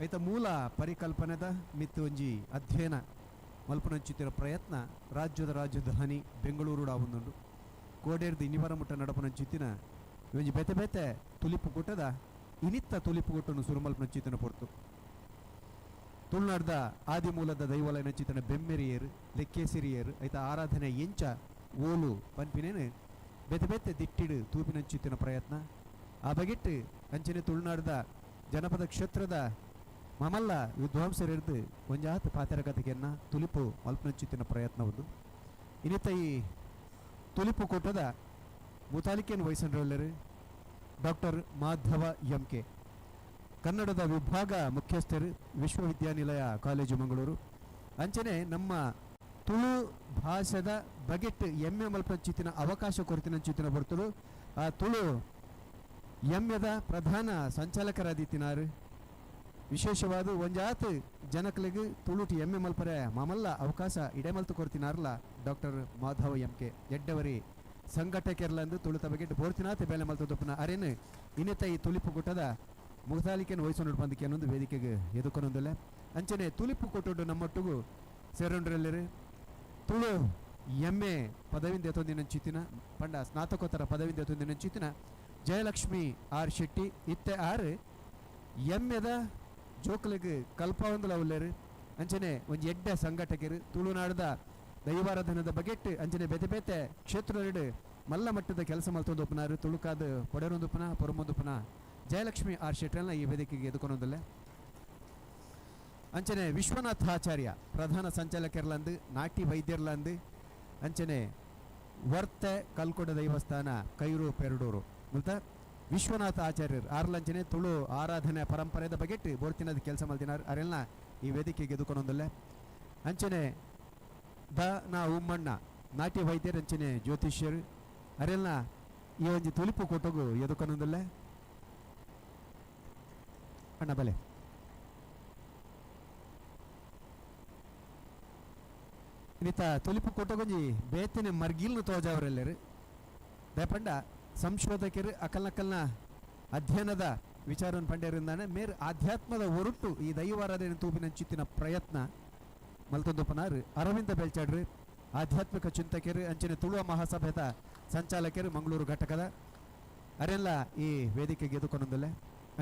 ಐತ ಮೂಲ ಪರಿಕಲ್ಪನೆದ ಮಿತ್ತ್ ಒಂಜಿ ಅಧ್ಯಯನ ಮಲ್ಪುನಂಚಿತ್ತಿನ ಪ್ರಯತ್ನ ರಾಜ್ಯದ ರಾಜಧಾನಿ ಬೆಂಗಳೂರುಡು ಆವೊಂದುಂಡು. ಕೋಡೇರ್ದ್ ಇನಿವರ ಮುಟ್ಟ ನಡಪುನಂಚಿತ್ತಿನ ಒಂಜಿ ಬೇತೆ ಬೇತೆ ತುಲಿಪು ಕೂಟದ ಇನಿತ್ತ ತುಲಿಪು ಕೂಟನು ಸುರು ಮಲ್ಪುನಂಚಿತ್ತಿನ ಪೊರ್ತು. ತುಳುನಾಡ್ದ ಆದಿಮೂಲದ ದೈವಲಯನಂಚಿತ್ತಿನ ಬೆಮ್ಮೆರಿಯೇರ್, ಲೆಕ್ಕೇಸಿರಿಯೇರ್, ಐತ ಆರಾಧನೆ ಎಂಚ ಓಲು ಪನ್ಪಿನೇನು ಬೇತೆ ಬೇತೆ ದಿಟ್ಟಿಡ್ ತೂಪಿನಂಚಿತ್ತಿನ ಪ್ರಯತ್ನ. ಆ ಬಗೆಟ್ ಅಂಚನೆ ತುಳುನಾಡ್ದ ಜನಪದ ಕ್ಷೇತ್ರದ ಮಮಲ್ಲ ವಿದ್ವಾಂಸರಿರ್ದು ಒಂಜಾತ್ ಪಾತೆರಕತೆಗೆನ್ನ ತುಲಿಪು ಮಲ್ಪನಂಚಿತ್ತಿನ ಪ್ರಯತ್ನ ಉಂದು. ಇನ್ನಿತ ಈ ತುಲಿಪು ಕೂಟದ ಮುತಾಲಿಕೆನ್ ವಹಿಸಂಡ್ರೊಲ್ಲೆರ್ ಡಾಕ್ಟರ್ ಮಾಧವ ಎಂ ಕೆ, ಕನ್ನಡದ ವಿಭಾಗ ಮುಖ್ಯಸ್ಥರು, ವಿಶ್ವವಿದ್ಯಾನಿಲಯ ಕಾಲೇಜು ಮಂಗಳೂರು. ಅಂಚನೆ ನಮ್ಮ ತುಳು ಭಾಷೆದ ಬಗೆಟ್ ಎಂ ಎ ಮಲ್ಪಂಚಿತ್ತಿನ ಅವಕಾಶ ಕೊರತಿನಂಚಿತ್ತಿನ ಬರ್ತುಳು ಆ ತುಳು ಎಮ್ಮೆದ ಪ್ರಧಾನ ಸಂಚಾಲಕರಾದಿತ್ತಿನಾರು. ವಿಶೇಷವಾದ ಒಂಜಾತ್ ಜನಕ್ಲೆಗ್ ತುಳುಟು ಎಮ್ಮೆ ಮಲ್ಪರೆ ಮಾಮಲ್ಲ ಅವಕಾಶ ಇಡೆಮಲ್ತು ಕೊರ್ತಿನಾರ್ಲ ಡಾಕ್ಟರ್ ಮಾಧವ ಎಂ ಕೆ. ಎಡ್ಡವರಿ ಸಂಘಟಕೆರ್ಲಂದು ತುಳುತ ಬಗೆಟ್ ಬೋರ್ತಿನಾತ್ ಬೇಲೆ ಮಲ್ತು ತುಪ್ಪುನ ಅರೆನ್ ಇನ್ನಿತ ಈ ತುಲಿಪು ಕೂಟದ ಮುತಾಲಿಕೆನ್ ವಹಿಸೊಂಡು ಬಂದಕ್ಕೆ ಅನ್ನೊಂದು ವೇದಿಕೆಗೆ ಎದುಕೊನೊಂದುಲ್ಲೆ. ಅಂಚನೆ ತುಲಿಪು ಕೂಟೊಡು ನಮ್ಮೊಟ್ಟುಗು ಸೇರೊಂಡ್ರೆಲ್ಲೆರ್ ತುಳು ಎಂ ಎ ಪದವಿಂದ ಎತ್ತೊಂದಿನ ಪಂಡ ಸ್ನಾತಕೋತ್ತರ ಪದವಿಂದ ಎತ್ತೊಂದಿನ ಜಯಲಕ್ಷ್ಮಿ ಆರ್ ಶೆಟ್ಟಿ. ಇತ್ತೆ ಆರ್ ಎಮ್ಮೆದ ಜೋಕುಲೆಗ್ ಕಲ್ಪಾವಂದುಲ ಉಲ್ಲೆರ್. ಅಂಚನೆ ಒಂಜಿ ಎಡ್ಡೆ ಸಂಘಟಕೆರ್. ತುಳುನಾಡದ ದೈವಾರಾಧನದ ಬಗೆಟ್ ಅಂಚನೆ ಬೇತೆ ಬೇತೆ ಕ್ಷೇತ್ರಲೆಡ್ ಮಲ್ಲ ಮಟ್ಟದ ಕೆಲಸ ಮಲ್ತೊಂದು ಉಪ್ಪುನಾರ್. ತುಳುಕಾದ್ ಪೊಡೆರೊಂದುಪ್ಪುನ ಪೊರುಂಬೊಂದುಪ್ಪುನ ಜಯಲಕ್ಷ್ಮಿ ಆರ್ ಶೆಟ್ಟರ್ನ ಈ ವೇದಿಕೆಗೆ ಎದುಕೊನೊಂದುಲ್ಲೆ. ಅಂಚನೆ ವಿಶ್ವನಾಥ ಆಚಾರ್ಯ ಪ್ರಧಾನ ಸಂಚಾಲಕರ್ಲಂದು, ನಾಟಿ ವೈದ್ಯರ್ಲಂದು, ಅಂಚನೆ ವರ್ತೆ ಕಲ್ಕೊಡ ದೈವಸ್ಥಾನ ಕೈರು ಪೆರಡೂರು ಮುಲ್ತ ವಿಶ್ವನಾಥ ಆಚಾರ್ಯರು ಆರ್ಲಂಚನೆ ತುಳು ಆರಾಧನೆ ಪರಂಪರೆದ ಬಗೆಟ್ ಬೋರ್ತಿನದ ಕೆಲಸ ಮಲ್ತಿನಾರ್. ಅರೆಲ್ನ ಈ ವೇದಿಕೆಗೆ ಎದುಕೊನೊಂದುಲ್ಲೆ. ಅಂಚನೆ the ನಾ ಉಮ್ಮಣ್ಣ ನಾಟ್ಯ ವೈದ್ಯರು ಅಂಚನೆ ಜ್ಯೋತಿಷ್ಯರು ಅರೆಲ್ನ ಈ ಒಂಜಿ ತುಲಿಪು ಕೂಟಗು ಎದುಕೊನೊಂದುಲ್ಲೆ. ಅಣ್ಣ ಬಲೆ. ಇನ್ನಿತ ತುಲಿಪು ಕೂಟಗೊಂಜಿ ಬೇತನೆ ಮರ್ಗಿಲ್ನ ತೋಜಾವರೆಲ್ಲೆರ್. ದಯಪಂಡ ಸಂಶೋಧಕರು ಅಕಲ್ನಕಲ್ನ ಅಧ್ಯಯನದ ವಿಚಾರವನ್ನು ಪಂಡ್ಯರಿಂದಾನೆ ಮೇರ್ ಆಧ್ಯಾತ್ಮದ ಒರುಟ್ಟು ಈ ದೈವಾರಾಧನೆ ತೂಪಿನಂಚಿತ್ತಿನ ಪ್ರಯತ್ನ ಮಲ್ತೊಂದುಪ್ಪನಾರ್. ಅರವಿಂದ ಬೆಲ್ಚಾಡ್ರು ಆಧ್ಯಾತ್ಮಿಕ ಚಿಂತಕರು ಅಂಚನೆ ತುಳುವ ಮಹಾಸಭೆದ ಸಂಚಾಲಕರು ಮಂಗಳೂರು ಘಟಕದ ಅರೆಲ್ಲ ಈ ವೇದಿಕೆಗೆ ಎದುಕೊನೊಂದುಲ್ಲೆ.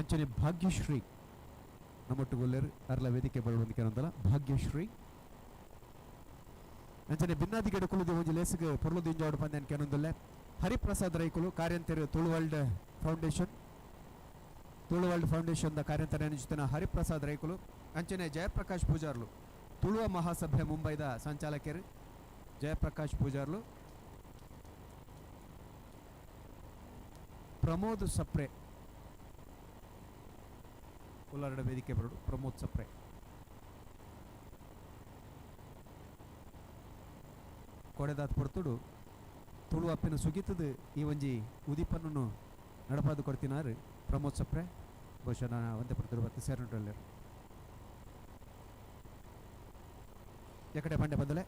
ಅಂಚನೆ ಭಾಗ್ಯಶ್ರೀ ನಮ್ಮೊಟ್ಟುಗುಲ್ಲೆರ್. ಅರ್ಲ ವೇದಿಕೆ ಬರುವಂದಿಕೆ ಭಾಗ್ಯಶ್ರೀ. ಅಂಚನೆ ಬಿನ್ನಾದಿಗಡೆ ಕುಲುದು ಒಂಜಿ ಲೇಸ್ಗ್ ಪೊರ್ಲು ದಿಂಜಾವಡು ಪಂದ್ಯಾನ್ ಕೆನೊಂದುಲ್ಲೆ. ಹರಿಪ್ರಸಾದ್ ರೈಕುಲು ಕಾರ್ಯಂತೆರ್ Tulu world foundation, Tulu world foundation the ಕಾರ್ಯಂತರ ಜೊತೆನ Hariprasad ರೈಕುಲು. ಅಂಚನೆ ಜಯಪ್ರಕಾಶ್ ಪೂಜಾರ್ಲು ತುಳುವ ಮಹಾಸಭೆ ಮುಂಬೈದ ಸಂಚಾಲಕರು ಜಯಪ್ರಕಾಶ್ ಪೂಜಾರ್ಲು. ಪ್ರಮೋದ್ ಸಪ್ರೆ ಉಲ್ಲಾರಡ ವೇದಿಕೆ ಬರಡು. ಪ್ರಮೋದ್ ಸಪ್ರೆ ಕೊಡೆದಾತ್ ಪೊರ್ತುಡು ತುಳು ಅಪ್ಪಿನ ಸುಗಿತದ ಈ ಒಂಜಿ ಉದಿಪನ್ನು ನಡಪಾದು ಕೊಡ್ತಿನಾರು ಪ್ರಮೋದ್ ಸಪ್ರೆ. ಬಹುಶಃ ನಾನು ಒಂತೆ ಪೊರ್ತುಡು ಬತ್ತು ಸೇರೊಂಡ್ರಲ್ಲೆರ್. ಎಕಡೆ ಪಂಡೆ ಬದಲೆ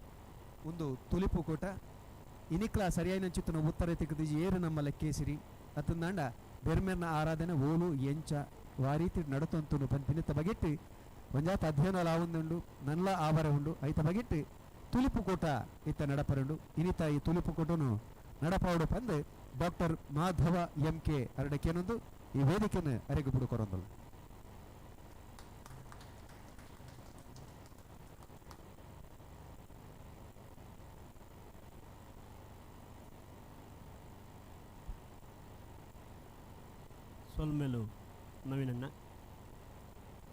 ಒಂದು ತುಲಿಪು ಕೂಟ ಇನಿಕ್ಲ ಸರಿಯಾಯಿನ ಚಿತ್ತನ ಉತ್ತರ ತಿಕ್ಕದಿಜಿ. ಏರು ನಮ್ಮ ಲೆಕ್ಕೇಸಿರಿ ಅತ್ತಂದಾಂಡ ಬೆರ್ಮೆರ್ನ ಆರಾಧನೆ ಓಲು ಎಂಚ ವಾರೀತಿ ನಡತೊಂತುನು ಪನ್ಪಿನಿತ ಬಗೆಟ್ ಒಂಜಾತ ಅಧ್ಯಯನ ಆವೊಂದುಂಡು, ನನ್ಲ ಆವರೆ ಉಂಡು. ಐತ ಬಗೆಟ್ ತುಲಿಪು ಕೂಟ ಇತ್ತ ನಡಪರುಂಡು. ಇನಿತ ಈ ತುಲಿಪು ಕೂಟನು ನಡಪಾವಡು ಪಂದ್ ಡಾಕ್ಟರ್ ಮಾಧವ ಎಂ ಕೆ ಅರಡಕೇನೊಂದು ಈ ವೇದಿಕೆಯನ್ನು ಅರೆಗು ಬುಡು ಕೊರೊಂದುಲ್ಲೆ. ಸೊಲ್ಮೆಲು ನವೀನಣ್ಣ.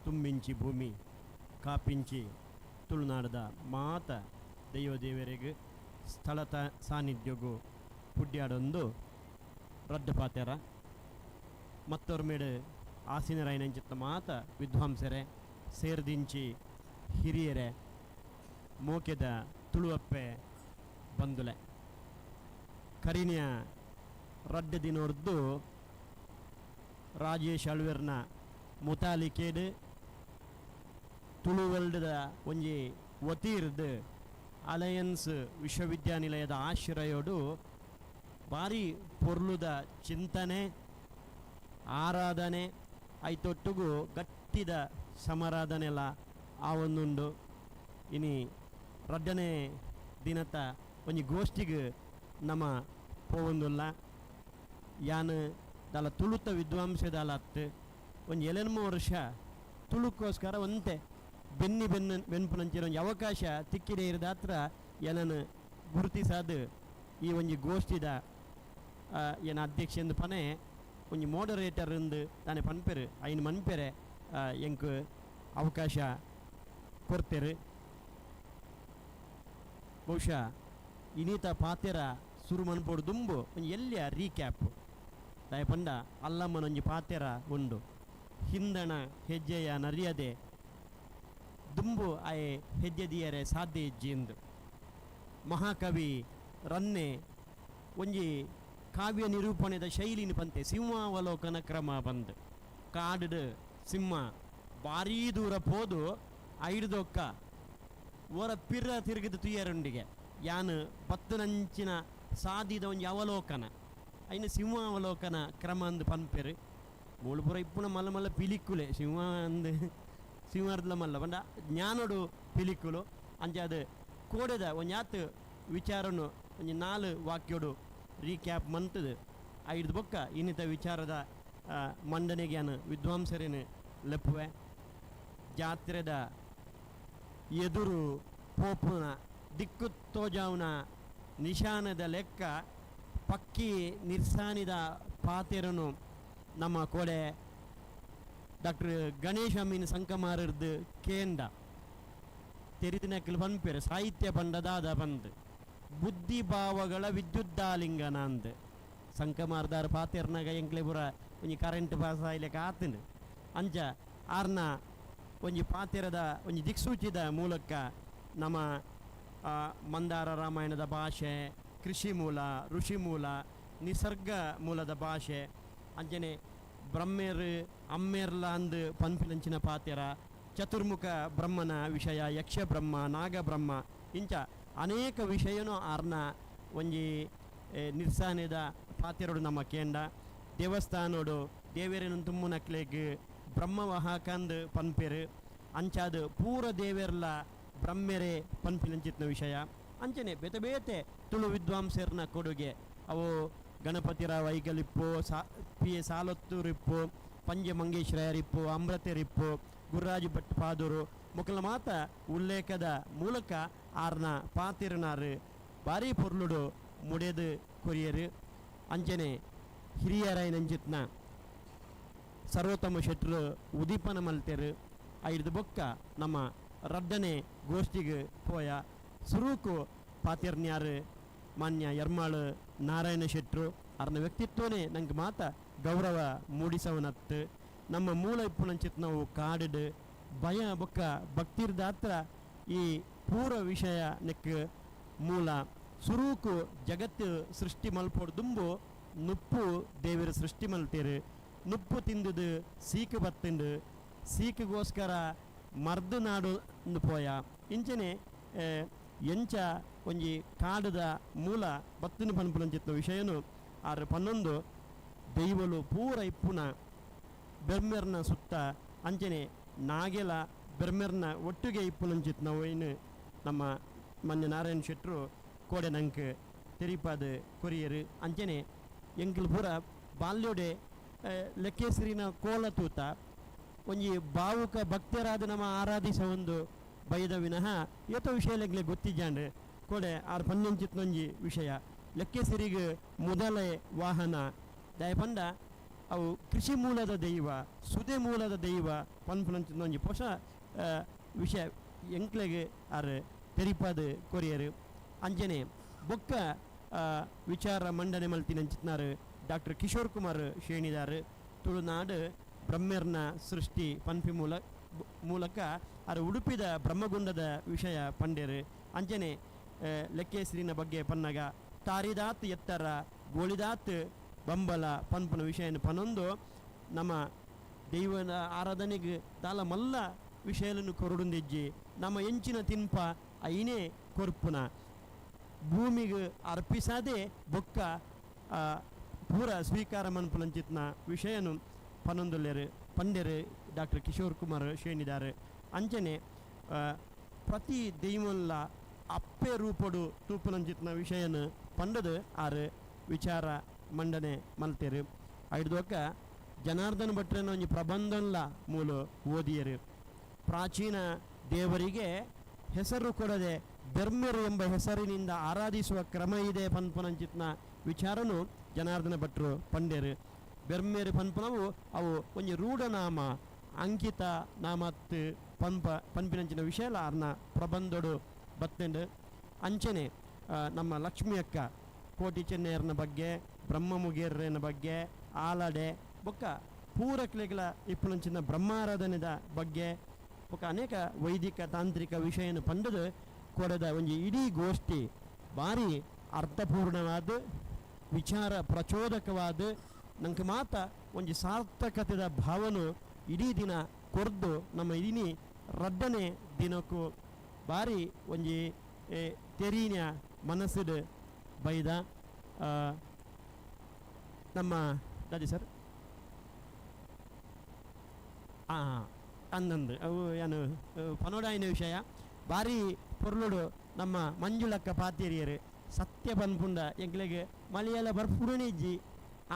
ತುಂಬಿಂಚಿ ಭೂಮಿ ಕಾಪಿಂಚಿ ತುಳುನಾಡದ ಮಾತ ದೈವ ದೇವರಿಗೆ ಸ್ಥಳತ ಸಾನ್ನಿಧ್ಯಗು ಪುಡ್ಯಾಡೊಂದು ರಡ್ಡ ಪಾತೆರ ಮತ್ತೊರ್ಮೇಡು ಆಸೀನರಾಯಿನಂಚಿತ್ತ ಮಾತ ವಿದ್ವಾಂಸರೆ, ಸೇರ್ದಿಂಚಿ ಹಿರಿಯರೆ, ಮೋಕೆದ ತುಳುವಪ್ಪೆ ಬಂದುಲೆ, ಕರಿನಿಯ ರಡ್ಡ ದಿನೊರ್ದು ರಾಜೇಶ್ ಅಳ್ವೆರ್ನ ಮುತಾಲಿಕೇಡು ತುಳುವಲ್ಡದ ಒಂಜಿ ವತಿರ್ದ್ ಅಲಯನ್ಸ್ ವಿಶ್ವವಿದ್ಯಾನಿಲಯದ ಆಶ್ರಯೋಡು ಭಾರಿ ಪೊರ್ಲುದ ಚಿಂತನೆ ಆರಾಧನೆ ಐತೊಟ್ಟುಗು ಗಟ್ಟಿ ಭಕ್ತಿದ ಸಮರಾಧನೆಲ ಆವೊಂದುಂಡು. ಇನಿ ರಡ್ಡನೇ ದಿನತ ಒಂಜಿ ಗೋಷ್ಠಿಗ್ ನಮ ಪೋವೊಂದುಲ್ಲ. ಯಾನ್ ದಾಲ ತುಳುತ ವಿದ್ವಾಂಸೆ ದಾಲ ಅತ್ತು ಒಂಜಿ ಎಲೆನ್ಮ ವರ್ಷ ತುಳುಕ್ಕೋಸ್ಕರ ಒಂತೆ ಬೆನ್ನಿ ಬೆನ್ನ ಬೆನ್ಪುನಂಚಿನ ಒಂಜಿ ಅವಕಾಶ ತಿಕ್ಕಿದೆ ಇರದಾತ್ರ ಎನನ್ ಗುರುತಿಸಾದ್ ಈ ಒಂಜಿ ಗೋಷ್ಠಿದ ಏನ ಅಧ್ಯಕ್ಷ ಎಂದು ಪನೆ ಒಂಜಿ ಮೋಡರೇಟರ್ ಎಂದು ತಾನೆ ಪನ್ಪೆರು ಐನ್ ಮನ್ಪೆರೆ ಎಂಕ್ ಅವಕಾಶ ಕೊರ್ತೆರು. ಬಹುಶಃ ಇನಿತ ಪಾತೆರ ಸುರು ಮನ್ಪೊಡು ದುಂಬು ಒಂಜಿ ಎಲ್ಯ ರೀಕ್ಯಾಪ್ ದಾಯ ಪಂಡ ಅಲ್ಲಮ್ಮನೊಂಜಿ ಪಾತೆರ ಉಂಡು. ಹಿಂದಣ ಹೆಜ್ಜೆಯ ನರಿಯದೆ ದುಂಬು ಆಯೆ ಹೆಜ್ಜೆ ದಿಯರೆ ಸಾಧ್ಯ ಇಜ್ಜಿ ಎಂದು. ಮಹಾಕವಿ ರನ್ನೆ ಒಂಜಿ ಕಾವ್ಯ ನಿರೂಪಣೆದ ಶೈಲಿನ ಪಂತೆ ಸಿಂಹಾವಲೋಕನ ಕ್ರಮ ಬಂದು ಕಾಡು ಸಿಂಹ ಭಾರೀ ದೂರ ಪೋದು ಐಡ್ದೊಕ್ಕ ಓರ ಪಿರ ತಿರುಗಿದ ತುಯ್ಯರುಂಡಿಗೆ ಯಾನ್ ಪತ್ತನಂಚಿನ ಸಾದಿದ ಒಂಜಿ ಅವಲೋಕನ ಐನ ಸಿಂಹಾವಲೋಕನ ಕ್ರಮ ಅಂದು ಪನ್ಪೆರು. ಮೂಳು ಪೂರ ಇಪ್ಪುನ ಮಲ್ಲ ಮಲ್ಲ ಪಿಲಿಕ್ಕುಲೆ ಸಿಂಹ ಅಂದು ಸಿಂಹರ್ದ್ಲ ಮಲ್ಲ ಪಂಡ ಜ್ಞಾನೋಡು ಪಿಲಿಕ್ಕುಲು ಅಂಚಾದ ಕೋಡೆದ ಒಂಜಾತ್ ವಿಚಾರನು ಒಂಜಿ ನಾಲು ವಾಕ್ಯೋಡು ರೀಕ್ಯಾಪ್ ಮಂತದು ಐದು ಬೊಕ್ಕ ಇನ್ನಿತ ವಿಚಾರದ ಮಂಡನೆಗೆ ಯಾನ್ ವಿದ್ವಾಂಸರೇನು ಲೆಪ್ಪುವೆ. ಜಾತ್ರೆದ ಎದುರು ಪೋಪುನ ದಿಕ್ಕು ತೋಜಾವುನ ನಿಶಾನದ ಲೆಕ್ಕ ಪಕ್ಕಿ ನಿರ್ಸಾನಿದ ಪಾತೆರನು ನಮ್ಮ ಕೋಡೆ ಡಾಕ್ಟರ್ ಗಣೇಶ ಅಮೀನ್ ಸಂಕಮಾರರ್ದು ಕೇಂದ್ರ ತೆರಿದಿನಕ್ಲು ಪನ್ಪೆರು ಸಾಹಿತ್ಯ ಪಂಡದಾದ ಬಂದು ಬುದ್ಧಿಭಾವಗಳ ವಿದ್ಯುದ್ದಾಲಿಂಗನ ಅಂದ್ ಸಂಕಮಾರ್ದಾರ ಪಾತೆರ್ನಾಗ ಎಂಕ್ಲೆ ಪೂರ ಒಂಜಿ ಕರೆಂಟ್ ಪಾಸ್ ಆಯ್ಲೆಕ್ಕ ಆತಂಡು. ಅಂಚ ಆರ್ನ ಒಂಜಿ ಪಾತೆರದ ಒಂಜಿ ದಿಕ್ಸೂಚಿದ ಮೂಲಕ ನಮ್ಮ ಮಂದಾರ ರಾಮಾಯಣದ ಭಾಷೆ, ಕೃಷಿ ಮೂಲ, ಋಷಿ ಮೂಲ, ನಿಸರ್ಗ ಮೂಲದ ಭಾಷೆ, ಅಂಚನೆ ಬ್ರಹ್ಮೇರ್ ಅಮ್ಮೇರ್ಲ ಅಂದ್ ಪನ್ಪಿನಂಚಿನ ಪಾತೆರ, ಚತುರ್ಮುಖ ಬ್ರಹ್ಮನ ವಿಷಯ, ಯಕ್ಷ ಬ್ರಹ್ಮ, ನಾಗಬ್ರಹ್ಮ ಇಂಚ ಅನೇಕ ವಿಷಯನೂ ಆರ್ನ ಒಂಜಿ ನಿರ್ಸಾನೆದ ಪಾತೆರಡು ನಮ್ಮ ಕೇಂಡ. ದೇವಸ್ಥಾನೋಡು ದೇವೆರೆನ ತುಮ್ಮುನಕ್ಲೆಗ್ ಬ್ರಹ್ಮವಹಾಕಂದ್ ಪನ್ಪೆರು. ಅಂಚಾದ ಪೂರ ದೇವೆರ್ಲ ಬ್ರಹ್ಮೆರೆ ಪನ್ಪಿನಂಚಿತ್ನ ವಿಷಯ. ಅಂಚನೆ ಬೇತೆ ಬೇತೆ ತುಳು ವಿದ್ವಾಂಸರ್ನ ಕೊಡುಗೆ ಅವು ಗಣಪತಿರಾವ್ ಐಗಲಿಪ್ಪು, ಪಿ ಎ ಸಾಲೊತ್ತೂರಿಪ್ಪು, ಪಂಜೆ ಮಂಗೇಶ್ವರರಿಪ್ಪು, ಅಮೃತರಿಪ್ಪು, ಗುರುರಾಜ್ ಭಟ್ ಪಾದೂರು ಮೊಕಲ ಮಾತ ಉಲ್ಲೇಖದ ಮೂಲಕ ಆರ್ನ ಪಾತಿರನಾರು ಭಾರಿ ಪೊರ್ಲುಡು ಮುಡೆದು ಕೊರಿಯರು. ಅಂಚನೆ ಹಿರಿಯರಾಯನಂಚಿತ್ನ ಸರ್ವೋತ್ತಮ ಶೆಟ್ರು ಉದೀಪನ ಮಲ್ತೆರು. ಐದು ಬೊಕ್ಕ ನಮ್ಮ ರಡ್ಡನೆ ಗೋಷ್ಠಿಗೆ ಪೋಯ. ಸುರುಕು ಪಾತಿರ್ನ್ಯಾರು ಮಾನ್ಯ ಯರ್ಮಾಳು ನಾರಾಯಣ ಶೆಟ್ರು. ಅರ್ನ ವ್ಯಕ್ತಿತ್ವನೇ ನಂಗೆ ಮಾತ ಗೌರವ ಮೂಡಿಸವನತ್ತು. ನಮ್ಮ ಮೂಲ ಇಪ್ಪುನಂಚಿತ್ ನಾವು ಕಾಡಿಡು ಭಯ ಬೊಕ್ಕ ಭಕ್ತಿರ್ದಾತ್ರ ಈ ಪೂರ್ವ ವಿಷಯ ನೆಕ್ ಮೂಲ. ಸುರುಕು ಜಗತ್ತು ಸೃಷ್ಟಿ ಮಲ್ಪೊಡು ದುಂಬು ನುಪ್ಪು ದೇವಿರ ಸೃಷ್ಟಿ ಮಲ್ತೇರು. ನುಪ್ಪು ತಿಂದುದು ಸೀಕು ಬತ್ತಂಡು ಸೀಕುಗೋಸ್ಕರ ಮರ್ದು ನಾಡು ಪೋಯ. ಇಂಚನೆ ಎಂಚ ಒಂಜಿ ಕಾಡುದ ಮೂಲ ಬತ್ತಿನ ಪನ್ಪುನಂಚಿತ್ನ ವಿಷಯನು ಆರು ಪನ್ನೊಂದು ದೈವಲು ಪೂರ ಇಪ್ಪುನ ಬೆರ್ಮೆರ್ನ ಸುತ್ತ ಅಂಚನೆ ನಾಗೆಲ ಬೆರ್ಮೆರ್ನ ಒಟ್ಟಿಗೆ ಇಪ್ಪುನಂಚಿತ್ನ ಒಯ್ನು ನಮ್ಮ ಮಾನ್ಯ ನಾರಾಯಣ ಶೆಟ್ರು ಕೋಡೆ ನಂಕ್ ತೆರಿಪಾದ ಕೊರಿಯರು. ಅಂಚನೆ ಎಂಕಲ್ ಪೂರ ಬಾಲ್ಯೋಡೆ ಲೆಕ್ಕೇಸರಿನ ಕೋಲ ತೂತ ಒಂಜಿ ಭಾವುಕ ಭಕ್ತರಾದ ನಮ್ಮ ಆರಾಧಿಸ ಒಂದು ಬೈದ ವಿನಃ ಏತೋ ವಿಷಯ ಲೆಗ್ಲೆ ಗೊತ್ತಿಜ್ಜಾಂಡ್. ಕೋಡೆ ಆರ್ ಪನ್ನೊಂಚಿತ್ನೊಂಜಿ ವಿಷಯ ಲೆಕ್ಕೇಸರಿಗೆ ಮೊದಲೇ ವಾಹನ ದಯಪಂಡ ಅವು ಕೃಷಿ ಮೂಲದ ದೈವ, ಸುದೆ ಮೂಲದ ದೈವ ಪನ್ಪುನಂಚಿತ್ನೊಂಜಿ ಹೊಸ ವಿಷಯ ಎಂಕ್ಲೆಗ್ ಆರ್ ತೆರಿಪಾದ ಕೊರಿಯರು. ಅಂಚನೆ ಬೊಕ್ಕ ವಿಚಾರ ಮಂಡನೆ ಮಲ್ತಿನಂಚಿತ್ನಾರು ಡಾಕ್ಟರ್ ಕಿಶೋರ್ ಕುಮಾರ್ ಶೇಣಿದಾರ್. ತುಳುನಾಡು ಬ್ರಹ್ಮೆರ್ನ ಸೃಷ್ಟಿ ಪನ್ಪಿ ಮೂಲಕ ಆರ್ ಉಡುಪಿದ ಬ್ರಹ್ಮಗುಂಡದ ವಿಷಯ ಪಂಡೇರು. ಅಂಚನೆ ಲೆಕ್ಕೇಸರಿನ ಬಗ್ಗೆ ಪನ್ನಗ ತಾರಿದಾತ್ ಎತ್ತರ ಗೋಳಿದಾತ್ ಬಂಬಲ ಪನ್ಪುನ ವಿಷಯನ ಪನೊಂದು ನಮ್ಮ ದೈವನ ಆರಾಧನೆಗೆ ದಾಲ ಮಲ್ಲ ವಿಷಯలను ಕೊರಡುಂದಿಜ್ಜಿ. ನಮ್ಮ ಎಂಚಿನ ತಿನ್ಪ ಐನೇ ಕೊರ್ಪುನ ಭೂಮಿಗೆ ಅರ್ಪಿಸದೆ ಬೊಕ್ಕ ಪೂರ ಸ್ವೀಕಾರ ಮನ್ಪುನಂಚಿತ್ನ ವಿಷಯನು ಪನೊಂದುಲ್ಲೆರು ಪಂಡೆರು. ಡಾಕ್ಟರ್ ಕಿಶೋರ್ ಕುಮಾರ್ ಶೇಣಿದಾರ್. ಅಂಚನೆ ಪ್ರತಿ ದೈವನ್ಲ ಅಪ್ಪೆ ರೂಪೊಡು ತೂಪುನಂಚಿತ್ತಿನ ವಿಷಯನ್ ಪಂಡದು ಆರು ವಿಚಾರ ಮಂಡನೆ ಮಲ್ತೆರು. ಐಡ್ದೊಕ್ಕ ಜನಾರ್ದನ ಭಟ್ರನ ಒಂಜಿ ಪ್ರಬಂಧನ್ಲ ಮೂಲ ಓದಿಯರು. ಪ್ರಾಚೀನ ದೇವರಿಗೆ ಹೆಸರು ಕೊಡದೆ ಬೆರ್ಮೆರು ಎಂಬ ಹೆಸರಿನಿಂದ ಆರಾಧಿಸುವ ಕ್ರಮ ಇದೆ ಪನ್ಪುನಂಚಿತ್ತಿನ ವಿಚಾರನು ಜನಾರ್ದನ ಭಟ್ರು ಪಂಡೆರು. ಬೆರ್ಮೆರು ಪನ್ಪುನವು ಅವು ಒಂಜಿ ರೂಢನಾಮ ಅಂಕಿತ ನಾಮತ್ ಪನ್ಪ ಪನ್ಪಿನಂಚಿನ ವಿಷಯಲ ಅರ್ನ ಪ್ರಬಂಧಡು ಬತ್ತೆಂಡು. ಅಂಚನೆ ನಮ್ಮ ಲಕ್ಷ್ಮಿ ಅಕ್ಕ ಕೋಟಿ ಚೆನ್ನಯರ್ನ ಬಗ್ಗೆ, ಬ್ರಹ್ಮಮುಗೇರ್ರನ ಬಗ್ಗೆ, ಆಲಡೆ ಬೊಕ್ಕ ಪೂರಕ್ಲೆಗಳ ಇಪ್ಪುನಂಚಿನ ಬ್ರಹ್ಮಾರಾಧನೆದ ಬಗ್ಗೆ ಬೊಕ್ಕ ಅನೇಕ ವೈದಿಕ ತಾಂತ್ರಿಕ ವಿಷಯನ ಪಂಡದು ಕೊಡದ ಒಂಜಿ ಇಡೀ ಗೋಷ್ಠಿ ಭಾರಿ ಅರ್ಥಪೂರ್ಣವಾದ ವಿಚಾರ ಪ್ರಚೋದಕವಾದ ನಂಗೆ ಮಾತ ಒಂಜಿ ಸಾರ್ಥಕತೆದ ಭಾವನು ಇಡೀ ದಿನ ಕೊರ್ದು ನಮ್ಮ ಇಡೀ ರಡ್ಡನೆ ದಿನಕ್ಕೂ ಭಾರಿ ಒಂಜಿ ತೆರೀನ ಮನಸ್ಸುಡು ಬೈದ. ನಮ್ಮ ದಾದಿ ಸರ್ ಅಂದಂದು ಅವು ಏನು ಪನೋಡಾಯಿನ ವಿಷಯ ಭಾರಿ ಪೊರ್ಲುಡು. ನಮ್ಮ ಮಂಜುಳಕ್ಕ ಪಾತೇರಿಯರು ಸತ್ಯ ಪನ್ಪುಂಡ ಎಂಕ್ಲೆಗ್ ಮಲಯಾಳ ಬರ್ಪುಡನೇ ಇಜ್ಜಿ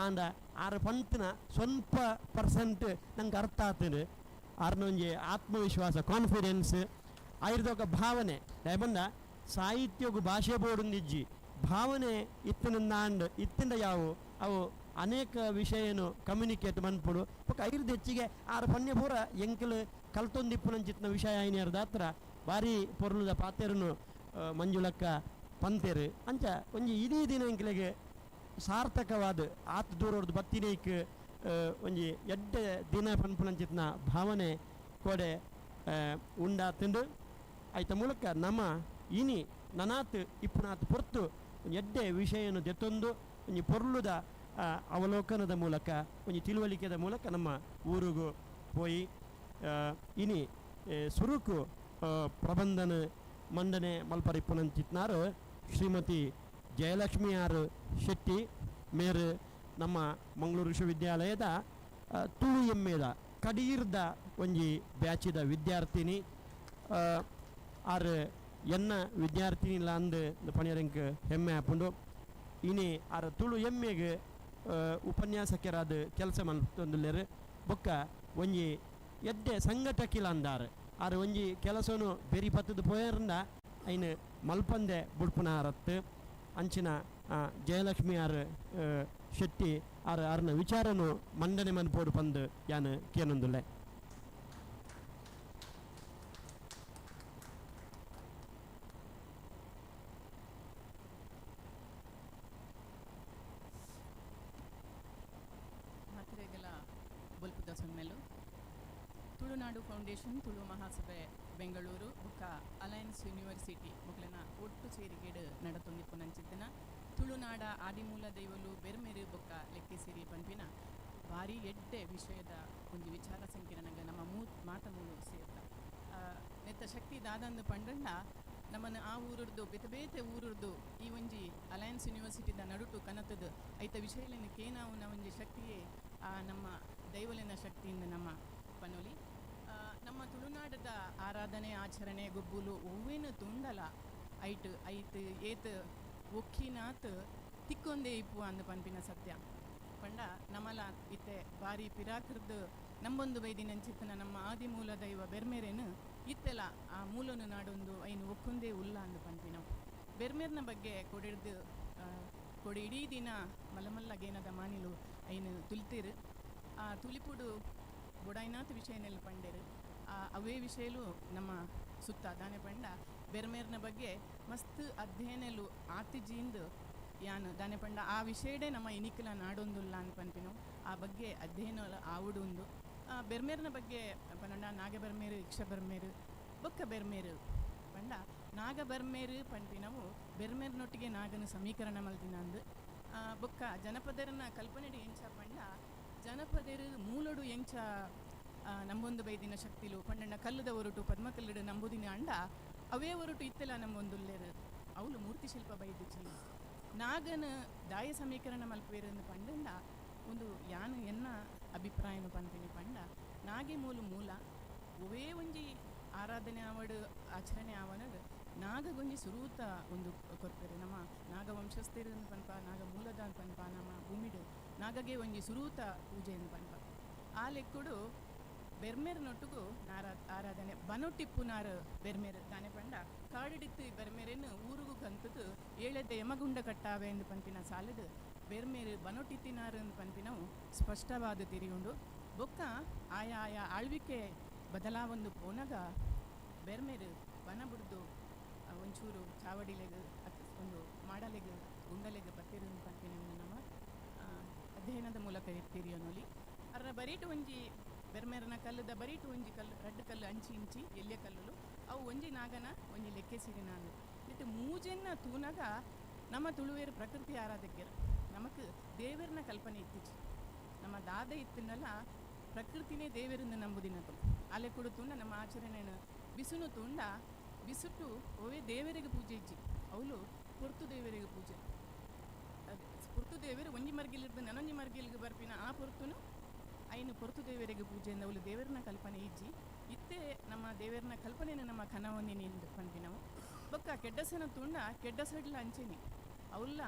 ಆಂಡ ಆರು ಪಂತನ ಸ್ವಲ್ಪ ಪರ್ಸೆಂಟ್ ನಂಗೆ ಅರ್ಥ ಆತದೆ. ಆರ್ನ ಒಂಜಿ ಆತ್ಮವಿಶ್ವಾಸ ಕಾನ್ಫಿಡೆನ್ಸ್ ಆಯುರ್ದೊಕ ಭಾವನೆ ದಯಬಂದ ಸಾಹಿತ್ಯಗು ಭಾಷೆ ಬೋಡುಂದಿಜ್ಜಿ ಭಾವನೆ ಇತ್ತಿನ ಇತ್ತಿಂದ ಯಾವು ಅವು ಅನೇಕ ವಿಷಯನು ಕಮ್ಯುನಿಕೇಟ್ ಮನ್ಪುಡು ಬೊಕ ಐರ್ದ ಹೆಚ್ಚಿಗೆ ಆರು ಪನ್ಯ ಪೂರ ಎಂಕಲು ಕಲ್ತೊಂದಿಪ್ಪುನಂಚಿತ್ತಿನ ವಿಷಯ ಆಯ್ನ ದಾತ್ರ ಭಾರಿ ಪೊರ್ಲುದ ಪಾತೆರನು ಮಂಜುಳಕ್ಕ ಪಂತೇರು. ಅಂಚ ಒಂಜಿ ಇಡೀ ದಿನ ಎಂಕ್ಲೆಗ್ ಸಾರ್ಥಕವಾದ ಆತ್ ದೂರೊರ್ದು ಬತ್ತಿನೇಕ್ ಒಂಜಿ ಎಡ್ಡೆ ದಿನ ಪನ್ಪುನಂಚಿತ್ತಿನ ಭಾವನೆ ಕೋಡೆ ಉಂಡಾತುಂಡು. ಐತ ಮೂಲಕ ನಮ್ಮ ಇನಿ ನನಾತ್ ಇಪ್ಪುನಾತ್ ಪೊರ್ತು ಒಂಜಿ ಎಡ್ಡೆ ವಿಷಯನು ದೆತ್ತೊಂದು ಒಂಜಿ ಪೊರ್ಲುದ ಅವಲೋಕನದ ಮೂಲಕ ಒಂಜಿ ತಿಳುವಳಿಕೆದ ಮೂಲಕ ನಮ್ಮ ಊರುಗು ಪೋಯಿ ಇನಿ ಸುರುಕು ಪ್ರಬಂಧನ ಮಂಡನೆ ಮಲ್ಪರಿಪ್ಪುನಂಚಿತ್ನಾರು ಶ್ರೀಮತಿ ಜಯಲಕ್ಷ್ಮಿ ಆರ್ ಶೆಟ್ಟಿ ಮೇರು ನಮ್ಮ ಮಂಗಳೂರು ವಿಶ್ವವಿದ್ಯಾಲಯದ ತುಳು ಎಮ್ಮೆದ ಕಡೀರ್ದ ಒಂಜಿ ಬ್ಯಾಚಿದ ವಿದ್ಯಾರ್ಥಿನಿ. ಆರ್ ಎನ್ನ ವಿದ್ಯಾರ್ಥಿನಿ ಅಂದು ಪಣಿಯರಂಕ್ ಹೆಮ್ಮೆ ಆಪುಂಡು. ಇನಿ ಆರ್ ತುಳು ಎಮ್ಮೆಗ್ ಉಪನ್ಯಾಸಕರಾದ ಕೆಲಸ ಮಲ್ತೊಂದುಲ್ಲೆರ್. ಬೊಕ್ಕ ಒಂಜಿ ಎಡ್ಡೆ ಸಂಘಟಕಿಲ ಅಂದಾರ್. ಆರ್ ಒಂಜಿ ಕೆಲಸನು ಬೆರಿ ಪತ್ತದ ಪೋಯರ್ಂಡ ಐನ್ ಮಲ್ಪಂದೆ ಬುಡ್ಪುನ ಆರತ್ತು. ಅಂಚಿನ ಜಯಲಕ್ಷ್ಮಿ ಆರ್ ಶೆಟ್ಟಿ ಆರ್ ಆರ್ನ ವಿಚಾರನು ಮಂಡನೆ ಮನ್ಪೋಡು ಪಂದು ಯಾನ್ ಕೇನೊಂದುಲ್ಲೆ. ಮಾತ್ರೆಗಳ ಬೊಲ್ಪುದ ಸೊನ್ಮೆಲು ತುಳುನಾಡು ಫೌಂಡೇಶನ್ ತುಳು ಮಹಾಸಭೆ ಬೆಂಗಳೂರು ಬೊಕ್ಕ ಅಲಯನ್ಸ್ ಯೂನಿವರ್ಸಿಟಿ ಮೊಗಲನ ಒಟ್ಟು ಸೇರಿಗೆಡು ನಡತೊಂದಿಪ್ಪುನಂಚಿತ್ತಿನ ತುಳುನಾಡ ಆದಿಮೂಲ ದೈವಲು ಬೆರ್ಮೆರು ಬೊಕ್ಕ ಲೆಕ್ಕೆಸಿರಿ ಪನ್ಪಿನ ಭಾರಿ ಎಡ್ಡೆ ವಿಷಯದ ಒಂಜಿ ವಿಚಾರ ಸಂಕಿರಣಗ ನಮ್ಮ ಮಾತ ಮೂಲು ಸೇರ್ದ ನೆತ್ತ ಶಕ್ತಿ ದಾದಂದು ಪಂಡಂಡ ನಮ್ಮನ್ನು ಆ ಊರುರ್ದು ಬೇತೆ ಬೇತೆ ಊರುರ್ದು ಈ ಒಂಜಿ ಅಲಯನ್ಸ್ ಯೂನಿವರ್ಸಿಟಿದ ನಡುಟು ಕನತದ ಐತ ವಿಷಯಲೆನ ಕೇನಾವುನ ಒಂಜಿ ಶಕ್ತಿಯೇ ಆ ನಮ್ಮ ದೈವಲೆನ ಶಕ್ತಿಯಿಂದ ನಮ್ಮ ಪನೊಲಿ. ನಮ್ಮ ತುಳುನಾಡದ ಆರಾಧನೆ ಆಚರಣೆ ಗೊಬ್ಬುಲು ಒವ್ವೇನು ತುಂಡಲ ಐಟ್ ಐತ್ ಏತ್ ಒಕ್ಕಿನಾತ್ ತಿಕ್ಕೊಂದೇ ಇಪ್ಪು ಅಂದು ಪನ್ಪಿನ ಸತ್ಯ ಪಂಡ ನಮಲ ಇತ್ತೆ ಬಾರಿ ಪಿರಾಕರ್ದು ನಂಬೊಂದು ಬೈದಿನಂಚಿತ್ತನ ನಮ್ಮ ಆದಿಮೂಲ ದೈವ ಬೆರ್ಮೆರೇನು ಇತ್ತೆಲ ಆ ಮೂಲನು ನಾಡೊಂದು ಐನು ಒಕ್ಕೊಂದೇ ಉಲ್ಲ ಅಂದು ಪನ್ಪಿನವು. ಬೆರ್ಮೆರ್ನ ಬಗ್ಗೆ ಕೊಡಿಡ್ದು ಕೊಡಿ ಇಡೀ ದಿನ ಮಲ್ಲಮಲ್ಲ ಗೇನದ ಮಾನಿಲು ಐನು ತುಲಿತೀರು. ಆ ತುಲಿಪುಡು ಬೊಡಾಯ್ನಾಥ ವಿಷಯನೆಲ್ಲ ಪಂಡೇರು. ಆ ಅವೇ ವಿಷಯಲು ನಮ್ಮ ಸುತ್ತ ದಾನೆ ಪಂಡ ಬೆರ್ಮೇರ್ನ ಬಗ್ಗೆ ಮಸ್ತ್ ಅಧ್ಯಯನಲು ಆತಿಜೀಂದು ಯಾನ್ ದಾನೆ ಪಂಡ ಆ ವಿಷಯಡೇ ನಮ್ಮ ಇನಿಕಲ ನಾಡೊಂದುಲ್ಲ ಅಂದ್ ಪನ್ಪಿನವು. ಆ ಬಗ್ಗೆ ಅಧ್ಯಯನ ಆವುಡುಂದು. ಬೆರ್ಮೇರ್ನ ಬಗ್ಗೆ ಪಂಡ ನಾಗ ಬೆರ್ಮೇರು ಇಕ್ಷ ಬೆರ್ಮೇರು ಬೊಕ್ಕ ಬೆರ್ಮೇರು ಪಂಡ ನಾಗ ಬೆರ್ಮೇರು ಪನ್ಪಿನವು ಬೆರ್ಮೇರ್ನೊಟ್ಟಿಗೆ ನಾಗನ ಸಮೀಕರಣ ಮಲ್ತಿನ ಅಂದು. ಬೊಕ್ಕ ಜನಪದರನ ಕಲ್ಪನೆಡು ಎಂಚ ಪಂಡ ಜನಪದರು ಮೂಲೊಡು ಎಂಚ ನಂಬೊಂದು ಬೈದಿನ ಶಕ್ತಿಲು ಪಂಡಣ್ಣ ಕಲ್ಲುದ ಒರಟು ಪದ್ಮಕಲ್ಲುಡು ನಂಬುದಿನ ಅಂಡ ಅವೇ ಒರಟು ಇತ್ತೆಲ ನಂಬೊಂದುಲ್ಲೇರು ಅವಳು ಮೂರ್ತಿ ಶಿಲ್ಪ ಬೈದಿಚಿ ನಾಗನ ದಾಯ ಸಮೀಕರಣ ಮಲ್ಪೇರು ಪಂಡಂಡ ಒಂದು ಯಾನು ಎನ್ನ ಅಭಿಪ್ರಾಯನು ಪನ್ಪಿನಿ ಪಂಡ ನಾಗೆ ಮೂಲು ಮೂಲ ಒವೇ ಒಂಜಿ ಆರಾಧನೆ ಆವಡ್ ಆಚರಣೆ ಆವನಡ್ ನಾಗಗೊಂಜಿ ಸುರೂತ ಒಂದು ಕೊರ್ಪೆರ್. ನಮ್ಮ ನಾಗವಂಶಸ್ಥರು ಪನ್ಪ, ನಾಗ ಮೂಲದ ಪನ್ಪ, ನಮ್ಮ ಭೂಮಿಡ್ ನಾಗಗೆ ಒಂಜಿ ಸುರೂತ ಪೂಜೆಯನ್ನು ಪನ್ಪ. ಆ ಲೆಕ್ಕುಡು ಬೆರ್ಮೆರ್ನೊಟ್ಟುಗು ನಾರ ಆರಾಧನೆ ಬನೊಟ್ಟಿಪ್ಪುನಾರು ಬೆರ್ಮೆರ್ ದಾನೆ ಪಂಡ ಕಾಡಿಡಿತ್ತು ಬೆರ್ಮೆರೆನ್ ಊರುಗು ಕಂತುದು ಏಳೆದ ಯಮಗುಂಡ ಕಟ್ಟಾವೆ ಎಂದು ಪನ್ಪಿನ ಸಾಲಡು ಬೆರ್ಮೆರು ಬನೊಟ್ಟಿತ್ತಿನಾರು ಎಂದು ಪನ್ಪಿನವು ಸ್ಪಷ್ಟವಾದ ತಿರಿಯುಂಡು. ಬೊಕ್ಕ ಆಯಾ ಆಯಾ ಆಳ್ವಿಕೆ ಬದಲಾವೊಂದು ಪೋನಗ ಬೆರ್ಮೆರು ಬನ ಬುಡ್ದು ಒಂಚೂರು ಚಾವಡಿಲೆಗ್ ಒಂದು ಮಾಡಲೆಗ್ ಗುಂಡಲೆಗ್ ಬತ್ತಿರು ಪನ್ಪಿನ ನಮ್ಮ ಅಧ್ಯಯನದ ಮೂಲಕ ತಿರಿಯೋನೊಲಿ. ಅರ್ನ ಬರೀಟು ಒಂಜಿ ಬೆರ್ಮೆರನ ಕಲ್ಲುದ ಬರೀಟು ಒಂಜಿ ಕಲ್ಲು, ರಡ್ಡು ಕಲ್ಲು ಅಂಚಿ ಇಂಚಿ ಎಲ್ಯ ಕಲ್ಲುಲು, ಅವು ಒಂಜಿ ನಾಗನ ಒಂಜಿ ಲೆಕ್ಕೆ ಸಿರಿನಾನು. ಇಟ್ಟು ಮೂಜೆನ್ನ ತೂನಗ ನಮ್ಮ ತುಳುವೇರು ಪ್ರಕೃತಿ ಆರಾಧಕರು, ನಮಕ್ ದೇವರನ ಕಲ್ಪನೆ ಇತ್ತೀಚೆ. ನಮ್ಮ ದಾದ ಇತ್ತಿನಲ್ಲ ಪ್ರಕೃತಿನೇ ದೇವರಿಂದ ನಂಬುದಿನಕುಲು. ಅಲೆ ಕೂಡ ತೂಂಡ ನಮ್ಮ ಆಚರಣೆಯನ್ನು ಬಿಸುನು ತೂಂಡ ಬಿಸುಟು ಒವೇ ದೇವರಿಗೆ ಪೂಜೆ ಇಜ್ಜಿ, ಅವಳು ಪೊರ್ತು ದೇವರಿಗೆ ಪೂಜೆ. ಪೊರ್ತು ದೇವರು ಒಂಜಿ ಮರ್ಗಿಲಿರ್ದು ನನೊಂಜಿ ಮರ್ಗಿಲ್ಗೆ ಬರ್ಪಿನ ಆ ಪೊರ್ತುನು ಐನು ಪೊರ್ತು ದೇವರಿಗೆ ಪೂಜೆ ಅವಳು ದೇವರನ ಕಲ್ಪನೆ ಇಜ್ಜಿ. ಇತ್ತೆ ನಮ್ಮ ದೇವರನ ಕಲ್ಪನೆನ ನಮ್ಮ ಕನವೊಂದಿನಿ ಪನ್ಪಿನವು. ಬೊಕ್ಕ ಕೆಡ್ಡಸನ ತೂಂಡ ಕೆಡ್ಡಸಡ್ಲ ಅಂಚೆನೆ ಅವಲ್ಲ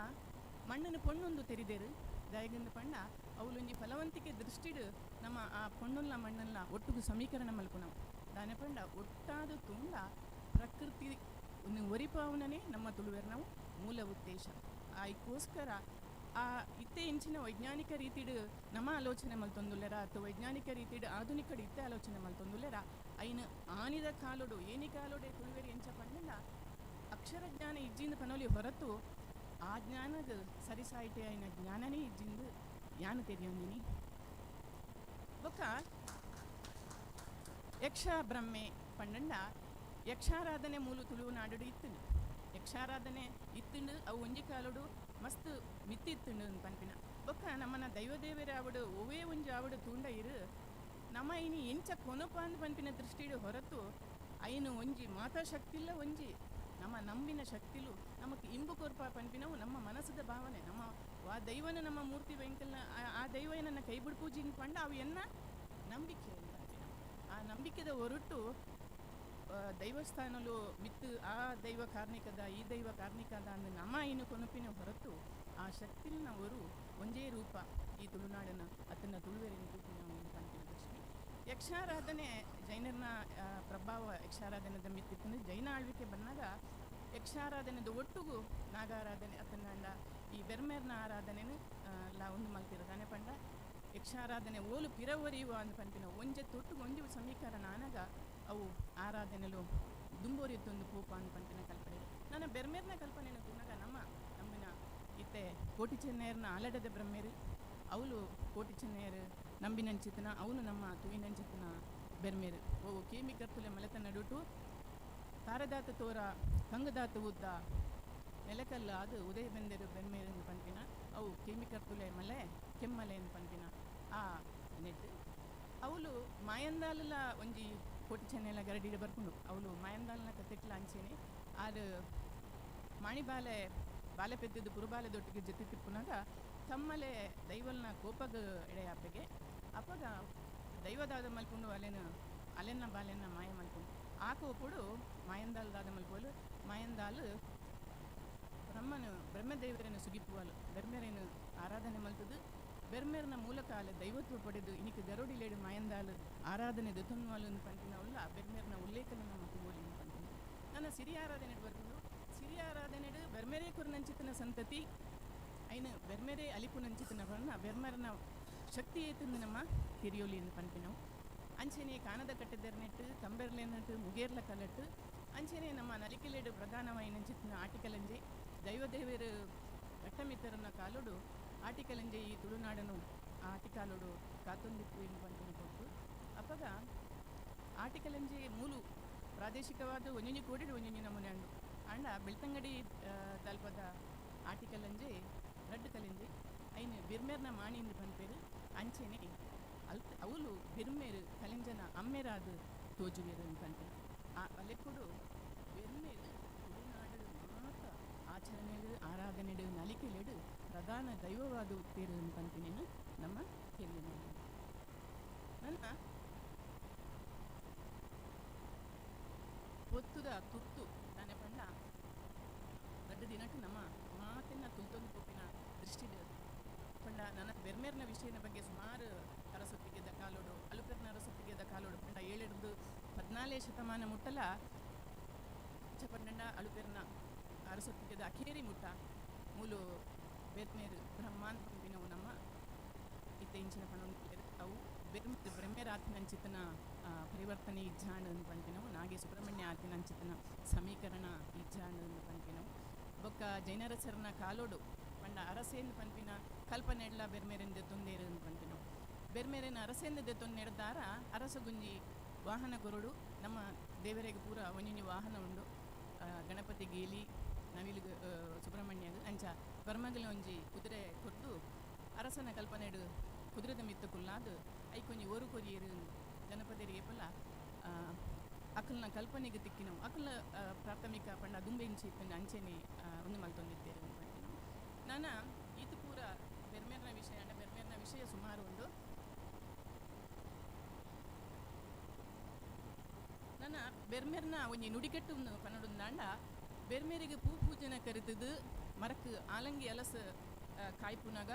ಮಣ್ಣನ್ನು ಪೊಣ್ಣೊಂದು ತೆರಿದೇರು ದಾಯಗಂದು ಪಂಡ ಅವಳೊಂಜಿ ಫಲವಂತಿಕೆ ದೃಷ್ಟಿಡು ನಮ್ಮ ಆ ಪೊಣ್ಣುಲ್ಲ ಮಣ್ಣಲ್ಲ ಒಟ್ಟುಗು ಸಮೀಕರಣ ಮಲ್ಪುನವು. ದಾನೆ ಪಂಡ ಒಟ್ಟಾದ ತೂಂಡ ಪ್ರಕೃತಿ ಒರಿಪಾವನನೇ ನಮ್ಮ ತುಳುವೆರ್ನವು ಮೂಲ ಉದ್ದೇಶ. ಆಯ್ಕೋಸ್ಕರ ಆ ಇತ್ತೆ ಇಂಚಿನ ವೈಜ್ಞಾನಿಕ ರೀತಿಡು ನಮ್ಮ ಆಲೋಚನೆ ಮಲ್ತೊಂದುಲ್ಲೆರ ಅಥವಾ ವೈಜ್ಞಾನಿಕ ರೀತಿಡು ಆಧುನಿಕಡು ಇತ್ತೆ ಆಲೋಚನೆ ಮಲ್ತೊಂದುಲ್ಲೆರ ಐನ ಆನಿದ ಕಾಲೋಡು ಏನಿ ಕಾಲೋಡೆ ತುಳುವೆರಿ ಎಂಚ ಪಂಡ ಅಕ್ಷರ ಜ್ಞಾನ ಇಜ್ಜಿಂದ ಪನೋಲಿ ಹೊರತು ಆ ಜ್ಞಾನದ ಸರಿಸಾಯಿಟೆ ಐನ ಜ್ಞಾನನೇ ಇಜ್ಜಿಂದು ಯಾನು ತೆರಿಯೊಂದಿನಿ. ಬೊಕ್ಕ ಯಕ್ಷ ಬ್ರಹ್ಮೆ ಪಂಡಂಡ ಯಕ್ಷಾರಾಧನೆ ಮೂಲು ತುಳುನಾಡು ಇತ್ತುಂಡು. ಯಕ್ಷಾರಾಧನೆ ಇತ್ತುಂಡು ಅವು ಒಂಜಿ ಕಾಲೋಡು ಮಸ್ತ್ ಮಿತ್ತಿ ಇತ್ತುಂಡು ಪನ್ಪಿನ. ಬೊಕ್ಕ ನಮ್ಮನ ದೈವದೇವರ ಆವಡು ಒವೇ ಒಂಜಿ ಆವಡು ತೂಂಡ ಇರು ನಮ್ಮ ಇನಿ ಎಂಚ ಕೊನಪ ಅಂದ್ ಪನ್ಪಿನ ದೃಷ್ಟಿಡು ಹೊರತು ಐನು ಒಂಜಿ ಮಾತಾ ಶಕ್ತಿಲ್ಲ ಒಂಜಿ ನಮ್ಮ ನಂಬಿನ ಶಕ್ತಿಲು ನಮಕ್ ಇಂಬು ಕೊರ್ಪ ಪನ್ಪಿನವು ನಮ್ಮ ಮನಸ್ಸದ ಭಾವನೆ. ನಮ್ಮ ಆ ದೈವನ ನಮ್ಮ ಮೂರ್ತಿ ವೆಂಕಲ್ನ ಆ ದೈವ ನನ್ನ ಕೈ ಬಿಡು ಪೂಜೆ ಪಂಡ ಅವು ಎನ್ನ ನಂಬಿಕೆ ಪನ್ಪಿನ. ಆ ನಂಬಿಕೆದ ಹೊರಟು ದೈವಸ್ಥಾನಲು ಮಿತ್ತು ಆ ದೈವ ಕಾರ್ಣಿಕದ ಈ ದೈವ ಕಾರ್ಣಿಕದ ಅಂದ್ ನಮ್ಮ ಇನ್ನು ಕೊನಪಿನ ಹೊರತು ಆ ಶಕ್ತಿನ ಅವರು ಒಂಜೇ ರೂಪ ಈ ತುಳುನಾಡನ ಅತನ ತುಳುವೆರಿನ ತೂಪಿನ ಪನ್ಪಿನ ದೃಷ್ಟಿ. ಯಕ್ಷಾರಾಧನೆ ಜೈನರನ ಪ್ರಭಾವ ಯಕ್ಷಾರಾಧನೆದ ಮಿತ್ತಿತ್ತು. ಜೈನ ಆಳ್ವಿಕೆ ಬಂದಾಗ ಯಕ್ಷಾರಾಧನೆದ ಒಟ್ಟುಗು ನಾಗಾರಾಧನೆ ಅತನಾಂಡ ಈ ಬೆರ್ಮೆರ್ನ ಆರಾಧನೆನು ಲಾ ಒಂದು ಮಲ್ತಿರೋದಾನೆ ಪಂಡ ಯಕ್ಷಾರಾಧನೆ ಓಲು ಪಿರವರಿಯುವ ಅಂದ್ ಪನ್ಪಿನ ಒಂಜೆ ತೊಟ್ಟುಗು ಒಂಜಿ ಸಮೀಕರಣ ಆನಗ ಅವು ಆರಾಧನೆಲು ದುಂಬೋರಿತ್ತೊಂದು ಪೂಪ ಅಂದ್ ಪನ್ಪಿನ ಕಲ್ಪನೆ. ನನ್ನ ಬೆರ್ಮೆರ್ನ ಕಲ್ಪನೆಯನ್ನು ತೂನಗ ನಮ್ಮ ನಮ್ಮಿನ ಇತ್ತೆ ಕೋಟಿ ಚೆನ್ನಯರ್ನ ಆಲಡದ ಬ್ರಹ್ಮೇರು ಅವಳು ಕೋಟಿ ಚೆನ್ನಯರು ನಂಬಿನಂಚಿತನ ಅವನು ನಮ್ಮ ತೂಯಿನಂಚಿತನ ಬೆರ್ಮೇರು. ಓ ಕೇಮಿ ಕರ್ತುಲೆ ಮಲೆತ ನಡುಟು ತಾರದಾತ ತೋರ ಕಂಗದಾತ ಉದ್ದ ನೆಲಕಲ್ಲ ಅದು ಉದಯ ಬೆಂದರು ಬೆರ್ಮೇರು ಪನ್ಪಿನ ಅವು ಕೇಮಿ ಕರ್ತುಲೆ ಮಲೆ ಕೆಮ್ಮಲೆ ಪನ್ಪಿನ ಆ ನೆಟ್ಟು ಅವಳು ಮಾಯಂದಾಲಲ ಒಂಜಿ ಕೋಟಿ ಚೆನ್ನೆಲ್ಲ ಗರಡಿಡ ಬರ್ಕೊಂಡು ಅವಳು ಮಾಯಂದಾಲನ ಕತೆಟ್ಲ ಅಂಚೆನೆ ಆರು ಮಾಣಿಬಾಲೆ ಬಾಲೆ ಪೆದ್ದಿದ್ದು ಪುರುಬಾಲೆ ದೊಟ್ಟಿಗೆ ಜೊತೆ ತಿಪ್ಪುನಾಗ ತಮ್ಮಲೆ ದೈವಲ್ನ ಕೋಪಗ ಎಡೆಯಾಪೆಗೆ ಅಪಗ ದೈವದಾದ ಮಲ್ಪುಂಡು ಅಲೆನ ಅಲೆನ್ನ ಬಾಲೆನ್ನ ಮಾಯ ಮಲ್ಪುಂಡು ಆ ಕೋಪುಡು ಮಾಯಂದಾಲ್ ದಾದ ಮಲ್ಪೋಲು ಮಾಯಂದಾಲು ಬ್ರಹ್ಮನು ಬ್ರಹ್ಮದೇವರನ್ನು ಸುಗಿಪುವಲು ಬೆರ್ಮೆರೇನು ಆರಾಧನೆ ಮಲ್ತದು ಬೆರ್ಮೆರ್ನ ಮೂಲಕ ಅಲೆ ದೈವತ್ವ ಪಡೆದು ಇನಿಕ್ ಗರುಡಿಲೇಡು ಮಾಯಂದಾಲು ಆರಾಧನೆ ದೊತನ್ವಾಲು ಪಂಪಿನವಲ್ಲ ಬೆರ್ಮೆರ್ನ ಉಲ್ಲೇಖನ ನಮ್ಮ ತೂವೊಲಿ ಪಂಪಿನ. ನನ್ನ ಸಿರಿ ಆರಾಧನೆ ಬರ್ಕೊಂಡು ಸಿರಿ ಆರಾಧನೆಡು ಬೆರ್ಮೆರೇ ಕುರ್ನಂಚಿತನ ಸಂತತಿ ಐನು ಬೆರ್ಮೆರೇ ಅಲಿಪುನಂಚಿತನ ಬಣ್ಣ ಬೆರ್ಮೆರ್ನ ಶಕ್ತಿ ಏತಂದು ನಮ್ಮ ತಿರಿಯೋಲಿ ಪಂಪಿನವು. ಅಂಚೆನೆ ಕಾನದ ಕಟ್ಟೆದರ್ನೆಟ್ಟು ಕಂಬೆರ್ಲೆನಟ್ಟು ಮುಗೇರ್ಲ ಕಲಟ್ಟು ಅಂಚೆನೆ ನಮ್ಮ ನಲಿಕೆಲೇಡು ಪ್ರಧಾನವಾಯಿನಂಚಿತನ ಆಟಿಕಲಂಜೆ ದೈವದೇವರು ಘಟ್ಟಮಿತ್ತರನ ಕಾಲೋಡು ಆಟಿಕಲಂಜೆ ಈ ತುಳುನಾಡನು ಆಟಿಕಾಲೋಡು ಕಾತೊಂದಿಪ್ಪು ಎಂದು ಪಂಪಿನ ಕೊಟ್ಟು ಅಪಗ ಆಟಿಕಲಂಜೆ ಮೂಲು ಪ್ರಾದೇಶಿಕವಾದ ಒಂಜೊಂಜಿ ಕೋಡಿಡು ಒಂಜೊಂಜಿ ನಮೂನೆ ಅಂಡು ಅಂಡ ಬೆಳ್ತಂಗಡಿ ತಲ್ಪದ ಆಟಿಕಲಂಜೆ ರಡ್ಡು ಕಲಂಜೆ ಐನು ಬಿರ್ಮೇರ್ನ ಮಾಣಿಂದು ಪನ್ಪೇರು ಅಂಚೆನೆ ಅಲ್ತ್ ಅವಲು ಬಿರ್ಮೇರು ಕಲೆಂಜನ ಅಮ್ಮೇರಾದ ತೋಜುವೇರು ಪನ್ಪೇರು. ಆ ಅಲೆಕ್ಕುಡು ಬೆರ್ಮೇರು ತುಳುನಾಡು ಮಾತ ಆಚರಣೆಡು ಆರಾಧನೆಡು ನಲಿಕೆಲೆಡು ಪ್ರಧಾನ ದೈವವಾದ ಉತ್ತೇರು ಪನ್ಪಿನೇನು ನಮ್ಮ ಹಿರಿಯ. ನನ್ನ ಜೋರುದ ತುರ್ತು ದಾನೆ ಪಂಡ ರಡ್ಡ್ ದಿನಟ್ ನಮ್ಮ ಮಾತೆನ್ನ ತುಲ್ತೊಂದು ಪೋಪಿನ ದೃಷ್ಟಿಡ್ ಪಂಡ ನನ ಬೆರ್ಮೆರ್ನ ವಿಷಯದ ಬಗ್ಗೆ ಸುಮಾರು ಅರಸೊತ್ತಿಗೆದ ಕಾಲೋಡು, ಅಲುಪೆರ್ನ ಅರಸೊತ್ತಿಗೆದ ಕಾಲೋಡು ಪಂಡ 7ರ್ದು 14 ಶತಮಾನ ಮುಟ್ಟಲ ಪಂಡ ಅಳುಪೆರ್ನ ಅರಸೊತ್ತಿಗೆದ ಅಖೇರಿ ಮುಟ್ಟ ಮೂಲು ಬೆರ್ಮೇರು ಬ್ರಹ್ಮಾಂಡ ಪನ್ಪಿನವು ನಮ್ಮ ಇತ್ತೆ ಇಂಚಿನ ಪನೊಂದು ಅವು ಬೆರ್ಮೆರಾತಿನಂಚಿತನ ಪರಿವರ್ತನೆ ಇಜ್ಜಾಂಡ್ ಪನ್ಪಿನವು, ನಾಗೆ ಸುಬ್ರಹ್ಮಣ್ಯ ಆತಿನಂಚಿತನ ಸಮೀಕರಣ ಇಜ್ಜಾಂಡ್ ಪನ್ಪಿನವು. ಬೊಕ್ಕ ಜೈನರಸರ್ನ ಕಾಲೋಡು ಪಂಡ ಅರಸೇಂದ್ ಪನ್ಪಿನ ಕಲ್ಪನೆಡ್ಲ ಬೆರ್ಮೆರೆಂದು ತೊಂದೇರು ಪನ್ಪಿನವು. ಬೆರ್ಮೆರೆನ ಅರಸೇಂದು ದೆತ್ತೊಂದು ಅರಸಗುಂಜಿ ವಾಹನ ಕೊರಡು, ನಮ್ಮ ದೇವರಿಗೆ ಪೂರ ಒಂಜೊಂಜಿ ವಾಹನ ಉಂಡು, ಗಣಪತಿ ಗೇಲಿ ನವಿಲು ಸುಬ್ರಹ್ಮಣ್ಯಗ್ ಅಂಚ ಬರ್ಮಗಲ ಒಂಜಿ ಕುದುರೆ ಕೊರ್ದು ಅರಸನ ಕಲ್ಪನೆಡು ಕುದುರೆದ ಮಿತ್ತು ಕುಲ್ಲಾದು ಐಕೊಂಜಿ ಒರು ಕೊರಿಯರು ಜನಪದರಿಗೆ ಏಪಲ ಅಕಲ್ನ ಕಲ್ಪನೆಗೆ ತಿಕ್ಕಿನವು ಅಕಲ್ನ ಪ್ರಾಥಮಿಕ ಪಂಡ ದುಂಬೆ ಇಂಚಿ ಇತ್ತಂಡ ಅಂಚೆನೆ ಒಂದು ಮಲ್ತೊಂದಿದ್ದೇರು ಪಂಡಿನವು. ನಾನ ಈತ ಪೂರ ಬೆರ್ಮೆರ್ನ ವಿಷಯ ಅಂಡ ಬೆರ್ಮೆರ್ನ ವಿಷಯ ಸುಮಾರು ಉಂಡು. ನನ್ನ ಬೆರ್ಮೆರ್ನ ಒಂಜಿ ನುಡಿಕಟ್ಟು ಪನ್ನೊಂದಾಂಡ ಬೆರ್ಮೆರಿಗೆ ಪೂ ಪೂಜನ ಕರಿತದು ಮರಕ್ ಆಲಂಗಿ ಅಲಸ ಕಾಯ್ಪುನಾಗ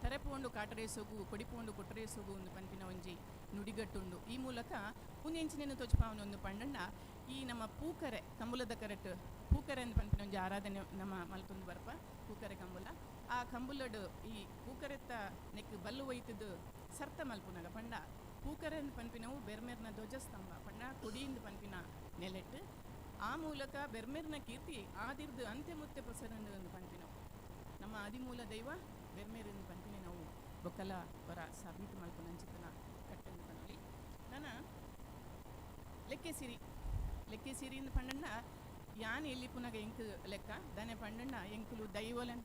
ತರೆಪೋಂಡು ಕಾಟರೇಸೋಗು ಕೊಡಿಪೋಂಡು ಕೊಟ್ಟರೇಸೋಗು ಒಂದು ಪನ್ಪಿನ ಒಂಜಿ ನುಡಿಗಟ್ಟುಂಡು. ಈ ಮೂಲಕ ಪುಣ್ಯಂಚಿನ ತೋಚ್ಪಾವನ ಒಂದು ಪಂಡಂಡ ಈ ನಮ್ಮ ಪೂಕರೆ ಕಂಬುಲದ ಕರೆಟ್ ಪೂಕರೆ ಅಂದ್ ಪನ್ಪಿನ ಒಂಜಿ ಆರಾಧನೆ ನಮ್ಮ ಮಲ್ತೊಂದು ಬರ್ಪ ಪೂಕರೆ ಕಂಬುಲ. ಆ ಕಂಬುಲಡು ಈ ಪೂಕರೆತ್ತ ನೆಕ್ ಬಲ್ಲು ಒಯ್ತದ್ದು ಸರ್ತ ಮಲ್ಪುನಾಗ ಪಂಡ ಪೂಕರೆ ಅಂದ್ ಪನ್ಪಿನವು ಬೆರ್ಮೆರ್ನ ಧ್ವಜಸ್ತಂಭ ಪಂಡ ಕೊಡಿಯಿಂದ ಪನ್ಪಿನ ನೆಲೆಟ್ಟು ಆ ಮೂಲಕ ಬೆರ್ಮೆರ್ನ ಕೀರ್ತಿ ಆದಿರ್ದು ಅಂತ್ಯ ಮುತ್ತೆ ಪಸರಂಡು ಎಂದು ಪನ್ಪಿನವು. ನಮ್ಮ ಆದಿಮೂಲ ದೈವ ಬೆರ್ಮೇರು ಪನ್ಪಿನ ನಾವು ಬೊಕ್ಕಲ ವರ ಸಾಬೀತು ಮಲ್ಪುನಂಚಿತನ ಕಟ್ಟಂದು ಪನೊಲಿ. ನಾನ ಲೆಕ್ಕೆ ಸಿರಿ ಲೆಕ್ಕೆ ಸಿರಿ ಪಂಡಣ್ಣ ಯಾನ್ ಎಲ್ಲಿ ಪುನಗ ಎಂಕ್ ಲೆಕ್ಕ ದಾನೆ ಪಂಡಣ್ಣ ಎಂಕುಲು ದೈವಲನ್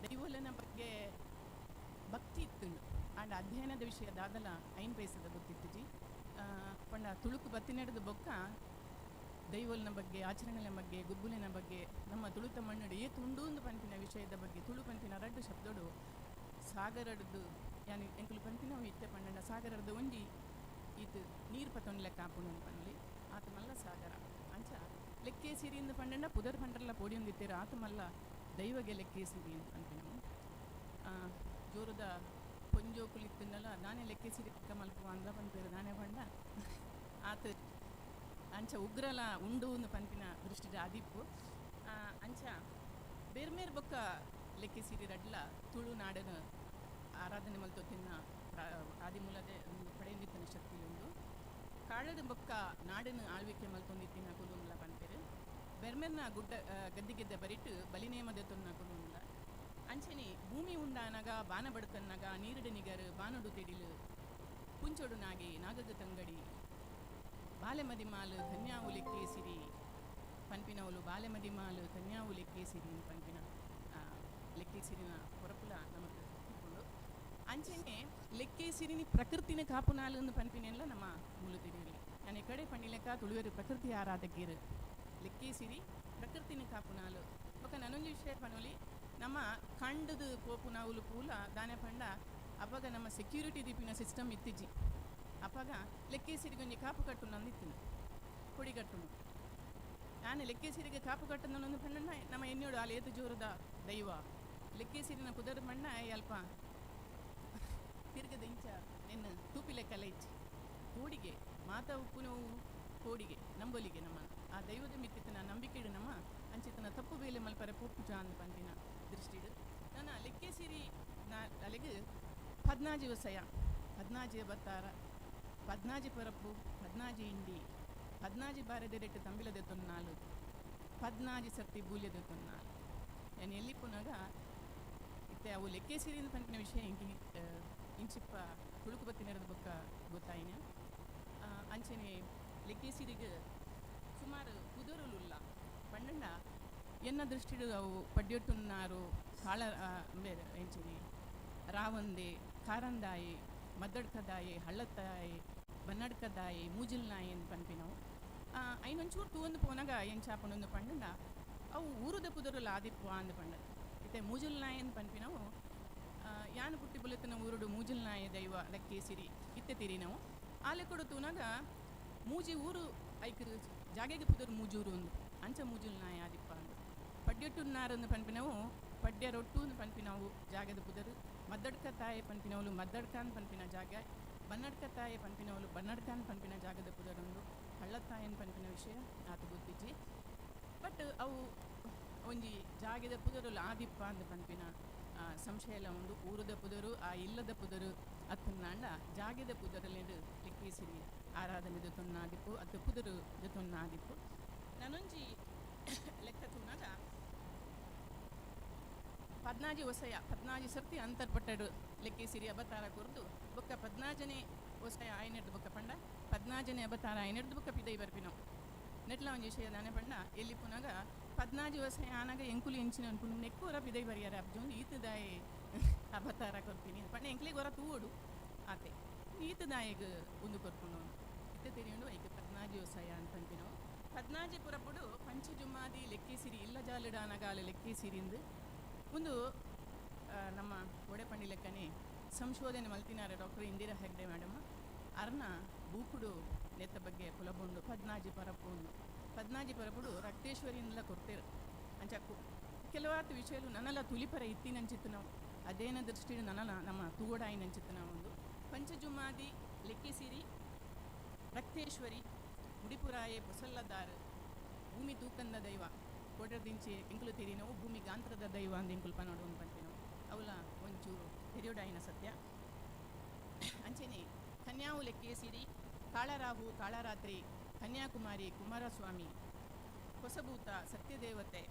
ದೈವಲನ ಬಗ್ಗೆ ಭಕ್ತಿ ಇತ್ತುಂಡು ಆಂಡ ಅಧ್ಯಯನದ ವಿಷಯ ದಾದಲ ಐನ್ ಪೈಸದ ಗೊತ್ತಿತ್ತುಜಿ. ಪಂಡ ತುಳುಕು ಬತ್ತಿ ನಡೆದು ಬೊಕ್ಕ ದೈವಲ್ನ ಬಗ್ಗೆ ಆಚರಣೆಯ ಬಗ್ಗೆ ಗುಬ್ಬುಲಿನ ಬಗ್ಗೆ ನಮ್ಮ ತುಳುತ ಮಣ್ಣುಡು ಏ ತುಂಡು ಪನ್ಪಿನ ವಿಷಯದ ಬಗ್ಗೆ ತುಳು ಪನ್ಪಿನ ರಡ್ಡು ಶಬ್ದಡು ಸಾಗರಡ್ದು ಯಾನಿ ಎಂಕುಲು ಪನ್ಪಿನವು ಇತ್ತೆ ಪಂಡಂಡ ಸಾಗರಡ್ದು ಒಂಜಿ ಈತ್ ನೀರು ಪತ್ತೊಂದು ಲೆಕ್ಕ ಆಪುಂಡು ಪನ್ಲಿ ಆತ ಮಲ್ಲ ಸಾಗರ ಅಂಚ ಲೆಕ್ಕೆ ಸಿರಿಯಿಂದ ಪಂಡಂಡ ಪುದರ್ ಪಂಡ್ರಲ್ಲ ಪೋಡಿಯೊಂದಿತ್ತೇರು ಆತ ಮಲ್ಲ ದೈವಗೆ ಲೆಕ್ಕೆ ಸಿರಿ ಅಂತ ಪನ್ಪಿನವು. ಜೋರದ ಪೊಂಜೋಕುಲು ದಾನೆ ಲೆಕ್ಕೆ ಸಿರಿ ಲೆಕ್ಕ ಮಲ್ಪುವ ಅಂದ್ಲ ಪನ್ಪೇರು ದಾನೆ ಪಂಡ ಆತ ಅಂಚ ಉಗ್ರಲ ಉಂಡು ಪನ್ಪಿನ ದೃಷ್ಟಿದ ಆದಿಪ್ಪು. ಅಂಚ ಬೇರ್ಮೇರ್ ಬೊಕ್ಕ ಲೆಕ್ಕೆ ಸಿರಿ ರಡ್ಲ ತುಳುನಾಡನ ಆರಾಧನೆ ಮಲ್ತೊ ತಿನ್ನ ಆದಿಮೂಲದೆ ಪಡೆಯೊಂದಿತ್ತಿನ ಶಕ್ತಿ ಉಂಡು. ಕಾಳದ ಬೊಕ್ಕ ನಾಡನ ಆಳ್ವಿಕೆ ಮಲ್ತೊಂದಿತ್ತಿನ ಕುಲುಂಗ್ಲ ಪನ್ಪೇರು. ಬೆರ್ಮೆರ್ನ ಗುಡ್ಡ ಗದ್ದಿಗೆದ್ದ ಬರಿಟ್ಟು ಬಲಿನೇಮದ ತೊನ್ನ ಕುಲುಂಗ್ಲ ಅಂಚನೆ ಭೂಮಿ ಉಂಡಾನಗ ಬಾನ ಬಡ್ಕನ್ನಾಗ ನೀರುಡು ನಿಗರು ಬಾನುಡು ತೆಡಿಲು ಪುಂಚೊಡು ನಾಗೆ ನಾಗದ ತಂಗಡಿ ಬಾಲೆಮದಿ ಮಾಲು ಕನ್ಯಾವು ಲೆಕ್ಕೇಸಿರಿ ಪನ್ಪಿನವಳು ಬಾಲೆಮದಿ ಮಾಲು ಕನ್ಯಾವು ಲೆಕ್ಕೇಸಿರಿ ಪನ್ಪಿನ ಲೆಕ್ಕೇಸಿರಿನ ಹೊರಪುಲ ನಮಕ್ ತಿಕ್ಕುಂಡು. ಅಂಚನೆ ಲೆಕ್ಕೇಸಿರಿನಿ ಪ್ರಕೃತಿನ ಕಾಪುನಾಲು ಪನ್ಪಿನೆಲ್ಲ ನಮ್ಮ ಮೂಲ ತಿಳಿಯಲಿ. ನಾನು ಈ ಕಡೆ ಪಂಡಿಲೆಕ್ಕ ತುಳುವೆರು ಪ್ರಕೃತಿ ಆರಾಧಕೀರು ಲೆಕ್ಕೇಸಿರಿ ಪ್ರಕೃತಿನ ಕಾಪುನಾಲು. ಬೊಕ ನನೊಂಜಿ ವಿಷಯ ಪನೊಲಿ ನಮ್ಮ ಕಂಡದು ಪೋಪುನವುಲು ಪೂಲ ದಾನೆ ಪಂಡ ಅಪಗ ನಮ್ಮ ಸೆಕ್ಯೂರಿಟಿ ದೀಪಿನ ಸಿಸ್ಟಮ್ ಇತ್ತಿಜಿ. ಅಪಗ ಲೆಕ್ಕೇಸಿರಿಗೊಂಜಿ ಕಾಪು ಕಟ್ಟು ಇತ್ತಿನ ಕೊಡಿ ಕಟ್ಟುನು ನಾನು ಲೆಕ್ಕೇಸಿರಿಗೆ ಕಾಪು ಕಟ್ಟುನ ಪಂಡ ನಮ್ಮ ಎನ್ನೋಡು ಅಲ್ಲಿ ಏತು ಜೋರದ ದೈವ ಲೆಕ್ಕೇಸಿರಿನ ಪುದರ್ ಮಣ್ಣ ಅಲ್ಪ ತಿರ್ಗದ ಇಂಚ ನಿನ್ನ ತೂಪಿ ಲೆಕ್ಕಲ್ಲ ಇಚ್ಚಿ ಕೋಡಿಗೆ ಮಾತ ಉಪ್ಪುನವು ಕೋಡಿಗೆ ನಂಬೊಲಿಗೆ ನಮ್ಮ ಆ ದೈವದ ಮಿತ್ತಿತನ ನಂಬಿಕೆಡು ನಮ್ಮ ಅಂಚಿತನ ತಪ್ಪು ಬೇಲೆ ಮಲ್ಪರೆ ಪೋಪುಜ ಅಂದ್ ಪನ್ಪಿನ ದೃಷ್ಟಿಡು ನನ್ನ ಲೆಕ್ಕೇಸಿರಿ ನಾ ಅಲೆಗ್ ಪದ್ನಾಜಿ ವಸಯ ಪದ್ನಾಜಿ ಬತ್ತಾರ ಪದ್ನಾಜಿ ಪರಪ್ಪು ಪದ್ನಾಜಿ ಇಂಡಿ ಪದ್ನಾಜಿ ಬಾರೆದೆರೆಟ್ಟು ತಂಬಿಲದೆ ತೊನ್ನಾಲು ಪದ್ನಾಜಿ ಸರ್ತಿ ಬೂಲ್ಯದೆ ತೊನ್ನಾಲು. ನಾನು ಎಲ್ಲಿ ಪುನಗ ಇತ್ತೆ ಅವು ಲೆಕ್ಕೇಸಿರಿ ಪನ್ಪಿನ ವಿಷಯ ಇಂಕಿ ಇಂಚಿಪ್ಪ ತುಳುಕು ಬತ್ತಿ ನಡೆದ ಬೊಕ್ಕ ಗೊತ್ತಾಯಿನ. ಅಂಚನೆ ಲೆಕ್ಕೇಸಿರಿಗೆ ಸುಮಾರು ಕುದುರುಲುಲ್ಲ ಪಂಡಂಡ ಎನ್ನ ದೃಷ್ಟಿಡು ಅವು ಪಡ್ಯೊಟ್ಟುನ್ನಾರು ಕಾಳ ಬೇರೆ ಎಂಚಿನಿ ರಾವಂದೆ ಕಾರಂದಾಯಿ ಮದ್ದಡ್ಕದಾಯಿ ಹಳ್ಳತ್ತಾಯಿ ಬನ್ನಡ್ಕದಾಯಿ ಮೂಜಿಲ್ನಾಯಿ ಅಂತ ಪನ್ಪಿನವು. ಐನೊಂಚೂರು ತೂವೊಂದು ಪೋನಾಗ ಎಂಚಾಪುಂಡು ಪಂಡಂಡ ಅವು ಊರುದ ಪುದರುಲ ಆದಿಪ್ಪು ಅಂದ್ ಪಂಡ ಇತ್ತೆ ಮೂಜಿಲ್ನಾಯಿ ಅಂತ ಪನ್ಪಿನವು. ಯಾನ್ ಪುಟ್ಟಿ ಬುಲೆತನ ಊರುಡು ಮೂಜಿಲ್ನಾಯಿ ದೈವ ಲೆಕ್ಕೇಸಿರಿ ಇತ್ತೆ ತಿರಿನವು ಆಲೆ ಕೊಡು ತೂನಾಗ ಮೂಜಿ ಊರು ಐಕ್ ಜಾಗೆಗ್ ಪುದರ್ ಮೂಜೂರು ಅಂದ್. ಅಂಚ ಮೂಜುಲ್ನಾಯ ಆದಿಪ್ಪ ಅಂದ್. ಪಡ್ಯೊಟ್ಟುನ್ನಾರಂದು ಪನ್ಪಿನವು ಪಡ್ಯ ರೊಟ್ಟು ಪನ್ಪಿನವು ಜಾಗದ ಪುದರ್. ಮದ್ದಡ್ಕ ತಾಯೆ ಪನ್ಪಿನವುಲು ಮದ್ದಡ್ಕಾನ್ ಪನ್ಪಿನ ಜಾಗ. ಬನ್ನಡ್ಕ ತಾಯೆ ಪನ್ಪಿನವುಲು ಬನ್ನಡ್ಕಾನ್ ಪನ್ಪಿನ ಜಾಗದ ಪುದರುಂಡು. ಕಳ್ಳತ್ತಾಯನ್ ಪನ್ಪಿನ ವಿಷಯ ಆತ್ ಗೊತ್ತಿಜ್ಜಿ. ಬಟ್ ಅವು ಒಂಜಿ ಜಾಗೆದ ಪುದರುಲು ಆದಿಪ್ಪ ಅಂದ್ ಪನ್ಪಿನ ಸಂಶಯಲ ಉಂಡು. ಊರುದ ಪುದರು ಆ ಇಲ್ಲದ ಪುದರು ಅತ್ತನಾಂಡ ಜಾಗೆದ ಪುದರುಲೆಡ್ ಲೆಕ್ಕೇಸಿರಿ ಆರಾಧನೆ ದೆತೊನ್ನಾದಿಪ್ಪು ಅತ್ತ ಪುದರು ದೆತೊನ್ನಾದಿಪ್ಪು. ನನೊಂಜಿ ಲೆಕ್ಕ ತೂನಗ ಪದ್ನಾಜಿ ಒಸಯ ಪದ್ನಾಜಿ ಸರ್ತಿ ಅಂತರ್ಪಟ್ಟಡು ಲೆಕ್ಕೇಸಿರಿ ಅಬತಾರ ಕೊರ್ದು ಬೊಕ್ಕ ಪದ್ನಾಜನೆ ಒಸಯ ಆಯನೆರ್ದ್ ಬೊಕ್ಕ ಪಂಡ ಪದ್ನಾಜನೆ ಅಬತಾರ ಆಯನೆರ್ದ್ ಬೊಕ್ಕ ಪಿದೈ ಬರ್ಪಿನವು. ನೆಟ್ಲ ಒಂಜಿ ವಿಷಯ ದಾನೆ ಪಂಡ ಎಲ್ಲಿ ಪುನಗ ಪದ್ನಾಜಿ ಒಸಯ ಆನಗ ಎಂಕುಲು ಎಂಚಿನ ಅನ್ಪುಂಡು ನೆಕ್ಕು ಒರ ಪಿದೈ ಬರಿಯರ ಅಬ್ಜೊಂದು ಈತ್ ದಾಯೆ ಅಬತಾರ ಕೊರ್ಪಿನಿ ಪಂಡ ಎಂಕ್ಲೆಗ್ ಒರ ತೂವೊಡು ಆತೆ ಈತ್ ದಾಯೆಗ್ ಉಂದು ಕೊರ್ಪುಂಡು ಇತ್ತೆ ತೆರಿಯುಂಡು ಐಕ್ ಪದ್ನಾಜಿ ಒಸಯ ಅಂತ ಪನ್ಪಿನವು. ಪದ್ನಾಜಿ ಪುರಪುಡು ಪಂಚಜುಮ್ಮಾದಿ ಲೆಕ್ಕೇಸಿರಿ ಇಲ್ಲ ಜಾಲುಡಾನಗಾಲ ಲೆಕ್ಕೇಸಿರಿಂದು ಉಂದು ನಮ್ಮ ಒಡೆಪಂಡಿ ಲೆಕ್ಕನೆ ಸಂಶೋಧನೆ ಮಲ್ತಿನಾರ ಡಾಕ್ಟರ್ ಇಂದಿರಾ ಹೆಗ್ಡೆ ಮೇಡಮ್ ಅರ್ನ ಬೂಕುಡು ನೆತ್ತ ಬಗ್ಗೆ ಪುಲಬುಂಡು. ಪದ್ನಾಜಿ ಪರಪು ಪದ್ನಾಜಿ ಪರಪುಡು ರಕ್ತೇಶ್ವರಿಯಿಂದಲ ಕೊರ್ತೇರು. ಅಂಚ ಕೆಲವಾತು ವಿಷಯಲು ನನಲ ತುಲಿಪರ ಇತ್ತಿನಂಚಿತ್ತು ನಾವು ಅದೇನ ದೃಷ್ಟಿಡು ನನಲ ನಮ್ಮ ತೂವಡಾಯಿನಂಚಿತ್ತು ನಾವು ಒಂದು ಪಂಚಜುಮಾದಿ ಲೆಕ್ಕಿಸಿರಿ ರಕ್ತೇಶ್ವರಿ ಮುಡಿಪುರಾಯೆ ಪೊಸಲ್ಲದಾರು ಭೂಮಿ ತೂಕಂದ ದೈವ ಕೋಟದಿಂಚಿ ಎಂಕುಲು ತೆರಿನವು ಭೂಮಿ ಗಾಂತ್ರದ ದೈವ ಅಂದ್ ಎಂಕುಲು ಪನೋಡು ಒಂದು ಪನ್ಪಿನವು ಅವಲ ಒಂಚೂರು ತೆರಿಯೋಡಾಯಿನ ಸತ್ಯ. ಅಂಚೆನೆ ಕನ್ಯಾವು ಲೆಕ್ಕೇಸಿರಿ ಕಾಳರಾಹು ಕಾಳರಾತ್ರಿ ಕನ್ಯಾಕುಮಾರಿ ಕುಮಾರಸ್ವಾಮಿ ಹೊಸಭೂತ ಸತ್ಯದೇವತೆ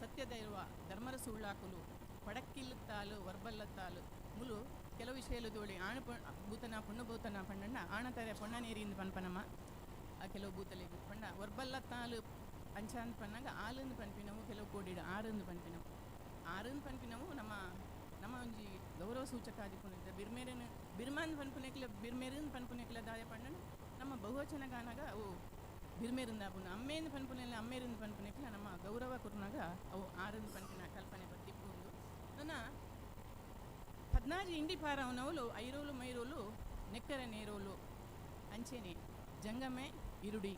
ಸತ್ಯದೈವ ಧರ್ಮರ ಸುಳ್ಳಾಕುಲು ಪಡಕ್ಕಿಲ್ಲತ್ತಾಲು ವರ್ಬಲ್ಲತ್ತಾಲು ಮುಲು ಕೆಲವು ವಿಷಯಲು ತೋಳಿ ಆಣು ಭೂತನ ಪೊಣ್ಣು ಭೂತನ ಪಂಡಣ್ಣ ಆಣತಾರೆ ಪೊಣ್ಣ ನೀರಿಂದ ಪನ್ಪನಮ್ಮ ಆ ಕೆಲವು ಭೂತಲೆಗು ಪಂಡ ವರ್ಬಲ್ಲತ್ತಾಲು ಅಂಚಾಂದ್ ಪನ್ನಾಗ ಆಲಂದು ಪನ್ಪಿನವು ಕೆಲವು ಕೋಡಿಡು ಆರಂದು ಪನ್ಪಿನವು ಆರಂದು ಪನ್ಪಿನವು ನಮ್ಮ ನಮ್ಮ ಒಂಜಿ ಗೌರವ ಸೂಚಕ ಆದಿಪ್ಪುನ ಬಿರ್ಮೇರನ್ ಬಿರ್ಮಾನ್ ಪನ್ಪುನೆಕ್ಲ ಬಿರ್ಮೇರನ್ ಪನ್ಪುನೆಕ್ಲ ದಾಯ ಪಂಡನ ನಮ್ಮ ಬಹುವಚನ ಗಾನಾಗ ಅವು ಬಿರ್ಮೇರಿಂದ ಆಪುಂಡು. ಅಮ್ಮೇಂದು ಪನ್ಪುನೆಲ್ಲ ಅಮ್ಮೇರಿಂದ ಪನ್ಪುನೆಕ್ಲ ನಮ್ಮ ಗೌರವ ಕೊರ್ನಾಗ ಅವು ಆರಂದು ಪನ್ಪಿನ ಕಲ್ಪನೆ ಬತ್ತಿಪ್ಪುಂಡು. ನನ್ನ ಪದ್ನಾಜಿ ಇಂಡಿ ಪಾರವನವಲು ಐರೋಲು ಮೈರೋಲು ನೆಕ್ಕರ ನೇರೋಲು ಅಂಚೆನೆ ಜಂಗಮೆ ಇರುಡಿ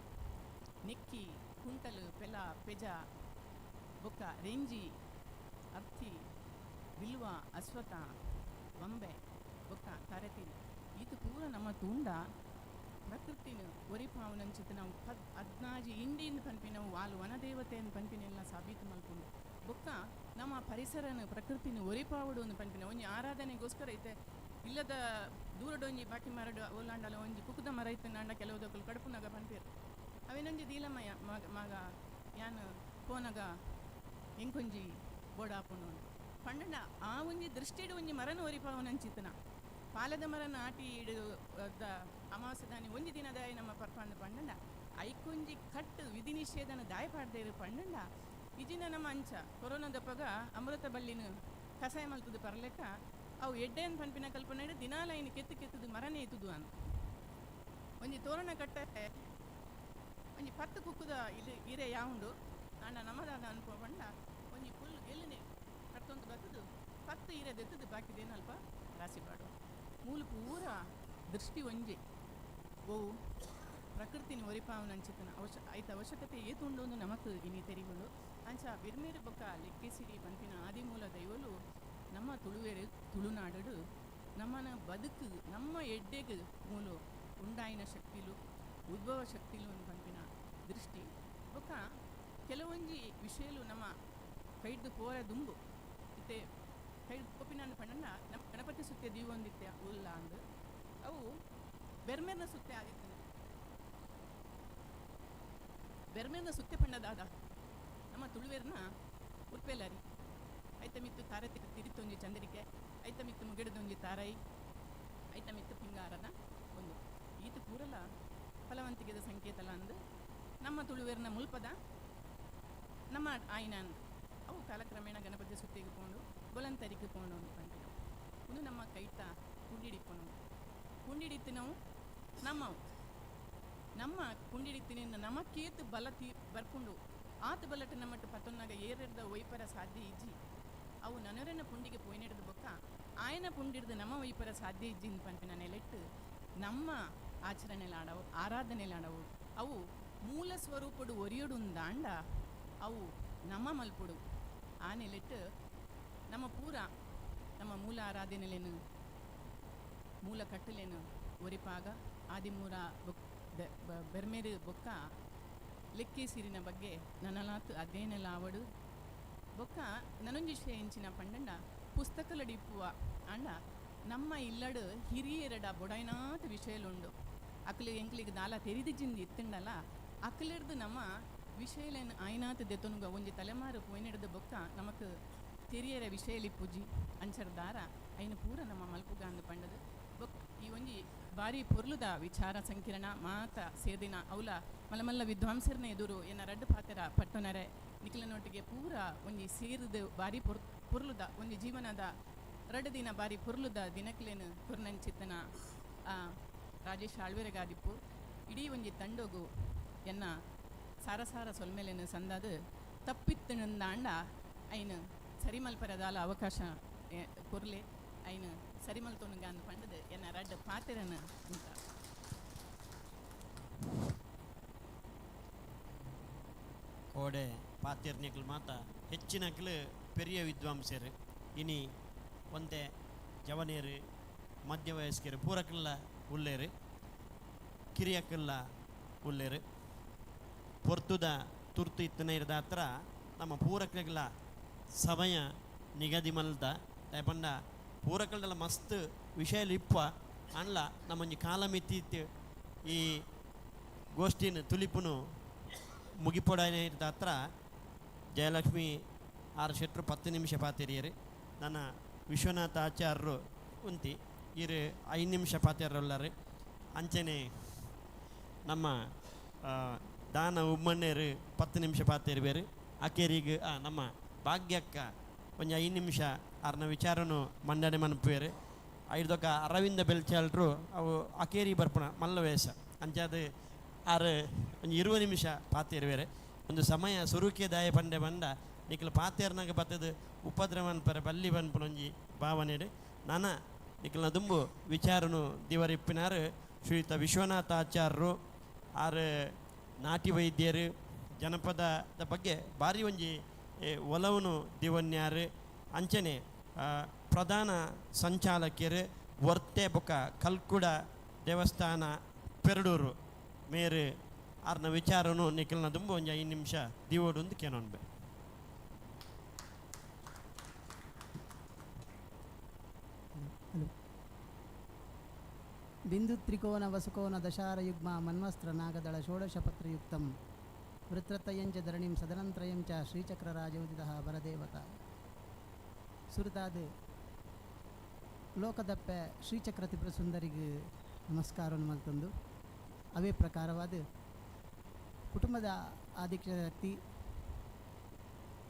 ನೆಕ್ಕಿ ಕುಂಟಲು ಪೆಲ ಪೆಜ ಬೊಕ್ಕ ರೆಂಜಿ ಅರ್ಥಿ ಬಿಲ್ವ ಅಶ್ವಥ ಬಂಬೆ ಬೊಕ್ಕ ತರತಿರಿ ಈತ ಪೂರ ನಮ್ಮ ತುಂಡ ಪ್ರಕೃತಿನ ಒರಿಪಾವನಂಚಿತ ನಾವು ಹದ್ನಾಜಿ ಇಂಡಿನ ಪನ್ಪಿನವು ವಾಲು ವನದೇವತೆಯನ್ನು ಪನ್ಪಿನೆಲ್ಲ ಸಾಬೀತು ಮಲ್ಪುಂಡು. ಬೊಕ್ಕ ನಮ್ಮ ಪರಿಸರನ ಪ್ರಕೃತಿನ ಒರಿಪಾವಡು ಒಂದು ಪನ್ಪಿನ ಒಂಜಿ ಆರಾಧನೆಗೋಸ್ಕರ ಐತೆ ಇಲ್ಲದ ದೂರಡೊಂಜಿ ಬಾಕಿ ಮರಡು ಓಲಾಂಡಲ ಒಂಜಿ ಕುಕ್ಕುದ ಮರ ಇತ್ತು ಕೆಲವುದಕ್ಕಲು ಕಡುಪುನಾಗ ಪನ್ಪೇರು ಅವೇನೊಂಜಿ ದೀಲಮಯ ಮಗ ಮಗ ಯಾನ್ ಪೋನಗ ಎಂಕೊಂಜಿ ಬೋಡಾಪುಂಡು ಪಂಡಂಡ ಆ ಒಂಜಿ ದೃಷ್ಟಿಡು ಒಂಜಿ ಮರನ ಒರಿಪಾವನಂಚಿತನ ಪಾಲದ ಮರನ ಆಟಿ ಇಡು ಅಮಾವಾಸ್ಯದಾನಿ ಒಂಜಿ ದಿನದಾಯ ನಮ್ಮ ಪರ್ಪಂದು ಪಂಡಂಡ ಐಕೊಂಜಿ ಕಟ್ಟು ವಿಧಿ ನಿಷೇಧನ ದಾಯ ಪಾಡ್ದೇರು ಪಂಡಂಡ ಇಜಿನ ನಮ್ಮ ಅಂಚ ಕೊರೋನಾದಪ್ಪಗ ಅಮೃತ ಬಳ್ಳಿನ ಕಸಾಯ ಮಲ್ತದ ಪರ್ಲೆಕ್ಕ ಅವು ಎಡ್ಡೆನ್ ಪನ್ಪಿನ ಕಲ್ಪನೆ ದಿನಾಲ ಇನ್ನು ಕೆತ್ತು ಕೆತ್ತದು ಮರನೇ ಇತ್ತದು ಅನ್ ಒಂಜಿ ತೋರಣ ಕಟ್ಟೆ ಒಂಜಿ ಪತ್ತು ಕುಕ್ಕುದ ಇಲ್ಲಿ ಇರೆ ಯಾವುಂಡು ಆಂಡ ನಮ್ಮದಾದ ಅನುಭವ ಪಂಡ ಒಂಜಿ ಫುಲ್ ಗೆಲ್ಲನೆ ಕಟ್ಟೊಂದು ಬತ್ತದು ಪತ್ತು ಇರೆ ದೆತ್ತದು ಬಾಕಿದೇನಲ್ಪ ರಾಸಿ ಪಾಡು ಮೂಲ ಪೂರ ದೃಷ್ಟಿ ಒಂಜಿ ಓ ಪ್ರಕೃತಿನ ಒರಿಪಾವನಂಚಿತನ ಅವಶ್ಯ ಐತ ಅವಶ್ಯಕತೆ ಏತುಂಡು ನಮಕ್ ಇನಿ ತೆರಿಗಳು ಅಂಚ ಬಿರ್ಮೇರು ಬೊಕ್ಕ ಲೆಕ್ಕೆಸಿರಿ ಪನ್ಪಿನ ಆದಿಮೂಲ ದೈವಲು ನಮ್ಮ ತುಳುವೇರು ತುಳುನಾಡು ನಮ್ಮನ ಬದುಕು ನಮ್ಮ ಎಡ್ಡೆಗ್ ಮೂಲ ಉಂಡಾಯಿನ ಶಕ್ತಿಲು ಉದ್ಭವ ಶಕ್ತಿಲು ಅಂತ ಪನ್ಪಿನ ದೃಷ್ಟಿ ಬೊಕ್ಕ ಕೆಲವೊಂಜಿ ವಿಷಯಲು ನಮ್ಮ ಕೈಡ್ದು ಪೋರ ದುಂಬು ಇತ್ತೆ ಕೈಡ್ ಪೋಪಿನ ಪಂಡಣ್ಣ ನಮ್ಮ ಗಣಪತಿ ಸುತ್ತೆ ದೀವೊಂದಿತ್ತೆ ಉಲ್ಲ ಅಂದ್ ಅವು ಬೆರ್ಮೆರ್ನ ಸುತ್ತೆ ಆದಿತ್ತು ಬೆರ್ಮೆರ್ನ ಸುತ್ತೆ ಪಂಡದಾದ ನಮ್ಮ ತುಳುವೇರ್ನ ಉರ್ಪೆಲಾರಿ ಐತ ಮಿತ್ತು ತಾರೆ ತಿರಿತೊಂಜಿ ಚಂದ್ರಿಕೆ ಐತ ಮಿತ್ತು ಮುಗಿಡದೊಂಜಿ ತಾರೈ ಐತ ಮಿತ್ತು ಪಿಂಗಾರದ ಒಂದು ಈತ ಪೂರಲ ಫಲವಂತಿಗೆದ ಸಂಕೇತಲ ಅಂದು ನಮ್ಮ ತುಳುವೇರ್ನ ಮುಲ್ಪದ ನಮ್ಮ ಆಯ್ನ ಅಂದು ಅವು ಕಾಲಕ್ರಮೇಣ ಗಣಪತಿ ಸುತ್ತಿಗೆ ಪೋಂಡು ಬೊಲಂತರಿಗೆ ಪೋಂಡು ಅಂತ ಪಂಪಿನವು ಒಂದು ನಮ್ಮ ಕೈಟ ಕುಂಡಿಡಿಪ್ಪನು ಕುಂಡಿಡಿತ್ತಿನವು ನಮ್ಮವು ನಮ್ಮ ಕುಂಡಿಡಿತ್ತಿನ ನಮಕೇತು ಬಲ ತೀ ಬರ್ಪುಂಡು ಆತ ಬಲಟ ನಮ್ಮಟ್ಟು ಪತ್ತೊನ್ನಾಗ ಏರೆಡ್ದ ಒಯ್ಪರ ಸಾಧ್ಯ ಇಜ್ಜಿ ಅವು ನನರನ ಪುಂಡಿಗೆ ಪೋಯಿನೆಡ್ದು ಬೊಕ್ಕ ಆಯನ ಪುಂಡಿಡ್ದು ನಮ್ಮ ಒಯ್ಪರ ಸಾಧ್ಯ ಇಜ್ಜಿ ಪನ್ಪಿನ ನೆಲೆಟ್ಟು ನಮ್ಮ ಆಚರಣೆಲಾಡವು, ಆರಾಧನೆಲಾಡವು ಅವು ಮೂಲ ಸ್ವರೂಪಡು ಒರಿಯೊಡುಂದಾಂಡ ಅವು ನಮ್ಮ ಮಲ್ಪುಡು. ಆ ನೆಲೆಟ್ ನಮ್ಮ ಪೂರ ನಮ್ಮ ಮೂಲ ಆರಾಧನೆಲೇನು ಮೂಲ ಕಟ್ಟಲೇನು ಒರಿಪಾಗ ಆದಿಮೂರ ಬೊಕ್ ಬೆರ್ಮೇರು ಬೊಕ್ಕ ಲೆಕ್ಕೆ ಸಿರಿನ ಬಗ್ಗೆ ನನಲಾತು ಅಧ್ಯಯನಲಾವಡು. ಬೊಕ್ಕ ನನೊಂಜಿ ವಿಷಯ ಎಂಚಿನ ಪಂಡಂಡ ಪುಸ್ತಕಲಡಿಪ್ಪುವ ಆಂಡ ನಮ್ಮ ಇಲ್ಲಡು ಹಿರಿಯರಡ ಬೊಡೈನಾತ್ ವಿಷಯಲುಂಡು. ಅಕ್ಲು ಎಂಕ್ಲಿಗೆ ದಾಲ ತೆರಿದಿಜಿಂದ ಇತ್ತಂಡಲ ಅಕ್ಲಿರ್ದು ನಮ್ಮ ವಿಷಯಲೇನು ಆಯ್ನಾತ್ ದೆತೊನುಗ ಒಂಜಿ ತಲೆಮಾರು ಪೋಯಿನೆಡ್ದು ಬೊಕ್ಕ ನಮಕ್ ತೆರಿಯರ ವಿಷಯಲಿ ಪೂಜಿ ಅಂಚರ್ದಾರ ಐನು ಪೂರ ನಮ್ಮ ಮಲ್ಪುಗಾಂದು ಪಂಡದು. ಬೊಕ್ಕ ಈ ಒಂಜಿ ಬಾರಿ ಪೊರ್ಲುದ ವಿಚಾರ ಸಂಕಿರಣ ಮಾತ ಸೇರ್ದಿನ ಅವಲ ಮಲ್ಲ ವಿದ್ವಾಂಸರನ್ನ ಎದುರು ಎನ್ನ ರಡ್ಡು ಪಾತೆರ ಪಟ್ಟೊನರೆ ನಿಖಿಲನೊಟ್ಟಿಗೆ ಪೂರ ಒಂಜಿ ಸೇರಿದ ಬಾರಿ ಪೊರ್ಲುದ ಒಂಜಿ ಜೀವನದ ರಡ್ಡು ದಿನ ಬಾರಿ ಪೊರ್ಲುದ ದಿನಕ್ಲೇನು ಕೊರ್ನಂಚಿತ್ತನ ರಾಜೇಶ್ ಆಳ್ವೆರೆಗಾದಿಪ್ಪು ಇಡೀ ಒಂಜಿ ತಂಡೋಗು ಎನ್ನ ಸಾರ ಸಾರ ಸೊಲ್ಮೆಲೇನು ಸಂದಾದು ತಪ್ಪಿತ್ತನಂದಾಂಡ ಐನು ಸರಿಮಲ್ಪರದಾಲ ಅವಕಾಶ ಕೊರ್ಲೆ ಐನು ಸರಿಮಲ್ತೊನುಗಾಂದು ಪಂಡದು ಎನ್ನ ರಡ್ಡು ಪಾತೆರನು ಅಂತ. ಕೋಡೆ ಪಾತಿರ್ನಿಕ್ಲು ಮಾತ ಹೆಚ್ಚಿನಕ್ಲು ಪೆರಿಯ ವಿದ್ವಾಂಸರು, ಇನಿ ಒಂತೆ ಜವನೇರು, ಮಧ್ಯವಯಸ್ಕರು ಪೂರಕ್ಕೆಲ್ಲ ಉಲ್ಲೇರು, ಕಿರಿಯಕ್ಕೆಲ್ಲ ಉಲ್ಲೇರು. ಪೊರ್ತುದ ತುರ್ತು ಇತ್ತನ ಇರದ ಹತ್ರ ನಮ್ಮ ಪೂರಕ್ಲೆಗ್ಲ ಸಮಯ ನಿಗದಿ ಮಲ್ದ ಪಂಡ ಪೂರಕಲ್ದೆಲ್ಲ ಮಸ್ತ್ ವಿಷಯ ಇಪ್ಪ ಅನ್ಲ ನಮ್ಮೊಂಜಿ ಕಾಲ ಮಿತಿ ಈ ಗೋಷ್ಠಿನ ತುಲಿಪುನು ಮುಗಿಪೊಡನೆ ಇರದ ಹತ್ರ ಜಯಲಕ್ಷ್ಮಿ ಆರು ಶೆಟ್ರು 10 ನಿಮಿಷ ಪಾತಿರಿಯರು, ನನ್ನ ವಿಶ್ವನಾಥ ಆಚಾರ್ಯರು ಉಂತಿ ಇರು 5 ನಿಮಿಷ ಪಾತಿರಲ್ಲರು. ಅಂಚನೆ ನಮ್ಮ ದಾನ ಉಮ್ಮಣ್ಣೇರು 10 ನಿಮಿಷ ಪಾತಿರ್ಬೇರು. ಅಕೇರಿಗೆ ನಮ್ಮ ಭಾಗ್ಯಕ್ಕ ಒಂಜಿ 5 ನಿಮಿಷ ಆರ್ನ ವಿಚಾರನು ಮಂಡನೆ ಮನ್ಪುವೇರು. ಐದೊಕ್ಕ ಅರವಿಂದ ಬೆಲ್ಚಾಲ್ರು ಅವು ಅಕೇರಿ ಬರ್ಪುಣ ಮಲ್ಲ ವೇಷ ಅಂಚಾದ ಆರು ಒಂಜಿ 20 ನಿಮಿಷ ಪಾತಿರ್ವೇರು. ಒಂದು ಸಮಯ ಸುರುಕೆ ದಾಯ ಪಂಡೆ ಬಂಡ ನಿಕ್ಲು ಪಾತೇರ್ನಾಗ ಬತ್ತದು ಉಪದ್ರವ ಅನ್ಪರೆ ಬಲ್ಲಿ ಬನ್ಪುನ ಒಂಜಿ ಭಾವನೆಡು ನಾನ ನಿಕ್ಲನ ದುಂಬು ವಿಚಾರನು ದಿವರಿಪ್ಪಿನಾರು ಶ್ರೀಯುತ ವಿಶ್ವನಾಥ ಆಚಾರ್ಯರು ಆರು ನಾಟಿ ವೈದ್ಯರು ಜನಪದದ ಬಗ್ಗೆ ಭಾರಿ ಒಂಜಿ ಒಲವನ್ನು ದಿವನ್ಯಾರು. ಅಂಚನೆ ಪ್ರಧಾನ ಸಂಚಾಲಕಿಯರು ವರ್ತೆ ಬೊಕ ಕಲ್ಕುಡ ದೇವಸ್ಥಾನ ಪೆರಡೂರು ಮೇರು ಆರ್ನ ವಿಚಾರನು ನಿಖಲ್ನ ದುಂಬು ಒಂಜಿ 5 ನಿಮಿಷ ದಿವೋಡು ಒಂದು ಕೇನೊನ್ಬೆ. ಹಲೋ. ಬಿಂದು ತ್ರಿಕೋನ ವಸುಕೋನ ದಶಾರಯುಗ್ಮ ಮನ್ವಸ್ತ್ರ ನಾಗದಳ ಷೋಡಶಪತ್ರಯುಕ್ತಂ ವೃತ್ರತಯಂಚ ಧರಣಿಂ ಸದನಂತ್ರಯಂ ಚ ಶ್ರೀಚಕ್ರರಾಜೋದಿತಃ ಬರದೇವತ. ಸುರತಾದ ಲೋಕದಪ್ಪೆ ಶ್ರೀಚಕ್ರ ತ್ರಿಪುರ ಸುಂದರಿಗೆ ನಮಸ್ಕಾರವನ್ನು ಮಲ್ತಂದು ಅವೇ ಪ್ರಕಾರವಾದ ಕುಟುಂಬದ ಆದಿಶಕ್ತಿ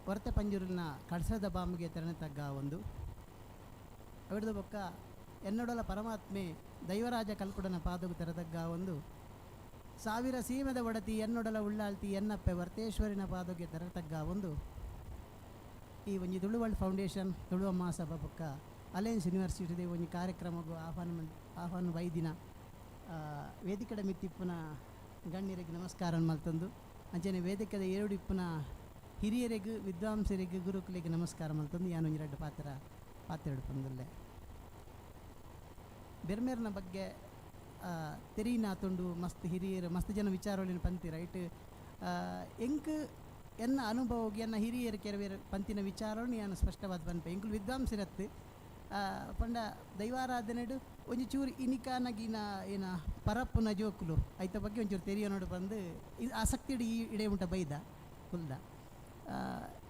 ಹೊರತೆ ಪಂಜೂರಿನ ಕಡಸದ ಬಾಂಬಿಗೆ ತೆರಣ ತಗ್ಗ ಒಂದು ಅವಿಡದ ಬೊಕ್ಕ ಎನ್ನಡೊಲ ಪರಮಾತ್ಮೆ ದೈವರಾಜ ಕಲ್ಕುಡನ ಪಾದಗು ತೆರತಗ್ಗ ಒಂದು ಸಾವಿರ ಸೀಮೆದ ಒಡತಿ ಎನ್ನೊಡಲ ಉಳ್ಳಾಳ್ತಿ ಎನ್ನಪ್ಪೆ ವರ್ತೇಶ್ವರಿನ ಪಾದಗೆ ತೆರತಗ್ಗ ಒಂದು ಈ ಒಂಜಿ ತುಳುವರ್ಲ್ಡ್ ಫೌಂಡೇಶನ್ ತುಳುವ ಮಹಾಸಭಾ ಬೊಕ್ಕ ಅಲಯನ್ಸ್ ಯೂನಿವರ್ಸಿಟಿದ ಒಂಜಿ ಕಾರ್ಯಕ್ರಮಗೂ ಆಹ್ವಾನ ಆಹ್ವಾನ ವೈದಿನ ವೇದಿಕೆಡ ಮಿತ್ತಿಪ್ಪುನ ಗಣ್ಯರಿಗೆ ನಮಸ್ಕಾರ ಮಲ್ತಂದು ಅಂಚನೆ ವೇದಿಕೆದ ಏರುಡಿಪ್ಪುನ ಹಿರಿಯರಿಗೆ ವಿದ್ವಾಂಸರಿಗೆ ಗುರುಕುಲಿಗೆ ನಮಸ್ಕಾರ ಮಲ್ತಂದು ಯಾನು ಒಂಜಿ ರಡ್ಡು ಪಾತ್ರ ಪಾತ್ರ ಬೆರ್ಮೇರ್ನ ಬಗ್ಗೆ ತೆರೀನ ತುಂಡು ಮಸ್ತ್ ಹಿರಿಯರು ಮಸ್ತ್ ಜನ ವಿಚಾರೊಳಿನ ಪಂತಿ ರೈಟ್ ಎಂಕ್ ಎನ್ನ ಅನುಭವಕ್ಕೆ ಎನ್ನ ಹಿರಿಯರು ಕೆಲವೇರು ಪಂತಿನ ವಿಚಾರವನ್ನು ಯಾನು ಸ್ಪಷ್ಟವಾದ ಪನ್ಪೆ ಎಂಕುಲು ವಿದ್ವಾಂಸರತ್ತು ಪಂಡ ದೈವಾರಾಧನೆಡು ಒಂಜಿ ಚೂರು ಇನಿಕಾನಗಿನ ಏನ ಪರಪ್ಪುನ ಜೋಕುಲು ಐತ ಬಗ್ಗೆ ಒಂಚೂರು ತೆರಿಯ ನೋಡು ಬಂದು ಇದು ಆಸಕ್ತಿ ಈ ಇಡೆ ಉಂಟ ಬೈದ ಕುಲ್ದ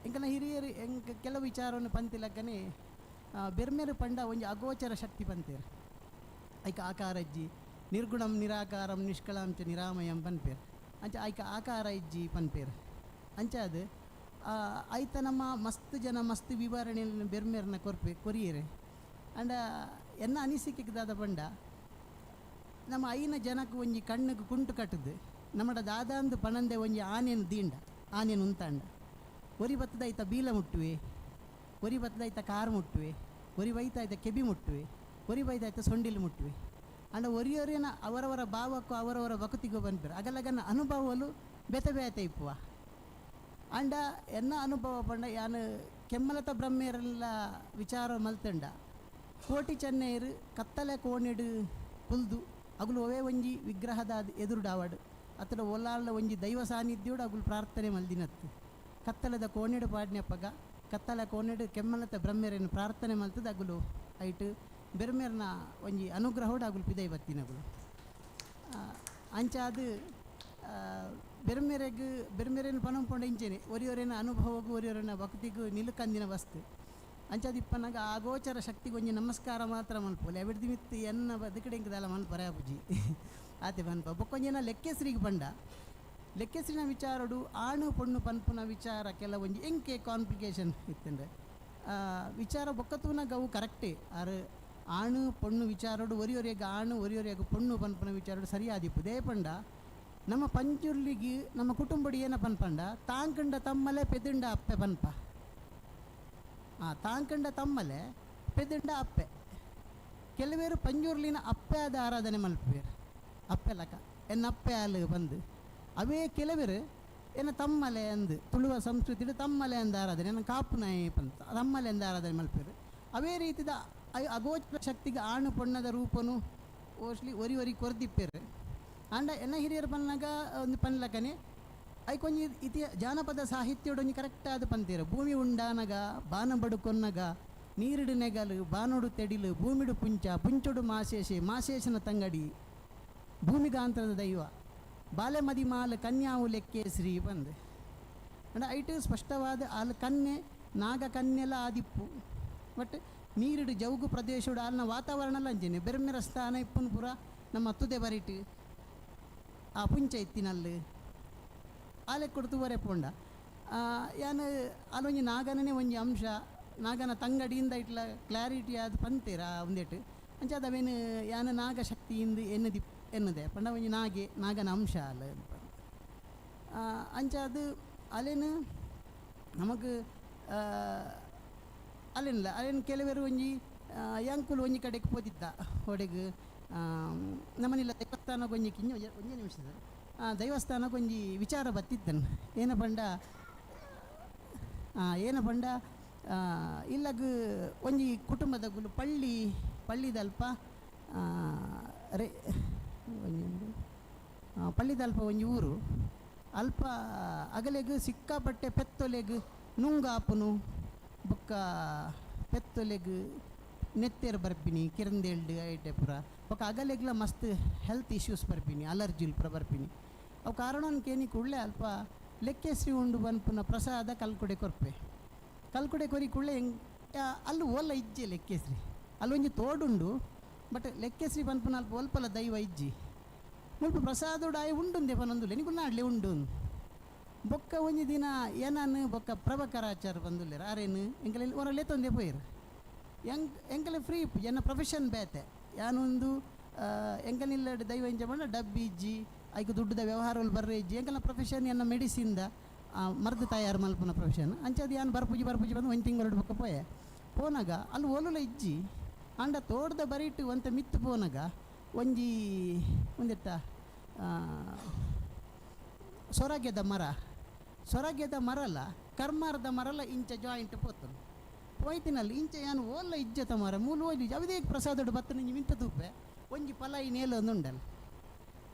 ಎಂಕನ ಹಿರಿಯರು ಎಂಕ್ ಕೆಲವು ವಿಚಾರವನ್ನು ಪಂತಿಲಕ್ಕನೆ ಬೆರ್ಮೇರು ಪಂಡ ಒಂಜಿ ಅಗೋಚರ ಶಕ್ತಿ ಪಂತೇರು ಐಕ ಆಕಾರ ಇಜ್ಜಿ ನಿರ್ಗುಣಂ ನಿರಾಕಾರಂ ನಿಷ್ಕಳಾಂಚ ನಿರಾಮಯಂ ಪನ್ಪೇರ್ ಅಂಚ ಐಕ ಆಕಾರ ಇಜ್ಜಿ ಪನ್ಪೇರ್ ಅಂಚ ಅದು ಐತ ನಮ್ಮ ಮಸ್ತ್ ಜನ ಮಸ್ತ್ ವಿವರಣೆ ಬೆರ್ಮೇರ್ನ ಕೊರ್ಪೆ ಕೊರಿಯರೆ ಅಂಡ ಎನ್ನ ಅನಿಸಿಕೆಗೆ ದಾದ ಪಂಡ ನಮ್ಮ ಐನ ಜನಕ್ಕೆ ಒಂಜಿ ಕಣ್ಣುಗೆ ಕುಂಟು ಕಟ್ಟದು ನಮ್ಮಡ ದಾದಾಂದು ಪಣಂದೆ ಒಂಜಿ ಆನೆನು ದೀಂಡ ಆನೆನು ಉಂತಾಂಡ ಒರಿ ಬತ್ತದ ಐತ ಬೀಲ ಮುಟ್ಟುವೆ ಒರಿ ಬತ್ತದ ಐತ ಕಾರ್ ಮುಟ್ಟುವೆ ಒರಿ ಬೈತ ಐತ ಕೆಬಿ ಮುಟ್ಟುವೆ ಒರಿ ಬೈದ ಐತ ಸೊಂಡಿಲು ಮುಟ್ಟುವೆ. ಆಂಡ ಒರಿಯೊರಿನ ಅವರವರ ಭಾವಕ್ಕೂ ಅವರವರ ಭಕ್ತಿಗೂ ಪನ್ಪೆರ್ ಅಗಲಗನ ಅನುಭವಲು ಬೇತೆ ಬೇತೆ ಇಪ್ಪುವ. ಆಂಡ ಎನ್ನ ಅನುಭವ ಪಂಡ ಯಾನ್ ಕೆಮ್ಮಲತ ಬ್ರಹ್ಮೇರೆಲ್ಲ ವಿಚಾರ ಮಲ್ತಂಡ ಕೋಟಿ ಚೆನ್ನೈರು ಕತ್ತಲೆ ಕೋಣೆಡು ಕುಲ್ದು ಅಗುಲು ಒವೇ ಒಂಜಿ ವಿಗ್ರಹದ ಎದುರುಡಾವಡ್ ಅತಡ ಒಲ್ಲಾಳ ಒಂಜಿ ದೈವ ಸಾನ್ನಿಧ್ಯೋಡು ಅಗುಲು ಪ್ರಾರ್ಥನೆ ಮಲ್ದಿನತ್ತು. ಕತ್ತಲೆದ ಕೋಣೆಡು ಪಾಡ್ನಪ್ಪಗ ಕತ್ತಲೆ ಕೋಣೆಡು ಕೆಮ್ಮಲತ ಬ್ರಹ್ಮೇರನ್ನು ಪ್ರಾರ್ಥನೆ ಮಲ್ತದ ಅಗುಲು ಐಟ್ ಬೆರ್ಮೇರ್ನ ಒಂಜಿ ಅನುಗ್ರಹೋಡು ಅಗುಲು ಪಿದೈ ಬತ್ತಿನಗುಲು. ಅಂಚಾದ್ ಬೆರ್ಮೆರೆಗ್ ಬೆರ್ಮೆರೆನ್ ಪನೊಂಪೊಂಡ ಇಂಚೆನೆ ಒರಿಯೊರೆನ ಅನುಭವಗೂ ಒರಿಯೊರೆನ ಭಕ್ತಿಗೂ ನಿಲುಕಂದಿನ ವಸ್ತು. ಅಂಚಾದ್ ಇಪ್ಪನಗ ಆಗೋಚರ ಶಕ್ತಿಗೆ ಒಂಜಿ ನಮಸ್ಕಾರ ಮಾತ್ರ ಮಲ್ಪೊಲಿ ಅವಿಡ್ದು ಮಿತ್ತ್ ಎನ್ನ ಬದುಕಡೆ ದಾಲ ಮಲ್ಪರೆ ಆಪುಜಿ ಆತೆ ಪನ್ಪ. ಬೊಕ್ಕೊಂಜಿನ ಲೆಕ್ಕೆಸ್ರಿಗೆ ಪಂಡ ಲೆಕ್ಕೆಸ್ರಿನ ವಿಚಾರಡು ಆಣು ಪೊಣ್ಣು ಪನ್ಪುನ ವಿಚಾರ ಕೆಲವೊಂಜಿ ಎಂಕೆ ಕಾಂಪ್ಲಿಕೇಶನ್ ಇತ್ತಂಡೆ ವಿಚಾರ ಬೊಕ್ಕತೂನಗ ಅವು ಕರೆಕ್ಟೇ. ಆರು ಆಣು ಪೊಣ್ಣು ವಿಚಾರಡು ಒರಿಯೊರೆಗ್ ಆಣು ಒರಿಯೊರೆಗ್ ಪೊಣ್ಣು ಪನ್ಪುನ ವಿಚಾರಡು ಸರಿಯಾದಿಪ್ಪು. ಪಂಡ ನಮ್ಮ ಪಂಚುರ್ಲಿಗೆ ನಮ್ಮ ಕುಟುಂಬಡು ಏನ ಪನ್ಪಂಡ ತಾಂಕಂಡ ತಮ್ಮಲೆ ಪೆದುಂಡ ಅಪ್ಪೆ ಪನ್ಪ. ತಾಂಕಂಡ ತಮ್ಮಲೆ ಪೆದುಂಡ ಅಪ್ಪೆ. ಕೆಲವೇರು ಪಂಜುರ್ಲಿನ ಅಪ್ಪೆ ಆದ ಆರಾಧನೆ ಮಲ್ಪೇರು ಅಪ್ಪೆ ಲಕ ಎನ್ನ ಅಪ್ಪೆ ಆಲು ಬಂದು. ಅವೇ ಕೆಲವರು ಎನ್ನ ತಮ್ಮಲೆ ಅಂದು ತುಳುವ ಸಂಸ್ಕೃತಿಡು ತಮ್ಮಲೆ ಅಂದ ಆರಾಧನೆ ಎನ್ನ ಕಾಪು ನಾಯಿ ಪಂತ ತಮ್ಮಲೆ ಅಂದ ಆರಾಧನೆ ಮಲ್ಪೇರು. ಅವೇ ರೀತಿದ ಅಗೋಚರ ಶಕ್ತಿಗೆ ಆಣು ಪೊಣ್ಣದ ರೂಪನು ಮೋಸ್ಟ್ಲಿ ಒರಿ ಒರಿ ಕೊರ್ದಿಪ್ಪೇರು. ಆಂಡ ಎನ್ನ ಹಿರಿಯರು ಪನ್ನಾಗ ಒಂದು ಪನ್ಲಕನೆ ಐಕೊಂಜಿ ಇತಿ ಜಾನಪದ ಸಾಹಿತ್ಯಡು ಒಂಜಿ ಕರೆಕ್ಟ್ ಆದ್ ಪಂತೀರು. ಭೂಮಿ ಉಂಡಾನಗ ಬಾನ ಬಡುಕೊನ್ನಗ ನೀರಿಡು ನೆಗಲು ಬಾನೋಡು ತೆಡಿಲು ಭೂಮಿಡು ಪುಂಚ ಪುಂಚೊಡು ಮಾಶೇಷೆ ಮಾಶೇಷನ ತಂಗಡಿ ಭೂಮಿಗಾಂತರದ ದೈವ ಬಾಲೆ ಮದಿ ಮಾಲ ಕನ್ಯಾವು ಲೆಕ್ಕೆ ಶ್ರೀ ಬಂದು. ಅಂಡ ಐಟ್ ಸ್ಪಷ್ಟವಾದ ಆಲ್ ಕನ್ನೆ ನಾಗ ಕನ್ನೆಲ ಆದಿಪ್ಪು. ಬಟ್ ನೀರಿಡು ಜೌಗು ಪ್ರದೇಶಡು ಅಲ್ಲಿನ ವಾತಾವರಣ ಅಂಚೆನೆ ಬೆರ್ಮೆರ ಸ್ಥಾನ ಇಪ್ಪುನು ಪೂರ ನಮ್ಮ ತುದೆ ಬರಿಟ್ ಆ ಪುಂಚ ಇತ್ತಿನಲ್ಲಿ ಆಲೆ ಕೊಡ್ತು ಬರೆ ಪೋಂಡ ಯಾನ್ ಅಲ್ಲೊಂಜಿ ನಾಗನೇ ಒಂಜಿ ಅಂಶ ನಾಗನ ತಂಗಡಿಯಿಂದ ಇಟ್ಲ ಕ್ಲಾರಿಟಿ ಆದ್ ಪಂತೀರ ಒಂದೆಟ್ ಅಂಚಾದ ಅವೇನು ಯಾನ ನಾಗಶಕ್ತಿಯಿಂದ ಎನ್ನದಿ ಎನ್ನದೆ ಪಂಡ ಒಂಜಿ ನಾಗೆ ನಾಗನ ಅಂಶ ಅಲ್ಲ ಅಂಚಾದ ಅಲ್ಲೇನು ನಮಗೆ ಅಲ್ಲೇನಿಲ್ಲ ಅಲ್ಲೇನು ಕೆಲವರು ಒಂಜಿ ಯಾಂಕುಲು ಒಂಜಿ ಕಡೆಗೆ ಪೋದಿದ್ದ ಹೊಡೆಗ್ ನಮ್ಮನಿಲ್ಲ ದೇವಸ್ಥಾನಕ್ಕೆ ಒಂಜಿ ಕಿಂಜ ಒಂಜಿ ನಿಮಿಷ ಸರ್ ದೈವಸ್ಥಾನಕ್ಕೆ ಒಂಜಿ ವಿಚಾರ ಬತ್ತಿದ್ದನು. ಏನ ಪಂಡ ಏನ ಪಂಡ ಇಲ್ಲಗ್ ಒಂಜಿ ಕುಟುಂಬದಗುಲು ಪಳ್ಳಿ ಪಳ್ಳಿದಲ್ಪ ರೇ ಒಂಜಿ ಪಳ್ಳಿದಲ್ಪ ಒಂಜಿ ಊರು ಅಲ್ಪ ಅಗಲೆಗ್ ಸಿಕ್ಕಾಪಟ್ಟೆ ಪೆತ್ತೊಲೆಗ್ ನುಂಗಾಪುನು ಬೊಕ್ಕ ಪೆತ್ತೊಲೆಗ್ ನೆತ್ತೆರ್ ಬರ್ಪಿನಿ ಕಿರಂದೇಲ್ಡ್ ಐಟೆ ಪೂರ ಬೊಕ್ಕ ಅಗಲೆಗ್ಲ ಮಸ್ತ್ ಹೆಲ್ತ್ ಇಶ್ಯೂಸ್ ಬರ್ಪಿನಿ ಅಲರ್ಜಿಲ್ ಪೂರ ಬರ್ಪಿನಿ. ಅವು ಕಾರಣ ಕೇನಿ ಕೂಡಲೇ ಅಲ್ಪ ಲೆಕ್ಕೆಸ್ರಿ ಉಂಡು ಬನ್ಪುನ ಪ್ರಸಾದ ಕಲ್ಕುಡೆ ಕೊರ್ಪೆ ಕಲ್ಕುಡೆ ಕೊರಿ ಕೂಡಲೇ ಹೆಂಗ್ ಅಲ್ಲಿ ಓಲ ಇಜ್ಜೆ ಲೆಕ್ಕೆಸ್ರಿ ಅಲ್ಲೊಂಜಿ ತೋಡುಂಡು ಬಟ್ ಲೆಕ್ಕೆಸ್ರಿ ಪನ್ಪುನ ಅಲ್ಪ ಒಲ್ಪಲ ದೈವ ಇಜ್ಜಿ ಮುಲ್ಪ ಪ್ರಸಾದೋಡು ಆಯ್ ಉಂಡುಂದೆ ಪನೊಂದುಲ್ಲೆ ನಿಕುಲು ನಾಡ್ಲೆ ಉಂಡು. ಬೊಕ್ಕ ಒಂಜಿ ದಿನ ಏನನ್ ಬೊಕ್ಕ ಪ್ರಭಕರಾಚಾರ ಬಂದುಲ್ಲೇರು ಆರೇನು ಎಂಕಲೆ ಹೊರ ಲೇತೊಂದೆ ಪೋಯಿರು ಎಂಕಲೆ ಫ್ರೀ ಎನ್ನ ಪ್ರೊಫೆಷನ್ ಬೇತೆ ಯಾನೊಂದು ಎಂಕಲಿಲ್ಲ ದೈವ ಇಂಚ ಪಂಡ ಡಬ್ಬಿ ಇಜ್ಜಿ ಐಕ್ ದುಡ್ಡುದ ವ್ಯವಹಾರಗಳು ಬರ್ರೆ ಇಜ್ಜಿ ಎಂಕಲ್ನ ಪ್ರೊಫೆಷನ್ ಎನ್ನ ಮೆಡಿಸಿನ್ದ ಮರ್ದು ತಯಾರು ಮಲ್ಪುನ ಪ್ರೊಫೆಷನ್ ಅಂಚಾದ ಯಾನ್ ಬರ್ಪುಜಿ ಬರ್ಪುಜಿ ಬಂದು ಒಂದು ತಿಂಗಳು ಬೊಕ್ಕ ಪೋಯೆ ಪೋನಾಗ ಅಲ್ಲಿ ಓಲುಲ ಇಜ್ಜಿ ಆಂಡ ತೋಟದ ಬರಿಟ್ ಒಂತೆ ಮಿತ್ತು ಪೋನಾಗ ಒಂಜಿ ಒಂದಿತ್ತ ಸೊರಗೆದ ಮರ ಸೊರಗೆದ ಮರಲ ಕರ್ಮಾರದ ಮರಲ ಇಂಚ ಜಾಯಿಂಟ್ ಪೋತನು ಪೋಯ್ತಿನಲ್ಲಿ ಇಂಚ ಯಾನು ಓಲ್ಲ ಇಜ್ಜತ ಮರ ಮೂಲು ಓಲಿ ಅವಿದೇ ಪ್ರಸಾದಡು ಬತ್ತನ ಇಂಚ ಮಿಂತ ತೂಪೆ ಒಂಜಿ ಪಲಾಯಿ ನೇಲ ಒಂದುಂಡಲ್ಲ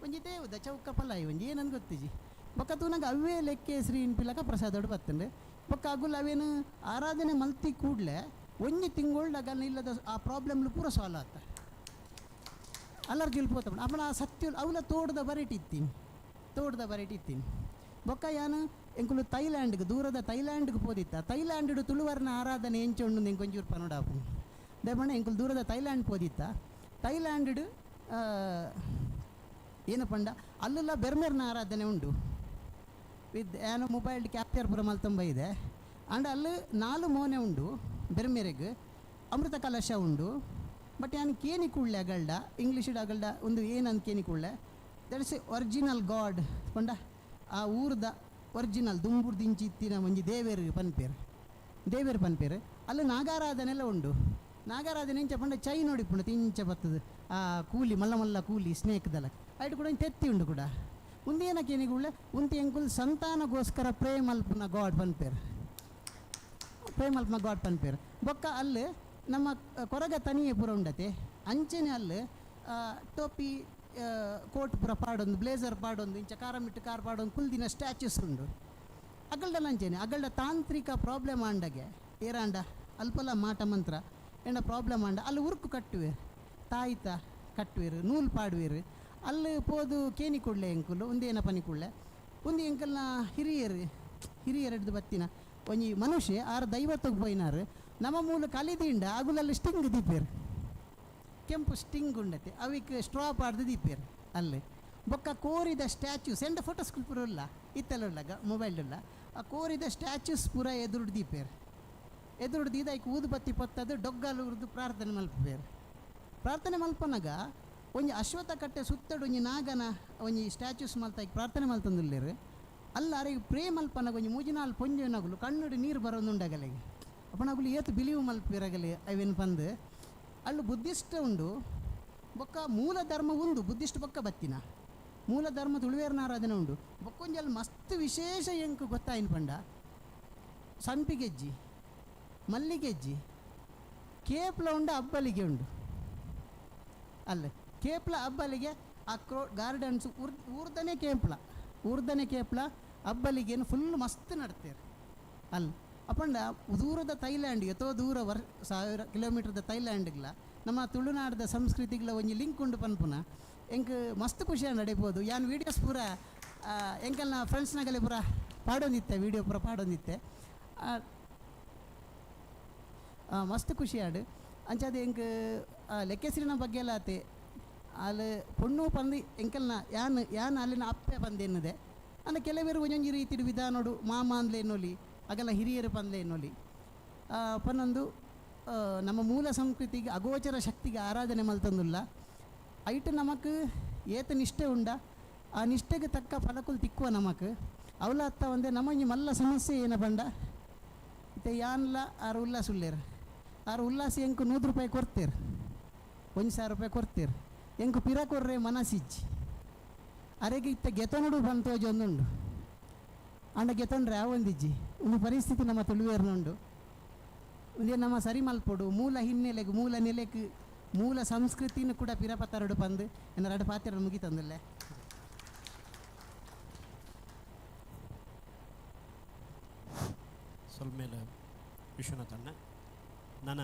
ಒಂಜಿ ದೇವದ ಚೌಕ ಪಲಾಯಿ ಒಂಜಿ ಏನಂದು ಗೊತ್ತಿಜಿ ಬೊಕ್ಕ ತೂನಾಗ ಅವೇ ಲೆಕ್ಕೆ ಶ್ರೀ ಇನ್ಪಿಲಕ ಪ್ರಸಾದಡು ಬತ್ತಂಡೆ ಬೊಕ್ಕ ಅಗುಲ್ ಅವೇನು ಆರಾಧನೆ ಮಲ್ತಿ ಕೂಡಲೇ ಒಂಜಿ ತಿಂಗಳು ಅಗಲ್ ಇಲ್ಲದ ಆ ಪ್ರಾಬ್ಲಮ್ಲು ಪೂರ ಸಾಲ್ವ್ ಆತ ಅಲರ್ಜಿಲ್ ಪೋತ ಅಪ್ಪನ ಆ ಸತ್ಯ ಅವಲ ತೋಟದ ಬರಿಟಿತ್ತೀನಿ ತೋಟದ ಬರಿಟಿತ್ತೀನಿ. ಬೊಕ್ಕ ಯಾನು ಎಂಕುಲು ಥೈಲ್ಯಾಂಡ್ಗೆ ದೂರದ ಥೈಲ್ಯಾಂಡ್ಗೆ ಪೋದಿತ್ತ ಥೈಲ್ಯಾಂಡ್ ತುಳುವರ್ನ ಆರಾಧನೆ ಎಂಚ ಉಂಡು ಎಂಕ್ ಒಂಚೂರು ಪನೋಡಾಪು ದೇಪಂಡ ಎಂಕುಲು ದೂರದ ಥೈಲ್ಯಾಂಡ್ ಪೋದಿತ್ತ ಥೈಲ್ಯಾಂಡ್ ಏನು ಪಂಡ ಅಲ್ಲೆಲ್ಲ ಬೆರ್ಮೆರ್ನ ಆರಾಧನೆ ಉಂಡು ವಿತ್ ಏನು ಮೊಬೈಲ್ ಕ್ಯಾಪ್ಚರ್ ಪೂರ ಮಲ್ತೊಂಬ ಇದೆ ಆಂಡ ಅಲ್ಲಿ ನಾಲು ಮೋನೆ ಉಂಡು ಬೆರ್ಮೆರೆಗ್ ಅಮೃತ ಕಲಶ ಉಂಡು. ಬಟ್ ಯಾನ್ ಕೇನಿ ಕೂಡಲೆ ಅಗಲ್ಡ ಇಂಗ್ಲೀಷ್ ಅಗಲ್ಡ ಒಂದು ಏನಂತ ಕೇನಿ ಕೂಡಲೆ that is a original god ಪಂಡ ಆ ಊರ್ದ ಒರಿಜಿನಲ್ ದುಂಬುರ್ದಿಂಚಿ ಇತ್ತಿನ ಒಂಜಿ ದೇವೇರು ಪನ್ಪೇರು ದೇವೇರು ಪನ್ಪೇರು. ಅಲ್ಲಿ ನಾಗಾರಾಧನೆಲ್ಲ ಉಂಡು. ನಾಗಾರಾಧನೆ ಇಂಚ ಪಂಡ ಚೈ ನೋಡಿ ಪುಂಡ ತಿಂಚ ಬರ್ತದೆ ಆ ಕೂಲಿ ಮಲ್ಲ ಮಲ್ಲ ಕೂಲಿ ಸ್ನೇಕ್ ದಲಕ್ ಐಟ್ ಕೂಡ ತೆತ್ತಿ ಉಂಡು ಕೂಡ. ಉಂದೇನಕ್ಕೆ ಏನಿಗುಳ್ಳ ಉಂತಿ ಎಂಕುಲ್ ಸಂತಾನಗೋಸ್ಕರ ಪ್ರೇ ಮಲ್ಪುನ ಗಾಡ್ ಪನ್ಪೇರ್, ಪ್ರೇ ಮಲ್ಪುನ ಗಾಡ್ ಪನ್ಪೇರ್. ಬೊಕ್ಕ ಅಲ್ಲಿ ನಮ್ಮ ಕೊರಗ ತನಿಯೆ ಪೂರ ಉಂಡತೆ ಅಂಚೆನೆ ಅಲ್ಲಿ ಟೋಪಿ ಕೋಟ್ ಪೂರ ಪಾಡೊಂದು ಬ್ಲೇಸರ್ ಪಾಡೊಂದು ಇಂಚ ಕಾರಮಿಟ್ಟು ಕಾರ್ ಪಾಡೊಂದು ಕುಲ್ದಿನ ಸ್ಟ್ಯಾಚ್ಯೂಸ್ ಉಂಡು. ಅಗಲ್ಡಲ ಅಂಚೆನೆ ಅಗಲ್ಡ ತಾಂತ್ರಿಕ ಪ್ರಾಬ್ಲಮ್ ಆಂಡಗೆ ಏರಾಂಡ ಅಲ್ಪಲ ಮಾಟ ಮಂತ್ರ ಏನ ಪ್ರಾಬ್ಲಮ್ ಆಂಡ ಅಲ್ಲಿ ಉರುಕು ಕಟ್ಟುವೆ, ತಾಯಿತ ಕಟ್ಟುವೆರು, ನೂಲು ಪಾಡುವೆರು. ಅಲ್ಲಿ ಪೋದು ಕೇನಿ ಕೊಡ್ಲೆ ಎಂಕುಲು ಒಂದೇನ ಪನಿ ಕುಳ್ಳೆ ಒಂದು ಎಂಕಲ್ನ ಹಿರಿಯರು ಹಿರಿಯರೆಡ್ದು ಬತ್ತಿನ ಒಂಜಿ ಮನುಷ್ಯ ಆರು ದೈವತ್ತಗ್ ಪೋಯಿನಾರು ನಮ್ಮ ಮೂಲ ಕಲಿದಿಂಡ ಅಗುಲಲ್ಲಿ ಸ್ಟಿಂಗ್ ದೀಪೇರು, ಕೆಂಪು ಸ್ಟಿಂಗ್ ಉಂಡತೆ ಅವಿಕ್ ಸ್ಟ್ರಾ ಪಾಡ್ದು ದೀಪೇರು ಅಲ್ಲಿ. ಬೊಕ್ಕ ಕೋರಿದ ಸ್ಟ್ಯಾಚ್ಯೂಸ್ ಎಂಡ ಫೋಟೋಸ್ ಪೂರ ಉಲ್ಲ ಇತ್ತೆಲ್ಲ ಉಲ್ಲ ಮೊಬೈಲ್ ಉಲ್ಲ ಆ ಕೋರಿದ ಸ್ಟ್ಯಾಚ್ಯೂಸ್ ಪೂರ ಎದುರುಡು ದೀಪೇರು. ಎದುರುಡು ದೀದ ಐಕ್ ಊದುಬತ್ತಿ ಪೊತ್ತದು ಡೊಗ್ಗಲು ಉರ್ದು ಪ್ರಾರ್ಥನೆ ಮಲ್ಪೇರು. ಪ್ರಾರ್ಥನೆ ಮಲ್ಪನಗ ಒಂಜಿ ಅಶ್ವತ್ಥ ಕಟ್ಟೆ ಸುತ್ತಡು ಒಂಜಿ ನಾಗನ ಒಂಜಿ ಸ್ಟ್ಯಾಚ್ಯೂಸ್ ಮಲ್ತ ಐಕ್ ಪ್ರಾರ್ಥನೆ ಮಲ್ತಂದುಲ್ಲೇರು. ಅಲ್ಲ ಅರೆಗ್ ಪ್ರೇ ಮಲ್ಪನಗ ಒಂಜಿ ಮೂಜಿನಾಲ್ ಪೊಂಜೆನಗುಲು ಕಣ್ಣುಡು ನೀರು ಬರೋದುಂಡಗಲೆಗೆ ಅಪ್ಪನಗುಲು ಏತು ಬಿಲಿವು ಮಲ್ಪಿರಗಲೆ ಅವೇನು ಪಂದು. ಅಲ್ಲು ಬುದ್ಧಿಸ್ಟ್ ಉಂಡು ಬೊಕ್ಕ ಮೂಲ ಧರ್ಮ ಉಂಡು ಬುದ್ಧಿಸ್ಟ್ ಬೊಕ್ಕ ಬತ್ತಿನ ಮೂಲ ಧರ್ಮ ತುಳುವೇರ್ನಾರಾಧನೆ ಉಂಡು. ಬೊಕ್ಕೊಂಜಲ್ಲಿ ಮಸ್ತ್ ವಿಶೇಷ ಎಂಕ್ ಗೊತ್ತಾಯಿನ ಪಂಡ ಸಂಪಿಗೆಜ್ಜಿ ಮಲ್ಲಿಗೆಜ್ಜಿ ಕೇಪ್ಲ ಉಂಡು ಅಬ್ಬಲಿಗೆ ಉಂಡು. ಅಲ್ಲ ಕೇಪ್ಲ ಅಬ್ಬಲಿಗೆ ಆ ಕ್ರೋ ಗಾರ್ಡನ್ಸ್ ಊರ್ದನೇ ಕೇಪ್ಲ ಊರ್ದನೇ ಕೇಪ್ಲ ಅಬ್ಬಲಿಗೇನು ಫುಲ್ ಮಸ್ತ್ ನಡ್ತೇರು ಅಲ್ಲಿ. ಅಪ್ಪಂಡ ದೂರದ ಥೈಲ್ಯಾಂಡ್ ಎತ್ತೋ ದೂರ 1000 ಕಿಲೋಮೀಟರ್ದ ಥೈಲ್ಯಾಂಡ್ಗ್ಲ ನಮ್ಮ ತುಳುನಾಡದ ಸಂಸ್ಕೃತಿಗಳ ಒಂಜಿ ಲಿಂಕ್ ಉಂಡು ಪನ್ಪುನ ಎಂಕ್ ಮಸ್ತ್ ಖುಷಿಯ ನಡೆಬೋದು. ಯಾನ್ ವೀಡಿಯೋಸ್ ಪೂರ ಎಂಕಲ್ನ ಫ್ರೆಂಡ್ಸ್ನಾಗಲೆ ಪೂರ ಪಾಡೊಂದಿತ್ತೆ, ವೀಡಿಯೋ ಪೂರ ಪಾಡೊಂದಿತ್ತೆ. ಮಸ್ತ್ ಖುಷಿಯಾಡು ಅಂಚಾದ ಎಂಕ್ ಲೆಕ್ಕೆಸಿರಿನ ಬಗ್ಗೆ ಎಲ್ಲ ಆತೆ ಅಲ್ಲಿ ಪೊಣ್ಣು ಪಂದು ಎಂಕಲ್ನ ಯಾನ್ ಯಾನ್ ಅಲ್ಲಿನ ಅಪ್ಪೆ ಪಂದು ಎನ್ನುದೆ. ಅಂದ್ರೆ ಕೆಲವರು ಒಂಜೊಂಜಿ ರೀತಿಡು ವಿಧಾನೋಡು ಮಾಮ ಅಂದ್ಲೆ ಎನ್ನೊಲಿ ಅಗಲ ಹಿರಿಯರು ಪಂದ್ಲೆ ಎನ್ನೊಲಿ ಪನ್ನೊಂದು ನಮ್ಮ ಮೂಲ ಸಂಸ್ಕೃತಿಗೆ ಅಗೋಚರ ಶಕ್ತಿಗೆ ಆರಾಧನೆ ಮಲ್ತಂದುಲ್ಲ. ಐಟ್ ನಮಕ್ ಏತ ನಿಷ್ಠೆ ಉಂಡ ಆ ನಿಷ್ಠೆಗೆ ತಕ್ಕ ಫಲಕುಲು ತಿಕ್ಕುವ ನಮಕ್ ಅವಲ ಅತ್ತ ಒಂದೇ ನಮ್ಮ ಒಂಜಿ ಮಲ್ಲ ಸಮಸ್ಯೆ ಏನ ಪಂಡ ಇತ್ತೆ ಯಾನ್ಲ ಆರು ಉಲ್ಲಾಸ ಉಲ್ಲೇರು ಆರು ಉಲ್ಲಾಸ ಎಂಕ್ 100 ರೂಪಾಯಿ ಕೊಡ್ತೇರು 1000 ರೂಪಾಯಿ ಕೊಡ್ತೇರು ಎಂಕ್ ಪಿರ ಕೊರ್ರೆ ಮನಸ್ಸಿಜ್ಜಿ ಅರೆಗೆ ಇತ್ತ ಗೆತನುಡು ಬಂತೋಜೊಂದುಂಡು ಅಂಡ ಗೆತೊಂಡ್ರೆ ಆವೊಂದಿಜ್ಜಿ ಒಂದು ಪರಿಸ್ಥಿತಿ ನಮ್ಮ ತುಳುವೇರ್ನುಂಡು. ಒಂದೇ ನಮ್ಮ ಸರಿ ಮಲ್ಪೊಡು ಮೂಲ ಹಿನ್ನೆಲೆಗೆ ಮೂಲ ನೆಲೆಗೆ ಮೂಲ ಸಂಸ್ಕೃತಿನೂ ಕೂಡ ಪಿರಪತರಡು ಪಂದು ಎನ್ನ ರಡು ಪಾತ್ರ ಮುಗಿತಂದಿಲ್ಲ. ಸೊಲ್ಮೇಲೆ ವಿಶ್ವನಾಥಣ್ಣ ನನ್ನ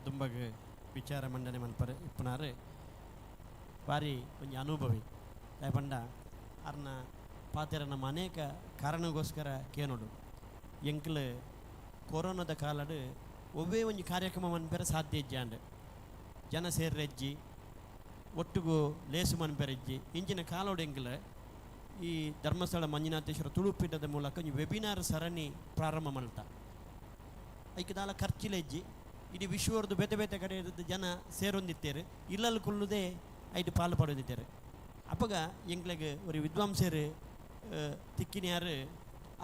ದುಂಬಗ್ ವಿಚಾರ ಮಂಡನೆ ಮನ್ಪರೆ ಇಪ್ಪನಾರು ಬಾರಿ ಒಂಜಿ ಅನುಭವಿ ಪಂಡ ಅರ್ನ ಪಾತೆರ ನಮ್ಮ ಅನೇಕ ಕಾರಣಗೋಸ್ಕರ ಕೇನೋಡು. ಎಂಕ್ಲು ಕೊರೋನಾದ ಕಾಲಡು ಒವ್ವೇ ಒಂಜಿ ಕಾರ್ಯಕ್ರಮ ಮನ್ಪೆರೆ ಸಾಧ್ಯ ಇಜ್ಜಾಂಡ್ ಜನ ಸೇರ್ರೆಜ್ಜಿ ಒಟ್ಟುಗು ಲೇಸು ಮನ್ಪೆರೆಜ್ಜಿ ಇಂಚಿನ ಕಾಲೋಡು ಎಂಕ್ಲು ಈ ಧರ್ಮಸ್ಥಳ ಮಂಜುನಾಥೇಶ್ವರ ತುಳುಪೀಠದ ಮೂಲಕ ಒಂಜಿ ವೆಬಿನಾರ್ ಸರಣಿ ಪ್ರಾರಂಭ ಮಲ್ತ ಐಕ್ ದಾಲ ಖರ್ಚಿಲೆಜ್ಜಿ ಇಡೀ ವಿಶ್ವರ್ದು ಬೇತೆ ಬೇತೆ ಕಡೆ ಜನ ಸೇರೊಂದಿತ್ತೇರು ಇಲ್ಲಲ್ಲಿ ಕುಲ್ಲುದೇ ಐಟ್ ಪಾಲು ಪಡೊಂದಿತ್ತೇರು. ಅಪ್ಪಗ ಎಂಕ್ಲೆಗ್ ஒரு ವಿದ್ವಾಂಸರು ತಿಕ್ಕಿನಿಯಾರು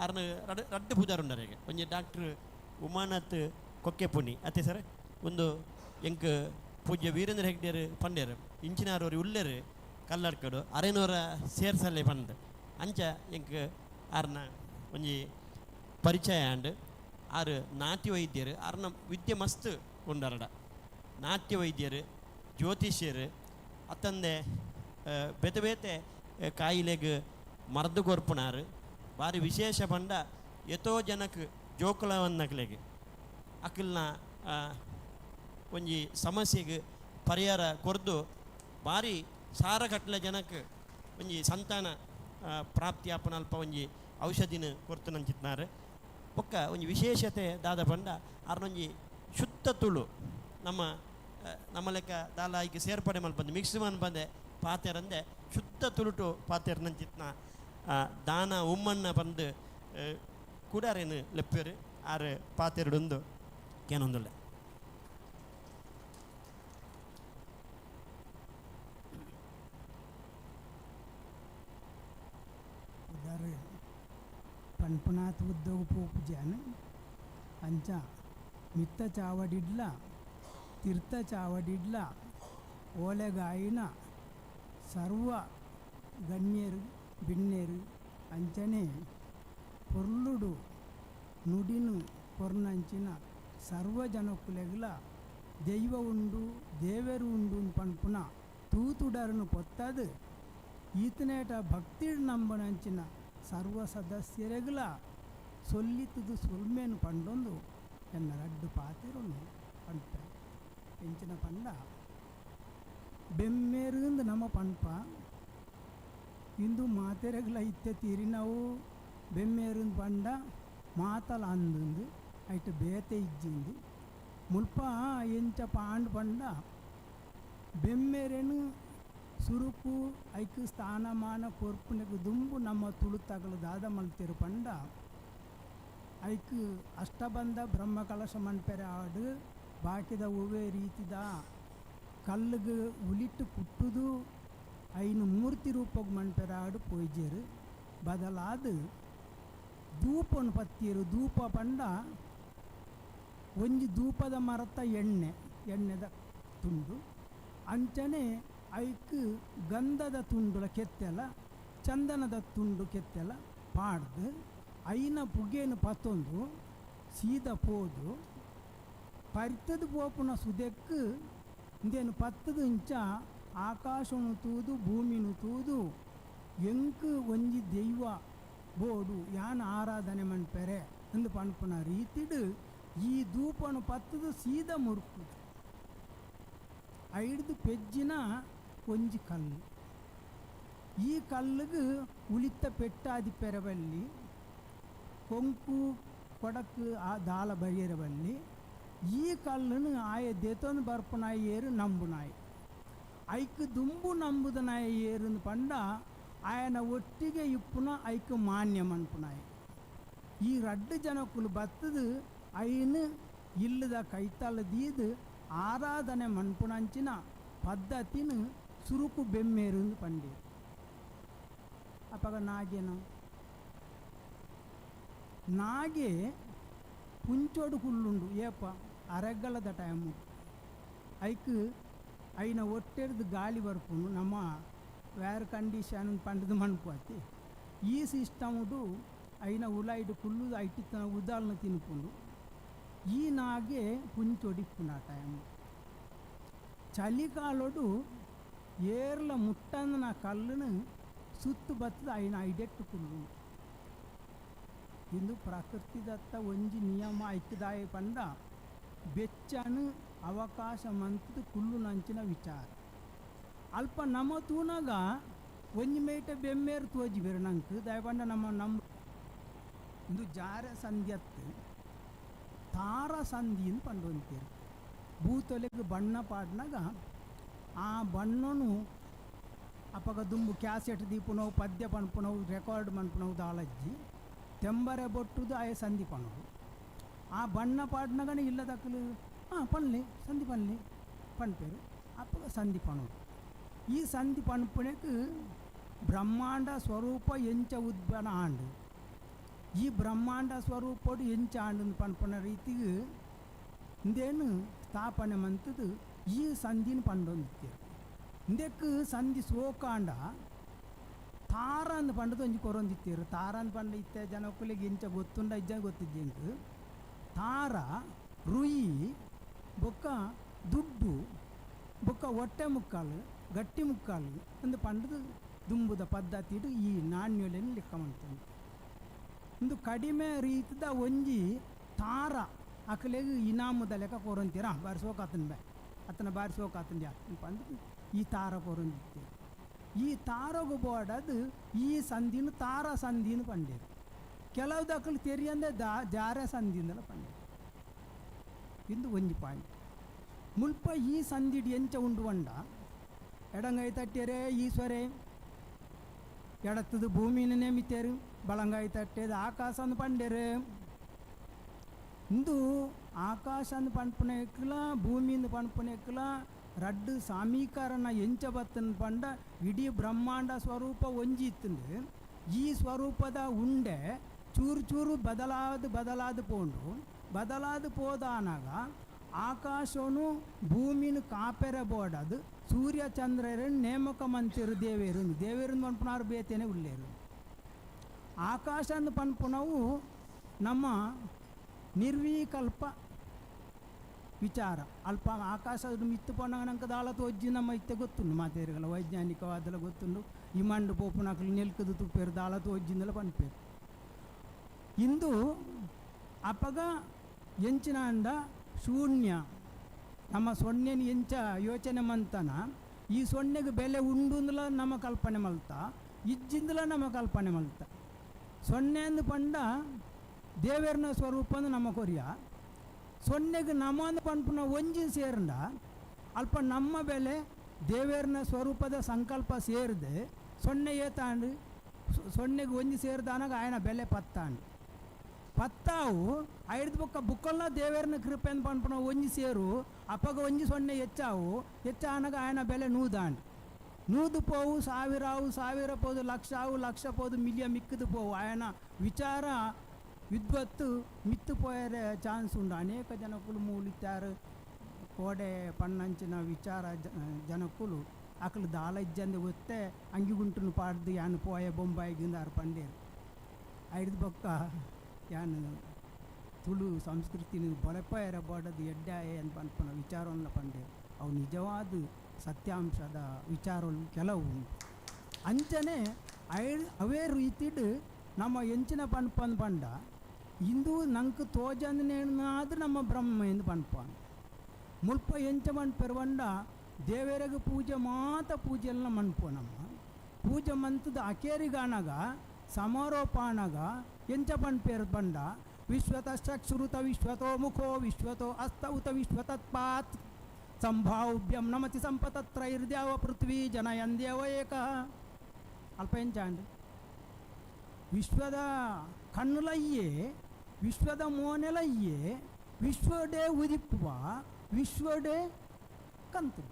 ಆರ್ನ ರಡ್ಡು ಪೂಜಾರುಂಡಾರೆ ಒಂಜಿ ಡಾಕ್ಟ್ರ್ ಉಮಾನಾಥ್ ಕೊಕ್ಕೆಪುಣಿ ಅತ್ತೆ ಸರ್ ಒಂದು ಎಂಕ್ ಪೂಜ್ಯ ವೀರೇಂದ್ರ ಹೆಗ್ಡೇರು ಪಂಡೇರು ಇಂಚಿನಾರು ಉಲ್ಲೇರು ಕಲ್ಲಡ್ಕಡು ಅರೆನೂರ ಸೇರ್ಸಲೆ ಪಂದ್ ಅಂಚ ಎಂಕ್ ಆರ್ನ ಒಂಜಿ ಪರಿಚಯ ಆಂಡ್ ಆರು ನಾಟ್ಯ ವೈದ್ಯರು ಆರ್ನ ವಿದ್ಯೆ ಮಸ್ತ್ ಉಂಡರಡ ನಾಟ್ಯ ವೈದ್ಯರು ಜ್ಯೋತಿಷ್ಯರು ಅತ್ತಂದೆ ಬೇತೆ ಬೇತೆ ಕಾಯಿಲೆಗ್ ಮರ್ದು ಕೊರ್ಪುನಾರು ಬಾರಿ ವಿಶೇಷ ಪಂಡ ಎತೋ ಜನಕ್ ಜೋಕುಲವನ್ನಕ್ಲೆಗ್ ಅಕ್ಲ್ನ ಒಂಜಿ ಸಮಸ್ಯೆಗ್ ಪರಿಹಾರ ಕೊರ್ದು ಬಾರಿ ಸಾರ ಕಟ್ಲೆ ಜನಕ್ ಒಂಜಿ ಸಂತಾನ ಪ್ರಾಪ್ತಿ ಆಪುನಲ್ಪ ಒಂಜಿ ಔಷಧಿನ ಕೊರ್ತು ನಂಚಿತ್ನಾರು. ಬೊಕ್ಕ ಒಂಜಿ ವಿಶೇಷತೆ ದಾದ ಪಂಡ ಆರ್ನೊಂಜಿ ಶುದ್ಧ ತುಳು ನಮ್ಮ ನಮ್ಮ ಲೆಕ್ಕ ದಾಲ ಐಕ್ ಸೇರ್ಪಡೆ ಮಲ್ಪಂದೆ ಮಿಕ್ಸ್ ಮನ್ಪಂದೆ ಪಾತೆರಂದೆ ಶುದ್ಧ ತುಳುಟು ಪಾತೆರ್ ನಂಚಿತ್ನ ದಾನ ಉಮ್ಮಣ್ಣ ಬಂದು ಕೂಡಾರೇನು ಲೆಪ್ಪೇರು ಆರು ಪಾತೆರಡೊಂದು ಕೇನೊಂದುಳ್ಳೆ. ಉದಾರ ಪನ್ಪುನಾತ್ ಉದ್ಯೋಗ ಪೋಪುಜಾನ್ ಅಂಚ ಮಿತ್ತ ಚಾವಡಿಡ್ಲ ತಿರ್ತ ಚಾವಡಿಡ್ಲ ಓಲೆಗಾಯಿನ ಸರ್ವ ಗಣ್ಯರು ಬಿಣ್ಣೆರು ಅಂಚನೆ ಪೊರ್ಲುಡು ನುಡಿನು ಕೊರ್ನಂಚಿನ ಸರ್ವ ಜನಕುಲೆಗ್ಲ ದೈವ ಉಂಡು ದೇವರು ಉಂಡು ಪನ್ಪುನ ತೂತುಡರನು ಪೊತ್ತದು ಈತನೇಟ ಭಕ್ತಿ ನಂಬನಂಚಿನ ಸರ್ವ ಸದಸ್ಯರೆಗ್ಲ ಸೊಲ್ಲಿತದು ಸೊಲ್ಮೇನು ಪಂಡೊಂದು ಎನ್ನ ರಡ್ಡು ಪಾತೆರನ್ನು ಪಂಪೆ. ಎಂಚಿನ ಪಂಡ ಬೆಮ್ಮೇರುಂದು ನಮ್ಮ ಪಂಪ ಇಂದು ಮಾತೆರೆಗ್ಲ ಇತ್ತೆ ತೀರಿನವು ಬೆಮ್ಮೇರುಂದು ಪಂಡ ಮಾತಲ ಅಂದುಂದು ಐಟ್ ಬೇತೆ ಇಜ್ಜಿಂದು ಮುಲ್ಪ ಎಂಚ ಪಾಂಡ್ ಪಂಡ ಬೆಮ್ಮೇರೇನು ಸುರುಕು ಐಕ್ ಸ್ಥಾನಮಾನ ಕೊರ್ಪುನೆಗ್ ದುಂಬು ನಮ್ಮ ತುಳುತಗಲು ದಾದ ಮಲ್ತಿರು ಪಂಡ ಐಕ್ ಅಷ್ಟಬಂಧ ಬ್ರಹ್ಮಕಲಶ ಮನ್ಪೆರೆ ಆಡು ಬಾಕಿದ ಒವ್ವೇ ರೀತಿದ ಕಲ್ಲುಗ್ ಉಲಿಟ್ಟು ಕುಟ್ಟುದು ಐನು ಮೂರ್ತಿ ರೂಪಗ್ ಮನ್ಪೆರೆ ಆಡು ಪೋಯ್ಜೆರು. ಬದಲಾದ ಧೂಪನು ಪತ್ತಿರು. ಧೂಪ ಪಂಡ ಒಂಜಿ ಧೂಪದ ಮರತ ಎಣ್ಣೆ, ಎಣ್ಣೆದ ತುಂಡು ಅಂಚನೆ ಐಕ್ ಗಂಧದ ತುಂಡುಲ ಕೆತ್ತೆಲ ಚಂದನದ ತುಂಡು ಕೆತ್ತೆಲ ಪಾಡ್ದು ಐನ ಪುಗೇನು ಪತ್ತೊಂದು ಸೀದ ಪೋದು ಪರಿತದ ಪೋಪುನ ಸುದೆಕ್ಕು ಇಂದೇನು ಪತ್ತದ ಇಂಚ ಆಕಾಶನು ತೂದು ಭೂಮಿನು ತೂದು ಎಂಕ್ ಒಂಜಿ ದೈವ ಬೋಡು ಯಾನ್ ಆರಾಧನೆ ಮನ್ಪೆರೆ ಅಂದು ಪನ್ಪುನ ರೀತಿಡು ಈ ಧೂಪನು ಪತ್ತದು ಸೀದ ಮುರುಕುದು ಐಡ್ದು ಪೆಜ್ಜಿನ ಒಂಜಿ ಕಲ್ಲು. ಈ ಕಲ್ಲುಗು ಉಳಿತ ಪೆಟ್ಟಾದಿ ಪೆರವಲ್ಲಿ ಕೊಂಕು ಕೊಡಕು ಆ ದಾಲ ಬರಿಯರವಲ್ಲಿ ಈ ಕಲ್ಲನ್ನು ಆಯ ದೇತೊಂದು ಬರ್ಪುನಾಯಿ ಏರು ನಂಬುನಾಯಿ ಐಕ್ ದುಂಬು ನಂಬುದನಾಯ ಏರುಂದು ಪಂಡ ಆಯನ ಒಟ್ಟಿಗೆ ಇಪ್ಪುನ ಐಕ್ ಮಾನ್ಯ ಮನ್ಪುನಾಯಿ. ಈ ರಡ್ಡು ಜನಕ್ಕುಲು ಬತ್ತದು ಐನು ಇಲ್ಲದ ಕೈತಲ ದೀದು ಆರಾಧನೆ ಮನ್ಪುನಂಚಿನ ಪದ್ಧತಿನ ಸುರುಕು ಬೆಮ್ಮೇರುಂದು ಪಂಡಿ. ಅಪಗ ನಾಗೇನು ನಾಗೆ ಪುಂಚೋಡು ಕುಲ್ಲುಂಡು ಏಪ ಅರೆಗಲದ ಟೈಮು ಐಕ್ ಐನ ಒಟ್ಟೆರ್ದು ಗಾಳಿ ಬರ್ಪುನು ನಮ್ಮ ವೇರ್ ಕಂಡೀಷನ್ ಪಂಡದು ಮನ್ಪು ಈ ಸಿಸ್ಟముಡು ಐನ ಉಲಾಯಿಡು ಕುಲ್ಲು ಐಟಿತ್ತನ ಉದಾಲ್ನ ತಿನ್ಪುಂಡು. ಈ ನಾಗೆ ಪುಂಚೊಡಿಪ್ಪುನ ಟೈಮು ಚಳಿಕಾಲೊಡು ಏರ್ಲ ಮುಟ್ಟಂದನ ಕಲ್ಲುನು ಸುತ್ತು ಬತ್ತದ ಐನ ಐಡೆಟ್ಟು ಕುಲ್ಲು. ಇಂದು ಪ್ರಕೃತಿ ದತ್ತ ಒಂಜಿ ನಿಯಮ ಐಕ್ದಾಯ ಪಂಡ ಬೆಚ್ಚನು ಅವಕಾಶ ಮಂತದ ಕುಲ್ಲು ನಂಚಿನ ವಿಚಾರ. ಅಲ್ಪ ನಮ ತೂನಾಗ ಒಂಜಿ ಮೇಟ ಬೆಮ್ಮೇರು ತೋಜಿ ಬೇರೆ ನಂಕ್ ದಯಪಂಡ ನಮ್ಮ ನಮ್ಮ ಇಂದು ಜಾರ ಸಂಧ್ಯತ್ತು ತಾರ ಸಂಧಿ ಅಂತ ಪಂಡೊಂತೀರು. ಭೂತೊಲೆಗ್ ಬಣ್ಣ ಪಾಡ್ನಾಗ ಆ ಬಣ್ಣನು ಅಪಗ ದುಂಬು ಕ್ಯಾಸೆಟ್ ದೀಪುನವು ಪದ್ಯ ಪನ್ಪುನವು ರೆಕಾರ್ಡ್ ಮನ್ಪುನವು ದಾಲಜ್ಜಿ ತೆಂಬರೆ ಬೊಟ್ಟುದು ಆಯ ಸಂಧಿ ಪನವು. ಆ ಬಣ್ಣ ಪಾಡ್ನಾಗನೆ ಇಲ್ಲದಕ್ಕಲು ಹಾಂ ಪನ್ಲಿ ಸಂಧಿ ಪನ್ಲಿ ಪನ್ಪೇರು ಅಪ್ಪಗ ಸಂಧಿ ಪನೋಡು. ಈ ಸಂಧಿ ಪನ್ಪುನೆಕ್ ಬ್ರಹ್ಮಾಂಡ ಸ್ವರೂಪ ಎಂಚ ಉದ್ಬನ ಆಂಡು ಈ ಬ್ರಹ್ಮಾಂಡ ಸ್ವರೂಪಡು ಎಂಚ ಆಂಡು ಪನ್ಪುನ ರೀತಿಗೆ ಇಂದೇನು ಸ್ಥಾಪನೆ ಮಂತದು ಈ ಸಂಧಿನ ಪಂಡೊಂದಿತ್ತೀರು. ಇಂದೆಕ್ ಸಂಧಿ ಸೋಕಾಂಡ ತಾರ ಅಂದ್ ಪಂಡದು ಒಂಜಿ ಕೊರೊಂದಿತ್ತೀರು. ತಾರ ಅಂದ್ ಪಂಡ ಇತ್ತೆ ಜನಕ್ಕುಲಿಗೆ ಇಂಚ ಗೊತ್ತುಂಡ ಇಜ್ಜ ಗೊತ್ತಿಜ್ಜಿ ಎಂಕ್. ತಾರ ರುಯಿ ಬೊಕ್ಕ ದುಡ್ಡು ಬೊಕ್ಕ ಹೊಟ್ಟೆ ಮುಕ್ಕಾಲು ಗಟ್ಟಿ ಮುಕ್ಕಾಲು ಅಂದ್ ಪಂಡದು ದುಂಬುದ ಪದ್ಧತಿಡು ಈ ನಾಣ್ಯೊಲೆನ್ ಲೆಕ್ಕ ಮಂತೊಂದು. ಇಂದು ಕಡಿಮೆ ರೀತಿದ ಒಂಜಿ ತಾರ ಅಕಲೆಗ್ ಇನಾಮುದ ಲೆಕ್ಕ ಕೊರೊಂತೀರ ಬಾರಿ ಸೋಕಾತನ್ ಬೇ ಅತನ ಬಾರಿ ಸೋಕಾತನ್ ಜಾ ಪಂಡದು ಈ ತಾರ ಕೊರೊಂದಿತ್ತೀರು. ಈ ತಾರಗು ಬೋಡದು ಈ ಸಂಧಿನ ತಾರ ಸಂಧಿನ ಪಂಡೇರು. ಕೆಲವು ದಕ್ಕಲು ತೆರಿಯಂದೆ ಜಾರೆ ಸಂಧಿಂದಲ ಪಂಡೇರು. ಇಂದು ಒಂಜಿ ಪಾಯಿಂಟ್. ಮುಲ್ಪ ಈ ಸಂಧಿಡ್ ಎಂಚ ಉಂಡು ಪಂಡ ಎಡಂಗೈ ತಟ್ಟಿಯರೇ ಈಶ್ವರೇ ಎಡತ್ತದು ಭೂಮಿನ ನೇಮಿತೇರು ಬಳಂಗಾಯಿ ತಟ್ಟೇದು ಆಕಾಶ ಅಂದ್ ಪಂಡೇರು. ಇಂದು ಆಕಾಶ ಅಂದ್ ಪನ್ಪುನೆಕ್ಲ ಭೂಮಿಂದು ಪನ್ಪುನೆಕ್ಲ ರಡ್ಡು ಸಮೀಕರಣ ಎಂಚ ಬತ್ತನ್ ಪಂಡ ಇಡೀ ಬ್ರಹ್ಮಾಂಡ ಸ್ವರೂಪ ಒಂಜಿ ಇತ್ತಂದು ಈ ಸ್ವರೂಪದ ಉಂಡೆ ಚೂರು ಚೂರು ಬದಲಾದ ಬದಲಾದ ಪೋಂಡು ಬದಲಾದ ಪೋದಾನಾಗ ಆಕಾಶನು ಭೂಮಿನ ಕಾಪೆರೆ ಬೋಡದು ಸೂರ್ಯ ಚಂದ್ರರನ್ನು ನೇಮಕ ಮಂತಿರು ದೇವೇರು ದೇವೇರು ಪನ್ಪುನಾರು ಬೇತೇನೆ ಉಳ್ಳೇರು. ಆಕಾಶ ಅಂದ್ ಪನ್ಪುನವು ನಮ್ಮ ನಿರ್ವಿಕಲ್ಪ ವಿಚಾರ. ಅಲ್ಪ ಆಕಾಶ ಮಿತ್ತು ಪೋನಾಗ ನಂಗೆ ದಾಳ ತೋಜ್ಜಿ ನಮ್ಮ ಇತ್ತೆ ಗೊತ್ತುಂಡು, ಮಾತೇರುಗಳ ವೈಜ್ಞಾನಿಕವಾದಲ ಗೊತ್ತುಂಡು. ಇಮಂಡು ಪೋಪುನಕ್ಲು ನೆಲ್ಕದು ತುಪ್ಪೇರು ದಾಳ ತೋಜ್ಜಿಂದಲ ಪನ್ಪೇರು. ಇಂದು ಅಪಗ ಎಂಚಿನ ಅಂಡ ಶೂನ್ಯ ನಮ್ಮ ಸೊನ್ನೆನ ಎಂಚ ಯೋಚನೆ ಮಂತನ ಈ ಸೊನ್ನೆಗೆ ಬೆಲೆ ಉಂಡುಂದಲ ನಮ್ಮ ಕಲ್ಪನೆ ಮಲ್ತ, ಇಜ್ಜಿಂದಲ ನಮ್ಮ ಕಲ್ಪನೆ ಮಲ್ತ. ಸೊನ್ನೆ ಅಂದು ಪಂಡ ದೇವೇರ್ನ ಸ್ವರೂಪ ಅಂದು ನಮ್ಮ ಕೊರಿಯ. ಸೊನ್ನೆಗೆ ನಮ್ಮ ಅಂದು ಪನ್ಪುನ ಒಂಜಿ ಸೇರಂಡ ಅಲ್ಪ ನಮ್ಮ ಬೆಲೆ ದೇವೇರ್ನ ಸ್ವರೂಪದ ಸಂಕಲ್ಪ ಸೇರಿದೆ ಸೊನ್ನೆ ಏತಾಂಡು ಸೊನ್ನೆಗೆ ಒಂಜಿ ಸೇರಿದಾನಾಗ ಆಯನ ಬೆಲೆ ಪತ್ತಾಂಡು ಪತ್ತಾವು ಐದು ಬೊಕ್ಕ ಬುಕ್ಕಲ್ನ ದೇವೇರ್ನ ಕೃಪೆ ಅಂದ್ ಪನ್ಪುನ ಒಂಜಿ ಸೇರು ಅಪಗ ಒಂಜಿ ಸೊನ್ನೆ ಹೆಚ್ಚಾವು ಹೆಚ್ಚಾನಗ ಆಯನ ಬೆಲೆ ನೂದಾಂಡು ನೂದು ಪೋವು ಸಾವಿರಾವು ಸಾವಿರ ಪೋದು ಲಕ್ಷ ಆವು ಲಕ್ಷ ಪೋದು ಮಿಲಿಯ ಮಿಕ್ಕದು ಪೋವು ಆಯನ ವಿಚಾರ ವಿದ್ವತ್ತು ಮಿತ್ತು ಪೋಯರೆ ಚಾನ್ಸ್ ಉಂಡು. ಅನೇಕ ಜನಕುಲು ಮೂಲಿತ್ತಾರು ಕೋಡೆ ಪಣ್ಣಂಚಿನ ವಿಚಾರ ಜನಕುಲು ಅಕಲು ದಾಲ ಇಜ್ಜಂದೆ ಒತ್ತೆ ಅಂಗಿಗುಂಟುನು ಪಾಡ್ದು ಯಾನು ಪೋಯ ಬೊಂಬಾಯಿಗಿಂದಾರು ಪಂಡೇರು. ಐದು ಬೊಕ್ಕ ಯಾನು ತುಳು ಸಂಸ್ಕೃತಿನ ಬೊಳೆಪಯರ ಬೋಡದು ಎಡ್ಡಾಯ ಅಂತ ಪನ್ಪುನ ವಿಚಾರವನ್ನು ಪಂಡೇರು. ಅವು ನಿಜವಾದ ಸತ್ಯಾಂಶದ ವಿಚಾರಗಳು ಕೆಲವು ಉಂಟು. ಅಂಚನೆ ಅವೇ ರೀತಿಡ್ ನಮ್ಮ ಎಂಚಿನ ಪನ್ಪಂದು ಪಂಡ ಇಂದು ನಂಗೆ ತೋಜಂದನೇನಾದ್ರೂ ನಮ್ಮ ಬ್ರಹ್ಮ ಎಂದು ಪನ್ಪಾನ್. ಮುಲ್ಪ ಎಂಚ ಪನ್ಪೆರ್ ಪಂಡ ದೇವರಿಗೆ ಪೂಜೆ ಮಾತ ಪೂಜೆಲ್ಲ ಮನ್ಪು ನಮ್ಮ ಪೂಜೆ ಮಂತದ ಅಕೇರಿಗಾನಗ ಸಮಾರೋಪಾನಗ ಎಂಚ ಪನ್ಪೇರು ಪಂಡ ವಿಶ್ವತಶ್ಚಕ್ಷುರುತ ವಿಶ್ವತೋ ಮುಖೋ ವಿಶ್ವತೋ ಅಸ್ತೌತ ವಿಶ್ವತತ್ಪಾತ್ ಸಂಭಾವ್ಯಂ ನಮತಿ ಸಂಪತತ್ರೈರ್ದ್ಯಾವ ಪೃಥ್ವಿ ಜನಯಂದ್ಯವ ಏಕ. ಅಲ್ಪ ಎಂಚಾಂಡ್ ವಿಶ್ವದ ಕಣ್ಣುಲಯ್ಯೆ ವಿಶ್ವದ ಮೋನೆಲಯ್ಯೆ ವಿಶ್ವಡೇ ಉದಿಪ್ಪುವ ವಿಶ್ವಡೇ ಕಂತುವ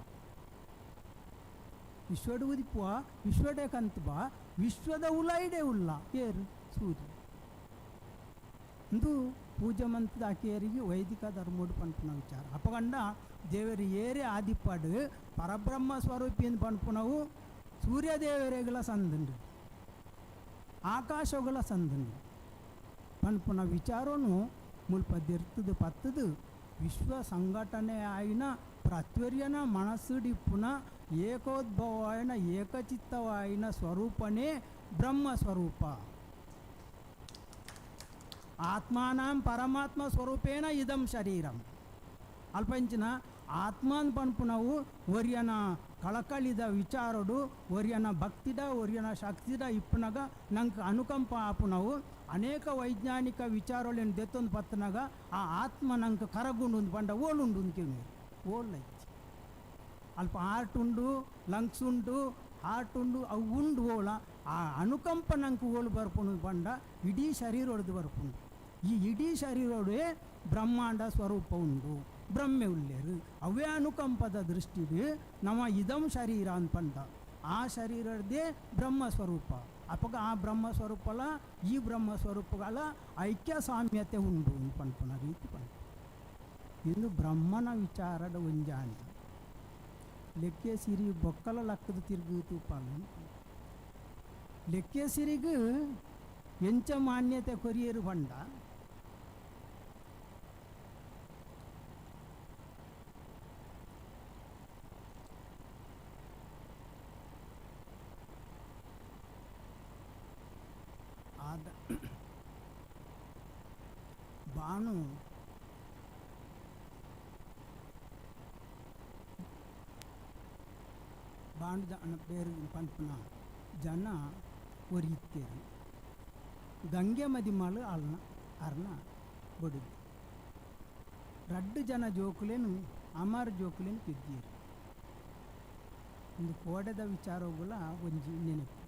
ವಿಶ್ವಡೆ ಉದಿಪ್ಪುವ ವಿಶ್ವಡೇ ಕಂತುವ ವಿಶ್ವದ ಉಲೈಡೆ ಉಲ್ಲ ಏರು ಸೂರ್ಯ. ಇಂದು ಪೂಜೆ ಮಂತದ ಆಕೆಯರಿಗೆ ವೈದಿಕ ಧರ್ಮೋಡು ಪನ್ಪುನ ವಿಚಾರ. ಅಪಗಂಡ ದೇವರು ಏರೇ ಆದಿಪ್ಪಾಡು ಪರಬ್ರಹ್ಮ ಸ್ವರೂಪಿಯಿಂದ ಪನ್ಪುನವು ಸೂರ್ಯದೇವರೆಗಳ ಸಂದಂಡು ಆಕಾಶಗಳ ಸಂದಂಡು ಪನ್ಪುನ ವಿಚಾರನು ಮುಲ್ಪ ದೆರ್ತದು ಪತ್ತದು ವಿಶ್ವ ಸಂಘಟನೆ ಆಯಿನ ಪ್ರತ್ವರ್ಯನ ಮನಸ್ಸುಡಿಪ್ಪುನ ಏಕೋದ್ಭವಾಯನ ಏಕಚಿತ್ತವಾಯಿನ ಸ್ವರೂಪನೇ ಬ್ರಹ್ಮ ಸ್ವರೂಪ. ಆತ್ಮಾನಾಂ ಪರಮಾತ್ಮ ಸ್ವರೂಪೇಣ ಇದಂ ಶರೀರಂ. ಅಲ್ಪಂಚಿನ ಆತ್ಮಾನ್ ಪನ್ಪುನವು ಒರಿಯನ ಕಳಕಳಿದ ವಿಚಾರಡು ಒರಿಯನ ಭಕ್ತಿಡ ಒರಿಯನ ಶಕ್ತಿಡ ಇಪ್ಪುನಗ ನಂಗೆ ಅನುಕಂಪ ಆಪುನವು ಅನೇಕ ವೈಜ್ಞಾನಿಕ ವಿಚಾರಗಳನ್ನು ದೆತ್ತೊಂದು ಪತ್ತನಾಗ ಆ ಆತ್ಮ ನಂಗೆ ಕರಗುಂಡು ಪಂಡ ಓಲುಂಡು ಕೇಳಿ ಓಲೈತಿ. ಅಲ್ಪ ಹಾರ್ಟ್ ಉಂಡು ಲಂಗ್ಸ್ ಉಂಟು ಹಾರ್ಟ್ ಉಂಡು ಅವು ಉಂಡು ಓಲ ಆ ಅನುಕಂಪ ನಂಗೆ ಓಲು ಬರ್ಪುಂಡು ಪಂಡ ಇಡೀ ಶರೀರ ಒಡೆದು ಬರ್ಪುಂಡು. ಈ ಇಡೀ ಶರೀರೋಡೆ ಬ್ರಹ್ಮಾಂಡ ಸ್ವರೂಪ ಉಂಡು ಬ್ರಹ್ಮೆ ಉಳ್ಳೇರು ಅವೇ ಅನುಕಂಪದ ದೃಷ್ಟಿಡು ನಮ್ಮ ಇದಂ ಶರೀರ ಅನ್ಪಂಡ ಆ ಶರೀರದೇ ಬ್ರಹ್ಮ ಸ್ವರೂಪ. ಅಪಗ ಆ ಬ್ರಹ್ಮ ಸ್ವರೂಪಲ ಈ ಬ್ರಹ್ಮ ಸ್ವರೂಪಗಳ ಐಕ್ಯ ಸಾಮ್ಯತೆ ಉಂಡು ಪನ್ಪುನ ರೀತಿ ಪಂಡ. ಇಂದು ಬ್ರಹ್ಮನ ವಿಚಾರದ ಒಂಜಾಂಡ ಲೆಕ್ಕೆ ಸಿರಿ ಬೊಕ್ಕಲ ಲಕ್ಕದ ತಿರುಗು ತೂಪಾಲ ಲೆಕ್ಕೆ ಸಿರಿಗು ಎಂಚ ಮಾನ್ಯತೆ ಕೊರಿಯರು ಪಂಡ ಆದ ಬಾನು ಬಾಂಡ್ ಪೇರು ಪನ್ಪುನ ಜನ ಒರಿತ್ತೇರು ಗಂಗೆ ಮದಿಮಾಳು ಅಲ್ನ ಅರ್ನ ಬಡುದು ರಡ್ಡು ಜನ ಜೋಕುಲೇನು ಅಮರ್ ಜೋಕುಲೇನು ಪೆದ್ದೀರು. ಒಂದು ಕೋಡೆದ ವಿಚಾರಗಳ ಒಂಜಿ ನೆನಪು.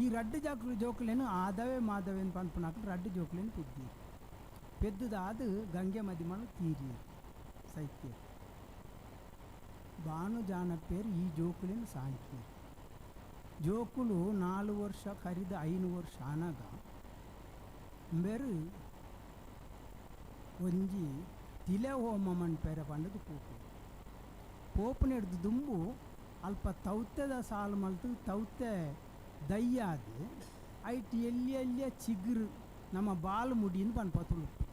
ಈ ರಡ್ಡು ಜಾಕು ಜೋಕುಲೇನು ಆದವೇ ಮಾಧವೇನು ಪನ್ಪುನಾಕ ರಡ್ಡು ಜೋಕುಲೇನು ಪೆದ್ದೀರು. ಪೆದ್ದುದಾದು ಗಂಗೆ ಮದಿಮಾಳು ತೀರಿಯರು ಸೈತ್ಯರು. ಬಾನು ಜಾನಪ್ಪೇರು ಈ ಜೋಕುಲೇನು ಸಾಂಕಿಯರು. ಜೋಕುಲು 4 ವರ್ಷ ಕರಿದ 5 ವರ್ಷ ಆನಾಗ ಬೇರು ಒಂಜಿ ತಿಲೆ ಹೋಮ ಮನ್ಪೇರೆ ಪಂಡದು ಪೂಪೆ. ಪೋಪುನೆಡ್ದು ದುಂಬು ಅಲ್ಪ ತೌತೆದ ಸಾಲು ಮಲ್ತು ತೌತೆ ದಯ್ಯಾದ್ ಐಟ್ ಎಲ್ಲಿ ಎಲ್ಲಿಯ ಚಿಗುರು ನಮ್ಮ ಬಾಲು ಮುಡಿன்னு ಪನ್ಪ ತುಳುಪು.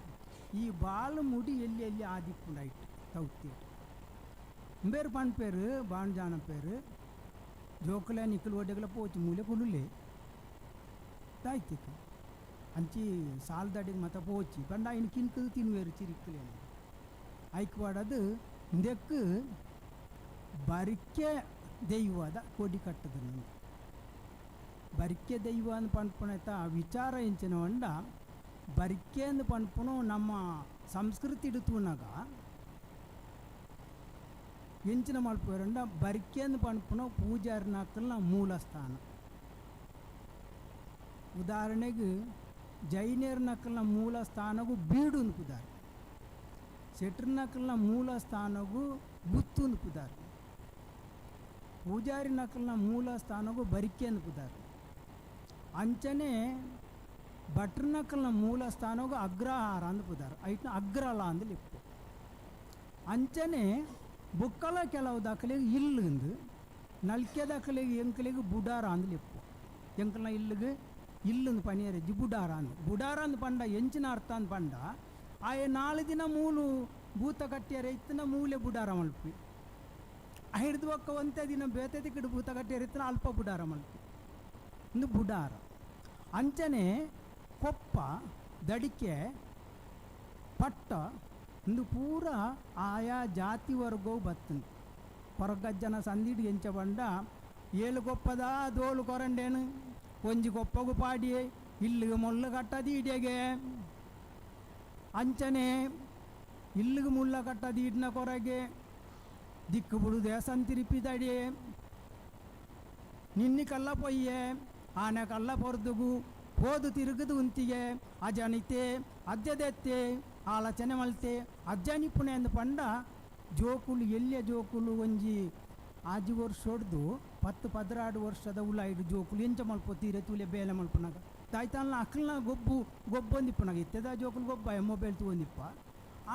ಈ ಬಾಲು ಮುಡಿ ಎಲ್ಲಿ ಎಲ್ಲಿ ಆದಿಪ್ಪುಂಡು ಐಟ್ ತೌತೆ ಬೇರು ಪನ್ಪೇರು ಬಾಣಜಾನ ಪೇರು ಜೋಕುಲೆ ನಿಕ್ಕಲು ಒಡ್ಡೆಗಲ ಪೋಚು ಮೂಲೆ ಕುಲ್ಲುಲೆ ತಾಯ್ತಿಕ್ಕ ಅಂಚಿ ಸಾಲ್ದಡಿಗೆ ಮತ ಪೋಚಿ ಬಂಡ ಐನ್ ಕಿನ್ಕದು ತಿನ್ವೇರು ಚಿರಿಕ್ಕಲೇನು ಐಕ್ ವಾಡದು ಇಂದೆಕ್ಕು ಬರಿಕೆ ದೈವದ ಕೊಡಿ ಕಟ್ಟದ ಬರಿಕೆ ದೈವ ಅಂದ್ ಪನ್ಪುನೈತ ಆ ವಿಚಾರ ಎಂಚಿನ వంಡ ಬರಿಕೆ ಅಂದ್ ಪನ್ಪುನು ನಮ್ಮ ಸಂಸ್ಕೃತಿ ತೂನಗ ಎಂಚಿನ ಮಲ್ಪುವೆರಂಡ ಬರಿಕೆ ಅಂದ್ ಪನ್ಪುನ ಪೂಜಾರಿನಾಕಲ್ನ ಮೂಲ ಸ್ಥಾನ. ಉದಾಹರಣೆಗೆ ಜೈನರ್ನಕಲ್ನ ಮೂಲ ಸ್ಥಾನಗೂ ಬೀಡು ಅನ್ಪುದಾರೆ, ಶೆಟ್ರನಕಲ್ನ ಮೂಲ ಸ್ಥಾನಗೂ ಗುತ್ತು ಅನ್ಪುದಾರೆ, ಪೂಜಾರಿ ನಕಲ್ನ ಮೂಲ ಸ್ಥಾನಗೂ ಬರಿಕೆ ಅನ್ಪುದಾರೆ, ಅಂಚನೆ ಭಟ್ರನಕಲ್ನ ಮೂಲ ಸ್ಥಾನಗೂ ಅಗ್ರಹಾರ ಅನ್ಪುದಾರೆ, ಐಟ್ನ ಅಗ್ರಲ ಅಂದ್ ಲಿಪ್ಪು. ಅಂಚನೆ ಬುಕ್ಕಲ ಕೆಲವು ದಾಖಲೆಗೆ ಇಲ್ಲಂದು ನಲ್ಕೆ ದಾಖಲೆಗೆ ಎಂಕಲಿಗೆ ಬುಡಾರ ಅಂದ್ ಲಿಪ್ಪು. ಎಂಕಲ್ನ ಇಲ್ಲಿಗೆ ಇಲ್ಲಂದು ಪನಿಯರೆಜ್ಜಿ ಬುಡಾರ ಅಂದ್ ಬುಡಾರ ಅಂದ್ ಪಂಡ ಎಂಚಿನ ಅರ್ಥ ಅಂದ್ ಪಂಡ ಆಯ ನಾಲು ದಿನ ಮೂಲು ಭೂತ ಕಟ್ಟಿಯರ ಇತ್ತಿನ ಮೂಲೆ ಬುಡಾರ ಮಲ್ಪಿ ಹಿಡಿದು ಒಕ್ಕ ಒಂತೆ ದಿನ ಬೇತೆ ದಿಕ್ಕಡು ಭೂತ ಕಟ್ಟಿಯರ ಇತ್ತಿನ ಅಲ್ಪ ಬುಡಾರ ಮಲ್ಪಿ ಇಂದು ಬುಡಾರ. ಅಂಚನೆ ಕೊಪ್ಪ ದಡಿಕೆ ಪಟ್ಟ ಇಂದು ಪೂರ ಆಯಾ ಜಾತಿ ವರ್ಗವು ಬತ್ತಂದು ಕೊರಗಜ್ಜನ ಸಂದಿಡು ಎಂಚ ಬಂಡ ಏಳು ಕೊಪ್ಪದ ದೋಲು ಕೊರಂಡೇನು ಒಂಜಿ ಕೊಪ್ಪಗು ಪಾಡಿಯೇ ಇಲ್ಲಿಗೆ ಮೊಳ್ಳು ಕಟ್ಟದಿ ಇಡಿಯಗೆ ಅಂಚನೆ ಇಲ್ಲಿಗೆ ಮುಳ್ಳ ಕಟ್ಟದಿ ಇಡ್ನ ಕೊರಗೆ ದಿಕ್ಕು ಬುಡು ದೇಸಂತಿರಿಪಿದಡಿಯೇ ನಿನ್ನಿ ಕಲ್ಲ ಪೊಯ್ಯೆ ಆನೆ ಕಲ್ಲ ಪೊರ್ದುಗು ಪೋದು ತಿರುಗದು ಉಂತಿಗೆ ಅಜನಿತೆ ಅಜ್ಜದೆತ್ತೆ ಆಲೋಚನೆ ಮಲ್ತೆ ಅಜ್ಜನಿಪುಣೆ ಅಂದ್ ಪಂಡ ಜೋಕುಲು ಎಲ್ಲಿಯ ಜೋಕುಲು ಒಂಜಿ ಆಜಿ ವರ್ಷ ಹೊಡ್ದು 10 12 ವರ್ಷದ ಉಲಾಯಿಡು ಜೋಕುಲು ಎಂಚ ಮಲ್ಪೊ ತೀರೆ ತೂಲೆ ಬೇಲೆ ಮಲ್ಪುನಾಗ ತಾಯ್ತಾನ ಅಕ್ಕಲ್ನ ಗೊಬ್ಬು ಗೊಬ್ಬೊಂದಿಪ್ಪುನಾಗ ಇತ್ತೆದ ಜೋಕುಲು ಗೊಬ್ಬ ಮೊಬೈಲ್ ತೂವೊಂದಿಪ್ಪ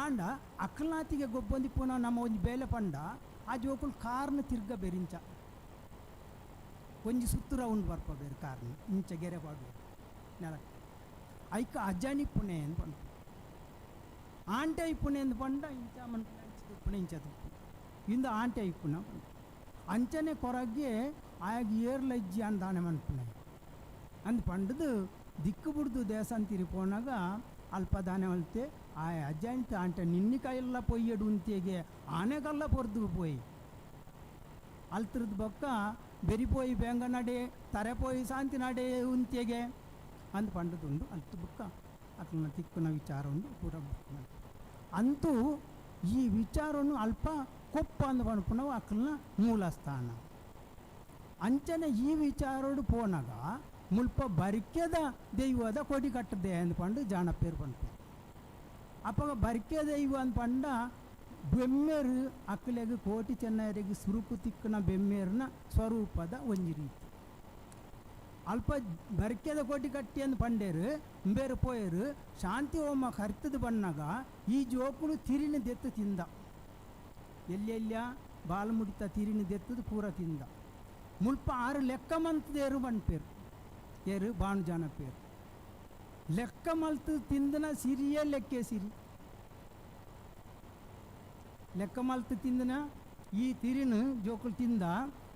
ಆಂಡ ಅಕ್ಕಲ್ನಾತಿಗೆ ಗೊಬ್ಬೊಂದಿಪ್ಪುನ ನಮ್ಮ ಒಂಜಿ ಬೇಲೆ ಪಂಡ ಆ ಜೋಕುಲು ಕಾರ್ನ ತಿರ್ಗ ಬೆರಿಂಚ ಒಂಜಿ ಸುತ್ತು ರೌಂಡ್ ಬರ್ಪ ಬೇರೆ ಕಾರ್ನ ಇಂಚ ಗೆರೆ ಪಾಡುವ ನೆಲಕ್ಕೆ ಐಕ ಅಜ್ಜನಿಪ್ಪುಣೆ ಅಂದ್ ಪಂಡ ಆಂಟೆ ಇಪ್ಪುಣೆ ಅಂದ್ ಪಂಡ ಇಂಚ ಮನ್ಪುಣ ಇಂಚ ತುಪ್ಪುಣೆ ಇಂಚ ತುಪ್ಪು ಇಂದು ಆಂಟೆ ಇಪ್ಪುನ ಪಂಡ ಅಂಚನೆ ಕೊರಗೆ ಆಯಾಗ ಏರ್ಲಜ್ಜಿ ಅಂದಾನೆ ಮನ್ಪುಣೆ ಅಂದ್ ಪಂಡದು ದಿಕ್ಕು ಬುಡ್ದು ದೇಸಂತಿರಿ ಪೋನಾಗ ಅಲ್ಪ ದಾನೆ ಮಲ್ತೆ ಆ ಅಜ್ಜಂತ ಆಂಟೆ ನಿನ್ನಿ ಕೈಯೆಲ್ಲ ಪೊಯ್ಯಡು ಉಂತಿಗೆ ಆನೆಗಲ್ಲ ಪೊರ್ದು ಪೋಯಿ ಅಲ್ತ್ರದ್ ಬೊಕ್ಕ ಬೆರಿಪೋಯಿ ಬೇಂಗ ನಡೆ ತರೆಪೋಯಿ ಶಾಂತಿ ನಡೆ ಉಂತಿಗೆ ಅಂದ್ ಪಂಡದುಂಡು ಅಲ್ತು ಬುಕ್ಕ ಅಕ್ಲನ ತಿಕ್ಕುನ ವಿಚಾರ ಉಂಡು ಪೂರ ಬುಕ್ ಅಂತೂ ಈ ವಿಚಾರವನ್ನು ಅಲ್ಪ ಕೊಪ್ಪ ಅಂದ್ ಪನ್ಪುನವು ಅಕ್ಲನ ಮೂಲ ಸ್ಥಾನ. ಅಂಚನೆ ಈ ವಿಚಾರೋಡು ಪೋನಾಗ ಮುಲ್ಪ ಬರಿಕೆದ ದೈವದ ಕೊಡಿ ಕಟ್ಟದೆ ಅಂದ್ ಪಂಡು ಜಾಣಪ್ಪೇರು ಪನ್ಪೇರು. ಅಪ್ಪಗ ಬರಿಕೆ ದೈವ ಅಂದ್ ಪಂಡ ಬೆಮ್ಮೇರು ಅಕ್ಲೆಗ್ ಕೋಟಿ ಚೆನ್ನಯರಿಗೆ ಸುರುಕು ತಿಕ್ಕುನ ಬೆಮ್ಮೇರ್ನ ಸ್ವರೂಪದ ಒಂಜಿ ರೀತಿ ಅಲ್ಪ ಬರಿಕೆದ ಕೋಟಿ ಕಟ್ಟಿ ಅಂದ್ ಪಂಡೇರು ಇಂಬೇರು ಪೋಯರು ಶಾಂತಿ ಹೋಮ ಕರ್ತದ ಬಣ್ಣಾಗ ಈ ಜೋಕುಲು ತಿರಿನ ದೆತ್ತು ತಿಂದ ಎಲ್ಲೆಲ್ಲ ಬಾಲ್ ಮುಡಿತ ತಿರಿನ ದೆತ್ತದು ಪೂರ ತಿಂದ ಮುಲ್ಪ ಆರು ಲೆಕ್ಕ ಮಂತದೇರು ಪನ್ಪೇರು ಏರು ಬಾಣುಜಾನ ಪೇರು ಲೆಕ್ಕ ಮಲ್ತು ತಿಂದನ ಸಿರಿಯೇ ಲೆಕ್ಕೆ ಸಿರಿ ಲೆಕ್ಕ ಮಲ್ತು ತಿಂದನ ಈ ತಿರಿನ ಜೋಕುಲು ತಿಂದ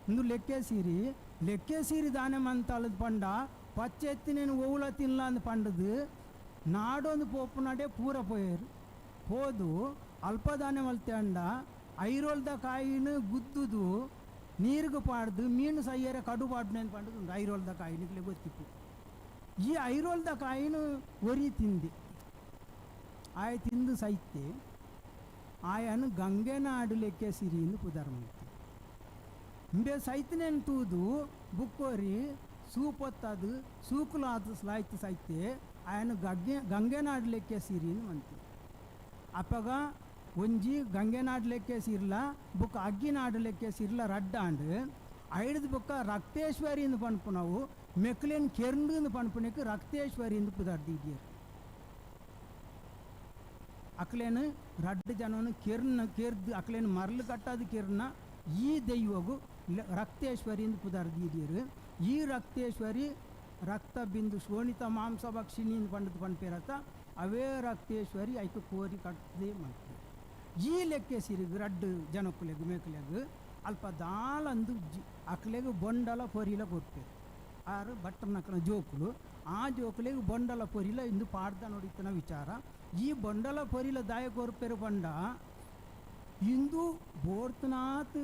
ಇಂದು ಲೆಕ್ಕೆ ಸಿರಿ ಲೆಕ್ಕೆ ಸಿರಿ ದಾನೆ ಮಂತಾಳದ ಪಂಡ ಪಚ್ಚೆತ್ತಿನೇನು ಓವುಲ ತಿನ್ಲ ಅಂದ್ ಪಂಡದು ನಾಡೊಂದು ಪೋಪುನಾಡೆ ಪೂರ ಪೋಯರು ಪೋದು ಅಲ್ಪ ದಾನೆ ಮಲ್ತೆ ಅಂಡ ಐರೋಲ್ದ ಕಾಯಿನ ಗುದ್ದುದು ನೀರಿಗೆ ಪಾಡ್ದು ಮೀನು ಸೈಯರೆ ಕಡು ಪಾಡ್ನೆ ಪಂಡದು ಉಂಡು ಐರೋಲ್ದ ಕಾಯಿನಿಗೆ ಗೊತ್ತಿಪ್ಪು. ಈ ಐರೋಲ್ದ ಕಾಯಿನ ಒರಿ ತಿಂದೆ ಆಯ ತಿಂದು ಸೈತೆ ಆಯನು ಗಂಗೆನಾಡು ಲೆಕ್ಕೆ ಸಿರಿ ಪುದರ್ ಮಂತೆ ಇಂಬೆ ಸೈತನೇನು ತೂದು ಬುಕ್ಕೋರಿ ಸೂಪೊತ್ತದು ಸೂಕುಲಾದ ಸ್ಲಾಯ್ತು ಸೈತೆ ಆಯನು ಗಗ್ಗೆ ಗಂಗೆನಾಡು ಲೆಕ್ಕೆ ಸಿರಿ ಮಂತೆ. ಅಪ್ಪಗ ಒಂಜಿ ಗಂಗೆನಾಡು ಲೆಕ್ಕೆ ಸಿರ್ಲ ಬುಕ್ಕ ಅಗ್ಗಿನಾಡು ಲೆಕ್ಕೆ ಸಿರ್ಲ ರಡ್ಡಾಂಡು ಐಡ್ದು ಬುಕ್ಕ ರಕ್ತೇಶ್ವರಿ ಇಂದು ಪನ್ಪುನವು ಮೆಕ್ಲೇನ್ ಕೆರ್ಂಡು ಇಂದು ಪನ್ಪುನಕ್ಕೆ ರಕ್ತೇಶ್ವರಿ ಇಂದು ಪುದರ್ದಿದ್ದೀರ್. ಅಕ್ಲೇನು ರಡ್ಡು ಜನನು ಕೆರ್ನ ಕೆರ್ದು ಅಕ್ಲೇನು ಮರಳು ಕಟ್ಟಾದ ಕೆರ್ನ ಈ ದೈವಗು ರಕ್ತೇಶ್ವರಿ ಎಂದು ಪುದರ್ ದೀದಿಯರು. ಈ ರಕ್ತೇಶ್ವರಿ ರಕ್ತ ಬಿಂದು ಶೋಣಿತ ಮಾಂಸ ಭಕ್ಷಿಣಿ ಪಂಡದು ಪನ್ಪೇರತ್ತ ಅವೇ ರಕ್ತೇಶ್ವರಿ ಐಕ ಕೋರಿ ಕಟ್ಟದೆ ಮಾಡ್ತಾರೆ. ಈ ಲೆಕ್ಕೆ ಸಿರಿಗು ರಡ್ಡು ಜನಕ್ಕುಲೆಗು ಮೇಕುಲೆಗು ಅಲ್ಪ ದಾಲಂದು ಜಿ ಅಕ್ಲೆಗು ಬೊಂಡಲ ಪೊರಿಲ ಕೊರ್ಪೇರು. ಆರು ಬಟ್ಟರ್ನಕ್ಕನ ಜೋಕುಲು ಆ ಜೋಕುಲೆಗು ಬೊಂಡಲ ಪೊರಿಲ ಇಂದು ಪಾಡ್ದ ನೋಡಿತನ ವಿಚಾರ. ಈ ಬೊಂಡಲ ಪೊರಿಲ ದಾಯ ಕೊರ್ಪೇರು ಪಂಡ ಇಂದು ಬೋರ್ತನಾಥ್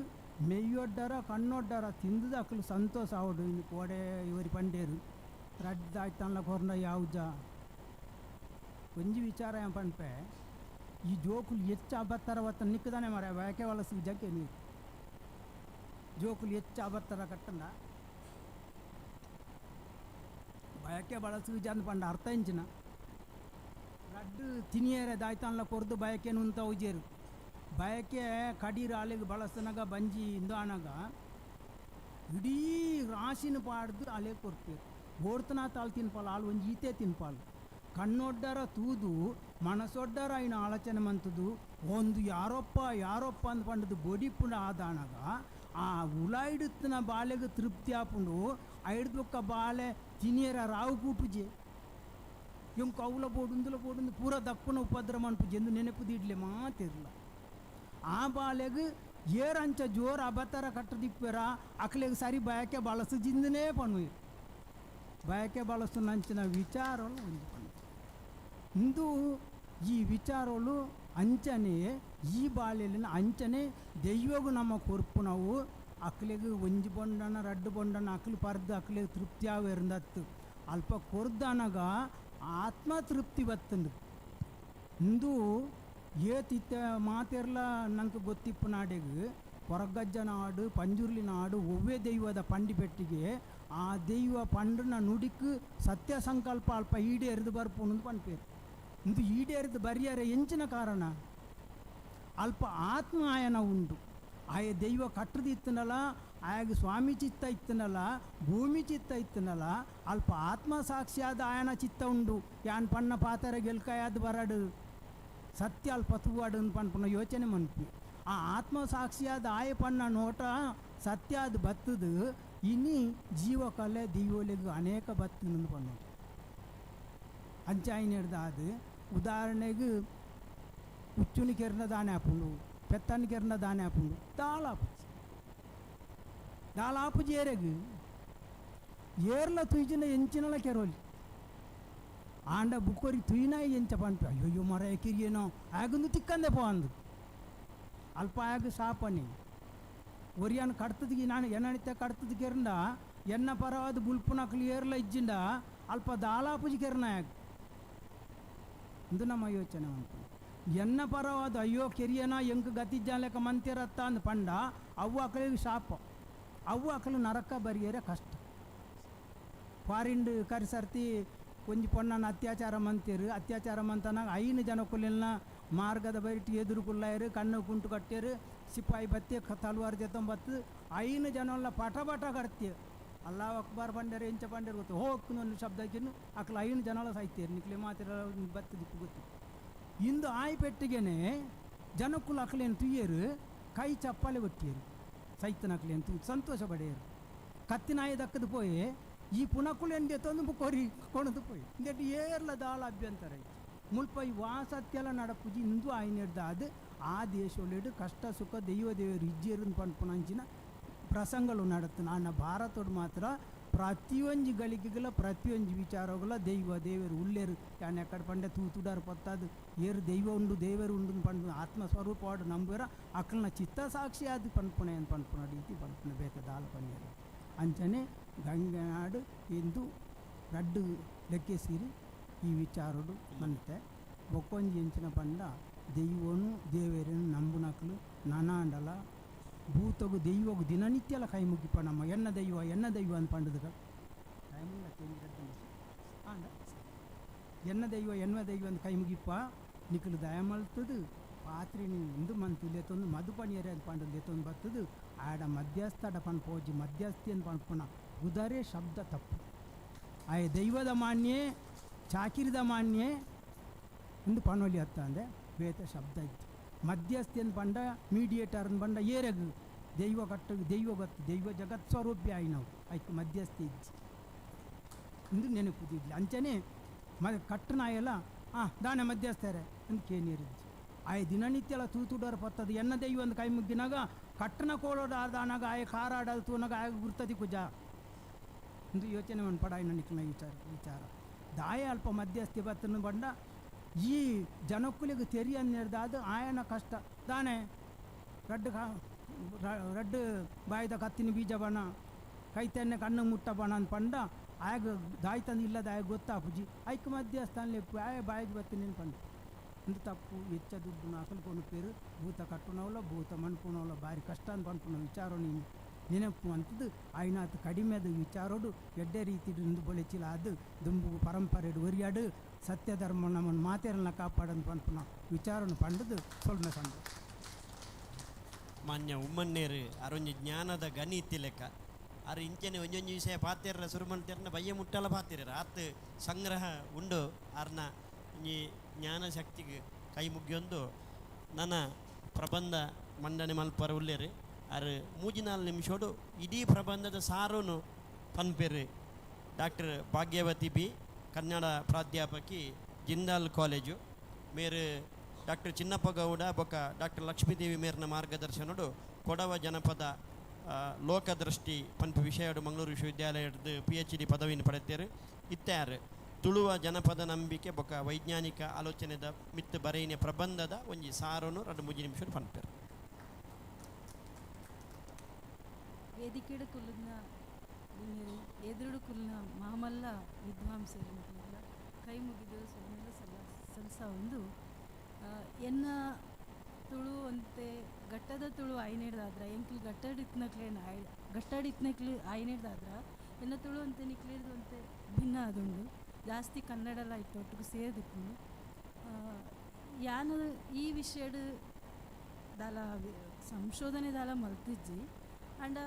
ಮೆಯ್ಯೊಡ್ಡರ ಕಣ್ಣೊಡ್ಡರ ತಿಂದದ ಅಕ್ಲು ಸಂತೋಷ ಆವಡು. ಇನ್ನು ಕೋಡೆ ಇವರಿ ಪಂಡೇರು ರಡ್ದಾಯ್ತನ್ಲ ಕೊರ್ನ ಯಾವುಜ ಒಂಜಿ ವಿಚಾರ ಏನ್ ಪನ್ಪೆ ಈ ಜೋಕುಲು ಹೆಚ್ಚು ಅಬತ್ತರ ಬತ್ತ ನಿಕ್ಕದಾನೆ ಮರ ಯಾಕೆ ವಲಸು ಜಕ್ಕೆ ನೀರು ಜೋಕುಲು ಹೆಚ್ಚು ಅಬತ್ತರ ಕಟ್ಟಂದ ಬಯಕೆ ಬಳಸು ಜನ ಪಂಡ ಅರ್ಥ ಇಂಚಿನ ರಡ್ಡು ತಿನಿಯರೆ ದಾಯ್ತಾನ್ಲ ಕೊರ್ದು ಬಯಕೆ ನುಂತ ಉಜೇರು ಬಯಕೆ ಕಡೀರು ಅಲೆಗೆ ಬಳಸನಾಗ ಬಂಜಿ ಇಂದು ಅನಗ ಇಡೀ ರಾಶಿನ ಪಾಡ್ದು ಅಲೆ ಕೊರ್ಪೇರು. ಬೋರ್ತನ ತಾಳು ತಿನ್ಪಾಲು ಆಳು ಒಂಜಿ ಈತೆ ತಿನ್ಪಾಲು ಕಣ್ಣೊಡ್ಡರ ತೂದು ಮನಸೊಡ್ಡರ ಐನ ಆಲೋಚನೆ ಮಂತದು ಒಂದು ಯಾರೊಪ್ಪ ಯಾರೊಪ್ಪ ಅಂದ್ ಪಂಡದು ಬೊಡಿಪುಂಡ ಆದಾನಗ ಆ ಉಲಾಯಿಡುತ್ತಿನ ಬಾಲೆಗೆ ತೃಪ್ತಿ ಆಪುಂಡು. ಐಡ್ದು ಬೊಕ್ಕ ಬಾಲೆ ತಿನಿಯರ ರಾವು ಕೂಪುಜೆ ಇವ್ ಕೌಲ ಬೋಡು ಉಂದುಲ ಬೋಡು ಪೂರ ದಕ್ಕುನ ಉಪದ್ರ ಮನ್ಪುಜೆ ಎಂದು ನೆನಪು ದೀಡ್ಲೆ ಮಾತಿರ್ಲ. ಆ ಬಾಲೆಗ್ ಏರಂಚ ಜೋರು ಅಬತರ ಕಟ್ಟದಿಪ್ಪೆರ ಅಕ್ಲೆಗ್ ಸರಿ ಬಯಕೆ ಬಳಸು ಜಿಂದನೇ ಪನ್ನುವೆರ್. ಬಯಕೆ ಬಳಸು ನಂಚಿನ ವಿಚಾರಗಳು ಒಂಜಿ ಪನ್ಪು ಇಂದು ಈ ವಿಚಾರಗಳು ಅಂಚನೆ ಈ ಬಾಲೆಲಿನ ಅಂಚನೆ ದೈವಗು ನಮ್ಮ ಕೊರ್ಪುನವು ಅಕ್ಲೆಗ್ ಒಂಜಿ ಬೊಂಡನ ರಡ್ಡು ಬೊಂಡನ ಅಕ್ಲು ಪರ್ದು ಅಕ್ಲೆಗ್ ತೃಪ್ತಿ ಆವೆರ್ಂದತ್ತು ಅಲ್ಪ ಕೊರ್ದನಗ ಆತ್ಮ ತೃಪ್ತಿ ಬತ್ತಂದು. ಇಂದು ಏತಿತ್ತ ಮಾತೆರ್ಲ ನಂಗೆ ಗೊತ್ತಿಪ್ಪು ನಾಡೆಗ್ ಕೊರಗಜ್ಜ ನಾಡು ಪಂಜುರ್ಲಿ ನಾಡು ಒವ್ವೇ ದೈವದ ಪಂಡಿ ಪೆಟ್ಟಿಗೆ ಆ ದೈವ ಪಂಡ್ರನ ನುಡಿಕ್ ಸತ್ಯ ಸಂಕಲ್ಪ ಅಲ್ಪ ಈಡೇರಿದು ಬರ್ಪುನು ಪನ್ಪೇರು. ಇಂದು ಈಡೇರಿದು ಬರಿಯರೆ ಎಂಚಿನ ಕಾರಣ ಅಲ್ಪ ಆತ್ಮ ಆಯನ ಉಂಡು. ಆಯ ದೈವ ಕಟ್ಟದ ಇತ್ತನಲ್ಲ ಆಯಾಗ ಸ್ವಾಮಿ ಚಿತ್ತ ಇತ್ತನಲ್ಲ ಭೂಮಿ ಚಿತ್ತ ಇತ್ತನಲ್ಲ ಅಲ್ಪ ಆತ್ಮ ಸಾಕ್ಷಿಯಾದ ಆಯನ ಚಿತ್ತ ಉಂಡು. ಯಾನ್ ಪಣ್ಣ ಪಾತರ ಗೆಲ್ಕಾಯಾದ ಬರಡು ಸತ್ಯ ಅಲ್ಪ ತೂವಾಡು ಪನ್ಪುನ ಯೋಚನೆ ಮನ್ಪಿ ಆ ಆತ್ಮ ಸಾಕ್ಷಿಯಾದ ಆಯ ಪಣ್ಣ ನೋಟ ಸತ್ಯ ಅದು ಬತ್ತದು ಇನಿ ಜೀವಕಲೆ ದೈವಲೆಗು ಅನೇಕ ಬತ್ತದು ಪಣ್ಣ ಅಂಚಾಯಿನ ಅದು. ಉದಾಹರಣೆಗೆ ಉಚ್ಚುನಿ ಕೆರ್ನ ದಾನೆ ಆಪುಂಡು ಪೆತ್ತని ಕೆರ್ನ ದಾನೆ ಆಪುಂಡು ದಾಲಾಪುಜಿ ದಾಲಾಪುಜಿ ಏರೆಗ್ ಏರ್ಲ ತುಯ್ಜಿನ ಎಂಚಿನಲ ಕೆರೋಲಿ ಆಂಡ ಬುಕ್ಕೋರಿ ತುಯ್ನ ಎಂಚ ಪನ್ಪೆ ಅಯ್ಯೋ ಮರ ಕಿರಿಯೇನೋ ಆಗೊಂದು ತಿಕ್ಕಂದೆ ಪೋ ಅಂದು ಅಲ್ಪ ಆಗ ಸಾಪನಿ ಒರಿಯಾನ ಕಡ್ತದಿಗೆ ನಾನು ಎನ್ನಣಿತ ಕಡ್ತದ ಕೆರಂಡ ಎನ್ನ ಪರವಾದ ಬುಲ್ಪುನಕ್ಲು ಏರ್ಲ ಇಜ್ಜಿಂಡ ಅಲ್ಪ ದಾಲಾಪುಜಿ ಕೆರ್ನ ಆಗ ಇಂದು ನಮ್ಮ ಯೋಚನೆ ಉಂಟು. ಎನ್ನ ಪರವಾದ ಅಯ್ಯೋ ಕೆರಿಯನ ಎಂಕ್ ಗತಿಜ್ಜಾಲೆಕ ಮಂತಿರತ್ತ ಅಂದ್ ಪಂಡ ಅವು ಅಕಲಿಗೆ ಶಾಪ ಅವು ಅಕಲು ನರಕ ಬರಿಯರೆ ಕಷ್ಟ. ಫಾರಿನ್ ಕರಿಸರ್ತಿ ಒಂಜಿ ಪೊಣ್ಣನ ಅತ್ಯಾಚಾರ ಮಂತಿರು ಅತ್ಯಾಚಾರ ಮಂತನಾಗ 5 ಜನಕ್ಕುಲೆಲ್ಲ ಮಾರ್ಗದ ಬರಿಟಿ ಎದುರು ಕುಲ್ಲಾಯರು ಕಣ್ಣು ಕುಂಟು ಕಟ್ಟಿರು ಸಿಪಾಯಿ ಬತ್ತಿ ತಲವಾರು ಜೊತೆ 5 ಜನಲ್ಲ ಪಟ ಪಟ ಕಡ್ತೀಯ ಅಲ್ಲಾ ಅಕ್ಬಾರ್ ಪಂಡೇರು ಎಂಚ ಪಂಡೇರು ಗೊತ್ತು ಹೋಗ್ನು ಶಬ್ದ ಹಾಕಿನ್ನು ಅಕ್ಲ 5 ಜನಲ ಸಾಯ್ತೀರಿ ನಿಕ್ಲೆ ಮಾತಿರ ಬತ್ತು ದಿಕ್ಕು ಗೊತ್ತು. ಇಂದು ಆಯ್ ಪೆಟ್ಟಿಗೆನೆ ಜನಕ್ಕುಲ ಅಕ್ಲೇನು ತುಯ್ಯರು ಕೈ ಚಪ್ಪಾಳೆ ಒಟ್ಟಿಯರು ಸೈತನ ಅಕ್ಲೇನು ತು ಸಂತೋಷ ಪಡೆಯರು. ಕತ್ತಿನಾಯಿ ದಕ್ಕದು ಪೋಯೆ ಈ ಪುನಕುಲು ಎಂದೆ ತಂದು ಕೊರಿ ಕೊಣದು ಪೋಯಿ ಇಂದೆಟ್ಟು ಏರ್ಲ ದಾಳ ಅಭ್ಯಂತರ ಐತಿ ಮುಲ್ಪ ಈ ವಾಸತ್ಯಲ ನಡಪುಜಿ ಇಂದು ಆಯ್ನೆಡ್ದ ಅದು ಆ ದೇಶೊಲೆಡು ಕಷ್ಟ ಸುಖ ದೈವ ದೇವರು ಇಜ್ಜೇರು ಪನ್ಪುನಂಚಿನ ಪ್ರಸಂಗಗಳು ನಡತ್ತು. ನಾನು ಭಾರತೋಡು ಮಾತ್ರ ಪ್ರತಿಯೊಂಜಿ ಗಳಿಗೆಗಳ ಪ್ರತಿಯೊಂಜಿ ವಿಚಾರಗಳ ದೈವ ದೇವರು ಉಳ್ಳೇರು ಯಾನ್ ಎಕ್ಕಡ ಪಂಡೆ ತೂತುಡಾರು ಪತ್ತಾದು ಏರು ದೈವ ಉಂಡು ದೇವರು ಉಂಡು ಪಂಡು ಆತ್ಮಸ್ವರೂಪ ವಾಡು ನಂಬುವೆರ ಅಕ್ಲನ ಚಿತ್ತ ಸಾಕ್ಷಿ ಅದು ಪನ್ಪುಣೆ ಅಂತ ಪನ್ಪುನ ರೀತಿ ಪನ್ಪುಣ ಬೇತೆ ದಾಲ ಪನ್ಯರು. ಅಂಚನೆ ಗಂಗನಾಡು ಎಂದು ರಡ್ಡು ಲೆಕ್ಕೆಸಿರಿ ಈ ವಿಚಾರಡು ಮಂತೆ ಬೊಕ್ಕೊಂಜಿ ಎಂಚಿನ ಪಂಡ ದೈವನು ದೇವರನ್ನು ನಂಬುನಕ್ಲು ನನಾಂಡಲ ಭೂತಗು ದೈವಗು ದಿನನಿತ್ಯಲ ಕೈ ಮುಗಿಪ ನಮ್ಮ ಎನ್ನ ದೈವ ಎನ್ನ ದೈವ ಅಂತ ಪಂಡದ ಟೈಮ್ ಆಂಡ ಎನ್ನ ದೈವ ಎನ್ನ ದೈವ ಅಂತ ಕೈ ಮುಗಿಪ ನಿಖಲು ದಯಮಲ್ತದು ಪಾತ್ರಿನಿ ಇಂದು ಮಂತು ಲೇತೊಂದು ಮಧುಪಣಿಯರೇ ಅಂತ ಪಂಡದು ಲೇತೊಂದು ಬರ್ತದು ಆಡ ಮಧ್ಯಸ್ಥಡ ಪನ್ಪೋಜಿ ಮಧ್ಯಸ್ಥಿ ಅಂತ ಪನ್ಪುಣ ಉದರೇ ಶಬ್ದ ತಪ್ಪು ಆಯ ದೈವದ ಮಾನ್ಯೆ ಚಾಕಿರಿದ ಮಾನ್ಯೆ ಇಂದು ಪನೋಲಿ ಅತ್ತ ಅಂದೆ. ಬೇತೆ ಶಬ್ದ ಇತ್ತು. ಮಧ್ಯಸ್ಥಿನ ಪಂಡ ಮೀಡಿಯೇಟರ್ ಪಂಡ ಏರೆಗ್ ದೈವ ಕಟ್ಟು ದೈವ ಗೊತ್ತು ದೈವ ಜಗತ್ ಸ್ವರೂಪಿ ಆಯಿನವು ಐಕ್ ಮಧ್ಯಸ್ಥಿ ಇಜ್ಜಿ ಇಂದು ನೆನಪುದಿಲ್ಲ. ಅಂಚನೆ ಮ ಕಟ್ಟನಾಯಲ್ಲ ಆ ದಾನೆ ಮಧ್ಯಸ್ಥರೆ ಅಂದ್ ಕೇನಿರಿಜ್ಜಿ. ಆಯ ದಿನನಿತ್ಯಲ ತೂತುಡರ ಪತ್ತದು ಎನ್ನ ದೈವ ಒಂದು ಕೈ ಮುಗ್ಗಿನಾಗ ಕಟ್ಟನ ಕೋಳೋಡ ಆದಾನಾಗ ಆಯ ಕಾರಾಡದು ತೂನಾಗ ಆಯ ಗುರ್ತದಿ ಕುಜ ಇಂದು ಯೋಚನೆ ಮನ್ಪಡ ನಿಕ್ನ ವಿಚಾರ ವಿಚಾರ ದಾಯ ಅಲ್ಪ ಮಧ್ಯಸ್ಥಿ ಬತ್ತನ ಬಂಡ ಈ ಜನಕ್ಕುಲಿಗೆ ತೆರಿಯನ್ನೆರ್ದಾದ ಆಯನ ಕಷ್ಟ ದಾನೆ ರಡ್ಡು ರಡ್ಡು ಬಾಯ್ದ ಕತ್ತಿನ ಬೀಜ ಬಣ ಕೈತನ್ನೆ ಕಣ್ಣು ಮುಟ್ಟ ಬಣ ಅಂತ ಪಂಡ ಆಗ ದಾಯ್ತಂದು ಇಲ್ಲದ ಆಗ ಗೊತ್ತಾಪುಜಿ ಐಕ್ ಮಧ್ಯಸ್ಥಾನ ಲೆಪ್ಪು ಆಯ ಬಾಯಿಗೆ ಬತ್ತಿನೇನು ಪಂಡ ಇಂದು ತಪ್ಪು. ಹೆಚ್ಚ ದುಡ್ಡು ಅಕಲು ಕೊನುಪೇರು ಭೂತ ಕಟ್ಟುನವಲ್ಲ ಭೂತ ಮನ್ಪುನವಲ್ಲ ಭಾರಿ ಕಷ್ಟ ಅಂತ ಪನ್ಪುನ ವಿಚಾರ ನೀನು ನೆನಪು ಅಂತದ್ದು ಆಯ್ನಾತ್ ಕಡಿಮೆದ ವಿಚಾರೋಡು ಎಡ್ಡೆ ರೀತಿ ಇಂದು ಬೊಳೆಚಿಲ ಅದು ದುಂಬು ಪರಂಪರೆ ಒರಿಯಾಡು ಸತ್ಯ ಧರ್ಮ ನಮ್ಮನ್ನು ಮಾತೆರನ್ನ ಕಾಪಾಡಂದು ಪನ್ಪುನ ವಿಚಾರನು ಪಂಡದು ಸೊಲ್ಮೆ ಪಂಡು. ಮಾನ್ಯ ಉಮ್ಮಣ್ಣೇರು ಅರೊಂಜಿ ಜ್ಞಾನದ ಗಣಿ ಇತ್ತಿ ಲೆಕ್ಕ ಅರು ಇಂಚನೆ ಒಂಜೊಂಜಿ ವಿಷಯ ಪಾತೆರ್ರ ಸುರುಮಲ್ತೆರ್ನ ಬಯ್ಯ ಮುಟ್ಟಲ ಪಾತೆರ ಆತ್ ಸಂಗ್ರಹ ಉಂಡು ಅರ್ನ ಒಂಜಿ ಜ್ಞಾನ ಶಕ್ತಿಗೆ ಕೈ ಮುಗಿಯೊಂದು ನನ್ನ ಪ್ರಬಂಧ ಮಂಡನೆ ಮಲ್ಪರ ಉಲ್ಲೇರು ಅರು ಮೂಜಿನಾಲ್ ನಿಮಿಷೋಡು ಇಡೀ ಪ್ರಬಂಧದ ಸಾರುನು ಪನ್ಪೆರು. ಡಾಕ್ಟರ್ ಭಾಗ್ಯವತಿ ಬಿ, ಕನ್ನಡ ಪ್ರಾಧ್ಯಾಪಕಿ, ಜಿಂದಾಲ್ ಕಾಲೇಜು. ಮೇರು ಡಾಕ್ಟರ್ ಚಿನ್ನಪ್ಪ ಗೌಡ ಬೊಕ್ಕ ಡಾಕ್ಟರ್ ಲಕ್ಷ್ಮೀದೇವಿ ಮೇರ್ನ ಮಾರ್ಗದರ್ಶನಡು ಕೊಡವ ಜನಪದ ಲೋಕದೃಷ್ಟಿ ಪನ್ಪು ವಿಷಯಡು ಮಂಗಳೂರು ವಿಶ್ವವಿದ್ಯಾಲಯದ ಪಿಎಚ್ ಡಿ ಪದವಿಯನ್ನು ಪಡೆತೇರು. ಇತ್ಯಾರು ತುಳುವ ಜನಪದ ನಂಬಿಕೆ ಬೊಕ್ಕ ವೈಜ್ಞಾನಿಕ ಆಲೋಚನೆದ ಮಿತ್ತು ಬರೆಯಿನ ಪ್ರಬಂಧದ ಒಂಜಿ ಸಾರುನು ರಡ್ಡು ಮೂಜಿ ನಿಮಿಷ ಪನ್ಪೇರು. ವೇದಿಕೆಡು ಕುಲ್ಲುನ ಗಣ್ಯರು, ಎದುರುಡು ಕುಲ್ಲುನ ಮಾಮಲ್ಲ ವಿದ್ವಾಂಸರು ಮೊದಲೆಲ್ಲ ಕೈ ಮುಗಿದು ಸೊಲ್ಮೆಲ ಸಲ್ಲ ಸಲ್ಸ ಒಂದು ಎನ್ನ ತುಳು ಅಂತೆ ಗಟ್ಟದ ತುಳು ಆಯ್ನೇಡ್ದಾದ್ರ ಎಂಕ್ಲು ಗಟ್ಟಡಿತ್ನಕ್ಲೇನ ಆಯ್ ಗಟ್ಟಡಿತ್ನಕ್ಲು ಆಯ್ನೇಡ್ದಾದ್ರ ಎನ್ನ ತುಳು ಅಂತೆ ನಿಕ್ಲೇರ್ದು ಅಂತೆ ಭಿನ್ನ ಅದುಂಡು. ಜಾಸ್ತಿ ಕನ್ನಡಲ ಇತ್ತು ಒಟ್ಟಿಗೆ ಸೇರ್ದಿಪ್ಪುಂಡು. ಯಾನ್ ಈ ವಿಷಯಡ್ ದಾಲ ಸಂಶೋಧನೆ ದಾಲ ಮಲ್ತಿಜ್ಜಿ. ಅಂಡ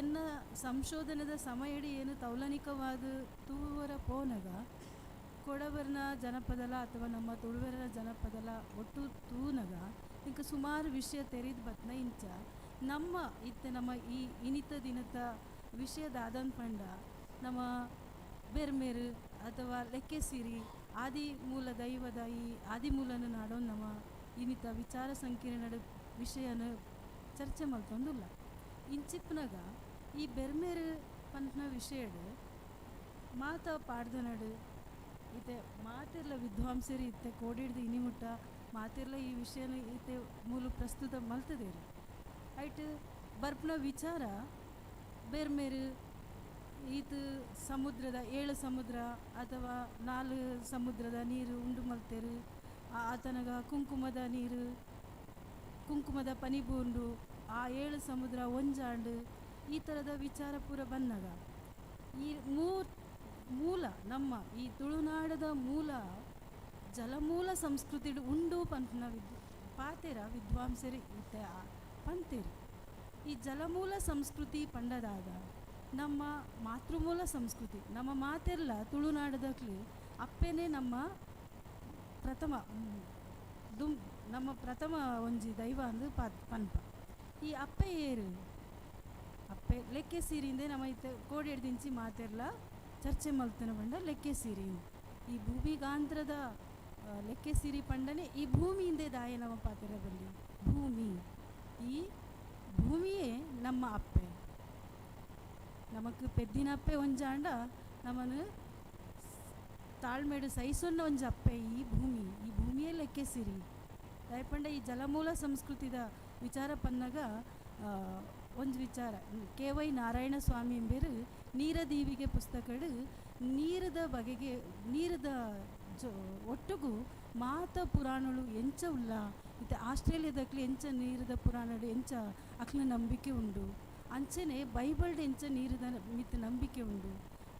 ಎನ್ನ ಸಂಶೋಧನೆದ ಸಮಯಡ್ ಏನು ತೌಲನಿಕವಾದ ತೂವರ ಪೋನಗ ಕೊಡವರ್ನ ಜನಪದಲ ಅಥವಾ ನಮ್ಮ ತುಳುವರನ ಜನಪದಲ ಒಟ್ಟು ತೂನಗ ಇಂಕ ಸುಮಾರು ವಿಷಯ ತೆರಿದ್ ಬತ್ನ ಇಂಚ ನಮ್ಮ ಇತ್ತೆ ನಮ್ಮ ಈ ಇನಿತ ದಿನದ ವಿಷಯದ ಪಂಡ ನಮ್ಮ ಬೆರ್ಮೆರು ಅಥವಾ ಲೆಕ್ಕೆಸಿರಿ ಆದಿ ಮೂಲ ದೈವದ ಈ ಆದಿಮೂಲನ ನಾಡೋ ನಮ್ಮ ಇನಿತ ವಿಚಾರ ಸಂಕಿರಣ ವಿಷಯನ ಚರ್ಚೆ ಮಲ್ತೊಂದುಲ್ಲ. ಇಂಚಿಪ್ಪನಾಗ ಈ ಬೆರ್ಮೆರು ಪಂಪನ ವಿಷಯಡ್ ಮಾತ ಪಾಡ್ದನಡು ಇತ್ತೆ ಮಾತೆರ್ಲ ವಿದ್ವಾಂಸರು ಇತ್ತೆ ಕೋಡಿಡ್ದು ಇನಿಮುಟ್ಟ ಮಾತೆರ್ಲ ಈ ವಿಷಯನ ಇತ್ತೆ ಮೂಲ ಪ್ರಸ್ತುತ ಮಲ್ತದೇರು. ಐಟ್ ಬರ್ಪನ ವಿಚಾರ ಬೇರ್ಮೇರು ಈತ ಸಮುದ್ರದ ಏಳು ಸಮುದ್ರ ಅಥವಾ ನಾಲ್ ಸಮುದ್ರದ ನೀರು ಉಂಡು ಮಲ್ತೇರು, ಆತನಗ ಕುಂಕುಮದ ನೀರು ಕುಂಕುಮದ ಪನಿಬೂಂಡು ಆ ಏಳು ಸಮುದ್ರ ಒಂಜಾಂಡು ಈ ಥರದ ವಿಚಾರ ಪೂರ ಬಂದಾಗ ಈ ಮೂಲ ನಮ್ಮ ಈ ತುಳುನಾಡದ ಮೂಲ ಜಲಮೂಲ ಸಂಸ್ಕೃತಿ ಉಂಡು ಪನ್ಪುನ ಪಾತೆರ ವಿದ್ವಾಂಸರು ಇತ್ತೆ ಪಂತೇರು. ಈ ಜಲಮೂಲ ಸಂಸ್ಕೃತಿ ಪಂಡದಾದ ನಮ್ಮ ಮಾತೃಮೂಲ ಸಂಸ್ಕೃತಿ ನಮ್ಮ ಮಾತೆಲ್ಲ ತುಳುನಾಡದಕ್ಲಿ ಅಪ್ಪೆನೇ ನಮ್ಮ ಪ್ರಥಮ ನಮ್ಮ ಪ್ರಥಮ ಒಂಜಿ ದೈವ ಅಂದು ಪನ್ಪ. ಈ ಅಪ್ಪೆ ಏರು ಅಪ್ಪೆ ಲೆಕ್ಕೆ ಸೀರಿಂದೆ ನಮ್ಮ ಇತ್ತೆ ಕೋಡಿಡ್ದಿಂಚಿ ಮಾತೆರ್ಲ ಚರ್ಚೆ ಮಲ್ತನ ಪಂಡ ಲೆಕ್ಕೆ ಸೀರಿ ಈ ಭೂಮಿಗಾಂತ್ರದ ಲೆಕ್ಕೆ ಸಿರಿ ಪಂಡನೆ ಈ ಭೂಮಿಯಿಂದೆ ದಾಯ ನಮ್ಮ ಪಾತೆರ ಬಲ್ಲಿ ಭೂಮಿ ಈ ಭೂಮಿಯೇ ನಮ್ಮ ಅಪ್ಪೆ ನಮಕ್ ಪೆದ್ದಿನ ಅಪ್ಪೆ ಒಂಜಾಂಡ ನಮ್ಮನು ತಾಳ್ಮೆಡು ಸಹಿಸೊನ್ನ ಒಂಜಿ ಅಪ್ಪೆ ಈ ಭೂಮಿ ಈ ಭೂಮಿಯೇ ಲೆಕ್ಕೆ ಸಿರಿ ದಾಯಪಂಡ ಈ ಜಲಮೂಲ ಸಂಸ್ಕೃತಿದ ವಿಚಾರ ಪನ್ನಗ ಒಂಜಿ ವಿಚಾರ ಕೆ ವೈ ನಾರಾಯಣ ಸ್ವಾಮಿ ಎಂಬೇರು ನೀರದೀವಿಗೆ ಪುಸ್ತಕಡು ನೀರದ ಬಗೆಗೆ ನೀರದ ಒಟ್ಟುಗು ಮಾತ ಪುರಾಣಗಳು ಎಂಚ ಉಲ್ಲ ಇತ್ತೆ ಆಸ್ಟ್ರೇಲಿಯಾದಕ್ಲು ಎಂಚ ನೀರದ ಪುರಾಣಡು ಎಂಚ ಅಕ್ಲ ನಂಬಿಕೆ ಉಂಡು ಅಂಚನೆ ಬೈಬಲ್ಡ್ ಎಂಚ ನೀರದ ಮಿತ್ ನಂಬಿಕೆ ಉಂಡು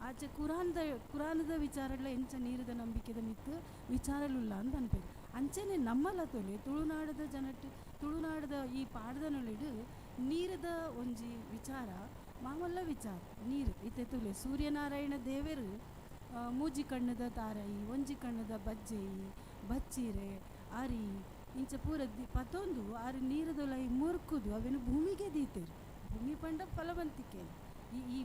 ಆಚೆ ಕುರಾನದ ವಿಚಾರಗಳ ಎಂಚ ನೀರದ ನಂಬಿಕೆದ ಮಿತ್ತು ವಿಚಾರಲುಲ್ಲ ಅಂತ ಅನ್ಪೇರು. ಅಂಚನೆ ನಮ್ಮಲ ತೊಲೆ ತುಳುನಾಡದ ಜನಟ್ ತುಳುನಾಡದ ಈ ಪಾಡ್ದನೊಳಿಡು ನೀರದ ಒಂಜಿ ವಿಚಾರ ಮಾಮಲ್ಲ ವಿಚಾರ ನೀರು ಇತ್ತೆ ತುಲೆ ಸೂರ್ಯನಾರಾಯಣ ದೇವರು ಮೂಜಿ ಕಣ್ಣದ ತಾರಯಿ ಒಂಜಿ ಕಣ್ಣದ ಬಜ್ಜೆಯಿ ಬಚ್ಚಿರೆ ಅರಿ ಇಂಚ ಪೂರ ಪತೊಂದು ಆರು ನೀರುದೊಲೈ ಮುರ್ಕುದು ಅವೆನು ಭೂಮಿಗೆ ದೀತೇರು. ಭೂಮಿ ಪಂಡ ಫಲವಂತಿಕೆ, ಈ ಈ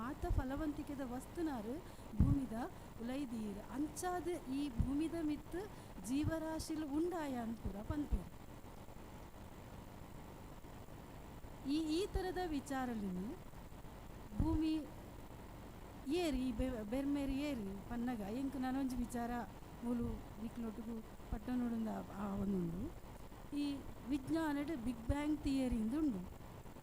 ಮಾತ ಫಲವಂತಿಕೆದ ವಸ್ತುನಾರು ಭೂಮಿದ ಉಲೈದೀರು. ಅಂಚಾದ ಈ ಭೂಮಿದ ಮಿತ್ತು ಜೀವರಾಶಿಲು ಉಂಡಾಯ ಪೂರ ಪನ್ಪೇರು. ಈ ಈ ಥರದ ವಿಚಾರಲಿನ ಭೂಮಿ ಏರಿ ಬೆರ್ಮೇರಿ ಏರಿ ಪನ್ನಗ ಎಂಕ್ ನಾನೊಂಜಿ ವಿಚಾರ ಮೂಲು ನಿಕ್ಲೊಟ್ಟುಗು ಪಟ್ಟಣೊಡುಂದ ಆ ಒಂದುಂಡು. ಈ ವಿಜ್ಞಾನಡ್ ಬಿಗ್ ಬ್ಯಾಂಗ್ ಥಿಯರಿ ಉಂಡು,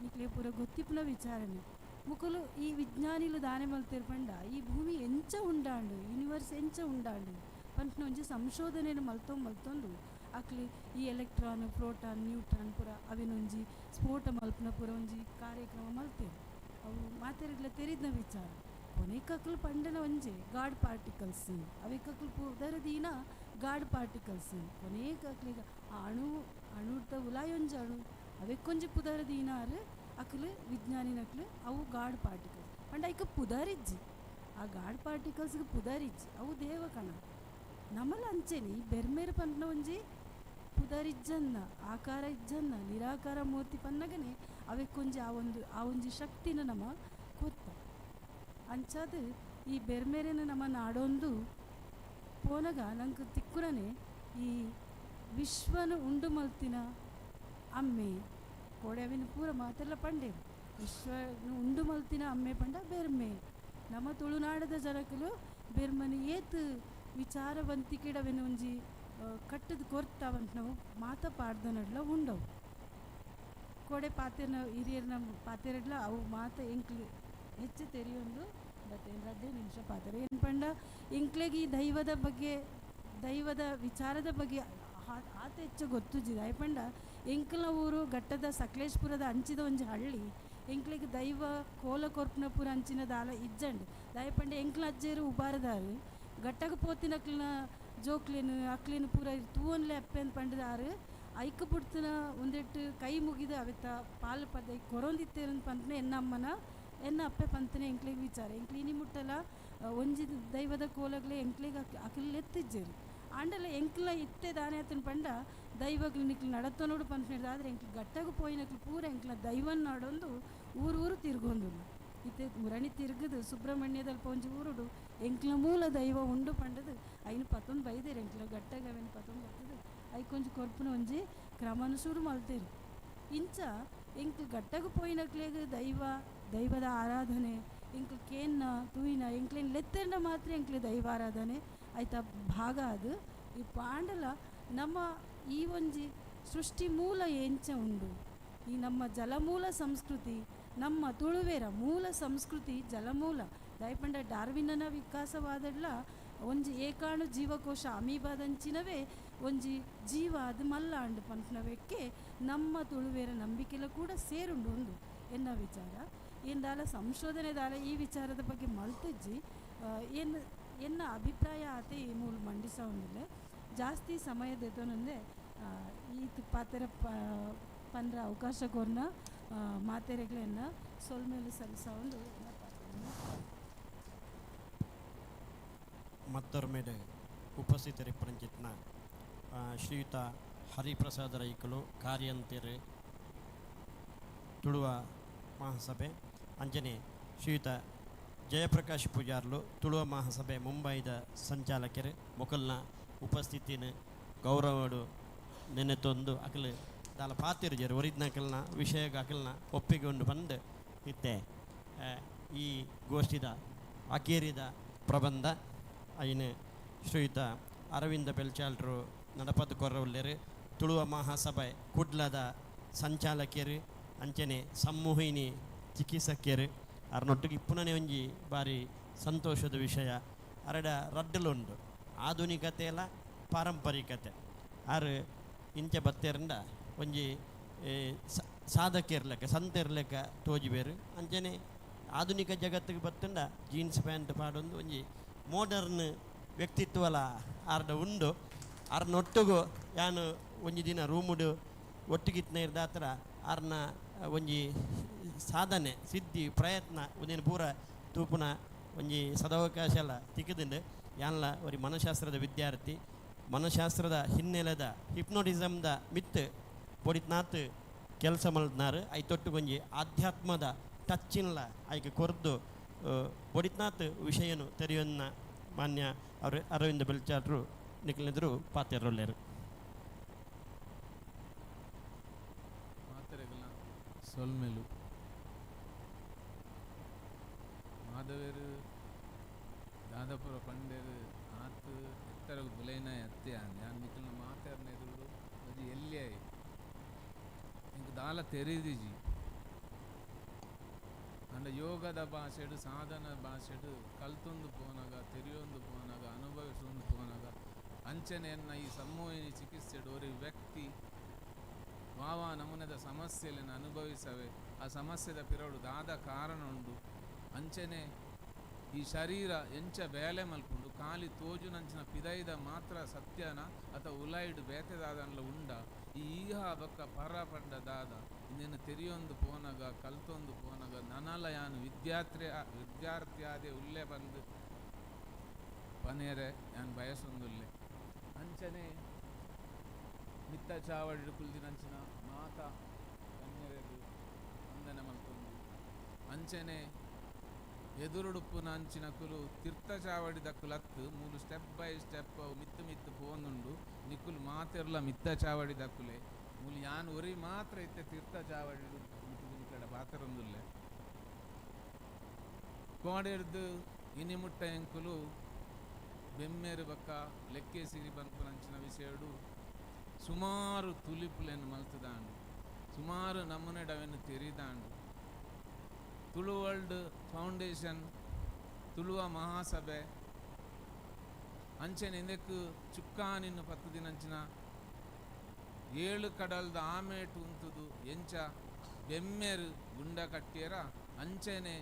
ನಿಕ್ಲೆ ಪೂರ ಗೊತ್ತಿಪ್ಪುನ ವಿಚಾರನೆ. ಮುಕುಲು ಈ ವಿಜ್ಞಾನಿಲು ದಾನೆ ಮಲ್ತೇರು ಪಂಡ ಈ ಭೂಮಿ ಎಂಚ ಉಂಡಾಂಡು, ಯೂನಿವರ್ಸ್ ಎಂಚ ಉಂಡಾಂಡು ಪನ್ಪಿನ ಒಂಜಿ ಸಂಶೋಧನೆಯನ್ನು ಮಲ್ತೊಂದು ಅಕ್ಲಿ ಈ ಎಲೆಕ್ಟ್ರಾನ್ ಪ್ರೋಟಾನ್ ನ್ಯೂಟ್ರಾನ್ ಪೂರ ಅವೆನೊಂಜಿ ಸ್ಫೋಟ ಮಲ್ಪುನ ಪೂರ ಒಂಜಿ ಕಾರ್ಯಕ್ರಮ ಮಲ್ತೇರು. ಅವು ಮಾತೆರ್ಗ್ಲ ತೆರಿದ್ನ ವಿಚಾರ. ಕೊನೆಕಕ್ಲು ಪಂಡನ ಒಂಜಿ ಗಾಡ್ ಪಾರ್ಟಿಕಲ್ಸ್, ಅವೆಕಕ್ಲು ಪುದರ್ ದೀನ ಗಾಡ್ ಪಾರ್ಟಿಕಲ್ಸ್. ಕೊನೆಕಕ್ಲಿಗ ಆ ಅಣು ಅಣುರ್ತ ಉಲಾಯೊಂಜಿ ಅಣು ಅವೆಕ್ಕೊಂಜಿ ಪುದರ್ ದೀನಾರು ಅಕ್ಲು ವಿಜ್ಞಾನಿನಕ್ಲು ಅವು ಗಾಡ್ ಪಾರ್ಟಿಕಲ್ಸ್ ಪಂಡ ಐಕ ಪುದರಿಜ್ಜಿ. ಆ ಗಾಡ್ ಪಾರ್ಟಿಕಲ್ಸ್ಗೆ ಪುದರಿಜ್ಜಿ, ಅವು ದೇವಕಣ. ನಮಲ ಅಂಚೆನಿ ಬೆರ್ಮೇರು ಪನ್ಪುನ ಒಂಜಿ ಪುದರಿಜ್ಜನ್ನ ಆಕಾರ ಇಜ್ಜನ್ನ ನಿರಾಕಾರ ಮೂರ್ತಿ ಪನ್ನಗನೆ ಅವೆಕ್ಕೊಂಜಿ ಆ ಒಂದು ಆ ಒಂಜಿ ಶಕ್ತಿನ ನಮ ಕೊತ್ತ. ಅಂಚಾದ ಈ ಬೆರ್ಮೇರೆನ ನಮ್ಮ ನಾಡೊಂದು ಪೋನಗ ನಂಗೆ ತಿಕ್ಕುರನೆ ಈ ವಿಶ್ವನ ಉಂಡು ಮಲ್ತಿನ ಅಮ್ಮೆ ಕೋಡೆ ಅವಿನ ಪೂರ ಮಾತೆಲ್ಲ ಪಂಡೇರು. ವಿಶ್ವನ ಉಂಡು ಮಲ್ತಿನ ಅಮ್ಮೆ ಪಂಡ ಬೆರ್ಮೆ. ನಮ್ಮ ತುಳುನಾಡದ ಜನಕಲು ಬೆರ್ಮನಿ ಏತ್ ವಿಚಾರವಂತಿಕೆಡವೆನ ಒಂಜಿ ಕಟ್ಟದ ಕೊರ್ತಾವಂತ ನಾವು ಮಾತ ಪಾಡ್ದನಡ್ಲ ಉಂಡವು. ಕೋಡೆ ಪಾತೆರ್ನ ಹಿರಿಯರ್ನ ಪಾತೆರಡ್ಲ ಅವು ಮಾತ ಎಂಕ್ಲು ಹೆಚ್ಚು ತೆರಿಯೊಂದು ಬಟ್ ಏನು ರಡ್ಡೆ ನಿಮಿಷ ಪಾತೆರ ಏನು ಪಂಡ ಎಂಕ್ಲೆಗ್ ಈ ದೈವದ ಬಗ್ಗೆ ದೈವದ ವಿಚಾರದ ಬಗ್ಗೆ ಆತ ಹೆಚ್ಚು ಗೊತ್ತುಜ್ಜಿ. ಪಂಡ ಎಂಕ್ಲ ಊರು ಘಟ್ಟದ ಸಕಲೇಶ್ಪುರದ ಅಂಚಿದ ಒಂಜಿ ಹಳ್ಳಿ. ಎಂಕ್ಲೆಗ್ ದೈವ ಕೋಲ ಕೊರ್ಪುನಪುರ ಅಂಚಿನ ದಾಲ ಇಜ್ಜಂಡ್. ದಾಯ ಪಂಡ ಎಂಕ್ಲ ಅಜ್ಜೇರು ಉಬಾರದಾರು ಘಟ್ಟಗ ಪೋತಿನಕ್ಲಿನ ಜೋಕ್ಲೇನು ಅಕ್ಲೇನು ಪೂರ ತೂವನ್ಲೆ ಅಪ್ಪೆನ್ ಪಂಡದಾರು ಐಕ್ ಪುಡ್ತನ ಒಂದೆಟ್ಟು ಕೈ ಮುಗಿದು ಅವೆತ್ತ ಪಾಲು ಪದ ಕೊರೊಂದಿತ್ತೇರು ಪಂತನೆ ಎನ್ನಮ್ಮನ ಎನ್ನ ಅಪ್ಪೆ ಪಂತನೆ ಎಂಕ್ಲೆಗ್ ವಿಚಾರ. ಎಂಕ್ಲಿ ಇನಿ ಮುಟ್ಟಲ ಒಂಜಿ ದೈವದ ಕೋಲಗ್ಲೆ ಎಂಕ್ಲೆಗ್ ಅಕ್ಲ್ ಎತ್ತಿಜ್ಜೇರು. ಆಂಡಲ ಎಂಕ್ಲ ಇತ್ತೆ ದಾನೆ ಆತನ ಪಂಡ ದೈವಗ್ಲು ನಿಕ್ಲು ನಡತನೋಡು ಪಂತನೆ ಆದ್ರೆ ಎಂಕ್ಲು ಗಟ್ಟಗ ಪೋಯಿನಕ್ಲು ಪೂರ ಎಂಕ್ಲ ದೈವನ್ ನಾಡೊಂದು ಊರು ಊರು ತಿರ್ಗೊಂದುಲ್ಲ. ಇತ್ತೆ ಮುರಣಿ ತಿರ್ಗದು ಸುಬ್ರಹ್ಮಣ್ಯದಲ್ಪ ಒಂಜಿ ಊರುಡು ಎಂಕ್ಲ ಮೂಲ ದೈವ ಉಂಡು ಪಂಡದು ಐನು ಪತ್ತೊಂದು ಬೈದೇರು. ಎಂಕ್ಲ ಗಟ್ಟಗ ಅವೇನು ಪತ್ತೊಂದು ಬರ್ತದೆ ಐಕೊಂಜಿ ಕೊರ್ಪುನ ಒಂಜಿ ಕ್ರಮನ ಶುರು ಮಲ್ತೇರು. ಇಂಚ ಎಂಕ್ಲು ಗಟ್ಟಗ ಪೋಯಿನಕ್ಲೆಗ್ ದೈವ ದೈವದ ಆರಾಧನೆ ಎಂಕ್ಲು ಕೇನ್ನ ತೂಯಿನ ಎಂಕ್ಲೇನ್ ಲೆತ್ತೆಂಡ ಮಾತ್ರ ಎಂಕ್ಲೆ ದೈವ ಆರಾಧನೆ ಆಯ್ತಾ ಭಾಗ ಅದು. ಈ ಪಾಂಡಲ ನಮ್ಮ ಈ ಒಂಜಿ ಸೃಷ್ಟಿ ಮೂಲ ಎಂಚ ಉಂಡು, ಈ ನಮ್ಮ ಜಲಮೂಲ ಸಂಸ್ಕೃತಿ, ನಮ್ಮ ತುಳುವೇರ ಮೂಲ ಸಂಸ್ಕೃತಿ ಜಲಮೂಲ. ದಯಪಂಡ ಡಾರ್ವಿನನ ವಿಕಾಸವಾದಡ್ಲ ಒಂಜಿ ಏಕಾಣು ಜೀವಕೋಶ ಅಮೀಬಾದಂಚಿನವೇ ಒಂಜಿ ಜೀವ ಅದು ಮಲ್ಲಾಂಡು ಪನ್ಪುನವೆಕ್ಕೆ ನಮ್ಮ ತುಳುವೇರ ನಂಬಿಕೆಲ ಕೂಡ ಸೇರುಂಡು ಒಂದು ಎನ್ನ ವಿಚಾರ. ಏನ್ ಸಂಶೋಧನೆ ದಾಲ ಈ ವಿಚಾರದ ಬಗ್ಗೆ ಮಲ್ತಿಜ್ಜಿ. ಏನು ಎನ್ನ ಅಭಿಪ್ರಾಯ ಆತೆ ಈ ಮೂಲ ಮಂಡಿಸೋಂದಿಲ್ಲ. ಜಾಸ್ತಿ ಸಮಯ ದೆತೊನಂದೆ ಈ ಪಾತೆರ ಪಂದ್ರ ಅವಕಾಶ ಕೊರ್ನ ಮಾತೆರೆಗ್ಲೆನ್ನ ಸೊಲ್ಮೇಲೆ ಸಲ್ಲಿಸೋಂದು. ಮತ್ತೊರ್ಮೆಡ್ ಉಪಸ್ಥಿತರಿಪ್ಪುನಂಚಿತ್ನ ಶ್ರೀಯುತ ಹರಿಪ್ರಸಾದ ರೈಕುಲು ಕಾರ್ಯಂತೆರ್ ತುಳುವ ಮಹಾಸಭೆ, ಅಂಜನೆ ಶ್ರೀಯುತ ಜಯಪ್ರಕಾಶ್ ಪೂಜಾರ್ಲು ತುಳುವ ಮಹಾಸಭೆ ಮುಂಬೈದ ಸಂಚಾಲಕರು ಮೊಕಲ್ನ ಉಪಸ್ಥಿತಿನ ಗೌರವಡು ನೆನೆತೊಂದು ಅಕಲು ದಾಲ ಪಾತಿರುಜರು ಒರಿದ್ನಕಲ್ನ ವಿಷಯಗ ಅಕಲ್ನ ಒಪ್ಪಿಗೆ ಉಂಡು ಬಂದು ಇತ್ತೆ ಈ ಗೋಷ್ಠಿದ ಅಕೇರಿದ ಪ್ರಬಂಧ ಐನ ಶ್ರೀಯುತ ಅರವಿಂದ ಬೆಲ್ಚಾಲ್ರು ನಡಪದ ಕೊರವುಲ್ಲೇರು ತುಳುವ ಮಹಾಸಭೆ ಕುಡ್ಲದ ಸಂಚಾಲಕಿಯರು ಅಂಚನೆ ಸಮ್ಮೋಹಿನಿ ಚಿಕಿತ್ಸಕಿಯರು ಅರ್ನೊಟ್ಟಿಗೆ ಇಪ್ಪುನನೇ ಒಂಜಿ ಬಾರಿ ಸಂತೋಷದ ವಿಷಯ. ಅರಡ ರಡ್ಡಲುಂಡು ಆಧುನಿಕತೆ ಅಲ್ಲ ಪಾರಂಪರಿಕತೆ. ಆರು ಇಂಚ ಬತ್ತೇರಂಡ ಒಂಜಿ ಸಾಧಕಿರ್ಲೆಕ್ಕ ಸಂತೆರ್ಲೆಕ್ಕ ತೋಜಿಬೇರು. ಅಂಚನೆ ಆಧುನಿಕ ಜಗತ್ತಿಗೆ ಬತ್ತಂಡ ಜೀನ್ಸ್ ಪ್ಯಾಂಟ್ ಪಾಡೊಂದು ಒಂಜಿ ಮೋಡರ್ನ್ ವ್ಯಕ್ತಿತ್ವಲ ಆರ್ಡ ಉಂಡು. ಆರ್ನೊಟ್ಟುಗು ಯಾನು ಒಂಜಿ ದಿನ ರೂಮುಡು ಒಟ್ಟಿಗಿತ್ನ ಇರ್ದಾತ್ರ ಆರ್ನ ಒಂಜಿ ಸಾಧನೆ ಸಿದ್ಧಿ ಪ್ರಯತ್ನ ಒಂದಿನ ಪೂರ ತೂಪುನ ಒಂಜಿ ಸದಾವಕಾಶ ಎಲ್ಲ ತಿಕ್ಕದಿಂಡು. ಯಾನ್ಲ ಒರಿ ಮನಃಶಾಸ್ತ್ರದ ವಿದ್ಯಾರ್ಥಿ. ಮನಃಶಾಸ್ತ್ರದ ಹಿನ್ನೆಲೆದ ಹಿಪ್ನೋಟಿಸಮ್ದ ಮಿತ್ ಪೊಡಿತ್ನಾತ್ ಕೆಲಸ ಮಲ್ತ್ನಾರು. ಐತೊಟ್ಟು ಒಂಜಿ ಆಧ್ಯಾತ್ಮದ ಟಚ್ಚಿನ್ಲ ಐಕ್ ಕೊರ್ದು ಪೊಡಿತ್ನಾತ್ ವಿಷಯನು ತೆರೆಯೊನ್ನ ಮಾನ್ಯ ಅವರು ಅರವಿಂದ ಬೆಲ್ಚಾಟ್ರು ನಿಕ್ಲೆದ್ರು ಪಾತೆರೊಲ್ಲೆರು. ಮಾತೆರೆಗಲ ಸೊಲ್ಮೆಲು. ಮಾಧವೆರು ದಾದಾಪುರ ಪಂಡೆರು ಆತ್ ಎತ್ತರಗು ಬುಲೈನ ಅತ್ತೆ ಯಾನ್ ನಿಕಲ್ನ ಮಾತೆರ್ನ ಎದುರುಡು ಒಂಜಿ ಎಲ್ಲಿಯಾಯಿ ಇಂಕ್ ದಾಲ ತೆರಿದಿಜಿ. ಅಂಡ ಯೋಗದ ಭಾಷೆಡು ಸಾಧನ ಭಾಷೆಡು ಕಲ್ತೊಂದು ಪೋನಾಗ ತೆರಿಯೊಂದು ಪೋನಾಗ ಅನುಭವಿಸೊಂದು ಪೋನಾಗ ಅಂಚನೆಯನ್ನ ಈ ಸಮ್ಮೋಹಿನಿ ಚಿಕಿತ್ಸೆಡು ಒರಿ ವ್ಯಕ್ತಿ ವಾವಾ ನಮೂನೆದ ಸಮಸ್ಯೆಗಳನ್ನು ಅನುಭವಿಸವೆ, ಆ ಸಮಸ್ಯೆದ ಪಿರಡು ದಾದ ಕಾರಣ ಉಂಡು, ಅಂಚನೆ ಈ ಶರೀರ ಎಂಚ ಬೇಲೆ ಮಲ್ಪುಂಡು, ಖಾಲಿ ತೋಜುನಂಚಿನ ಪಿದೈದ ಮಾತ್ರ ಸತ್ಯನ ಅಥವಾ ಉಲೈಡ್ ಬೇತೆ ದಾದನ್ಲ ಉಂಡ, ಈ ಈಹ ಬಕ್ಕ ಪರ ಪಂಡ ದಾದ ಇನ್ನೇನು ತೆರಿಯೊಂದು ಪೋನಗ ಕಲ್ತೊಂದು ಪೋನಗ ನನಲ ಯಾನು ವಿದ್ಯಾರ್ಥಿಯಾದೆ ಉಲ್ಲೆ ಬಂದು ಪನೇರೆ ಯಾನು ಬಯಸೊಂದುಲ್ಲೆ. ಅಂಚನೆ ಮಿತ್ತ ಚಾವಡಿ ಕುಲ್ದಿನಂಚಿನ ಮಾತಾ ಕನ್ಯರೆದು ವಂದನೆ ಮಲ್ತೊಂದು, ಅಂಚನೆ ಎದುರುಡುಪ್ಪುನ ಅಂಚಿನ ಕುಲು ತೀರ್ಥ ಚಾವಡಿ ದಕ್ಕುಲತ್ತು ಮೂಲು ಸ್ಟೆಪ್ ಬೈ ಸ್ಟೆಪ್ ಅವು ಮಿತ್ತು ಮಿತ್ತು ಪೋನುಂಡು ನಿಕ್ಕುಲು ಮಾತೆರ್ಲ ಮಿತ್ತ ಚಾವಡಿ ದಕ್ಕುಲೆ ಮೂಲು ಯಾನ್ ಒರಿ ಮಾತ್ರ ಇತ್ತೆ ತೀರ್ಥ ಚಾವಡಿ ಮಿತ್ತು ಕಡೆ ಪಾತೆರೊಂದುಲ್ಲೆ. ಕೋಡೆರ್ದು ಇನಿಮುಟ್ಟ ಎಂಕುಲು ಬೆಮ್ಮೇರು ಬಕ್ಕ ಲೆಕ್ಕೆ ಸಿರಿ ಬನ್ಪುನಂಚಿನ ವಿಷಯಡು ಸುಮಾರು ತುಲಿಪುಲೆನ್ ಮಲ್ತದಾಂಡು, ಸುಮಾರು ನಮೂನೆಡವೆನ್ನು ತೆರಿದಾಂಡು. ತುಳು ವರ್ಲ್ಡ್ ಫೌಂಡೇಶನ್, ತುಳುವ ಮಹಾಸಭೆ ಅಂಚನೆ ಇಂದಕ್ಕೆ ಚುಕ್ಕಾನಿನ್ನು 10 ದಿನಂಚಿನ 7 ಕಡಲ್ದ ಆಮೇಟು ಉಂತುದು ಎಂಚ ಬೆಮ್ಮೆರು ಗುಂಡ ಕಟ್ಟಿಯರ ಅಂಚನೆ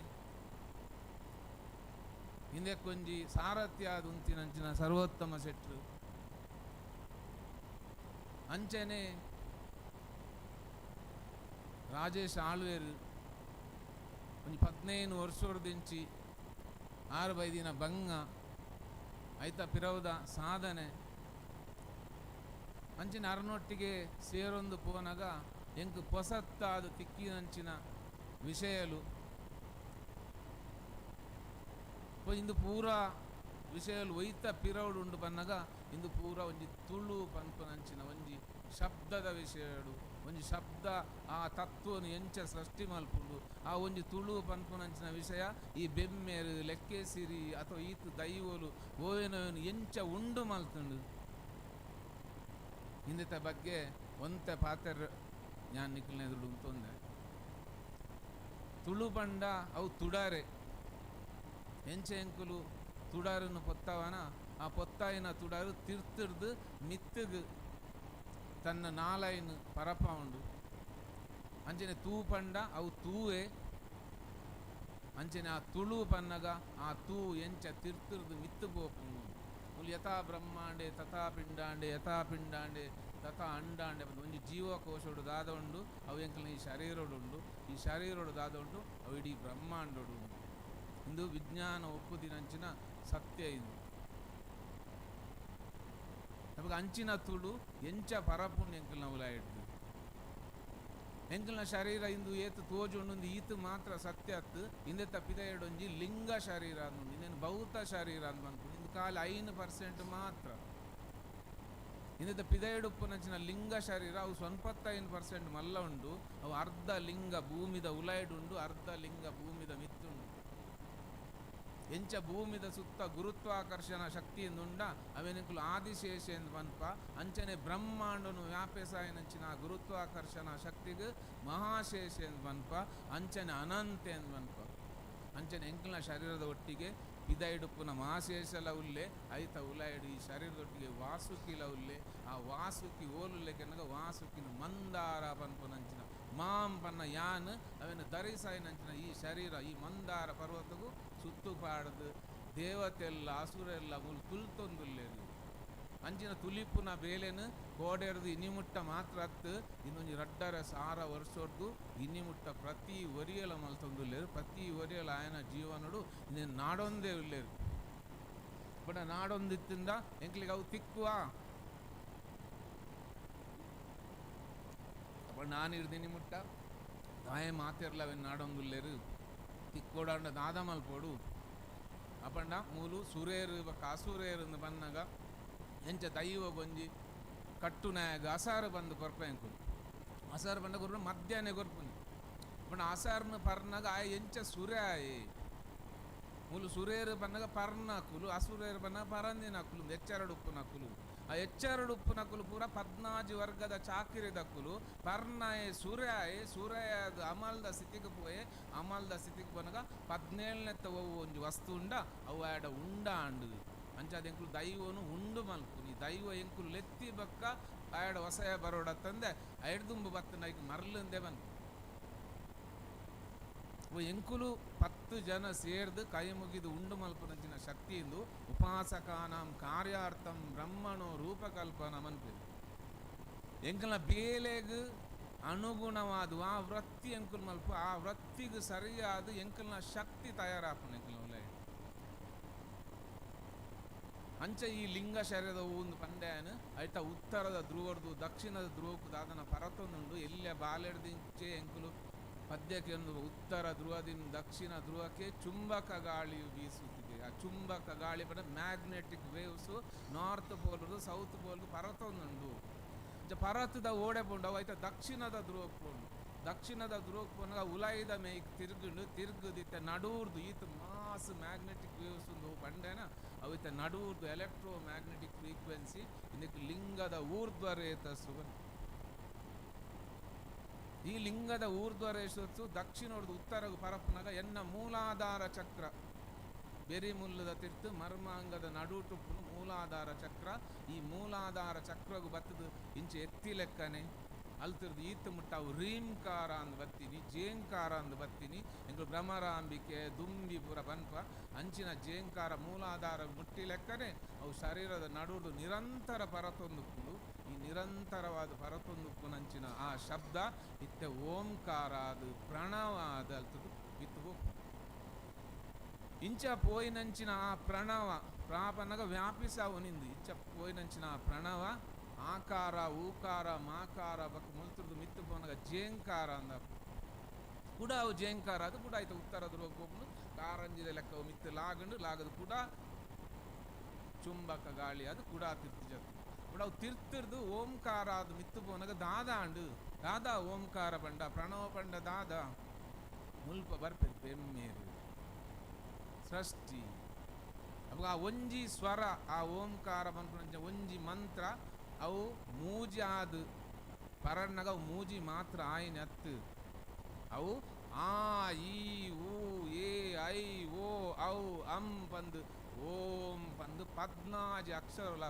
ಹಿಂದಕ್ಕೊಂಜಿ ಸಾರಥ್ಯಾದ ಉಂತಿನಂಚಿನ ಸರ್ವೋತ್ತಮ ಶೆಟ್ರು ಅಂಚನೆ ರಾಜೇಶ್ ಆಳ್ವೇರು ಒಂಜಿ 15 ವರ್ಷದಿಂಚಿ 6 ಬೈದಿನ ಬಂಗ ಐತ ಪಿರವುದ ಸಾಧನೆ ಅಂಚಿನ ಅರನೊಟ್ಟಿಗೆ ಸೇರೊಂದು ಪೋನಗ ಎಂಕ್ ಪೊಸತ್ತಾದ ತಿಕ್ಕಿನಂಚಿನ ವಿಷಯಲು ಇಂದು ಪೂರಾ ವಿಷಯಲು ಒಯ್ತ ಪಿರವುಡು ಉಂಡು ಬನ್ನಗ ಇಂದು ಪೂರಾ ಒಂಜಿ ತುಳು ಪನ್ಪುನಂಚಿನ ಒಂಜಿ ಶಬ್ದದ ವಿಷಯಡು ಒಂಜಿ ಶಬ್ದ ಆ ತತ್ವನು ಎಂಚ ಸೃಷ್ಟಿ ಮಲ್ಪುಂಡು ಆ ಒಂಜಿ ತುಳು ಪನ್ಪುನಂಚಿನ ವಿಷಯ ಈ ಬೆಮ್ಮೇರು ಲೆಕ್ಕೆಸಿರಿ ಅಥವಾ ಈತು ದೈವಲು ಓವೇನೋವೇನು ಎಂಚ ಉಂಡು ಮಲ್ತುಂಡು. ಹಿಂದಿತ ಬಗ್ಗೆ ಒಂತೆ ಪಾತೆರ್ ഞാൻ ನಿಕ್ಕಲ್ನ ಎದುರು ಉಂತೊಂದೆ. ತುಳು ಪಂಡ ಅವು ತುಡಾರೆ ಎಂಚ ಎಂಕುಲು ತುಡಾರನ್ನು ಪೊತ್ತವನ ಆ ಪೊತ್ತಾಯಿನ ತುಡಾರು ತಿರ್ತಿರ್ದು ಮಿತ್ತಗ್ ತನ್ನ ನಾಲೈನ್ ಪರಪ ಉಂಡು. ಅಂಚನೆ ತೂ ಪಂಡ ಅವು ತೂವೆ ಅಂಚನೆ ಆ ತುಳು ಪನ್ನಗ ಆ ತೂ ಎಂಚ ತಿರ್ತಿರ್ದು ಮಿತ್ತು ಪೋಪುಂಡು. ಮುಲ್ ಯಥಾ ಬ್ರಹ್ಮಾಂಡೆ ತಥಾ ಪಿಂಡಾಂಡೆ ಯಥಾ ಪಿಂಡಾಂಡೆ ತಥಾ ಅಂಡಾಂಡೆ ಒಂಜಿ ಜೀವಕೋಶೋಡು ದಾದ ಉಂಡು ಅವು ಎಂಕಲ್ನ ಈ ಶರೀರೋಡು ಉಂಡು, ಈ ಶರೀರೋಡು ದಾದ ಉಂಡು ಅವು ಇಡೀ ಬ್ರಹ್ಮಾಂಡೋಡು ಉಂಡು. ಇಂದು ವಿಜ್ಞಾನ ಒಪ್ಪುದಿನಂಚಿನ ಸತ್ಯ ಇದು. ನಮಗೆ ಅಂಚಿನ ತುಳು ಎಂಚ ಪರಪುಂಡು ಎಂಕಲ್ನ ಉಲಾಯಿಡ್ದು ಎಂಕಲ್ನ ಶರೀರ ಇಂದು ಏತು ತೋಜುಂಡು ಈತು ಮಾತ್ರ ಸತ್ಯ ಅತ್ತು ಹಿಂದೆ ತಪ್ಪಿದ ಎಡೊಂಜಿ ಲಿಂಗ ಶರೀರ ಅಂದುಂಡು ಇನ್ನೇನು ಭೌತ ಶರೀರ ಅಂದ್ ಅನ್ಕೊಂಡು ಇಂದು ಕಾಲ 5% ಮಾತ್ರ ಹಿಂದೆ ತಪ್ಪಿದ ಎಡುಪ್ಪುನಂಚಿನ ಲಿಂಗ ಶರೀರ ಅವು 75% ಮಲ್ಲ ಉಂಡು. ಅವು ಅರ್ಧ ಲಿಂಗ ಭೂಮಿದ ಉಲಾಯಿಡುಂಡು, ಅರ್ಧ ಲಿಂಗ ಭೂಮಿದ ಮಿತ್ತುಂಡು. ಎಂಚ ಭೂಮಿದ ಸುತ್ತ ಗುರುತ್ವಾಕರ್ಷಣ ಶಕ್ತಿಯಿಂದುಂಡ ಅವೆನಕುಲು ಆದಿಶೇಷ ಎಂದು ಪನ್ಪ ಅಂಚನೆ ಬ್ರಹ್ಮಾಂಡನು ವ್ಯಾಪೇಸಾಯನಂಚಿನ ಗುರುತ್ವಾಕರ್ಷಣ ಶಕ್ತಿಗೆ ಮಹಾಶೇಷ ಎಂದು ಪನ್ಪ ಅಂಚನೆ ಅನಂತ ಎಂದು ಪನ್ಪ. ಅಂಚನೆ ಎಂಕಲ್ನ ಶರೀರದ ಒಟ್ಟಿಗೆ ಪಿದೈಡುಪ್ಪುನ ಮಹಾಶೇಷಲ ಉಲ್ಲೆ ಐತ ಉಲಾಯಿಡು ಈ ಶರೀರದೊಟ್ಟಿಗೆ ವಾಸುಕಿಲ ಉಲ್ಲೆ ಆ ವಾಸುಕಿ ಓಲುಲ್ಲೆಕೆನ್ನಗ ವಾಸುಕಿನ ಮಂದಾರ ಪನ್ಪುನಂಚಿನ ಮಾಂ ಪನ್ನ ಯಾನ್ ಅವೆನ ಧರಿಸಾಯಿನಂಚಿನ ಈ ಶರೀರ ಈ ಮಂದಾರ ಪರ್ವತಗೂ ಸುತ್ತು ಪಾಡ್ದು ದೇವತೆಲ್ಲ ಅಸುರೆಲ್ಲ ಮುಲ್ ತುಲ್ತೊಂದುಲ್ಲೇರು. ಅಂಚಿನ ತುಲಿಪುನ ಬೇಲೆನು ಕೋಡೆರ್ದು ಇನಿಮುಟ್ಟ ಮಾತ್ರ ಅತ್ತು ಇನ್ನೊಂಜಿ 2.5 ವರ್ಷೊಡ್ದು ಇನಿಮುಟ್ಟ ಪ್ರತಿ ಒರಿಯಲ ಮಲ್ತೊಂದುಲ್ಲೇರು. ಪ್ರತಿ ಒರಿಯಲ ಆಯನ ಜೀವನಡು ಇನ್ನೇನು ನಾಡೊಂದೇ ಉಲ್ಲೇರು. ಬಟ್ ನಾಡೊಂದಿತ್ತಿಂದ ಎಂಕ್ಲಿಗೆ ಅವು ತಿಕ್ಕುವ ನಾನಿರ್ದಿನಿ ಮುಟ್ಟ ದಾಯ ಮಾತೆರ್ಲವೆನ್ ನಾಡೊಂದುಲ್ಲೆರು ತಿಕ್ಕೋಡಾಂಡ ದಾದ ಮಲ್ಪೋಡು ಅಪಂಡ ಮೂಲು ಸುರೇರು ಬೊಕ್ಕ ಅಸುರೇರು ಬನ್ನಗ ಎಂಚ ದೈವ ಗೊಂಜಿ ಕಟ್ಟುನಾಯಗ ಅಸಾರು ಬಂದು ಕೊರ್ಪೆಂಕುಲು ಅಸಾರು ಬಂದ ಕೊರ್ಪು ಮಧ್ಯಾಹ್ನ ಕೊರ್ಪುನಿ ಅಪಂಡ ಅಸಾರ್ನ ಪರ್ನಾಗ ಆಯ ಎಂಚ ಸುರೇ ಆಯೆ ಮೂಲು ಸುರೇರು ಬನ್ನಗ ಪರ್ನಕುಲು ಅಸುರೇರು ಬನ್ನಗ ಪರಂದಿನಕುಲು ಎಚ್ಚರಡು ಉಪ್ಪುನಕುಲು ಆ ಎಚ್ಚರಡು ಉಪ್ಪುನಕುಲು ಪೂರ ಪದ್ನಾಜಿ ವರ್ಗದ ಚಾಕಿರಿದಕ್ಕುಲು ಪರ್ನಾಯೆ ಸುರ್ಯಾಯೆ ಸೂರ್ಯಾದ ಅಮಲ್ದ ಸ್ಥಿತಿಗೆ ಪೋಯೆ ಅಮಲ್ದ ಸ್ಥಿತಿಗೆ ಪೋನಗ ಪದ್ನೇಳನೆತ್ತ ಒವು ಒಂಜಿ ವಸ್ತು ಉಂಡ ಅವು ಆಡ ಉಂಡ ಅಂಡು ಅಂಚಾದ ಎಂಕುಲು ದೈವನು ಉಂಡು ಮಲ್ಪುನಿ ದೈವ ಎಂಕುಲು ಲೆತ್ತಿ ಬಕ್ಕ ಆಯಡ ವಸಯ ಬರೋಡ ತಂದೆ ಐಡ್ದುಂಬು ಬತ್ತ ನೈಕ್ ಮರ್ಲಂದೆ ಬಂದು ಎಂಕುಲು 10 ಜನ ಸೇರ್ದು ಕೈ ಮುಗಿದು ಉಂಡು ಮಲ್ಪುನಂಚಿನ ಶಕ್ತಿಯಿಂದ ಉಪಾಸಕಾನಾಂ ಕಾರ್ಯಾರ್ಥಂ ಬ್ರಹ್ಮಣೋ ರೂಪಕಲ್ಪನ ಮನ್ಪೆ ಎಂಕಲ್ನ ಬೇಲೆಗ್ ಅನುಗುಣವಾದ ಆ ವೃತ್ತಿ ಎಂಕುಲು ಮಲ್ಪ ಆ ವೃತ್ತಿಗೆ ಸರಿಯಾದ ಎಂಕಲ್ನ ಶಕ್ತಿ ತಯಾರಾಪುನ ಎಂಕಲ್ನ ಅಂಚ ಈ ಲಿಂಗ ಶರೀರದ ಒಂದು ಪಂಡ್ಯಾನ ಐತ ಉತ್ತರದ ಧ್ರುವರ್ದು ದಕ್ಷಿಣದ ಧ್ರುವಕ್ಕೂ ದಾದನ ಪರತೊಂದುಂಡು ಎಲ್ಲ ಬಾಲೆಡ್ದಿಂಚೆ ಎಂಕುಲು ಪದ್ಯಕ್ಕೆ ಒಂದು ಉತ್ತರ ಧ್ರುವದಿಂದ ದಕ್ಷಿಣ ಧ್ರುವಕ್ಕೆ ಚುಂಬಕ ಗಾಳಿಯು ಬೀಸುತ್ತಿದೆ. ಆ ಚುಂಬಕ ಗಾಳಿ ಪಡ ಮ್ಯಾಗ್ನೆಟಿಕ್ ವೇವ್ಸು ನಾರ್ತ್ ಪೋಲ್ದು ಸೌತ್ ಪೋಲ್ದು ಪರತೊಂದುಂಡು. ಪರತದ ಓಡೆ ಪೋಂಡು ಅವು ಐತ ದಕ್ಷಿಣದ ಧ್ರುವಕ್ಕೆ ಪೋಂಡು. ದಕ್ಷಿಣದ ಧ್ರುವಕ್ಕೆ ಪೋನಾಗ ಉಲಾಯಿದ ಮೇಯ್ಕ್ ತಿರುಗುಂಡು ತಿರುಗುದಿತ್ತ ನಡೂರ್ದು ಈತ ಮಾಸ್ ಮ್ಯಾಗ್ನೆಟಿಕ್ ವೇವ್ಸ್ ಒಂದು ಬಂಡೆನ ಅವು ಇತ್ತ ನಡೂರ್ದು ಎಲೆಕ್ಟ್ರೋ ಮ್ಯಾಗ್ನೆಟಿಕ್ ಫ್ರೀಕ್ವೆನ್ಸಿ ಇದಕ್ಕೆ ಲಿಂಗದ ಊರ್ಧ್ವರೇತಸ್ಸು. ಈ ಲಿಂಗದ ಊರ್ಧ್ವರೇಶಸ್ಸು ದಕ್ಷಿಣೋರ್ದು ಉತ್ತರಗು ಪರಪ್ಪನಾಗ ಎನ್ನ ಮೂಲಾಧಾರ ಚಕ್ರ ಬೆರಿಮುಲ್ಲದ ತಿರ್ತು ಮರ್ಮಾಂಗದ ನಡುಟುಪ್ಪುನು ಮೂಲಾಧಾರ ಚಕ್ರ. ಈ ಮೂಲಾಧಾರ ಚಕ್ರಗು ಬತ್ತದು ಇಂಚೆ ಎತ್ತಿ ಲೆಕ್ಕನೆ ಅಲ್ತಿರ್ದು ಈತ ಮುಟ್ಟ ಅವು ರೀಂಕಾರ ಅಂದ್ ಬತ್ತೀನಿ ಜೇಂಕಾರ ಅಂದ್ ಬತ್ತೀನಿ ಎಂಕುಲು ಭ್ರಮರಾಂಬಿಕೆ ದುಂಬಿ ಪೂರ ಪನ್ಪ ಅಂಚಿನ ಜೇಂಕಾರ ಮೂಲಾಧಾರ ಮುಟ್ಟಿ ಲೆಕ್ಕನೆ ಅವು ಶರೀರದ ನಡುರ್ದು ನಿರಂತರ ಪರತೊಂದುಪ್ಪುಂಡು. ಈ ನಿರಂತರವಾದ ಪರತೊಂದುಪ್ಪುನಂಚಿನ ಆ ಶಬ್ದ ಇತ್ತೆ ಓಂಕಾರ ಅದು ಪ್ರಣವ ಅದು ಅಲ್ತದು ಇತ್ತು ಇಂಚ ಪೋಯಿನಂಚಿನ ಆ ಪ್ರಣವ ಪ್ರಾಪನಗ ವ್ಯಾಪಿಸಾವು ನಿಂದು ಇಂಚ ಪೋಯಿನಂಚಿನ ಆ ಪ್ರಣವ ಆಕಾರ ಊಕಾರ ಮಾಕಾರ ಬಕ್ ಮುಲ್ತುರ್ದು ಮಿತ್ತು ಪೋನಗ ಜೇಂಕಾರ ಅಂದ ಕೂಡ ಅವು ಜೇಂಕಾರ ಅದು ಕೂಡ ಆಯ್ತು ಉತ್ತರ ಧ್ರುವಕ್ಕೆ ಹೋಗ್ನು ಕಾರಂಜಿದ ಲೆಕ್ಕವು ಮಿತ್ತು ಲಾಗಂಡು ಲಾಗದು ಕೂಡ ಚುಂಬಕ ಗಾಳಿ ಅದು ಕೂಡ ತಿರ್ತು ಜತ್ತು ಕೂಡ ಅವು ತಿರ್ತಿರ್ದು ಓಂಕಾರ ಅದು ಮಿತ್ತು ಪೋನಗ ದಾದಾ ಅಂಡು ದಾದಾ ಓಂಕಾರ ಪಂಡ ಪ್ರಣವ ಪಂಡ ದಾದಾ ಮುಲ್ಪ ಬರ್ಪೆರ್ ಬೆಮ್ಮೇರು ಸೃಷ್ಟಿ ಅವಾಗ ಆ ಒಂಜಿ ಸ್ವರ ಆ ಓಂಕಾರ ಪನ್ಪುನಂಚ ಒಂಜಿ ಮಂತ್ರ ಅವು ಮೂಜಿ ಆದು ಪರಣ್ಣಗ ಅವು ಮೂಜಿ ಮಾತ್ರ ಆಯಿನ ಅತ್ತು ಅವು ಆ ಇ ಉ ಎ I ಓ ಔ ಅಂ ಪಂದು ಓಂ ಪಂದು 14 ಅಕ್ಷರಲ.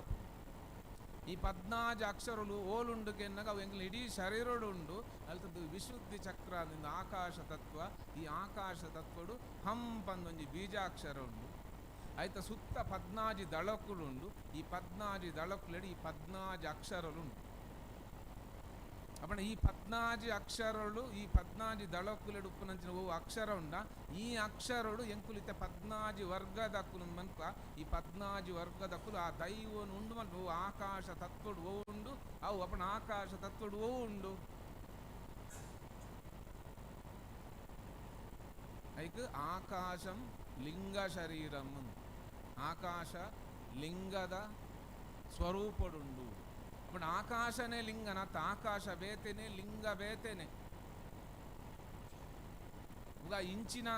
ಈ 14 ಅಕ್ಷರಲು ಓಲುಂಡುಗೆ ಎನ್ನಗ ಅವು ಎಂಗ್ಲ ಇಡೀ ಶರೀರಡು ಉಂಡು ಅಲ್ತದ್ದು ವಿಶುದ್ಧಿ ಚಕ್ರ ಅಂದಿಂದ ಆಕಾಶ ತತ್ವ. ಈ ಆಕಾಶ ತತ್ವಡು ಹಂ ಪಂದೊಂಜಿ ಬೀಜಾಕ್ಷರ ಉಂಡು. ಆಯ್ತ ಸುತ್ತ 14 ದಳಕುಲುಂಡು. ಈ 14 ದಳಕುಲೆಡು ಈ 14 ಅಕ್ಷರಲುಂಡು. ಅಪ್ಪಣ ಈ 14 ಅಕ್ಷರಳು ಈ 14 ದಳಕುಲೆಡು ಉಪ್ಪುನಂಚಿನ ಓ ಅಕ್ಷರ ಉಂಡ ಈ ಅಕ್ಷರಡು ಎಂಕುಲಿತ 14 ವರ್ಗದ ಅಕ್ಕುಲು ಮನ್ಪ ಈ 14 ವರ್ಗದ ಅಕ್ಕುಲು ಆ ದೈವನು ಉಂಡು ಮನ್ಪ ಓ ಆಕಾಶ ತತ್ವಡು ಓ ಉಂಡು ಅವು ಅಪ್ಪಣ ಆಕಾಶ ತತ್ವಡು ಓ ಉಂಡು ಐಕ್ ಆಕಾಶಂ ಲಿಂಗ ಶರೀರಂ ಆಕಾಶ ಲಿಂಗದ ಸ್ವರೂಪಡುಂಡು. ಅಪ್ಪಣ ಆಕಾಶನೇ ಲಿಂಗನತ್ತ ಆಕಾಶ ಬೇತೇನೆ ಲಿಂಗ ಬೇತೇನೆ. ಉಗ ಇಂಚಿನ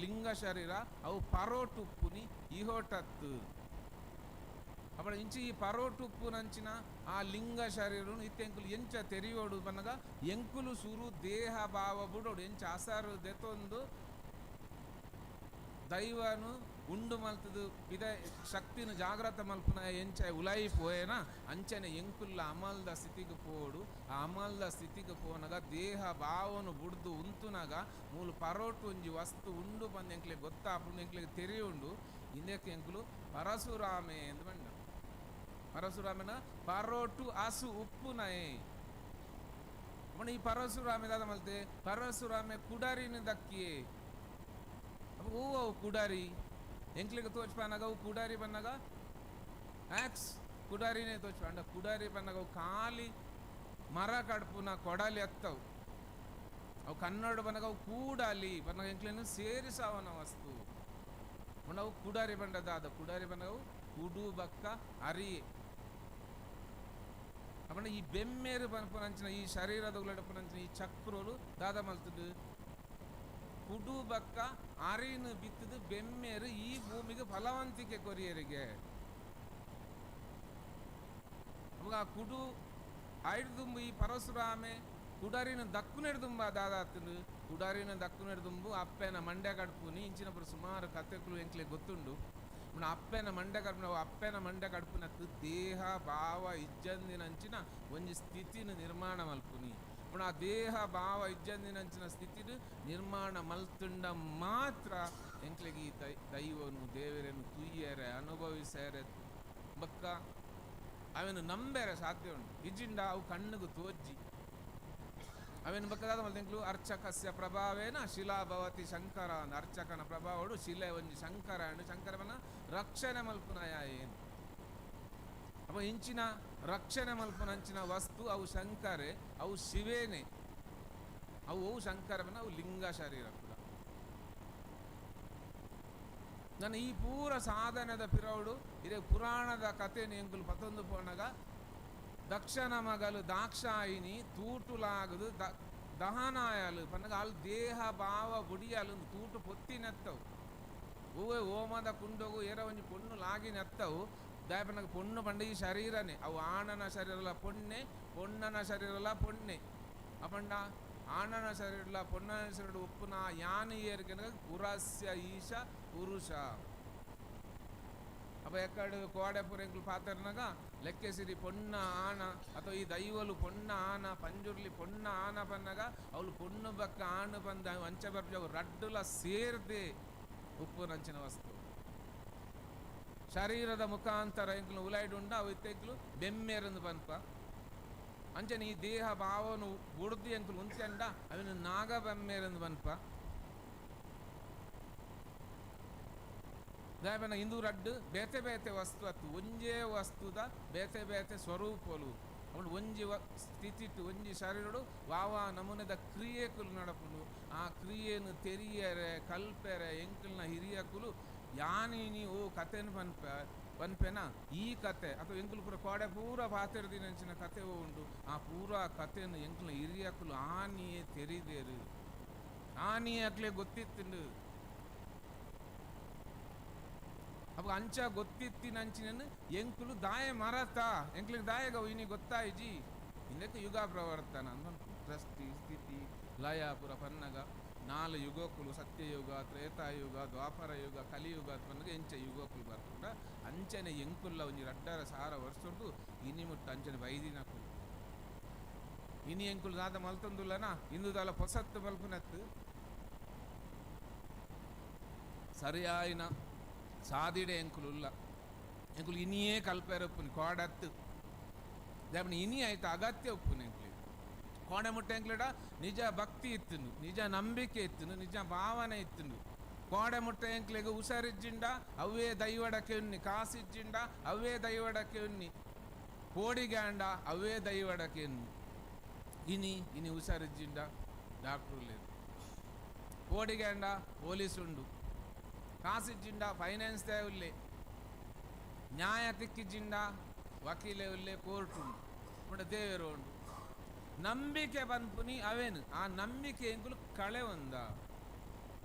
ಲಿಂಗ ಶರೀರ ಅವು ಪರೋಟುಪ್ಪುನಿ ಇಹೋಟತ್ತು. ಅಪ್ಪಣ ಇಂಚಿ ಈ ಪರೋಟುಪ್ಪುನಂಚಿನ ಆ ಲಿಂಗ ಶರೀರನು ಇತ್ತೆಂಕುಲು ಎಂಚ ತೆರಿಯೋಡು ಬನ್ನಗ ಎಂಕುಲು ಸುರು ದೇಹ ಭಾವ ಬುಡೋಡು ಎಂಚ ಅಸರು ದೆತೊಂದು ದೈವನು ಉಂಡು ಮಲ್ತದು ಬಿದ ಶಕ್ತಿನ ಜಾಗ್ರತ ಮಲ್ಪುನ ಎಂಚ ಉಲಾಯಿ ಪೋಯೇನ ಅಂಚನೆ ಎಂಕುಲ್ಲ ಅಮಲ್ದ ಸ್ಥಿತಿಗೆ ಪೋಡು. ಆ ಅಮಲ್ದ ಸ್ಥಿತಿಗೆ ಪೋನಗ ದೇಹ ಭಾವನು ಬುಡ್ದು ಉಂತುನಾಗ ಮೂಲು ಪರೋಟು ಒಂಜಿ ವಸ್ತು ಉಂಡು ಬಂದು ಎಂಕ್ಲೆ ಗೊತ್ತಾಪುಂಡು ಎಂಕ್ಲೆಗೆ ತೆರೆಯುಂಡು. ಇಂದಕ್ಕೆ ಎಂಕುಲು ಪರಶುರಾಮೆ ಎಂದು ಬಂಡ ಪರಶುರಾಮನ ಪರೋಟು ಅಸು ಉಪ್ಪುನಯೇ. ಅಪ್ಪಣ ಈ ಪರಶುರಾಮೆ ದಾದ ಮಲ್ತೆ ಪರಶುರಾಮೆ ಕುಡರಿನ ದಕ್ಕಿಯೇ. ಅಪ್ಪ ಓ ಅವು ಕುಡಾರಿ ಎಂಕ್ಲಿಗೆ ತೋಚ್ಪಾನಾಗ ಅವು ಕುಡಾರಿ ಬನ್ನಾಗ ಆಕ್ಸ್ ಕುಡಾರಿನೇ ತೋಚ್ಪ ಅಂಡ ಕುಡಾರಿ ಬನ್ನಾಗ ಅವು ಖಾಲಿ ಮರ ಕಡ್ಪುನ ಕೊಡಲಿ ಅತ್ತವು. ಅವು ಕನ್ನಡ ಬನಗ ಅವು ಕೂಡಲಿ ಬನಗ ಎಂಕ್ಲೇನು ಸೇರಿಸವನ ವಸ್ತು. ಅವು ಕುಡಾರಿ ಬಂಡದಾದ ಕುಡಾರಿ ಬನಗವು ಕುಡು ಬಕ್ಕ ಅರಿ. ಅಪ್ಪಂಡ ಈ ಬೆಮ್ಮೇರು ಪನ್ಪುನಂಚಿನ ಈ ಶರೀರದ ಉಳ್ಳಡಪುನಂಚಿನ ಈ ಚಕ್ರೋಲು ದಾದ ಮಲ್ತದು ಕುಡು ಬಕ್ಕ ಅರಿನು ಬಿತ್ತದು ಬೆಮ್ಮೇರು ಈ ಭೂಮಿಗೆ ಫಲವಂತಿಕೆ ಕೊರಿಯರಿಗೆ. ಅವಾಗ ಆ ಕುಡು ಐಡ್ದುಂಬು ಈ ಪರಶುರಾಮೆ ಕುಡಾರಿನ ದಕ್ಕುನೆಡ್ದುಂಬ ದಾದಾತನು ಕುಡಾರಿನ ದಕ್ಕುನೆಡ್ದುಂಬು ಅಪ್ಪೆನ ಮಂಡ್ಯ ಕಡ್ಪುನಿ ಇಂಚಿನಪುರ ಸುಮಾರು ಕತೆಕುಲು ಎಂಕ್ಲೆ ಗೊತ್ತುಂಡು. ಅಪ್ಪೆನ ಮಂಡ್ಯ ಕಡ್ಪುನ ಅಪ್ಪೆನ ಮಂಡ್ಯ ಕಡ್ಪುನತ್ತು ದೇಹ ಭಾವ ಇಜ್ಜಂದಿನಂಚಿನ ಒಂಜಿ ಸ್ಥಿತಿನ ನಿರ್ಮಾಣ ಮಲ್ಪುನಿ. ಆ ದೇಹ ಭಾವ ಇಜ್ಜಂದಿನಂಚಿನ ಸ್ಥಿತಿನ ನಿರ್ಮಾಣ ಮಲ್ತುಂಡ ಮಾತ್ರ ಎಂಕ್ಲೆಗೆ ಈ ದೈವನು ದೇವರನ್ನು ತುಯ್ಯರೆ ಅನುಭವಿಸರೆ ಬಕ್ಕ ಅವೆನು ನಂಬೇರೆ ಸಾಧ್ಯ ಉಂಟು. ಇಜ್ಜಿಂಡ ಅವು ಕಣ್ಣುಗು ತೋಜ್ಜಿ ಅವೇನು ಬಕ್ಕದಾದ ಮಲ್ತೆಂಕ್ಲು ಅರ್ಚಕಸ್ಯ ಪ್ರಭಾವೇನ ಶಿಲಾ ಭವತಿ ಶಂಕರ ಅಂದ ಅರ್ಚಕನ ಪ್ರಭಾವಡು ಶಿಲೆ ಒಂಜಿ ಶಂಕರ ಅಂಡು ಶಂಕರವನ ರಕ್ಷಣೆ ಮಲ್ಪುನಯ ಏನು. ಅಪ್ಪ ಇಂಚಿನ ರಕ್ಷಣೆ ಮಲ್ಪುನಂಚಿನ ವಸ್ತು ಅವು ಶಂಕರೆ ಅವು ಶಿವೇನೆ ಅವು ಅವು ಶಂಕರವನ ಅವು ಲಿಂಗ ಶರೀರ ಕೂಡ. ನನ್ನ ಈ ಪೂರ ಸಾಧನದ ಪಿರೌಡು ಇದೇ ಪುರಾಣದ ಕತೆ ಎಂಕುಲು ಪತ್ತೊಂದು ಪೋನಗ ದಕ್ಷನ ಮಗಲು ದಾಕ್ಷಾಯಿನಿ ತೂಟುಲಾಗದು ದಹನಾಯಲು ಪನ್ನಗ ಅಲ್ಲಿ ದೇಹ ಭಾವ ಬುಡಿಯಲು ತೂಟು ಪೊತ್ತಿ ನೆತ್ತವು. ಹೂವೆ ಓಮದ ಕುಂಡೋಗು ಏರ ಒಂಜಿ ಪೊಣ್ಣು ಲಾಗಿ ನೆತ್ತವು. ದಾಯಪನಗ ಪೊಣ್ಣು ಪಂಡ ಈ ಶರೀರನೇ ಅವು ಆಣನ ಶರೀರಲ ಪೊಣ್ಣೆ ಪೊಣ್ಣನ ಶರೀರಲ ಪೊಣ್ಣೆ. ಅಪಂಡ ಆಣನ ಶರೀರಲ ಪೊಣ್ಣನ ಶರೀರ ಉಪ್ಪುನ ಯಾನು ಏರ್ಕೆನಗ ಪುರಸ್ಯ ಈಶ ಪುರುಷ. ಅಪ್ಪ ಎಕ್ಕಡು ಕೋಡೆಪುರ ಎಂಕುಲು ಪಾತ್ರನಗ ಲೆಕ್ಕೆಸಿರಿ ಪೊಣ್ಣ ಆಣ ಅಥವಾ ಈ ದೈವಲು ಪೊಣ್ಣ ಆನ ಪಂಜುರ್ಲಿ ಪೊಣ್ಣ ಆನ ಪನ್ನಗ ಅವಳು ಪೊಣ್ಣು ಬಕ್ಕ ಆಣು ಬಂದ ಅಂಚ ಬರ್ಪು ಅವು ರಡ್ಡುಲ ಸೇರ್ದೆ ಉಪ್ಪು ನಂಚಿನ ವಸ್ತು. ಶರೀರದ ಮುಖಾಂತರ ಎಂಕುಲು ಉಲಾಯ್ಡುಂಡ ಅವು ಇತ್ತೆಂಕುಲು ಬೆಮ್ಮೇರಂದು ಪನ್ಪ. ಅಂಚನೆ ಈ ದೇಹ ಭಾವನು ಬುಡ್ದು ಎಂಕುಲು ಉಂತೆಂಡ ಅವನು ನಾಗ ಬೆಮ್ಮೇರಂದು ಪನ್ಪ. ದಾಯಪನ ಇಂದು ರಡ್ಡು ಬೇತೆ ಬೇತೆ ವಸ್ತು ಅತ್ತು ಒಂಜೇ ವಸ್ತುದ ಬೇತೆ ಬೇತೆ ಸ್ವರೂಪಲು ಅವಳು ಒಂಜಿ ಸ್ಥಿತಿಟ್ಟು ಒಂಜಿ ಶರೀರಡು ವಾವಾ ನಮೂನೆದ ಕ್ರಿಯೆಕುಲು ನಡಪುಂಡು. ಆ ಕ್ರಿಯೆನು ತೆರಿಯರೆ ಕಲ್ಪೆರೆ ಎಂಕಲ್ನ ಹಿರಿಯಕುಲು ಯಾನೀನಿ ಓ ಕತೆನು ಪನ್ಪ ಪನ್ಪೆನ ಈ ಕತೆ ಅಥವಾ ಎಂಕುಲು ಪೂರ ಕೋಡೆ ಪೂರ ಪಾತೆರ್ದಿನಂಚಿನ ಕತೆ ಉಂಡು. ಆ ಪೂರ ಕತೆಯನ್ನು ಎಂಕಲ್ನ ಹಿರಿಯಕುಲು ಆನಿಯೇ ತೆರಿದೇರು ಆನಿಯೇ ಅಕ್ಲೆ ಗೊತ್ತಿತ್ತುಂಡು. ಅಪ್ಪ ಅಂಚ ಗೊತ್ತಿತ್ತಿನಂಚಿನ ಎಂಕುಲು ದಾಯ ಮರತ ಎಂಕ್ಲಿಗೆ ದಾಯಗವು ಇನಿ ಗೊತ್ತಾಯಿಜಿ. ಇಂದಕ್ಕೆ ಯುಗ ಪ್ರವರ್ತನ ಅಂದ ಸೃಷ್ಟಿ ಸ್ಥಿತಿ ಲಯ ಪುರ ಪನ್ನಗ ನಾಲ್ ಯುಗಕ್ಕುಲು ಸತ್ಯಯುಗ ತ್ರೇತಾಯುಗ ದ್ವಾಪರ ಯುಗ ಕಲಿಯುಗ ಪನ್ನಗ ಎಂಚ ಯುಗಕ್ಕುಲು ಬರ್ತುಂಡ ಅಂಚನೆ ಎಂಕುಲ್ಲ ಒಂಜಿ ರಡ್ಡರ ಸಾರ ವರ್ಷದ್ದು ಇನಿ ಮುಟ್ಟ ಅಂಚನೆ ಬೈದಿನಕುಲು ಇನಿ ಎಂಕುಲು ದಾದ ಮಲ್ತೊಂದುಲ್ಲನ ಇಂದುದಾಲ ಪೊಸತ್ತು ಮಲ್ಪುನತ್ತು ಸರಿಯಾಯಿನ ಸಾದಿಡೆ ಎಂಕುಲುಲ್ಲ ಎಂಕುಲು ಇನಿಯೇ ಕಲ್ಪೆರಪ್ಪುನಿ ಕೋಡತ್ತು ದೇವನ ಇನಿ ಆಯ್ತು ಅಗತ್ಯ ಉಪ್ಪುನಿ ಎಂಕ್ಲಿ ಕೋಣೆ ಮುಟ್ಟೆ ಎಂಕ್ಲಿಡ ನಿಜ ಭಕ್ತಿ ಇತ್ತುನು ನಿಜ ನಂಬಿಕೆ ಇತ್ತುನು ನಿಜ ಭಾವನೆ ಇತ್ತುನು. ಕೋಡೆ ಮುಟ್ಟೆ ಎಂಕ್ಲಿಗೆ ಹುಷಾರಿಜ್ಜಿಂಡ ಅವೇ ದೈವಡಕ್ಕೆ ಉನ್ನಿ ಕಾಸಿಜ್ಜಿಂಡ ಅವೇ ದೈವಡಕ್ಕೆ ಉನ್ನಿ ಕೋಡಿಗ್ಯಾಂಡ ಅವೇ ದೈವಡಕ್ಕೆ ಉನ್ನಿ ಇನಿ ಇನಿ ಹುಷಾರಿಜ್ಜಿಂಡ ಡಾಕ್ಟ್ರು లేదు ಕೋಡಿಗ್ಯಾಂಡ ಪೊಲೀಸ್ ಉಂಡು ಕಾಸಿಜ್ಜಿಂಡ ಫೈನಾನ್ಸ್ ಉಲ್ಲೆ ನ್ಯಾಯ ತಿಕ್ಕಿಜ್ಜಿಂಡ ವಕೀಲೆ ಉಲ್ಲೆ ಕೋರ್ಟ್ ಉಂಡು ಉಂಡ ದೇವರು ಉಂಡು. ನಂಬಿಕೆ ಪನ್ಪುನಿ ಅವೇನು ಆ ನಂಬಿಕೆ ಎಂಕುಲು ಕಳೆ ಒಂದ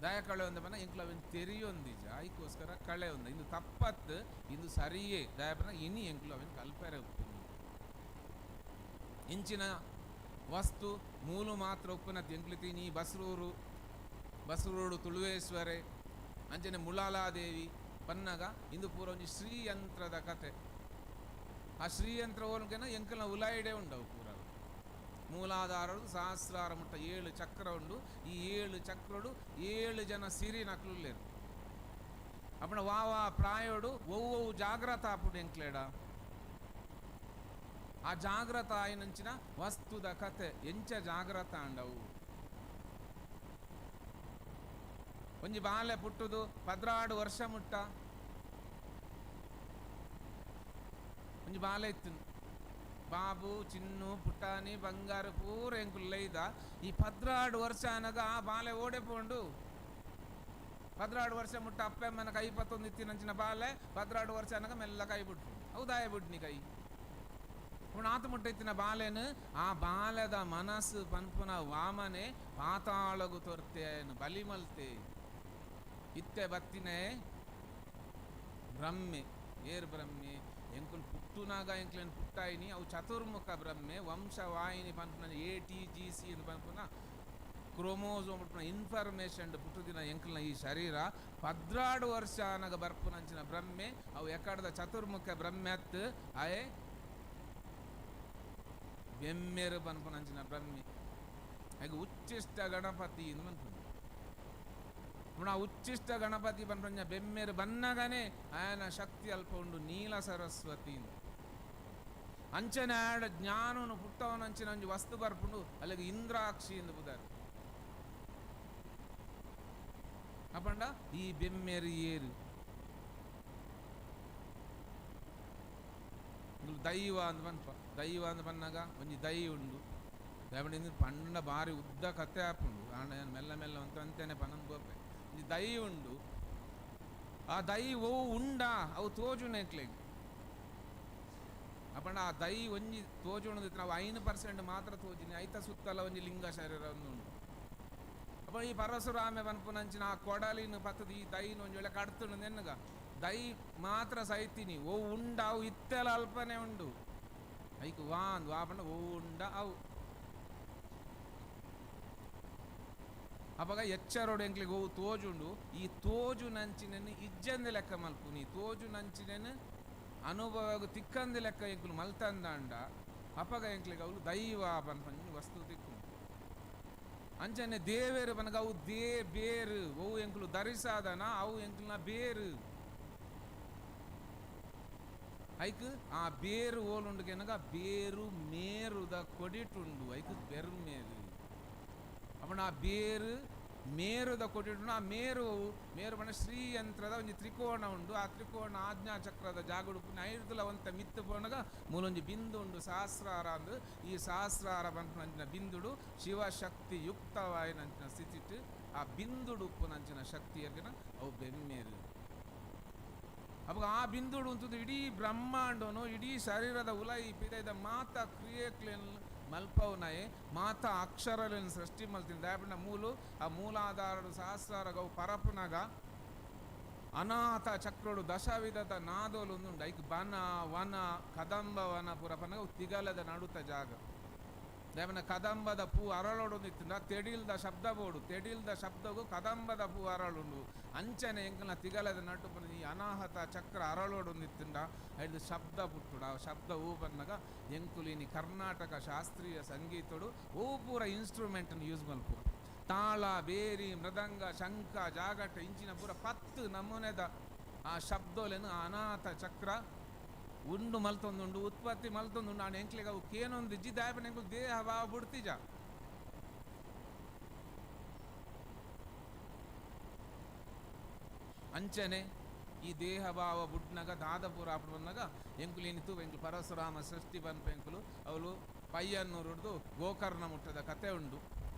ದಯ ಕಳೆ ಒಂದ ಪನ ಎಂಕುಲು ಅವೇನು ತೆರಿಯೊಂದಿಜ ಐಕೋಸ್ಕರ ಕಳೆ ಒಂದ ಇಂದು ತಪ್ಪತ್ತು ಇಂದು ಸರಿಯೇ ದಯಪನ ಇನಿ ಎಂಕುಲು ಅವೇನು ಕಲ್ಪೆರೆ ಉಪ್ಪುನಿ. ಇಂಚಿನ ವಸ್ತು ಮೂಲು ಮಾತ್ರ ಉಪ್ಪುನ ಎಂಕುಲು ತೀನಿ ಬಸ್ರೂರು ಬಸ್ರೂರು ತುಳುವೇಶ್ವರೆ ಅಂಚನೆ ಮುಳಾಲಾದೇವಿ ಪನ್ನಗ ಇಂದು ಪೂರ ಒಂಜಿ ಶ್ರೀಯಂತ್ರದ ಕತೆ. ಆ ಶ್ರೀಯಂತ್ರ ಓಲ್ಗೆನ ಎಂಕಲ್ನ ಉಲಾಯಿಡೆ ಉಂಡವು ಪೂರ ಮೂಲಾಧಾರಡು ಸಹಸ್ರಾರ ಮುಟ್ಟ 7 ಚಕ್ರ ಉಂಡು. ಈ 7 ಚಕ್ರಡು 7 ಜನ ಸಿರಿ ನಕ್ಲುಲ್ಲೇರು. ಅಪ್ಪಣ ವಾವಾ ಪ್ರಾಯೋಡು ಒವ್ವೊವು ಜಾಗ್ರತ ಆಪುಡು ಎಂಕ್ಲೇಡ ಆ ಜಾಗ್ರತ ಆಯಿನಂಚಿನ ವಸ್ತುದ ಕತೆ ಎಂಚ ಜಾಗ್ರತ ಅಂಡವು. ಒಂಜಿ ಬಾಲೆ ಪುಟ್ಟುದು 12 ವರ್ಷ ಮುಟ್ಟ ಒಂಜಿ ಬಾಲೆ ಇತ್ತು. ಬಾಬು ಚಿನ್ನು ಪುಟಾಣಿ ಬಂಗಾರ ಪೂರ ಎಂಕುಲು ಲೈದ ಈ 12 ವರ್ಷ ಅನಗ ಆ ಬಾಲೆ ಓಡೆ ಪೋಂಡು 12 ವರ್ಷ ಮುಟ್ಟ ಅಪ್ಪಮ್ಮನ ಕೈ ಪತ್ತೊಂದು ಇತ್ತಿನಂಚಿನ ಬಾಲೆ 12 ವರ್ಷ ಅನಗ ಮೆಲ್ಲ ಕೈ ಬಿಟ್ಟು ಹೌದಾಯ ಬಿಡ್ನಿ ಕೈ ಪುಣ ಆತ ಮುಟ್ಟ ಇತ್ತಿನ ಬಾಲೆನು ಆ ಬಾಲೆದ ಮನಸ್ಸು ಪನ್ಪುನ ವಾಮನೆ ಪಾತಾಳಗು ತೊರ್ತೆನು ಬಲಿಮಲ್ತೆ ಇತ್ತೆ ಬತ್ತಿನೇ ಬ್ರಹ್ಮೆ ಏರ್ ಬ್ರಹ್ಮೆ ಎಂಕುಲು ಪುಟ್ಟುನಾಗ ಎಂಕ್ಲೇನು ಪುಟ್ಟಾಯಿನಿ ಅವು ಚತುರ್ಮುಖ ಬ್ರಹ್ಮೆ ವಂಶವಾಹಿನಿ ಪನ್ಪುನ ಎ ಟಿ ಜಿ ಸಿ ಎಂದು ಪನ್ಪುನ ಕ್ರೋಮೋಸೋಮ್ ಪುಟ್ಟುನ ಇನ್ಫಾರ್ಮೇಷನ್ ಪುಟ್ಟುದಿನ ಎಂಕಲ್ನ ಈ ಶರೀರ 12 ವರ್ಷ ಅನಗ ಬರ್ಪುನಂಚಿನ ಬ್ರಹ್ಮೆ ಅವು ಎಕಡದ ಚತುರ್ಮುಖ ಬ್ರಹ್ಮೆ ಅತ್ತು ಆಯೆ ಬೆಮ್ಮೆರು ಪನ್ಪುನಂಚಿನ ಬ್ರಹ್ಮೆ ಹಾಗೆ ಉಚ್ಚಿಷ್ಟ ಗಣಪತಿ ಎಂದು ಪನ್ಪುನ ಪುನಃ ಉಚ್ಚಿಷ್ಟ ಗಣಪತಿ ಪನ್ಪಂಜ ಬೆಮ್ಮೆರು ಬನ್ನಗನೆ ಆಯನ ಶಕ್ತಿ ಅಲ್ಪ ಉಂಡು ನೀಲ ಸರಸ್ವತಿ ಅಂಚನೆ ಆಡ ಜ್ಞಾನನು ಪುಟ್ಟವನಂಚಿನ ಒಂಜಿ ವಸ್ತು ಬರ್ಪುಂಡು ಅಲ್ಲಿಗೆ ಇಂದ್ರಾಕ್ಷಿ ಎಂದು ಬುದಾರು ಅಪಂಡ ಈ ಬೆಮ್ಮೆರು ಏರು ದೈವ ಅಂದ್ ಪನ್ಪ ದೈವ ಅಂದ್ ಪನ್ನಾಗ ಒಂಜಿ ದೈ ಉಂಡು ದಯಪಂಡ ಪಂಡ ಬಾರಿ ಉದ್ದ ಕತೆ ಆಪುಂಡು ಆಂಡ ಮೆಲ್ಲ ಮೆಲ್ಲ ಅಂತ ಅಂತಾನೆ ಪನಂದು ಗೋಪೆ ಒಂಜಿ ದೈ ಉಂಡು ಆ ದೈ ಓ ಉಂಡ ಅವು ತೋಜುನೆಕ್ಲೆಗ್ ಅಪಂಡ ಆ ದೈ ಒಂಜಿ ತೋಜುಣದ ನಾವು 5% ಮಾತ್ರ ತೋಜಿನಿ ಐತ ಸುತ್ತಲ ಒಂಜಿ ಲಿಂಗ ಶರೀರ ಒಂದು ಉಂಡು ಅಪ್ಪ ಈ ಪರಶುರಾಮೆ ಪನ್ಪುನಂಚಿನ ಆ ಕೊಡಲಿನ ಪತ್ತದ ಈ ದೈನ ಒಂಜಿ ವೇಳೆ ಕಡ್ತುಂಡು ನೆನ್ನಗ ದೈ ಮಾತ್ರ ಸೈತಿನಿ ಓ ಉಂಡ ಅವು ಇತ್ತೆಲ ಅಲ್ಪನೆ ಉಂಡು ಐಕ್ ವಾ ಅಂದ್ ವಾ ಪಂಡ ಓ ಉಂಡ ಅವು ಅಪಗ ಎಚ್ಚರೋಡು ಎಂಕ್ಲಿಗೆ ಓವು ತೋಜುಂಡು ಈ ತೋಜು ನಂಚಿನನ್ನು ಇಜ್ಜಂದಿ ಲೆಕ್ಕ ಮಲ್ಪುನಿ ತೋಜು ನಂಚಿನನ್ನು ಅನುಭವ ತಿಕ್ಕಂದಿ ಲೆಕ್ಕ ಎಂಕುಲು ಮಲ್ತಂದಾಂಡ ಅಪಗ ಎಂಕ್ಲಿಗೆ ಅವಳು ದೈವ ಪನ್ಪಂಚಿನ ವಸ್ತು ತಿಕ್ಕು ಅಂಚನೆ ದೇವೇರು ಪನಗ ಅವು they ಬೇರು ಅವು ಎಂಕುಲು ಧರಿಸಾದನ ಅವು ಎಂಕುಲ್ನ ಬೇರು ಐಕ್ ಆ ಬೇರು ಓಲುಂಡು ಕೆನಗ ಬೇರು ಮೇರುದ ಕೊಡಿಟುಂಡು ಐಕ್ ಬೆರ್ಮೇರು ಅಪ್ಪಣ ಆ ಬೇರು ಮೇರುದ ಕೊಟ್ಟಿಟ್ಟು ಆ ಮೇರು ಮೇರು ಪಂಡ ಶ್ರೀಯಂತ್ರದ ಒಂಜಿ ತ್ರಿಕೋಣ ಉಂಡು ಆ ತ್ರಿಕೋಣ ಆಜ್ಞಾ ಚಕ್ರದ ಜಾಗುಡುಪು ಐದುಲ ಒಂತ ಮಿತ್ತು ಪೋನಗ ಮೂಲೊಂಜಿ ಬಿಂದು ಉಂಡು ಸಹಸ್ರಾರ ಅಂದು ಈ ಸಹಸ್ರಾರ ಪನ್ಪುನಂಚಿನ ಬಿಂದುಡು ಶಿವಶಕ್ತಿ ಯುಕ್ತವಾಯಿನಂಚಿನ ಸ್ಥಿತಿಟ್ಟು ಆ ಬಿಂದುಡು ಉಪ್ಪುನಂಚಿನ ಶಕ್ತಿ ಎರ್ಗಿನ ಅವು ಬೆಮ್ಮೇರು ಅವಾಗ ಆ ಬಿಂದುಡು ಉಂಟು ಇಡೀ ಬ್ರಹ್ಮಾಂಡನು ಇಡೀ ಶರೀರದ ಉಲೈ ಪಿದೈದ ಮಾತಾ ಕ್ರಿಯೆಕ್ಲೇನ್ ಮಲ್ಪವನಾಯೆ ಮಾತಾ ಅಕ್ಷರలను ಸೃಷ್ಟಿ ಮಲ್ತೀನಿ ದಯಪಂಡ ಮೂಲು ಆ ಮೂಲಾಧಾರಡು ಸಹಸ್ರಾರ ಗೌ ಪರಪುನಗ ಅನಾಥ ಚಕ್ರಡು ದಶವಿಧದ ನಾದೋಲು ಉಂಡು ಐಕ್ ಬನ ವನ ಕದಂಬ ವನ ಪೂರ ಪನಗ ತಿಗಲದ ನಡುತ ಜಾಗ ದಯಪಂಡ ಕದಂಬದ ಪೂ ಅರಳೋಡು ಇತ್ತು ತೆಡಿಲ್ದ ಶಬ್ದ ಬೋಡು ತೆಡಿಲ್ದ ಶಬ್ದಗೂ ಕದಂಬದ ಪೂ ಅರಳುಂಡು ಅಂಚನೆ ಎಂಕಲ್ನ ತಿಗಲದ ನಟ್ಟು ಪನ ಈ ಅನಾಹತ ಚಕ್ರ ಅರಳೋಡು ಇತ್ತುಂಡ ಐದು ಶಬ್ದ ಪುಟ್ಟುಡು ಆ ಶಬ್ದ ಹೂ ಬನ್ನಗ ಎಂಕುಲಿನಿ ಕರ್ನಾಟಕ ಶಾಸ್ತ್ರೀಯ ಸಂಗೀತಡು ಓ ಪೂರ ಇನ್ಸ್ಟ್ರೂಮೆಂಟನ್ನು ಯೂಸ್ ಮಲ್ಪು ತಾಳ ಬೇರಿ ಮೃದಂಗ ಶಂಖ ಜಾಗಟ ಇಂಚಿನ ಪೂರ 10 ನಮೂನೆದ ಆ ಶಬ್ದೋಲೆನು ಅನಾಥ ಚಕ್ರ ಉಂಡು ಮಲ್ತೊಂದುಂಡು ಉತ್ಪತ್ತಿ ಮಲ್ತೊಂದುಂಡು ನಾನು ಎಂಕ್ಲಿಗೆ ಅವು ಕೇನೊಂದು ಇಜ್ಜಿ ದಾಯಪನ ಎಂಕುಲು ದೇಹ ಭಾವ ಬಿಡ್ತಿಜ ಅಂಚನೆ ಈ ದೇಹ ಭಾವ ಬುಡ್ನಗ ದಾದಪುರ ಅప్పుడు ಬಂದಾಗ ಎಂಕುಲು ಏನಿತ್ತು ಎಂಕುಲು ಪರಶುರಾಮ ಸೃಷ್ಟಿ ಬನ್ಪ ಎಂಕುಲು ಅವಳು ಪಯ್ಯನ್ನೂರುಡ್ದು ಗೋಕರ್ಣ ಮುಟ್ಟದ ಕತೆ ಉಂಡು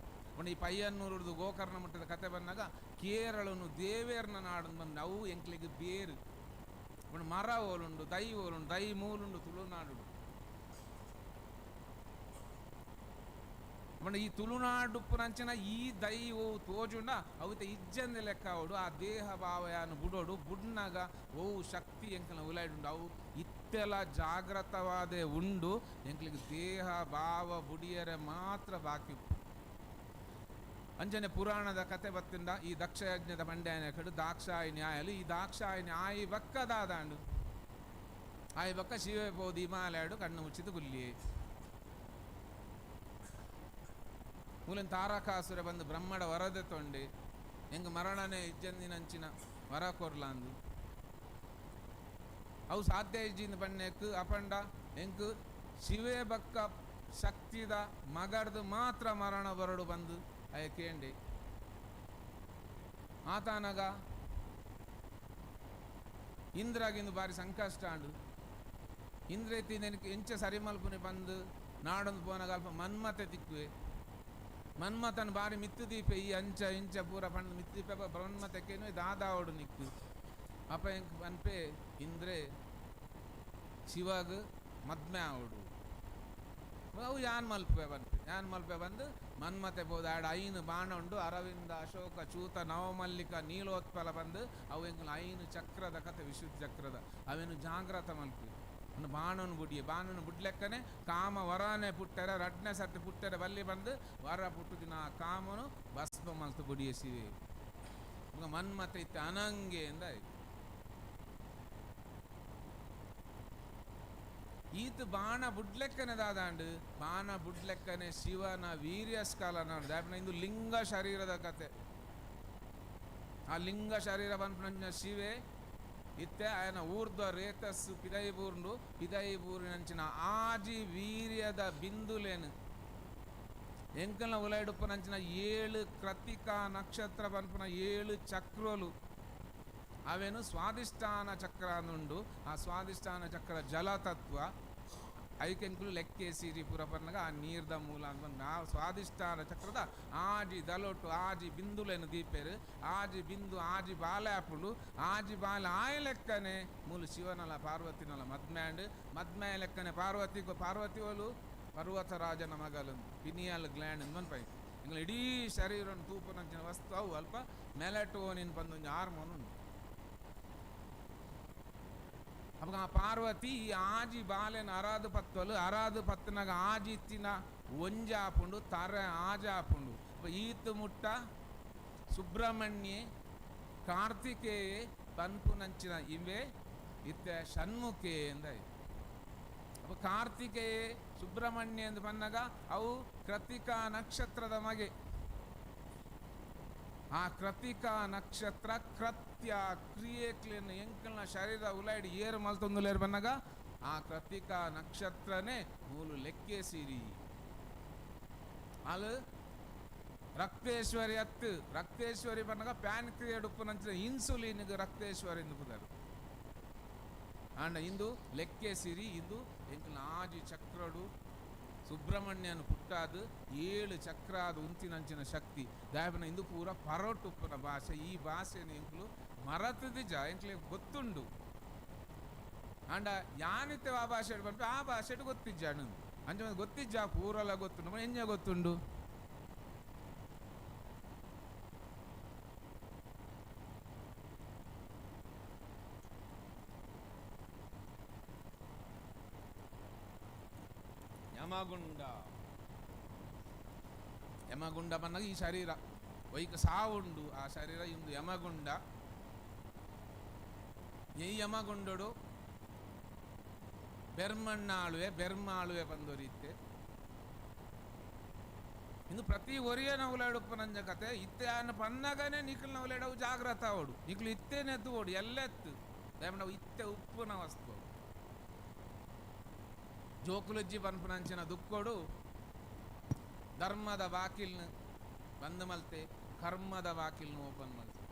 ಪಂಡ ಈ ಪಯ್ಯನ್ನೂರುಡ್ದು ಗೋಕರ್ಣ ಮುಟ್ಟದ ಕತೆ ಬಂದಾಗ ಕೇರಳನು ದೇವೇರ್ನ ನಾಡು ಬಂದು ಅವು ಎಂಕ್ಲಿಗೆ ಬೇರು ಪಂಡ ಮರ ಓಲುಂಡು ದೈ ಓಲುಂಡು ದೈ ಮೂಲುಂಡು ತುಳುನಾಡು ಪಂಡ ಈ ತುಳುನಾಡು ಪುರಂಚನ ಈ ದೈ ಓ ತೋಜುಂಡ ಅವಿತ ಇಜ್ಜಂದ ಲೆಕ್ಕ ಅವಡು ಆ ದೇಹ ಭಾವಯಾನು ಬುಡೋಡು ಬುಡ್ನಾಗ ಓ ಶಕ್ತಿ ಎಂಕಲ್ನ ಉಲಾಯ್ಡುಂಡು ಅವು ಇತ್ತೆಲ ಜಾಗ್ರತವಾದೆ ಉಂಡು ಎಂಕ್ಲಿಗೆ ದೇಹ ಭಾವ ಬುಡಿಯರೆ ಮಾತ್ರ ಬಾಕಿ. ಅಂಜನೆ ಪುರಾಣದ ಕತೆ ಬತ್ತಿಂದ ಈ ದಕ್ಷಯಜ್ಞದ ಬಂಡ್ಯಾನ ಕಡು ದಾಕ್ಷಾಯಿನಿ ಆಯಲು ಈ ದಾಕ್ಷಾಯಿನಿ ಆಯಿ ಬಕ್ಕ ದಾದಾಂಡು ಆಯಿ ಬಕ್ಕ ಶಿವೆ ಪೋದು ಹಿಮಾಲಯಡು ಕಣ್ಣು ಮುಚ್ಚಿದು ಗುಲ್ಲಿ ಮೂಲನ್ ತಾರಕಾಸುರ ಬಂದು ಬ್ರಹ್ಮಡ ವರದೆ ತೊಂಡೆ ಹೆಂಗೆ ಮರಣನೆ ಇಜ್ಜಂದಿನಂಚಿನ ವರ ಕೊರ್ಲಾಂದು ಅವು ಸಾಧ್ಯ ಇಜ್ಜಿಂದ ಬಣ್ಣೆಕ್ ಅಪಂಡ ಎಂಕ್ ಶಿವೆ ಬಕ್ಕ ಶಕ್ತಿದ ಮಗಡ್ದು ಮಾತ್ರ ಮರಣ ಬರಡು ಬಂದು ಅಯ್ಯ ಕೇಂಡೆ ಆತನಗ ಇಂದ್ರಾಗಿಂದು ಬಾರಿ ಸಂಕಷ್ಟ ಅಂಡು ಇಂದ್ರೇತಿ ನೆನಕ್ಕೆ ಎಂಚ ಸರಿ ಮಲ್ಪುನೆ ಬಂದು ನಾಡೊಂದು ಪೋನಗ ಅಲ್ಪ ಮನ್ಮತೆ ತಿಕ್ಕುವೆ. ಮನ್ಮತನ ಬಾರಿ ಮಿತ್ತು ದೀಪೆ ಈ ಅಂಚ ಇಂಚ ಪೂರ ಪಂಡ್ ಮಿತ್ತು ದೀಪೆ ಬ್ರಹ್ಮತಕ್ಕೇನು ದಾದಾವಡು ನಿಕ್ಕು. ಅಪ್ಪ ಎಂಕ್ ಪನ್ಪೆ ಇಂದ್ರೆ ಶಿವಾಗ ಮದ್ಮೆ ಆವಡು ಅವು ಯಾನ್ ಮಲ್ಪೆ ಪನ್ಪೆ ಯಾನ್ ಮಲ್ಪೆ ಬಂದು ಮನ್ಮತೆ ಪೋದು ಆಡ ಐನು ಬಾಣ ಉಂಡು ಅರವಿಂದ ಅಶೋಕ ಚೂತ ನವಮಲ್ಲಿಕ ನೀಲೋತ್ಪಲ ಬಂದು ಅವು ಎಂಕುಲು ಐನು ಚಕ್ರದ ಕತೆ ವಿಶುದ್ಧ ಚಕ್ರದ ಅವೇನು ಜಾಗ್ರತ ಮಲ್ಪೆ ಅನ್ನು ಬಾಣನು ಬುಡಿಯೆ ಬಾಣನು ಬುಡ್ಲೆಕ್ಕನೆ ಕಾಮ ವರಾನೆ ಪುಟ್ಟರೆ ರಡ್ನೆ ಸರ್ತಿ ಪುಟ್ಟರೆ ಬಲ್ಲಿ ಬಂದು ವರ ಪುಟ್ಟು ದಿನ ಕಾಮನು ಭಸ್ಮ ಮಲ್ತು ಬುಡಿಯೆ ಶಿವೆ ಮನ್ಮತೆ ಇತ್ತೆ ಅನಂಗೆ ಎಂದ. ಈತ ಬಾಣ ಬುಡ್ಲೆಕ್ಕನೆ ದಾದಾಂಡು ಬಾಣ ಬುಡ್ಲೆಕ್ಕನೆ ಶಿವನ ವೀರ್ಯಸ್ಕಾಲನ ಇಂದು ಲಿಂಗ ಶರೀರದ ಕತೆ. ಆ ಲಿಂಗ ಶರೀರ ಪನ್ಪುನಂಚಿನ ಶಿವೆ ಇತ್ತೆ ಆಯನ ಊರ್ಧ್ವ ರೇತಸ್ಸು ಪಿದೈಬೂರ್ಂಡು ಪಿದೈಬೂರಿನಂಚಿನ ಆಜಿ ವೀರ್ಯದ ಬಿಂದುಲೇನು ಎಂಕಲ್ನ ಉಲೈಡುಪ್ಪನಂಚಿನ 7 ಕೃತಿಕಾ ನಕ್ಷತ್ರ ಪನ್ಪುನ 7 ಚಕ್ರಲು ಅವೇನು ಸ್ವಾದಿಷ್ಠಾನ ಚಕ್ರ ಅಂದುಂಡು. ಆ ಸ್ವಾದಿಷ್ಠಾನ ಚಕ್ರ ಜಲತತ್ವ ಐಕೆಂಕುಲು ಲೆಕ್ಕೆ ಸಿರಿ ಪೂರ ಪನ್ನಗ ಆ ನೀರ್ದ ಮೂಲ ಅಂತ ಆ ಸ್ವಾದಿಷ್ಠಾನ ಚಕ್ರದ ಆಜಿ ದಲೊಟ್ಟು ಆಜಿ ಬಿಂದುಲೇನು ದೀಪೇರು ಆಜಿ ಬಿಂದು ಆಜಿ ಬಾಲೆ ಆಪುಂಡು ಆಜಿ ಬಾಲೆ ಆಯ ಲೆಕ್ಕನೆ ಮೂಲು ಶಿವನಲ ಪಾರ್ವತಿನಲ ಮದ್ಮ್ಯಾಂಡ್ ಮದ್ಮ್ಯಾಯ ಲೆಕ್ಕನೆ ಪಾರ್ವತಿ ಪಾರ್ವತಿ ಒಲು ಪರ್ವತರಾಜನ ಮಗಲು ಪಿನಿಯಲ್ ಗ್ಲ್ಯಾಂಡ್ ಅಂತ ಪೈ ಎಂಗ್ಲ ಇಡೀ ಶರೀರನ್ನು ತೂಪನಂಚಿನ ವಸ್ತು ಅವು ಅಲ್ಪ ಮೆಲಟೋನಿನ್ ಪಂದೊಂಜಿ ಹಾರ್ಮೋನ್ ಉಂಟು. ಅವಾಗ ಆ ಪಾರ್ವತಿ ಈ ಆಜಿ ಬಾಲೆನ ಅರಾದು ಪತ್ವಲು ಅರಾದು ಪತ್ತನಾಗ ಆಜಿ ಇತ್ತಿನ ಒಂಜಾಪುಂಡು ತರ ಆಜಾಪುಂಡು. ಈತು ಮುಟ್ಟ ಸುಬ್ರಹ್ಮಣ್ಯೆ ಕಾರ್ತಿಕೇಯೆ ಪನ್ಪುನಂಚಿನ ಇವೆ ಇತ್ತೆ ಷಣ್ಮುಖೆ ಎಂದ. ಅಪ್ಪ ಕಾರ್ತಿಕೇಯೆ ಸುಬ್ರಹ್ಮಣ್ಯ ಎಂದು ಬನ್ನಾಗ ಅವು ಕೃತಿಕಾ ನಕ್ಷತ್ರದ ಮಗೆ. ಆ ಕೃತಿಕಾ ನಕ್ಷತ್ರ ಕೃತ್ಯ ಕ್ರಿಯೆಕ್ಲೇನು ಎಂಕಲ್ನ ಶರೀರ ಉಲಾಯ್ಡ್ ಏರು ಮಲ್ತೊಂದುಲೇರು ಬನ್ನಾಗ ಆ ಕೃತಿಕಾ ನಕ್ಷತ್ರನೇ ಮೂಲು ಲೆಕ್ಕೆ ಸಿರಿ ಅಲ್ ರಕ್ತೇಶ್ವರಿ ಅತ್ತು ರಕ್ತೇಶ್ವರಿ ಬನ್ನಾಗ ಪ್ಯಾನ್ ಕ್ರಿಯೆ ಉಪ್ಪುನಂಚಿನ ಇನ್ಸುಲಿನ್ ರಕ್ತೇಶ್ವರಿ ಎಂದು ಪುದರು. ಆಂಡ ಇಂದು ಲೆಕ್ಕೆ ಸಿರಿ ಇಂದು ಎಂಕಲ್ನ ಆಜಿ ಚಕ್ರಡು ಸುಬ್ರಹ್ಮಣ್ಯನ ಪುಟ್ಟಾದು 7 ಚಕ್ರಾದ ಉಂತಿನಂಚಿನ ಶಕ್ತಿ ದಾಯಪನ ಇಂದು ಪೂರ ಪರೋಟುಪ್ಪನ ಭಾಷೆ. ಈ ಭಾಷೆಯನ್ನು ಎಂಕುಲು ಮರತದಿಜ ಎಂಕ್ಲೆ ಗೊತ್ತುಂಡು. ಆಂಡ ಯಾನಿತ್ತೆ ಆ ಭಾಷೆ ಬಂತು ಆ ಭಾಷೆ ಗೊತ್ತಿಜ್ಜ ಅಣ್ಣ ಅಂಚ ಗೊತ್ತಿಜ್ಜ ಪೂರಲ್ಲ ಗೊತ್ತುಂಡು ಎಂಜ ಗೊತ್ತುಂಡು. ಯಮಗುಂಡ ಯಮಗುಂಡ ಬನ್ನಾಗ ಈ ಶರೀರ ವೈಕ ಸಾವುಂಡು ಆ ಶರೀರ ಇಂದು ಯಮಗುಂಡ. ಈ ಯಮಗುಂಡಡು ಬೆರ್ಮಣ್ಣಾಳುವೆ ಬೆರ್ಮಾಳುವೆ ಬಂದೋರಿತ್ತೆ ಇಂದು ಪ್ರತಿ ಒರಿಯ ನವುಲಾಡುಪ್ಪನಂಜ ಕತೆ ಇತ್ತೆ ಆನ ಪನ್ನಗನೆ ನಿಖಲ್ ನವುಲಾಡವು ಜಾಗ್ರತ ಅವಡು ನಿಖಲು ಇತ್ತೇನೆದ್ದು ಓಡು ಎಲ್ಲೆತ್ತು ನಾವು ಇತ್ತೆ ಉಪ್ಪುನ ವಸ್ತು ಜೋಕುಲಜ್ಜಿ ಪನ್ಪುನಂಚಿನ ದುಕ್ಕೋಡು ಧರ್ಮದ ವಾಕಿಲ್ನ ಬಂದ್ ಮಲ್ತೆ ಕರ್ಮದ ವಾಕಿಲ್ನ ಓಪನ್ ಮಲ್ತೆ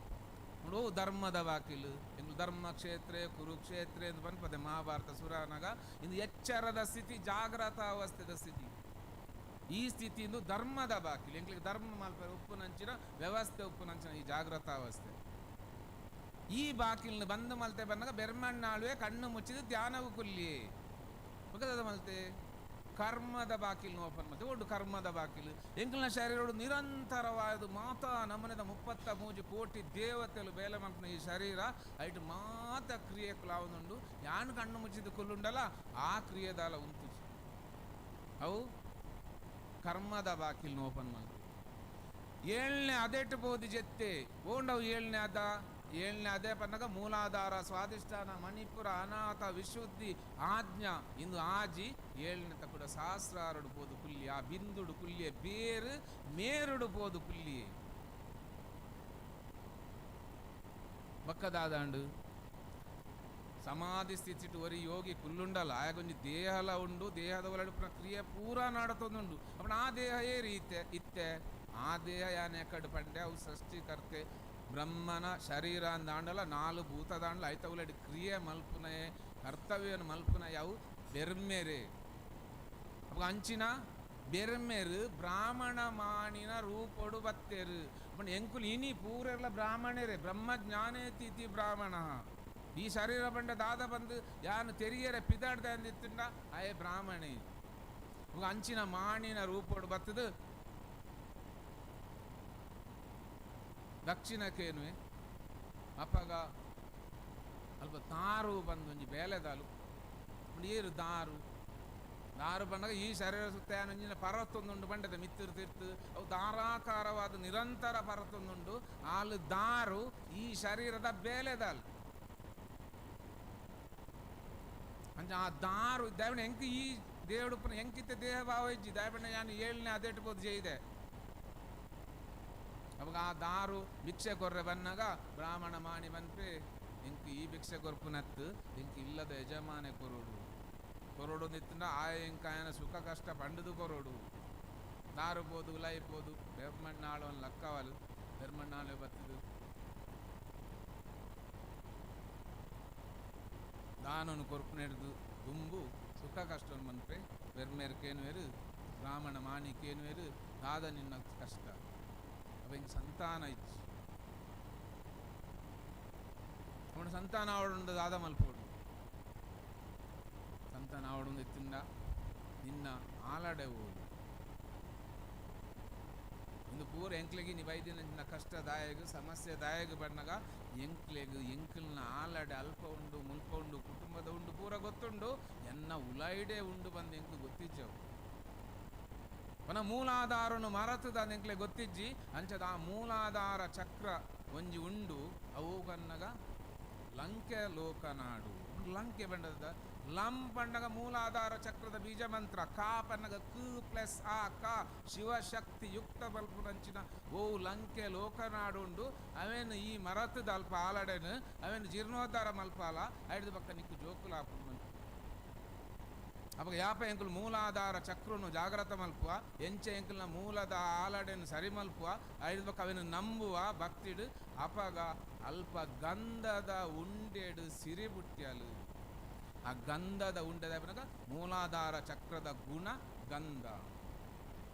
ನೋಡು ಧರ್ಮದ ವಾಕಿಲ್ ಇಂದು ಧರ್ಮಕ್ಷೇತ್ರ ಕುರುಕ್ಷೇತ್ರ ಎಂದು ಪನ್ಪದೆ ಮಹಾಭಾರತ ಸುರಾನಗ ಇಂದು ಎಚ್ಚರದ ಸ್ಥಿತಿ ಜಾಗ್ರತ ಅವಸ್ಥೆದ ಸ್ಥಿತಿ. ಈ ಸ್ಥಿತಿ ಇಂದು ಧರ್ಮದ ಬಾಕಿಲ್ ಎಂಕ್ಲಿಗೆ ಧರ್ಮ ಮಲ್ಪೆ ಉಪ್ಪುನಂಚಿನ ವ್ಯವಸ್ಥೆ ಉಪ್ಪುನಂಚಿನ ಈ ಜಾಗ್ರತ ಅವಸ್ಥೆ ಈ ಬಾಕಿಲ್ನ ಬಂದ್ ಮಲ್ತೆ ಬಂದಾಗ ಬೆರ್ಮಣ್ಣಾಳುವೆ ಕಣ್ಣು ಮುಚ್ಚಿದ ಧ್ಯಾನವು ಕುಲ್ಲಿ ಮಲ್ತೆ ಕರ್ಮದ ಬಾಕಿಲ್ ಓಪನ್ ಮತ್ತೆ ಒಡ್ಡು ಕರ್ಮದ ಬಾಕಿಲ್ ಎಂಕಲ್ನ ಶರೀರಡು ನಿರಂತರವಾದ ಮಾತಾ ನಮ್ಮನೆದ 33 ಕೋಟಿ ದೇವತೆಲು ಬೇಲೆ ಮಲ್ಪನ ಈ ಶರೀರ ಐಟ್ ಮಾತ ಕ್ರಿಯೆ ಕುಲಾವುಂಡು ಯಾನ್ ಕಣ್ಣು ಮುಚ್ಚಿದ ಕುಲ್ಲುಂಡಲ್ಲ ಆ ಕ್ರಿಯೆದಾಲ ಉಂಟು ಅವು ಕರ್ಮದ ಬಾಕಿಲ್ ಓಪನ್ ಮಲ್ತೆ. ಏಳನೇ ಅದೇಟು ಬೋಧಿ ಜೆತ್ತೆ ಓಂಡವು ಏಳನೇ ಅದ ಏಳನೇ ಅದೇ ಪನ್ನಗ ಮೂಲಾಧಾರ ಸ್ವಾದಿಷ್ಠಾನ ಮಣಿಪುರ ಅನಾಥ ವಿಶುದ್ಧಿ ಆಜ್ಞಾ ಇಂದು ಆಜಿ ಏಳನೇ ತಕ್ಕುಡ ಸಹಸ್ರಾರುಡು ಪೋದು ಕುಲ್ಲಿ ಆ ಬಿಂದುಡು ಕುಲ್ಲಿಯ ಬೇರು ಮೇರುಡು ಪೋದು ಕುಲ್ಲಿಯೇ ಬಕ್ಕದಾದಾಂಡು ಸಮಾಧಿ ಸ್ಥಿತಿಟ್ಟು ಒರಿ ಯೋಗಿ ಕುಲ್ಲುಂಡಲ್ಲ ಆಯ ದೇಹಲ ಉಂಡು ದೇಹದ ಒಳಗಡೆ ಪ್ರಕ್ರಿಯೆ ಪೂರಾ ನಾಡತೊಂದುಂಡು ಅಪ್ಪಣ ಆ ದೇಹ ಏರಿ ಇತ್ತೆ ಇತ್ತೆ ಆ ದೇಹ ಯಾನೆ ಕಡು ಪಂಡೆ ಅವು ಸೃಷ್ಟಿಕರ್ತೆ ಬ್ರಹ್ಮನ ಶರೀರ ಅಂದಾಂಡಲ 4 ಭೂತದಾಂಡಲ ಐತ ಉಲಡಿ ಕ್ರಿಯೆ ಮಲ್ಪುನಯೆ ಕರ್ತವ್ಯವನ್ನು ಮಲ್ಪುನ ಯಾವು ಬೆರ್ಮೆರೆ. ಅಪ್ಪ ಅಂಚಿನ ಬೆರ್ಮೆರು ಬ್ರಾಹ್ಮಣ ಮಾಣಿನ ರೂಪೊಡು ಬತ್ತೇರು. ಅಪ್ಪ ಎಂಕುಲು ಇನಿ ಪೂರೆಲ್ಲ ಬ್ರಾಹ್ಮಣರೇ, ಬ್ರಹ್ಮ ಜ್ಞಾನೇತಿ ಬ್ರಾಹ್ಮಣ. ಈ ಶರೀರ ಬಂಡ ದಾದ ಬಂದು ಯಾನು ತೆರಿಯರೆ ಪಿದಾಡ್ದ ಅಂದಿತ್ತುಂಡ ಆಯೆ ಬ್ರಾಹ್ಮಣೆ. ಅಂಚಿನ ಮಾಣಿನ ರೂಪೊಡು ಬತ್ತದು ದಕ್ಷಿಣಕ್ಕೇನುವೆ. ಅಪ್ಪಗ ಅಲ್ಪ ದಾರು ಬಂದು ಒಂಜಿ ಬೇಲೆದಾಲು ಏರು ದಾರು ದಾರು ಬಂದಾಗ ಈ ಶರೀರ ಸುತ್ತ ಒಂಜಿನ ಪರತ್ತೊಂದುಂಡು ಬಂಡದ ಮಿತ್ತಿರು ತಿರ್ತು ಅವು ದಾರಾಕಾರವಾದ ನಿರಂತರ ಪರತ್ತೊಂದುಂಡು. ಆಲು ದಾರು ಈ ಶರೀರದ ಬೇಲೆದಾಲು. ಅಂಚ ಆ ದಾರು ದೇವಣ ಎಂಕ್ ಈ దేవుడు ಎಂಕಿತ್ತೆ ದೇಹ ಭಾವ ಇಜ್ಜಿ ದಾಯಪಣ್ಣ ಯಾನು ಏಳನೇ ಅದೇಟು ಬೋದು ಜೈದೆ. ಅವಾಗ ಆ ದಾರು ಭಿಕ್ಷೆ ಕೊರ್ರೆ ಬನ್ನಾಗ ಬ್ರಾಹ್ಮಣ ಮಾಣಿ ಬನ್ಪೆ ಎಂಕ್ ಈ ಭಿಕ್ಷೆ ಕೊರ್ಪುನತ್ತು ಎಂಕ್ ಇಲ್ಲದ ಯಜಮಾನೆ ಕೊರೋಡು ಕೊರೋಡು ನಿತ್ತಂಡ ಆ ಎಂಕ ಆಯನ ಸುಖ ಕಷ್ಟ ಪಂಡದು ಕೊರೋಡು. ದಾರು ಪೋದು ಉಲಾಯಿ ಪೋದು ಬೆರ್ಮಣ್ಣಾಳು ಒಂದು ಲಕ್ಕವಲು ಬೆರ್ಮಣ್ಣಾಳು ಬತ್ತದು ದಾನನು ಕೊರ್ಪುನೆಡ್ದು ದುಂಬು ಸುಖ ಕಷ್ಟ ಮನ್ಪೆ ಬೆರ್ಮೇರು ಕೇನುವೇರು ಬ್ರಾಹ್ಮಣ ಮಾಣಿ ಕೇನುವೇರು ದಾದ ನಿನ್ನ ಕಷ್ಟ. ಅವ ಹಿಂಗೆ ಸಂತಾನ ಇಚ್ಚು ಅವನು ಸಂತಾನ ಅವಡುಂಡು ದಾದ ಮಲ್ಪೋಡು ಸಂತಾನ ಅವಡುಂದು ಎತ್ತಿಂದ ನಿನ್ನ ಆಲಡೆ ಓಡು ಇಂದು ಪೂರ ಎಂಕ್ಲೆಗೆ ನೀ ವೈದ್ಯನ ಕಷ್ಟದಾಯಕ ಸಮಸ್ಯೆದಾಯಕ ಬಣ್ಣಗ ಎಂಕ್ಲೆಗ್ ಎಂಕ್ಲನ ಆಲಡೆ ಅಲ್ಪ ಉಂಡು ಮುಲ್ಪ ಉಂಡು ಕುಟುಂಬದ ಉಂಡು ಪೂರ ಗೊತ್ತುಂಡು ಎನ್ನ ಉಲಾಯಿಡೆ ಉಂಡು ಬಂದು ಎಂಕ್ ಗೊತ್ತಿಜ್ಜವು. ಪನ ಮೂಲಾಧಾರನು ಮರತದ ಎಂಕ್ಲೆ ಗೊತ್ತಿಜ್ಜಿ. ಅಂಚದ ಆ ಮೂಲಾಧಾರ ಚಕ್ರ ಒಂಜಿ ಉಂಡು ಅವು ಕನ್ನಗ ಲಂಕೆ ಲೋಕನಾಡು ಲಂಕೆ ಬಂಡದ ಲಂ ಪಂಡಗ ಮೂಲಾಧಾರ ಚಕ್ರದ ಬೀಜ ಮಂತ್ರ ಕಾ ಪನ್ನಗ ಕ ಪ್ಲಸ್ ಆ ಕ ಶಿವಶಕ್ತಿ ಯುಕ್ತ ಬಲ್ಪುನಂಚಿನ ಓ ಲಂಕೆ ಲೋಕನಾಡು ಉಂಡು. ಅವೇನು ಈ ಮರತದ ಅಲ್ಪ ಆಲಡೆನು ಅವೇನು ಜೀರ್ಣೋದ್ಧಾರ ಮಲ್ಪಾಲ ಐದು ಪಕ್ಕ ನಿಕ್ಕು ಜೋಕುಲಾಪು. ಅವಾಗ ಯಾಪ ಎಂಕುಲು ಮೂಲಾಧಾರ ಚಕ್ರನು ಜಾಗ್ರತ ಮಲ್ಪುವ ಎಂಚೆ ಎಂಕುಲ್ನ ಮೂಲದ ಆಲಡೆನು ಸರಿ ಮಲ್ಪುವ ಐದು ಪಕ್ಕ ಅವೇನು ನಂಬುವ ಭಕ್ತಿಡು. ಅಪಗ ಅಲ್ಪ ಗಂಧದ ಉಂಡೆಡು ಸಿರಿಬುಟ್ಯಲು ಆ ಗಂಧದ ಉಂಡೆದ ಮೂಲಾಧಾರ ಚಕ್ರದ ಗುಣ ಗಂಧ.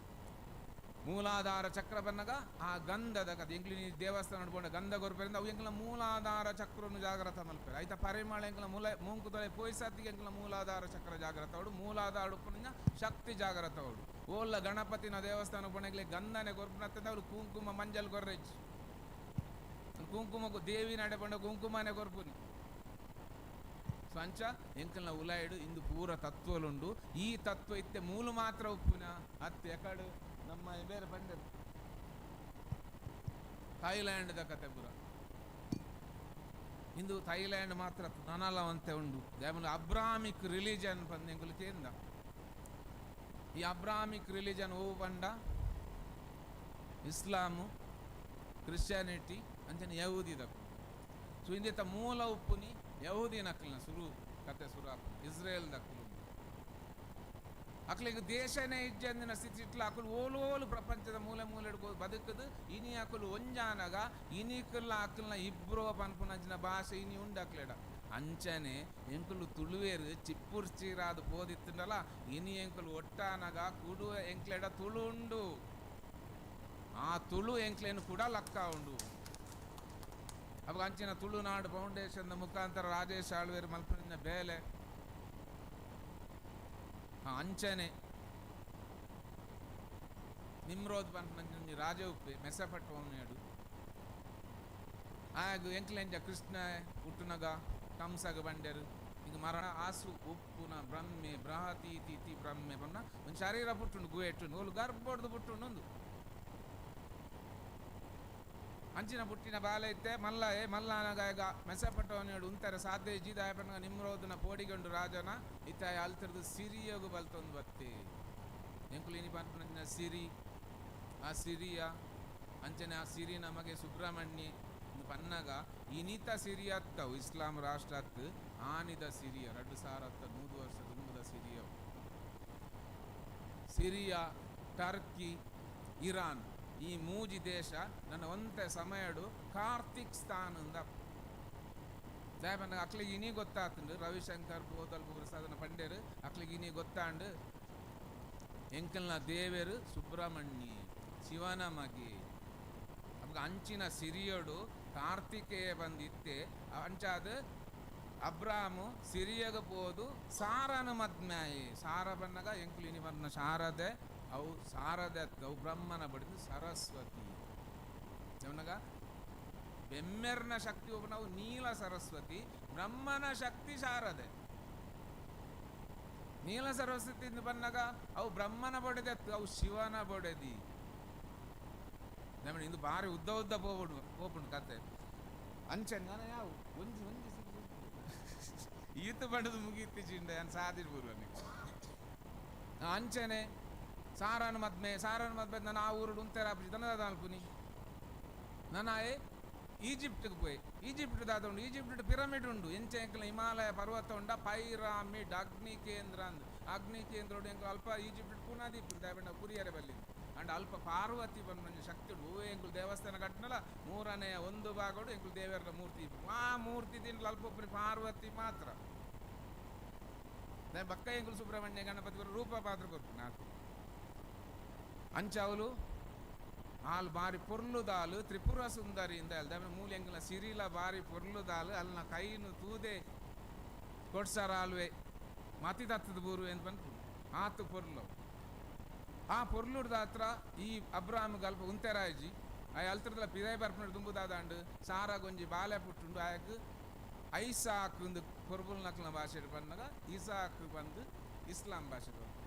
ಮೂಲಾಧಾರ ಚಕ್ರ ಬನ್ನಗ ಆ ಗಂಧದ ಕತೆ ಎಂಕ್ಲಿ ನೀ ದೇವಸ್ಥಾನ ನೋಡ್ಕೊಂಡ ಗಂಧ ಗೊರ್ಪರಿಂದ ಅವು ಎಂಕ್ಲ ಮೂಲಾಧಾರ ಚಕ್ರನು ಜಾಗ್ರತ ಮಲ್ಪೆರ್. ಐತ ಪರಿಮಳ ಎಂಕ್ಲ ಮೂಲ ಮೂಂಕು ತೊಲೆ ಪೋಯ್ಸತ್ತಿಗೆ ಎಂಕ್ಲ ಮೂಲಾಧಾರ ಚಕ್ರ ಜಾಗ್ರತ ಅವಡು ಮೂಲಾಧಾರ ಉಪ್ಪುನ ಶಕ್ತಿ ಜಾಗ್ರತ ಅವಡು. ಓಲ್ಲ ಗಣಪತಿನ ದೇವಸ್ಥಾನ ಪೋಣೆಗ್ಲೆ ಗಂಧನೆ ಗೊರ್ಪುನತ್ತಂದ ಅವ್ರು ಕುಂಕುಮ ಮಂಜಲ್ ಗೊರ್ರೆಜ್ಜಿ ಕುಂಕುಮ ದೇವಿ ನಡೆ ಪಂಡ ಕುಂಕುಮನೆ ಗೊರ್ಪುನಿ. ಸೊ ಅಂಚ ಎಂಕಲ್ನ ಉಲಾಯಿಡು ಇಂದು ಪೂರ ತತ್ವಲುಂಡು. ಈ ತತ್ವ ಇತ್ತೆ ಮೂಲು ಮಾತ್ರ ಉಪ್ಪುನ ಅತ್ತೆ ಎಕಡು ನಮ್ಮ ಬೇರೆ ಬಂದರು ಥೈಲ್ಯಾಂಡ್ದ ಕತೆ ಪೂರ ಇಂದು ಥೈಲ್ಯಾಂಡ್ ಮಾತ್ರ ನನಲವಂತೆ ಉಂಡು. ದೇವನ ಅಬ್ರಾಮಿಕ್ ರಿಲಿಜನ್ ಬಂದು ಎಂಕುಲು ಕೇಂದ ಈ ಅಬ್ರಾಮಿಕ್ ರಿಲಿಜನ್ ಓ ಬಂಡ ಇಸ್ಲಾಮು ಕ್ರಿಶ್ಚಿಯಾನಿಟಿ ಅಂಚನೆ ಯಹೂದಿ ದಕ್ಕು. ಸೊ ಇಂದಿತ ಮೂಲ ಉಪ್ಪುನಿ ಯಹೂದಿ ನಕ್ಲಿನ ಸುರು ಕತೆ ಸುರು ಇಸ್ರೇಲ್ ದಕ್ಕಲು ಅಕ್ಲಿಗೆ ದೇಶನೇ ಇಜ್ಜಂದಿನ ಸ್ಥಿತಿ ಇಟ್ಲ ಅಕುಲು ಓಲೋಲು ಪ್ರಪಂಚದ ಮೂಲೆ ಮೂಲೆ ಬದುಕದು ಇನಿ ಅಕುಲು ಒಂಜಾನಗ ಇನಿಕುಲ್ಲ ಅಕಲ್ನ ಇಬ್ರೋ ಪನ್ಪುನಂಚಿನ ಭಾಷೆ ಇನಿ ಉಂಡು ಅಕ್ಲೆಡ. ಅಂಚನೆ ಎಂಕುಲು ತುಳುವೇರು ಚಿಪ್ಪುರ್ ಚೀರಾದ ಪೋದಿತ್ತುಂಡಲ ಇನಿ ಎಂಕುಲು ಒಟ್ಟಾನಗ ಕುಡು ಎಂಕ್ಲೆಡ ತುಳು ಉಂಡು. ಆ ತುಳು ಎಂಕ್ಲೇನು ಕೂಡ ಲಕ್ಕ ಉಂಡು. ಅವಾಗ ಅಂಚಿನ ತುಳುನಾಡು ಫೌಂಡೇಶನ್ ಮುಖಾಂತರ ರಾಜೇಶ್ ಆಳ್ವೇರು ಮಲ್ಪುನ ಬೇಲೆ ಅಂಚನೆ ನಿಮ್ರೋದ್ ಪನ್ಪುನಂಚಿನ ರಾಜ ಉಪ್ಪೆ ಮೆಸಪಟ್ಟವನೇಡು ಆಗ ಎಂಕ್ಲೆಂಜ ಕೃಷ್ಣ ಹುಟ್ಟುನಗ ಕಂಸಗ ಬಂಡೆರು ಈಗ ಮರಣ ಆಸು ಉಪ್ಪುನ ಬ್ರಹ್ಮೆ ಬ್ರಹತಿ ತೀತಿ ಬ್ರಹ್ಮೆ ಬಣ್ಣ ಒಂದು ಶರೀರ ಪುಟ್ಟುಂಡು ಗುಯೆಟ್ಟು ಓಲು ಗರ್ಭೊಡ್ದು ಪುಟ್ಟುಂಡು ಒಂದು ಅಂಚಿನ ಪುಟ್ಟಿನ ಬಾಲೆ ಇತ್ತೆ ಮಲ್ಲ ಏ ಮಲ್ಲನಗ ಮೆಸಪಟ್ಟವನೇಡು ಉಂತಾರೆ ಸಾಧ್ಯ ಜೀದಾಯ ಪಣ್ಣಗ ನಿಮ್ರೋದನ ಪೋಡಿಗೊಂಡು ರಾಜನ ಇತ್ತಾಯ ಅಲ್ತಿರ್ದು ಸಿರಿಯೋಗು ಬಲ್ತೊಂದು ಬತ್ತಿ ಎಂಕುಲು ಇನಿ ಪನ್ಪುನಂಚಿನ ಸಿರಿ ಆ ಸಿರಿಯ ಅಂಚನೆ ಆ ಸಿರಿ ನಮಗೆ ಸುಬ್ರಹ್ಮಣ್ಯ ಪನ್ನಗ ಇನಿತ ಸಿರಿಯ ಅತ್ತವು ಇಸ್ಲಾಂ ರಾಷ್ಟ್ರ ಅತ್ತು ಆನಿದ ಸಿರಿಯ 2100 ವರ್ಷ ದುಂಬುದ ಸಿರಿಯವು. ಸಿರಿಯಾ ಟರ್ಕಿ ಇರಾನ್ ಈ ಮೂಜಿ ದೇಶ ನನ್ನ ಒಂತೆ ಸಮಯಡು ಕಾರ್ತಿಕ್ ಸ್ಥಾನದ ದಾಯೆ ಅಕ್ಲಿಗೆ ಇನಿ ಗೊತ್ತಾತುಂಡು ರವಿಶಂಕರ್ ಬೋದಲ್ ಸಾಧನ ಪಂಡೇರು ಅಕ್ಲಿಗೆ ಇನಿ ಗೊತ್ತಾಂಡು ಎಂಕಲ್ನ ದೇವೇರು ಸುಬ್ರಹ್ಮಣ್ಯ ಶಿವನ ಮಗೆ. ಅಪ್ಪ ಅಂಚಿನ ಸಿರಿಯೋಡು ಕಾರ್ತಿಕೇಯ ಬಂದಿತ್ತೆ ಅಂಚಾದ ಅಬ್ರಾಮು ಸಿರಿಯಗ ಪೋದು ಸಾರನ ಮದ್ಮ್ಯಾಯಿ ಸಾರ ಬನ್ನಗ ಎಂಕುಲು ಇನಿ ಬನ್ನ ಶಾರದೆ ಅವು ಸಾರದೆ ಅವು ಬ್ರಹ್ಮನ ಬಡಿದು ಸರಸ್ವತಿ. ಅವನಾಗ ಬೆಮ್ಮೆರ್ನ ಶಕ್ತಿ ಒಬ್ಬ ನಾವು ನೀಲ ಸರಸ್ವತಿ, ಬ್ರಹ್ಮನ ಶಕ್ತಿ ಶಾರದೆ. ನೀಲ ಸರಸ್ವತಿ ಬನ್ನಾಗ ಅವು ಬ್ರಹ್ಮನ ಬೊಡೆದತ್ತು ಅವು ಶಿವನ ಬೊಡೆದಿ. ನಮಗೆ ಇಂದು ಬಾರಿ ಉದ್ದ ಉದ್ದ ಪೋಪುಂಡು ಪೋಪುಂಡು ಕತೆ. ಅಂಚೆ ನಾನು ಯಾವ ಒಂಜಿ ಒಂಜಿ ಈತ ಬಡದು ಮುಗೀತಿ ಚಿಂಡೆ ನಾನು ಸಾದಿರ್ಬೋದು ನೀವು. ಅಂಚನೆ ಸಾರನ ಮದ್ಮೆ ಸಾರನ ಮದ್ಮೆ ನಾನು ಆ ಊರು ಉಂತೆರ ದನದ ಅಲ್ಪುನಿ ನಾನು ಆಯೆ ಈಜಿಪ್ಟ್ಗೆ ಪೋಯ್. ಈಜಿಪ್ಟ್ ದಾದ ಉಂಡು, ಈಜಿಪ್ಟ್ ಪಿರಮಿಡ್ ಉಂಡು. ಎಂಚ ಎಂಕಲ್ನ ಹಿಮಾಲಯ ಪರ್ವತ ಉಂಡ ಪೈರಾಮಿಡ್ ಅಗ್ನಿ ಕೇಂದ್ರ ಅಂದ್ ಅಗ್ನಿ ಕೇಂದ್ರ ಉಂಡು. ಎಂಕಲ್ ಅಲ್ಪ ಈಜಿಪ್ಟ್ ಪುನಾದೀಪ್ ದಾಯಬಂಡ ಕುರಿಯರೆ ಬಲ್ಲಿ ಅಂಡ್ ಅಲ್ಪ ಪಾರ್ವತಿ ಬಂದ ಶಕ್ತಿ ಉಂಡು. ಓ ಎಂಕುಲು ದೇವಸ್ಥಾನ ಕಟ್ಟನಲ್ಲ ಮೂರನೆಯ ಒಂದು ಭಾಗಡು ಎಂಕುಲು ದೇವರ ಮೂರ್ತಿ ಆ ಮೂರ್ತಿ ತಿನ್ಲು ಅಲ್ಪ ಒಬ್ಬರಿ ಪಾರ್ವತಿ ಮಾತ್ರ. ಬಕ್ಕ ಎಂಕುಲು ಸುಬ್ರಹ್ಮಣ್ಯ ಗಣಪತಿ ರೂಪ ಪಾತ್ರ ಕೊರ್ಪು ನಾಲ್ಕು ಅಂಚವಲು ಆಲ್ ಬಾರಿ ಪೊರ್ಲುದಾಲು ತ್ರಿಪುರ ಸುಂದರಿ ಇಂದ ಅಲ್ದ ಮೂಲೆ ಎಂಕಲ್ನ ಸಿರಿಲ ಬಾರಿ ಪೊರ್ಲುದಾಲು ಅಲ್ನ ಕೈನು ತೂದೆ ಕೊಡ್ಸಾರ ಆಲ್ವೆ ಮತಿ ತತ್ತದ ಬೂರು ಎಂದು ಬಂತು ಆತು ಪೊರ್ಲು. ಆ ಪೊರ್ಲುಡ್ದ ಹತ್ರ ಈ ಅಬ್ರಾಮ್ ಗಲ್ಪ ಉಂತೆರಾಜಿ ಆಯ್ ಅಲ್ತ್ರದಲ ಪಿದಾಯಿ ಬರ್ಪುನ ದುಂಬುದಾದಾಂಡು ಸಾರ ಗೊಂಜಿ ಬಾಲೆ ಪುಟ್ಟುಂಡು ಆಯಕ್ ಐಸಾಕ್ ಒಂದು ಕೊರ್ಬುಲ್ ನಕ್ಲನ ಭಾಷೆ ಬಂದಾಗ ಇಸಾಕ್ ಬಂದು ಇಸ್ಲಾಂ ಭಾಷೆ ಬಂದು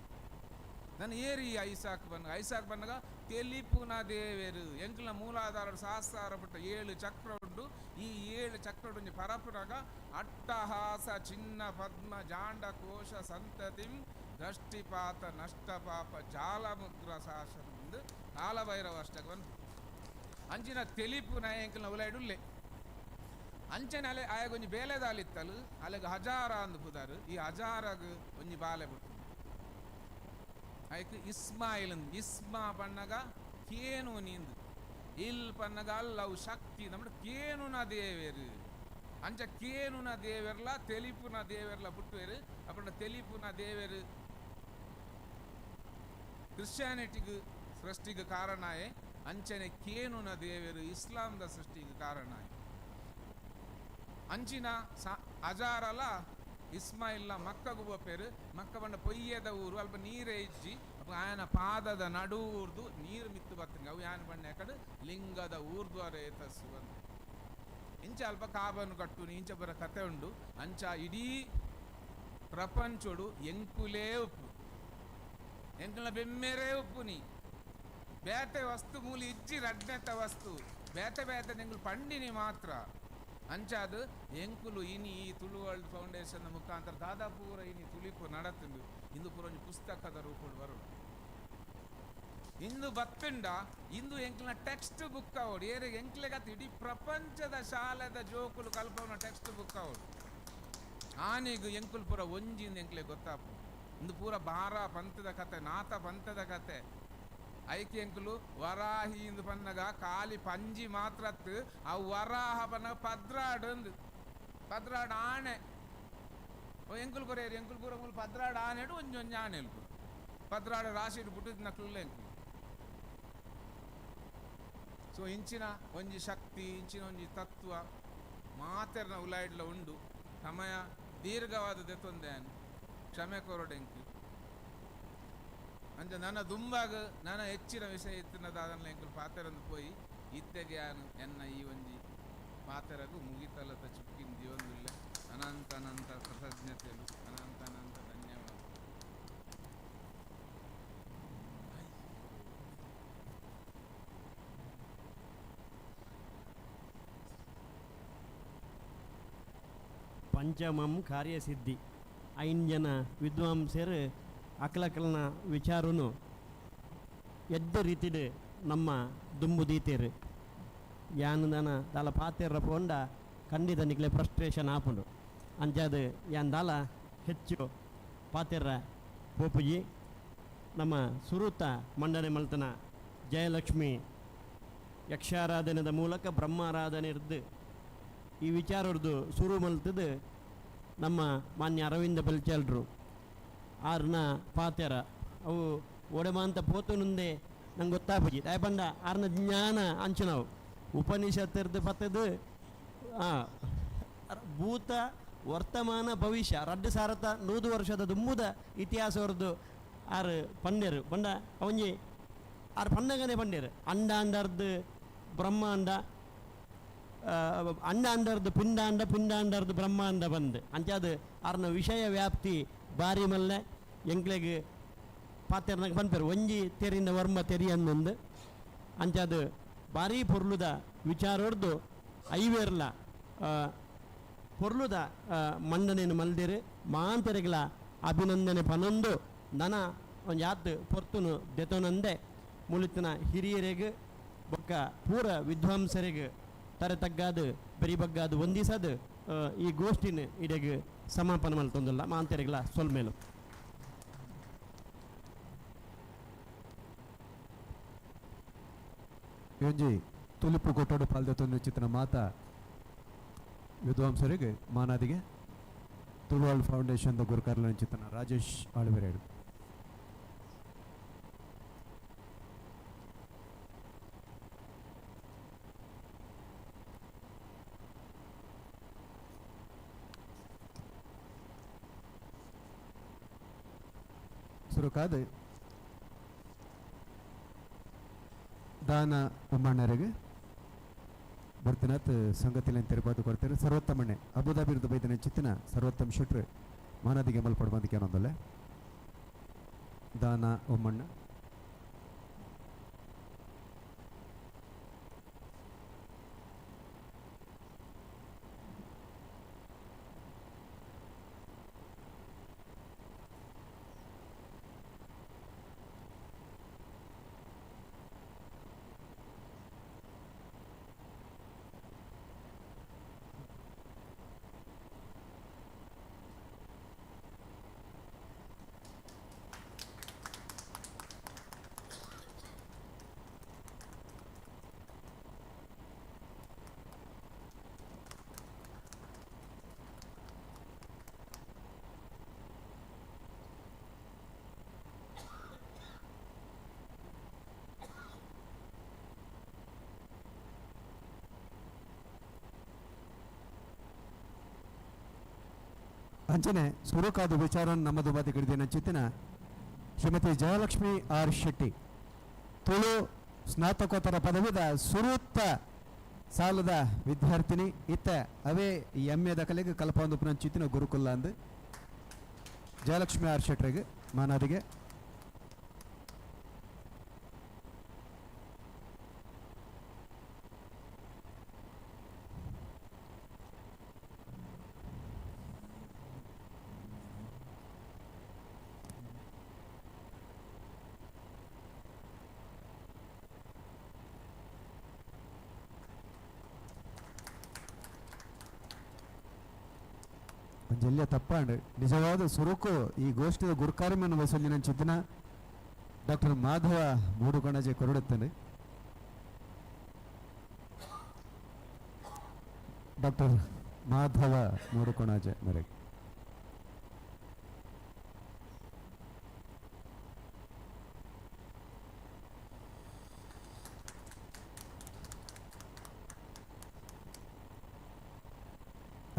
ನಾನು ಏರಿ ಐಸಾಕ್ ಬಂದಾಗ ಐಸಾಕ್ ಬಂದಾಗ ತೆಲಿಪುನ ದೇವೇರು ಎಂಕಲ್ನ ಮೂಲಾಧಾರ ಸಹಸ್ರಾರ ಪುಟ್ಟ 7 ಚಕ್ರ ಉಂಡು. ಈ 7 ಚಕ್ರ ಉಂಡು ಪರಪುರಾಗ ಅಟ್ಟಹಾಸ ಚಿನ್ನ ಪದ್ಮ ಜಾಂಡ ಕೋಶ ಸಂತತಿಂ ದೃಷ್ಟಿಪಾತ ನಷ್ಟಪಾಪ ಜಾಲಮುಗ್ರ ಶಾಸನ ಬಂದು ಕಾಲಭೈರವ ಅಷ್ಟಕ್ಕೆ ಬಂದು ಅಂಚಿನ ತೆಲಿಪುನ ಎಂಕಲ್ನ ಉಲೈಡುಲ್ಲೆ ಅಂಚನೆ ಅಲೆ ಆಯ ಒಂಜಿ ಬೇಲೆದಾಲಿತ್ತಲು ಅಲೆಗ್ ಹಜಾರ ಅಂದು ಪುದಾರು. ಈ ಹಜಾರಗ್ ಒಂಜಿ ಬಾಲೆ ಪುಟ್ಟು ಐಕ್ ಇಸ್ಮಾಯಿಲ್ ಇಸ್ಮಾ ಪನ್ನಗ ಕೇನು ನೀಂದು ಇಲ್ ಪನ್ನಗ ಅಲ್ಲವು ಶಕ್ತಿ ನಮ್ಮ ಕೇನುನ ದೇವೇರು. ಅಂಚ ಕೇನುನ ದೇವೆರ್ಲ ತೆಲಿಪುನ ದೇವೆರ್ಲ ಪುಟ್ಟುವೇರು. ಅಪ್ಪಂಡ ತೆಲಿಪುನ ದೇವೇರು ಕ್ರಿಶ್ಚಿಯಾನಿಟಿಗೆ ಸೃಷ್ಟಿಗೆ ಕಾರಣಾಯೆ. ಅಂಚನೆ ಕೇನುನ ದೇವೇರು ಇಸ್ಲಾಂದ ಸೃಷ್ಟಿಗೆ ಕಾರಣಾಯೆ. ಅಂಚಿನ ಅಜಾರಲ ಇಸ್ಮಾಯಿಲ್ನ ಮಕ್ಕಗು ಪೇರು ಮಕ್ಕ ಬಂಡ ಪೊಯ್ಯದ ಊರು ಅಲ್ಪ ನೀರೇ ಇಜ್ಜಿ ಅಪ್ಪ ಆಯನ ಪಾದದ ನಡು ಊರ್ದು ನೀರು ಮಿತ್ತು ಬತ್ತಂಗೆ ಅವು ಯಾನ ಬಣ್ಣ ಕಡೆ ಲಿಂಗದ ಊರ್ಧ್ವರೆ ತಸ್ಸು ಬಂದು ಇಂಚ ಅಲ್ಪ ಕಾಬನ್ನು ಕಟ್ಟು ಇಂಚ ಬರ ಕತೆ ಉಂಡು. ಅಂಚ ಇಡೀ ಪ್ರಪಂಚೋಡು ಎಂಕುಲೇ ಉಪ್ಪು ಎಂಕುಲ ಬೆಮ್ಮೆರೇ ಉಪ್ಪು ನೀ ಬೇತೆ ವಸ್ತು ಮೂಲಿ ಇಜ್ಜಿ ರಡ್ನೆತ ವಸ್ತು ಬೇತೆ ಬೇತೆ ಎಂಕುಲು ಪಂಡಿನಿ ಮಾತ್ರ. ಅಂಚಾದು ಎಂಕುಲು ಇನಿ ಈ ತುಳು ವರ್ಲ್ಡ್ ಫೌಂಡೇಶನ್ ಮುಖಾಂತರ ದಾದಾಪೂರ ಇನಿ ತುಳಿಪು ನಡತುಂಡು. ಇಂದು ಪೂರ ಒಂಜಿ ಪುಸ್ತಕದ ರೂಪುಡು ಬರೋಡು ಇಂದು ಬತ್ತುಂಡ ಇಂದು ಎಂಕಲ್ನ ಟೆಕ್ಸ್ಟ್ ಬುಕ್ ಅವಡು ಏರೆ ಎಂಕ್ಲೆಗತ್ ಇಡೀ ಪ್ರಪಂಚದ ಶಾಲೆದ ಜೋಕುಲು ಕಲ್ಪವನ ಟೆಕ್ಸ್ಟ್ ಬುಕ್ ಅವಡು ಆನೆಗ್ ಎಂಕುಲು ಪೂರ ಒಂಜಿಂದ ಎಂಕ್ಲೆ ಗೊತ್ತಾಪು. ಇಂದು ಪೂರ ಬಾರ ಪಂಥದ ಕತೆ ನಾತ ಪಂಥದ ಕತೆ ಐಕೆ ಎಂಕುಲು ವರಾಹಿ ಇಂದು ಪನ್ನಗ ಕಾಲಿ ಪಂಜಿ ಮಾತ್ರತ್ತು ಅವು ವರಾಹ ಪನ್ನಗ ಪದ್ರಾಡು ಅಂದು ಪದ್ರಾಡು ಆಣೆ ಓ ಎಂಕುಲು ಕೊರೆಯರು ಎಂಕುಲು ಪೂರ ಮೂಲು ಪದ್ರಾಡು ಆನೆಡು ಒಂಜಿ ಒಂಜಿ ಆಣೆ ಎಲ್ಪು ಪದ್ರಾಡು ರಾಶಿ ಪುಟ್ಟಿದ್ ನಕ್ಲು ಎಂಕುಲು. ಸೊ ಇಂಚಿನ ಒಂಜಿ ಶಕ್ತಿ ಇಂಚಿನ ಒಂಜಿ ತತ್ವ ಮಾತೆರ್ನ ಉಲಾಯ್ಡ್ಲ ಉಂಡು. ಸಮಯ ದೀರ್ಘವಾದ ದೆತ್ತೊಂದೆ ಕ್ಷಮೆ ಕೊರೊಡೆಂಕು ಅಂಚ ನನ್ನ ದುಂಬಾಗ ನನ್ನ ಹೆಚ್ಚಿನ ವಿಷಯ ಇತ್ತಿನದಾದನ್ನ ಎಂಕುಲು ಪಾತೆರಂದು ಪೋಯಿ ಇತ್ತೆಗೆ ಯಾನು ಎನ್ನ ಈ ಒಂಜಿ ಪಾತೆರಗು ಮುಗಿತಲತ ಚುಕ್ಕಿನ ದಿವೊಂದುಲ್ಲೆ. ಅನಂತ ಅನಂತ ಕೃತಜ್ಞತೆಲು ಅನಂತ ಅನಂತ ಧನ್ಯವಾದ. ಪಂಚಮಂ ಕಾರ್ಯಸಿದ್ಧಿ ಐನ್ ಜನ ವಿದ್ವಾಂಸರು ಅಕಲಕಲನ ವಿಚಾರನು ಎದ್ದ ರೀತಿಡು ನಮ್ಮ ದುಂಬು ದೀತೇರು ಯಾನ್ ದಾನ ದಾಲ ಪಾತೆರ ಪೋಂಡ ಖಂಡಿತ ನಿಕ್ಲೆ ಫ್ರಸ್ಟ್ರೇಷನ್ ಆಪುಂಡು. ಅಂಚಾದ್ ಯಾನ್ ದಾಲ ಹೆಚ್ಚು ಪಾತೆರ ಪೋಪುಜಿ. ನಮ್ಮ ಸುರುತ ಮಂಡನೆ ಮಲ್ತನ ಜಯಲಕ್ಷ್ಮಿ ಯಕ್ಷಾರಾಧನೆದ ಮೂಲಕ ಬ್ರಹ್ಮಾರಾಧನೆ ಇರ್ದು ಈ ವಿಚಾರದ್ದು ಸುರು ಮಲ್ತದು ನಮ್ಮ ಮಾನ್ಯ ಅರವಿಂದ ಬೆಲ್ಚಾಲ್ರು ಆರ್ನ ಪಾತೆರ ಅವು ಒಡೆಮಾಂತ ಪೋತುನುಂದೆ ನಂಗೆ ಗೊತ್ತಾಪುಜಿ. ದಾಯ ಪಂಡ ಆರ್ನ ಜ್ಞಾನ ಅಂಚುನವು ಉಪನಿಷತ್ತಿರ್ದು ಪತ್ತದು ಭೂತ ವರ್ತಮಾನ ಭವಿಷ್ಯ ರಡ್ಡು ಸಾರತ ನೂದು ವರ್ಷದ ದುಂಬುದ ಇತಿಹಾಸವರದು ಆರು ಪಂಡೆರು. ಪಂಡ ಅವಂಜಿ ಆರು ಪಂಡಗನೆ ಪಂಡೇರು ಅಂಡಾಂಡರ್ದು ಬ್ರಹ್ಮಾಂಡ, ಅಂಡಾಂಡರ್ದು ಪಿಂಡಾಂಡ, ಪಿಂಡಾಂಡರ್ದು ಬ್ರಹ್ಮಾಂಡ ಬಂದು ಅಂಚಾದ ಆರ್ನ ವಿಷಯ ವ್ಯಾಪ್ತಿ ಬಾರಿ ಮಲ್ಲೆ. ಎಂಕ್ಲೆಗ್ ಪಾತೆರ್ನಾಗ ಪನ್ಪೆರು ಒಂಜಿ ತೆರಿಂದ ವರ್ಮ ತೆರಿ ಅನ್ನೊಂದು ಅಂಚಾದ ಬಾರಿ ಪೊರ್ಲುದ ವಿಚಾರೊರ್ದು ಐವೇರ್ಲ ಪೊರ್ಲುದ ಮಂಡನೆಯನ್ನು ಮಲ್ದಿರು. ಮಾಂತೆರೆಗ್ಲ ಅಭಿನಂದನೆ ಪನೊಂದು ನನ ಒಂಜಿ ಆತ್ ಪೊರ್ತುನು ದೆತೊನಂದೆ ಮುಳಿತನ ಹಿರಿಯರೆಗ್ ಬೊಕ್ಕ ಪೂರ ವಿದ್ವಾಂಸರೆಗ್ ತರೆ ತಗ್ಗಾದು ಬೆರಿ ಬಗ್ಗಾದು ವಂದಿಸದು ಈ ಗೋಷ್ಠಿನ ಇಡೆಗ್ ಸಮಾಪನ ಮಲ್ತೊಂದುಲ್ಲ. ಮಾಂತೆರೆಗ್ಲ ಸೊಲ್ಮೇಲು. ಒಂಜಿ ತುಲಿಪು ಕೊಟ್ಟೋಡು ಪಾಲ್ದೆತೊಂದು ಚಿತ್ರ ಮಾತಾ ವಿದ್ವಾಂಸರಿಗೆ ಮಾನಾದಿಗೆ ತುಳುವಾಳ್ ಫೌಂಡೇಶನ್ the ಗುರುಕಾರ್ಲ ಚಿತ್ರನ ರಾಜೇಶ್ ಆಳ್ವೆರೇಡು. ಸುರುಕಾದ ದಾನ ಉಮ್ಮಣ್ಣರಿಗೆ ಬರ್ತಿನಾಥ್ ಸಂಗತಿಲೇನು ತೆರಪಾದು ಕೊಡ್ತಾರೆ. ಸರ್ವೋತ್ತಮಣ್ಣೆ ಅಬುದಾಬಿರದ ಬೈದನ ಚಿತ್ತಿನ ಸರ್ವೋತ್ತಮ ಶೆಟ್ರು ಮಾನದಿಗೆ ಮಲ್ಪಡ್ ಬಂದಿಕೆ ಅನ್ನೊಂದಲ್ಲ ದಾನ ಉಮ್ಮಣ್ಣ. ಅಂಚನೆ ಸುರುಕಾದ ವಿಚಾರ ನಮ್ಮದು ಬಾದಿ ಚಿತ್ತಿನ ಶ್ರೀಮತಿ ಜಯಲಕ್ಷ್ಮಿ ಆರ್ ಶೆಟ್ಟಿ ತುಳು ಸ್ನಾತಕೋತ್ತರ ಪದವಿದ ಸುರುತ್ತ ಸಾಲದ ವಿದ್ಯಾರ್ಥಿನಿ ಇತ್ತ ಅವೇ ಎಂ ಎ ದಾಖಲೆಗೆ ಕಲ್ಪೊಂದು ಚಿತ್ತಿನ ಗುರುಕುಲ ಅಂದು ಜಯಲಕ್ಷ್ಮಿ ಆರ್ ಶೆಟ್ಟರಿಗೆ ಮಾನಾದಿಗೆ. ಜಲ್ಯ ತಪ್ಪಾಂಡ್ ನಿಜವಾದ ಸುರುಕು ಈ ಗೋಷ್ಠಿದ ಗುರುಕಾರ್ಯವನ್ನು ವಹಿಸಲಿನ ಚಿತ್ತಿನ ಡಾಕ್ಟರ್ ಮಾಧವ ಮೂಡುಕಣಜೆ ಕೊರಡುತ್ತಾನೆ. ಡಾಕ್ಟರ್ ಮಾಧವ ಮೂಡುಕೊಣಾಜೆ ಮೇರೆಗೆ.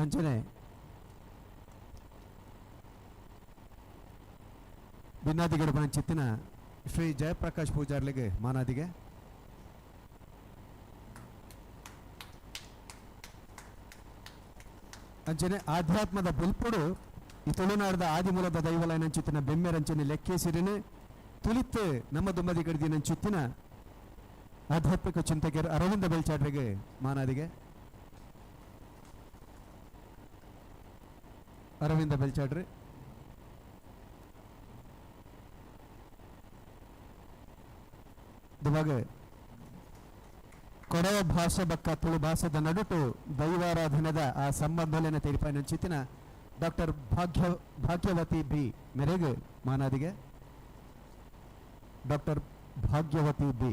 ಅಂಚನೆ ಬಿನ್ನಾದಿಗಡಪನ ಚಿತ್ತಿನ ಶ್ರೀ ಜಯಪ್ರಕಾಶ್ ಪೂಜಾರ್ಲಿಗೆ ಮಾನಾದಿಗೆ. ಅಂಚನೆ ಆಧ್ಯಾತ್ಮದ ಬುಲ್ಪುಡು ಈ ತುಳುನಾಡದ ಆದಿಮೂಲದ ದೈವಲಯನ ಚಿತ್ತಿನ ಬೆಮ್ಮೆರಂಚನೆ ಲೆಕ್ಕೇಸಿರಿನ ತುಲಿತ್ ನಮ್ಮ ದುಮ್ಮದಿ ಗಡಿದಿನ ಚಿತ್ತಿನ ಆಧ್ಯಾತ್ಮಿಕ ಚಿಂತಕರು ಅರವಿಂದ ಬೆಲ್ಚಾಟ್ರಿಗೆ ಮಾನಾದಿಗೆ. ಅರವಿಂದ ಬೆಲ್ಚಾಟ್ರಿ. ಇವಾಗ ಕೊಡವ ಭಾಷೆ ಬಕ್ಕ ತುಳು ಭಾಷೆದ ನಡುಟು ದೈವಾರಾಧನೆದ ಆ ಸಂಬಂಧಲೇನ ತೀರ್ಪಾಯಿನ ಚಿತ್ತಿನ ಡಾಕ್ಟರ್ ಭಾಗ್ಯವತಿ ಬಿ ಮೆರೆಗ್ ಮಾನಾದಿಗೆ. Doctor Bhagyavati B.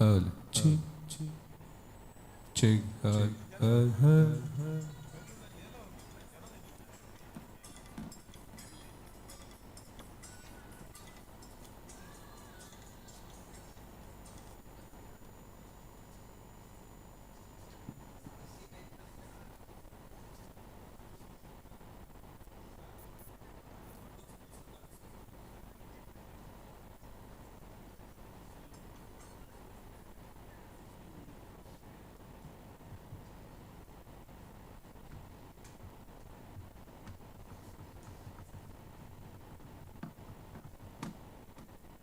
Hello, check, check, hello, hello, hello.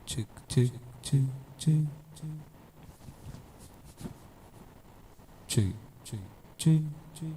Check, check, check, check, check. Check, check, check, check.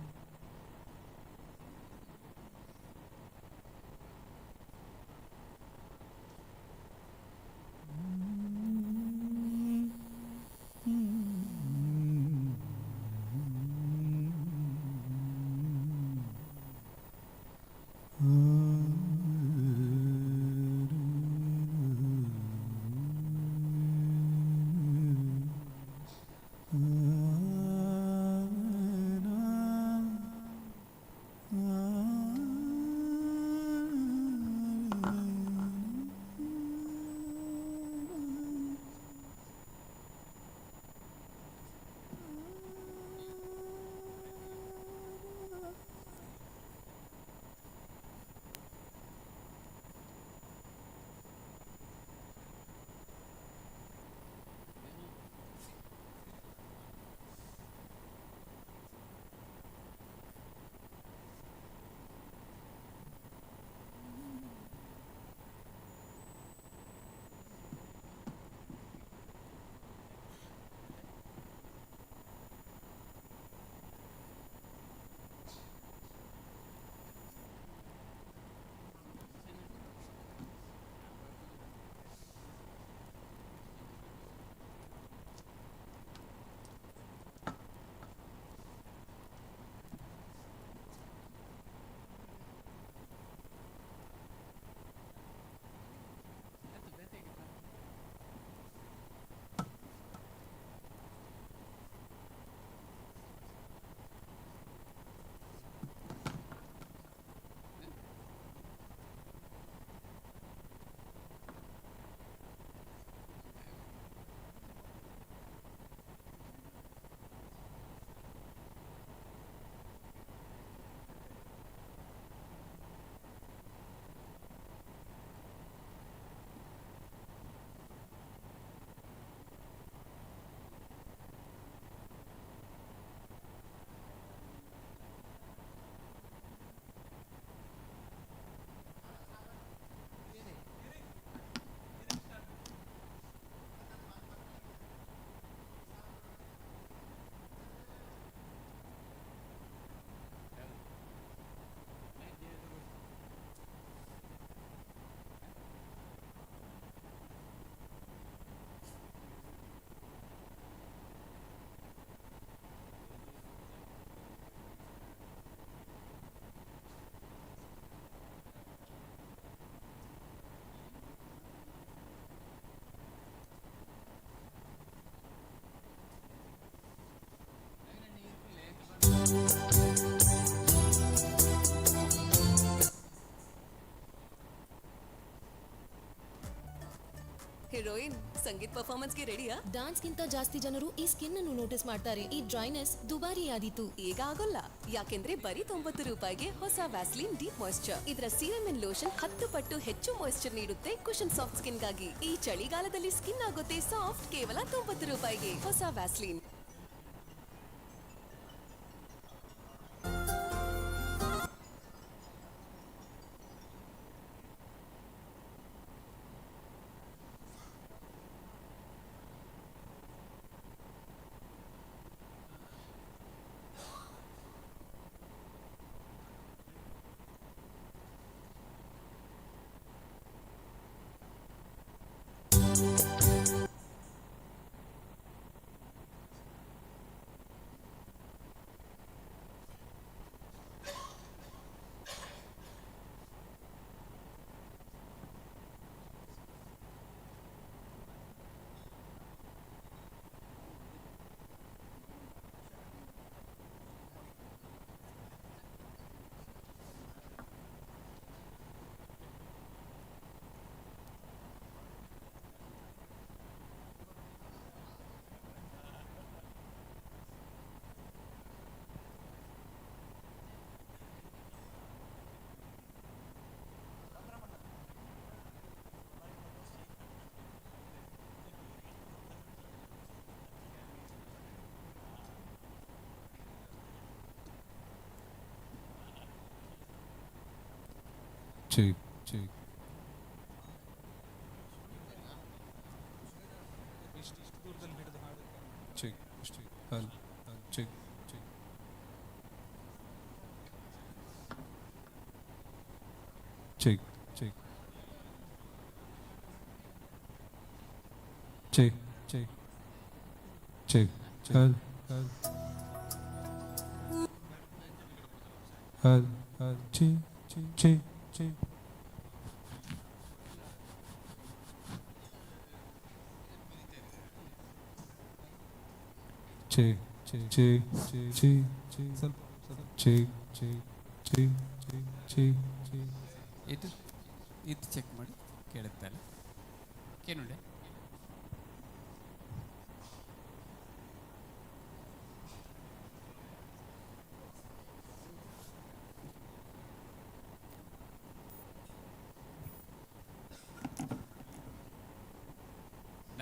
Heroine ಸಂಗೀತ ಪರ್ಫಾರ್ಮೆನ್ಸ್ಗೆ ರೆಡಿಯಾ? ಡಾನ್ಸ್ಗಿಂತ ಜಾಸ್ತಿ ಜನರು ಈ ಸ್ಕಿನ್ ಅನ್ನು ನೋಟಿಸ್ ಮಾಡ್ತಾರೆ. ಈ ಡ್ರೈನೆಸ್ ದುಬಾರಿ ಆದೀತು. ಈಗ ಆಗೋಲ್ಲ, ಯಾಕೆಂದ್ರೆ ಬರೀ 90 ರೂಪಾಯಿಗೆ ಹೊಸ ವ್ಯಾಸ್ಲಿನ್ ಡೀಪ್ ಮಾಯಿಶ್ಚರ್. ಇದರ ಸೀರಮ್ ಅಂಡ್ ಲೋಷನ್ 10 ಪಟ್ಟು ಹೆಚ್ಚು ಮಾಯಿಶ್ಚರ್ ನೀಡುತ್ತೆ ಕುಶನ್ ಸಾಫ್ಟ್ ಸ್ಕಿನ್ಗಾಗಿ. ಈ ಚಳಿಗಾಲದಲ್ಲಿ ಸ್ಕಿನ್ ಆಗುತ್ತೆ ಸಾಫ್ಟ್ ಕೇವಲ 90 ರೂಪಾಯಿಗೆ ಹೊಸ Vaseline. Check check check hello check check check check check check check hello hello hello check check check check check check check check check check check check ಇದು ಇದು cheque ಮಾಡಿ ಕೇಳುತ್ತಲ್ಲ ಕೇನುಂಡೆ.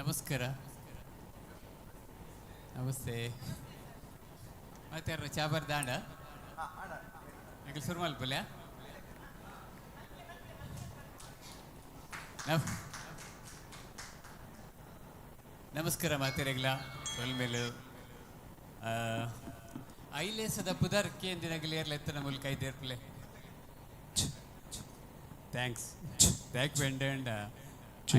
ನಮಸ್ಕಾರ, ನಮಸ್ತೆ. ಮತ್ತೆ ಯಾರು ಚಾಬರ್ ದಾಂಡ ಎಂಕಲ್ ಸುರು ಮಲ್ಪುಲೆ. ನಮಸ್ಕಾರ ಮಾತೆರೆಗ್ಲ ಸೊಲ್ಮೇಲು. ಐಲೇಸದ ಪುದರ್ ಕೇಂದಿನಗಲಿ ಎತ್ತನ ಮೂಲಕ ಐದೇರ್ಪುಲೆ. Thanks thank ಬೆಂಡ.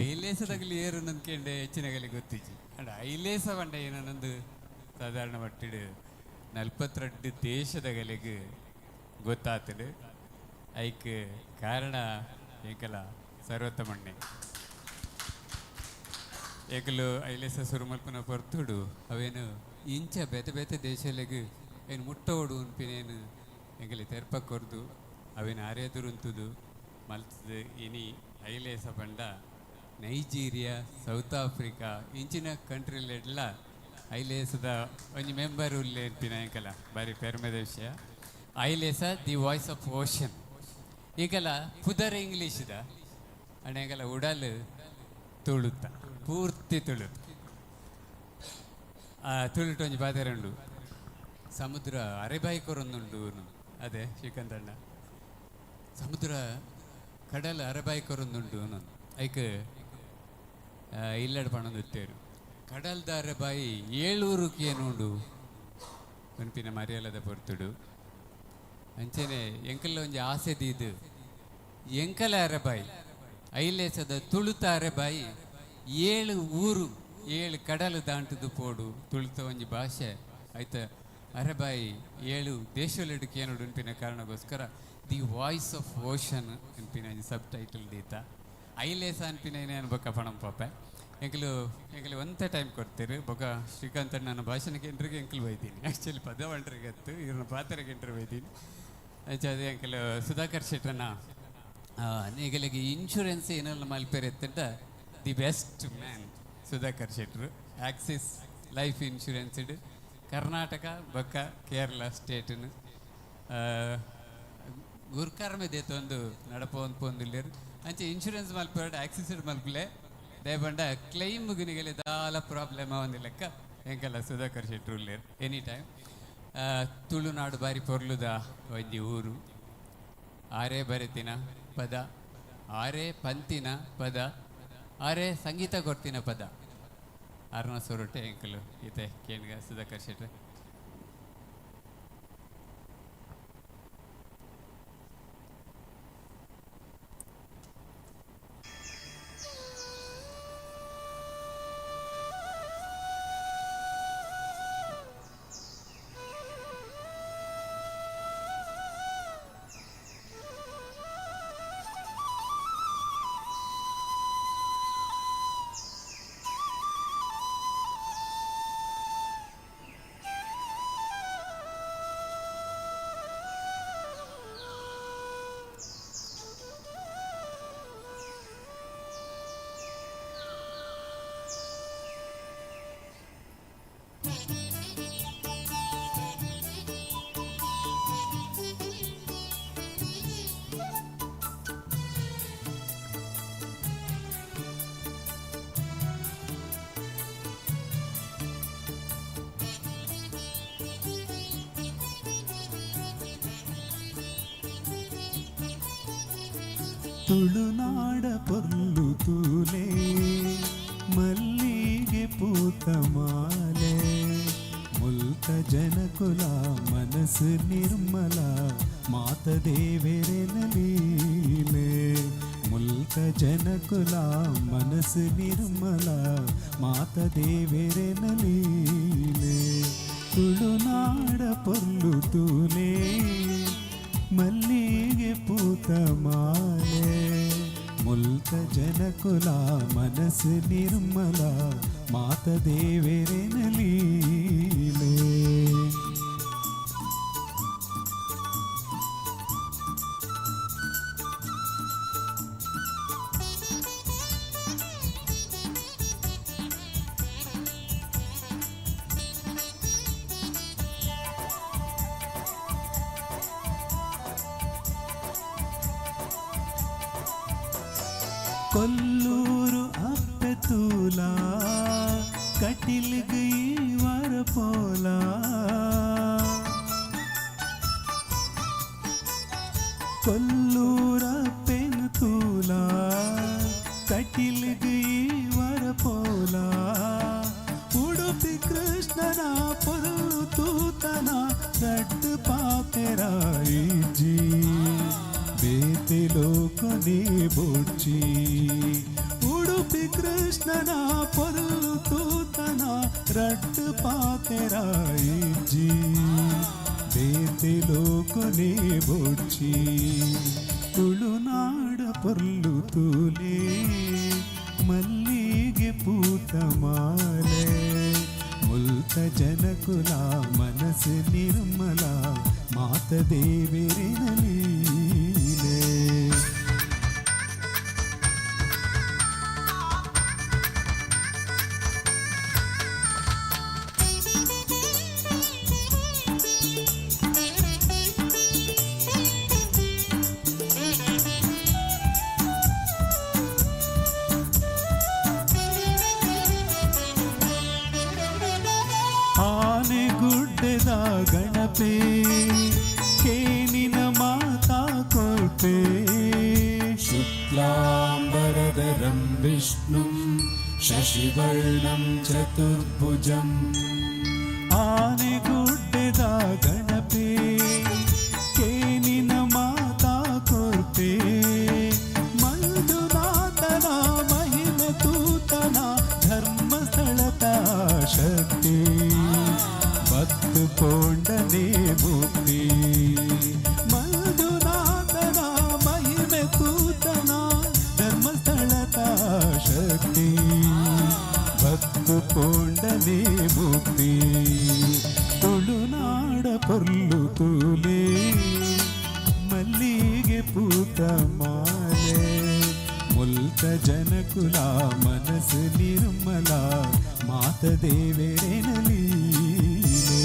ಐಲೇಸದಾಗಲಿ ಏರು ನಂದ್ಕೆಂಡೆ ಹೆಚ್ಚಿನಗಲಿ ಗೊತ್ತಿಜ್ಜಿ. ಅಂಡ ಐಲೇಸ ಪಂಡ ಏನನ್ನೊಂದು ಸಾಧಾರಣ ಮಟ್ಟಿಡು 42 ದೇಶದ ಗಲೆಗ್ ಗೊತ್ತಾತಡು. ಐಕ್ ಕಾರಣ ಏಕಲ ಸರ್ವೋತ್ತಮಣ್ಣೆ. ಏಕಲು ಐಲೇಸ ಸುರುಮಲ್ಪನ ಪೊರ್ತುಡು ಅವೇನು ಇಂಚ ಬೇತೆ ಬೇತೆ ದೇಶಲೆಗ್ ಏನು ಮುಟ್ಟೋಡು ಉನ್ಪಿನೇನು ಎಂಕಲೆ ತೆರ್ಪ ಕೊರ್ದು ಅವೇನು ಆರ್ಯದುರುಂತುದು ಮಲ್ತದು. ಇನಿ ಐಲೇಸ ಪಂಡ ನೈಜೀರಿಯಾ, ಸೌತ್ ಆಫ್ರಿಕಾ ಇಂಚಿನ ಕಂಟ್ರಿಲೆಡ್ಲ ಐಲೇಸದ ಒಂಜಿ ಮೆಂಬರ್ ಉಲ್ಲೆ ಇರ್ಪಿನ ಎಂಕಲ ಬಾರಿ ಪೆರ್ಮೆದ ವಿಷಯ. Ailesa the voice of ocean. ಈಗಲ ಪುದರ್ ಇಂಗ್ಲೀಷ್ದ ಅಂಡ ಎಂಕಲ ಉಡಲ್ ತುಳುತ್ತ ಪೂರ್ತಿ ತುಳು. ತುಳುಟು ಒಂಜಿ ಬಾದರೆ ಉಂಡು, ಸಮುದ್ರ ಅರೆಬಾಯಿ ಕೊರೊಂದುಂಡು. ಅದೇ ಶ್ರೀಕಾಂತಣ್ಣ, ಸಮುದ್ರ ಕಡಲ ಅರೆಬಾಯಿ ಕೊರೊಂದುಂಡು. ಐಕ್ ಇಲ್ಲಡ್ ಪಣೊಂದು ಇತ್ತೇರು ಕಡಲ್ದ ಅರೆಬಾಯಿ ಏಳೂರುಕ್ಕೆ ಏನುಂಡು ಪನ್ಪಿನ ಮರ್ಯಾಲದ ಪೊರ್ತುಡು. ಅಂಚೆನೆ ಎಂಕಲ್ಲ ಒಂಜಿ ಆಸೆ ದೀದು ಎಂಕಲ ಅರೆಬಾಯಿ ಐಲೇಸದ ತುಳುತ ಅರೆಬಾಯಿ 7 ಊರು 7 ಕಡಲು ದಾಂಟುದು ಪೋಡು. ತುಳುತ ಒಂಜಿ ಭಾಷೆ ಆಯ್ತ ಅರೆಬಾಯಿ 7 ದೇಶಲೆಡು ಏನುಡು ಉನ್ಪಿನ ಕಾರಣಕ್ಕೋಸ್ಕರ the voice of ocean ಅನ್ಪಿನ ಒಂಜಿ ಸಬ್ ಟೈಟಲ್ ದೀತ. ಐಲೇಸ ಅನ್ಪಿನ ಏನೇನು ಬೊಕ್ಕ ಪಣಂ ಪಾಪೆ ಎಂಕಲು ಎಂಕಲು ಒಂತೆ ಟೈಮ್ ಕೊಡ್ತೀರಿ. ಬೊಕ್ಕ ಶ್ರೀಕಾಂತ್ ನನ್ನ ಭಾಷಣಕ್ಕೆ ಎಂಟ್ರಿಗೆ ಎಂಕಲು ಬೈತೀನಿ. ಆ್ಯಕ್ಚುಲಿ ಪದ ಒಂಟ್ರಿಗೆ ಅತ್ತು ಇವ್ರನ್ನ ಪಾತ್ರಕ್ಕೆ ಎಂಟ್ರಿ ಬೈತೀನಿ. ಅಂಚ ಅದೇ ಎಂಕಲು ಸುಧಾಕರ್ ಶೆಟ್ಟನ ಈಗಲಿಗೆ ಇನ್ಶೂರೆನ್ಸ್ ಏನೆಲ್ಲ ಮಲ್ಪೇರ್ ಎತ್ತಂಟ the best man Sudhakar ಶೆಟ್ಟರು. Axis life insurance Karnataka ಬೊಕ್ಕ ಕೇರಳ ಸ್ಟೇಟನ್ನು ಗುರ್ಕರ್ಮೆ ದೇತ ಒಂದು ನಡಪೊಂದು ಪೊಂದುಲ್ಲೆರ್. ಅಂಚೆ ಇನ್ಶೂರೆನ್ಸ್ ಮಲ್ಪೇರ್ಡ ಆಕ್ಸಿಸ್ ಮಲ್ಪಲೆ ದಯಪಂಡ ಕ್ಲೈಮ್ ಗಿನಿಗಲೆ ದಾಲ ಪ್ರಾಬ್ಲಮ್ ಒಂದು ಲೆಕ್ಕ ಎಂಕಲ್ಲ ಸುಧಾಕರ್ ಶೆಟ್ಟರು ಉಲ್ಲೆರ್ ಎನಿ ಟೈಮ್. ತುಳುನಾಡು ಬಾರಿ ಪೊರ್ಲುದ ಒಂಜಿ ಊರು. ಆರೇ ಬರೆತಿನ ಪದ, ಆರೇ ಪಂತಿನ ಪದ, ಆರೇ ಸಂಗೀತ ಕೊಡ್ತಿನ ಪದ. ಅರ್ಣ ಸೊರಟೆ ಎಂಕಲು ಈತೆ ಕೇಣ್ಗ ಸುಧಾಕರ್ ಶೆಟ್ರೆ. ತುಳುನಾಡ ಪೊರ್ಲು ತೂಲೆ ಮಲ್ಲಿಗೆ ಪೂತ ಮಾಲೆ ಮುಲ್ತ ಜನಕುಲ ಮನಸ್ಸು ನಿರ್ಮಲ ಮಾತ ದೇವೆರೆನ ಲೀಲೆ ಮುಲ್ತ ಜನಕುಲ ಮನಸ್ಸು ನಿರ್ಮಲ ಮಾತ ದೇವೆರೆನ ಲೀಲೆ ತುಳುನಾಡ ಪೊರ್ಲು ತೂಲೆ ಮಲ್ಲಿಗೆ ಪೂತ ಮಾಲೆ ಮುಲ್ತ ಜನಕುಲ ಮನಸ್ಸು ನಿರ್ಮಲ ಮಾತ ದೇವೆರೆನ ಲೀಲೆ. ಕೊಲ್ಲೂರು ಅಪ್ಪೆ ತೂಲ ಕಟಿಲ್ಗ್ ವರ ಪೋಲ ಕೊಲ್ಲೂರ ಪೆನ್ ತೂಲ ಕಟಿಲ್ಗ್ ವರ ಪೋಲ ಉಡುಪಿ ಕೃಷ್ಣನ ಪೊರು ತೂತನ ರಡ್ಡು ಪಾತೆರಾಯಿಜಿ ಬೇತೆ ಲೋಕನೇ ಬೊಡ್ಚಿ ಉಡುಪಿ ಕೃಷ್ಣನ ಪೊರು ತೂತನ ರಡ್ಡು ಪಾತೆರಾಯಿಜಿ ಬೇತೆ ಲೋಕನೇ ಬೊಡ್ಚಿ ತುಳುನಾಡ ಪೊರ್ಲು ತೂಲೆ ಮಲ್ಲಿಗೆ ಪೂತ ಮಾಲೆ ಮುಲ್ತ ಜನಕುಲ ಮನಸ್ಸು ನಿರ್ಮಲ ಮಾತ ದೇವೆರೆನ ಲೀಲೆ. ಆನೆಗುಡ್ಡೆದ ಗಣಪೆ ಕೇನಿನ ಮಾತಾ ಕೊಲ್ಪೆ शुक्लाम्बरधरं विष्णुं शशिवर्णं चतुर्भुजम् ಆನೆಗುಡ್ಡೆದ ಗಣಪೆ ಕೇನಿನ ಮಾತಾ ಕೊಲ್ಪೆ ಮಂಜುನಾಥನ ಮಹಿಮೆ ತೂತನ ಧರ್ಮಸ್ಥಳದ ಶಕ್ತಿ ಬತ್ತು ಪೋಂಡನೆ ಮುಕ್ತಿ ಮಂಜುನಾಥನ ಮಹಿಮೆ ತೂತನ ಧರ್ಮಸ್ಥಳದ ಶಕ್ತಿ ಭಕ್ತು ಪೋಂಡನೆ ಮುಕ್ತಿ ತುಳುನಾಡ ಪೊರ್ಲು ತೂಲೆ ಮಲ್ಲಿಗೆ ಪೂತ ಮಾಲೆ ಮುಲ್ತ ಜನಕುಲ ಮನಸ್ಸು ನಿರ್ಮಲ ಮಾತ ದೇವೆರೆನ ಲೀಲೆ.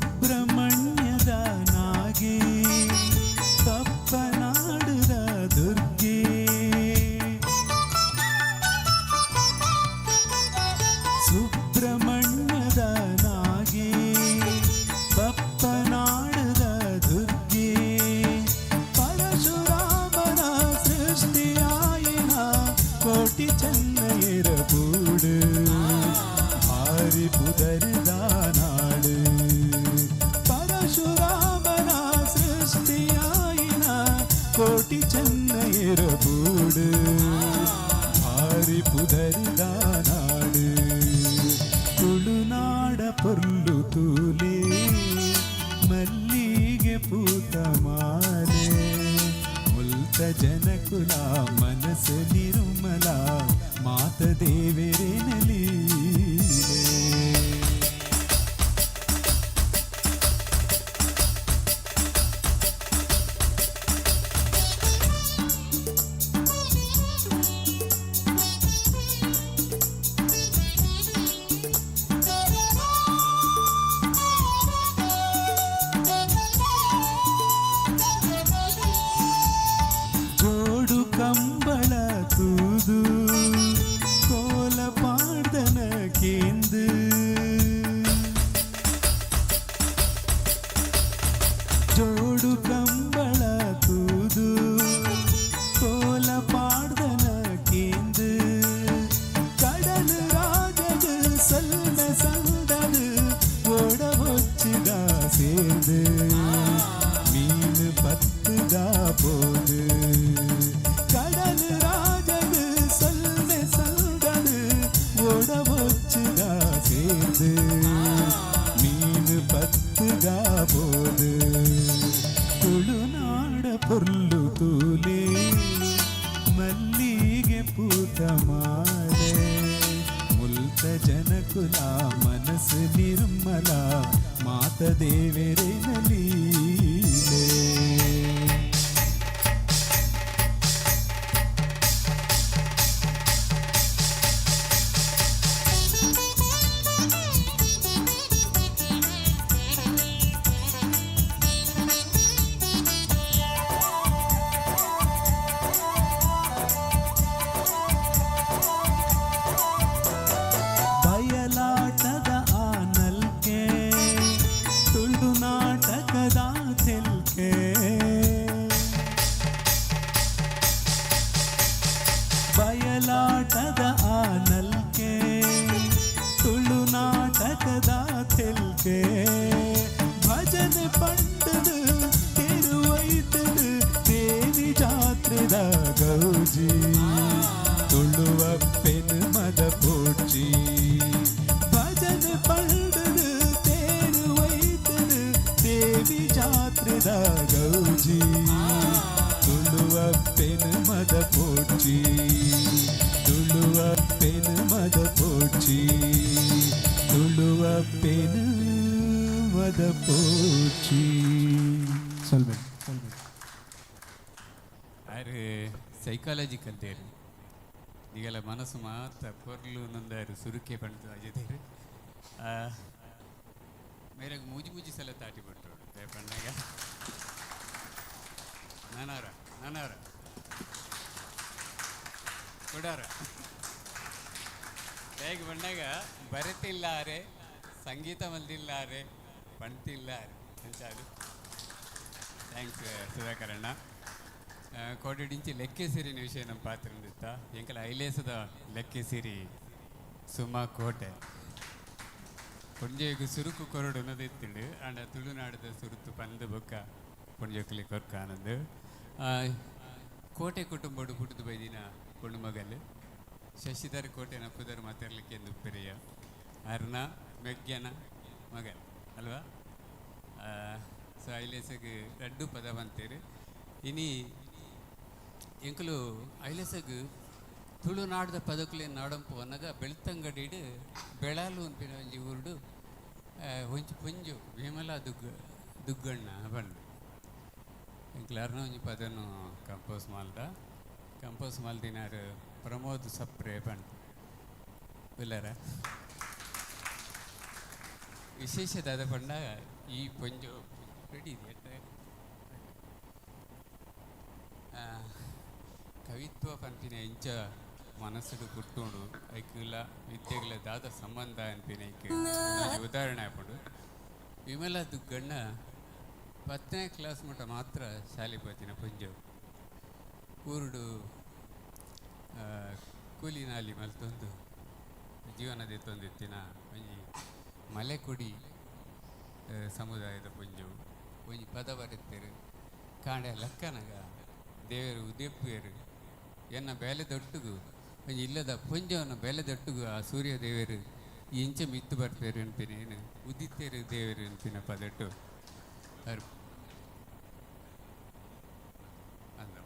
ಸುಬ್ರಹ್ಮಣ್ಯದ ನಾಗೆ ಕಪ್ಪನಾಡುದ ದುರ್ಗೆ ಸುಬ್ರಹ್ಮಣ್ಯದ ನಾಗೆ ಬಪ್ಪನಾಡುದ ದುರ್ಗೆ ಪರಶುರಾಮನ ಸೃಷ್ಟಿಯಾಯಿನ ಕೋಟಿ ಚೆನ್ನಯರ ಗೂಡು ಭಾರಿ ಪುದರಿದ ನಾಡು ಪರಶುರಾಮನ ಸೃಷ್ಟಿಯಾಯಿನ ಕೋಟಿ ಚೆನ್ನಯರ ಗೂಡು ಭಾರಿ ಪುದರಿದ ನಾಡು ತುಳುನಾಡ ಪೊರ್ಲು ತೂಲೆ ಮಲ್ಲಿಗೆ ಪೂತ ಮಾಲೆ ಮುಲ್ತ ಜನಕುಲ ಮನಸ್ಸು ನಿರ್ಮಲ ಮಾತ ದೇವೆರೆನ ಲೀಲೆ. ಮಲ್ಲಿಗೆ ಪೂತ ಮಾಲೆ ಮುಲ್ತ ಜನಕುಲ ಮನಸ್ಸು ನಿರ್ಮಲ ಮಾತ ದೇವೆರೆನ ಲೀಲೆ. ಬಯಲಾಟದ ಆ ನಲ್ಕೆ ತುಳು ನಾಟಕದ ತೆಲ್ಕೆ, ಬಯಲಾಟದ ಆ ನಲ್ಕೆ ತುಳು ನಾಟಕದ ತೆಲ್ಕೆ, ಭಜನೆ ಪಂಡದು ತಿರುವೈತದು ದೇವಿ ಜಾತ್ರೆದ ಗೌಜಿ, ತುಳುವಪ್ಪೆನು ಮದ ಪೋಡ್ಚಿ, ಭಜನೆ ಪಂಡದು ತೇರುವೈತದು ದೇವಿ ಜಾತ್ರೆದ ಗೌಜಿ, ತುಳುವಪ್ಪೆನು ಮದ ಪೋಡ್ಚಿ, ತುಳುವಪ್ಪೆನು ಮದ ಪೋಡ್ಚಿ, ತುಳುವಪ್ಪೆನು ಮದ ಪೋಡ್ಚಿ. ಸೊಲ್ಮೆಲು. ಆರು ಸೈಕಾಲಜಿಕಲ್ ತೇರು ನಿಗಲ ಮನಸ್ಸು ಮಾತ್ರ ಪೊರ್ಲು ನಂದಾರು ಸುರುಕೆ ಪಂಡ್ದು ಅಜದೇರು ಮೇರೆಗ್ ಮೂಜಿ ಮೂಜಿ ಸಲ ತಾಟಿ ಬಿಟ್ಟರು ಪಂಡಾಗ ನಾನಾರ ನಾನಾರ ಕೊಡಾರ ಹೇಗೆ ಬಂದಾಗ ಬರೆತಿಲ್ಲಾರೆ ಸಂಗೀತ ಮಲ್ದಿಲ್ಲಾರೆ ಪಣ್ತಿಲ್ಲಾರೆ ಅಂಚಾದು. Thanks ಸುಧಾಕರಣ್ಣ. ಕೋಟಿಡಿಂಚಿ ಲೆಕ್ಕೆ ಸಿರಿನ ವಿಷಯ ನಮ್ಮ ಪಾತ್ರ ಇತ್ತ ಎಂಕಲ ಐಲೇಸದ ಲೆಕ್ಕೆ ಸಿರಿ ಸುಮಾ ಕೋಟೆ ಪುಂಜೆಗ್ ಸುರುಕು ಕೊರಡು ಅನ್ನೋದು ಆಂಡ ತುಳುನಾಡದ ಸುರುತು ಪಂದು ಬೊಕ್ಕ ಪುಂಜಕ್ಲಿ ಕೊರ್ಕ ಆನಂದ್. ಕೋಟೆ ಕುಟುಂಬಡು ಪುಟ್ಟುದು ಬೈದಿನ ಪೊಣ್ಣು ಶಶಿಧರ್ ಕೋಟೆನ ಪುದರ್ ಮಾತಾಡ್ಲಿಕ್ಕೆ ಎಂದು ಪೆರಿಯ ಅರ್ನ ಮೆಗ್ಯನ ಮಗಲ್ ಅಲ್ವಾ. ಸೊ ಐಲೇಸಗ್ ರಡ್ಡು ಪದ ಬಂತೇರು. ಇನಿ ಎಂಕುಲು ಐಲೇಸಗ್ ತುಳುನಾಡದ ಪದಕುಲೆ ನಾಡಂಪು ಅನ್ನಗ ಬೆಳ್ತಂಗಡಿಡು ಬೆಳಾಲು ಅನ್ಪಿನ ಒಂಜಿ ಊರುಡು ಒಂಜಿ ಪುಂಜು ವಿಮಲಾ ದುಗ್ಗಣ್ಣ ಬಂದು ಎಂಕ್ಲು ಅರ್ನ ಒಂಜಿ ಪದನು ಕಂಪೋಸ್ ಮಾಲ್ದ ಕಂಪೋಸ್ ಮಾಲ್ದಿನಾರು ಪ್ರಮೋದ್ ಸಪ್ರೆ ಬಂದು ಉಲ್ಲರ. ವಿಶೇಷ ದಾದ ಪಂಡ ಈ ಪೊಂಜು ರೆಡಿ ಇದೆ ಕವಿತ್ವ ಪನ್ಪಿನ ಇಂಚ ಮನಸ್ಸುಡು ಪುಟ್ಟುಂಡು ಐಕ್ಲ ವಿದ್ಯೆಗಳ ದಾದ ಸಂಬಂಧ ಅನ್ಪಿನ ಐಕ್ ಉದಾಹರಣೆ ಆಪುಂಡು. ವಿಮಲಾ ದುಗ್ಗಣ್ಣ 10ನೇ ಕ್ಲಾಸ್ ಮಟ್ಟ ಮಾತ್ರ ಶಾಲೆ ಪೋತಿನ ಪೊಂಜು ಊರುಡು ಕೂಲಿ ನಾಲಿ ಮಲ್ತೊಂದು ಜೀವನ ದೆತ್ತೊಂದಿತ್ತಿನ ಒಂಜಿ ಮಲೆಕೊಡಿ ಸಮುದಾಯದ ಪೊಂಜು ಒಂಜಿ ಪದ ಬರೆತ್ತೇರು ಕಾಂಡೆ ಲಕ್ಕನಗ ದೇವರು ಉದೆಪ್ಪುವೇರು ಎನ್ನ ಬೇಲೆ ದೊಟ್ಟುಗು ಒಂಜಿ ಇಲ್ಲದ ಪೊಂಜವನ ಬೇಲೆ ದೊಟ್ಟುಗು ಆ ಸೂರ್ಯ ದೇವರು ಇಂಚ ಮಿತ್ತು ಬರ್ಪೇರು ಅನ್ಪಿನ ಏನು ಉದಿತ್ತೇರು ದೇವರು ಅನ್ಪಿನ ಪದಟ್ಟು ಅರ್ ಅಂದ.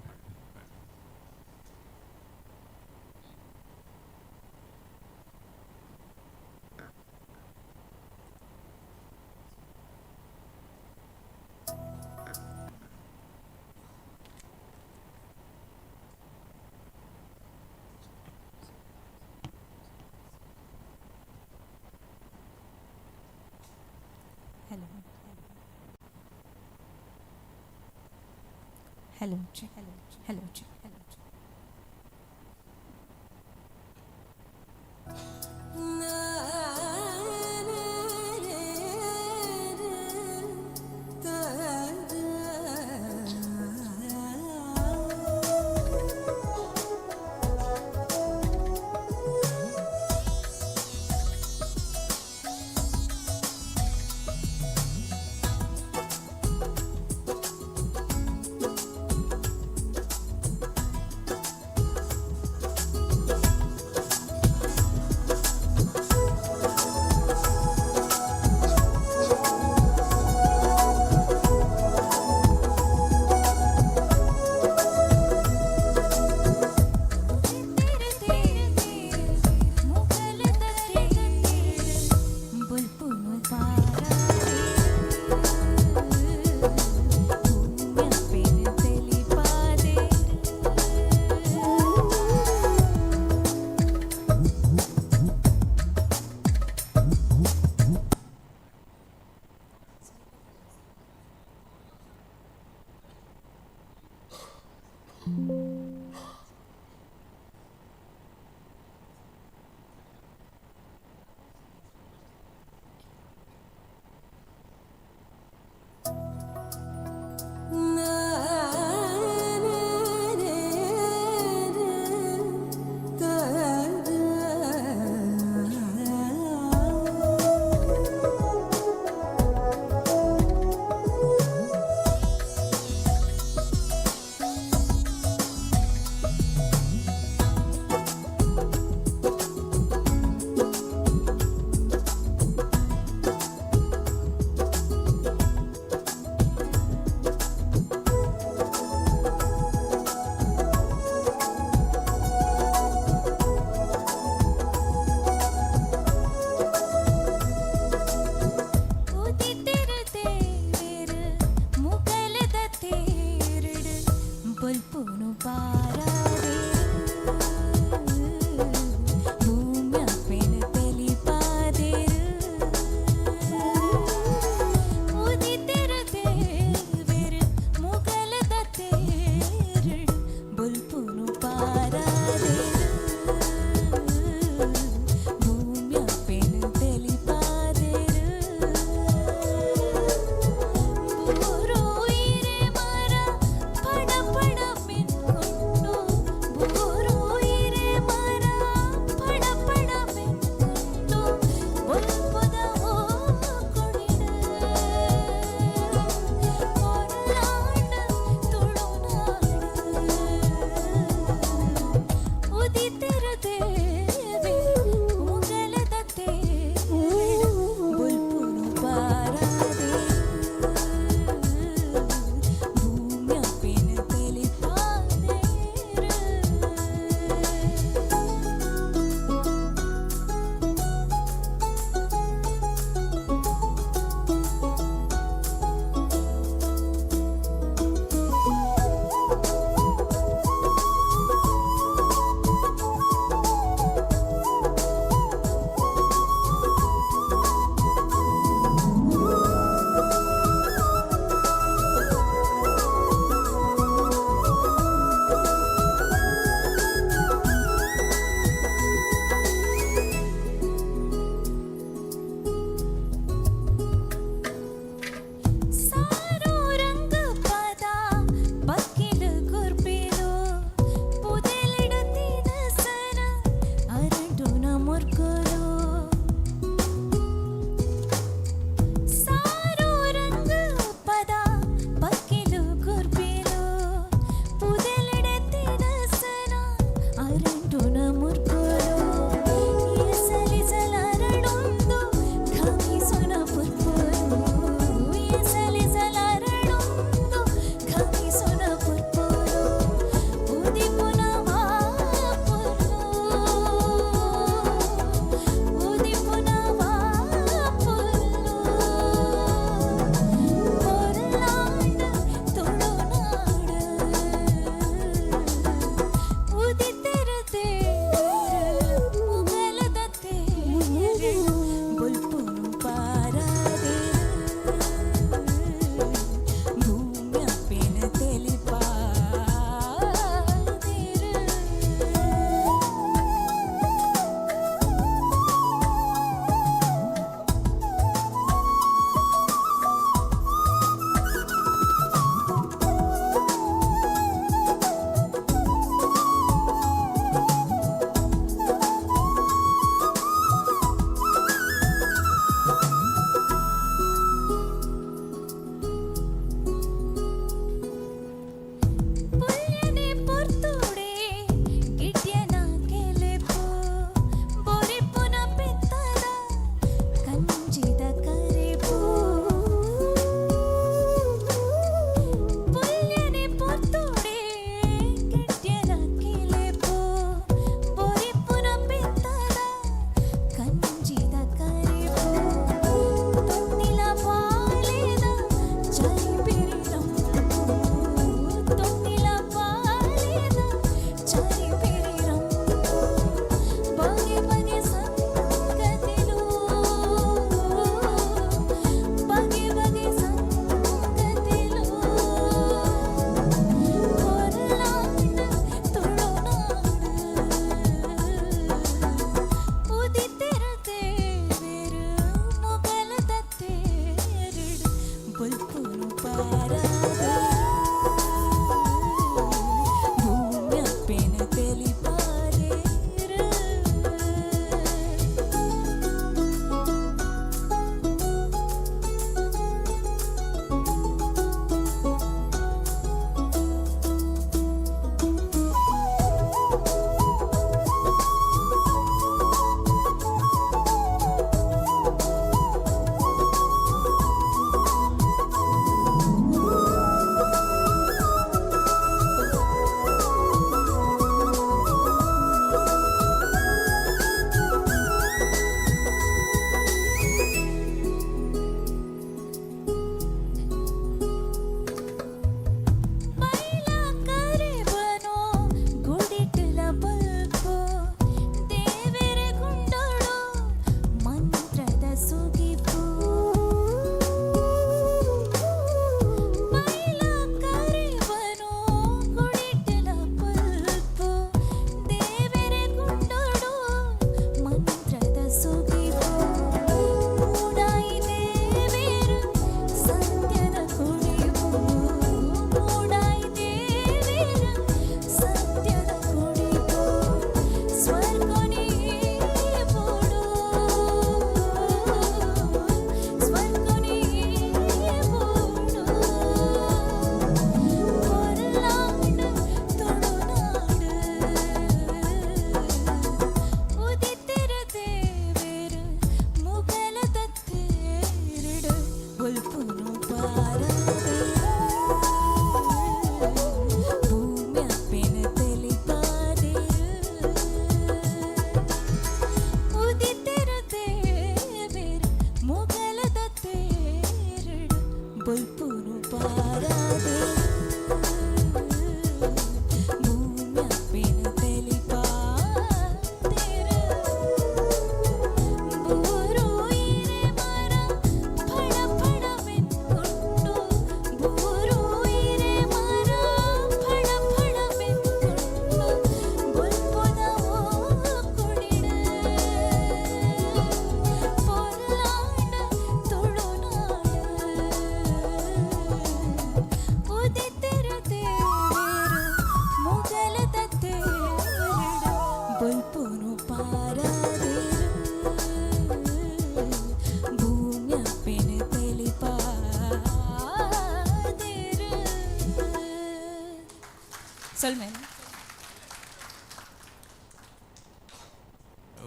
Hello. Hello, check. Hello, check. Hello, check. Hello, check.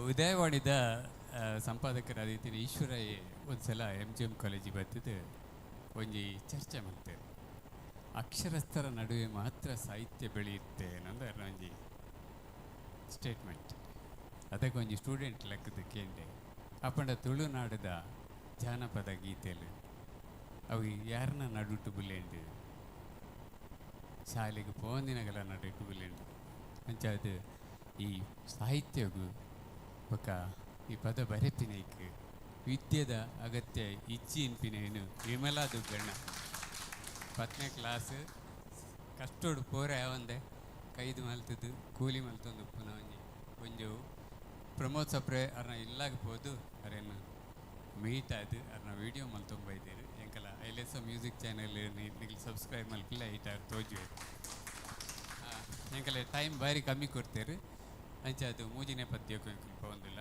ಉದಯವಾಣಿದ ಸಂಪಾದಕರಾದಿತ್ತಿನ Eshwaraiah ಒಂದ್ಸಲ ಎಮ್ ಜಿ ಎಮ್ ಕಾಲೇಜಿಗೆ ಬತ್ತಿದ್ದು ಒಂಜಿ ಚರ್ಚೆ ಮಾಡ್ತೇವೆ. ಅಕ್ಷರಸ್ಥರ ನಡುವೆ ಮಾತ್ರ ಸಾಹಿತ್ಯ ಬೆಳೆಯುತ್ತೆ ಅನ್ನೋದು ಒಂಜಿ ಸ್ಟೇಟ್ಮೆಂಟ್. ಅದಕ್ಕೆ ಒಂಜಿ ಸ್ಟೂಡೆಂಟ್ ಲೆಕ್ಕದ ಕೇಂಡೆ ಅಪ್ಪಂಡ ತುಳುನಾಡದ ಜಾನಪದ ಗೀತೆಲು ಅವು ಯಾರನ್ನ ನಡುಟು ಬುಲ್ಲೇಂಡು, ಶಾಲೆಗೆ ಪೋಂದಿನಗಲ ನಡುಟು ಬುಲ್ಲೇಂಡು. ಅಂಚ ಅದು ಈ ಸಾಹಿತ್ಯಗೂ ಬೊಕ ಈ ಪದ ಬರೆಪಿನೈಕ್ ವಿದ್ಯೆದ ಅಗತ್ಯ ಇಚ್ಚಿ ಇನ್ಪಿನೇನು ವಿಮಲಾ ದುಗ್ಗಣ್ಣ 10ನೇ ಕ್ಲಾಸ್ ಕಷ್ಟೋಡು ಪೋರೆ ಒಂದೆ ಕೈದು ಮಲ್ತದ್ದು ಕೂಲಿ ಮಲ್ತೊಂದು ಉಪ್ಪುನ ಒಂಜಿ ಒಂಜು ಪ್ರಮೋದ್ ಸಪ್ರೆ ಅರ್ನ ಇಲ್ಲಾಗ ಪೋದು ಅರೇನು ಮೀಟ್ ಆದು ಅರ್ನ ವೀಡಿಯೋ ಮಲ್ತೊಂಬ ಇದ್ದೀರಿ. ಎಂಕಲ ಐಲೆಸ ಮ್ಯೂಸಿಕ್ ಚಾನೆಲ್ ನಿಗ್ಲು ಸಬ್ಸ್ಕ್ರೈಬ್ ಮಲ್ಪಿಲ್ಲ ಐಟಾರ್ ತೋಜುವೆ. ಎಂಕಲ ಟೈಮ್ ಬಾರಿ ಕಮ್ಮಿ ಕೊಡ್ತೇರು, ಅಂಚ ಅದು ಮೂಜಿನೇ ಪದ್ಯಕ್ಕೂ ಎಂಕಲ್ ಪೋಂದಿಲ್ಲ.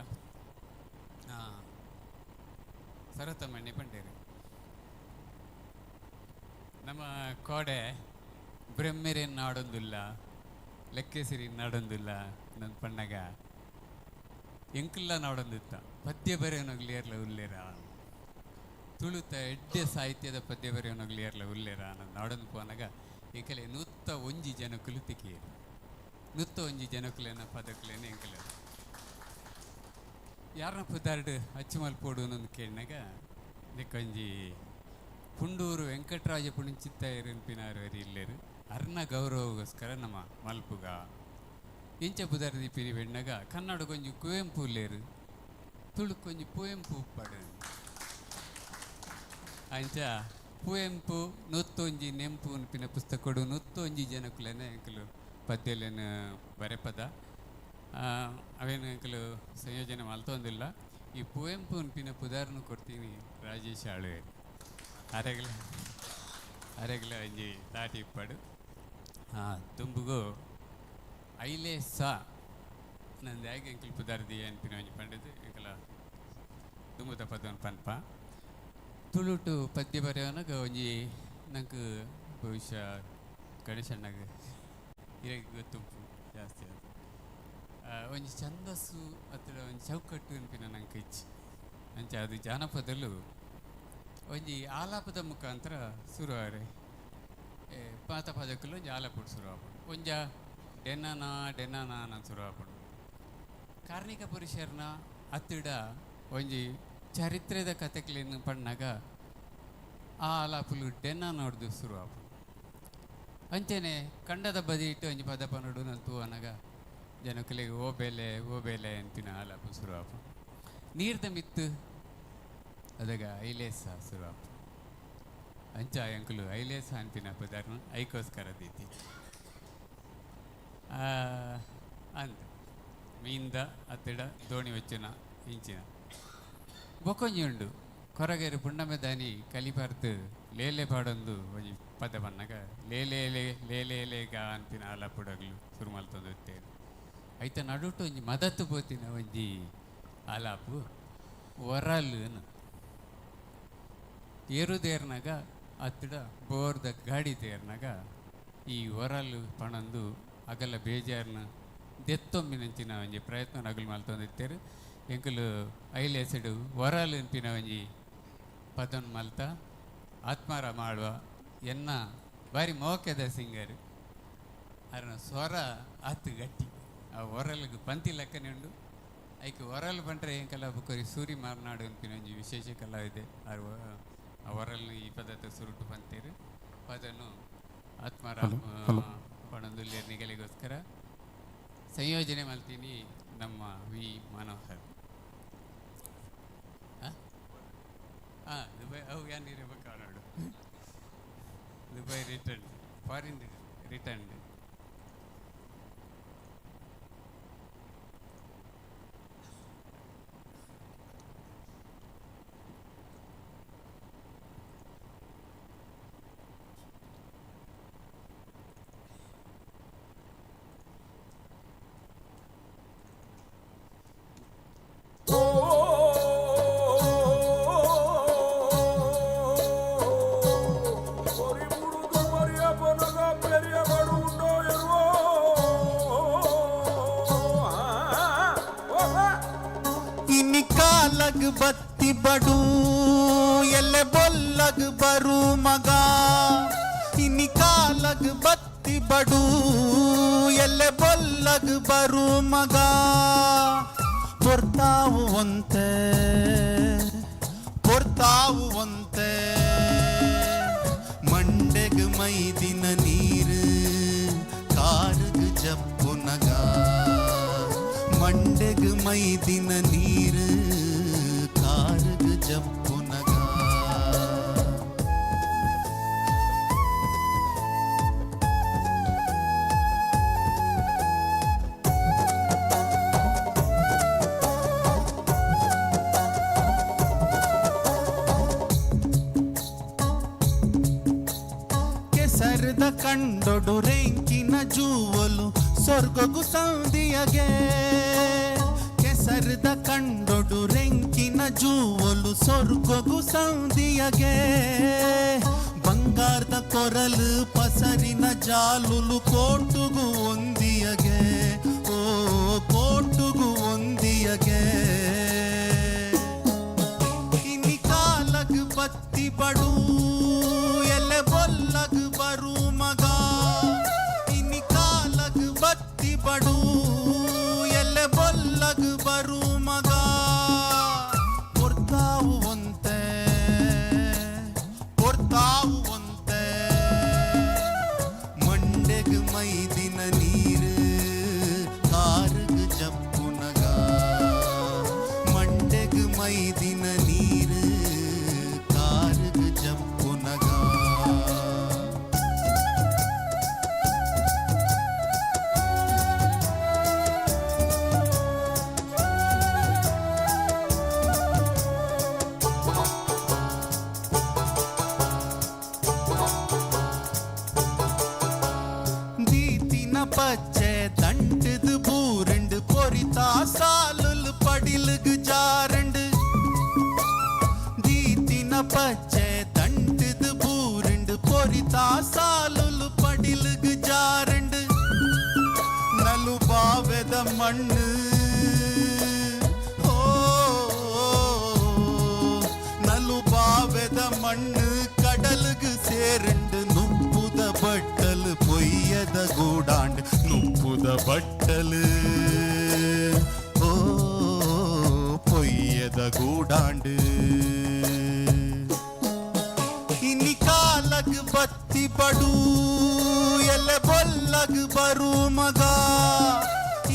ಸರತಮ್ಮಣ್ಣೆ ಪಂಡೇರು ನಮ್ಮ ಕೋಡೆ ಬ್ರಹ್ಮೆರೇನು ನಾಡೊಂದಿಲ್ಲ, ಲೆಕ್ಕೆಸಿರಿ ನಾಡೊಂದಿಲ್ಲ ನನ್ನ ಪಣ್ಣಗ ಎಂಕಲ್ಲ ನಾಡೊಂದಿತ್ತ ಪದ್ಯ ಬರೆಯೋನಗ್ಲಿಯರ್ಲ ಉಲ್ಲೇರ, ತುಳುತ ಎಡ್ಡೆ ಸಾಹಿತ್ಯದ ಪದ್ಯ ಬರೆಯೋನಗ್ಲಿಯರ್ಲ ಉಲ್ಲೇರ ನನ್ನ ನಾಡೊಂದು ಪೋನಾಗ ಎಂಕಲೆ 101 ಜನಕ್ಕಲು ತಿಕ್ಕಿಯರು, 101 ಜನಕ್ಕಲೇನ ಪದಕ್ಕಲೇನ ಎಂಕಲ ಯಾರನ್ನ ಪುದಾರ್ಡು ಅಚ್ಚುಮಲ್ ಪೋಡು ಅನ್ನೊಂದು ಕೇಳಿನಾಗ ಇದಕ್ಕೊಂಜಿ ಪುಂಡೂರು ವೆಂಕಟರಾಜ ಪುಣಿಚಿತ್ತಾಯರು ಪಿನಾರು ಇಲ್ಲೇರು ಅರ್ನ ಗೌರವಗೋಸ್ಕರ ನಮ್ಮ ಮಲ್ಪುಗ ಇಂಚ ಪುದಾರ್ ದೀಪಿನಿ ಬೆಣ್ಣಗ ಕನ್ನಡಕ್ಕೊಂಜಿ ಕುವೆಂಪು ಉಲ್ಲೇರು, ತುಳುಕೊಂಜಿ ಪುವೆಂಪು ಉಪ್ಪಾಡು. ಅಂಚ ಪುವೆಂಪು 101 ನೆಂಪು ಉನ್ಪಿನ ಪುಸ್ತಕಡು 101 ಜನಕ್ಕುಲೇನೆ ಎಂಕಲು ಪದ್ಯಲೇನು ಬರೆಪದ ಅವೇನು ಎಂಕಲು ಸಂಯೋಜನೆ ಮಲ್ತೊಂದಿಲ್ಲ. ಈ ಪುವೆಂಪು ಉನ್ಪಿನ ಪುದಾರ್ನು ಕೊಡ್ತೀನಿ ರಾಜೇಶ್ ಆಳುವೇರು ಅರೆಗಲ ಅರೆಗಲ ಒಂಜಿ ತಾಟಿ ಇಪ್ಪಾಡು. ತುಂಬುಗು ಐಲೆ ಸಾ ನಂದು ಹೇಗೆ ಎಂಕಲ್ ಪುದಾರ್ದಿ ಅನ್ಪಿನ ಒಂಜಿ ಪಂಡದು ಎಂಕಲ ದುಂಬುದ ಪದವನ್ ಪನ್ಪ ತುಳುಟು ಪದ್ಯ ಬರೆಯೋನಾಗ ಒಂಜಿ ನಂಗೆ ಬಹುಶಃ ಗಣೇಶಣ್ಣಗೆ ಇರಗೆ ಗೊತ್ತುಂಪು ಜಾಸ್ತಿ ಅದು ಒಂಜಿ ಛಂದಸ್ಸು ಅಥವಾ ಒಂಜಿ ಚೌಕಟ್ಟು ಅನ್ಪಿನ ನಂಗೆ ಇಚ್ಚಿ. ಅಂಚ ಅದು ಜಾನಪದಲ್ಲೂ ಒಂಜಿ ಆಲಾಪದ ಮುಖಾಂತರ ಶುರು ಆರೆ ಪಾತ ಪದಕ್ಕೂ ಒಂಜಿ ಆಲಾಪುಡು ಶುರು ಆಪುಡು ಒಂಜ ಡೆನ್ನನಾ ಡೆನ್ನನಾ ನಾನು ಶುರು ಆಪುಡು. ಕಾರ್ಣಿಕ ಪುರುಷರ್ನ ಅತ್ತಿಡ ಒಂಜಿ ಚರಿತ್ರೆದ ಕತೆಕ್ಲೇನು ಪಣ್ಣಾಗ ಆ ಆಲಾಪುಲು ಡೆನ್ನ ನೋಡ್ದು ಶುರು ಆಪುಡು. ಅಂಚನೆ ಕಂಡದ ಬದಿ ಇಟ್ಟು ಒಂಜಿ ಪದ ಪನೋಡು ನಾನು ತೂವನಾಗ ಜನಕ್ಕಲಿಗೆ ಓ ಬೆಲೆ ಓ ಬೆಲೆ ಅಂತಿನ ಆಲಾಪು ಶುರು ಆಪುಡು. ನೀರ್ದ ಮಿತ್ತು ಅದಾಗ ಐಲೇಸ ಶುರು ಆಪು. ಅಂಚ ಅಂಕಲು ಐಲೇಸ ಅಂತಿನ ಪದಾರ್ನ ಐಕೋಸ್ಕರ ದೀತಿ ಅಂತ ಮೀಂದ ಅತ್ತಿಡ ದೋಣಿ ವಚ್ಚನ ಇಂಚಿನ ಬೊಕೊಂಜಿ ಉಂಡು ಕೊರಗೇರು ಪುಣ್ಣಮೆ ದಾನಿ ಕಲಿಪಾರ್ತು ಲೇಲೆ ಪಾಡೊಂದು ಒಂಜಿ ಪದ ಬನ್ನಾಗ ಲೇಲೆ ಲೇ ಲೇಲೆ ಲೇಗ ಅಂತಿನ ಆಲಾಪುಡಗ್ಲು ಶುರು ಮಲ್ತೊಂದು ಇತ್ತೇರು. ಐತ ನಡುಟು ಒಂಜಿ ಮದತ್ತು ಪೋತಿನ ಒಂಜಿ ಆಲಾಪು ಒರಲು ಏರುದೇರ್ನಾಗ ಅತ್ತಿಡ ಬೋರ್ದ ಗಾಡಿ ತೇರ್ನಾಗ ಈ ಒರಲು ಪಣಂದು ಅಗಲ ಬೇಜಾರ್ನ ದೆತ್ತೊಂಬಿನಂಚಿನ ಒಂಜಿ ಪ್ರಯತ್ನ ನಗಲು ಮಲ್ತೊಂದಿತ್ತೇರು. ಎಂಕಲು ಐಲೇಸೆಡು ಒರಲು ಅಂಪಿನ ಒಂಜಿ ಪದನ್ ಮಲ್ತ ಆತ್ಮಾರ ಮಾಡುವ ಎನ್ನ ಬಾರಿ ಮೋಕೆದ ಸಿಂಗರ್ ಅರನ ಸ್ವರ ಆತು ಗಟ್ಟಿ ಆ ಒರಲಿಗೆ ಪಂತಿ ಲೆಕ್ಕನೆ ಉಂಡು. ಐಕೆ ಒರಲು ಬಂಟ್ರೆ ಎಂಕಲ ಬುಕ್ಕರಿ ಸೂರಿ ಮಾರ್ನಾಡು ಅಂಪಿನ ಒಂಜಿ ವಿಶೇಷ ಕಲಾವಿದೆ ಆ ಒರಲು ಈ ಪದಾರ್ಥ ಸುರುಟು ಪಂತೇರು ಪದನು ಆತ್ಮಾರಾಮ ಪಣಂದುಲ್ಲೇರ್ ನಿಗಲಿಗೋಸ್ಕರ ಸಂಯೋಜನೆ ಮಾಡ್ತೀನಿ ನಮ್ಮ ವಿ ಮನೋಹರ್. ಹಾಂ ದುಬೈ ಅವು ಏನು ನೋಡು ದುಬೈ ರಿಟರ್ನ್ ಫಾರಿನ್ ರಿಟರ್ನ್. ಮರಿಯ ಬನಗ ಪೆರಿಯ ಬಡು. ಕಾಲಗ್ ಬತ್ತಿ ಬಡು ಎಲ್ಲೆ ಬೊಲ್ಲಗ್ ಬರು ಮಗ ಇನಿ ಕಾಲಗ್ ಬತ್ತಿ ಬಡು ಎಲ್ಲೆ ಬೊಲ್ಲಗ್ ಬರು ಮಗ ಪೊರ್ತಾವು ಒಂತೆ ಪೊರ್ತಾವು ಒಂತೆ ಮಂಡೆಗ್ ಮೈದಿನ ನೀರು ಕಾರುಗ್ ಜಪ್ಪುನಗ ಮಂಡೆಗ್ ಮೈದಿನ ನೀರು ಕಾರುಗ್ ಜಪ್ಪುನಗ. ಕೆಸರದ ಕಂಡೊಡು ರೆಂಕಿನ ಜೂವಲು ಸ್ವರ್ಗಗು ಸೌದಿಯಗೆ ಕೆಸರದ ಕಂಡೊಡು ರೆಂಕಿನ ಜೂವಲು ಸ್ವರ್ಗಗು ಸೌದಿಯಗೆ ಬಂಗಾರದ ಕೊರಲು ಪಸರಿನ ಜಾಲುಲು ಕೋಟುಗು ಒಂದಿಯಗೆ ಓ ಕೋಟುಗು ಒಂದಿಯಗೆ ಇನಿ ಕಾಲಗ್ ಬತ್ತಿ ಬಡು ಎಲೆ ಬೊಲ್ಲಗ್ ಬರು ಮಗ ಇನಿ ಕಾಲಗ್ ಬತ್ತಿ ಬಡು ಎಲೆ ಬೊಲ್ಲಗ್ ಬರು ಮಗ ಪೊರ್ತಾವು ಒಂತೆ ಪೊರ್ತಾವು ಒಂತೆ ಮಂಡೆಗ್ ಮೈದಿನ ನೀರು ಕಾರುಗ್ ಜಪ್ಪುನಗ ಮಂಡೆಗ್ ಮೈದಿನ ನೀರು ಕಾರುಗ್ ಜಪ್ಪುನಗ. ದೀತಿನ ಪಚ್ಚೆ ದಂಟದು ಬೂರಂಡು பொறித்தா சாலுல் படிலுகு ஜாரண்டு ದೀತಿನ ಪಚ್ಚೆ ದಂಟದು ಬೂರಂಡು பொறித்தா சாலுல் படிலுகு ஜாரண்டு ನಲು ಬಾವೆದ ಮಣ್ಣು ಓ ನಲು ಬಾವೆದ ಮಣ್ಣು ಕಡಲುಗು ಸೇರಂಡು ನುಪ್ಪುದ ಬಟ್ಟಲು பொய்யத கூடாண்டு ನುಪ್ಪುದ ಬಟ್ಟಲು ಓ பொய்யத கூடாண்டு ಇನಿ ಕಾಲಗ್ ಬತ್ತಿ ಬಡು ಎಲೆ ಬೊಲ್ಲಗ್ ಬರು ಮಗ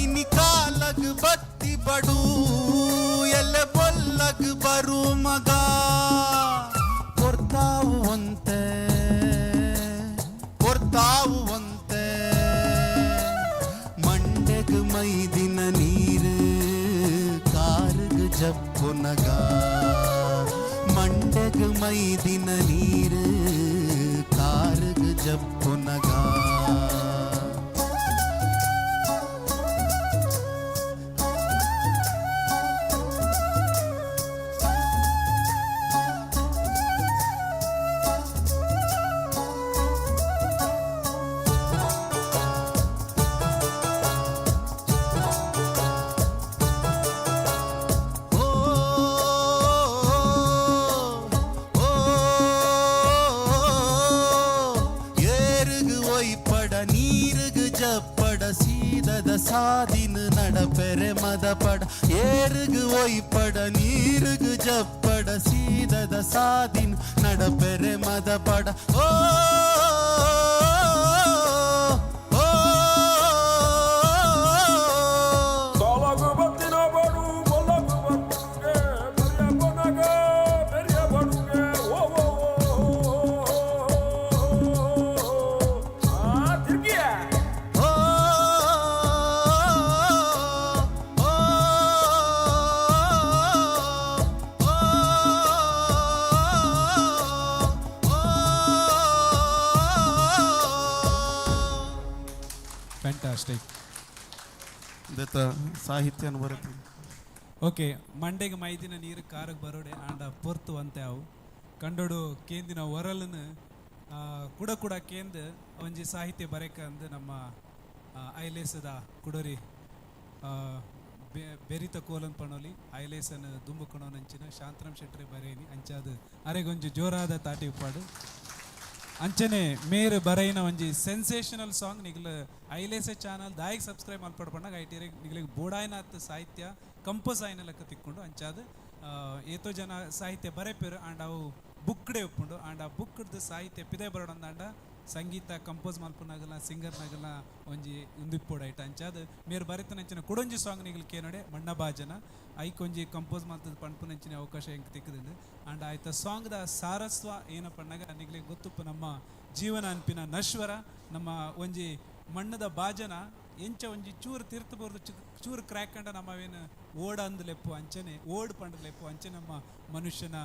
ಇನಿ ಕಾಲಗ್ ಬತ್ತಿ ಬಡು ಎಲೆ ಬೊಲ್ಲಗ್ ಬರು ಮಗ ಪೊರ್ತಾವು ಒಂತೆ ಪೊರ್ತಾವು ಒಂತೆ ಮಂಡೆಗ್ ಮೈದಿನ ನೀರು ಕಾರುಗ್ ಜಪ್ಪುನಗ ಮಂಡೆಗ್ ಮೈದಿನ ನೀರು ಕಾರುಗ್ ಜಪ್ಪುನಗ. ಓ ಓ ಏರುಗು ಒಯ್ಪಡ ನೀರುಗು ಜಪ್ಪಡ ಸೀದದ ಸಾದಿನ நடப்பெರೆ ಮದಪಡ ಏರುಗು ಒಯ್ಪಡ ನೀರುಗು ಜಪ್ಪಡ ಸೀದದ ಸಾದಿನ நடப்பெರೆ ಮದಪಡ ಓ ಓ ಕಾಲಗು ಬತ್ತಿನ ಬಡು ಬೊಲ್ಲಗು ಬತ್ತುಗೆ ಬೆರಿಯ ಬನಗ ಬೆರಿಯ ಬಡುಗೆ ಓ ಓ ಓ ಆ ತಿರ್ಗಿಯ ಓ ಓ ಫ್ಯಾಂಟಾಸ್ಟಿಕ್. ದತ್ತ ಸಾಹಿತ್ಯನ ಬರುತ್ತೆ. ಓಕೆ, ಮಂಡೆಗೆ ಮೈದಿನ ನೀರು ಕಾರಿಗೆ ಬರೋಡೆ ಆಂಡ ಪೊರ್ತು ಅಂತೆ ಅವು ಕಂಡೋಡು ಕೇಂದಿನ ಒರಲನ್ನು ಕುಡ ಕುಡ ಕೇಂದ್ ಒಂಜಿ ಸಾಹಿತ್ಯ ಬರೆಕಂದು ನಮ್ಮ ಐಲೇಸದ ಕುಡೋರಿ ಬೆರಿತ ಕೋಲನ್ ಪಣೋಲಿ ಐಲೇಸನ್ ದುಂಬುಕೊಣೋನಂಚಿನ ಶಾಂತರಾಮ್ ಶೆಟ್ರೆ ಬರೇನಿ ಅಂಚಾದ ಅರೆಗೊಂಜಿ ಜೋರಾದ ತಾಟಿ ಉಪ್ಪಾಡು. ಅಂಚನೆ ಮೇರ್ ಬರೈನ ಒಂಜಿ ಸೆನ್ಸೇಷನಲ್ ಸಾಂಗ್. ನಿಗ್ಲ ಐಲೇಸೆ ಚಾನಲ್ ದಾಯಿಗೆ ಸಬ್ಸ್ಕ್ರೈಬ್ ಮಲ್ಪಡ್ಪಂಡಾಗ ಐಟಿಯರ್ ನಿಗ್ಲಿಗೆ ಬೋಡಾಯ್ನಾತ್ ಸಾಹಿತ್ಯ ಕಂಪೋಸ್ ಆಯ್ನ ಲೆಕ್ಕ ತಿಕ್ಕೊಂಡು. ಅಂಚಾದ ಏತೋ ಜನ ಸಾಹಿತ್ಯ ಬರೆಪೇರು ಆಂಡ್ ಅವು ಬುಕ್ಡೆ ಉಪ್ಪುಂಡು. ಆಂಡ್ ಆ ಬುಕ್ಡ್ದು ಸಾಹಿತ್ಯ ಪಿದೆ ಬರೋಡಂದಾಂಡ ಸಂಗೀತ ಕಂಪೋಸ್ ಮಲ್ಪುನಾಗಲ ಸಿಂಗರ್ನಾಗಲ ಒಂಜಿ ಉಂದಿಪ್ಪೋಡು ಐಟ. ಅಂಚಾದ ಮೇರ್ ಬರೆತನಂಚಿನ ಕುಡೊಂಜಿ ಸಾಂಗ್ ನಿಗ್ಲು ಕೇನೋಡೆ ಮಣ್ಣ ಬಾಜನ ಐಕೊಂಜಿ ಕಂಪೋಸ್ ಮಲ್ತದ ಪನ್ಪುನಂಚಿನ ಅವಕಾಶ ಎಂಕ್ ತಿಕ್ಕುದುಂಡು. ಆಂಡ ಆಯ್ತ ಸಾಂಗ್ದ ಸಾರಸ್ವ ಏನ ಪಣ್ಣಗ ನಿಗ್ಲಿಗೆ ಗೊತ್ತುಪ್ಪು ನಮ್ಮ ಜೀವನ ಅನ್ಪಿನ ನಶ್ವರ ನಮ್ಮ ಒಂಜಿ ಮಣ್ಣದ ಬಾಜನ ಎಂಚ ಒಂಜಿ ಚೂರು ತಿರ್ತು ಬರ್ದು ಚೂರು ಕ್ರ್ಯಾಕ್ ಕಂಡ ನಮ್ಮವೇನು ಓಡ ಅಂದ್ ಲೆಪ್ಪು ಅಂಚನೆ ಓಡ್ ಪಂಡ ಲೆಪ್ಪು ಅಂಚೆ ನಮ್ಮ ಮನುಷ್ಯನ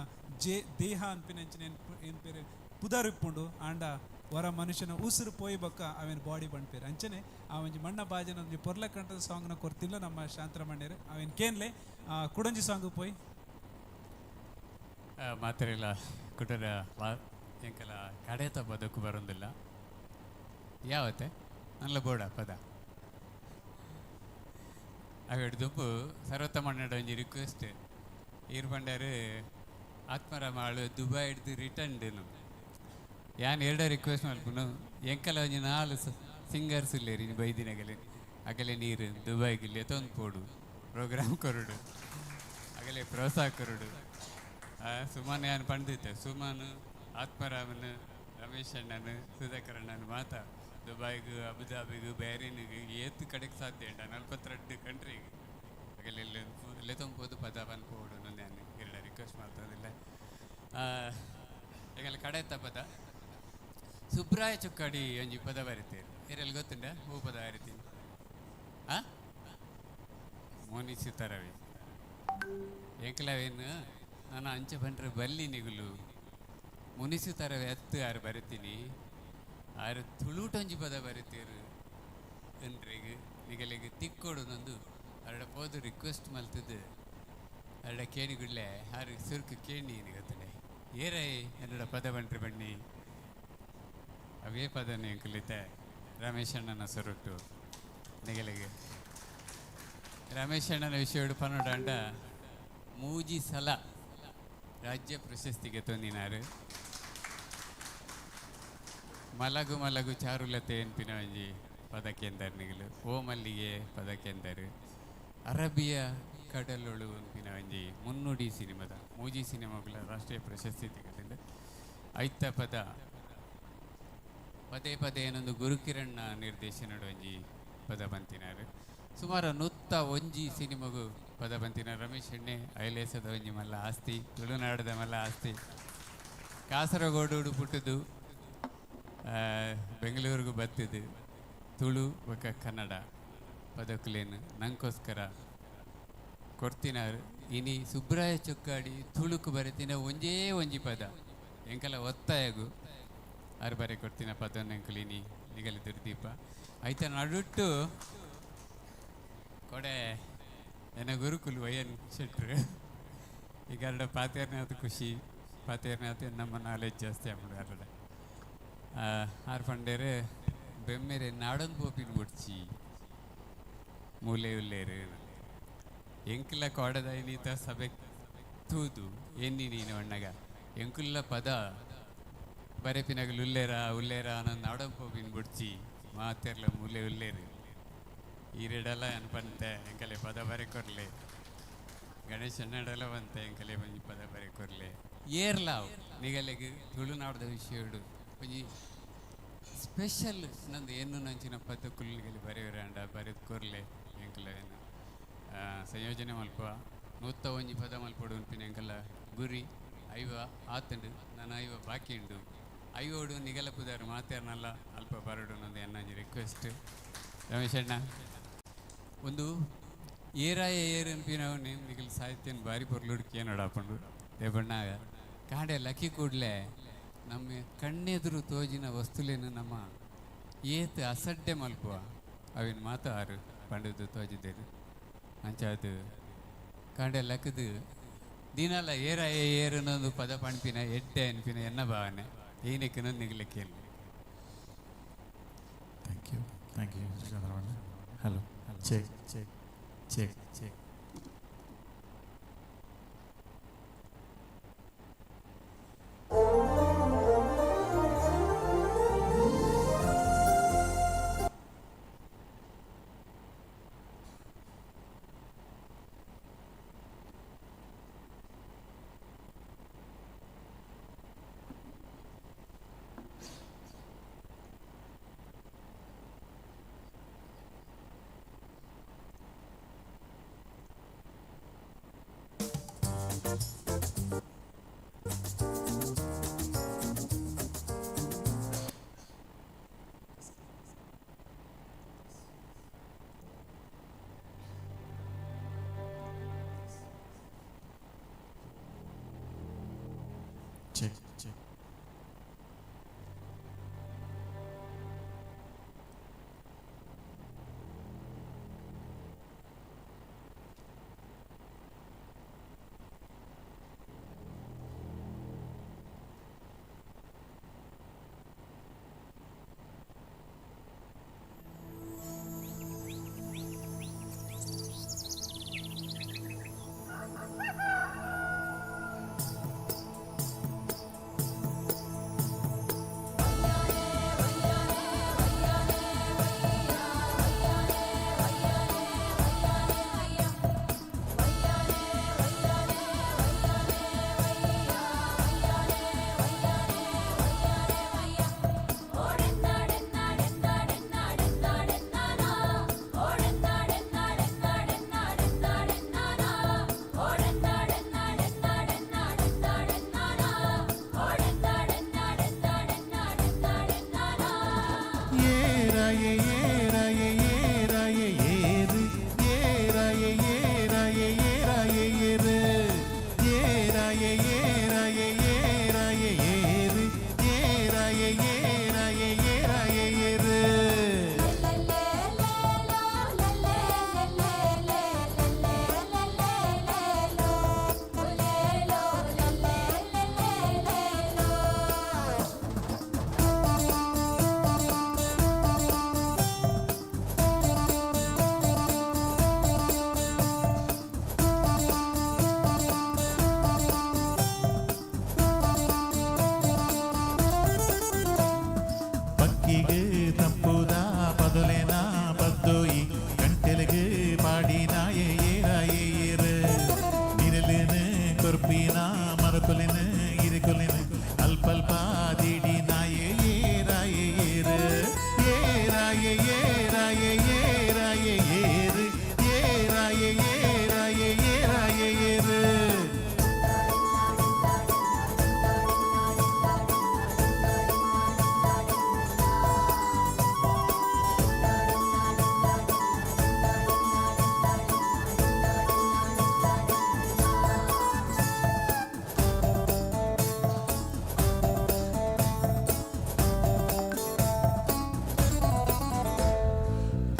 ಜೇ ದೇಹ ಅನ್ಪಿನ ಅಂಚನೆ ಏನ್ ಪೇರು ಪುದರ್ ಇಪ್ಪುಂಡು. ಆಂಡ ವರ ಮನುಷ್ಯನ ಉಸಿರು ಪೋಯಿ ಬೊಕ್ಕ ಅವೇನು ಬಾಡಿ ಪನ್ಪೇರು ಅಂಚನೆ ಆ ಒಂಜಿ ಮಣ್ಣ ಬಾಜನ ಒಂಜಿ ಪೊರ್ಲ ಕಂಠದ ಸಾಂಗ್ನ ಕೊರ್ತಿಲ್ಲ ನಮ್ಮ ಶಾಂತರಮಣ್ಯರು ಅವೇನು ಕೇನ್ಲೆ ಕುಡಂಜಿ ಸಾಂಗ್ ಪೋಯಿ. ಮಾತ್ರೆಲ್ಲ ಕುಟರ ಎಂಕಲ ಕಡೆತ ಬದುಕು ಬರೋದಿಲ್ಲ ಯಾವತ್ತೆ ನಲ್ಲ ಬೋಡ ಪದ ಅವೆಡ್ ದುಂಬು ಸರ್ವತಮಣ್ಣಡ ಒಂಜಿ ರಿಕ್ವೆಸ್ಟ್ ಈರ್ ಪಂಡಾರು ಆತ್ಮರಾಮ ಆಳು ದುಬೈ ಹಿಡ್ದು ರಿಟರ್ನ್ ಯಾನ್ ಎರಡ ರಿಕ್ವೆಸ್ಟ್ ಮಲ್ಪುನು ಎಂಕಲ ಒಂಜಿ ನಾಲ್ ಸಿಂಗರ್ಸ್ ಇಲ್ಲೇರಿ ಬೈದಿನಗಲೆ ಅಗಲೆ ನೀರು ದುಬೈಗೆ ಲೆತೊಂದು ಪೋಡು ಪ್ರೋಗ್ರಾಮ್ ಕೊರಡು ಅಗಲೆ ಪ್ರೋತ್ಸಾಹ ಕೊರಡು. ಸುಮನ್ ಯಾನ್ ಪಂಡಿತೆ ಸುಮನ್ ಆತ್ಮರಾಮನ್ ರಮೇಶ್ ಅಣ್ಣನ್ ಸುಧಾಕರ್ ಅಣ್ಣನ್ ಮಾತಾ ದುಬೈಗ್ ಅಬುದಾಬಿಗ್ ಬ್ಯಾರಿನ್ಗ್ ಏತ್ ಕಡೆಗೆ ಸಾಧ್ಯ ಉಂಡ 42 ಕಂಟ್ರಿಗೆ ಅಗಲೆ ಲೆತೊಂದು ಪದ ಪನ್ಪೋಡು ನಾನು ಎರಡ ರಿಕ್ವೆಸ್ಟ್ ಮಾಡ್ತದಿಲ್ಲ. ಎಂಗಲ ಕಡೆತ ಪದ ಸುಬ್ರಾಯ ಚುಕ್ಕಾಡಿ ಒಂಜಿ ಪದ ಬರಿತೇವೆ ಏರೆಲ್ಲ ಗೊತ್ತುಂಡ ಹೂ ಪದ ಬರಿತೀನಿ ಆ ಮೋನಿಸಿ ತರವಿ ಎಂಕಲವೇನು ನಾನು ಅಂಚೆ ಬಂಡ್ರೆ ಬಲ್ಲಿ ನಿಗುಲು ಮುನಿಸು ತರವೆ ಹತ್ತು ಆರು ಬರಿತೀನಿ ಆರು ತುಳುಟೊಂಜಿ ಪದ ಬರಿತೀರು ಏನ್ರಿಗೆ ನಿಗಲಿಗೆ ತಿಕ್ಕೋಡು ನಂದು ಅರಡ ಪೋದು ರಿಕ್ವೆಸ್ಟ್ ಮಲ್ತದ್ದು ಅರಡ ಕೇಣಿಗುಡ್ಲೆ ಆರು ಸುರ್ಕು ಕೇಣಿ ಗೊತ್ತನೆ ಏರೈ ಎನ್ನಡ ಪದ ಬಂಟ್ರಿ ಬಣ್ಣಿ ಅವೇ ಪದನೆ ಎಂಕುಲಿತೆ ರಮೇಶ್ ಅಣ್ಣನ ಸೊರಟು ನಿಗಲಿಗೆ ರಮೇಶ್ ಅಣ್ಣನ ವಿಷಯ ಪನ್ನೊಡಾಂಡ ಮೂಜಿ ಸಲ ರಾಜ್ಯ ಪ್ರಶಸ್ತಿಗೆ ತೊಂದಿನಾರು ಮಲಗು ಮಲಗು ಚಾರುಲತೆ ಎನ್ಪಿನ ಒಂಜಿ ಪದಕೆಂದರು ನಿಗಲು ಓ ಮಲ್ಲಿಗೆ ಪದಕೆಂದರು ಅರಬಿಯ ಕಡಲೊಳು ಎನ್ಪಿನ ಒಂಜಿ ಮುನ್ನುಡಿ ಸಿನಿಮಾದ ಮೂಜಿ ಸಿನಿಮಾಗಳ ರಾಷ್ಟ್ರೀಯ ಪ್ರಶಸ್ತಿ ತೆಗೆದಿಂದ ಐತ ಪದ ಪದೇ ಪದೇ ಏನೊಂದು ಗುರುಕಿರಣ್ಣ ನಿರ್ದೇಶನಡು ಒಂಜಿ ಪದ ಬಂತಿನಾರು ಸುಮಾರು 101 ಸಿನಿಮಾಗೂ ಪದ ಬಂತಿನ ರಮೇಶ್ ಎಣ್ಣೆ ಐಲೇಸದ ಒಂಜಿ ಮಲ್ಲ ಆಸ್ತಿ ತುಳುನಾಡದ ಮಲ್ಲ ಆಸ್ತಿ ಕಾಸರಗೋಡು ಪುಟ್ಟದು ಬೆಂಗಳೂರಿಗೂ ಬತ್ತಿದ್ದು ತುಳು ಬೊಕ್ಕ ಕನ್ನಡ ಪದಕುಲೇನು ನಂಗೋಸ್ಕರ ಕೊಡ್ತಿನಾರು ಇನಿ ಸುಬ್ರಾಯ ಚೊಕ್ಕಾಡಿ ತುಳುಕು ಬರೆತಿನ ಒಂಜೇ ಒಂಜಿ ಪದ ಎಂಕಲ ಒತ್ತಾಯಗು ಆರು ಬರೆ ಕೊಡ್ತಿನ ಪದವನ್ನು ಎಂಕುಲು ಇನಿ ನಿಗಲಿ ದುರ್ದೀಪ ಐತ ನಡುಟ್ಟು ಕೊಡೆ ಎನ್ನ ಗುರುಕುಲು ವಯ್ಯನ್ ಶೆಟ್ರು ಈಗ ಅರಡ ಪಾತೇರ್ನಾಥ ಖುಷಿ ಪಾತೇರ್ನಾಥ ನಮ್ಮ ನಾಲೆಜ್ ಜಾಸ್ತಿ ಆಗ್ಬಿಡು ಅರಡ ಆರು ಪಂಡೇರು ಬೆಮ್ಮೆರೆ ನಾಡೊಂದು ಪೋಪಿನ ಬುಡ್ಚಿ ಮೂಲೆ ಉಲ್ಲೇರು ಎಂಕುಲ ಕೋಡದ ನೀತ ಸಭೆ ತೂದು ಎನ್ನಿ ನೀನು ಅಣ್ಣಗ ಎಂಕುಲ್ಲ ಪದ ಬರೆಪಿನಗಲು ಉಲ್ಲೇರ ಉಲ್ಲೇರ ಅನ್ನೋ ನಾಡೊಂದು ಪೋಪಿನ ಬುಡ್ಚಿ ಮಾತೆರ್ಲ ಮೂಲೆ ಉಲ್ಲೇರು ಈರೆಡಲ ಅನ್ಪಂತೆ ಎಂಕಲೆ ಪದ ಬರೆ ಕೊರ್ಲೆ ಗಣೇಶ ಅನ್ನಡಲ ಬಂತೆ ಎಂಕಲೆ ಒಂಜಿ ಪದ ಬರೆ ಕೊರ್ಲೆ ಏರ್ಲಾವ್ ನಿಗಲೆಗ್ ತುಳುನಾಡದ ವಿಷಯಡು ಒಂಜಿ ಸ್ಪೆಷಲ್ ನಂದು ಏನು ನಂಚಿನ ಪದ ಕುಲ್ಲಿಗಲಿ ಬರೆಯುವರಾಂಡ ಬರೆದು ಕೊರ್ಲೆ ಎಂಕಲ ಏನು ಸಂಯೋಜನೆ ಮಲ್ಪ 101 ಪದ ಮಲ್ಪಡು ಉನ್ಪಿನ ಎಂಕಲ ಗುರಿ ಐವ ಆತಂಡು ನಾನು ಐವ ಬಾಕಿ ಉಂಡು ಐವೋಡು ನಿಗಲ ಪುದಾರು ಮಾತೇರ್ನಲ್ಲ ಅಲ್ಪ ಬರಡು ನಂದು ಎನ್ನೊಂಜಿ ರಿಕ್ವೆಸ್ಟ್ ರಮೇಶ್ ಅಣ್ಣ ಒಂದು ಏರಾಯ ಏರು ಅನ್ಪಿನವು ನಿಗಲ್ ಸಾಹಿತ್ಯನ ಭಾರಿ ಪೊರ್ಲುಡ್ಕಿ ಏನೋಡಾಪಂಡು ದೇವಣ್ಣ ಕಾಡೆ ಲಕ್ಕಿ ಕೂಡಲೇ ನಮ್ಮ ಕಣ್ಣೆದುರು ತೋಜಿನ ವಸ್ತುಲೇನು ನಮ್ಮ ಏತ್ ಅಸಡ್ಡೆ ಮಲ್ಪುವ ಅವಿನ ಮಾತು ಆರು ಪಂಡದು ತೋಜಿದ್ದೇರು ಅಂಚಾದು ಕಾಂಡೆ ಲಕ್ಕದು ದಿನಲ ಏರಾಯ ಏರನೊಂದು ಪದ ಪಣ್ಪಿನ ಎಡ್ಡೆ ಅನ್ಪಿನ ಎನ್ನ ಭಾವನೆ ಏನಕ್ಕೆ ನಿಗಲಿಕ್ಕೆ. Thank you. Thank you, Chandravana. Hello. Check, check. Check check. Check check. ಪಕ್ಕಿಗೆ ತಂಪುದ ಪದೊಲೆನ ಪದ್ದೋಯಿ ಗಂಟೆಲೆಗ್ ಪಾಡಿನ ಏರ ಏರ ನಿರಲಿನ ಕೊರ್ಪಿನ ಮರಕೊಲಿನ ಇರಿಕೊಲಿನ ಅಲ್ಪಲ್ಪ ದಿಡಿನ ಏರ ಏರ ಏರ ಏರ ಏರ ಏರ ಏರ ಏರ ಏರ ಏರ.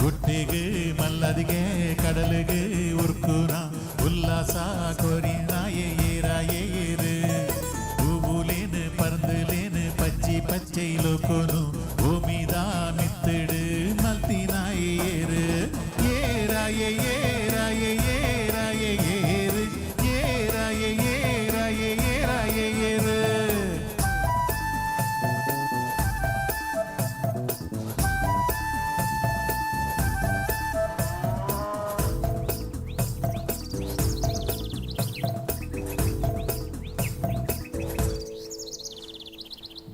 ಗುಟ್ಟಿಗೆ ಮಲ್ಲದಿಗೆ ಕಡಲಿಗೆ ಉರ್ಕುನ ಉಲ್ಲಾಸ ಕೊರಿನ ಏರ ಏರು ಹೂವುಲೇನು ಪರಂದುಲೇನು ಪಚ್ಚಿ ಪಚ್ಚೈ ಲೋಕೋನು ಭೂಮಿದ ಮಿತ್ತಿಡು ಮಲ್ತಿನ ಏರು ಏರ ಏರ ಏರ ಏರು ಏರ ಏರ ಏರ ಏರು.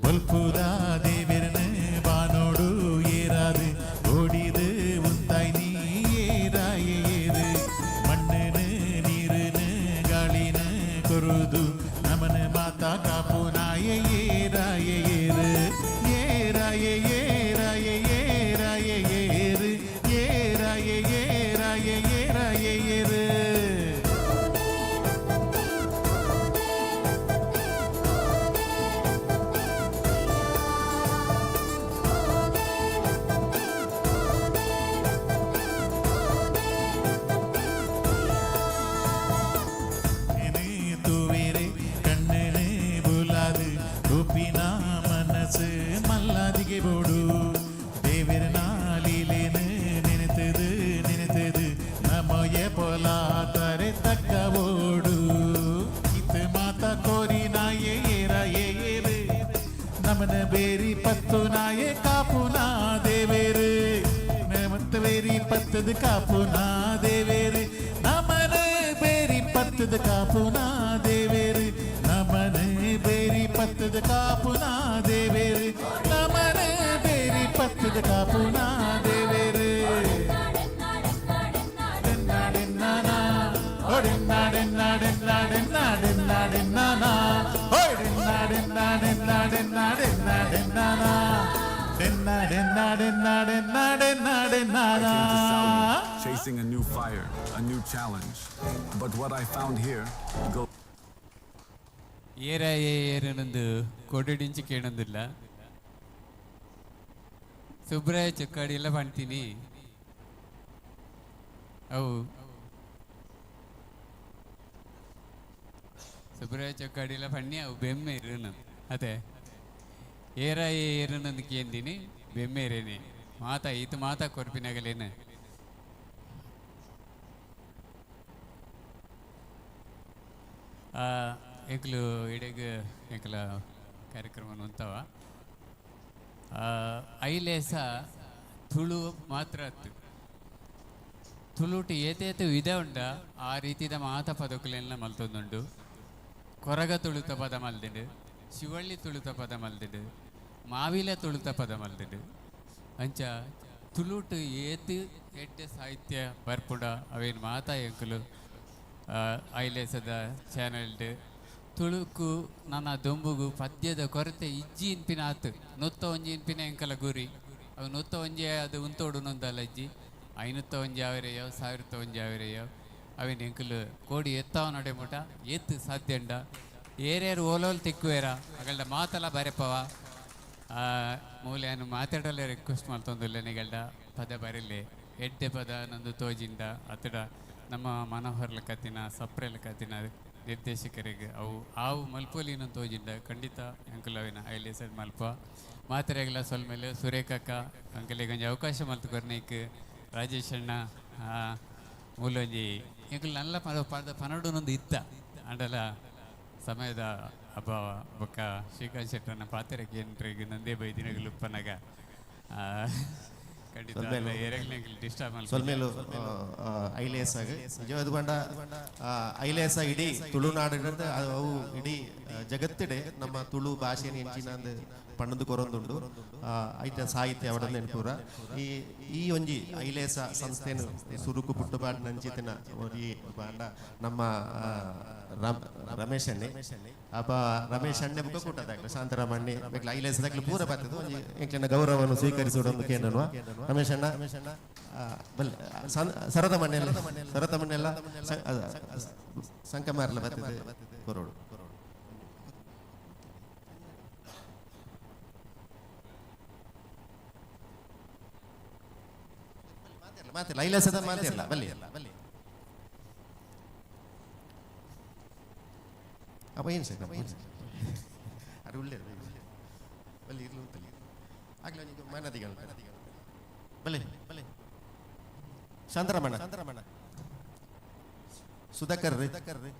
ಬಲ್ಪುದ ದೇವೆರ್ನ ಬಾನೋಡು ಏರಾದು ಓಡಿದು ಉಂತಾಯ್ ನೀ ಏರ ಏರು. ನಮಯ ಪೊಲಾತರೆ ತಕ್ಕ ಓಡು ಇತ್ತು ಮಾತ ಕೋರಿ ನಾಯೇ ಏರ ಏರು ನಮನ ಬೇರಿ ಪತ್ತು ನಾಯೇ ಕಾಪು ನಾ ದೇವೇರು ನಮತ್ತ ಬೇರಿ ಪತ್ತದ ಕಾಪು ನಾ ದೇವೇರು ನಮನ ಬೇರಿ ಪತ್ತದ ಕಾಪು ನಾ ದೇವೇರು ನಮನ ಬೇರಿ ಪತ್ತದ ಕಾಪು ನಾ ದೇವೇರು ನಮನ ಬೇರಿ ಪತ್ತದ ಕಾಪು ನಾ ದೇವೇರು I came to Saudi, chasing a new fire, a new challenge. But what I found here goes. ಏರ ಏರನೊಂದು ಕೊಡುಡಿಂಚಿ ಕೇಳೊಂದಿಲ್ಲ Subraya Chokkadi ಎಲ್ಲ ಪಣ್ತೀನಿ ಅವು ಸುಬ್ರಾಯ ಚೊಕ್ಕಾಡಿ ಎಲ್ಲ ಪಣ್ಣಿ ಅವು ಬೆಮ್ಮೆ ಇರುನು ಅದೇ ಏರ ಏರನೊಂದು ಕೇಂದಿನಿ ಬೆಮ್ಮೇರೇನೆ ಮಾತಾ ಈತ ಮಾತಾ ಕೊರ್ಪಿನಗಲೇನೆ. ಎಂಕ್ಲು ಇಡೆಗ್ ಎಂಕ್ಲ ಕಾರ್ಯಕ್ರಮ ಉಂತವ ಐಲೇಸ ತುಳು ಮಾತ್ರ ಅತ್ತು ತುಳುಟು ಏತೇತ ವಿಧ ಉಂಡ ಆ ರೀತಿದ ಮಾತ ಪದಕುಲೆಲ್ಲ ಮಲ್ತೊಂದುಂಡು. ಕೊರಗ ತುಳುತ ಪದ ಮಲ್ದಿಡು, ಶಿವಳ್ಳಿ ತುಳುತ ಪದ ಮಲ್ದಿಡು, ಮಾವಿಲ ತುಳುತ ಪದ ಮಲ್ದಿಡು. ಅಂಚ ತುಳುಟು ಏತು ಎಡ್ಡೆ ಸಾಹಿತ್ಯ ಬರ್ಪುಡ ಅವೇನು ಮಾತಾ ಎಂಕುಲು ಐಲೇಸದ ಚಾನೆಲ್ಡ್ ತುಳುಕು ನನ್ನ ದೊಂಬುಗು ಪದ್ಯದ ಕೊರತೆ ಇಜ್ಜಿ ಇನ್ಪಿನ ಆತು ನೊತ್ತ ಒಂಜಿ ಇನ್ಪಿನ ಎಂಕಲ ಗುರಿ ಅವು ನೊತ್ತ ಒಂಜಿ ಅದು ಉಂತೋಡು ನೊಂದಲ್ಲ ಇಜ್ಜಿ ಐನೂತ್ತ ಒಂಜಿ ಆವಿರೆಯೋ ಸಾವಿರತ್ತ ಒಂಜಿ ಆವಿರೆಯೋ ಅವೇನು ಎಂಕುಲು ಕೋಡಿ ಎತ್ತಾವ ನಡೆ ಮುಟ ಏತು ಸಾಧ್ಯ ಉಂಡ ಏರೇರು ಓಲೋಲ್ ತಿಕ್ಕುವೇರ ಅಗಲ್ಡ ಮಾತಲ ಬರೆಪವ ಮೂಲೆಯನ್ನು ಮಾತಾಡಲೇ ರಿಕ್ವೆಸ್ಟ್ ಮಲ್ತೊಂದುಲ್ಲೆ ನಿಗಲ್ಡ ಪದ ಬರಲಿ ಎಡ್ಡೆ ಪದ ನಂದು ತೋಜಿಂದ ಅತಡ ನಮ್ಮ ಮನೋಹರ್ಲ ಕತ್ತಿನ ಸಪ್ರೆಲ ಕತ್ತಿನ ನಿರ್ದೇಶಕರಿಗೆ ಅವು ಆವು ಮಲ್ಪೋಲಿನ ತೋಜಿಂದ ಖಂಡಿತ ಅಂಕಲವಿನ ಐಲಿ ಸೈಡ್ ಮಲ್ಪ ಮಾತ್ರೆಗಳ ಸೊಲ್ಮೇಲೆ ಸುರೇಖಕ್ಕ ಅಂಕಲಿಗೆ ಒಂಜಿ ಅವಕಾಶ ಮಲ್ತು ಕೊರ್ನೈಕ್ ರಾಜೇಶ್ ಅಣ್ಣ ಮೂಲೊಂಜಿ ಎಂಕುಲು ನಲ್ಲ ಪದ ಪದ ಪನಡುನೊಂದು ಇತ್ತ ಅಂಡಲ ಸಮಯದ ಅಭಾವ ಬೊಕ್ಕ ಶ್ರೀಕಾಂತ್ ಶೆಟ್ಟರನ ಪಾತ್ರೆಗೆ ಏನ್ರಿಗೆ ನಂದೇ ಬೈದಿನಗಳು ಉಪ್ಪನಗ ಖಂಡಿತ ಡಿಸ್ಟರ್ಬ್ ಸೊಲ್ಮೇಲು ಐಲೇಸಾಗ ನಿಜವಾದ ಬಂಡ ಐಲೇಸ ಇಡೀ ತುಳುನಾಡು ಅವು ಇಡೀ ಜಗತ್ತಿಡೆ ನಮ್ಮ ತುಳು ಭಾಷೆನ ಎಂಚಿನ ಪಣ್ಣದು ಕೊರೊಂದುಂಡು ಐತ ಸಾಹಿತ್ಯ ಅವಡ ನೆನಪೂರ ಈ ಈ ಒಂಜಿ ಐಲೇಸ ಸಂಸ್ಥೆನು ಸುರುಕು ಪುಟ್ಟುಪಾಡು ನಂಚಿತಿನ ಒಂಜಿ ಬಾಂಡ ನಮ್ಮ ರಮೇಶ್ ಅಣ್ಣೆ ಅಪ್ಪ ರಮೇಶ್ ಅಣ್ಣೆ ಬುಕ್ಕ ಕೂಟದಾಗ್ಲ ಶಾಂತರಾಮ ಅಣ್ಣೆ ಬೇಕಲ ಐಲೇಸದಾಗ್ಲ ಪೂರ ಬರ್ತದೆ ಒಂಜಿ ಎಂಕ್ಲೆನ ಗೌರವವನ್ನು ಸ್ವೀಕರಿಸುವುದೊಂದು ಕೇನನ್ವ ರಮೇಶ್ ಅಣ್ಣ ಬಲ್ ಸರತ ಮಣ್ಣೆಲ್ಲ ಸರತ ಮಣ್ಣೆಲ್ಲ ಸಂಕಮಾರ್ಲ ಬರ್ತದೆ ಕೊರೋಡು ಮಾತಿಲ್ಲ ಐಲೇಸದ ಮಾತಿಲ್ಲ ಬಲ್ಲಿ ಬಲ್ಲಿ ಅಪ್ಪ ಏನು ಸರ್ ಅದು ಉಳ್ಳೇರು ಬಲ್ಲಿ ಇರ್ಲು ಅಂತಲ್ಲಿ ಆಗ್ಲ ನೀವು ಮಾನದಿಗಳು ಬಲೆ ಬಲೆ ಶಾಂತರಮಣ ಶಾಂತರಮಣ ಸುಧಾಕರ್ ರೀ ಸುಧಾಕರ್ ರೀ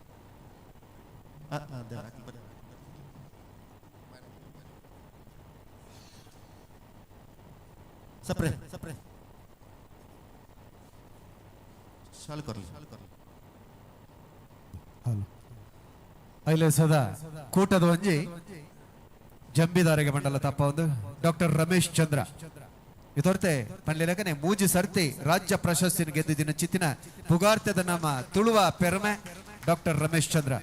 ಸಪ್ರೆ ಸಪ್ರೆ ಶಾಲು ಕೊರ್ಲಿ ಶಾಲು ಕೊರ್ಲಿ. ಹಲೋ ಐಲೇಸದ ಕೂಟದ ಒಂಜಿ ಜಂಬಿದಾರಿಗೆ ಮಂಡಲ ತಪ್ಪ ಒಂದು ಡಾಕ್ಟರ್ ರಮೇಶ್ ಚಂದ್ರ ಇದೊರ್ತೆ ಪನ್ಲಿಲಕನೆ ಮೂಜಿ ಸರ್ತಿ ರಾಜ್ಯ ಪ್ರಶಸ್ತಿನ ಗೆದ್ದಿದ್ದಿನ ಚಿತ್ತಿನ ಪುಗಾರ್ತೆದ ನಮ್ಮ ತುಳುವ ಪೆರ್ಮೆ ಡಾಕ್ಟರ್ ರಮೇಶ್ ಚಂದ್ರ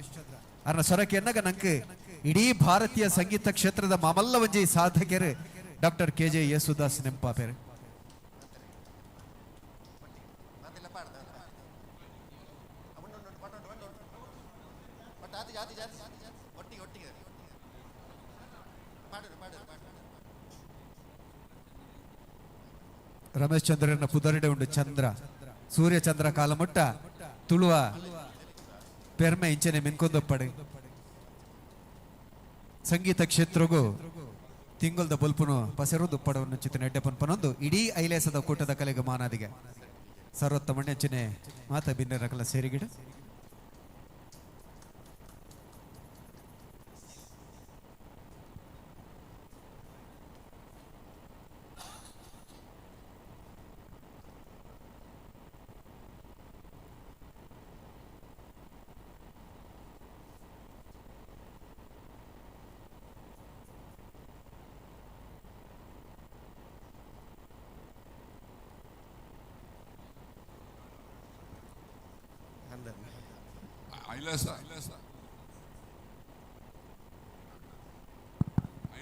ಅರ್ನ ಸೊರಕೆ ಎನ್ನಗ ನಂಕ್ ಇಡೀ ಭಾರತೀಯ ಸಂಗೀತ ಕ್ಷೇತ್ರದ ಮಾಮಲ್ಲ ಒಂಜಿ ಸಾಧಕರು ಡಾಕ್ಟರ್ ಕೆ ಜೆ ಯೇಸುದಾಸ್ ನೆಂಪಾಪೆರು. ರಮೇಶ್ ಚಂದ್ರನ ಪುದರಿಡೆ ಉಂಡು ಚಂದ್ರ ಸೂರ್ಯ ಚಂದ್ರ ಕಾಲಮುಟ್ಟ ತುಳುವ ಪೆರ್ಮೆ ಇಂಚನೆ ಮಿನ್ಕೊಂದೊಪ್ಪಡೆ ಸಂಗೀತ ಕ್ಷೇತ್ರಗೂ ತಿಂಗಲ್ದ ಬೊಲ್ಪುನು ಪಸರು ದುಪ್ಪಡವನ್ನು ಚಿತ್ರ ಎಡ್ಡೆ ಪನ್ಪನೊಂದು ಇಡೀ ಐಲೇಸದ ಕೂಟದ ಕಲೆಗೆ ಮಾನಾದಿಗೆ. ಸರ್ವೋತ್ತಮಣ್ಯಂಚನೆ ಮಾತ ಬಿನ್ನರಕಲ ಸೇರಿಗಿಡ.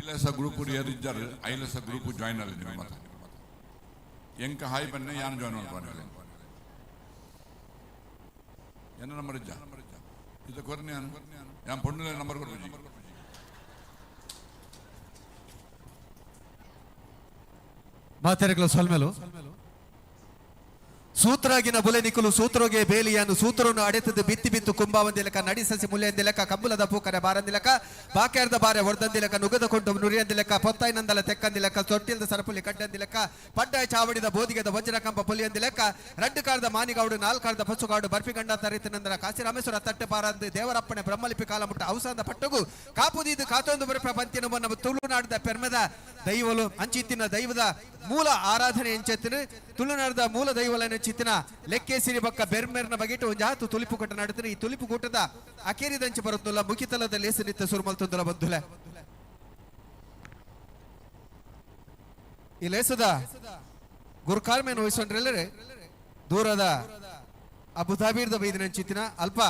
ಐಲಸ ಗ್ರೂಪ್ ಏರಿದ್ದಾರೆ, ಐಲಸ ಗ್ರೂಪ್ ಜಾಯ್ನ್ ಆಗಿ ನಿಮ್ಮ ಮತ ಎಂಕ ಹಾಯ್ ಬನ್ನೆ ಯಾನು ಜಾಯ್ನ್ ಮಾಡ್ಕೊಂಡು ಎನ್ನ ನಂಬರ್ ಇದ್ದ ಇದು ಕೊರ್ನೆ ಯಾನ್ ಪೊಣ್ಣು ನಂಬರ್ ಕೊಡ್ಬಿ. ಮಾತೆರೆಗಳ ಸೊಲ್ಮೆಲು ಸೂತ್ರಾಗಿನ ಬುಲೆ ನಿಕ್ಕಲು ಸೂತ್ರೋಗೆ ಬೇಲಿಯನ್ನು ಸೂತ್ರವನ್ನು ಅಡೆತದ್ದು ಬಿತ್ತಿ ಬಿತ್ತು ಕುಂಬಾವಂದಿಲಕ ನಡಿಸಸಿ ಮುಲ್ಲೆಂದಿಲಕ ಕಂಬುಲದ ಪೂಕರೆ ಬಾರಂದಿಲಕ ಬಾಕ್ಯಾರ್ದ ಬಾರೆ ಹೊಡೆದಂದಿಲಕ ನುಗದ ಕೊಂಡು ನುರಿಯಂದಿಲಕ ಪೊತ್ತಾಯಿನಂದಲ ತೆಕ್ಕಂದಿಲಕ ತೊಟ್ಟಿಲ್ದ ಸರಪುಲಿ ಕಡ್ಡಂದಿಲಕ ಪಡ್ಡಾಯ ಚಾವಡಿದ ಬೋದಿಗದ ವಜ್ರಕಂಬ ಪುಲಿಯಂದಿಲಕ ರಡ್ಡು ಕಾರದ ಮಾನಿಗೌಡು ನಾಲ್ಕಾರದ ಪಸುಗಾಡು ಬರ್ಫಿಗಂಡ ತರಿತನಂದರ ಕಾಶಿರಾಮೇಶ್ವರ ತಟ್ಟೆ ಪಾರಂದು ದೇವರಪ್ಪಣೆ ಬ್ರಹ್ಮಲಿಪಿ ಕಾಲಮುಟ್ಟ ಔಸಾದ ಪಟ್ಟಗು ಕಾಪುದೀದು ಕಾತೊಂದು ಬರಪ ಪಂತಿನ ನಮ್ಮ ತುಳುನಾಡದ ಪೆರ್ಮೆದ ದೈವಲು ಅಂಚಿತ್ತಿನ ದೈವದ ಮೂಲ ಆರಾಧನೆ ಎಂಚೆತ್ತಿನ ತುಳುನಾಡದ ಮೂಲ ದೈವಲನ ಚಿತ್ತಿನ ಲೆಕ್ಕೆ ಸಿರಿ ಬಕ್ಕ ಬೆರ್ಮೆರ್ನ ಬಗೆಟು ಒಂಜಾತು ತುಲಿಪು ಕೂಟ ನಡತಿನ ಈ ತುಲಿಪು ಕೂಟದ ಅಕೇರಿದಂಚೆ ಬರುತ್ತಲ್ಲ ಮುಖಿತಲದ ಲೇಸನಿತ್ತ ಸುರುಮಲ್ತುಂದಲ ಬಂದುಲೆ ಈ ಲೇಸದ ಗುರುಕಾರ್ಮೇನ್ ವಹಿಸೊಂಡ್ರೆಲ್ಲರೆ ದೂರದ ಅಬುಧಾಬಿರ್ದ ಬೈದಿನ ಚಿತ್ತಿನ ಅಲ್ಪ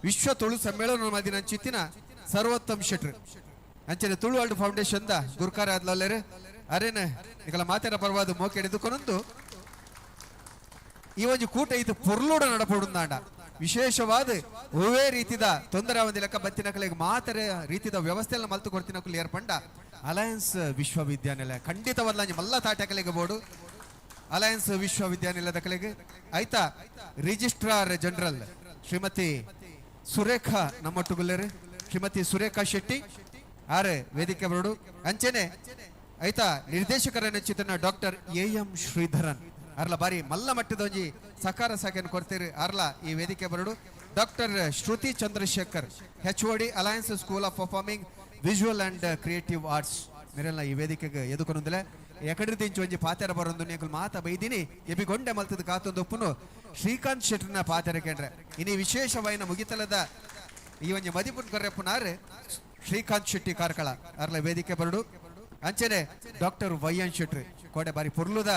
ವಿಶ್ವ ತುಳು ಸಮ್ಮೇಳನ ಮದಿನ ಚಿತ್ತಿನ ಸರ್ವೋತ್ತಮ್ ಶೆಟ್ರು ಅಂಚನೆ ತುಳು ವರ್ಲ್ಡ್ ಫೌಂಡೇಶನ್ the ಗುರುಕಾರ ಆದ್ಲಲ್ಲೇರೆ ಅರೇನೆ ನಿಕಲ ಮಾತೆರ ಪರವಾದ ಮೋಕೆ ಹಿಡಿದುಕೊಂಡು ಈ ಒಂಜಿ ಕೂಟ ಇದು ಪೊರ್ಲೂಡ ನಡಪಡುಂದಾಂಡ ವಿಶೇಷವಾದ ಒವೇ ರೀತಿದ ತೊಂದರೆ ಒಂದು ಲೆಕ್ಕ ಬತ್ತಿನಕಲಿಗೆ ಮಾತ್ರ ರೀತಿದ ವ್ಯವಸ್ಥೆಲ್ಲ ಮಲ್ತು ಕೊಡ್ತಿನಕಲು ಏರ್ಪಂಡ ಅಲಯನ್ಸ್ ವಿಶ್ವವಿದ್ಯಾನಿಲಯ ಖಂಡಿತವಲ್ಲ ಮಲ್ಲ ತಾಟಕಲಿಗೆ ಬೋರ್ಡು ಅಲಯನ್ಸ್ ವಿಶ್ವವಿದ್ಯಾನಿಲಯದ ಕಲೆಗೆ ಆಯ್ತಾ ರಿಜಿಸ್ಟ್ರಾರ್ ಜನರಲ್ ಶ್ರೀಮತಿ ಸುರೇಖಾ ನಮ್ಮೊಟ್ಟುಗುಲ್ಲೇರು ಶ್ರೀಮತಿ ಸುರೇಖಾ ಶೆಟ್ಟಿ ಆರೆ ವೇದಿಕೆ ಬರೋಡು ಅಂಚೆನೆ ಆಯ್ತಾ ನಿರ್ದೇಶಕರ ನೆಚ್ಚಿತನ ಡಾಕ್ಟರ್ ಎ ಎಂ ಶ್ರೀಧರನ್ ಅರ್ಲ ಬಾರಿ ಮಲ್ಲ ಮಟ್ಟದ ಒಂಜಿ ಸಕಾರ ಸಾಕೆಯನ್ನು ಕೊಡ್ತೀರಿ ಅರ್ಲ ಈ ವೇದಿಕೆ ಬರೋಡು doctor Shruti Chandrashekar H O D Alliance school of performing visual and creative arts ಮಿರಲ್ಲ ಈ ವೇದಿಕೆಗೆ ಎದುಕೊನೊಂದಿಲ್ಲ ಎಕಡೆ ದಿಂಚು ಒಂಜಿ ಪಾತೆರ ಬರೊಂದು ನೀಕುಲು ಮಾತ ಬೈದಿನಿ ಎಬಿಗೊಂಡೆ ಮಲ್ತದ ಕಾತೊಂದು ಒಪ್ಪುನು ಶ್ರೀಕಾಂತ್ ಶೆಟ್ಟರ್ನ ಪಾತೆರ ಕೇಂದ್ರ ಇನಿ ವಿಶೇಷವಾಯಿನ ಮುಗಿತಲದ ಈ ಒಂಜಿ ಮದಿಪುನ್ ಕೊರ್ರೆಪ್ಪುನಾರ್ ಶ್ರೀಕಾಂತ್ ಶೆಟ್ಟಿ ಕಾರ್ಕಳ ಅರ್ಲ ವೇದಿಕೆ ಬರಡು ಅಂಚನೆ ಡಾಕ್ಟರ್ ವೈ ಎನ್ ಶೆಟ್ರು ಕೋಡೆ ಬಾರಿ ಪೊರ್ಲುದ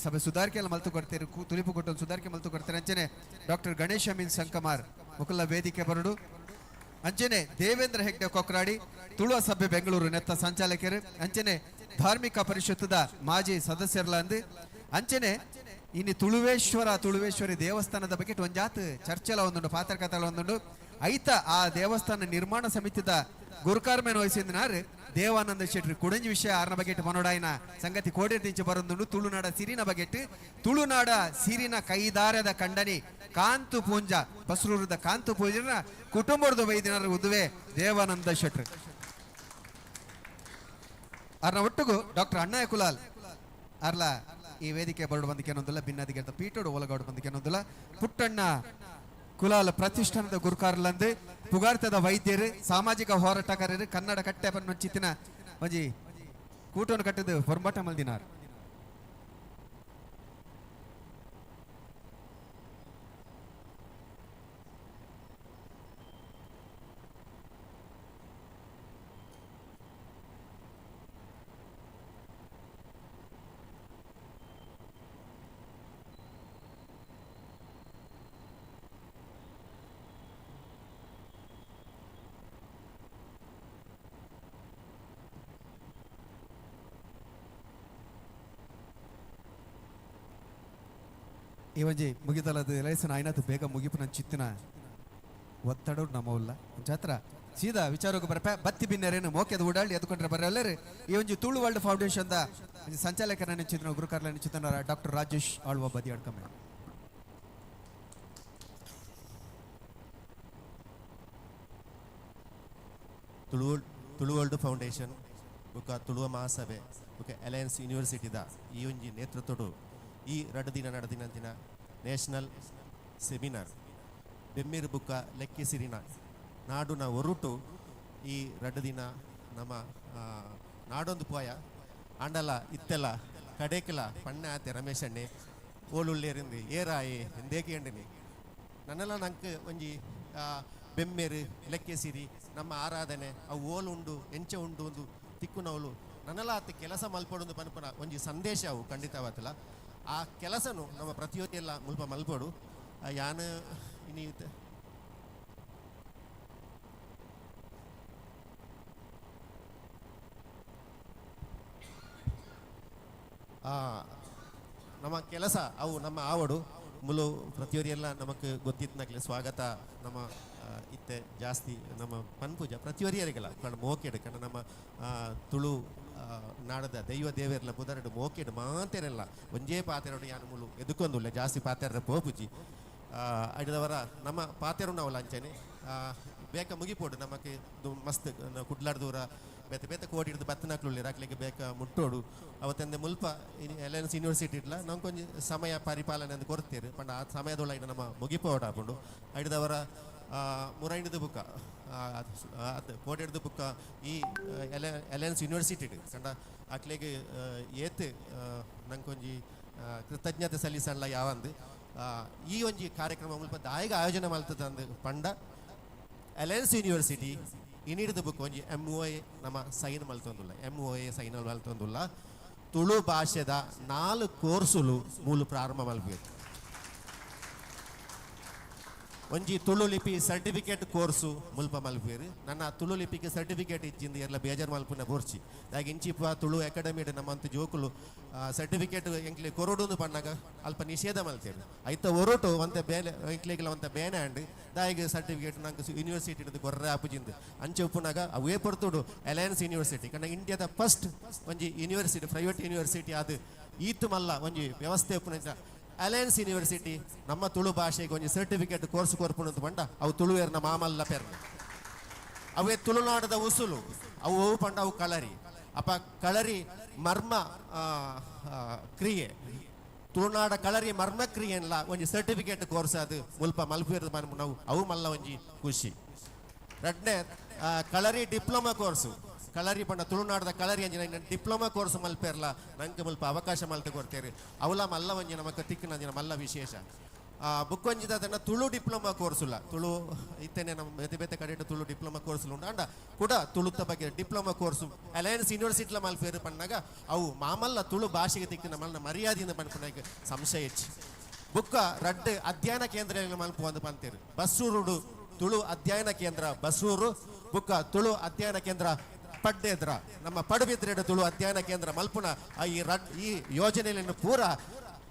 ಸಭೆ ಸುಧಾರಿಕೆ ಎಲ್ಲ ಮಲ್ತು ಕೊಡ್ತೀರಿ ತುಲಿಪು ಕೊಟ್ಟು ಸುಧಾರಿಕೆ ಮಲ್ತು ಕೊಡ್ತಾರೆ. ಅಂಚನೆ ಡಾಕ್ಟರ್ ಗಣೇಶ ಮೀನ್ ಸಂಕಮಾರ್ ಮುಕುಲ ವೇದಿಕೆ ಬರಡು ಅಂಚನೆ ದೇವೇಂದ್ರ ಹೆಗ್ಡೆ ಕೊಕ್ರಾಡಿ ತುಳುವ ಸಭೆ ಬೆಂಗಳೂರು ನೆತ್ತ ಸಂಚಾಲಕರು ಅಂಚನೆ ಧಾರ್ಮಿಕ ಪರಿಷತ್ತದ ಮಾಜಿ ಸದಸ್ಯರ್ಲಂದು ಅಂಚನೆ ಇನ್ನು ತುಳುವೇಶ್ವರ ತುಳುವೇಶ್ವರಿ ದೇವಸ್ಥಾನದ ಬಗ್ಗೆ ಒಂಜಾತ್ ಚರ್ಚೆಲ ಒಂದುಂಡು ಪಾತ್ರಕಥೆಲ ಒಂದುಂಡು ಐತ ಆ ದೇವಸ್ಥಾನ ನಿರ್ಮಾಣ ಸಮಿತಿದ ಗುರುಕಾರ್ಮೇನ್ ವಹಿಸಿದನಾರು ದೇವಾನಂದ ಶೆಟ್ಟಿ ಕುಡಂಜಿ ವಿಷಯ ಆರ್ನ ಬಗೆಟ್ ಮನೋಡಾಯನ ಸಂಗತಿ ಕೋಡೆ ತಿಂಚು ಬರೊಂದುಂಡು ತುಳುನಾಡ ಸಿರಿನ ಬಗೆಟ್ ತುಳುನಾಡ ಸಿರಿನ ಕೈದಾರದ ಕಂಡನಿ ಕಾಂತು ಪೂಂಜ ಬಸ್ರೂರದ ಕಾಂತು ಪೂಂಜನ ಕುಟುಂಬದ ವೈದ್ಯನರ ಉದುವೆ ದೇವಾನಂದ ಶೆಟ್ರು ಅರ್ನ ಒಟ್ಟುಗು ಡಾಕ್ಟರ್ ಅಣ್ಣಯ್ಯ ಕುಲಾಲ್ ಅರ್ಲ ಈ ವೇದಿಕೆ ಬರಡು ಬಂದಕ್ಕೆ ಭಿನ್ನದಿಗೆ ಪೀಟೋಡು ಒಲಗಾಡು ಬಂದಕ್ಕೆ ಪುಟ್ಟಣ್ಣ ಕುಲಾಲ್ ಪ್ರತಿಷ್ಠಾನದ ಗುರುಕಾರ್ಲಂದು ಪುಗಾರ್ತದ ವೈದ್ಯರು ಸಾಮಾಜಿಕ ಹೋರಾಟಗಾರರು ಕನ್ನಡ ಕಟ್ಟೆ ಚಿತ್ತಿನ ಒಂಜಿ ಕೂಟವನ್ನು ಕಟ್ಟಿದ್ದು ಹೊರಮಾಟ ಮಲ್ದಿನಾರ್. ಈ ಒಂಜಿ ಮುಗಿತಲದ ಎಲೈಸನ ಆಯ್ನಾತು ಬೇಗ ಮುಗಿಪು ನನ್ನ ಚಿತ್ತಿನ ಒತ್ತಡ ನಮ್ಮವಲ್ಲ ಜಾತ್ರ ಸೀದಾ ವಿಚಾರಕ್ಕೆ ಬರಪ ಬತ್ತಿ ಬಿನ್ನರೇನು ಮೋಕೆದ ಓಡಾಡಿ ಎದ್ಕೊಂಡ್ರೆ ಬರಲ್ಲರಿ. ಈ ಒಂಜಿ ತುಳು ವರ್ಲ್ಡ್ ಫೌಂಡೇಶನ್ the ಸಂಚಾಲಕರ ನೆಚ್ಚಿದ ಗುರುಕಾರ್ಲ ನೆಚ್ಚಿದ ಡಾಕ್ಟರ್ ರಾಜೇಶ್ ಆಳ್ವ ಬದಿಯಡ್ಕಮ್ಮೆ. ತುಳು ವರ್ಲ್ಡ್ ಫೌಂಡೇಶನ್ ಬುಕ್ಕ ತುಳುವ ಮಹಾಸಭೆ ಬುಕ್ಕ ಅಲಯನ್ಸ್ ಯೂನಿವರ್ಸಿಟಿದ ಈ ಒಂಜಿ ನೇತೃತ್ವಡು ಈ ರಡ್ಡು ದಿನ ನಡೆದಿನ ದಿನ ನ್ಯಾಷನಲ್ ಸೆಮಿನಾರ್ ಬೆಮ್ಮಿರು ಬುಕ್ಕ ಲೆಕ್ಕಿಸಿರಿನ ನಾಡುನ ಒರುಟು ಈ ರಡ್ಡು ದಿನ ನಮ್ಮ ನಾಡೊಂದು ಪೋಯ ಆಂಡಲ ಇತ್ತೆಲ ಕಡೇಕಲ ಪಣ್ಣ ಆತೆ ರಮೇಶ್ ಅಣ್ಣೆ ಓಳುಳ್ಳೇರಿಂದು ಏರಾಯಿ ಎಂದೇಕೆ ಎಂಡಿನಿ ನನ್ನೆಲ್ಲ ನಂಗೆ ಒಂಜಿ ಬೆಮ್ಮೆರು ಲೆಕ್ಕೆಸಿರಿ ನಮ್ಮ ಆರಾಧನೆ ಅವು ಓಲು ಉಂಡು ಎಂಚ ಉಂಡು ಒಂದು ತಿಕ್ಕುನವಳು ನನ್ನೆಲ್ಲ ಆತ ಕೆಲಸ ಮಲ್ಪಡೊಂದು ಪನ್ಪುನ ಒಂಜಿ ಸಂದೇಶ ಅವು ಖಂಡಿತವಾತಲ ಆ ಕೆಲಸನು ನಮ್ಮ ಪ್ರತಿಯೊಂದೆಲ್ಲ ಮುಲ್ಪ ಮಲ್ಪಡು ಯಾನ್ ಇನಿ ನಮ್ಮ ಕೆಲಸ ಅವು ನಮ್ಮ ಆವಡು ಮುಲು ಪ್ರತಿಯೊರಿಯೆಲ್ಲ ನಮಕ್ ಗೊತ್ತಿತ್ತನಾಗ್ಲೆ ಸ್ವಾಗತ ನಮ್ಮ ಇತ್ತೆ ಜಾಸ್ತಿ ನಮ್ಮ ಪನ್ಪೂಜ ಪ್ರತಿಯೊರಿಯರಿಗೆಲ್ಲ ಕಣ ಮೋಕೆಡು ಕಣ ನಮ್ಮ ತುಳು ನಾಡದ ದೈವ ದೇವೆರ್ಲ ಬುದರಡು ಮೋಕೆಡು ಮಾತೆರೆಲ್ಲ ಒಂಜೇ ಪಾತೆರಡು ಯಾನು ಮುಲು ಎದುಕೊಂದುಲ್ಲ ಜಾಸ್ತಿ ಪಾತೆರ ಪೋಪುಜಿ ಅಡಿದವರ ನಮ್ಮ ಪಾತೆರು ನಾವು ಅಂಚನೆ ಬೇಕ ಮುಗಿಪೋಡು ನಮಕ್ ಮಸ್ತ್ ಕುಡ್ಲಾಡ್ ದೂರ ಬೇತೆ ಬೇತೆ ಕೋಡಿ ಹಿಡಿದು ಬತ್ತನಾಕ್ಲು ರಾಕ್ಲಿಕ್ಕೆ ಬೇಕ ಮುಟ್ಟೋಡು ಅವತ್ತಂದೆ ಮುಲ್ಪ ಅಲಯನ್ಸ್ ಯೂನಿವರ್ಸಿಟಿ ಇಡ್ಲ ನಮ್ಗೆ ಕೊಂಚ ಸಮಯ ಪರಿಪಾಲನೆ ಅಂತ ಕೊಡ್ತೀರಿ ಪಂಡ ಆ ಸಮಯದೊಳಗೆ ನಮ್ಮ ಮುಗಿಪೋಡು ಹಾಕೊಂಡು ಐಡ್ದವರ ಮುರೈಂಡದ ಬುಕ್ಕ ಅದು ಕೋಡಿಡ್ದ ಬುಕ್ಕ ಈ ಅಲಯನ್ಸ್ ಯೂನಿವರ್ಸಿಟಿ ಕಂಡ ಅಕ್ಲೆಗೆ ಏತ್ ನಂಗೆ ಕೃತಜ್ಞತೆ ಸಲ್ಲಿಸಲ್ಲ ಯಾವಂದು ಈ ಒಂಜಿ ಕಾರ್ಯಕ್ರಮ ಮುಲ್ಪ ದಾಯಿಗ ಆಯೋಜನೆ ಮಲ್ತದಂದು ಪಂಡ ಅಲಯನ್ಸ್ ಯೂನಿವರ್ಸಿಟಿ ಇನ್ನಿಡಿದ ಬುಕ್ ಒಂಜಿ ಎಮ್ ಒ ಎ ನಮ್ಮ ಸೈನ್ ಮಲ್ತೊಂದುಲ್ಲ ಎಮ್ ಒ ಎ ಸೈನ್ ಮಲ್ತೊಂದುಲ್ಲ ತುಳು ಭಾಷೆದ 4 ಕೋರ್ಸುಲು ಮೂಲು ಪ್ರಾರಂಭ ಮಲ್ಪಬೇಕು. ಒಂಜಿ ತುಳು ಲಿಪಿ ಸರ್ಟಿಫಿಕೇಟ್ ಕೋರ್ಸು ಮುಲ್ಪ ಮಲ್ಪೇರು ನನ್ನ ತುಳು ಲಿಪಿಗೆ ಸರ್ಟಿಫಿಕೇಟ್ ಇಚ್ಚಿಂದ ಎಲ್ಲ ಬೇಜಾರು ಮಲ್ಪುನ ಬೋರ್ಚಿ ದಾಗಿ ಇಂಚಿಪ ತುಳು ಅಕಾಡೆಮಿ ನಮ್ಮಂತ ಜೋಕುಲು ಸರ್ಟಿಫಿಕೇಟ್ ಎಂಕ್ಲೆ ಕೊರಡುಂದು ಪಣ್ಣಾಗ ಅಲ್ಪ ನಿಷೇಧ ಮಲ್ತೇರು ಐತ ಒರಟು ಒಂತೆ ಬೇಲೆ ಎಂಕ್ಲೆಗ್ಲ ಒಂತೆ ಬೇನೆ ಅಂಡ್ ದಾಯಿಗೆ ಸರ್ಟಿಫಿಕೇಟ್ ನಂಗೆ ಯೂನಿವರ್ಸಿಟಿ ಕೊರ್ರೆ ಆಪುಜಿಂದು ಅಂಚೆ ಉಪ್ಪುನಾಗ ಅವೇ ಪೊರ್ತುಡು ಅಲಯನ್ಸ್ ಯೂನಿವರ್ಸಿಟಿ ಕಣ್ಣ ಇಂಡಿಯಾದ ಫಸ್ಟ್ ಒಂಜಿ ಯೂನಿವರ್ಸಿಟಿ ಪ್ರೈವೇಟ್ ಯೂನಿವರ್ಸಿಟಿ ಅದು ಈತು ಮಲ್ಲ ಒಂಜಿ ವ್ಯವಸ್ಥೆ ಉಪ್ಪುನ ಅಲಯನ್ಸ್ ಯೂನಿವರ್ಸಿಟಿ ನಮ್ಮ ತುಳು ಭಾಷೆಗೆ ಒಂಜಿ ಸರ್ಟಿಫಿಕೇಟ್ ಕೋರ್ಸ್ ಕೊರ್ಪುಣ ಅಂತ ಪಂಡ ಅವು ತುಳುವೇರ್ನ ಮಾಮಲ್ಲ ಪೆರ್ನ ಅವೇ ತುಳುನಾಡದ ಉಸುಲು ಅವು ಅವು ಪಂಡ ಅವು ಕಳರಿ ಅಪ್ಪ ಕಳರಿ ಮರ್ಮ ಕ್ರಿಯೆ ತುಳುನಾಡ ಕಳರಿ ಮರ್ಮ ಕ್ರಿಯೆ ಅಲ್ಲ ಒಂಜಿ ಸರ್ಟಿಫಿಕೇಟ್ ಕೋರ್ಸ್ ಅದು ಮುಲ್ಪ ಮಲ್ಪೇರ್ದ ನಾವು ಅವು ಮಲ್ಲ ಒಂಜಿ ಖುಷಿ. ರಡ್ನೆ ಕಳರಿ ಡಿಪ್ಲೊಮಾ ಕೋರ್ಸು ಕಳರಿ ಪಂಡ ತುಳುನಾಡದ ಕಳರಿ ಅಂಜಿನ ಡಿಪ್ಲೊಮಾ ಕೋರ್ಸ್ ಮಲ್ಪೇರ್ಲ ನಂಗೆ ಮುಲ್ಪ ಅವಕಾಶ ಮಲ್ತು ಕೊಡ್ತೇವೆ ಅವಲ ಮಲ್ಲ ಒಂಜಿ ನಮಕ್ ತಿಕ್ಕಿನ ಮಲ್ಲ ವಿಶೇಷ ಬುಕ್ ಒಂಜಿದ ಅದನ್ನು ತುಳು ಡಿಪ್ಲೊಮಾ ಕೋರ್ಸುಲ್ಲ ತುಳು ಇತ್ತೇನೆ ನಮ್ಮ ಬೇತೆ ಬೇತೆ ಕಡೆ ತುಳು ಡಿಪ್ಲೊಮಾ ಕೋರ್ಸ್ ಉಂಡು ಅಂಡ ಕೂಡ ತುಳುತ್ತ ಬಗ್ಗೆ ಡಿಪ್ಲೊಮಾ ಕೋರ್ಸು ಅಲಯನ್ಸ್ ಯೂನಿವರ್ಸಿಟಿಲ ಮಲ್ಪೇರು ಪಣ್ಣಾಗ ಅವು ಮಾಮಲ್ಲ ತುಳು ಭಾಷೆಗೆ ತಿಕ್ಕಿನ ಮಲ್ಲ ಮರ್ಯಾದೆಯಿಂದ ಪನ್ಪುನಾಗ ಸಂಶಯ ಹೆಚ್ಚು. ಬುಕ್ಕ ರಡ್ಡು ಅಧ್ಯಯನ ಕೇಂದ್ರ ಮಲ್ಪು ಅಂದು ಪಂತೇರು ಬಸ್ಸೂರುಡು ತುಳು ಅಧ್ಯಯನ ಕೇಂದ್ರ ಬಸ್ಸೂರು ಬುಕ್ಕ ತುಳು ಅಧ್ಯಯನ ಕೇಂದ್ರ ಪಡ್ಡೆದ್ರ ನಮ್ಮ ಪಡುಬಿದ್ರೆಡು ತುಳು ಅಧ್ಯಯನ ಕೇಂದ್ರ ಮಲ್ಪುನ ಈ ಈ ಯೋಜನೆಯನ್ನು ಪೂರ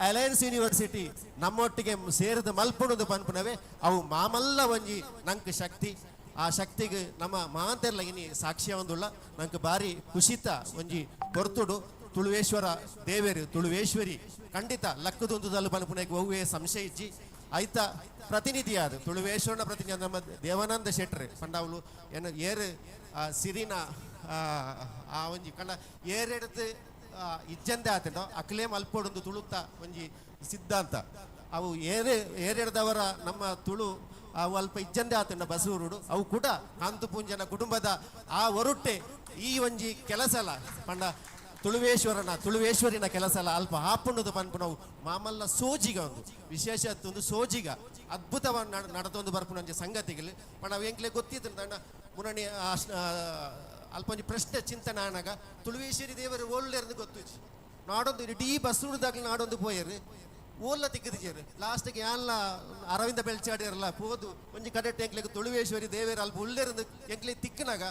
ಅಲಯನ್ಸ್ ಯೂನಿವರ್ಸಿಟಿ ನಮ್ಮೊಟ್ಟಿಗೆ ಸೇರಿದ ಮಲ್ಪುಣದು ಪನ್ಪುನವೇ ಅವು ಮಾಮಲ್ಲ ಒಂಜಿ ನಂಗೆ ಶಕ್ತಿ ಆ ಶಕ್ತಿಗೆ ನಮ್ಮ ಮಾತೆಲ್ಲ ಇನಿ ಸಾಕ್ಷ್ಯ ಒಂದುಳ್ಳ ನಂಗೆ ಬಾರಿ ಖುಷಿತ ಒಂಜಿ ಕೊರ್ತುಡು ತುಳುವೇಶ್ವರ ದೇವೇರು ತುಳುವೇಶ್ವರಿ ಖಂಡಿತ ಲಕ್ಕದೊಂದುದಲ್ಲು ಪನ್ಪುನಕ್ಕೆ ಒವ್ವೇ ಸಂಶಯ ಇಜ್ಜಿ ಐತ ಪ್ರತಿನಿಧಿಯಾದ ತುಳುವೇಶ್ವರನ ಪ್ರತಿನಿಧಿ ನಮ್ಮ ದೇವಾನಂದ ಶೆಟ್ರು ಪಂಡಾವಲು ಏನು ಏರು ಸಿರಿನ ಆ ಒಂಜಿ ಕಂಡ ಏರೆಡ್ದು ಇಜ್ಜಂದೆ ಆತಂಡ ಅಕ್ಲೇ ಮಲ್ಪೊಡೊಂದು ತುಳುತ್ತ ಒಂಜಿ ಸಿದ್ಧಾಂತ ಅವು ಏರೆ ಏರೆಡ್ದವರ ನಮ್ಮ ತುಳು ಅವು ಅಲ್ಪ ಇಜ್ಜಂದೆ ಆತಂಡ ಬಸವರುಡು ಅವು ಕೂಡ ಕಾಂತಪೂಂಜನ ಕುಟುಂಬದ ಆ ಒರುಟ್ಟೆ ಈ ಒಂಜಿ ಕೆಲಸಲ ಪಂಡ ತುಳುವೇಶ್ವರನ ತುಳುವೇಶ್ವರಿನ ಕೆಲಸಲ ಅಲ್ಪ ಆಪುಂಡದು ಪನ್ಪುನವು ಮಾಮಲ್ಲ ಸೋಜಿಗ ಒಂದು ವಿಶೇಷ ಒಂದು ಸೋಜಿಗ ಅದ್ಭುತವನ್ನು ನಡತೊಂದು ಬರ್ಪುನ ಒಂಜಿ ಸಂಗತಿಗಳು ಪಂಡ ಅವು ಎಂಕ್ಲೆ ಗೊತ್ತಿತ್ತು ಅಣ್ಣ ಮುನ್ನಣಿ ಅಲ್ಪ ಒಂಜಿ ಪ್ರಶ್ನೆ ಚಿಂತನೆ ಆನಾಗ ತುಳುವೇಶ್ವರಿ ದೇವರು ಓಲ್ಲೇರ್ದು ಗೊತ್ತುಜಿ ನಾಡೊಂದು ಇಡೀ ಬಸ್ಸುಡ್ದಾಗ್ಲಿ ನಾಡೊಂದು ಪೋಯರು ಓಲ್ಲ ತಿಕ್ಕದಿಜೇರು ಲಾಸ್ಟಿಗೆ ಯಾನ್ಲ ಅರವಿಂದ ಬೆಳ್ಚಾಡಿರಲ್ಲ ಪೋದು ಒಂಜಿ ಕಡೆ ಎಂಕ್ಲೆಗ್ ತುಳುವೇಶ್ವರಿ ದೇವೇರು ಅಲ್ಪ ಉಳ್ಳೇರ್ದು ಎಂಕ್ಲೆ ತಿಕ್ಕನಾಗ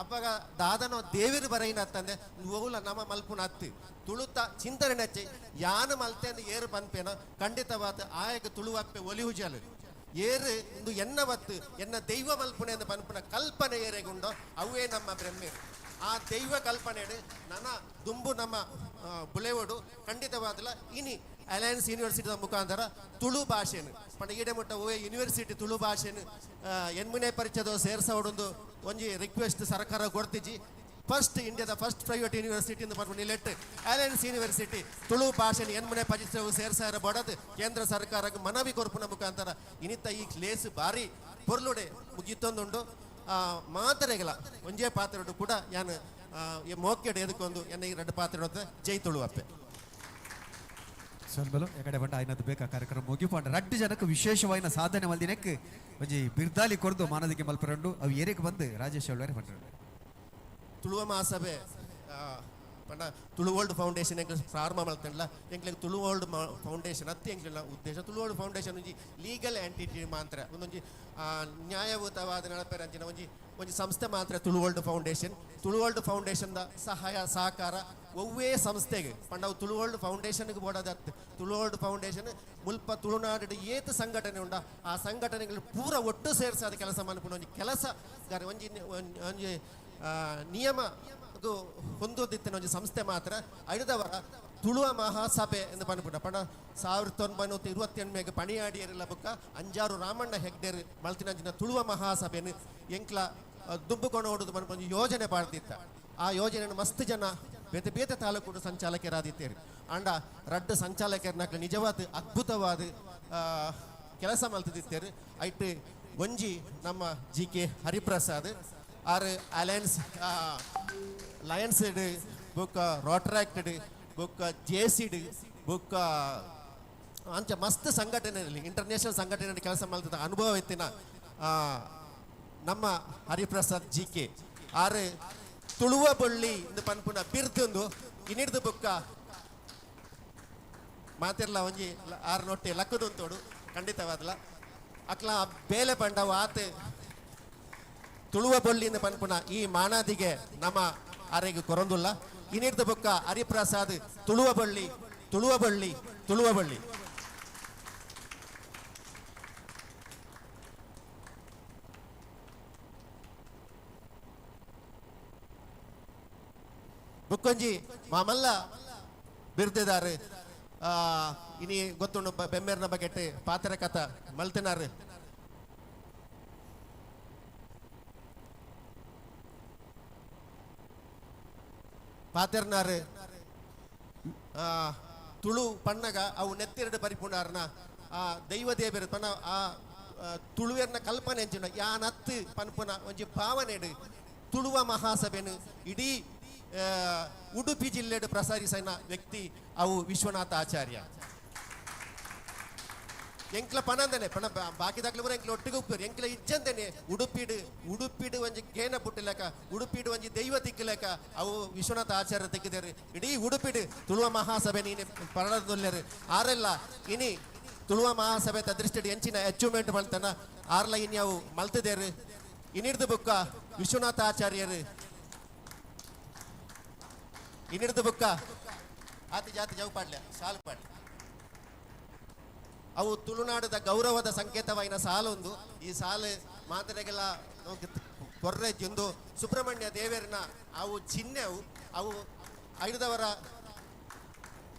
ಅಪ್ಪಗ ದಾದನೋ ದೇವೇರು ಬರೈನ ಅತ್ತಂದೆ ಓಲ ನಮ್ಮ ಮಲ್ಪುನ ಅತ್ತು ತುಳುತ ಚಿಂತನೆ ನಚ್ಚೆ ಯಾನು ಮಲ್ತೆ ಅಂದ್ ಏರು ಪನ್ಪೇನ ಖಂಡಿತವಾದ ಆಯಕ ತುಳುವಪ್ಪೆ ಒಲಿ ಹುಜಾಲು ಏರು ಇಂದು ಎನ್ನ ಬತ್ತು ಎನ್ನ ದೈವ ಮಲ್ಪುಣೆ ಎಂದು ಪನ್ಪುನ ಕಲ್ಪನೆ ಏರೆಗುಂಡೋ ಅವೇ ನಮ್ಮ ಬ್ರಹ್ಮೇರು ಆ ದೈವ ಕಲ್ಪನೆ ನನ್ನ ದುಂಬು ನಮ್ಮ ಬುಲೆವಡು ಖಂಡಿತವಾದಲ ಇನಿ ಅಲಯನ್ಸ್ ಯೂನಿವರ್ಸಿಟಿದ ಮುಖಾಂತರ ತುಳು ಭಾಷೆನು ಪಂಡ ಈಡೆ ಮುಟ್ಟ ಓ ಯೂನಿವರ್ಸಿಟಿ ತುಳು ಭಾಷೆನು ಎನ್ಮುನೆ ಪರಿಚಯದ ಸೇರ್ಸವಡೊಂದು ಒಂಜಿ ರಿಕ್ವೆಸ್ಟ್ ಸರ್ಕಾರ ಕೊಡ್ತಿಜಿ ಫಸ್ಟ್ ಇಂಡಿಯಾದ ಫಸ್ಟ್ ಪ್ರೈವೇಟ್ ಯೂನಿವರ್ಸಿಟಿ ಇಂದ ಪನ್ಪುನ ನಿಲೆಟ್ ಅಲಯನ್ಸ್ ಯೂನಿವರ್ಸಿಟಿ ತುಳು ಭಾಷೆನ ಎನ್ಮನೆ ಪಜಿಸವು ಸೇರ್ಸಾರ ಬಡದು ಕೇಂದ್ರ ಸರ್ಕಾರಕ್ಕೆ ಮನವಿ ಕೊರ್ಪುನ ಮುಖಾಂತರ ಇನಿತ ಈ ಲೇಸ್ ಬಾರಿ ಪೊರ್ಲುಡೆ ಮುಗಿತೊಂದುಂಡು. ಮಾತರೆಗಲ ಒಂಜೇ ಪಾತ್ರೆಡು ಕೂಡ ಯಾನ್ ಈ ಮೋಕೆಡ್ ಎದಕ್ಕೊಂದು ಎನ್ನ ಈ 2 ಪಾತ್ರೆ ಜೈ ತುಳು ಅಪ್ಪೆ. ಸೊಲ್ಬಲು ಎಕಡೆ ಬಂಡ ಆಯ್ನದ್ದು ಬೇಕಾ ಕಾರ್ಯಕ್ರಮ ಮುಗಿಪಂಡ ರಡ್ಡು ಜನಕ್ಕೆ ವಿಶೇಷವಾಯಿನ ಸಾಧನೆ ಮಲ್ದಿನಕ್ಕೆ ಒಂಜಿ ಬಿರ್ದಾಲಿ ಕೊರ್ದು ಮಾನದಿಗೆ ಮಲ್ಪರಂಡು ಅವು ಏರಿಗೆ ಬಂದು ರಾಜೇಶ್ ಅವಳರೆ ಪಂಡ್ರು. ತುಳುವ ಮಹಾಸಭೆ ಪಂಡ ತುಳು ವರ್ಲ್ಡ್ ಫೌಂಡೇಶನ್ ಎಂಕ್ಲೆ ಪ್ರಾರಂಭ ಮಲ್ತಂಡ್ಲ ಎಂಕ್ಲೆಗ್ ತುಳು ವರ್ಲ್ಡ್ ಫೌಂಡೇಶನ್ ಅತ್ತಿ ಎಂಕ್ಲೆನ ಉದ್ದೇಶ. ತುಳು ವರ್ಲ್ಡ್ ಫೌಂಡೇಶನ್ ಒಂಜಿ ಲೀಗಲ್ ಎಂಟಿಟಿ ಮಾತ್ರ, ಒಂದೊಂಜಿ ನ್ಯಾಯಯುತವಾದ ನಡಪೆರ ಅಂಚಿನ ಒಂಜಿ ಒಂಜಿ ಸಂಸ್ಥೆ ಮಾತ್ರ Tulu world foundation. Tulu world foundation the ಸಹಾಯ ಸಹಕಾರ ಒವ್ವೇ ಸಂಸ್ಥೆಗೆ ಪಂಡ ಅವು ತುಳು ವರ್ಲ್ಡ್ ಫೌಂಡೇಶನ್ಗೆ ಬೋಡದತ್ತು. ತುಳು ವರ್ಲ್ಡ್ ಫೌಂಡೇಶನ್ ಮುಲ್ಪ ತುಳುನಾಡು ಏತ್ ಸಂಘಟನೆ ಉಂಡ ಆ ಸಂಘಟನೆಗಳು ಪೂರ ಒಟ್ಟು ಸೇರಿಸಾದ ಕೆಲಸ ಮನ್ಪುನ ಒಂಜಿ ಕೆಲಸ ಒಂಜಿ ಒಂಜಿ ನಿಯಮ ಹೊಂದೋದಿತ್ತಿನ ಒಂಜಿ ಸಂಸ್ಥೆ ಮಾತ್ರ. ಐದವರ ತುಳುವ ಮಹಾಸಭೆ ಎಂದು ಪನ್ಪುಂಡ ಪಂಡ 1928 ಪಣಿಯಾಡಿಯರೆಲ್ಲ ಬುಕ್ಕ ಅಂಜಾರು ರಾಮಣ್ಣ ಹೆಗ್ಡೆರ್ ಮಲ್ತಿನಂಚಿನ ತುಳುವ ಮಹಾಸಭೆಯನ್ನು ಎಂಕ್ಲ ದುಂಬುಕೊಂಡು ಪನ್ಪ ಒಂಜಿ ಯೋಜನೆ ಪಾಡ್ದಿತ್ತ. ಆ ಯೋಜನೆಯನ್ನು ಮಸ್ತ್ ಜನ ಬೇತೆ ಬೇತೆ ತಾಲೂಕು ಸಂಚಾಲಕರಾದಿತ್ತೇರು. ಆಂಡ ರಡ್ಡು ಸಂಚಾಲಕರ್ನಕ್ಲೆ ನಿಜವಾದ ಅದ್ಭುತವಾದ ಕೆಲಸ ಮಲ್ತಿದ್ದೇರು. ಐಟ್ ಒಂಜಿ ನಮ್ಮ ಜಿ ಕೆ ಹರಿಪ್ರಸಾದ್ ಆರ್ ಅಲಯನ್ಸ್ ಲಯನ್ಸ್ ಬೊಕ್ಕ ರೋಟ್ರಾಕ್ಟೆಡ್ ಬೊಕ್ಕ ಜೆ ಸಿಡ್ ಬೊಕ್ಕ ಅಂಚ ಮಸ್ತ್ ಸಂಘಟನೆಯಲ್ಲಿ ಇಂಟರ್ನ್ಯಾಷನಲ್ ಸಂಘಟನೆ ಕೆಲಸ ಮಾಡ್ತದ ಅನುಭವ ಇತ್ತಿನ ನಮ್ಮ ಹರಿಪ್ರಸಾದ್ ಜಿ ಕೆ ಆರ್ ತುಳುವ ಬೊಳ್ಳಿ ಇಂದು ಪನ್ಪುನ ಬಿರ್ದೊಂದು ಇನ್ನಿಡ್ದು ಬೊಕ್ಕ ಮಾತಿರ್ಲ ಒಂಜಿ ಆರು ನೊಟ್ಟಿ ಲಕ್ಕದೊಂತೋಡು ಖಂಡಿತವಾದಲ ಅಕ್ಲ ಬೇಲೆ ಪಂಡವು ಆತ ತುಳುವ ಬೊಳ್ಳಿಯಿಂದ ಪನ್ಪುನ ಈ ಮಾನಾದಿಗೆ ನಮ್ಮ ಅರೆಗೆ ಕೊರಂದುಲ್ಲ. ಇನ್ನಿಡ್ದು ಬೊಕ್ಕ ಹರಿಪ್ರಸಾದ್ ತುಳುವ ಬಳ್ಳಿ ತುಳುವ ಬಳ್ಳಿ ತುಳುವ ಬಳ್ಳಿ. ಬುಕ್ಕೊಂಜಿ ಮಾಮಲ್ಲ ಬಿರ್ದಿದಾರು ಇನಿ ಗೊತ್ತುಂಡು ಬೆಮ್ಮೇರ್ನ ಬಗೆಟ್ ಪಾತ್ರ ಕಥ ಮಲ್ತಿನಾರು. ಪಾತೆರ್ನಾರು ತುಳು ಪಣ್ಣಗ ಅವು ನೆತ್ತಿರಡು ಪರಿಪುಂಡಾರ್ನ ಆ ದೈವ ದೇವರು ಪನ್ನ ಆ ತುಳುವೆರ್ನ ಕಲ್ಪನೆ ಎಂಚಿನ ಯಾನತ್ತು ಪನ್ಪುನ ಒಂಜಿ ಭಾವನೆಡು ತುಳುವ ಮಹಾಸಭೆನು ಇಡೀ ಉಡುಪಿ ಜಿಲ್ಲೆಡು ಪ್ರಸಾರಿಸಿನ ವ್ಯಕ್ತಿ ಅವು ವಿಶ್ವನಾಥ ಆಚಾರ್ಯ. ಎಂಕ್ಲ ಪಣಂದನೆ ಪಣ ಬಾಕಿದಾಕ್ಲ ಪೂರ ಎಂಕ್ಲ ಒಟ್ಟಿಗೆ ಉಪ್ಪೇರು ಎಂಕ್ಲ ಇಜ್ಜಂದನೆ ಉಡುಪಿಡು ಉಡುಪಿಡು ಒಂಜಿ ಗೇನ ಪುಟ್ಟಿಲೆಕ ಉಡುಪಿಡು ಒಂಜಿ ದೈವ ತಿಕ್ಕಲೆಕ ಅವು ವಿಶ್ವನಾಥ ಆಚಾರ್ಯ ತಿಕ್ಕಿದರು. ಇಡೀ ಉಡುಪಿಡು ತುಳುವ ಮಹಾಸಭೆ ನೀನು ಪರಣದೊಲ್ಲೆರು ಆರೆಲ್ಲ ಇನಿ ತುಳುವ ಮಹಾಸಭೆ ದೃಷ್ಟಿಡು ಎಂಚಿನ ಅಚೀವ್ಮೆಂಟ್ ಮಲ್ತನ ಆರ್ಲ ಇನಿ ಅವು ಮಲ್ತದೇರು. ಇನ್ನಿಡ್ದು ಬುಕ್ಕ ವಿಶ್ವನಾಥ ಆಚಾರ್ಯರು ಇನ್ನಿಡ್ದು ಬುಕ್ಕ ಆತಿ ಜಾತಿ ಜವು ಪಾಡ್ಲೆ ಸಾಲು ಪಾಡ್ಲೆ ಅವು ತುಳುನಾಡದ ಗೌರವದ ಸಂಕೇತವಾಯಿನ ಸಾಲೊಂದು. ಈ ಸಾಲು ಮಾತರೆಗೆಲ್ಲ ಕೊರ್ರೆ ಎಂದು ಸುಬ್ರಹ್ಮಣ್ಯ ದೇವರನ ಅವು ಚಿಹ್ನೆ ಅವು ಅವು ಐದವರ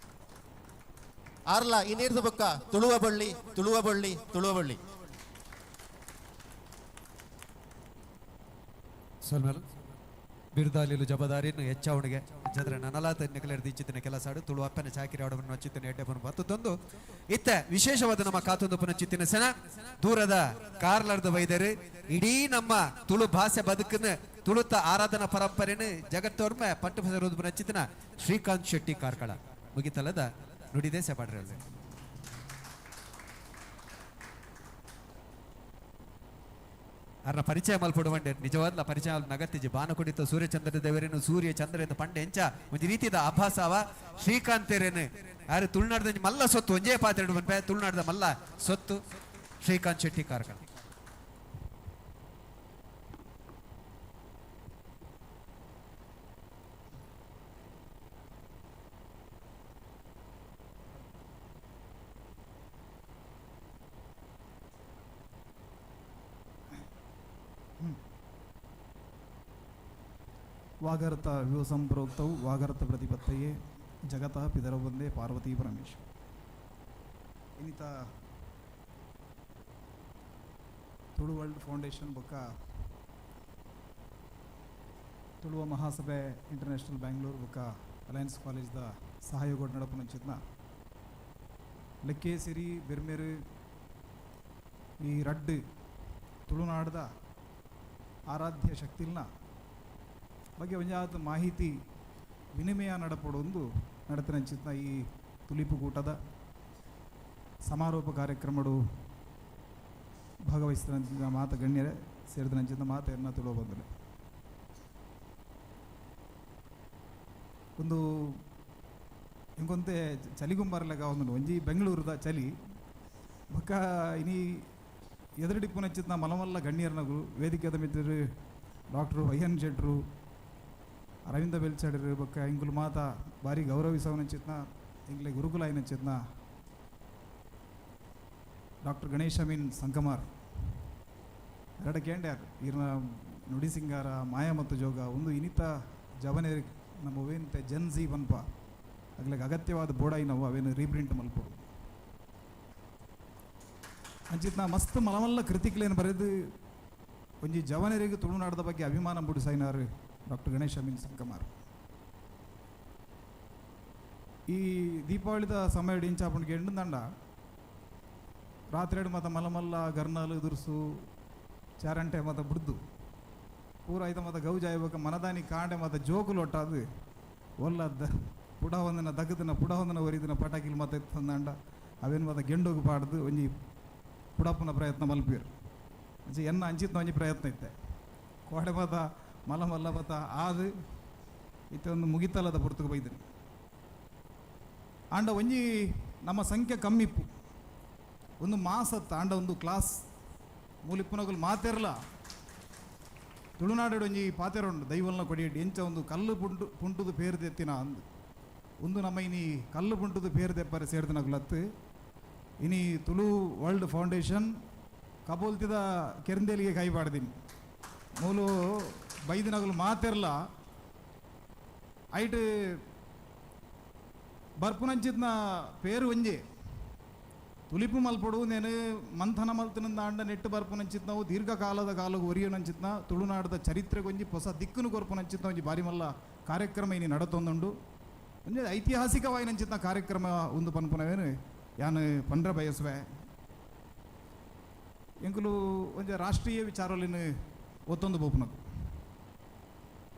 ಆರ್ಲ ಇನ್ನಿರ್ದು ಬೊಕ್ಕ ತುಳುವ ಬಳ್ಳಿ ತುಳುವ ಬಳ್ಳಿ ತುಳುವ ಬಳ್ಳಿ. ಸೊಲ್ಮೆಲ್ ಬಿರ್ದಾಲಿಲು ಜಬದಾರಿನ ಹೆಚ್ಚಾವಣಿಗೆ ಜದ್ರ ನನಲಾತ ನೆಕಲೆರ್ ದೀಚಿತ್ತಿನ ಕೆಲಸ ಆಡು ತುಳು ಅಪ್ಪನ ಚಾಕಿರಿ ಆಡವನ್ನು ಚಿತ್ತಿನ ಎಡ್ಡೆ ಬನ್ನು ಬತ್ತದೊಂದು ಇತ್ತ ವಿಶೇಷವಾದ ನಮ್ಮ ಕಾತೊಂದು ಪುನ ಚಿತ್ತಿನ ಸೆನ ದೂರದ ಕಾರ್ಲರ್ದ ವೈದ್ಯರು ಇಡೀ ನಮ್ಮ ತುಳು ಭಾಷೆ ಬದುಕನ್ನು ತುಳುತ ಆರಾಧನಾ ಪರಂಪರೆಯನ್ನು ಜಗತ್ತೋರ್ಮೆ ಪಟ್ಟು ಪುನ ಚಿತ್ತಿನ ಶ್ರೀಕಾಂತ್ ಶೆಟ್ಟಿ ಕಾರ್ಕಳ ಮುಗಿತಲದ ನುಡಿದೆ ಸೆಪಾಡ್ರಿ. ಅರ್ನ ಪರಿಚಯ ಮಲ್ಪಡುವಂಡೆ ನಿಜವಾದ ಪರಿಚಯ ನಗತ್ತಿಜಿ ಬಾನಕುಡಿತ ಸೂರ್ಯಚಂದ್ರ ದೇವರೇನು ಸೂರ್ಯ ಚಂದ್ರ ಎಂದು ಪಂಡೆ ಎಂಚ ಒಂಜಿ ರೀತಿದ ಅಭಾಸವ ಶ್ರೀಕಾಂತರೇನು ಯಾರು ತುಳುನಾಡ್ದ ಮಲ್ಲ ಸೊತ್ತು ಒಂಜೇ ಪಾತ್ರೆ ಬನ್ಪೆ ತುಳುನಾಡ್ದ ಮಲ್ಲ ಸೊತ್ತು ಶ್ರೀಕಾಂತ್ ಶೆಟ್ಟಿ ಕಾರ್ಕಳ. ವಾಗರ್ತ ವಿವಸಂಪ್ರೋಕ್ತವು ವಾಗರ್ತ ಪ್ರತಿಪತ್ತಯೇ ಜಗತಃ ಪಿತರೌ ವಂದೇ ಪಾರ್ವತಿ ಪರಮೇಶ್ವರ. ಇನ್ನಿತ ತುಳು ವರ್ಲ್ಡ್ ಫೌಂಡೇಶನ್ ಬೊಕ್ಕ ತುಳುವ ಮಹಾಸಭೆ ಇಂಟರ್ನ್ಯಾಷನಲ್ ಬ್ಯಾಂಗ್ಳೂರು ಬೊಕ್ಕ ಅಲಯನ್ಸ್ ಕಾಲೇಜ್ದ ಸಹಯೋಗ ನಡಪುನಂಚಿತ್ನ ಲೆಕ್ಕೇಸಿರಿ ಬೆರ್ಮೆರು ಈ ರಡ್ಡು ತುಳುನಾಡದ ಆರಾಧ್ಯ ಶಕ್ತಿಲ್ನ ಬಗ್ಗೆ ಒಂಜಾತ ಮಾಹಿತಿ ವಿನಿಮಯ ನಡಪಡೊಂದು ನಡತನಂಚಿತ್ನ ಈ ತುಲಿಪುಕೂಟದ ಸಮಾರೋಪ ಕಾರ್ಯಕ್ರಮಡು ಭಾಗವಹಿಸಿದ ಮಾತ ಗಣ್ಯರೇ ಸೇರಿದ ಮಾತೆಯನ್ನು ತುಳುವ ಬಂದಲೆ ಒಂದು ಇಂಕೊಂತೆ ಚಲಿಗುಂಬಾರಲೆಗ ಒಂದು ಒಂಜಿ ಬೆಂಗಳೂರದ ಚಲಿ ಬೊಕ್ಕ ಇನಿ ಎದುರಡಿಪ್ಪುನಂಚಿತ್ನ ಮಲಮಲ್ಲ ಗಣ್ಯರ್ನಗು ವೇದಿಕೆದ ಮಿತ್ರರು ಡಾಕ್ಟ್ರು ವೈ ಎನ್ ಶೆಟ್ರು ಅರವಿಂದ ಬೆಲ್ಚಾಡರು ಬೊಕ್ಕ ಇಂಗುಲು ಮಾತ ಭಾರಿ ಗೌರವಿಸವನಂಚಿತ್ನ ಇಂಗ್ಲೆ ಗುರುಕುಲ అయిನಂಚಿತ್ನ ಡಾಕ್ಟರ್ ಗಣೇಶ್ ಅಮೀನ್ ಸಂಕಮಾರ್ ಎರಡ ಕೇಂಡ್ಯಾರ್ ಈರ್ನ ನುಡಿಸಿಂಗಾರ ಮಾಯ ಮತ್ತು ಜೋಗ ಒಂದು ಇನಿತ ಜವನೇರಿ ನಮ್ಮ ವೇಂತೆ ಜನ್ ಜಿ ಪನ್ಪ ಅಗ್ಲಿಗೆ ಅಗತ್ಯವಾದ ಬೋಡಾಯಿ ನಾವು ಅವೇನು ರೀಪ್ರಿಂಟ್ ಮಲ್ಪೊಡು ಅಂಚಿತ್ನ ಮಸ್ತ್ ಮಲಮಲ್ಲ ಕೃತಿಕ್ಲೇನು ಬರೆದು ಒಂಜಿ ಜವನರಿಗೆ ತುಳುನಾಡದ ಬಗ್ಗೆ ಅಭಿಮಾನ ಮೂಡಿಸೈನಾರು ಡಾಕ್ಟರ್ ಗಣೇಶ್ ಅಮೀನ್ ಸಂಕಮಾರ್. ಈ ದೀಪಾವಳಿದ ಸಮಯ ಇಂಚಾಪುಂಡು ಎಂಡು ರಾತ್ರಿ ಮತ ಮಲಮಲ್ಲ ಗರ್ನಾಲು ದುರ್ಸು ಚಾರಂಟೆ ಮತ ಬುಡ್ದು ಪೂರ ಐತ ಮತ ಗೌಜಾಯ್ಬೇಕ ಮನದಾನಿ ಕಾಂಡೆ ಮತ ಜೋಕುಲು ಒಟ್ಟಾದು ಒಲ್ಲ the ಪುಡ ಒಂದನ ದಗದನ ಪುಡ ಒಂದನ ಒರಿದಿನ ಪಟಾಕಿಲ್ ಮತ ತಂದಂಡ ಅವೇನು ಮತ ಗೆಂಡೋಗು ಪಾಡ್ದು ಒಂಜಿ ಪುಡಪ್ಪನ ಪ್ರಯತ್ನ ಮಲ್ಪೀರ್ ಅಂಚೆ ಎನ್ನ ಅಂಚಿತ್ನ ಒಂಜಿ ಪ್ರಯತ್ನ ಇತ್ತೆ ಕೋಡೆ ಮತ ಮಲ ಮಲ್ಲ ಮತ ಆದು ಇತ್ತೆ ಒಂದು ಮುಗಿತಲದ ಪುರ್ತುಕು ಬೈದಿನಿ ಆಂಡ ಒಂಜಿ ನಮ್ಮ ಸಂಖ್ಯೆ ಕಮ್ಮಿಪ್ಪು ಒಂದು ಮಾಸತ್ತ ಆಂಡ ಒಂದು ಕ್ಲಾಸ್ ಮೂಲಿಪ್ಪುನಗುಲು ಮಾತೆರ್ಲ ತುಳುನಾಡು ಒಂಜಿ ಪಾತೆರುಂಡು ದೈವಲ್ನ ಕೊಡಿಯಡ್ಡಿ ಎಂಚ ಒಂದು ಕಲ್ಲು ಪುಂಟು ಪುಂಟುದು ಪೇರು ದೆತ್ತಿನ ಅಂದು ಒಂದು ನಮ್ಮ ಇನಿ ಕಲ್ಲು ಪುಂಟುದು ಪೇರು ದೆಪ್ಪರೆ ಸೇರ್ದಿನಗುಲತ್ತು ಇನಿ ತುಳು ವರ್ಲ್ಡ್ ಫೌಂಡೇಶನ್ ಕಬೋಲ್ತಿದ ಕೆರಂದೇಲಿಗೆ ಕೈ ಪಾಡ್ದೀನಿ ಮೂಲು ಬೈದಿನಗುಲು ಮಾತೆರ್ಲ ಐಟ್ ಬರ್ಪುನಂಚಿತ್ನ ಪೇರು ಒಂಜೆ ತುಲಿಪು ಮಲ್ಪಡು నేను ಮಂಥನ ಮಲ್ತಿನಿಂದ ನೆಟ್ಟು ಬರ್ಪುನಂಚಿತ್ನವು ದೀರ್ಘಕಾಲದ ಕಾಲకు ಒರಿಯನಂಚಿತ್ನ ತುಳುನಾಡದ ಚರಿತ್ರೆಗೊಂಜಿ ಹೊಸ ದಿಕ್ಕುನು ಕೊರ್ಪುನಂಚಿತ್ನ ಒಂಜಿ ಬಾರಿ ಮಲ್ಲ ಕಾರ್ಯಕ್ರಮ ಇನಿ ನಡತೊಂದುಂಡು ಒಂಜಿ ಐತಿಹಾಸಿಕವಾಯಿನಂಚಿತ್ನ ಕಾರ್ಯಕ್ರಮ ಒಂದು ಪನ್ಪುನವೇನು ಯಾನು ಪಂಡ್ರ ಬಯಸುವೆ ಎಂಕುಲು ಒಂಜಿ ರಾಷ್ಟ್ರೀಯ ವಿಚಾರಲಿನ ಒತ್ತೊಂದು ಬೋಪುನಕು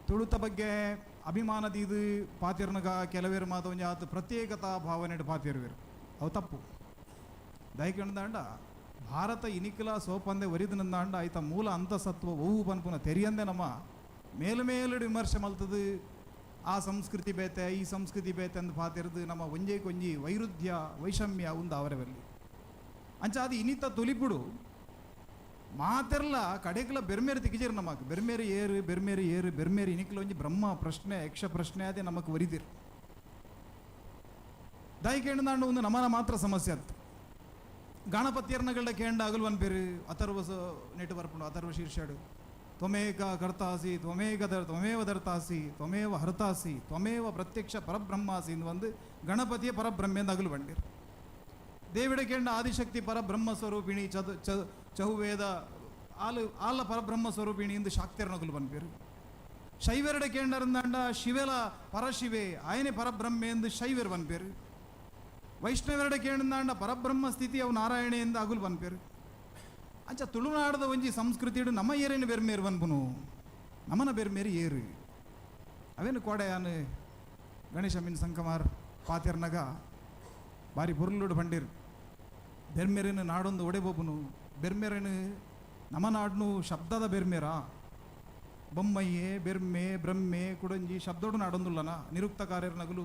ತುಳುತ ಬಗ್ಗೆ ಅಭಿಮಾನದೀದು ಪಾತಿರ್ನಗ ಕೆಲವೇರು ಮಾತ ಒಂಜಿ ಆತ ಪ್ರತ್ಯೇಕತಾ ಭಾವನೆ ಪಾತಿರುವೆರು ಅವು ತಪ್ಪು ದಯಕೆಂದಾಂಡ ಭಾರತ ಇನಿಕಲ ಸೋಪಂದೆ ಒರಿದನಂದಾಂಡ ಆಯ್ತ ಮೂಲ ಅಂತಸತ್ವ ಒವು ಪನ್ಪುನ ತೆರಿಯಂದೆ ನಮ್ಮ ಮೇಲು ವಿಮರ್ಶೆ ಮಲ್ತದು ಆ ಸಂಸ್ಕೃತಿ ಬೇತೆ ಈ ಸಂಸ್ಕೃತಿ ಬೇತೆ ಅಂದ್ ಪಾತಿರ್ದು ನಮ್ಮ ಒಂಜೇ ಕೊಂಜಿ ವೈರುಧ್ಯ ವೈಷಮ್ಯ ಉಂದು ಅವರವಲ್ಲಿ ಅಂಚ ಅದು ಇನಿತ ತುಲಿಪುಡು ಮಾತೆರ್ಲ ಕಡೆಕಲ ಬೆರ್ಮೇರು ತಿಗಿಜಿರ್ ನಮಕ್ ಬೆರ್ಮೇರು ಏರು ಬೆರ್ಮೇರು ಏರು ಬೆರ್ಮೇರು ಇನಿಕಲ ಒಂಜಿ ಬ್ರಹ್ಮ ಪ್ರಶ್ನೆ ಯಕ್ಷ ಪ್ರಶ್ನೆ ಅದೇ ನಮಕ್ ಒರಿದಿರ್ ದಯಕೆಂಡಾಂಡ ಒಂದು ನಮನ ಮಾತ್ರ ಸಮಸ್ಯೆ ಅತ್ತು ಗಣಪತಿಯರ್ನಗಳ ಕೇಂಡ ಅಗಲ್ವನ್ ಪೇರು ಅಥರ್ವ ನೆಟ್ಟು ಬರ್ಪುಂಡು ಅಥರ್ವ ಶೀರ್ಷಾಡು ತ್ವಮೇಕ ಕರ್ತಾಸಿ ತ್ವಮೇಕ ತ್ವಮೇವ ದರ್ತಾಸಿ ತ್ವಮೇವ ಹರ್ತಾಸಿ ತ್ವಮೇವ ಪ್ರತ್ಯಕ್ಷ ಪರಬ್ರಹ್ಮಾಸಿ ಎಂದು ಒಂದು ಗಣಪತಿಯ ಪರಬ್ರಹ್ಮ ಎಂದು ಅಗಲು ಬಂಡಿರು ದೇವಿಡ ಕೇಂಡ ಆದಿಶಕ್ತಿ ಪರಬ್ರಹ್ಮ ಸ್ವರೂಪಿಣಿ ಚದು ಚಹುವೇದ ಆಲು ಆಲ ಪರಬ್ರಹ್ಮ ಸ್ವರೂಪಿಣಿ ಎಂದು ಶಾಕ್ತಿಯರ್ನಗಲು ಬಂದ್ಪೇರು ಶೈವರಡ ಕೇಂಡರಂದಾಂಡ ಶಿವೆಲ ಪರಶಿವೆ ಆಯನೆ ಪರಬ್ರಹ್ಮ ಎಂದು ಶೈವರ್ ಬನ್ಪೇರು ವೈಷ್ಣವರಡ ಕೇಂಡಾಂಡ ಪರಬ್ರಹ್ಮ ಸ್ಥಿತಿ ಅವು ನಾರಾಯಣೆ ಎಂದು ಅಗುಲು ಬನ್ಪೇರು ಅಂಚ ತುಳುನಾಡದ ಒಂಜಿ ಸಂಸ್ಕೃತಿಡು ನಮ್ಮ ಏರೇನು ಬೆರ್ಮೇರು ಬನ್ಪುನು ನಮನ ಬೆರ್ಮೇರು ಏರು ಅವೇನು ಕೋಡೆಯಾನು ಗಣೇಶ ಮಿನ್ ಸಂಕಮಾರ್ ಪಾತಿರ್ನಗ ಬಾರಿ ಪೊರ್ಲುಡು ಬಂಡಿರು ಬೆರ್ಮೇರೇನು ನಾಡೊಂದು ಒಡೆಬೋಪುನು ಬೆರ್ಮೇರೇನು ನಮ್ಮ ನಾಡ್ನು ಶಬ್ದದ ಬೆರ್ಮೇರಾ ಬೊಮ್ಮಯ್ಯೆ ಬೆರ್ಮೆ ಬ್ರಹ್ಮೆ ಕುಡಂಜಿ ಶಬ್ದೋಡು ನಾಡೊಂದುಲ್ಲನ ನಿರುಕ್ತಕಾರ್ಯರ ನಗಲು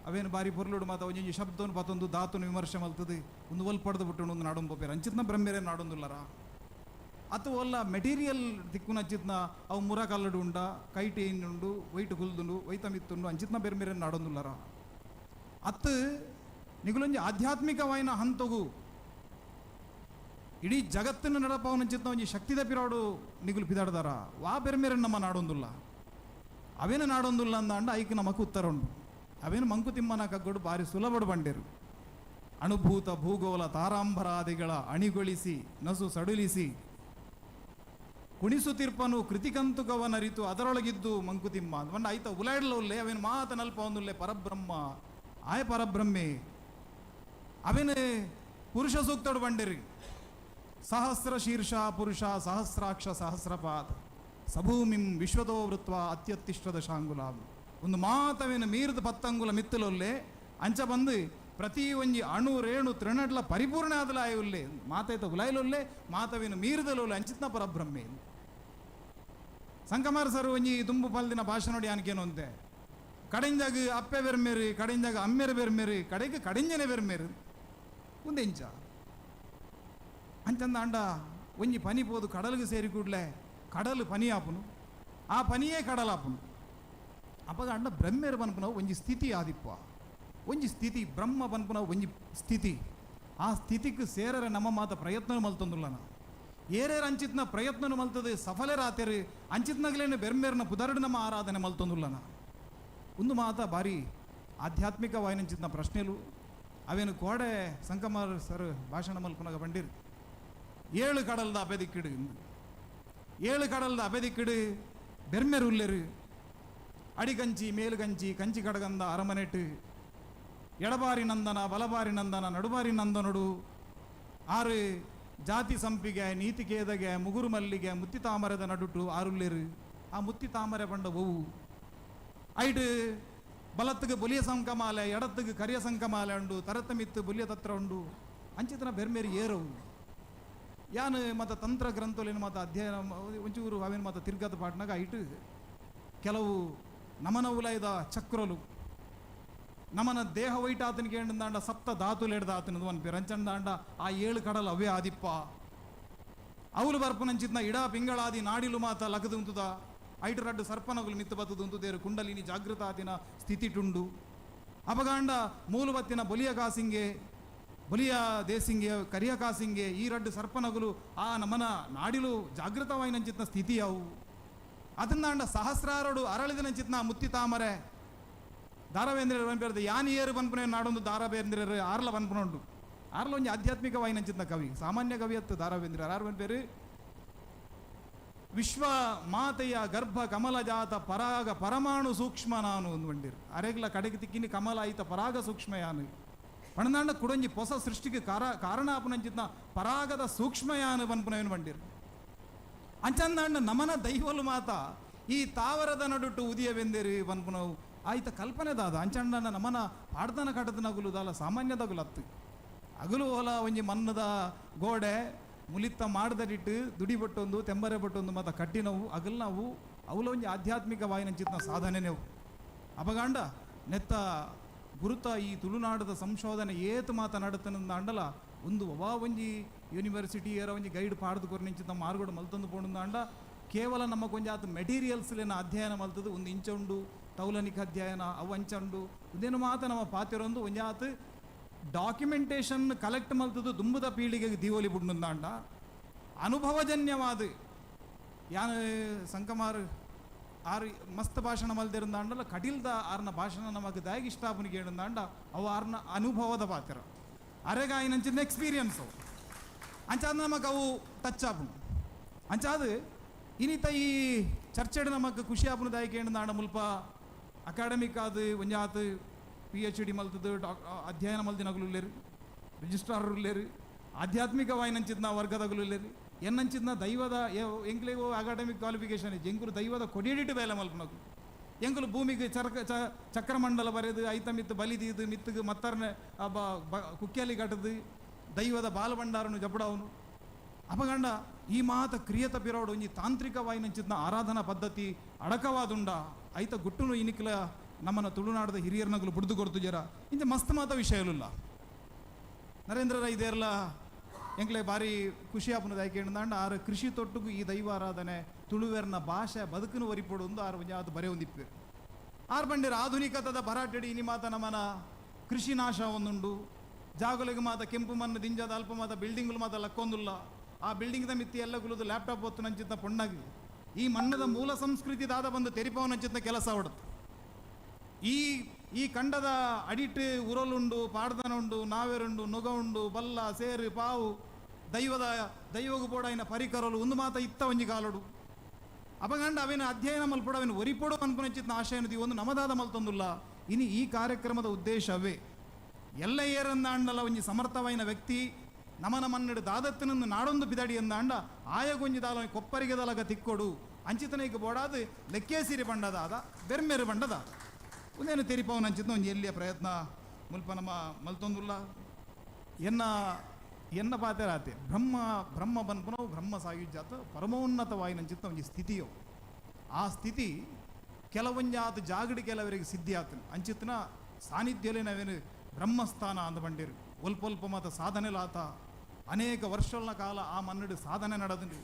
ಅವೇನು ಬಾರಿ ಪೊರ್ಲುಡು ಮಾತ ಒಂಜೊಂಜಿ ಶಬ್ದವನ್ನು ಪತ್ತೊಂದು ಧಾತುನು ವಿಮರ್ಶೆ ಮಲ್ತದೆ ಒಂದು ಒಲ್ ಪಡೆದು ಬಿಟ್ಟು ಒಂದು ನಾಡೊಂದು ಪೋಪೇರು ಅಂಚಿತ್ನ ಬ್ರಹ್ಮೇರೆ ನಾಡೊಂದುಲ್ಲರ ಅಥವಾ ಒಲ್ಲ ಮೆಟೀರಿಯಲ್ ದಿಕ್ಕುನ ಅಂಚಿತ್ನ ಅವು ಮುರ ಕಲ್ಲಡು ಉಂಡ ಕೈಟೆ ಉಂಡು ವೈಟ್ ಗುಲ್ದುಂಡು ವೈತಮಿತ್ತುಂಡು ಅಂಚಿತ್ನ ಬೆರ್ಮೇರೆ ನಾಡೊಂದುಲ್ಲರ ಅತ್ತು ನಿಗುಲೊಂಜಿ ಆಧ್ಯಾತ್ಮಿಕವಾಯಿನ ಹಂತಗು ಇಡೀ ಜಗತ್ತನ್ನು ನಡಪವನಂಚಿತ್ನ ಒಂಜಿ ಶಕ್ತಿದ ಪಿರಾಡು ನಿಗುಲು ಪಿದಾಡ್ದಾರ ವಾ ಬೆರ್ಮೇರೆ ನಮ್ಮ ನಾಡೊಂದುಲ್ಲ ಅವೇನು ನಾಡೊಂದುಲ್ಲ ಅಂದಾಂಡ ಐಕ್ ನಮಕ್ ಉತ್ತರ ಉಂಡು ಅವೇನು ಮಂಕುತಿಮ್ಮನ ಕಗ್ಗೊಡು ಬಾರಿ ಸುಲಭಡು ಬಂಡೇರು ಅಣುಭೂತ ಭೂಗೋಲ ತಾರಾಂಬರಾದಿಗಳ ಅಣಿಗೊಳಿಸಿ ನಸು ಸಡುಲಿಸಿ ಕುಣಿಸುತ್ತಿರ್ಪನು ಕೃತಿಕಂತುಕವನರಿತು ಅದರೊಳಗಿದ್ದು ಮಂಕುತಿಮ್ಮ ಪಂಡ ಐತ ಉಲಾಯ್ಡಲ ಉಲ್ಲೆ ಅವೇನು ಮಾತ ನಲ್ಪ ಒಂದುಲ್ಲೆ ಪರಬ್ರಹ್ಮ ಆಯ ಪರಬ್ರಹ್ಮೆ ಅವೇನು ಪುರುಷ ಸೂಕ್ತಡು ಬಂಡಿರಿ ಸಹಸ್ರ ಶೀರ್ಷ ಪುರುಷ ಸಹಸ್ರಾಕ್ಷ ಸಹಸ್ರಪಾತ್ ಸಭೂಮಿಂ ವಿಶ್ವದೋ ವೃತ್ವ ಅತ್ಯತ್ತಿಷ್ಟದ ಶಾಂಗುಲ ಒಂದು ಮಾತವೇನು ಮೀರಿದ ಪತ್ತಂಗುಲ ಮಿತ್ತಲೊಲ್ಲೆ ಅಂಚ ಬಂದು ಪ್ರತಿ ಒಂಜಿ ಅಣು ರೇಣು ತೃಣಡ್ಲ ಪರಿಪೂರ್ಣ ಆದಲ ಆಯುಲ್ಲೆ ಮಾತೈತ ಉಲಾಯ್ಲೊಲ್ಲೆ ಮಾತವೇನು ಮೀರಿದಲೊಲ್ಲೆ ಅಂಚಿತ್ನ ಪರಬ್ರಹ್ಮೆ. ಸಂಕಮಾರ ಸರ್ ಒಂಜಿ ದುಂಬು ಪಲ್ದಿನ ಭಾಷೆ ನೋಡಿ ಅನ್ಕೇನು ಅಂತೆ ಕಡೆಂಜಾಗ ಅಪ್ಪೆ ಬೆರ್ಮೇರು ಕಡೆಂಜಾಗ ಅಮ್ಮೆರು ಬೆರ್ಮೇರು ಕಡೆಗೆ ಕಡೆಂಜನೆ ಬೆರ್ಮೇರು ಒಂದೆಂಚ ಅಂಚಂದ ಅಂಡ ಒಂಜಿ ಪನಿ ಪೋದು ಕಡಲಿಗೆ ಸೇರಿ ಕೂಡಲೇ ಕಡಲು ಪನಿ ಆಪುನು ಆ ಪನಿಯೇ ಕಡಲಾಪುನು. ಅಪಗ ಅಂಡ ಬ್ರಹ್ಮೇರು ಪನ್ಪುನವು ಒಂಜಿ ಸ್ಥಿತಿ ಆದಿಪ್ಪ ಒಂಜಿ ಸ್ಥಿತಿ ಬ್ರಹ್ಮ ಪನ್ಪುನವು ಒಂಜಿ ಸ್ಥಿತಿ ಆ ಸ್ಥಿತಿಗೆ ಸೇರರೆ ನಮ್ಮ ಮಾತ ಪ್ರಯತ್ನ ಮಲ್ತೊಂದುಲ್ಲನ ಏರೇರು ಅಂಚಿತ್ನ ಪ್ರಯತ್ನ ಮಲ್ತದೆ ಸಫಲರಾತೇರು ಅಂಚಿತ್ನಗಲೇನು ಬೆರ್ಮೇರ್ನ ಪುದರಡು ನಮ್ಮ ಆರಾಧನೆ ಮಲ್ತೊಂದುಲ್ಲನ. ಒಂದು ಮಾತ ಭಾರಿ ಆಧ್ಯಾತ್ಮಿಕವಾಯಿನಂಚಿತ್ನ ಪ್ರಶ್ನೆಲು ಅವೇನು ಕೋಡೆ ಸಂಕಮಾರ್ ಸರ್ ಭಾಷಣ ಮಲ್ಪುನಗ ಬಂಡಿರು ಏಳು ಕಡಲ್ದ ಅಬೆದಿಕ್ಕಿಡು ಏಳು ಕಡಲ್ದ ಅಬೆದಿಕ್ಕಿಡು ಬೆರ್ಮೆರು ಉಲ್ಲೆರು ಅಡಿಗಂಚಿ ಮೇಲುಗಂಚಿ ಕಂಚಿ ಕಡಗಂದ ಅರಮನೆಟ್ಟು ಎಡಬಾರಿ ನಂದನ ಬಲಬಾರಿ ನಂದನ ನಡುಬಾರಿ ನಂದನುಡು ಆರು ಜಾತಿ ಸಂಪಿಗೆ ನೀತಿ ಕೇದಗೆ ಮುಗುರು ಮಲ್ಲಿಗೆ ಮುತ್ತಿ ತಾಮರದ ನಡುಟು ಆರುಲ್ಲೇರು ಆ ಮುತ್ತಿ ತಾಮರೆ ಪಂಡ ಒವು ಐಟು ಬಲತ್ತಿಗೆ ಬೊಲಿಯ ಸಂಕಮಾಲೆ ಎಡತ್ತಿಗೆ ಕರಿಯ ಸಂಕಮಾಲೆ ಉಂಡು ತರತಮಿತ್ತು ಬೊಲಿಯ ತತ್ರ ಉಂಡು ಅಂಚಿತನ ಬೆರ್ಮೇರಿ ಏರವು ಯಾನು ಮತ್ತು ತಂತ್ರ ಗ್ರಂಥಲೇನು ಮತ್ತು ಅಧ್ಯಯನ ಒಂಚೂರು ಅವೇನು ಮತ್ತು ತಿರ್ಗದ ಪಾಟ್ನಾಗ ಐಟು ಕೆಲವು ನಮನ ಉಲಯದ ಚಕ್ರಲು ನಮನ ದೇಹ ವೈಟಾತನಿಗೆ ದಾಂಡ ಸಪ್ತ ಧಾತುಲೆಡ್ದ ಆತನದು ಒಂದು ರಂಚಂದಾಂಡ ಆ ಏಳು ಕಡಲ್ ಅವೇ ಆದಿಪ್ಪ ಅವಲು ಬರ್ಪನಂಚಿತ್ನ ಇಡಾ ಪಿಂಗಳಾದಿ ನಾಡಿಲು ಮಾತ ಲಗದುಂತುದ ಐಟು ರಡ್ಡು ಸರ್ಪನಗುಲು ಮಿತ್ತು ಬತ್ತದು ಉಂತುದೇರು ಕುಂಡಲಿನಿ ಜಾಗೃತ ಆದಿನ ಸ್ಥಿತಿಟುಂಡು ಅಪಗಾಂಡ ಮೂಲಬತ್ತಿನ ಬೊಲಿಯ ಕಾಸಿಂಗೆ ಬೊಲಿಯ ದೇಸಿಂಗೆ ಕರಿಯ ಕಾಸಿಂಗೆ ಈ ರಡ್ಡು ಸರ್ಪನಗುಲು ಆ ನಮನ ನಾಡಿಲು ಜಾಗೃತವಾಯಿನಂಚಿತ್ನ ಸ್ಥಿತಿ ಅವು ಅದನ್ನಾಂಡ ಸಹಸ್ರಾರಡು ಅರಳಿದನಂಚಿತ್ನ ಮುತ್ತಿ ತಾಮರೆ ದಾರವೇಂದ್ರ ಪನ್ಪೇರ್ದು ಯಾನ್ ಏರು ಪನ್ಪುನೆ ನಾಡೊಂದು ದಾರವೇಂದ್ರರು ಆರ್ಲ ಪನ್ಪುನೊಂಡು ಆರ್ಲ ಒಂಜಿ ಆಧ್ಯಾತ್ಮಿಕವಾಯಿನಂಚಿತ್ನ ಕವಿ ಸಾಮಾನ್ಯ ಕವಿ ಅತ್ತು ದಾರವೇಂದ್ರ ಆರ್ ಪನ್ಪೇರು ವಿಶ್ವ ಮಾತೆಯ ಗರ್ಭ ಕಮಲಜಾತ ಪರಾಗ ಪರಮಾಣು ಸೂಕ್ಷ್ಮ ನಾನು ಒಂದು ಬಂಡಿರು ಅರೆಗ್ಲ ಕಡೆಗೆ ತಿಕ್ಕಿನಿ ಕಮಲ ಆಯ್ತ ಪರಾಗ ಸೂಕ್ಷ್ಮ ಯಾನು ಪಣದಾಂಡ ಕುಡೊಂಜಿ ಹೊಸ ಸೃಷ್ಟಿಗೆ ಕಾರಣ ಆಪುನಂಚಿತ್ನ ಪರಾಗದ ಸೂಕ್ಷ್ಮ ಯಾನು ಪನ್ಪುನವೇನು ಬಂಡಿರು ಅಂಚಂದಾಂಡ ನಮನ ದೈವಲು ಮಾತ ಈ ತಾವರದ ನಡುಟು ಉದಿಯವೆಂದಿರಿ ಪನ್ಪುನವು ಆಯ್ತ ಕಲ್ಪನೆ ದಾದ ಅಂಚಂಡನ ನಮನ ಪಾಡ್ದನ ಕಟದ ನಗುಲು ದಾಲ ಸಾಮಾನ್ಯದಗುಲು ಅತ್ತು ಅಗಲು ಓಲ ಒಂಜಿ ಮನ್ನದ ಗೋಡೆ ಮುಲಿತ್ತ ಮಾಡ್ದಡಿಟ್ಟು ದುಡಿ ಬಟ್ಟೊಂದು ತೆಂಬರೆ ಬಟ್ಟೊಂದು ಮತ್ತು ಕಟ್ಟಿನವು ಅಗಲ್ನವು ಅವಲ ಒಂಜಿ ಆಧ್ಯಾತ್ಮಿಕ ವಾಯಿನಂಚಿತ್ನ ಸಾಧನೆನೆವು. ಅಪಗಾಂಡ ನೆತ್ತ ಗುರುತ ಈ ತುಳುನಾಡದ ಸಂಶೋಧನೆ ಏತು ಮಾತನಾಡುತ್ತನಂದ ಅಂಡಲ ಒಂದು ಒವಾ ಒಂಜಿ ಯೂನಿವರ್ಸಿಟಿ ಏರ ಒಂಜಿ ಗೈಡ್ ಪಾಡ್ದು ಕೊರ್ನಿಂಚಿತ ಮಾರ್ಗೋಡು ಮಲ್ತಂದು ಪೋಂಡು ಅಂಡ ಕೇವಲ ನಮ್ಮ ಕೊಂಜ ಆತ ಮೆಟೀರಿಯಲ್ಸ್ಲೇನ ಅಧ್ಯಯನ ಮಲ್ತದು ಒಂದು ಇಂಚ ಉಂಡು ತೌಲನಿಕ ಅಧ್ಯಯನ ಅವು ಅಂಚ ಉಂಡು ಒಂದೇನು ಮಾತ ನಮ್ಮ ಪಾತಿರೊಂದು ಒಂಜಾತ ಡಾಕ್ಯುಮೆಂಟೇಶನ್ ಕಲೆಕ್ಟ್ ಮಲ್ತದು ದುಂಬುದ ಪೀಳಿಗೆಗೆ ದೀವೋಲಿ ಬುಡ್ನುಂದಾಂಡ ಅನುಭವಜನ್ಯವಾದ ಯಾನ್ ಸಂಕಮಾರ್ ಆರು ಮಸ್ತ್ ಭಾಷಣ ಮಲ್ದಿರಂದಾಂಡಲ ಕಡಿಲ್ದ ಆರ್ನ ಭಾಷಣ ನಮಗೆ ದಾಯಗ ಇಷ್ಟಾಪನಿಗೆ ಹೇಳುಂದಾಂಡ ಅವು ಆರ್ನ ಅನುಭವದ ಪಾತ್ರ ಅರೆಗಾಯಿನಂಚಿನ ಎಕ್ಸ್ಪೀರಿಯನ್ಸ್ ಅವು ಅಂಚಾದ ನಮಗೆ ಅವು ಟಚ್ ಆಪುಂಡು ಅಂಚಾದ ಇನ್ನಿತ ಈ ಚರ್ಚೆಡ್ ನಮಗೆ ಖುಷಿ ಆಪುನ ದಾಯಕ ಹೇಳುಂದಾಂಡ ಮುಲ್ಪ ಅಕಾಡೆಮಿಕ್ ಆದ ಒಂಜಾತ್ PhD ಮಲ್ತದು ಅಧ್ಯಯನ ಮಲ್ದಿನಗುಲು ಉಲ್ಲೇರು ರಿಜಿಸ್ಟ್ರಾರ್ ಉಲ್ಲೇರು ಆಧ್ಯಾತ್ಮಿಕವಾಯಿನಂಚಿತ್ನ ವರ್ಗದಗುಲು ಉಲ್ಲೇರು ಎನ್ನಂಚಿತ್ನ ದೈವದ ಎಂಕ್ಲೆಗೋ ಅಕಾಡೆಮಿಕ್ ಕ್ವಾಲಿಫಿಕೇಶನ್ ಇಜ್ಜಿ ಎಂಕುಲು ದೈವದ ಕೊಡಿಯಡಿಟ್ಟು ಬೇಲೆ ಮಲ್ಪನಗು ಎಂಕುಲು ಭೂಮಿಗೆ ಚರಕ ಚಕ್ರಮಂಡಲ ಬರೆದು ಐತ ಮಿತ್ತು ಬಲಿದೀದು ಮಿತ್ತುಗು ಮತ್ತರ್ನೆ ಕುಕ್ಕೆಲಿ ಕಟ್ಟದು ದೈವದ ಬಾಲಭಂಡಾರನು ಜಬಡವನು ಅಪಗಂಡ ಈ ಮಾತ ಕ್ರಿಯತ ಪಿರೋಡು ಒಂಜಿ ತಾಂತ್ರಿಕವಾಯಿನಂಚಿತ್ನ ಆರಾಧನಾ ಪದ್ಧತಿ ಅಡಕವಾದುಂಡ ಐತ ಗುಟ್ಟುನು ಇನಿಕ್ಲ ನಮ್ಮನ್ನ ತುಳುನಾಡದ ಹಿರಿಯರ್ನಗುಲು ಬುಡ್ದು ಕೊಡ್ತು ಜರ ಇಂಚ ಮಸ್ತ್ ಮಾತ ವಿಷಯಲಿಲ್ಲ ನರೇಂದ್ರ ರೈ ದೇರ್ಲ ಎಂಕ್ಲೆ ಭಾರಿ ಖುಷಿ ಆಪುನದ ಆಯ್ಕೆ ಆರು ಕೃಷಿ ತೊಟ್ಟುಗು ಈ ದೈವ ಆರಾಧನೆ ತುಳುವೆರ್ನ ಭಾಷೆ ಬದುಕನ್ನು ಒರಿಪೊಡು ಒಂದು ಆರು ಒಂಜಾತು ಬರೆ ಒಂದಿಪ್ಪು ಆರು ಬಂಡಿರ ಆಧುನಿಕತದ ಭರಾಟೆಡಿ ಇನಿ ಮಾತ ನಮನ ಕೃಷಿ ನಾಶ ಒಂದುಂಡು ಜಾಗಲಿಗೆ ಮಾತ ಕೆಂಪು ಮಣ್ಣು ದಿಂಜದ ಅಲ್ಪ ಮಾತ ಬಿಲ್ಡಿಂಗ್ಲು ಮಾತ ಲಕ್ಕೊಂದುಲ್ಲ ಆ ಬಿಲ್ಡಿಂಗ್ದ ಮಿತ್ತಿ ಎಲ್ಲ ಗುಲುದು ಲ್ಯಾಪ್ಟಾಪ್ ಹೊತ್ತು ನಂಚಿತ್ತ ಪೊಣ್ಣಗಿ ಈ ಮಣ್ಣದ ಮೂಲ ಸಂಸ್ಕೃತಿ ದಾದ ಬಂದು ತೆರಿಪವನಂಚಿತ್ತ ಕೆಲಸ ಹೊಡತು ಈ ಈ ಕಂಡದ ಅಡಿಟ್ ಉರಲುಂಡು ಪಾಡ್ದನುಂಡು ನಾವೆರುಂಡು ನುಗ ಉಂಡು ಬಲ್ಲ ಸೇರು ಪಾವು ದೈವದ ದೈವಗು ಬೋಡಾಯಿನ ಪರಿಕರಲು ಒಂದು ಮಾತ ಇತ್ತ ಒಂಜಿ ಕಾಲಡು ಅಪಗಂಡ ಅವೇನ ಅಧ್ಯಯನ ಮಲ್ಪಡು ಅವೇನು ಒರಿಪೊಡು ಅನ್ಪುನಂಚಿತ್ನ ಆಶಯನದಿ ಒಂದು ನಮದಾದ ಮಲ್ತೊಂದುಲ್ಲ. ಇನಿ ಈ ಕಾರ್ಯಕ್ರಮದ ಉದ್ದೇಶವೇ ಎಲ್ಲ ಏರಂದಾಂಡಲ ಒಂಜಿ ಸಮರ್ಥವಾಯಿನ ವ್ಯಕ್ತಿ ನಮನ ಮನ್ನಡು ದಾದತ್ತಿನಂದು ನಾಡೊಂದು ಬಿದಡಿ ಎಂದಾಂಡ ಆಯಗೊಂಜಿ ದಾಲ ಕೊಪ್ಪರಿಗೆ ದಲಗ ತಿಕ್ಕೊಡು ಅಂಚಿತನೈಕ್ ಬೋಡಾದು ಲೆಕ್ಕೇಸಿರಿ ಬಂಡದಾದ ಬೆರ್ಮೆರು ಬಂಡದಾದ ಒಂದೇನು ತೆರಿಪವನ ಅಂಚಿತ ಒಂಜಿ ಎಲ್ಲಿಯ ಪ್ರಯತ್ನ ಮುಲ್ಪ ನಮ್ಮ ಮಲ್ತೊಂದುಲ್ಲ. ಎನ್ನ ಎನ್ನ ಪಾತೆರಾತೆ ಬ್ರಹ್ಮ ಬ್ರಹ್ಮ ಬನ್ಪುನವು ಬ್ರಹ್ಮ ಸಾಯುಜ್ಯಾತ ಪರಮೋನ್ನತವಾಯಿನಂಚಿತ್ತ ಒಂಜಿ ಸ್ಥಿತಿಯೋ ಆ ಸ್ಥಿತಿ ಕೆಲವೊಂಜಾತ ಜಾಗಡಿ ಕೆಲವರಿಗೆ ಸಿದ್ಧಿ ಆತನು ಅಂಚಿತನ ಸಾನ್ನಿಧ್ಯಲೇ ನಾವೇನು ಬ್ರಹ್ಮಸ್ಥಾನ ಅಂದ ಬಂಡಿರು ಒಲ್ಪ ಮಾತ ಸಾಧನೆಲಾತ ಅನೇಕ ವರ್ಷಗಳ ಕಾಲ ಆ ಮನ್ನಡು ಸಾಧನೆ ನಡೆದು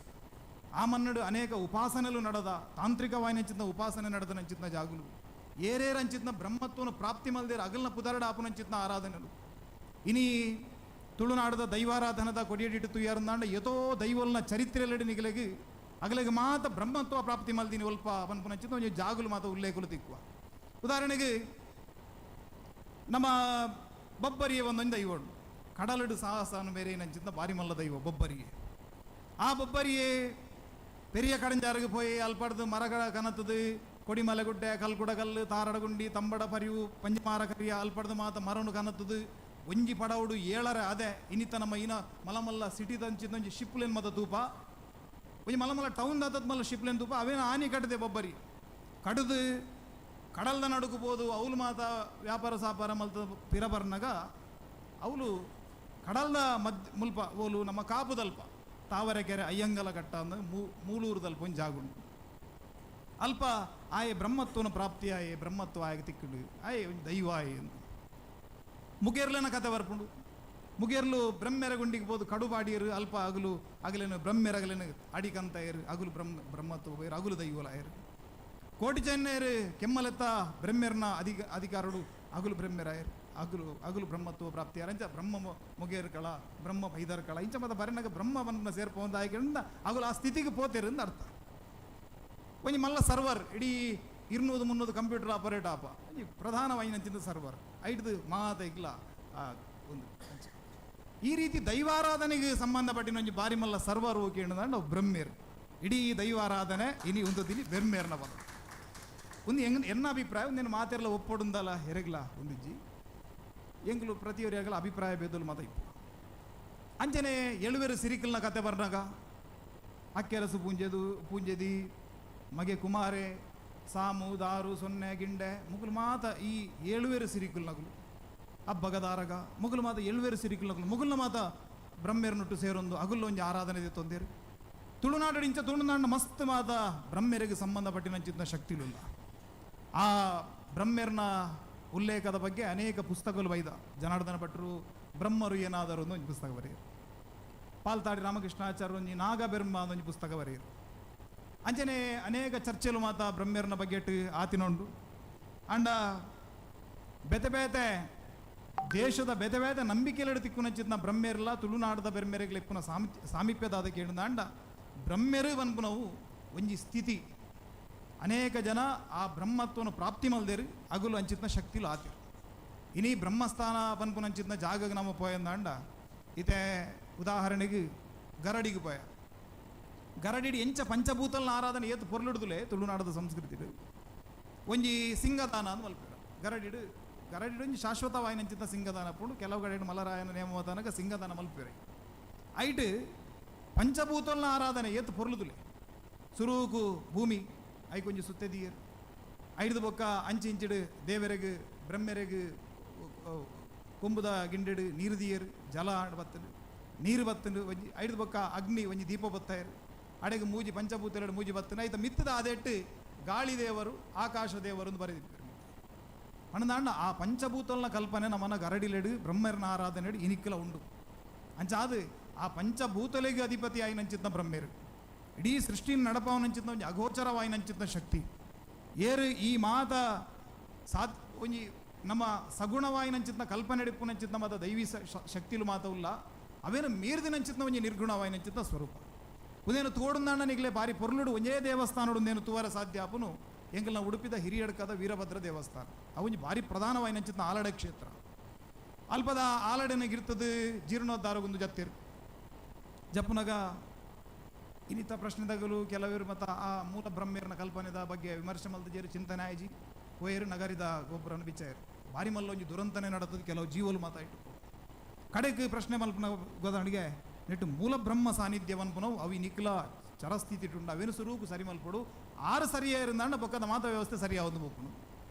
ಆ ಮನ್ನಡು ಅನೇಕ ಉಪಾಸನೆಲು ನಡೆದ ತಾಂತ್ರಿಕವಾಯಿನಂಚಿತ ಉಪಾಸನೆ ನಡೆದನಂಚಿತ್ನ ಜಾಗುಲು ಏರೇರಂಚಿತ್ನ ಬ್ರಹ್ಮತ್ವನು ಪ್ರಾಪ್ತಿ ಮಲ್ದೇರು ಅಗಲ್ನ ಪುದರಡ ಆಪುನಂಚಿತ್ನ ಆರಾಧನೆಲು. ಇನಿ ತುಳುನಾಡದ ದೈವಾರಾಧನದ ಕೊಡಿಯಡಿಟ್ಟು ತುಯ್ಯಾರಂದಾಂಡ ಯಥೋ ದೈವಲ್ನ ಚರಿತ್ರೆಯಲ್ಲಡಿ ನಿಗಲೆಗೆ ಅಗಲೆಗೆ ಮಾತ ಬ್ರಹ್ಮತ್ವ ಪ್ರಾಪ್ತಿ ಮಲ್ದಿನಿ ಒಲ್ಪ ಪನ್ಪುನಂಚಿತ್ನ ಒಂಜಿ ಜಾಗುಲು ಮಾತ ಉಲ್ಲೇಖಲು ತಿಕ್ಕುವ. ಉದಾಹರಣೆಗೆ ನಮ್ಮ ಬೊಬ್ಬರಿಯೇ ಒಂದೊಂದು ದೈವಡು ಕಡಲಡು ಸಾಹಸನು ಬೇರೆ ನಂಚಿತ್ನ ಬಾರಿ ಮಲ್ಲ ದೈವ ಬೊಬ್ಬರಿಗೆ. ಆ ಬೊಬ್ಬರಿಯೇ ಪೆರಿಯ ಕಡಂಜಾರಿಗೆ ಪೋಯಿ ಅಲ್ಪಡ್ದು ಮರಗಳ ಕನತದು ಕೊಡಿಮಲೆಗುಡ್ಡೆ ಕಲ್ಕುಡಗಲ್ಲು ತಾರಡಗುಂಡಿ ತಂಬಡ ಪರಿವು ಪಂಜಮಾರ ಕರಿಯ ಅಲ್ಪಡ್ದು ಮಾತ ಮರನು ಕನತದು ಒಂಜಿ ಪಡವುಡು ಏಳರ ಅದೆ ಇನ್ನಿತ ನಮ್ಮ ಇನ ಮಲಮಲ್ಲ ಸಿಟಿ ತಂಚಿದ ಒಂಜಿ ಶಿಪ್ಲೇನ್ ಮತ ತೂಪ ಒಂಜಿ ಮಲಮಲ್ಲ ಟೌನ್ ದಾತದ ಮಲ್ಲ ಶಿಪ್ಲೇನ್ ತೂಪ ಅವೇನು ಆನಿ ಕಟ್ಟದೆ ಬೊಬ್ಬರಿ ಕಡಿದು ಕಡಲ್ದ ನಡುಕು ಅವಲು ಮಾತ ವ್ಯಾಪಾರ ಸಾಪಾರ ಮಲ್ತ ಪಿರಬರ್ನಗ ಅವಲು ಕಡಲ್ದ ಮಧ್ಯ ಮುಲ್ಪ ಓಲು ನಮ್ಮ ಕಾಪುದಲ್ಪ ತಾವರೆಕೆರೆ ಅಯ್ಯಂಗಲ ಕಟ್ಟ ಅಂದ್ರೆ ಮೂಲೂರುದಲ್ಪ ಒಂದು ಜಾಗುಂಡು ಅಲ್ಪ ಆಯೆ ಬ್ರಹ್ಮತ್ವನ ಪ್ರಾಪ್ತಿ ಆಯೆ ಬ್ರಹ್ಮತ್ವ ಆಯೆ ತಿಕ್ಕುಡು ಆಯೆ ಒಂದು ದೈವ ಆಯೆ ಅಂತ ಮುಗೇರ್ಲನ ಕತೆ ಬರ್ಪುಂಡು. ಮುಗೇರ್ಲು ಬ್ರಹ್ಮೆರ ಗುಂಡಿಗೆ ಬೋದು ಕಡುಬಾಡಿಯರು ಅಲ್ಪ ಅಗಲು ಅಗಲೇನು ಬ್ರಹ್ಮೆರಗಲೇನು ಅಡಿಕಂತಾಯರು ಅಗುಲು ಬ್ರಹ್ಮತ್ವ ಬೋಯರು ಅಗುಲು ದೈವಲಾಯರು. ಕೋಟಿ ಚೆನ್ನೆಯರು ಕೆಮ್ಮಲೆತ್ತ ಬ್ರಹ್ಮೆರ್ನ ಅಧಿಕಾರಡು ಅಗುಲು ಬ್ರಹ್ಮೆರಾಯರು ಅಗುಲು ಅಗುಲು ಬ್ರಹ್ಮತ್ವ ಪ್ರಾಪ್ತಿಯಾರ ಇಂಚ ಬ್ರಹ್ಮ ಮುಗೇರ್ ಕಳ ಬ್ರಹ್ಮ ಬೈದರ್ ಕಳ ಇಂಚ ಮತ್ತೆ ಬರೆನಾಗ ಬ್ರಹ್ಮ ಬಂದ ಸೇರ್ಪೊಂದು ಆಯ್ಕೆಂದ ಅಗುಲು ಆ ಸ್ಥಿತಿಗೆ ಪೋತೇರು ಅಂತ ಅರ್ಥ. ಒಂಜಿ ಮಲ್ಲ ಸರ್ವರ್ ಇಡೀ 200 300 ಕಂಪ್ಯೂಟರ್ ಆಪರೇಟ್ ಆಪ ಒಂಜಿ ಪ್ರಧಾನವಾಯಿನಂಚಿನ ಸರ್ವರ್ ಐಡ್ದು ಮಾತ ಇಗ್ಲ ಒಂದು ಈ ರೀತಿ ದೈವಾರಾಧನೆಗೆ ಸಂಬಂಧಪಟ್ಟಿನ ಒಂಜಿ ಬಾರಿ ಮಲ್ಲ ಸರ್ವರ್ ಹೋಗಿ ನಾವು ಬ್ರಹ್ಮೇರ್ ಇಡೀ ದೈವಾರಾಧನೆ ಇನಿ ಒಂದು ದಿನಿ ಬೆರ್ಮೇರ್ನ ಬಲ ಒಂದು ಹೆಂಗ್ ಎನ್ನ ಅಭಿಪ್ರಾಯ ಒಂದೇನು ಮಾತೆಲ್ಲ ಒಪ್ಪೊಡುಂದಲ್ಲ ಹೆರಗ್ಲ ಒಂದಿಜ್ಜಿ ಎಂಗ್ಲು ಪ್ರತಿಯೊರಿಯಾಗಲ ಅಭಿಪ್ರಾಯ ಬೇದಲು ಮಾತ ಇಪ್ಪು. ಅಂಚನೆ ಎಳುವೆರು ಸಿರಿಕಲ್ನ ಕತೆ ಬರ್ನಾಗ ಅಕ್ಕೆರಸು ಪೂಂಜೆದು ಪೂಂಜೆದಿ ಮಗೆ ಕುಮಾರೆ ಸಾಮು ದಾರು ಸೊನ್ನೆ ಗಿಂಡೆ ಮುಗುಲು ಮಾತ ಈ ಏಳುವೇರು ಸಿರಿಕುಲ್ ನಗುಲು ಅಬ್ಬಗದಾರಗ ಮುಗುಲು ಮಾತ ಏಳುವೇರು ಸಿರಿಕುಲ್ ನಗುಲು ಮುಗುಲ್ನ ಮಾತ ಬ್ರಹ್ಮೇರ್ನುಟ್ಟು ಸೇರೊಂದು ಅಗುಲು ಒಂಜಿ ಆರಾಧನೆ ತೊಂದಿರು. ತುಳುನಾಡು ಇಂಚ ತುಳುನಾಡಿನ ಮಸ್ತ್ ಮಾತ ಬ್ರಹ್ಮೆರಿಗೆ ಸಂಬಂಧಪಟ್ಟಿನಂಚಿನ ಶಕ್ತಿಲುಲ್ಲ. ಆ ಬ್ರಹ್ಮೆರ್ನ ಉಲ್ಲೇಖದ ಬಗ್ಗೆ ಅನೇಕ ಪುಸ್ತಕಗಳು ಬೈದ ಜನಾರ್ದನ ಭಟ್ರು ಬ್ರಹ್ಮರು ಏನಾದರು ಒಂದು ಒಂದು ಪುಸ್ತಕ ಬರೆಯರು, ಪಾಲ್ತಾಡಿ ರಾಮಕೃಷ್ಣಾಚಾರ್ಯ ಒಂಜಿ ನಾಗಬೆರ್ಮ ಒಂಜಿ ಪುಸ್ತಕ ಬರೆಯರು. ಅಂಚನೆ ಅನೇಕ ಚರ್ಚೆಲು ಮಾತ ಬ್ರಹ್ಮೆರ್ನ ಬಗ್ಗೆ ಆತಿನೊಂಡು. ಅಂಡ ಬೇತೆ ಬೇತೆ ದೇಶದ ಬೇತೆ ಬೇತೆ ನಂಬಿಕೆಲೆಡು ತಿಕ್ಕುನಂಚಿತ್ನ ಬ್ರಹ್ಮೆರ್ಲ ತುಳುನಾಡದ ಬೆರ್ಮೆರೆಗ್ಲ ಇಪ್ಪುನ ಸಾಮೀಪ್ಯದ ಅದಕ್ಕೆ ಅಂಡ ಬ್ರಹ್ಮೆರು ಪನ್ಪುನವು ಒಂಜಿ ಸ್ಥಿತಿ ಅನೇಕ ಜನ ಆ ಬ್ರಹ್ಮತ್ವನು ಪ್ರಾಪ್ತಿ ಮಲ್ದೇರು ಅಗುಲು ಅಂಚಿತ್ನ ಶಕ್ತಿಲು ಆತಿರು. ಇನಿ ಬ್ರಹ್ಮಸ್ಥಾನ ಪನ್ಪುನಂಚಿತ್ನ ಜಾಗಕ್ಕೆ ನಮ್ಮ ಪೋಯಂದಾಂಡ ಇತೆ ಉದಾಹರಣೆಗೆ ಗರಡಿಗೆ ಪೋಯ ಗರಡಿಡಿ ಎಂಚ ಪಂಚಭೂತಲ್ನ ಆರಾಧನೆ ಏತು ಪೊರ್ಲುಡ್ದುಲೆ ತುಳುನಾಡದ ಸಂಸ್ಕೃತಿ ಒಂಜಿ ಸಿಂಗದಾನ ಅಂದ್ ಮಲ್ಪೆರ ಗರಡಿಡು ಗರಡಿಡು ಒಂಜಿ ಶಾಶ್ವತವಾಯಿನಂಚಿತ ಸಿಂಗದಾನ ಪುಂಡು ಕೆಲವು ಕಡೆ ಮಲರಾಯನ ನೇಮವತಾನಕ ಸಿಂಗದಾನ ಮಲ್ಪೆರೆ ಐಟ್ ಪಂಚಭೂತಲ್ನ ಆರಾಧನೆ ಏತು ಪೊರ್ಲುದುಲೆ ಸುರುಕು ಭೂಮಿ ಐಕೊಂಜಿ ಸುತ್ತೆದಿಯರ್ ಐದು ಬೊಕ್ಕ ಅಂಚಿ ಇಂಚಿಡು ದೇವರೆಗ್ ಬ್ರಹ್ಮೆರೆಗ್ ಕೊಂಬುದ ಗಿಂಡೆಡು ನೀರು ದಿಯರ್ ಜಲ ಬತ್ತಲು ನೀರು ಬತ್ತಲು ಒಂಜಿ ಐದು ಬೊಕ್ಕ ಅಗ್ನಿ ಒಂಜಿ ದೀಪ ಬತ್ತಾಯರು ಅಡೆಗೆ ಮೂಜಿ ಪಂಚಭೂತಲೆಡು ಮೂಜಿ ಬತ್ತನ ಐತ ಮಿತ್ತದ ಅದೆಟ್ಟು ಗಾಳಿ ದೇವರು ಆಕಾಶ ದೇವರು ಅಂತ ಬರೆದಿದ್ದಾರೆ. ಪಣದಾಂಡ ಆ ಪಂಚಭೂತಲ್ನ ಕಲ್ಪನೆ ನಮ್ಮನ ಗರಡಿಲೆಡು ಬ್ರಹ್ಮರ್ನ ಆರಾಧನೆಡು ಇನಿಕ್ಕಲ ಉಂಡು. ಅಂಚಾದು ಆ ಪಂಚಭೂತಲೆಗೆ ಅಧಿಪತಿ ಆಯಿನಂಚಿತ್ನ ಬ್ರಹ್ಮೇರು ಇಡೀ ಸೃಷ್ಟಿನ ನಡಪವನಂಚಿತ್ನ ಒಂಜಿ ಅಗೋಚರವಾಯಿನಂಚಿತ್ನ ಶಕ್ತಿ ಏರು ಈ ಮಾತ ಸಾತ್ ಒಂಜಿ ನಮ್ಮ ಸಗುಣವಾಯಿನಂಚಿತ್ನ ಕಲ್ಪನೆ ಎಡಿಪುನಂಚಿತ್ನ ಮಾತ ದೈವಿ ಶಕ್ತಿಲು ಮಾತ ಉಲ್ಲ ಅವೇನು ಮೀರ್ದಿನಂಚಿತ್ನ ಒಂಜಿ ನಿರ್ಗುಣವಾಯಿನಂಚಿತ್ನ ಸ್ವರೂಪ ಉದೇನು ತೋಡುಂದಾಂಡ ಬಾರಿ ಪೊರ್ಲುಡು ಒಂಜೇ ದೇವಸ್ಥಾನಡು ಒಂದೇನು ತೂವರ ಸಾಧ್ಯ ಆಪುನು ಎಂಕಲ್ನ ಉಡುಪಿದ ಹಿರಿಯಡ್ಕದ ವೀರಭದ್ರ ದೇವಸ್ಥಾನ ಅವೊಂಜಿ ಭಾರಿ ಪ್ರಧಾನವಾಯಿನಂಚಿತ್ನ ಆಲಡೆ ಕ್ಷೇತ್ರ ಅಲ್ಪದ ಆಲಡೆನಗಿರ್ತದೆ ಜೀರ್ಣೋದ್ಧಾರಗೊಂದು ಜತ್ತಿರು ಜಪ್ಪುನಗ ಇನ್ನಿತ ಪ್ರಶ್ನೆದಾಗಲು ಕೆಲವರು ಮತ್ತು ಆ ಮೂಲ ಬ್ರಹ್ಮೇರ್ನ ಕಲ್ಪನೆದ ಬಗ್ಗೆ ವಿಮರ್ಶೆ ಮಲ್ತಜೇರು ಚಿಂತನೆ ಆಯ್ಜಿ ಪೋಯರು ನಗರಿದ ಗೊಬ್ಬರನ್ನು ಬಿಚ್ಚಾಯರು. ಭಾರಿ ಮಲ್ಲೊಂಜಿ ದುರಂತನೆ ನಡತದ ಕೆಲವು ಜೀವಲು ಮಾತಾಯಿಟ್ಟು ಕಡೆಗೆ ಪ್ರಶ್ನೆ ಮಲ್ಪನ ಗೊದಣಿಗೆ ನೆಟ್ಟು ಮೂಲ ಬ್ರಹ್ಮ ಸಾನ್ನಿಧ್ಯವನ್ಪುನವು ಅವಿ ನಿಕ್ಲ ಚರಸ್ಥಿತಿ ಉಂಡು ಅವೇನು ಸ್ವರೂಪ ಸರಿ ಮಲ್ಪಡು ಆರು ಸರಿಯೇ ಇರಂದಾಂಡ ಪಕ್ಕದ ಮಾತ ವ್ಯವಸ್ಥೆ ಸರಿಯಾವದು ಬೋಪುನು.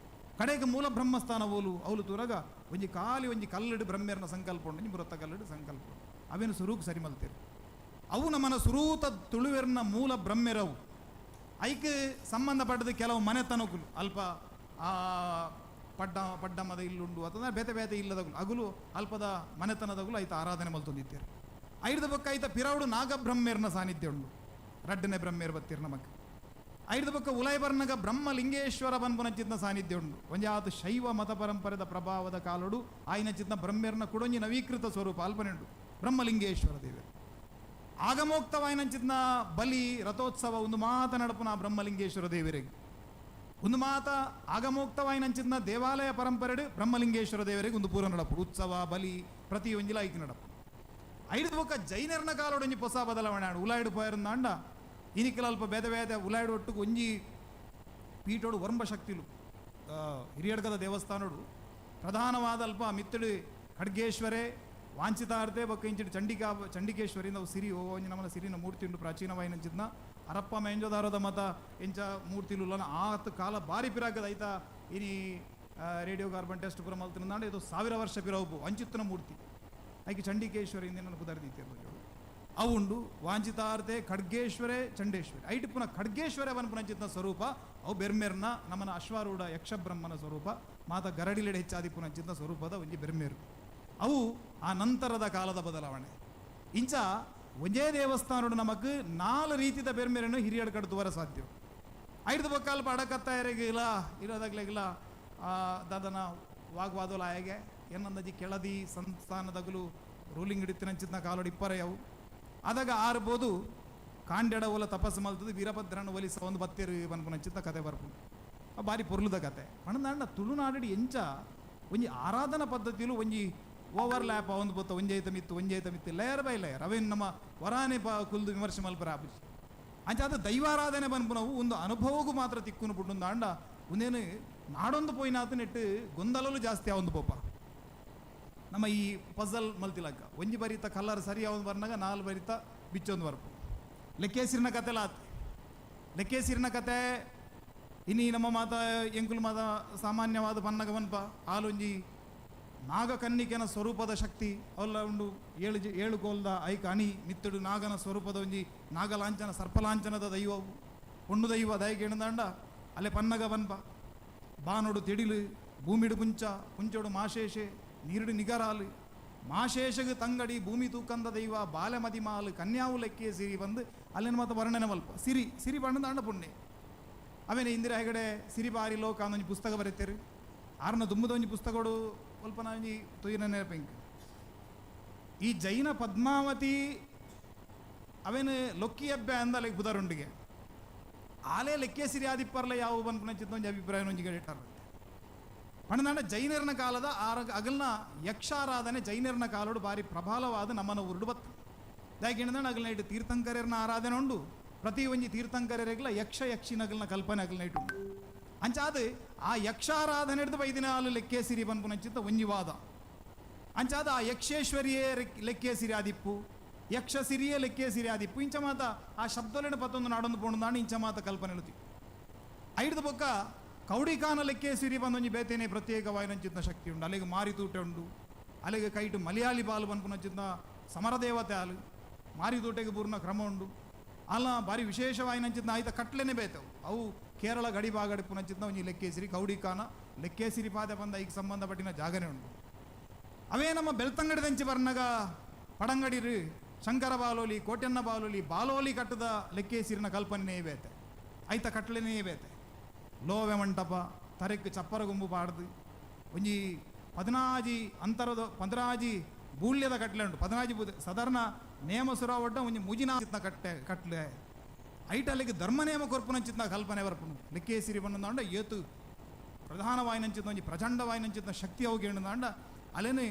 ಕಡೆಗೆ ಮೂಲ ಬ್ರಹ್ಮಸ್ಥಾನ ಓಲು ಅವಲು ತೂರಗ ಒಂಜಿ ಖಾಲಿ ಒಂಜಿ ಕಲ್ಲಡು ಬ್ರಹ್ಮೇರ್ನ ಸಂಕಲ್ಪ ಉಂಡು, ಒಂಜಿ ಮುರತ್ತ ಕಲ್ಲಡು ಸಂಕಲ್ಪ ಉಂಡು ಅವೇನು ಸ್ವರೂಪ ಸರಿ ಮಲ್ತೇರು. ಅವು ನಮ್ಮನ ಸುರೂತ ತುಳುವೆರ್ನ ಮೂಲ ಬ್ರಹ್ಮೆರವು. ಐಕ್ ಸಂಬಂಧಪಟ್ಟದ ಕೆಲವು ಮನೆತನಕುಲು ಅಲ್ಪ ಆ ಪಡ್ಡ ಪಡ್ಡಮದ ಇಲ್ಲುಂಡು ಅಥವಾ ಬೇತೆ ಬೇತೆ ಇಲ್ಲದಗುಲು ಅಗುಲು ಅಲ್ಪದ ಮನೆತನದಗುಲು ಐತ ಆರಾಧನೆ ಮಲ್ತೊಂದಿದ್ದೇರು. ಐರ್ದ ಬೊಕ್ಕ ಐತ ಪಿರೌಡು ನಾಗಬ್ರಹ್ಮೇರ್ನ ಸಾನ್ನಿಧ್ಯ ಉಂಡು, ರಡ್ಡನೆ ಬ್ರಹ್ಮೇರ್ ಬತ್ತೀರ್ ನಮಕ್. ಐರ್ದ ಬೊಕ್ಕ ಉಲೈಬರ್ನಗ ಬ್ರಹ್ಮಲಿಂಗೇಶ್ವರ ಬನ್ಪುನಚಿತ್ನ ಸಾನ್ನಿಧ್ಯ ಉಂಡು. ಒಂಜಾತು ಶೈವ ಮತ ಪರಂಪರೆದ ಪ್ರಭಾವದ ಕಾಲೋಡು ಆಯ್ನ ಚಿತ್ನ ಬ್ರಹ್ಮೇರ್ನ ಕುಡೊಂಜಿ ನವೀಕೃತ ಸ್ವರೂಪ ಅಲ್ಪನೆಂಡು ಬ್ರಹ್ಮಲಿಂಗೇಶ್ವರ ದೇವರು. ಆಗಮೋಕ್ತವಾಯಿನಂಚಿತ್ನ ಬಲಿ ರಥೋತ್ಸವ ಒಂದು ಮಾತ ನಡಪುನ ಬ್ರಹ್ಮಲಿಂಗೇಶ್ವರ ದೇವರಿಗೆ ಒಂದು ಮಾತ ಆಗಮೋಕ್ತವಾಯಿನಂಚಿತ್ನ ದೇವಾಲಯ ಪರಂಪರೆಡು ಬ್ರಹ್ಮಲಿಂಗೇಶ್ವರ ದೇವರಿಗೆ ಒಂದು ಪೂರ ನಡಪು ಉತ್ಸವ ಬಲಿ ಪ್ರತಿ ಒಂಜಿಲ ಐಕ್ ನಡಪು. ಐದು ಬೊಕ್ಕ ಜೈನರ್ನ ಕಾಲೋಡೊಂಜಿ ಹೊಸ ಬದಲಾವಣೆ ಆಡು ಉಲಾಯ್ಡು ಪೋಯರಂದಾಂಡ ಇನಿಕಲ ಅಲ್ಪ ಬೇದ ಬೇದ ಉಲಾಯ್ಡು ಒಟ್ಟುಗು ಒಂಜಿ ಪೀಠೋಡು ವರ್ಂಬ ಶಕ್ತಿಲು ಹಿರಿಯಡ್ಕದ ದೇವಸ್ಥಾನೋಡು ಪ್ರಧಾನವಾದ ಅಲ್ಪ ಮಿತ್ತಡು ಖಡ್ಗೇಶ್ವರೇ ವಾಂಛಿತಾರ್ತೆ ಬೊಕ್ಕ ಇಂಚಿಡು ಚಂಡಿಕಾ ಚಂಡಿಕೇಶ್ವರಿ ನಾವು ಸಿರಿ ಓ ಒಂಜಿ ನಮ್ಮನ ಸಿರಿನ ಮೂರ್ತಿ ಉಂಡು ಪ್ರಾಚೀನವಾಯಿನಂಚಿತ್ನ ಅರಪ್ಪ ಮೇಂಜೋದಾರದ ಮತ ಎಂಚ ಮೂರ್ತಿಲು ಆತ ಕಾಲ ಭಾರಿ ಪಿರಾಗದ ಐತ ಇನಿ ರೇಡಿಯೋ ಕಾರ್ಬನ್ ಟೆಸ್ಟ್ ಪೂರ ಮಲ್ತಿನ ಇದು 1000 ವರ್ಷ ಪಿರವು ಅಂಚಿತ್ತನ ಮೂರ್ತಿ ಐಕೆ ಚಂಡಿಕೇಶ್ವರಿ ಇಂದ ಪುದರ್ದೀತಿರ್ಬೋದು. ಅವುಂಡು ವಾಂಛಿತಾರ್ತೆ ಖಡ್ಗೇಶ್ವರೇ ಚಂಡೇಶ್ವರಿ ಐಟು ಪುನಃ ಖಡ್ಗೇಶ್ವರ ಪುನಂಚಿತ್ನ ಸ್ವರೂಪ ಅವು ಬೆರ್ಮೆರ್ನ ನಮ್ಮನ ಅಶ್ವಾರೂಢ ಯಕ್ಷಬ್ರಹ್ಮನ ಸ್ವರೂಪ ಮಾತ ಗರಡಿಲೆಡೆ ಹೆಚ್ಚಾದಿ ಪುನಂಚಿತ್ನ ಸ್ವರೂಪದ ಒಂಜಿ ಬೆರ್ಮೇರು. ಅವು ಆ ನಂತರದ ಕಾಲದ ಬದಲಾವಣೆ. ಇಂಚ ಒಂದೇ ದೇವಸ್ಥಾನಡು ನಮಕ್ 4 ರೀತಿದ ಬೆರ್ಮೆರನ್ನು ಹಿರಿಯಡ್ ಕಡ್ದುವರ ಸಾಧ್ಯ. ಐದು ಬೊಕ್ಕಲ್ಪ ಅಡಕತ್ತಾಯರಿಗಿಲ್ಲ ಇರೋದಾಗ್ಲಿಲ್ಲ ದಾದನ ವಾಗ್ವಾದೋಲ ಆಯಗೆ ಏನಂದಜಿ ಕೆಳದಿ ಸಂಸ್ಥಾನದಗಲು ರೂಲಿಂಗ್ ಹಿಡಿತಿನಂಚಿತ್ನ ಕಾಲೋಡು ಇಪ್ಪರೆಯವು ಆದಾಗ ಆರ್ಬೋದು ಕಾಂಡೆಡ ಒಲ ತಪಸ್ಸು ಮಲ್ತದ ವೀರಭದ್ರನ ಒಲಿಸ ಒಂದು ಬತ್ತೇರು ಬನ್ಪುನಂಚಿತ್ನ ಕತೆ ಬರ್ಪುಂಡು. ಭಾರಿ ಪೊರ್ಲುದ ಕತೆ ಪಣದಾಂಡ ತುಳುನಾಡು ಎಂಚ ಒಂಜಿ ಆರಾಧನಾ ಪದ್ಧತಿಲು ಒಂಜಿ ಓವರ್ಲ್ಯಾಪ್ ಒಂದು ಬೊತ್ತ ಒಂಜೈತ ಮಿತ್ತು ಒಂಜೈತ ಮಿತ್ತು ಲೇಯರ್ ಬೈ ಲೇಯರ್ ಅವೇನು ನಮ್ಮ ವರಾನೆ ಪ ಕುಲ್ದು ವಿಮರ್ಶೆ ಮಲ್ಪರ ಆಪುಜಿ. ಅಂಚಾದ ದೈವಾರಾಧನೆ ಬನ್ಪುನವು ಒಂದು ಅನುಭವಗೂ ಮಾತ್ರ ತಿಕ್ಕುನು ಪುಟ್ಟುಂದಾಂಡ ಒಂದೇನು ನಾಡೊಂದು ಪೋಯಿನಾತ ನೆಟ್ಟು ಗೊಂದಲಲು ಜಾಸ್ತಿ ಆವೊಂದು ಪೋಪ. ನಮ್ಮ ಈ ಪಜಲ್ ಮಲ್ತಿಲಕ್ಕ ಒಂಜಿ ಬರಿತ ಕಲರ್ ಸರಿ ಯಾವೊಂದು ಬರ್ನಾಗ 4 ಬರಿತ ಬಿಚ್ಚೊಂದು ಬರ್ಪು. ಲೆಕ್ಕೇಸಿರಿನ ಕತೆ ಲಾತ್ ಲೆಕ್ಕೇಸಿರಿನ ಕತೆ ಇನಿ ನಮ್ಮ ಮಾತ ಎಂಕುಲು ಮಾತ ಸಾಮಾನ್ಯವಾದ ಬನ್ನಗ ಬನ್ಪ ಆಲೊಂಜಿ ನಾಗಕನ್ನಿಕೆನ ಸ್ವರೂಪದ ಶಕ್ತಿ ಅವಲ್ಲ ಉಂಡು 7 ಕೋಲ್ದ ಐಕ ಅಣಿ ಮಿತ್ತಡು ನಾಗನ ಸ್ವರೂಪದ ಒಂಜಿ ನಾಗಲಾಂಛನ ಸರ್ಪಲಾಂಛನದ ದೈವವು ಪೊಣ್ಣು ದೈವ ದಯಕ್ಕೆ ಎಣದಾಂಡ ಅಲ್ಲೇ ಪನ್ನಗ ಬನ್ಪ ಬಾನೋಡು ತಿಡಿಲು ಭೂಮಿಡು ಪುಂಚ ಪುಂಚೋಡು ಮಾಶೇಷೆ ನೀರುಡು ನಿಗರಾಲು ಮಾಶೇಷಗ ತಂಗಡಿ ಭೂಮಿ ತೂಕಂದ ದೈವ ಬಾಲೆಮದಿ ಮಾಲು ಕನ್ಯಾವು ಲೆಕ್ಕೆ ಸಿರಿ ಬಂದು ಅಲ್ಲಿನ ಮಾತ ವರ್ಣನೆ ಮಲ್ಪ ಸಿರಿ ಸಿರಿ ಬಣ್ಣದ ಅಂಡ ಪುಣ್ಯ. ಆಮೇಲೆ ಇಂದಿರಾ ಹೆಗಡೆ ಸಿರಿಬಾರಿ ಲೋಕ ಒಂಜಿ ಪುಸ್ತಕ ಬರೀತೇರು ಆರ್ನ ದುಮ್ಮದ ಒಂಜಿ ಪುಸ್ತಕಡು ಅಲ್ಪನ ಒಂಜಿ ತೊಯ್ಯಿನ ನೆನಪಿಂಕ್. ಈ ಜೈನ ಪದ್ಮಾವತಿ ಅವೇನು ಲೊಕ್ಕಿ ಅಬ್ಬೆ ಅಂದ ಅಲ್ಲಿಗೆ ಬುಧರುಂಡಿಗೆ ಆಲೆ ಲೆಕ್ಕೆ ಸಿರಿ ಆದಿಪ್ಪರ್ಲ ಯಾವ ಬನ್ಪುನಂಚಿತ್ತ ಒಂಜಿ ಅಭಿಪ್ರಾಯ ಒಂಜಿ ಗಡಿಟಾರ ಪಣದಾಂಡ ಜೈನರ್ನ ಕಾಲದ ಆರ ಅಗಲ್ನ ಯಕ್ಷಾರಾಧನೆ ಜೈನರ್ನ ಕಾಲೋಡು ಭಾರಿ ಪ್ರಬಲವಾದ ನಮ್ಮನ ಉರುಡು ಬತ್ತು ದಾಯಕಿಂದ ಅಗಲ್ನ ಇಟ್ಟು ತೀರ್ಥಂಕರರ್ನ ಆರಾಧನೆ ಉಂಡು ಪ್ರತಿ ಒಂಜಿ ತೀರ್ಥಂಕರರಿಗಲ ಯಕ್ಷ ಯಕ್ಷಿನಗಲ್ನ ಕಲ್ಪನೆ ಅಗಲ್ನ ಇಟ್ಟು ಉಂಡು. ಅಂಚಾದ ಆ ಯಕ್ಷಾರಾಧನೆ ಹಿಡಿದು ಬೈದಿನ ಹಾಲು ಲೆಕ್ಕೆ ಸಿರಿ ಬನ್ಪುನಂಚಿತ್ತ ಒಂಜಿ ವಾದ. ಅಂಚಾದ ಆ ಯಕ್ಷೇಶ್ವರಿಯೇ ಲೆಕ್ಕೆ ಸಿರಿ ಆದಿಪ್ಪು ಯಕ್ಷ ಸಿರಿಯೇ ಲೆಕ್ಕೆ ಸಿರಿ ಆದಿಪ್ಪು ಇಂಚ ಮಾತ ಆ ಶಬ್ದಲೆನ ಪತ್ತೊಂದು ನಾಡೊಂದು ಪೋಣುದಾಂಡ ಇಂಚ ಮಾತ ಕಲ್ಪನೆ ಹೇಳುತ್ತಿ. ಐಡ್ದ ಬೊಕ್ಕ ಕೌಡಿಕಾನ ಲೆಕ್ಕೆ ಸಿರಿ ಬಂದೊಂಜಿ ಬೇತೇನೆ ಪ್ರತ್ಯೇಕವಾಯಿನಂಚಿತ್ನ ಶಕ್ತಿ ಉಂಡು. ಅಲ್ಲಿಗೆ ಮಾರಿತೂಟೆ ಉಂಡು ಅಲ್ಲಿಗೆ ಕೈಟು ಮಲಯಾಳಿ ಬಾಲು ಬನ್ಪುನಂಚಿತ್ನ ಸಮರದೇವತೆ ಆಲು ಮಾರಿತೂಟೆಗೆ ಪೂರ್ಣ ಕ್ರಮ ಉಂಡು. ಅಲ್ಲ ಭಾರಿ ವಿಶೇಷವಾಯಿನಂಚಿತ್ನ ಆಯ್ತ ಕಟ್ಲೆನೆ ಬೇತವು ಅವು ಕೇರಳ ಗಡಿ ಬಾಗಡಿ ಪುನಂಚಿತ್ನ ಒಂಜಿ ಲೆಕ್ಕೇಸಿರಿ ಕೌಡಿಕಾನ ಲೆಕ್ಕೇಸಿರಿ ಪಾದೆ ಬಂದ ಈಗ ಸಂಬಂಧಪಟ್ಟಿನ ಜಾಗನೆ ಉಂಡು. ಅವೇ ನಮ್ಮ ಬೆಳ್ತಂಗಡಿದಂಚಿ ಬರ್ನಗ ಪಡಂಗಡಿರು ಶಂಕರ ಬಾಲೋಲಿ ಕೋಟೆನ್ನ ಬಾಲೋಲಿ ಬಾಲೋಲಿ ಕಟ್ಟದ ಲೆಕ್ಕೇಸಿರಿನ ಕಲ್ಪನೆ ಬೇತೆ ಐತ ಕಟ್ಲೆನೇ ಬೇತೆ. ಲೋವೆ ಮಂಟಪ ತರೆಕ್ ಚಪ್ಪರ ಗುಂಬು ಪಾಡ್ದು ಒಂಜಿ 14 ಅಂತರದ 14 ಬೂಳ್ಯದ ಕಟ್ಲೆ ಉಂಟು. 14 ಸಾಧಾರಣ ನೇಮ ಸುರಾವಡ್ಡ ಒಂಜಿ ಮುಜಿನ ಕಟ್ಟೆ ಕಟ್ಲೆ ಐಟಲ್ಲಿಗೆ ಧರ್ಮ ನೇಮ ಕೊರ್ಪುನಂಚಿತ್ನ ಕಲ್ಪನೆ ಬರ್ಪುನು ಲೆಕ್ಕೇಸಿರಿ ಬಣ್ಣದಾಂಡ ಏತು ಪ್ರಧಾನವಾಯಿನಂಚಿತ್ನ ಒಂಜಿ ಪ್ರಚಂಡವಾಯಿನಂಚಿತ್ನ ಶಕ್ತಿ ಹೋಗಿ ಎಣ್ಣದಾಂಡ ಅಲ್ಲೇನೆ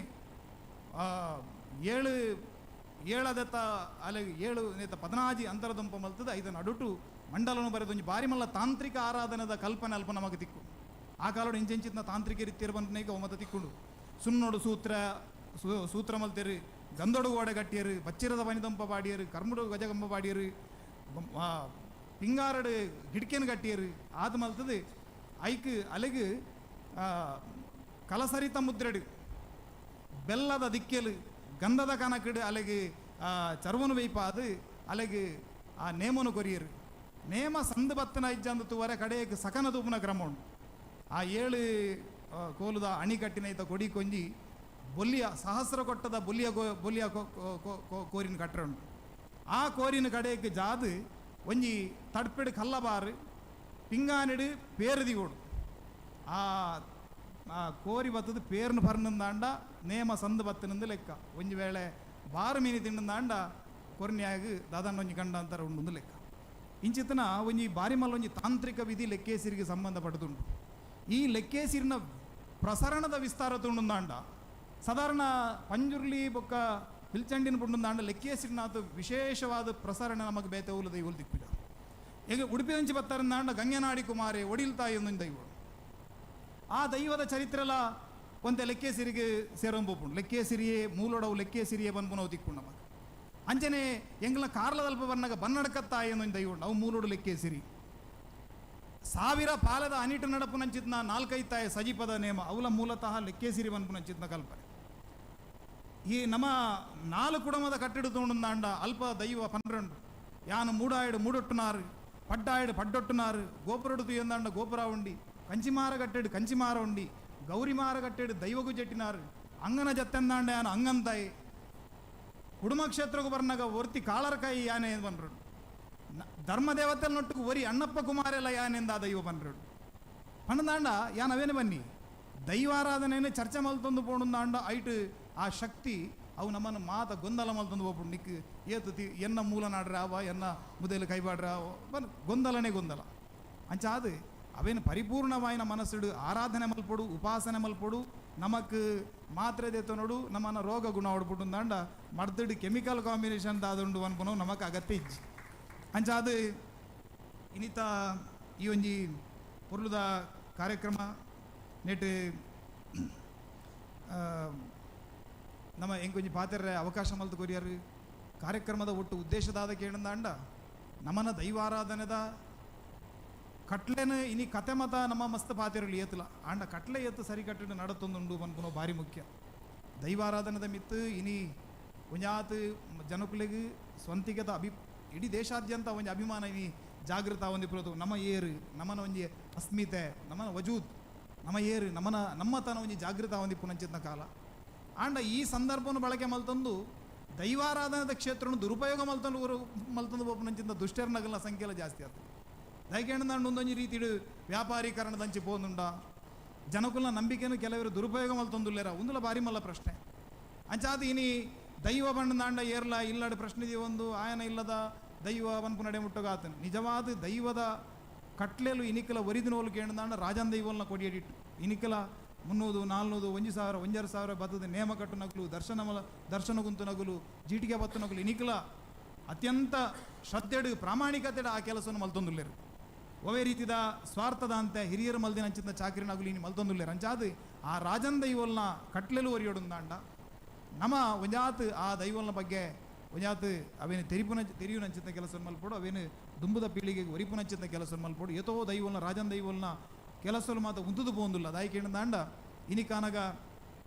7 ಏಳದೆತ್ತ ಅಲೆ ಏಳು ನೇತ ಪದನಾಜಿ ಅಂತರದಂಪ ಮಲ್ತದ ಐದ ನಡುಟು ಮಂಡಲನು ಬರೆದೊಂಜಿ ಬಾರಿ ಮಲ್ಲ ತಾಂತ್ರಿಕ ಆರಾಧನೆದ ಕಲ್ಪನೆ ಅಲ್ಪ ನಮಗೆ ತಿಕ್ಕು. ಆ ಕಾಲೋಡು ಇಂಚೆಂಚಿತ್ನ ತಾಂತ್ರಿಕ ರೀತಿಯರು ಬಂದನೇಗ ಒಮ್ಮತ ತಿಕ್ಕೊಂಡು ಸುನ್ನೋಡು ಸೂತ್ರ ಸೂತ್ರ ಮಲ್ತೇರು, ಗಂದೊಡು ಗೋಡೆ ಕಟ್ಟಿಯರು, ಬಚ್ಚಿರದ ಬನಿದಂಪ ಪಾಡಿಯರು, ಕರ್ಮುಡು ಗಜಗಂಬ ಪಾಡಿಯರು, ಪಿಂಗಾರಡು ಗಿಡ್ಕೆನು ಕಟ್ಟಿಯರು. ಆದ ಮಲ್ತದೆ ಐಕ್ ಅಲೆಗು ಕಲಸರಿತ ಮುದ್ರೆಡು ಬೆಲ್ಲದ ದಿಕ್ಕೆಲು ಗಂಧದ ಕನಕಡು ಅಲೆಗೆ ಚರ್ವನು ಬೇಯ್ಪಾದು ಅಲೆಗೆ ಆ ನೇಮನು ಕೊರಿಯರು. ನೇಮ ಸಂದು ಬತ್ತನ ಇಜ್ಜಂದು ತೂವರೆ ಕಡೆಗೆ ಸಕನ ತೂಪುನ ಕ್ರಮ ಉಂಡು. ಆ ಏಳು ಕೋಲುದ ಅಣಿಕಟ್ಟಿನ ಈತ ಕೊಡಿ ಕೊಂಜಿ ಬೊಲ್ಲಿಯ ಸಹಸ್ರ ಕೊಟ್ಟದ ಬೊಲ್ಲಿಯ ಬೊಲ್ಲಿಯ ಕೋರಿನ ಕಟ್ಟರೆ ಉಂಟು. ಆ ಕೋರಿನ ಕಡೆಗೆ ಜಾದು ಒಂಜಿ ತಡ್ಪೆಡು ಕಲ್ಲಬಾರು ಪಿಂಗಾನಿಡು ಪೇರುದಿಗೋಡು ಆ ಕೋರಿ ಬತ್ತದ ಪೇರ್ನ ಪರ್ನಂದಾಂಡ ನೇಮ ಸಂದು ಬತ್ತನಿಂದ ಲೆಕ್ಕ. ಒಂಜಿ ವೇಳೆ ಬಾರು ಮೀನಿ ತಿಂಡಂದಾಂಡ ಕೊರ್ನಿಯಾಗ ದಾದಾಂಡ ಒಂಜಿ ಕಂಡ ಅಂತಾರೆ ಉಂಡು ಲೆಕ್ಕ. ಇಂಚಿತನ ಒಂಜಿ ಬಾರಿಮಲ್ಲ ಒಂಜಿ ತಾಂತ್ರಿಕ ವಿಧಿ ಲೆಕ್ಕೇಸಿರಿಗೆ ಸಂಬಂಧಪಟ್ಟದುಂಟು. ಈ ಲೆಕ್ಕೇಸಿರಿನ ಪ್ರಸರಣದ ವಿಸ್ತಾರ ತುಂಡುಂದಾಂಡ ಸಾಧಾರಣ ಪಂಜುರ್ಲಿ ಬೊಕ್ಕ ಬಿಲ್ಚಂಡಿನ ಪುಂಡುಂದಾಂಡ ಲೆಕ್ಕೇಸಿರಿನಾಥ ವಿಶೇಷವಾದ ಪ್ರಸರಣ ನಮಗೆ ಬೇತೆ ಉಲದ ಇವುಲು ದಿಕ್ಕುಜ. ಈಗ ಉಡುಪಿ ಅಂಚಿ ಬತ್ತಾರಂದಾಂಡ ಗಂಗೆನಾಡಿ ಕುಮಾರಿ ಒಡಿಲ್ತಾಯಿ ಒಂದೊಂದು ದೈವ. ಆ ದೈವದ ಚರಿತ್ರೆಲ ಒಂತೆ ಲೆಕ್ಕೇಸಿರಿಗೆ ಸೇರಂಬೋಪುಂಡು. ಲೆಕ್ಕೇಸಿರಿಯೇ ಮೂಲೊಡವು ಲೆಕ್ಕೇಸಿರಿಯೇ ಬನ್ಪುನವು ತಿಕ್ಕು ನಮಗೆ. ಅಂಚನೆ ಎಂಗ್ಲ ಕಾರ್ಲದಲ್ಪ ಬನ್ನಾಗ ಬನ್ನಡಕತ್ತಾಯಿ ಒಂದೊಂದು ದೈವ ಉಂಡು, ಅವು ಮೂಲೊಡು ಲೆಕ್ಕೇಸಿರಿ. ಸಾವಿರ ಪಾಲದ ಅನಿಟು ನಡಪುನಂಚಿತ್ನ ನಾಲ್ಕೈತಾಯ ಸಜಿಪದ ನೇಮ ಅವಲ ಮೂಲತಃ ಲೆಕ್ಕೇಸಿರಿ ಬನ್ಪುನಂಚಿತ್ನ ಕಲ್ಪನೆ. ಈ ನಮ್ಮ ನಾಲ್ಕು ಕುಟುಂಬದ ಕಟ್ಟಿಡು ತೋಂಡುಂದಾಂಡ ಅಲ್ಪ ದೈವ ಪನ್ನೆರಡು ಯಾನು ಮೂಡಾಯಡು ಮೂಡೊಟ್ಟುನಾರು, ಪಡ್ಡಾಯಡು ಪಡ್ಡೊಟ್ಟುನಾರು, ಗೋಪುರಡು ತುಯಂದಾಂಡ ಗೋಪುರ ಉಂಡಿ, ಕಂಚಿಮಾರ ಕಟ್ಟೆಡು ಕಂಚಿಮಾರ ಉಂಡಿ, ಗೌರಿಮಾರ ಕಟ್ಟೆಡು ದೈವಗು ಜೆಟ್ಟಿನಾರು, ಅಂಗನ ಜತ್ತೆಂದಾಂಡ ಯಾನು ಅಂಗಂತಾಯಿ, ಕುಡುಮ ಕ್ಷೇತ್ರಕ್ಕೂ ಬರ್ನಾಗ ಒರ್ತಿ ಕಾಳರಕಾಯಿ ಯಾನೆ ಬನ್ರು, ಧರ್ಮದೇವತೆಲ್ ನೊಟ್ಟುಕು ಒರಿ ಅಣ್ಣಪ್ಪ ಕುಮಾರೆಲ್ಲ ಯಾನೆಂದ ಆ ದೈವ ಬನ್ರು ಪಣ್ಣದಾಂಡ ಯಾನ್ ಅವೇನೆ ಬನ್ನಿ ದೈವಾರಾಧನೆಯನ್ನು ಚರ್ಚೆ ಮಲ್ತೊಂದು ಪೋಣುಂದಾಂಡ ಐಟು ಆ ಶಕ್ತಿ ಅವು ನಮ್ಮನ್ನು ಮಾತ ಗೊಂದಲ ಮಲ್ತೊಂದು ಹೋಗ್ಬಿಡು ನಿಕ್ ಏತು ತಿ ಎನ್ನ ಮೂಲ ನಾಡ್ರಾವ ಎನ್ನ ಮುದಲು ಕೈಬಾಡ್ರಾವ ಬನ್ ಗೊಂದಲನೇ ಗೊಂದಲ. ಅಂಚಾದು ಅವೇನು ಪರಿಪೂರ್ಣವಾಯಿನ ಮನಸ್ಸುಡು ಆರಾಧನೆ ಮಲ್ಪೊಡು ಉಪಾಸನೆ ಮಲ್ಪೊಡು ನಮಕ್ ಮಾತ್ರೆ ದೇತನೋಡು ನಮ್ಮನ್ನ ರೋಗ ಗುಣ ಹೊಡ್ಬಿಟ್ಟು ಮರ್ದಡು ಕೆಮಿಕಲ್ ಕಾಂಬಿನೇಷನ್ ದಾದುಂಡು ಅನ್ಪುನವು ನಮಕ್ ಅಗತ್ಯ ಇಜ್ಜಿ. ಅಂಚಾದು ಇನ್ನಿತ ಈ ಒಂಜಿ ಪೊರ್ಲುದ ಕಾರ್ಯಕ್ರಮ ನೆಟ್ ನಮ್ಮ ಎಂಕೊಂಜಿ ಪಾತೆರ್ರೆ ಅವಕಾಶ ಮಲ್ತು ಕೊರಿಯರು. ಕಾರ್ಯಕ್ರಮದ ಒಟ್ಟು ಉದ್ದೇಶದಾದ ಕೇಳಂದಾಂಡ ನಮನ ದೈವಾರಾಧನೆದ ಕಟ್ಲೆನ ಇನಿ ಕತೆ ಮತ ನಮ್ಮ ಮಸ್ತ್ ಪಾತೆರಲು ಏತಲ ಆಂಡ ಕಟ್ಲೆ ಏತು ಸರಿ ಕಟ್ಟಿಡು ನಡತೊಂದುಂಡು ಪನ್ಪುನೋ ಭಾರಿ ಮುಖ್ಯ. ದೈವಾರಾಧನೆದ ಮಿತ್ತು ಇನಿ ಒಂಜಾತ್ ಜನಕುಲೆಗ್ ಸ್ವಂತಿಕದ ಇಡೀ ದೇಶಾದ್ಯಂತ ಒಂಜಿ ಅಭಿಮಾನ ಇನಿ ಜಾಗೃತ ಒಂದಿ ಪುರತು ನಮ್ಮ ಏರು ನಮನ ಒಂಜಿ ಅಸ್ಮಿತೆ ನಮನ ವಜೂದ್ ನಮ್ಮ ಏರು ನಮನ ನಮ್ಮತನ ಒಂಜಿ ಜಾಗೃತ ಒಂದಿ ಪುನಂಚಿತ್ನ ಕಾಲ. ಆಂಡ ಈ ಸಂದರ್ಭವನ್ನು ಬಳಕೆ ಮಲ್ತಂದು ದೈವಾರಾಧನದ ಕ್ಷೇತ್ರವನ್ನು ದುರುಪಯೋಗ ಮಲ್ತಂದು ಮಲ್ತಂದು ಪೋಪುನಂಚಿಂತ ದುಷ್ಟರ್ನಗಲ್ನ ಸಂಖ್ಯೆಲ್ಲ ಜಾಸ್ತಿ ಆಗ್ತದೆ. ದಯಕೇಂಡ ಒಂದೊಂಜಿ ರೀತಿಡು ವ್ಯಾಪಾರೀಕರಣದಂಚಿ ಪೋಂದುಂಡ ಜನಕುಲ್ನ ನಂಬಿಕೆಯನ್ನು ಕೆಲವರು ದುರುಪಯೋಗ ಮಲ್ತೊಂದುಲ್ಲೇರ ಒಂದುಲ ಬಾರಿ ಮಲ್ಲ ಪ್ರಶ್ನೆ. ಅಂಚಾದ ಇನಿ ದೈವ ಬಣ್ಣದಾಂಡ ಏರ್ಲ ಇಲ್ಲಡ ಪ್ರಶ್ನೆ ಒಂದು ಆಯನ ಇಲ್ಲದ ದೈವ ವನ್ಪು ನಡೆ ಮುಟ್ಟಗಾತನು ನಿಜವಾದ ದೈವದ ಕಟ್ಲೆಲು ಇನಿಕಲ ಒರಿದಿನೋಲು ಕೇಂದಾಂಡ ರಾಜನ್ ದೈವಲ್ನ ಕೊಡಿಯಡಿಟ್ಟು ಇನಿಕಲ 300 400 1000 1500 ಬತ್ತದ ನೇಮ ಕಟ್ಟು ನಗಲು ದರ್ಶನ ಗುಂತು ನಗಲು ಜೀಟಿಗೆ ಬತ್ತು ನಗಲು ಇನಿಕಲ ಅತ್ಯಂತ ಶ್ರದ್ಧೆಡು ಪ್ರಾಮಾಣಿಕತೆಡು ಆ ಕೆಲಸವನ್ನು ಮಲ್ತೊಂದುಲ್ಲೇರು. ಒವೇ ರೀತಿದ ಸ್ವಾರ್ಥದ ಅಂತೆ ಹಿರಿಯರು ಮಲ್ದಿನ ಅಂಚಿನ ಚಾಕರಿ ನಗಲು ಇನಿ ಮಲ್ತೊಂದುಲ್ಲೇರು. ಅಂಚಾದು ಆ ರಾಜನ್ ದೈವಲ್ನ ಕಟ್ಲೆಲು ಒರಿಯೊಡುಂದಾಂಡ ನಮ್ಮ ಒಂಜಾತ್ ಆ ದೈವಲ್ನ ಬಗ್ಗೆ ಒಂಜಾತ್ ಅವೇನು ತೆರಿಯುನಂಚಿನ ಕೆಲಸ ಮಲ್ಪೊಡು ಅವೇನು ದುಂಬುದ ಪೀಳಿಗೆಗೆ ಒರಿಪುನಂಚಿನ ಕೆಲಸ ಮಲ್ಪೊಡು ಏತೋ ದೈವಲ್ನ ರಾಜನ್ ದೈವಲ್ನ ಕೆಲಸಲು ಮಾತ ಉಂತುದು ಪೋಂದುಲ್ಲ. ದಾಯಿ ಕೇಂದಾಂಡ ಇನಿಕಾನಗ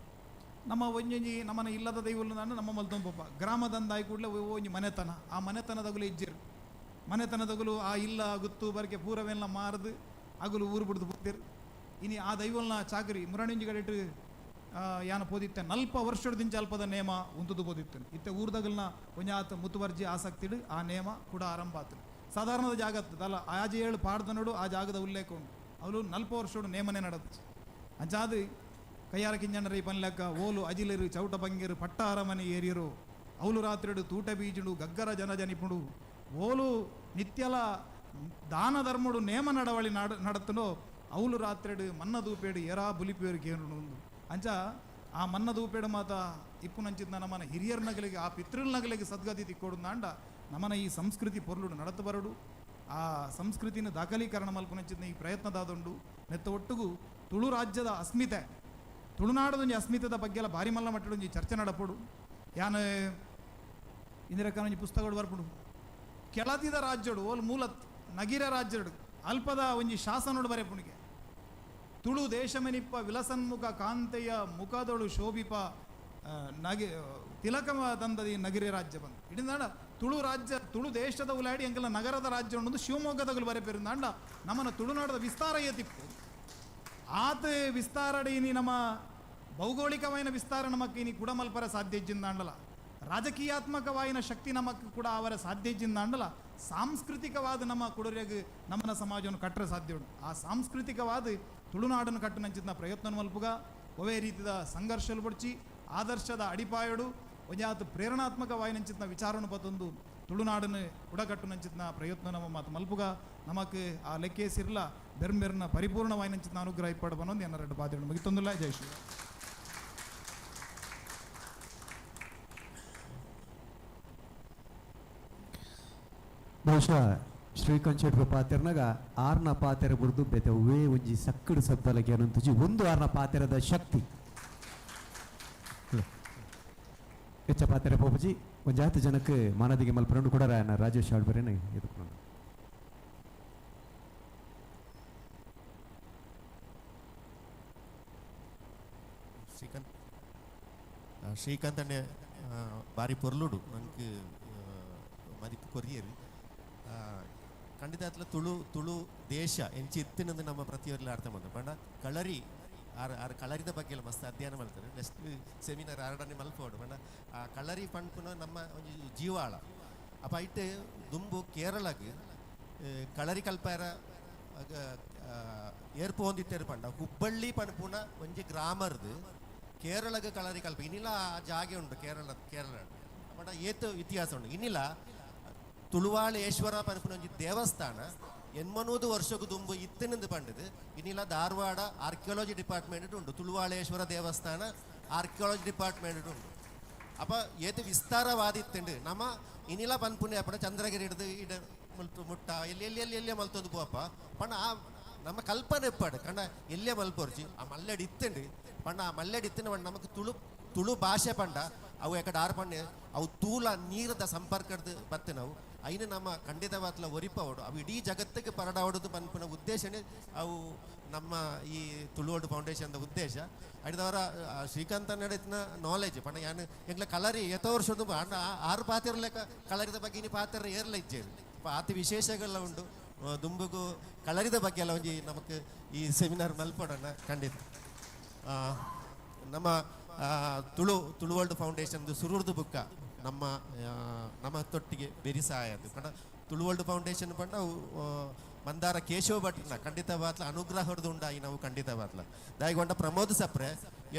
ನಮ್ಮ ಒಂಜೊಂಜಿ ನಮ್ಮನ ಇಲ್ಲದ ದೈವಲ್ನ ದಾಂಡ ನಮ್ಮ ಮಲ್ತೊಂದು ಪೋಪ ಗ್ರಾಮದಂದಾಯಿ ಕೂಡಲೇ ಒಂಜಿ ಮನೆತನ ಆ ಮನೆತನದಗುಲು ಇಜ್ಜಿರು ಮನೆತನದಗುಲು ಆ ಇಲ್ಲ ಗುತ್ತು ಬರಕೆ ಪೂರವೆಲ್ಲ ಮಾರದು ಅಗುಲು ಊರು ಬಿಡ್ದು ಪೋತಿರು. ಇನಿ ಆ ದೈವಲ್ನ ಚಾಕರಿ ಮುರಾಣಿಂಜಿ ಕಡೆಟು ಯಾನ ಪೋದಿತ್ತೆ ನಲ್ಪ ವರ್ಷದಿಂಚ ಅಲ್ಪದ ನೇಮ ಉಂತುದು ಪೋದಿತ್ತು ಇತ್ತೆ ಊರ್ದಗಲ್ನ ಒಂಜಾತ ಮುತುವರ್ಜಿ ಆಸಕ್ತಿಡು ಆ ನೇಮ ಕೂಡ ಆರಂಭ ಆತು. ಸಾಧಾರಣದ ಜಾಗ ಅಲ್ಲ ಆಜೆ ಏಳು ಪಾಡ್ದನೋಡು ಆ ಜಾಗದ ಉಲ್ಲೇಖ ಉಂಟು ಅವಳು ನಲ್ಪ ವರ್ಷೋಡು ನೇಮನೆ ನಡತ್ತು. ಅಂಚಾದು ಕೈಯಾರ ಕಿಂಜಣ್ಣರೈ ಪನ್ಲೆಕ್ಕ ಓಲು ಅಜಿಲರು ಚೌಟ ಬಂಗಿರು ಪಟ್ಟ ಅರಮನೆ ಏರಿಯರು ಅವಲು ರಾತ್ರಿಡು ತೂಟ ಬೀಜುಡು ಗಗ್ಗರ ಜನ ಜನಿಪುಡು ಓಲು ನಿತ್ಯಲ ದಾನ ಧರ್ಮಡು ನೇಮ ನಡವಳಿ ನಡತನೋ ಅವಲು ರಾತ್ರಿಡು ಮನ್ನ ದೂಪೇಡು ಎರಾ ಬುಲಿಪೇರು ಕೇನು ಅಂಚ ಆ ಮನ್ನದೂಪೇಡು ಮಾತ ಇಪ್ಪುನಂಚಿದ್ನ ನಮ್ಮನ ಹಿರಿಯರ್ ನಗಲಿಗೆ ಆ ಪಿತೃಲ್ ನಗಲಿಗೆ ಸದ್ಗತಿ ತಿಕ್ಕೊಡುಂದಾಂಡ ನಮನ ಈ ಸಂಸ್ಕೃತಿ ಪೊರ್ಲುಡು ನಡತು ಬರಡು. ಆ ಸಂಸ್ಕೃತಿನ ದಾಖಲೀಕರಣ ಮಲ್ಪುನಂಚಿದ್ನ ಈ ಪ್ರಯತ್ನದಾದುಂಡು. ನೆತ್ತ ಒಟ್ಟುಗು ತುಳು ರಾಜ್ಯದ ಅಸ್ಮಿತೆ, ತುಳುನಾಡದೊಂಜಿ ಅಸ್ಮಿತೆದ ಬಗ್ಗೆಲ ಭಾರಿ ಮಲ್ಲ ಮಟ್ಟಡೊಂಜಿ ಚರ್ಚೆ ನಡಪೊಡು. ಯಾನ್ ಇಂದಿರಕ್ಕನೊಂಜಿ ಪುಸ್ತಕಗಳು ಬರ್ಪುಡು. ಕೆಳದಿದ ರಾಜ್ಯಡು ಓಲ್ ಮೂಲತ್ ನಗಿರ ರಾಜ್ಯಡು ಅಲ್ಪದ ಒಂಜಿ ಶಾಸನೋಡು ಬರೆಪುಣಿಗೆ ತುಳು ದೇಶಮೆನಿಪ್ಪ ವಿಲಸನ್ಮುಖ ಕಾಂತೆಯ ಮುಖದೊಳು ಶೋಭಿಪ ನಗಿ ತಿಲಕ ತಂದದಿ ನಗಿರಿ ರಾಜ್ಯ ಬಂದು ಇಡಿಂದಾಂಡ ತುಳು ರಾಜ್ಯ ತುಳು ದೇಶದ ಉಲಾಡಿ ಎಂಕೆಲ್ಲ ನಗರದ ರಾಜ್ಯ ಉಂಡು ಶಿವಮೊಗ್ಗದಗಳು ಬರೆಪೆರುಂದಾಂಡ ನಮ್ಮನ ತುಳುನಾಡದ ವಿಸ್ತಾರ ಏತಿಪ್ಪು. ಆತ ವಿಸ್ತಾರಡಿ ಇನಿ ನಮ್ಮ ಭೌಗೋಳಿಕವಾಯಿನ ವಿಸ್ತಾರ ನಮಕ್ ಇನಿ ಕುಡಮಲ್ಪರ ಸಾಧ್ಯ ಇಜ್ಜಿಂದಾಂಡಲ, ರಾಜಕೀಯಾತ್ಮಕವಾಯಿನ ಶಕ್ತಿ ನಮಕ್ ಕೂಡ ಅವರ ಸಾಧ್ಯ ಇಜ್ಜಿಂದಾಂಡಲ, ಸಾಂಸ್ಕೃತಿಕವಾದ ನಮ್ಮ ಕುಡರಿಯಾಗ ನಮ್ಮನ ಸಮಾಜವನ್ನು ಕಟ್ಟರೆ ಸಾಧ್ಯ ಉಂಟು. ಆ ಸಾಂಸ್ಕೃತಿಕವಾದ ತುಳುನಾಡನ್ನು ಕಟ್ಟುನಂಚಿನ ಪ್ರಯತ್ನ ಮಲ್ಪುಗ ಒವೇ ರೀತಿಯ ಸಂಘರ್ಷಲು ಬಡ್ಚಿ ಆದರ್ಶದ ಅಡಿಪಾಯಡು ಒಂಜಾತ ಪ್ರೇರಣಾತ್ಮಕವಾಯಿನಂಚಿನ ವಿಚಾರವನ್ನು ಪತ್ತೊಂದು ತುಳುನಾಡನ್ನು ಉಡಕಟ್ಟುನಂಚಿನ ಪ್ರಯತ್ನ ನಮ್ಮ ಮಾತು ಮಲ್ಪುಗ ನಮಕ್ ಆ ಲೆಕ್ಕೇಸಿರ್ಲ ಬೆರ್ಮೆರ್ನ ಪರಿಪೂರ್ಣವಾಯಿನಂಚಿನ ಅನುಗ್ರಹ ಇಪ್ಪಡ ಬನ್ನೊಂದು ಎನ್ನ ಎರಡು ಬಾಧ್ಯಗಳು ಮುಗಿತೊಂದಿಲ್ಲ. ಜೈ ಶ್ರೀ. ಬಹುಶಃ ಶ್ರೀಕಾಂತ್ ಶೆಟ್ರು ಪಾತೆರ್ನಾಗ ಆರ್ನ ಪಾತೆರ ಬುರ್ದು ಬೇತೆ ಒವೇ ಒಂಜಿ ಸಕ್ಕಡು ಶಬ್ದಲಕ್ಕೆ ಅನಂತುಜಿ ಒಂದು ಆರ್ನ ಪಾತೆರದ ಶಕ್ತಿ ಹೆಚ್ಚ ಪಾತೆರ ಪೋಪುಜಿ ಒಂಜಾತ ಜನಕ್ಕೆ ಮಾನದಿಗೆ ಮಲ್ಪರಂಡು ಕೂಡ ರಾಜೇಶ್ ಆಳ್ಬರೇನೆ ಎದುಕೊಂಡು. ಶ್ರೀಕಾಂತ್ ಶ್ರೀಕಾಂತ್ ಅಣ್ಣೆ ಬಾರಿ ಪೊರ್ಲುಡು ನಂಗೆ ಮದಿಪು ಕೊರಿಯರು ಖಂಡಿತ ಅತ್ಲ ತುಳು ತುಳು ದೇಶ ಎಂಚಿ ಇತ್ತಿನಂದು ನಮ್ಮ ಪ್ರತಿಯೊರ್ಲ ಅರ್ಥ ಮಾಡ್ತಾರೆ. ಪಂಡ ಕಳರಿ ಆರ್ ಆರ್ ಕಳರಿದ ಬಗ್ಗೆ ಎಲ್ಲ ಮಸ್ತ್ ಅಧ್ಯಯನ ಮಾಡ್ತಾರೆ. ನೆಕ್ಸ್ಟ್ ಸೆಮಿನಾರ್ ಆರಡನೆ ಮಲ್ಪೋಡು. ಪಂಡ ಆ ಕಳರಿ ಪನ್ಪುನ ನಮ್ಮ ಒಂಜಿ ಜೀವಾಳ. ಅಪ್ಪ ಐಟ್ ದುಂಬು ಕೇರಳಗ್ ಕಳರಿ ಕಲ್ಪಾರ ಏರ್ಪು ಹೊಂದಿತ್ತೇರು ಪಂಡ ಹುಬ್ಬಳ್ಳಿ ಪನ್ಪುನ ಒಂಜಿ ಗ್ರಾಮರ್ದು ಕೇರಳಗ್ ಕಳರಿ ಕಲ್ಪ ಇನ್ನಿಲ್ಲ ಆ ಜಾಗೆ ಉಂಟು ಕೇರಳ ಕೇರಳ ಪಂಡ ಏತು ಇತಿಹಾಸ ಉಂಟು. ಇನ್ನಿಲ್ಲ ತುಳುವಾಳೇಶ್ವರ ಪನ್ಪುನ ಒಂಜಿ ದೇವಸ್ಥಾನ ಎನ್ಮನೂದು ವರ್ಷಕ್ಕೂ ದುಂಬು ಇತ್ತಿನಂದು ಪಂಡದು. ಇನ್ನಿಲ್ಲ ಧಾರವಾಡ ಆರ್ಕಿಯಾಲಜಿ ಡಿಪಾರ್ಟ್ಮೆಂಟ್ ಉಂಟು ತುಳುವಾಳೇಶ್ವರ ದೇವಸ್ಥಾನ ಆರ್ಕಿಯಾಲಜಿ ಡಿಪಾರ್ಟ್ಮೆಂಟ್ ಉಂಟು. ಅಪ್ಪ ಏತು ವಿಸ್ತಾರವಾದಿತ್ತುಂಡು ನಮ್ಮ ಇನ್ನಿಲ್ಲ ಪನ್ಪುನೆ ಅಪ್ಪಣ ಚಂದ್ರಗಿರಿ ಹಿಡಿದು ಇಡ ಮುಲ್ತು ಮುಟ್ಟ ಎಲ್ಲಿ ಎಲ್ಲಿ ಎಲ್ಲಿ ಎಲ್ಲೇ ಮಲ್ತೊಂದು ಪೋಪ ಪಂಡ ಆ ನಮ್ಮ ಕಲ್ಪನೆ ಇಪ್ಪಾಡು ಕಂಡ ಎಲ್ಲೇ ಮಲ್ಪೊರ್ಚಿ ಆ ಮಲ್ಲೆಡ್ ಇತ್ತುಂಡು ಪಂಡ ಆ ಮಲ್ಲೆಡ್ ಇತ್ತಿನ ಪಂಡ ನಮಕ್ ತುಳು ತುಳು ಭಾಷೆ ಪಂಡ ಅವು ಎಕಡೆ ಆರು ಪಂಡೆ ಅವು ತೂಲ ನೀರದ ಸಂಪರ್ಕದ ಬತ್ತೆ ನಾವು ಐನ ನಮ್ಮ ಖಂಡಿತವಾತ್ಲ ಒರಿಪವಡು ಅವು ಇಡೀ ಜಗತ್ತಿಗೆ ಪರಡಾವಡುದು ಪನ್ಪುನ ಉದ್ದೇಶನೇ ಅವು ನಮ್ಮ ಈ ತುಳುವಡು ಫೌಂಡೇಶನ್ದ ಉದ್ದೇಶ. ಅಡಿದವರ ಶ್ರೀಕಾಂತ ನಡೆತಿನ ನಾಲೆಜ್ ಪಂಡ ಯಾನು ಎಂಗ್ಲ ಕಲರಿ ಎತ್ತ ವರ್ಷದ ಅಣ್ಣ ಆರು ಪಾತಿರ್ಲೆಕ್ಕ ಕಲರಿದ ಬಗ್ಗೆ ಇನಿ ಪಾತ್ರ ಏರ್ಲ ಇಜ್ಜೇರು ಆತಿ ವಿಶೇಷಗಳೆಲ್ಲ ಉಂಟು ದುಂಬುಗು ಕಲರಿದ ಬಗ್ಗೆ ಎಲ್ಲ ಒಂಜಿ ನಮಕ್ ಈ ಸೆಮಿನಾರ್ ಮಲ್ಪಡೋಣ ಖಂಡಿತ. ನಮ್ಮ ತುಳು ತುಳುವರ್ಲ್ಡ್ ಫೌಂಡೇಶನ್ದು ಸುರುರ್ದು ಬುಕ್ಕ ನಮ್ಮ ನಮ್ಮ ತೊಟ್ಟಿಗೆ ಬೆರಿ ಸಹಾಯ ಅದು ಪಂಡ ತುಳುವರ್ಲ್ಡ್ ಫೌಂಡೇಶನ್ ಪಂಡ ಮಂದಾರ ಕೇಶವ ಭಟ್ರನ ಖಂಡಿತವಾತ್ಲ ಅನುಗ್ರಹದ ಉಂಡಾಯಿ ನಾವು ಖಂಡಿತವಾತ್ಲ ದಾಯಿಗೊಂಡ ಪ್ರಮೋದ್ ಸಪ್ರೆ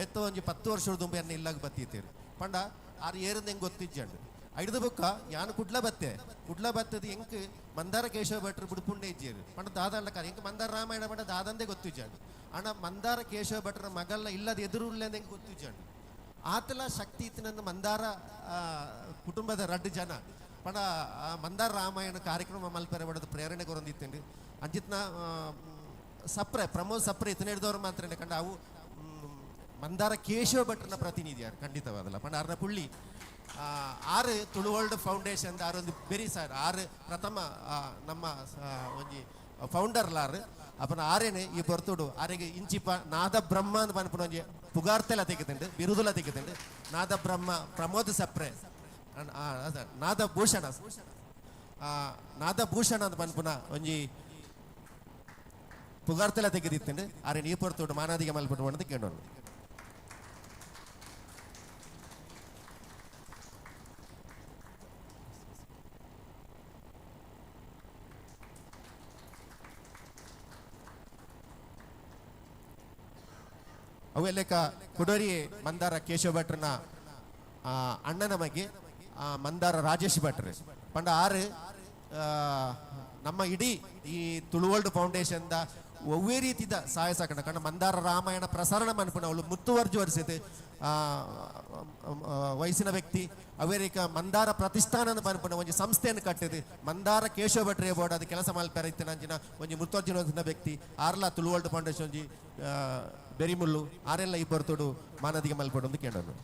ಏತೋ ಒಂಜಿ 10 ವರ್ಷದ ದುಂಬು ಎನ್ನ ಇಲ್ಲಾಗ ಬತ್ತೀತೀರು ಪಂಡ ಆರು ಏರಿಂದ ಹೆಂಗೆ ಗೊತ್ತಿಜ್ಜಂಡು ಐದು ಬುಕ್ಕ ಯಾನು ಕುಡ್ಲ ಬತ್ತೆ ಕುಡ್ಲ ಬತ್ತದ ಎಂಕ್ ಮಂದಾರ ಕೇಶವ ಭಟ್ರು ಬುಡ್ಪುಂಡೆ ಇಜ್ಜೇರು ಪಂಡ ದಾದಂಡ ಕಾರ ಎಂಕ್ ಮಂದಾರ ರಾಮಾಯಣ ಪಂಡ ದಾದಂದೇ ಗೊತ್ತಿಜ್ಜಂಡು ಅಣ್ಣ ಮಂದಾರ ಕೇಶವ ಭಟ್ರ ಮಗಲ್ಲ ಇಲ್ಲದ ಎದುರುಲ್ಲ ಹೆಂಗೆ ಗೊತ್ತಿಜ್ಜಂಡು ಆತಲ ಶಕ್ತಿ ಇತ್ತಿನಂದು ಮಂದಾರ ಕುಟುಂಬದ ರಡ್ಡು ಜನ ಪಂಡ ಮಂದಾರ ರಾಮಾಯಣ ಕಾರ್ಯಕ್ರಮ ಮಲ್ಪರೆ ಬಡದು ಪ್ರೇರಣೆ ಕೊರೊಂದಿತ್ತಂಡು ಅಂಚಿತ್ನ ಸಪ್ರೆ ಪ್ರಮೋದ್ ಸಪ್ರೆ ಇತ್ತನ ಹಿಡಿದವರು ಮಾತ್ರ ಕಂಡ ಅವು ಮಂದಾರ ಕೇಶವ ಭಟ್ರನ ಪ್ರತಿನಿಧಿಯಾರು ಖಂಡಿತವಾದಲ್ಲ ಪಂಡ ಆರ್ನ ಪುಳ್ಳಿ ಆರು ತುಳುವರ್ಲ್ಡ್ ಫೌಂಡೇಶನ್ ಆರೊಂದು ಬೆರಿ ಸರ್ ಆರು ಪ್ರಥಮ ನಮ್ಮ ಒಂಜಿ ಫೌಂಡರ್ಲಾರು ಅಪ್ಪನ ಆರೇನೆ ಈ ಬರ್ತುಡು ಆರೆಗೆ ಇಂಚಿಪ ನಾದ ಬ್ರಹ್ಮ ಅಂತ ಪನ್ಪುನ ಒಂಜಿ ಪುಗಾರ್ತೆಲ ತೆಗೆದುಂಡು ಬಿರುದುಲ ತೆಗೆದುಂಡು ನಾದ ಬ್ರಹ್ಮ ಪ್ರಮೋದ್ ಸಪ್ರೆ ನಾದಭೂಷಣ ನಾದಭೂಷಣ ಅಂತ ಪನ್ಪುನ ಒಂಜಿ ಪುಗಾರ್ತೆಲ ತೆಗೆದಿತ್ತುಂಡು ಆರೇನೆ ಈ ಪೊರ್ತುಡು ಮಾನಾದಿಗೆ ಮಲ್ಪಟ್ಟು ಅಂತ ಕೇಳೋಣ. ಅವೆಲ್ಲಕ ಕುಡೋರಿ ಮಂದಾರ ಕೇಶವ ಭಟ್ರನ ಅಣ್ಣನ ಬಗ್ಗೆ ಮಂದಾರ ರಾಜೇಶ್ ಭಟ್ರು ಪಂಡ ಆರು ನಮ್ಮ ಇಡೀ ಈ ತುಳುವರ್ಲ್ಡ್ ಫೌಂಡೇಶನ್ದ ಒವ್ವೇ ರೀತಿದ ಸಹಾಯ ಸಹಕಾರ ಕಂಡ ಮಂದಾರ ರಾಮಾಯಣ ಪ್ರಸಾರಣ ಮನ್ಪುನ ಅವಳು ಮುತ್ತುವರ್ಜು ವರ್ಷದ ವಯಸ್ಸಿನ ವ್ಯಕ್ತಿ ಅವೇರಿಕ ಮಂದಾರ ಪ್ರತಿಷ್ಠಾನ ಪನ್ಪುನ ಒಂಜಿ ಸಂಸ್ಥೆಯನ್ನು ಕಟ್ಟಿದೆ ಮಂದಾರ ಕೇಶವ ಭಟ್ರೆ ಬೋರ್ಡ್ ಅದು ಕೆಲಸ ಮಲ್ಪೆರ ಇತ್ತಿನ ಒಂಜಿ ಮೃತೋರ್ಜುನ ವ್ಯಕ್ತಿ ಆರ್ಲ ತುಳುವರ್ಲ್ಡ್ ಫೌಂಡೇಶನ್ ಒಂಜಿ ಬೆರಿಮುಲ್ಲು ಆರೆಲ್ಲ ಈ ಪೊರ್ತುಡು ಮಾನದಿಗೆ ಮಲ್ಪಡು ಅಂತ ಕೇಳೋನು.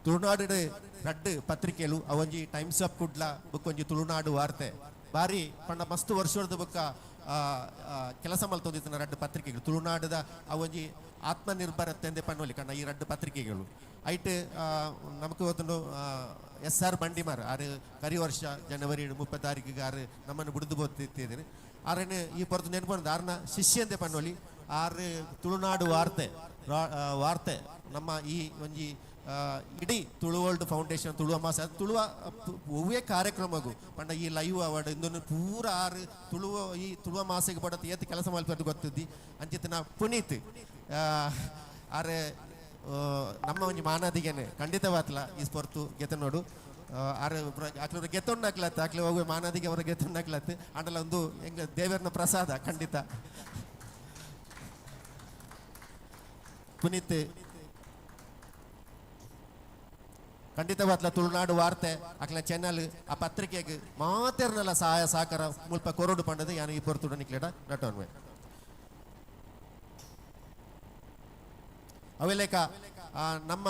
ತುಳುನಾಡು ರಡ್ಡು ಪತ್ರಿಕೆಲು ಅವೊಂಜಿ ಟೈಮ್ಸ್ ಆಫ್ ಕುಡ್ಲ ಬುಕ್ಕೊಂಜಿ ತುಳುನಾಡು ವಾರ್ತೆ ಬಾರಿ ಪಂಡ ಮಸ್ತ್ ವರ್ಷದ ಬುಕ್ಕ ಕೆಲಸ ಮಲ್ತೊಂದಿತ್ತಿನ ರಡ್ಡು ಪತ್ರಿಕೆಗಳು ತುಳುನಾಡದ ಅವೊಂಜಿ ಆತ್ಮನಿರ್ಭರತೆ ಪಣ್ಣೊಲಿ ಕಣ್ಣ ಈ ರಡ್ಡು ಪತ್ರಿಕೆಗಳು ಐಟ್ ನಮಕ್ ಗೊತ್ತುಂಡು ಎಸ್ ಆರ್ ಬಂಡಿಮಾರ್ ಆರು ಕರಿ ವರ್ಷ ಜನವರಿ 30 ತಾರೀಕಿಗೆ ಆರು ನಮ್ಮನ್ನು ಬುಡಿದು ಬೋತಿದ್ದೇನೆ ಆರನ್ನು ಈ ಪೊರ್ತು ನೆನಪು ಆರ್ನ ಶಿಷ್ಯಂತೆ ಪಣ್ಣೊಲಿ ಆರು ತುಳುನಾಡು ವಾರ್ತೆ ವಾರ್ತೆ ನಮ್ಮ ಈ ಒಂಜಿ ಇಡೀ ತುಳು ವರ್ಲ್ಡ್ ಫೌಂಡೇಶನ್ ತುಳು ಅಮಾಸ ತುಳುವ ಒವ್ವೇ ಕಾರ್ಯಕ್ರಮಗೂ ಪಂಡ ಈ ಲೈವ್ ಅವಾರ್ಡ್ ಇಂದೊಂದು ಪೂರ ಆರು ತುಳುವ ಈ ತುಳುವ ಮಾಸೆಗೆ ಪಡತ್ ಏತ್ ಕೆಲಸ ಮಲ್ಪದ್ದು ಗೊತ್ತಿದ್ದಿ ಅಂಚಿತ್ತಿನ ಪುನೀತ್ ಆರೆ ನಮ್ಮ ಒಂಜಿ ಮಾನದಿಗೆನೆ ಖಂಡಿತವಾತ್ಲ ಈ ಸ್ಪೊರ್ತು ಗೆತನೋಡು ಆರು ಅಕ್ಲವ್ರ ಗೆತ್ತೊಂಡು ಹಾಕ್ಲತ್ ಅಕ್ಲೆ ಹೋಗುವ ಮಾನದಿಗೆ ಅವರ ಗೆತ್ತೊಂಡು ಹಾಕ್ಲತ್ ಅಂಡಲ ಒಂದು ಹೆಂಗ ದೇವರನ ಪ್ರಸಾದ ಖಂಡಿತ. ಪುನೀತ್ ಖಂಡಿತವಾತ್ಲ ತುಳುನಾಡು ವಾರ್ತೆ ಅಕ್ಲ ಚಾನಲ್ ಆ ಪತ್ರಿಕೆಗೆ ಮಾತೆರ್ನೆಲ್ಲ ಸಹಾಯ ಸಹಕಾರ ಮುಲ್ಪ ಕೊರಡು ಪಂಡದು ಯಾನು ಈ ಪೊರ್ತುಡು ನಿಕ್ಲೇಡ ನಟೋನ್ವೆ. ಅವೆಲೇಕ ನಮ್ಮ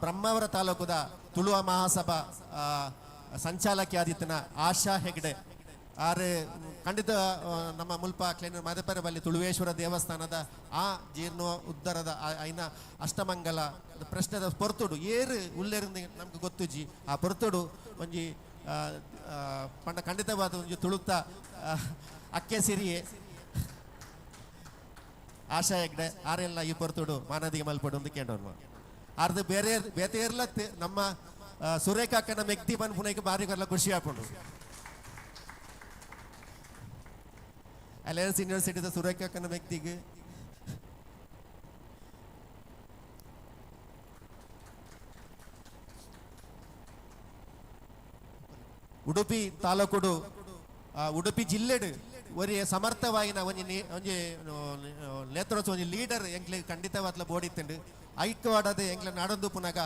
ಬ್ರಹ್ಮಾವರ ತಾಲೂಕುದ ತುಳುವ ಮಹಾಸಭಾ ಸಂಚಾಲಕಿ ಆದಿತ್ತನ ಆಶಾ ಹೆಗ್ಡೆ ಆರು ಖಂಡಿತ ನಮ್ಮ ಮುಲ್ಪ ಕ್ಲೇನ ಮದಪರ ಬಲ್ಲಿ ತುಳುವೇಶ್ವರ ದೇವಸ್ಥಾನದ ಆ ಜೀರ್ಣ ಉದ್ದರದ ಐನ ಅಷ್ಟಮಂಗಲ ಪ್ರಶ್ನೆದ ಪೊರ್ತುಡು ಏರು ಉಲ್ಲೇರಿಂದ ನಮ್ಗೆ ಗೊತ್ತುಜಿ ಆ ಪೊರ್ತುಡು ಒಂಜಿ ಪಂಡ ಖಂಡಿತವಾದ ಒಂಜಿ ತುಳುತ್ತ ಅಕ್ಕೆ ಸಿರಿಯೆ ಆಶಾ ಹೆಗ್ಡೆ ಆರೆಲ್ಲ ಈ ಪೊರ್ತುಡು ಮಾನದಿಗೆ ಮಲ್ಪಡು ಅಂತ ಕೇಳೋಣ. ಆರ್ದು ಬೇರೆ ಬೇತೆ ಇರ್ಲತ್ತು ನಮ್ಮ ಸುರೇಖಾಕನ ಮೆಕ್ತಿ ಪನ್ಪುನೈಕ್ ಬಾರಿ ಕೊರ್ಲ ಖುಷಿ ಆಪುಂಡು. ಅಲಯನ್ಸ್ ಯೂನಿವರ್ಸಿಟಿದ ಸುರೇಖಾಕನ ವ್ಯಕ್ತಿಗೆ ಉಡುಪಿ ತಾಲೂಕುಡು ಉಡುಪಿ ಜಿಲ್ಲೆಡು ಒರಿ ಸಮರ್ಥವಾಯಿನ ಒಂಜಿ ಒಂಜಿ ನೇತೃತ್ವ ಒಂಜಿ ಲೀಡರ್ ಎಂಕ್ಲೆ ಖಂಡಿತವಾದ್ಲ ಬೋಡಿತ್ತುಂಡು ಐಕ್ಯವಾಡದೆ ಎಂಕ್ಲೆ ನಾಡೊಂದು ಪುನಗ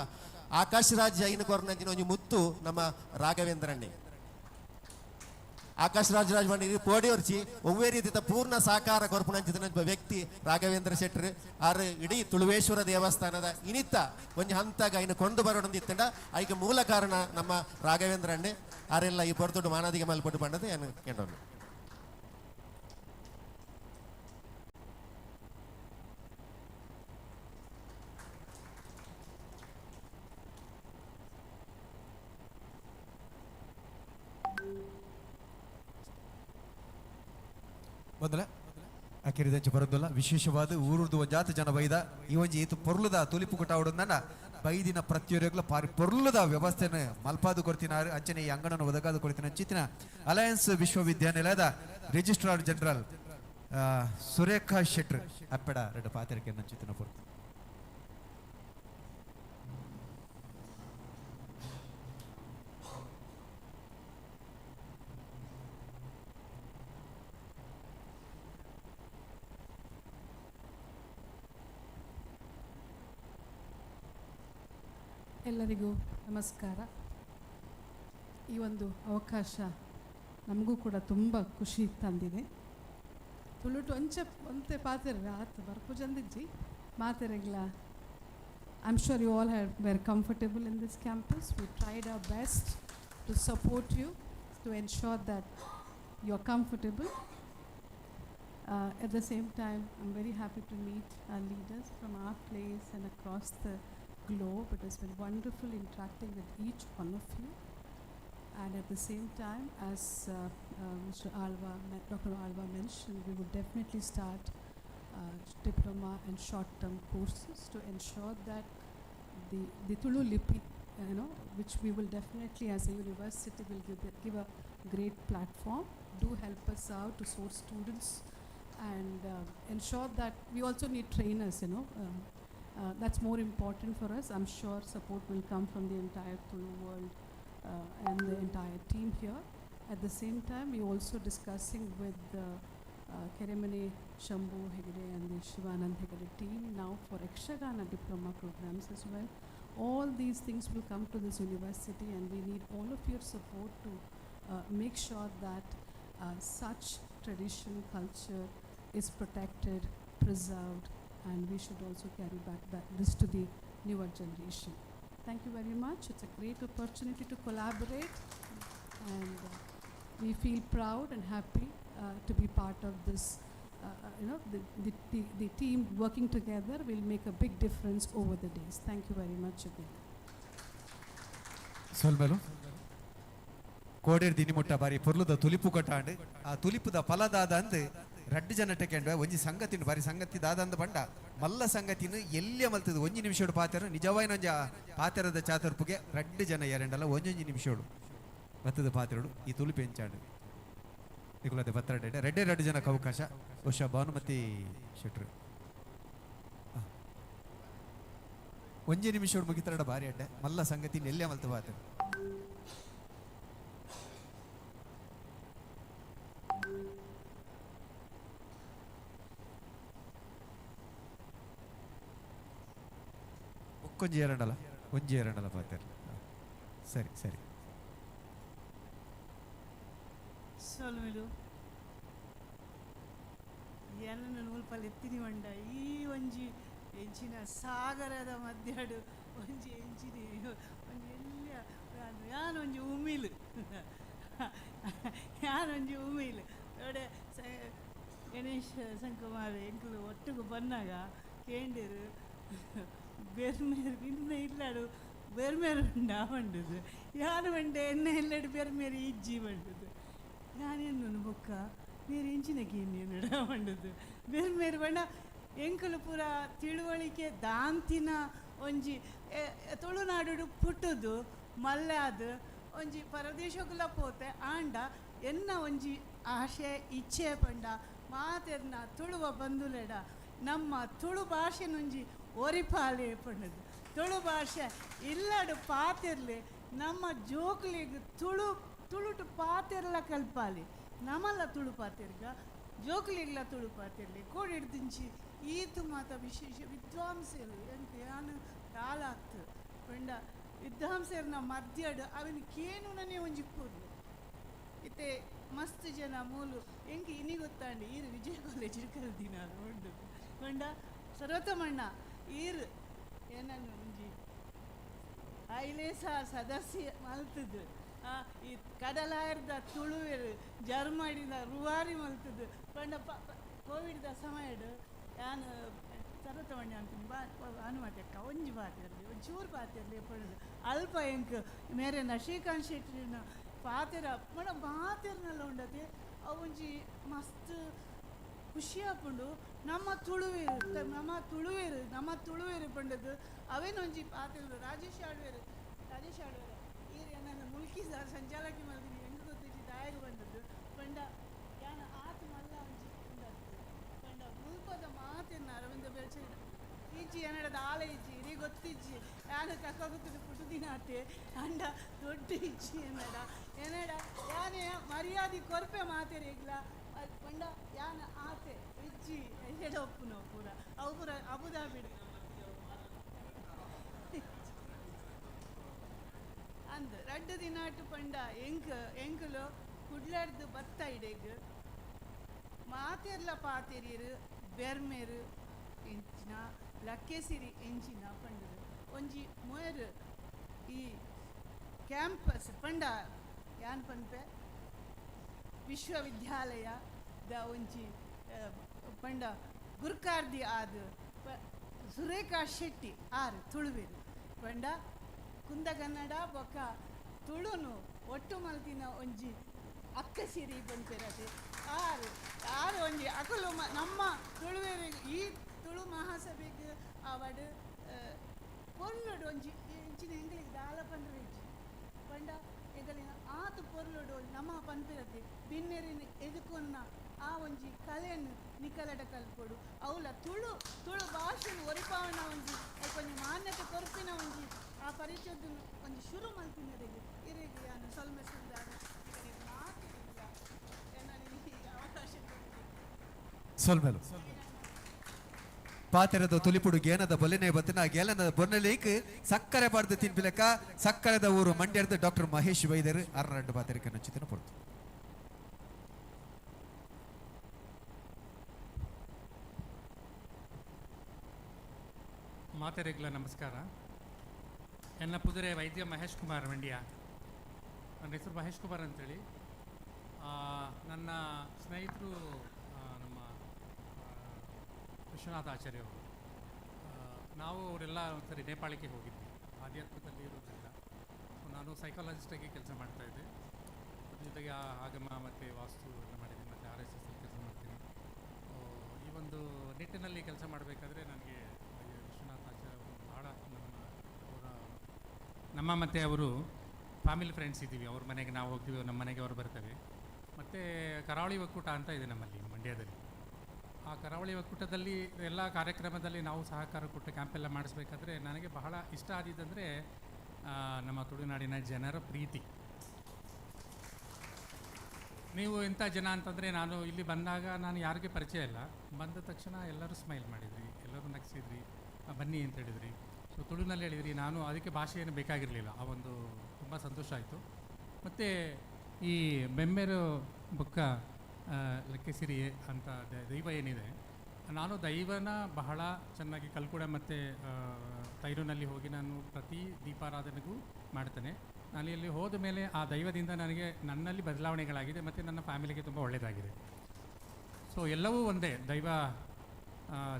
ಆಕಾಶ್ ರಾಜ್ ಜೈನ ಕೊರ್ನಂಚಿನ ಒಂಜಿ ಮುತ್ತು ನಮ್ಮ ರಾಘವೇಂದ್ರಣ್ಣೆ ಆಕಾಶ್ ರಾಜ್ ರಾಜ್ ಬಂಡಿ ಪೋಡಿ ಒರ್ಚಿ ಒವ್ವೇ ರೀತಿಯ ಪೂರ್ಣ ಸಹಕಾರ ಕೊರ್ಪುನಂಚಿನ ವ್ಯಕ್ತಿ ರಾಘವೇಂದ್ರ ಶೆಟ್ಟರ್ ಆರು ಇಡೀ ತುಳುವೇಶ್ವರ ದೇವಸ್ಥಾನದ ಇನಿತ ಒಂಜಿ ಹಂತಾಗ ಐನು ಕೊಂಡು ಬರೋಣಂದಿತ್ತಂಡ ಐಕೆ ಮೂಲ ಕಾರಣ ನಮ್ಮ ರಾಘವೇಂದ್ರ ಅಣ್ಣೆ ಆರೆಲ್ಲ ಈ ಪೊರ್ತುಡು ಮಾನಾದಿಗೆ ಮಲ್ಪಟ್ಟು ಬಂಡದು ಏನು ಕೇಳೋಣ. ಮೊದಲ ಅಕಿರಿದಂಚ ಬರೋದಲ್ಲ ವಿಶೇಷವಾದ ಊರುರ್ದು ಒಂಜಾತ ಜನ ಬೈದ ಈ ಒಂಜಿ ಈತು ಪೊರ್ಲುದ ತುಲಿಪು ಕುಟಾವಡುಂದನ ಬೈದಿನ ಪ್ರತಿಯೊರಿಗ್ಲ ಪಾರಿ ಪೊರ್ಲುದ ವ್ಯವಸ್ಥೆನ ಮಲ್ಪಾದು ಕೊಡ್ತಿನಾರು ಅಂಚನೆ ಈ ಅಂಗಣನ ಒದಗಾದು ಕೊಡ್ತಿನ ಚಿತ್ತಿನ ಅಲಯನ್ಸ್ ವಿಶ್ವವಿದ್ಯಾನಿಲಯದ ರಿಜಿಸ್ಟ್ರಾರ್ ಜನರಲ್ ಸುರೇಖಾ ಶೆಟ್ರ್ ಅಪ್ಪೆಡ ಎರಡು ಪಾತ್ರಿಕೆ ಚಿತ್ತಿನ ಪೊರ್ತು. ಎಲ್ಲರಿಗೂ ನಮಸ್ಕಾರ. ಈ ಒಂದು ಅವಕಾಶ ನಮಗೂ ಕೂಡ ತುಂಬ ಖುಷಿ ತಂದಿದೆ. ತುಳುಟು ಅಂಚೆ ಒಂತೆ ಪಾತೆರ ಆತು ಬರ್ಪುಜಂದಿಜ್ಜಿ ಮಾತೆರೆಗ್ಲ. I am sure you all have were comfortable in this campus. We tried our best to support you to ensure that you are comfortable. At the same time, I am very happy to meet our leaders from our place and across the globe. It has been wonderful interacting with each one of you. And at the same time, as Mr. Alva, Dr. Alva mentioned, we would definitely start diploma and short-term courses to ensure that the Tulu Lipi, you know, which we will definitely as a university will give a great platform. Do help us out to source students and ensure that we also need trainers, you know. That's more important for us. I'm sure support will come from the entire Tulu world and the entire team here. At the same time, we're also discussing with the Keremane Shambhu Hegde and the Shivanand Hegde team now for Yakshagana diploma programs as well. All these things will come to this university, and we need all of your support to make sure that such tradition, culture is protected, preserved, and we should also carry back this to the newer generation. Thank you very much. It's a great opportunity to collaborate, and we feel proud and happy to be part of this. You know, the team working together will make a big difference over the days. Thank you very much again. ಸೊಲ್ಮೆಲು ಕೋಡೇರ್ ದಿನಿಮುಟ್ಟ ಬಾರಿ ಪೊರ್ಲುದ ತುಲಿಪು ಕಟ್ಟಾಂಡ್ ಆ ತುಲಿಪುದ ಫಲದಾದ ಅಂದ್ ರಡ್ಡು ಜನ ಟೆಕೆಂಡ್ ಒಂಜಿ ಸಂಗತಿನ ಬಾರಿ ಸಂಗತಿ ದಾದಂದ ಬಂಡ ಮಲ್ಲ ಸಂಗತಿನ ಎಲ್ಲಿಯ ಮಲ್ತದ ಒಂಜಿ ನಿಮಿಷೋಡು ಪಾತೆರ ನಿಜವಾಯಿನ ಒಂಜಿ ಪಾತೆರದ ಚಾತುರ್ಪುಗೆ ರಡ್ಡು ಜನ ಎರಡಲ್ಲ ಒಂಜೊಂಜಿ ನಿಮಿಷೋಡು ಬತ್ತದ ಪಾತೆರಡು ಈ ತುಲಿಪು ಎಂಚಾಂಡ್ ನಿಕುಲದೆ ಬತ್ತರಡ್ಡೆ ರೆಡ್ಡೆ ರಡ್ಡು ಜನಕ್ಕೆ ಅವಕಾಶ ಬಹುಶಃ ಭಾನುಮತಿ ಶೆಟ್ರು ಒಂಜಿ ನಿಮಿಷೋಡು ಮುಗಿತರಡ ಬಾರಿ ಅಡ್ಡೆ ಮಲ್ಲ ಸಂಗತಿನ ಎಲ್ಲಿಯ ಮಲ್ತ ಪಾತೆರ ಒಂಜಿ ಎರಡಲ್ಲ ಒಂಜಿ ಎರಡಲ್ಲ ಪಾತೆರ್ ಸರಿ ಸರಿ ಸೊಲ್ಮೆಲು ಏನನ್ನು ನೂಲ್ಪಲ್ ಎತ್ತಿನಿ ಮಂಡ ಈ ಒಂಜಿ ಎಂಚಿನ ಸಾಗರದ ಮಧ್ಯಾಡು ಒಂಜಿ ಎಂಚಿನಿ ಒಂಜಿ ಎಲ್ಲ ಯಾನೊಂಜಿ ಉಮಿಲ್ ಯಾನೊಂಜಿ ಉಮಿಲ್ ಒಡೆ ಗಣೇಶ್ ಸಂಕುಮಾರ್ ಎಂಕುಲು ಒಟ್ಟುಗು ಬನ್ನಾಗ ಕೇಂಡಿರು ಬೆರ್ಮೇರು ಇನ್ನ ಇಲ್ಲಾಡು ಬೆರ್ಮೇರು ಉಂಡ ಬಂಡದು ಯಾರು ಬಂಡೆ ಎಣ್ಣೆ ಇಲ್ಲಡು ಬೆರ್ಮೇರು ಇಜ್ಜಿ ಬಂಡದು ಯಾನೇನು ಬೊಕ್ಕ ಬೇರೆ ಎಂಚಿನ ಕೇಂದ್ರ ಬಂಡದು ಬೆರ್ಮೇರು ಬಂಡ ಎಂಕುಲು ಪೂರ ತಿಳುವಳಿಕೆ ದಾಂತಿನ ಒಂಜಿ ತುಳುನಾಡು ಪುಟ್ಟುದು ಮಲ್ಲಾದು ಒಂಜಿ ಪರದೇಶಕ್ಕುಲ ಪೋತೆ ಆಂಡ ಎನ್ನ ಒಂಜಿ ಆಶೆ ಇಚ್ಛೆ ಪಂಡ ಮಾತೆರ್ನ ತುಳುವ ಬಂಧುಲೆಡ ನಮ್ಮ ತುಳು ಭಾಷೆನೊಂಜಿ ಒರಿಪಾಲೆ ಪಂಡದು ತುಳು ಭಾಷೆ ಇಲ್ಲಡು ಪಾತಿರ್ಲಿ ನಮ್ಮ ಜೋಕ್ಲಿಗ್ ತುಳು ತುಳುಟು ಪಾತಿರ್ಲ ಕಲ್ಪಾಲಿ ನಮಲ್ಲ ತುಳು ಪಾತಿರ್ಗ ಜೋಕ್ಲಿಗ್ಲ ತುಳು ಪಾತಿರ್ಲಿ ಕೋಡಿಡ್ದಿಂಚಿ ಈತು ಮಾತ ವಿಶೇಷ ವಿದ್ವಾಂಸರು ಎಂಕ ಯಾನು ಕಾಲಾಗ್ತು ಪಂಡ ವಿದ್ವಾಂಸರ್ನ ಮಧ್ಯಡು ಅವನ ಕೇನುನನೇ ಒಂಜಿ ಪೂರ್ಲು ಇತ್ತೆ ಮಸ್ತ್ ಜನ ಮೂಲು ಎಂಕ್ ಇನಿ ಗೊತ್ತಾಂಡಿ ಈರು ವಿಜಯ ಕಾಲೇಜ್ ಕಲ್ದಿನ ಉಂಡು ಪಂಡ ಸರ್ವೋತ್ತಮಣ್ಣ ಈರು ಏನನ್ನು ಒಂಜಿ ಐಲೇಸ ಸದಸ್ಯ ಮಲ್ತದ್ದು ಈ ಕಡಲಾಯರ್ದ ತುಳುವೆರು ಜರ್ಮಡಿದ ರುವಾರಿ ಮಲ್ತದ್ದು ಪಂಡ ಕೋವಿಡ್ದ ಸಮಯಡು ಯಾನು ಸರ್ವೋತ್ತಮಣ್ಣ ಅಂತೀನಿ ಬಾ ಅನುಮತಿ ಅಕ್ಕ ಒಂಜಿ ಬಾತಿರಲಿ ಒಂಚೂರು ಬಾತಿರಲಿ ಪಡೋದು ಅಲ್ಪ ಎಂಕ್ ಮೇರೆನ ಶ್ರೀಕಾಂತ್ ಶೆಟ್ಟಿನ ಪಾತೆರ ಮಣ ಬಾತೆರ್ನೆಲ್ಲ ಉಂಡತೆ ಅವು ಒಂಜಿ ಮಸ್ತ್ ಖುಷಿ ಆಪುಂಡು ನಮ್ಮ ತುಳುವೇರು ನಮ್ಮ ತುಳುವೇರು ನಮ್ಮ ತುಳುವೇರು ಪಂಡದು ಅವೇನೊಂಜಿ ಪಾತೆರು ರಾಜೇಶ್ ಆಳ್ವೇರು ರಾಜೇಶ್ ಆಳ್ವೇರು ಈರ್ ನನ್ನ ಮುಲ್ಕಿ ಸಂಚಾಲಕಿ ಮಲ್ದಿನಿ ಹೆಂಗೆ ಗೊತ್ತಿಜ್ಜಿ ದಾಯಗ ಬಂದದ್ದು ಪಂಡ ಯಾನ ಆತ ಮಲ್ಲ ಒಂಜಿ ಉಂಡತ್ತು ಪಂಡ ಮುಲ್ಪದ ಮಾತೆನ್ನ ಅರವಿಂದ ಬೆಳ್ಚೆ ಇಜ್ಜಿ ಎನ್ನಡದ ಆಲೆ ಇಜ್ಜಿ ಇಡೀ ಗೊತ್ತಿಜ್ಜಿ ಯಾನು ಕಕ್ಕ ಗೊತ್ತಿದ್ದು ಪುಟ್ಟು ದಿನಾತೆ ಅಂಡ ದೊಡ್ಡ ಇಜ್ಜಿ ಎನ್ನಡ ಎನ್ನಡ ಯಾನೇ ಮರ್ಯಾದೆ ಕೊರ್ಪೆ ಮಾತೆರಿಗ್ಲ ಪಂಡ ಯಾನ ಆತೆ ಇಜ್ಜಿ ಎನ್ನಡ ಒಪ್ಪುನ ಪೂರ ಅವು ಪೂರ ಅಬುದಾಬಿಡು ಅಂದ್ ರಡ್ಡು ದಿನಾಟು ಪಂಡ ಎಂಕ್ ಎಂಕುಲು ಕುಡ್ಲರ್ದು ಬತ್ತ ಇಡೆಗ್ ಮಾತೆರ್ಲ ಪಾತೆರಿರು ಬೆರ್ಮೆರು ಎಂಚಿನ ಲಕ್ಕೆಸಿರಿ ಎಂಚಿನ ಪಂಡದು ಒಂಜಿ ಮೊಯರು ಈ ಕ್ಯಾಂಪಸ್ ಪಂಡ ಯಾನ್ ಪನ್ಪೆ ವಿಶ್ವವಿದ್ಯಾಲಯ ದ ಒಂಜಿ ಪಂಡ ಗುರ್ಕಾರ್ದಿ ಆದ ಸುರೇಖಾ ಶೆಟ್ಟಿ ಆರ್ ತುಳುವೆರು ಪಂಡ ಕುಂದಗನ್ನಡ ಬೊಕ್ಕ ತುಳುನು ಒಟ್ಟು ಮಲ್ತಿನ ಒಂಜಿ ಅಕ್ಕ ಲೆಕ್ಕೆಸಿರಿ ಪನ್ಪೆರತೆ ಆರು ಆರು ಒಂಜಿ ಅಕುಲು ನಮ್ಮ ತುಳುವೆರಿಗೆ ಈ ತುಳು ಮಹಾಸಭೆಗೆ ಆವಡ್ ಪೊರ್ಲುಡು ಒಂಜಿ ಇಂಚಿನ ಎಂಗ್ಲಿಗೆ ದಾಲ ಪಂಡ್ರೆ ಇಜ್ಜಿ ಪಂಡ ಎಂಕಲಿನ ಆತ್ ಪೊರ್ಲುಡು ನಮ್ಮ ಪನ್ಪಿರತೆ ಬಿನ್ನೆರಿನ ಎದುಕೊನ್ನ ಆ ಒಂಜಿ ಕಲೆಯನ್ನು ನಿಕಲಡ ಕಲ್ಪೊಡು ಅವಲ ತುಳು ತುಳು ಭಾಷೆನು ಒರಿಪಾವನ ಒಂಜಿ ಒಂಜಿ ಮಾನ್ಯತೆ ಕೊರ್ಪಿನ ಒಂಜಿ ಆ ಪರಿಚಯದ ಒಂಜಿ ಶುರು ಮಲ್ತಿನರಿಗೆ ಇರೆಗೆ ಯಾನು ಸೊಲ್ಮೆ ಸುಂದಾರ ಮಾತಿಲ್ಲ ನಾನು ಈ ಅವಕಾಶ ಸೊಲ್ಮೆಲು ಪಾತೆರದ ತುಲಿಪುಡು ಗೇನದ ಬೊಲೆನೆ ಬತ್ತಿನ ಗೇಲನದ ಬೊನ್ನೆಲೇಕ್ ಸಕ್ಕರೆ ಬಾರ್ದು ತಿನ್ಪಿಲಕ ಸಕ್ಕರೆದ ಊರು ಮಂಡ್ಯದ ಡಾಕ್ಟರ್ ಮಹೇಶ್ ವೈದ್ಯರು ಅರ್ರಡ್ಡು ಪಾತೆರಕ್ಕೆ ನಚ್ಚಿತನ ಪೊರ್ತು. ಮಾತೆರೆಗ್ಲ ನಮಸ್ಕಾರ. ಎನ್ನ ಪುದುರೆ ವೈದ್ಯ ಮಹೇಶ್ ಕುಮಾರ್ ಮಂಡ್ಯ. ನನ್ನ ಹೆಸರು ಮಹೇಶ್ ಕುಮಾರ್ ಅಂತೇಳಿ. ನನ್ನ ಸ್ನೇಹಿತರು ನಮ್ಮ ವಿಶ್ವನಾಥ ಆಚಾರ್ಯ ಅವರು. ನಾವು ಅವರೆಲ್ಲ ಒಂದ್ಸರಿ ನೇಪಾಳಕ್ಕೆ ಹೋಗಿದ್ವಿ, ಆಧ್ಯಾತ್ಮದಲ್ಲಿ ಇರೋದ್ರಿಂದ. ಸೊ ನಾನು ಸೈಕಾಲಜಿಸ್ಟಾಗಿ ಕೆಲಸ ಮಾಡ್ತಾಯಿದ್ದೆ, ಅದ್ರ ಜೊತೆಗೆ ಆಗಮ ಮತ್ತು ವಾಸ್ತು ಎಲ್ಲ ಮಾಡಿದ್ದೀನಿ, ಮತ್ತು ಆರ್ ಎಸ್ ಎಸ್ ಅಲ್ಲಿ ಕೆಲಸ ಮಾಡ್ತೀನಿ. ಈ ಒಂದು ನಿಟ್ಟಿನಲ್ಲಿ ಕೆಲಸ ಮಾಡಬೇಕಾದ್ರೆ ನನಗೆ ವಿಶ್ವನಾಥ ಆಚಾರ್ಯ ಅವರು ಬಹಳ ನಮ್ಮ ಮತ್ತು ಅವರು ಫ್ಯಾಮಿಲಿ ಫ್ರೆಂಡ್ಸ್ ಇದ್ದೀವಿ. ಅವ್ರ ಮನೆಗೆ ನಾವು ಹೋಗ್ತೀವಿ, ನಮ್ಮ ಮನೆಗೆ ಅವರು ಬರ್ತೇವೆ. ಮತ್ತು ಕರಾವಳಿ ಒಕ್ಕೂಟ ಅಂತ ಇದೆ ನಮ್ಮಲ್ಲಿ ಮಂಡ್ಯದಲ್ಲಿ. ಆ ಕರಾವಳಿ ಒಕ್ಕೂಟದಲ್ಲಿ ಎಲ್ಲ ಕಾರ್ಯಕ್ರಮದಲ್ಲಿ ನಾವು ಸಹಕಾರ ಕೊಟ್ಟು ಕ್ಯಾಂಪೆಲ್ಲ ಮಾಡಿಸ್ಬೇಕಾದ್ರೆ ನನಗೆ ಬಹಳ ಇಷ್ಟ ಆದಿದ್ದಂದರೆ ನಮ್ಮ ತುಳುನಾಡಿನ ಜನರ ಪ್ರೀತಿ. ನೀವು ಎಂಥ ಜನ ಅಂತಂದರೆ, ನಾನು ಇಲ್ಲಿ ಬಂದಾಗ ನಾನು ಯಾರಿಗೂ ಪರಿಚಯ ಇಲ್ಲ, ಬಂದ ತಕ್ಷಣ ಎಲ್ಲರೂ ಸ್ಮೈಲ್ ಮಾಡಿದ್ರಿ, ಎಲ್ಲರೂ ನಗಿಸಿದ್ರಿ, ಬನ್ನಿ ಅಂತ ಹೇಳಿದ್ರಿ. ಸೊ ತುಳುನಲ್ಲಿ ಹೇಳಿದ್ರಿ, ನಾನು ಅದಕ್ಕೆ ಭಾಷೆ ಏನು ಬೇಕಾಗಿರಲಿಲ್ಲ. ಆ ಒಂದು ತುಂಬ ಸಂತೋಷ ಆಯಿತು. ಮತ್ತು ಈ ಬೆಮ್ಮೆರು ಬೊಕ್ಕ ಲೆಕ್ಕೆಸಿರಿ ಅಂತ ದೈವ ಏನಿದೆ, ನಾನು ದೈವನ ಬಹಳ ಚೆನ್ನಾಗಿ ಕಲ್ಕುಡ ಮತ್ತು ತೈರುನಲ್ಲಿ ಹೋಗಿ ನಾನು ಪ್ರತಿ ದೀಪಾರಾಧನೆಗೂ ಮಾಡ್ತೇನೆ. ನಾನು ಇಲ್ಲಿ ಹೋದ ಮೇಲೆ ಆ ದೈವದಿಂದ ನನಗೆ ನನ್ನಲ್ಲಿ ಬದಲಾವಣೆಗಳಾಗಿದೆ ಮತ್ತು ನನ್ನ ಫ್ಯಾಮಿಲಿಗೆ ತುಂಬ ಒಳ್ಳೆಯದಾಗಿದೆ. ಸೊ ಎಲ್ಲವೂ ಒಂದೇ ದೈವ,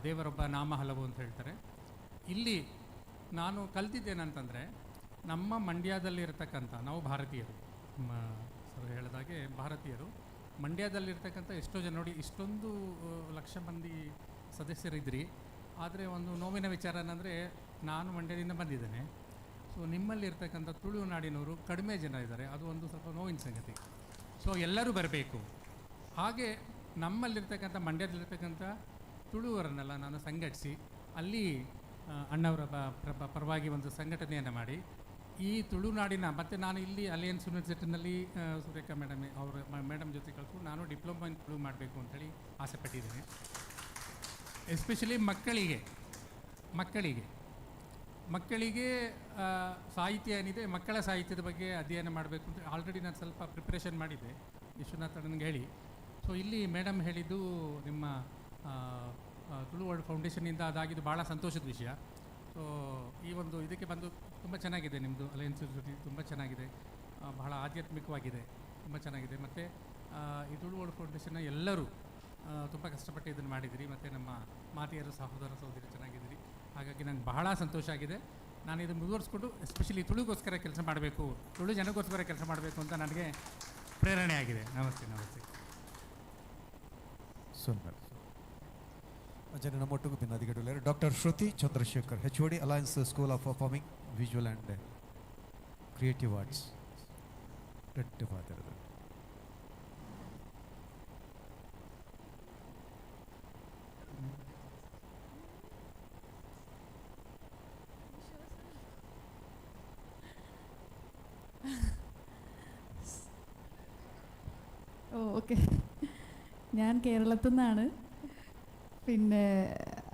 ದೇವರೊಬ್ಬ ನಾಮ ಹಲವು ಅಂತ ಹೇಳ್ತಾರೆ. ಇಲ್ಲಿ ನಾನು ಕಲ್ತಿದ್ದೇನಂತಂದರೆ, ನಮ್ಮ ಮಂಡ್ಯದಲ್ಲಿರ್ತಕ್ಕಂಥ ನಾವು ಭಾರತೀಯರು, ಸರ್ ಹೇಳಿದಾಗೆ ಭಾರತೀಯರು, ಮಂಡ್ಯದಲ್ಲಿರ್ತಕ್ಕಂಥ ಎಷ್ಟೋ ಜನ ನೋಡಿ, ಇಷ್ಟೊಂದು ಲಕ್ಷ ಮಂದಿ ಸದಸ್ಯರಿದ್ರಿ. ಆದರೆ ಒಂದು ನೋವಿನ ವಿಚಾರ ಏನಂದರೆ, ನಾನು ಮಂಡ್ಯದಿಂದ ಬಂದಿದ್ದೇನೆ. ಸೊ ನಿಮ್ಮಲ್ಲಿರ್ತಕ್ಕಂಥ ತುಳುನಾಡಿನವರು ಕಡಿಮೆ ಜನ ಇದ್ದಾರೆ, ಅದು ಒಂದು ಸ್ವಲ್ಪ ನೋವಿನ ಸಂಗತಿ. ಸೊ ಎಲ್ಲರೂ ಬರಬೇಕು. ಹಾಗೆ ನಮ್ಮಲ್ಲಿರ್ತಕ್ಕಂಥ ಮಂಡ್ಯದಲ್ಲಿರ್ತಕ್ಕಂಥ ತುಳುವರನ್ನೆಲ್ಲ ನಾನು ಸಂಘಟಿಸಿ ಅಲ್ಲಿ ಅಣ್ಣವರ ಪರವಾಗಿ ಒಂದು ಸಂಘಟನೆಯನ್ನು ಮಾಡಿ ಈ ತುಳುನಾಡಿನ, ಮತ್ತು ನಾನು ಇಲ್ಲಿ ಅಲಿಯನ್ಸ್ ಯೂನಿವರ್ಸಿಟಿನಲ್ಲಿ ಸುರೇಖಾ ಮೇಡಮ್ ಅವರ ಮೇಡಮ್ ಜೊತೆ ಕಲ್ತ್ಕೊಂಡು ನಾನು ಡಿಪ್ಲೊಮಾ ಇನ್ ತುಳು ಮಾಡಬೇಕು ಅಂಥೇಳಿ ಆಸೆ ಪಟ್ಟಿದ್ದೇನೆ. ಎಸ್ಪೆಷಲಿ ಮಕ್ಕಳಿಗೆ ಮಕ್ಕಳಿಗೆ ಮಕ್ಕಳಿಗೆ ಸಾಹಿತ್ಯ ಏನಿದೆ, ಮಕ್ಕಳ ಸಾಹಿತ್ಯದ ಬಗ್ಗೆ ಅಧ್ಯಯನ ಮಾಡಬೇಕು ಅಂತ ಆಲ್ರೆಡಿ ನಾನು ಸ್ವಲ್ಪ ಪ್ರಿಪ್ರೇಷನ್ ಮಾಡಿದ್ದೆ ವಿಶ್ವನಾಥ್ ಅಣ್ಣನಿಗೆ ಹೇಳಿ. ಸೊ ಇಲ್ಲಿ ಮೇಡಮ್ ಹೇಳಿದ್ದು ನಿಮ್ಮ ತುಳು ವರ್ಲ್ಡ್ ಫೌಂಡೇಶನಿಂದ ಅದಾಗಿದ್ದು ಭಾಳ ಸಂತೋಷದ ವಿಷಯ. ಸೊ ಈ ಒಂದು ಇದಕ್ಕೆ ಬಂದು ತುಂಬ ಚೆನ್ನಾಗಿದೆ, ನಿಮ್ಮದು ಅಲಯನ್ಸ್ ಯೂನಿವರ್ಸಿಟಿ ತುಂಬ ಚೆನ್ನಾಗಿದೆ, ಬಹಳ ಆಧ್ಯಾತ್ಮಿಕವಾಗಿದೆ, ತುಂಬ ಚೆನ್ನಾಗಿದೆ. ಮತ್ತು ಈ ತುಳು ವರ್ಲ್ಡ್ ಫೌಂಡೇಶನ್ನ ಎಲ್ಲರೂ ತುಂಬ ಕಷ್ಟಪಟ್ಟು ಇದನ್ನು ಮಾಡಿದಿರಿ, ಮತ್ತು ನಮ್ಮ ಮಾತೆಯರು ಸಹೋದರ ಸಹೋದರಿ ಚೆನ್ನಾಗಿದ್ದೀರಿ. ಹಾಗಾಗಿ ನಂಗೆ ಬಹಳ ಸಂತೋಷ ಆಗಿದೆ. ನಾನು ಇದನ್ನು ಮುಂದುವರಿಸ್ಕೊಂಡು ಎಸ್ಪೆಷಲಿ ತುಳುಗೋಸ್ಕರ ಕೆಲಸ ಮಾಡಬೇಕು, ತುಳು ಜನಗೋಸ್ಕರ ಕೆಲಸ ಮಾಡಬೇಕು ಅಂತ ನನಗೆ ಪ್ರೇರಣೆ ಆಗಿದೆ. ನಮಸ್ತೆ. ನಮಸ್ತೆ. ಸುಂದರ್ ಜನ ನಮ್ಮೊಟ್ಟಿಗೂ ಭಿನ್ನಾಧಿಕಾರಿಗಳು doctor Shruti Chandrashekar, H O D, Alliance School of Performing Visual and Creative Arts, ರೆಡ್ಡು. ഓ ഓക്കെ, ഞാൻ കേരളത്തിൽ നിന്നാണ്. പിന്നെ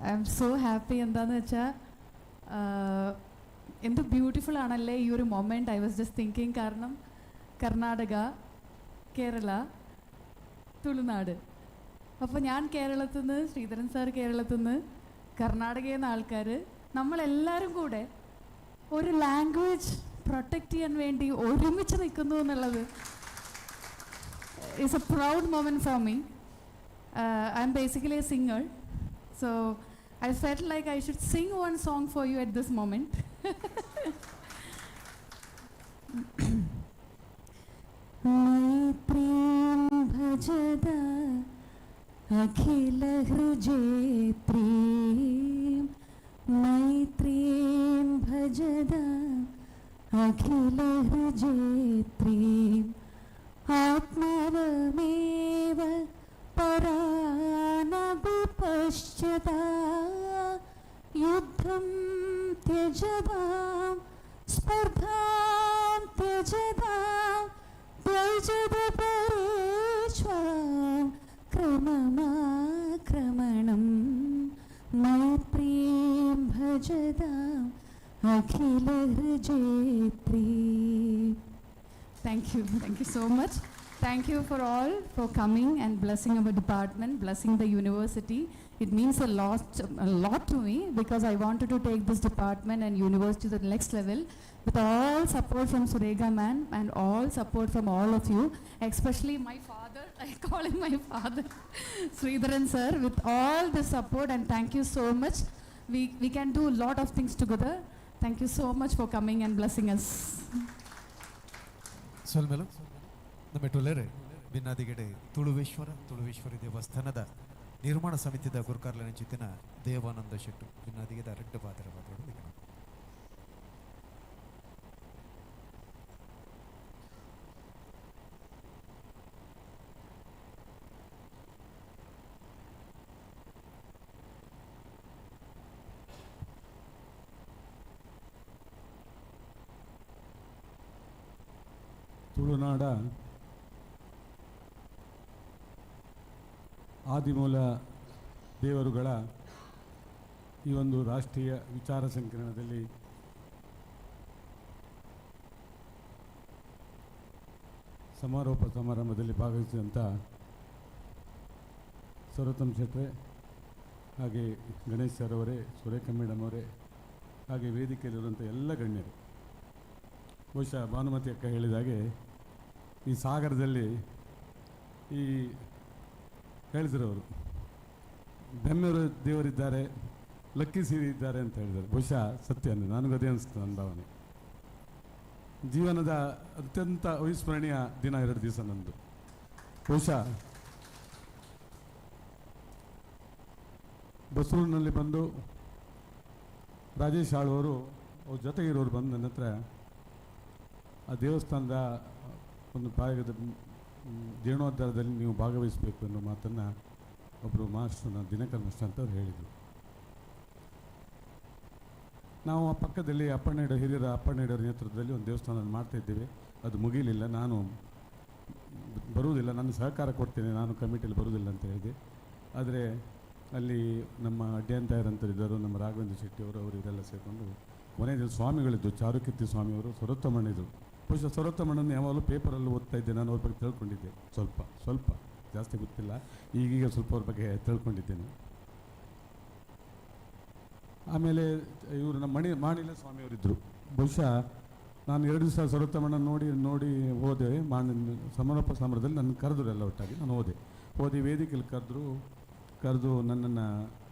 I am so happy. എന്താണെന്ന് വെച്ചാൽ എന്ത് ബ്യൂട്ടിഫുൾ ആണല്ലേ ഈ ഒരു moment. I was just thinking, കാരണം കർണാടക, കേരള, തുളുനാട്. അപ്പോൾ ഞാൻ കേരളത്തിൽ നിന്ന്, ശ്രീധരൻ സാർ കേരളത്തിൽ നിന്ന്, കർണാടകയിൽ നിന്ന് ആൾക്കാർ, നമ്മളെല്ലാവരും കൂടെ ഒരു ലാംഗ്വേജ് പ്രൊട്ടക്റ്റ് ചെയ്യാൻ വേണ്ടി ഒരുമിച്ച് നിൽക്കുന്നു എന്നുള്ളത് is a proud moment for me. I am basically a singer, so I felt like I should sing one song for you at this moment. ಭಜದ ಅಖಿಲ ಹೃಜೇತ್ರೀಂ ಮೈತ್ರೀಂ ಭಜದ ಅಖಿಲ ಹೃಜೇತ್ರೀಂ ಆತ್ಮವಮೇವ ಪರಾನವಿಪಶ್ಯತಾ ಯುದ್ಧಂ ತ್ಯಜದಾಂ ಸ್ಪರ್ಧಾಂ ತ್ಯಜದಾಂ ತ್ಯಜದ ಪರೇಶ್ವಾಂ ಕ್ರಮಮಾಕ್ರಮಣಂ ಮೈತ್ರೀಂ ಭಜದಾಂ ಅಖಿಲ ಹೃಜೇತ್ರೀ. Thank you. Thank you so much. Thank you for all for coming and blessing our department, blessing the university. It means a lot to me because I wanted to take this department and university to the next level with all support from Surega ma'am and all support from all of you, especially my father. I call him my father, Sridharan sir, with all the support, and thank you so much. We can do a lot of things together. Thank you so much for coming and blessing us. ಸೊಲ್ಮೆಲು ನಮ್ಮ ಟುಲೆರೆ ಬಿನ್ನಾದಿಗಡೆ ತುಳುವೇಶ್ವರ ತುಳುವೇಶ್ವರಿ ದೇವಸ್ಥಾನದ ನಿರ್ಮಾಣ ಸಮಿತಿದ ಗುರುಕಾರ್ಲನ ಚಿತ್ತಿನ Devananda ಶೆಟ್ಟು ಬಿನ್ನಾದಿಗೆದ red ಪಾತ್ರ ಪಾತ್ರ. ತುಳುನಾಡ ಆದಿಮೂಲ ದೇವರುಗಳ ಈ ಒಂದು ರಾಷ್ಟ್ರೀಯ ವಿಚಾರ ಸಂಕಿರಣದಲ್ಲಿ ಸಮಾರೋಪ ಸಮಾರಂಭದಲ್ಲಿ ಭಾಗವಹಿಸಿದಂಥ ಸರೋತ್ತಮ್ ಶೆಟ್ರೆ, ಹಾಗೆ ಗಣೇಶ್ ಸರ್ ಅವರೇ, ಸುರೇಖ ಮೇಡಮ್ ಅವರೇ, ಹಾಗೆ ವೇದಿಕೆಯಲ್ಲಿರುವಂಥ ಎಲ್ಲ ಗಣ್ಯರು, ಬಹುಶಃ ಭಾನುಮತಿ ಅಕ್ಕ ಹೇಳಿದಾಗೆ ಈ ಸಾಗರದಲ್ಲಿ ಈ ಹೇಳಿದರು ಅವರು, ಬೆಮ್ಮೆರು ದೇವರಿದ್ದಾರೆ, ಲಕ್ಕಿ ಸೀರಿ ಇದ್ದಾರೆ ಅಂತ ಹೇಳಿದರು. ಬಹುಶಃ ಸತ್ಯ ಅಂದರೆ ನನಗೂ ಅದೇ ಅನಿಸ್ತು ನನ್ನ ಭಾವನೆ. ಜೀವನದ ಅತ್ಯಂತ ಅವಿಸ್ಮರಣೀಯ ದಿನ 2 ದಿವಸ ನಂದು. ಬಹುಶಃ ಬಸರೂರಿನಲ್ಲಿ ಬಂದು ರಾಜೇಶ್ ಆಳ್ವರು ಅವ್ರ ಜೊತೆಗಿರೋರು ಬಂದು ನನ್ನ ಹತ್ರ ಆ ದೇವಸ್ಥಾನದ ಒಂದು ಭಾಗದ ಜೀರ್ಣೋದ್ಧಾರದಲ್ಲಿ ನೀವು ಭಾಗವಹಿಸಬೇಕು ಅನ್ನೋ ಮಾತನ್ನು ಒಬ್ಬರು ಮಾಸ್ಟರ್ನ ದಿನಕರ್ ಮಾಸ್ಟರ್ ಅಂತ ಅವ್ರು ಹೇಳಿದರು. ನಾವು ಆ ಪಕ್ಕದಲ್ಲಿ ಅಪ್ಪಣ್ಣಗೌಡ ಹಿರಿಯರ ಅಪ್ಪಣ್ಣಗೌಡರ ನೇತೃತ್ವದಲ್ಲಿ ಒಂದು ದೇವಸ್ಥಾನ ಮಾಡ್ತಾಯಿದ್ದೇವೆ. ಅದು ಮುಗಿಲಿಲ್ಲ. ನಾನು ಬರುವುದಿಲ್ಲ, ನಾನು ಸಹಕಾರ ಕೊಡ್ತೇನೆ, ನಾನು ಕಮಿಟಿಯಲ್ಲಿ ಬರುವುದಿಲ್ಲ ಅಂತ ಹೇಳಿದೆ. ಆದರೆ ಅಲ್ಲಿ ನಮ್ಮ ಅಡ್ಯಂತಾಯರಂತರಿದ್ದರು, ನಮ್ಮ ರಾಘವೇಂದ್ರ ಶೆಟ್ಟಿಯವರು, ಅವರು ಇವರೆಲ್ಲ ಸೇರಿಕೊಂಡು ಕೊನೆಯ ಸ್ವಾಮಿಗಳಿದ್ದು, ಚಾರುಕೀರ್ತಿ ಸ್ವಾಮಿಯವರು, ಸರೋತ್ತಮಣ್ಣಿದ್ರು. ಬಹುಶಃ ಸರೋತ್ತಮಣ್ಣನ್ನು ಯಾವಾಗಲೂ ಪೇಪರಲ್ಲಿ ಓದ್ತಾ ಇದ್ದೆ ನಾನು, ಅವ್ರ ಬಗ್ಗೆ ತಿಳ್ಕೊಂಡಿದ್ದೆ ಸ್ವಲ್ಪ ಸ್ವಲ್ಪ, ಜಾಸ್ತಿ ಗೊತ್ತಿಲ್ಲ, ಈಗೀಗ ಸ್ವಲ್ಪ ಅವ್ರ ಬಗ್ಗೆ ತಿಳ್ಕೊಂಡಿದ್ದೇನೆ. ಆಮೇಲೆ ಇವರು ನಮ್ಮ ಮಾಣಿಲ ಸ್ವಾಮಿಯವರಿದ್ದರು. ಬಹುಶಃ ನಾನು 2 ದಿವಸ ಸರೋತ್ತಮಣ್ಣ ನೋಡಿ ನೋಡಿ ಹೋದೆ. ಸಮಾರೋಪ ಸಮಾರಂಭದಲ್ಲಿ ನನ್ನ ಕರೆದ್ರು ಎಲ್ಲ ಒಟ್ಟಾಗಿ, ನಾನು ಹೋದೆ. ವೇದಿಕೆಯಲ್ಲಿ ಕರೆದು ನನ್ನನ್ನು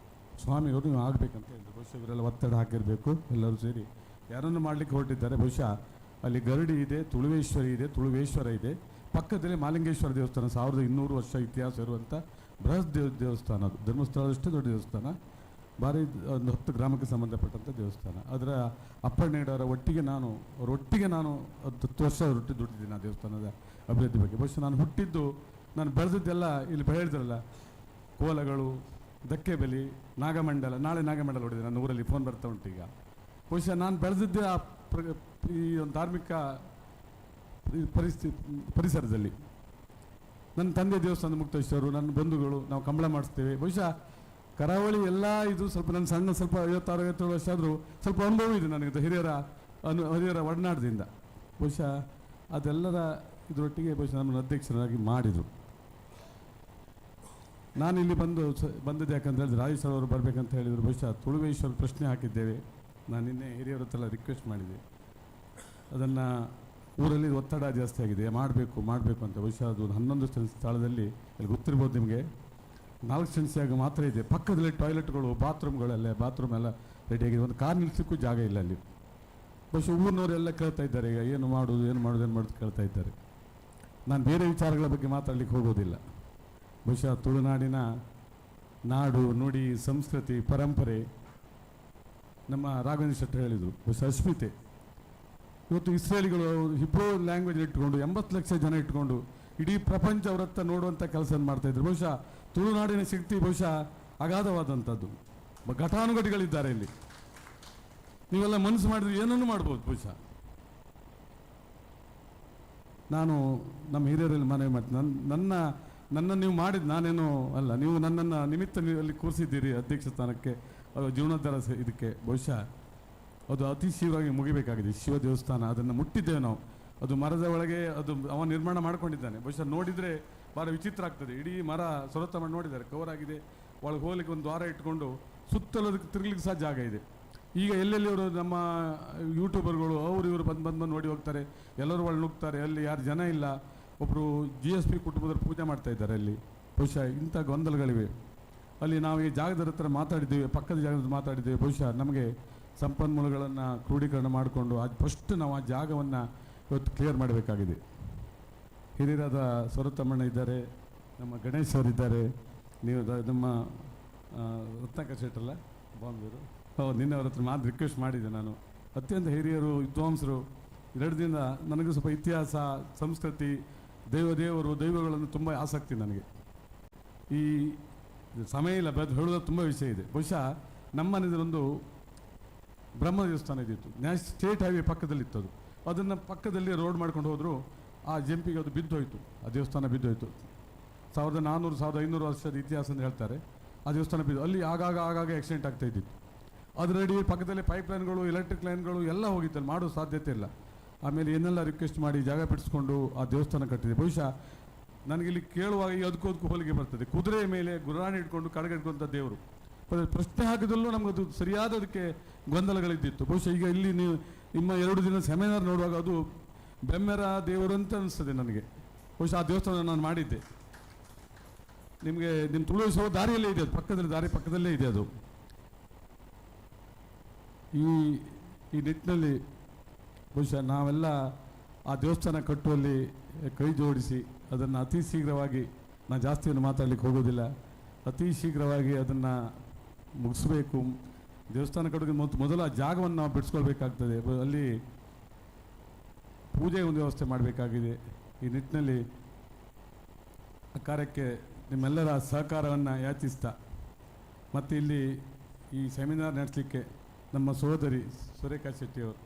ಸ್ವಾಮಿಯವರು ನೀವು ಆಗಬೇಕಂತ ಹೇಳಿದ್ರು. ಬಹುಶಃ ಇವರೆಲ್ಲ ಒತ್ತಡ ಹಾಕಿರಬೇಕು, ಎಲ್ಲರೂ ಸೇರಿ ಯಾರನ್ನು ಮಾಡಲಿಕ್ಕೆ ಹೊರಟಿದ್ದಾರೆ. ಬಹುಶಃ ಅಲ್ಲಿ ಗರಡಿ ಇದೆ, ತುಳುವೇಶ್ವರಿ ಇದೆ, ತುಳುವೇಶ್ವರ ಇದೆ, ಪಕ್ಕದಲ್ಲಿ ಮಾಲಿಂಗೇಶ್ವರ ದೇವಸ್ಥಾನ, 1200 ವರ್ಷ ಇತಿಹಾಸ ಇರುವಂಥ ಬೃಹತ್ ದೇವಸ್ಥಾನ ಅದು, ಧರ್ಮಸ್ಥಳದಷ್ಟೇ ದೊಡ್ಡ ದೇವಸ್ಥಾನ, ಭಾರಿ ಒಂದು 10 ಗ್ರಾಮಕ್ಕೆ ಸಂಬಂಧಪಟ್ಟಂಥ ದೇವಸ್ಥಾನ. ಅದರ ಅಪ್ಪಣ್ಣಗೌಡರ ಒಟ್ಟಿಗೆ ನಾನು, ಅವರೊಟ್ಟಿಗೆ ನಾನು 10 ವರ್ಷ ಅವರೊಟ್ಟಿಗೆ ದುಡಿದಿದ್ದೀನಿ ಆ ದೇವಸ್ಥಾನದ ಅಭಿವೃದ್ಧಿ ಬಗ್ಗೆ. ಬಹುಶಃ ನಾನು ಹುಟ್ಟಿದ್ದು, ನಾನು ಬೆಳೆದಿದ್ದೆಲ್ಲ ಇಲ್ಲಿ ಹೇಳಿದ್ರಲ್ಲ, ಕೋಲಗಳು, ದಕ್ಕೆಬಲಿ, ನಾಗಮಂಡಲ. ನಾಳೆ ನಾಗಮಂಡಲ ಹೊಡಿದೆ ನನ್ನ ಊರಲ್ಲಿ, ಫೋನ್ ಬರ್ತಾ ಉಂಟು ಈಗ. ಬಹುಶಃ ನಾನು ಬೆಳೆದಿದ್ದೆ ಆ ಈ ಒಂದು ಧಾರ್ಮಿಕ ಪರಿಸರದಲ್ಲಿ. ನನ್ನ ತಂದೆ ದೇವಸ್ಥಾನದ ಮುಕ್ತೇಶ್ವರರು, ನನ್ನ ಬಂಧುಗಳು, ನಾವು ಕಂಬಳ ಮಾಡಿಸ್ತೇವೆ. ಬಹುಶಃ ಕರಾವಳಿ ಎಲ್ಲ ಇದು ಸ್ವಲ್ಪ ನನ್ನ ಸಣ್ಣ ಸ್ವಲ್ಪ 56 57 ವರ್ಷ ಆದರೂ ಸ್ವಲ್ಪ ಅನುಭವ ಇದೆ ನನಗೆ ಹಿರಿಯರ ಒಡನಾಟದಿಂದ. ಬಹುಶಃ ಅದೆಲ್ಲರ ಇದರೊಟ್ಟಿಗೆ ಬಹುಶಃ ನಮ್ಮನ್ನು ಅಧ್ಯಕ್ಷರಾಗಿ ಮಾಡಿದರು. ನಾನಿಲ್ಲಿ ಬಂದದ್ದು ಯಾಕಂತ ಹೇಳಿದ್ರೆ ರಾಜೇಶ್ ಅವರು ಬರಬೇಕಂತ ಹೇಳಿದರು. ಬಹುಶಃ ತುಳುವೇಶ್ವರ ಪ್ರಶ್ನೆ ಹಾಕಿದ್ದೇವೆ. ನಾನು ನಿನ್ನೆ ಹಿರಿಯರ ಹತ್ರ ರಿಕ್ವೆಸ್ಟ್ ಮಾಡಿದೆ. ಅದನ್ನು ಊರಲ್ಲಿ ಒತ್ತಡ ಜಾಸ್ತಿ ಆಗಿದೆ, ಮಾಡಬೇಕು ಮಾಡಬೇಕು ಅಂತ. ಬಹುಶಃ ಅದು 11 ಸೆನ್ಸ್ ಸ್ಥಳದಲ್ಲಿ, ಅಲ್ಲಿ ಗೊತ್ತಿರ್ಬೋದು ನಿಮಗೆ, 4 ಸೆನ್ಸ್ ಜಾಗ ಮಾತ್ರ ಇದೆ. ಪಕ್ಕದಲ್ಲಿ ಟಾಯ್ಲೆಟ್ಗಳು, ಬಾತ್ರೂಮ್ಗಳೆಲ್ಲ, ಬಾತ್ರೂಮ್ ಎಲ್ಲ ರೆಡಿಯಾಗಿದೆ. ಒಂದು ಕಾರ್ ನಿಲ್ಲಿಸೋಕ್ಕೂ ಜಾಗ ಇಲ್ಲ ಅಲ್ಲಿ. ಬಹುಶಃ ಊರಿನವರೆಲ್ಲ ಕೇಳ್ತಾ ಇದ್ದಾರೆ ಈಗ, ಏನು ಮಾಡೋದು ಏನು ಮಾಡೋದು ಏನು ಮಾಡೋದು ಕೇಳ್ತಾ ಇದ್ದಾರೆ. ನಾನು ಬೇರೆ ವಿಚಾರಗಳ ಬಗ್ಗೆ ಮಾತಾಡಲಿಕ್ಕೆ ಹೋಗೋದಿಲ್ಲ. ಬಹುಶಃ ತುಳುನಾಡಿನ ನಾಡು ನುಡಿ ಸಂಸ್ಕೃತಿ ಪರಂಪರೆ ನಮ್ಮ ರಾಘವೇಂದ್ರ ಶೆಟ್ಟರ್ ಹೇಳಿದರು, ಬಹುಶಃ ಅಸ್ಮಿತೆ. ಇವತ್ತು ಇಸ್ರೇಲಿಗಳು ಹಿಬ್ರೂ ಲ್ಯಾಂಗ್ವೇಜ್ ಇಟ್ಕೊಂಡು 80 ಲಕ್ಷ ಜನ ಇಟ್ಕೊಂಡು ಇಡೀ ಪ್ರಪಂಚ ಅವರತ್ತ ನೋಡುವಂಥ ಕೆಲಸ ಮಾಡ್ತಾಯಿದ್ರು. ಬಹುಶಃ ತುಳುನಾಡಿನ ಶಕ್ತಿ ಬಹುಶಃ ಅಗಾಧವಾದಂಥದ್ದು. ಘಟಾನುಘಟಿಗಳಿದ್ದಾರೆ ಇಲ್ಲಿ. ನೀವೆಲ್ಲ ಮನಸ್ಸು ಮಾಡಿದ್ರೆ ಏನನ್ನು ಮಾಡ್ಬೋದು. ಬಹುಶಃ ನಾನು ನಮ್ಮ ಹಿರಿಯರಲ್ಲಿ ಮನವಿ ಮಾಡ್ತೀನಿ. ನನ್ನ ನೀವು ಮಾಡಿದ ನಾನೇನು ಅಲ್ಲ, ನೀವು ನನ್ನನ್ನು ನಿಮಿತ್ತ ನೀವು ಅಲ್ಲಿ ಕೂರಿಸಿದ್ದೀರಿ ಅಧ್ಯಕ್ಷ ಸ್ಥಾನಕ್ಕೆ, ಅದು ಜೀರ್ಣೋದ್ಧಾರ ಇದಕ್ಕೆ. ಬಹುಶಃ ಅದು ಅತಿ ಶೀಘ್ರವಾಗಿ ಮುಗಿಬೇಕಾಗಿದೆ. ಶಿವ ದೇವಸ್ಥಾನ ಅದನ್ನು ಮುಟ್ಟಿದ್ದೇವೆ ನಾವು. ಅದು ಮರದ ಒಳಗೆ ಅದು ಅವ ನಿರ್ಮಾಣ ಮಾಡ್ಕೊಂಡಿದ್ದಾನೆ. ಬಹುಶಃ ನೋಡಿದರೆ ಭಾಳ ವಿಚಿತ್ರ ಆಗ್ತದೆ. ಇಡೀ ಮರ ಸೊರತ ಮಾಡಿ ನೋಡಿದ್ದಾರೆ, ಕವರ್ ಆಗಿದೆ. ಒಳಗೆ ಹೋಗ್ಲಿಕ್ಕೆ ಒಂದು ದ್ವಾರ ಇಟ್ಕೊಂಡು ಸುತ್ತಲೂ ಅದಕ್ಕೆ ತಿರುಗಲಿಕ್ಕೆ ಸಹ ಜಾಗ ಇದೆ. ಈಗ ಎಲ್ಲೆಲ್ಲಿ ಅವರು ನಮ್ಮ ಯೂಟ್ಯೂಬರ್ಗಳು ಅವರು ಇವರು ಬಂದು ಬಂದು ಬಂದು ನೋಡಿ ಹೋಗ್ತಾರೆ. ಎಲ್ಲರೂ ಒಳಗೆ ನುಗ್ತಾರೆ, ಅಲ್ಲಿ ಯಾರು ಜನ ಇಲ್ಲ. ಒಬ್ಬರು GSP ಕುಟುಂಬದವರು ಪೂಜೆ ಮಾಡ್ತಾ ಇದ್ದಾರೆ ಅಲ್ಲಿ. ಬಹುಶಃ ಇಂಥ ಗೊಂದಲಗಳಿವೆ ಅಲ್ಲಿ. ನಾವು ಈ ಜಾಗದ ಹತ್ರ ಮಾತಾಡಿದ್ದೇವೆ, ಪಕ್ಕದ ಜಾಗದ ಮಾತಾಡಿದ್ದೇವೆ. ಬಹುಶಃ ನಮಗೆ ಸಂಪನ್ಮೂಲಗಳನ್ನು ಕ್ರೋಢೀಕರಣ ಮಾಡಿಕೊಂಡು ಅದು ಫಸ್ಟ್ ನಾವು ಆ ಜಾಗವನ್ನು ಇವತ್ತು ಕ್ಲಿಯರ್ ಮಾಡಬೇಕಾಗಿದೆ. ಹಿರಿಯರಾದ ಸ್ವರತಮ್ಮಣ್ಣ ಇದ್ದಾರೆ, ನಮ್ಮ ಗಣೇಶ್ ಅವರಿದ್ದಾರೆ, ನೀವು ನಮ್ಮ ರತ್ನಾಕರ್ ಶೆಟ್ಟಲ್ಲ ಬಾಂಬೆಯವರು, ಹೌದು, ನಿನ್ನೆ ಅವ್ರ ಹತ್ರ ಮಾತು ರಿಕ್ವೆಸ್ಟ್ ಮಾಡಿದ್ದೆ ನಾನು. ಅತ್ಯಂತ ಹಿರಿಯರು, ವಿದ್ವಾಂಸರು. 2 ದಿನ ನನಗೂ ಸ್ವಲ್ಪ ಇತಿಹಾಸ, ಸಂಸ್ಕೃತಿ, ದೇವರು ದೈವಗಳನ್ನು ತುಂಬ ಆಸಕ್ತಿ ನನಗೆ. ಈ ಸಮಯ ಇಲ್ಲ, ಬಟ್ ಹೇಳೋದು ತುಂಬ ವಿಷಯ ಇದೆ. ಬಹುಶಃ ನಮ್ಮ ಮನೆಯಲ್ಲೊಂದು ಬ್ರಹ್ಮ ದೇವಸ್ಥಾನ ಇದ್ದಿತ್ತು, ಸ್ಟೇಟ್ ಹೈವೇ ಪಕ್ಕದಲ್ಲಿತ್ತು ಅದು. ಅದನ್ನು ಪಕ್ಕದಲ್ಲಿ ರೋಡ್ ಮಾಡ್ಕೊಂಡು ಹೋದರು, ಆ ಜಂಪಿಗೆ ಅದು ಬಿದ್ದೋಯ್ತು, ಆ ದೇವಸ್ಥಾನ ಬಿದ್ದೋಯ್ತು. 1400 1500 ವರ್ಷದ ಇತಿಹಾಸ ಅಂತ ಹೇಳ್ತಾರೆ. ಆ ದೇವಸ್ಥಾನ ಬಿದ್ದು ಅಲ್ಲಿ ಆಗಾಗ ಆಗಾಗ ಆಕ್ಸಿಡೆಂಟ್ ಆಗ್ತಾ ಇದ್ದಿತ್ತು. ಅದರಡಿ ಪಕ್ಕದಲ್ಲಿ ಪೈಪ್ ಲೈನ್ಗಳು, ಎಲೆಕ್ಟ್ರಿಕ್ ಲೈನ್ಗಳು ಎಲ್ಲ ಹೋಗಿತ್ತು, ಅಲ್ಲಿ ಮಾಡೋ ಸಾಧ್ಯತೆ ಇಲ್ಲ. ಆಮೇಲೆ ಏನೆಲ್ಲ ರಿಕ್ವೆಸ್ಟ್ ಮಾಡಿ ಜಾಗ ಬಿಡಿಸ್ಕೊಂಡು ಆ ದೇವಸ್ಥಾನ ಕಟ್ಟಿದೆ. ಬಹುಶಃ ನನಗಿಲ್ಲಿ ಕೇಳುವಾಗ ಈ ಅದಕ್ಕೂ ಅದಕ್ಕೂ ಹೋಲಿಕೆ ಬರ್ತದೆ. ಕುದುರೆಯ ಮೇಲೆ ಗುರಾಣಿ ಇಟ್ಕೊಂಡು ಕಡಗ ಇಟ್ಕೊಂಥ ದೇವರು ಪ್ರಶ್ನೆ ಹಾಕಿದಲ್ಲೂ ನಮಗದು ಸರಿಯಾದ ಅದಕ್ಕೆ ಗೊಂದಲಗಳಿದ್ದಿತ್ತು. ಬಹುಶಃ ಈಗ ಇಲ್ಲಿ ನೀವು ನಿಮ್ಮ 2 ದಿನ ಸೆಮಿನಾರ್ ನೋಡುವಾಗ ಅದು ಬೆಮ್ಮೆರ ದೇವರು ಅಂತ ಅನಿಸ್ತದೆ ನನಗೆ. ಬಹುಶಃ ಆ ದೇವಸ್ಥಾನ ನಾನು ಮಾಡಿದ್ದೆ. ನಿಮಗೆ ನಿಮ್ಮ ತುಳುವಿಸುವ ದಾರಿಯಲ್ಲೇ ಇದೆ ಅದು, ಪಕ್ಕದಲ್ಲಿ ದಾರಿ ಪಕ್ಕದಲ್ಲೇ ಇದೆ ಅದು. ಈ ಈ ನಿಟ್ಟಿನಲ್ಲಿ ಬಹುಶಃ ನಾವೆಲ್ಲ ಆ ದೇವಸ್ಥಾನ ಕಟ್ಟುವಲ್ಲಿ ಕೈ ಜೋಡಿಸಿ ಅದನ್ನು ಅತಿ ಶೀಘ್ರವಾಗಿ, ನಾನು ಜಾಸ್ತಿಯನ್ನು ಮಾತಾಡಲಿಕ್ಕೆ ಹೋಗೋದಿಲ್ಲ, ಅತಿ ಶೀಘ್ರವಾಗಿ ಅದನ್ನು ಮುಗಿಸ್ಬೇಕು. ದೇವಸ್ಥಾನ ಕಟ್ಟೋದಕ್ಕೆ ಮೊದಲು ಆ ಜಾಗವನ್ನು ನಾವು ಬಿಡಿಸ್ಕೊಳ್ಬೇಕಾಗ್ತದೆ. ಅಲ್ಲಿ ಪೂಜೆ ಒಂದು ವ್ಯವಸ್ಥೆ ಮಾಡಬೇಕಾಗಿದೆ. ಈ ನಿಟ್ಟಿನಲ್ಲಿ ಆ ಕಾರ್ಯಕ್ಕೆ ನಿಮ್ಮೆಲ್ಲರ ಸಹಕಾರವನ್ನು ಯಾಚಿಸ್ತಾ, ಮತ್ತು ಇಲ್ಲಿ ಈ ಸೆಮಿನಾರ್ ನಡೆಸಲಿಕ್ಕೆ ನಮ್ಮ ಸಹೋದರಿ ಸುರೇಖಾ ಶೆಟ್ಟಿಯವರು,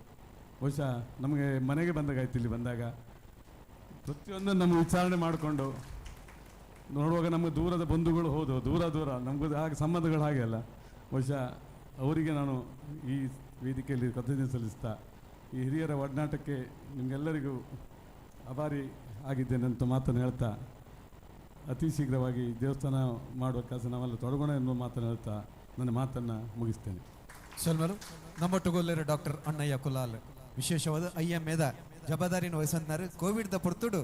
ಬಹುಶಃ ನಮಗೆ ಮನೆಗೆ ಬಂದಾಗಾಯ್ತು. ಇಲ್ಲಿ ಬಂದಾಗ ಪ್ರತಿಯೊಂದನ್ನು ನಮಗೆ ವಿಚಾರಣೆ ಮಾಡಿಕೊಂಡು ನೋಡುವಾಗ ನಮಗೆ ದೂರದ ಬಂಧುಗಳು ಹೋದವು, ದೂರ ದೂರ ನಮಗೂ ಹಾಗೆ ಸಂಬಂಧಗಳು ಹಾಗೆ ಅಲ್ಲ. ಬಹುಶಃ ಅವರಿಗೆ ನಾನು ಈ ವೇದಿಕೆಯಲ್ಲಿ ಕೃತಜ್ಞತೆ ಸಲ್ಲಿಸ್ತಾ ಈ ಹಿರಿಯರ ಒಡನಾಟಕ್ಕೆ ನಿಮಗೆಲ್ಲರಿಗೂ ಅಭಾರಿ ಆಗಿದ್ದೇನೆ ಅಂತ ಮಾತನ್ನು ಹೇಳ್ತಾ, ಅತಿ ಶೀಘ್ರವಾಗಿ ದೇವಸ್ಥಾನ ಮಾಡುವ ಕೆಲಸ ನಾವೆಲ್ಲ ತೊಡಗೋಣ ಎನ್ನುವ ಮಾತನ್ನು ಹೇಳ್ತಾ ನನ್ನ ಮಾತನ್ನು ಮುಗಿಸ್ತೇನೆ. ಸೊಲ್ಮರು ನಮ್ಮೊಟ್ಟುಗೊಲ್ಲರು ಡಾಕ್ಟರ್ ಅಣ್ಣಯ್ಯ ಕುಲಾಲ್ ವಿಶೇಷವಾದ IMAದ ಜವಾಬ್ದಾರಿನ ವಹಿಸಂತಾರೆ. ಕೋವಿಡ್ the ಪೊರ್ತುಡು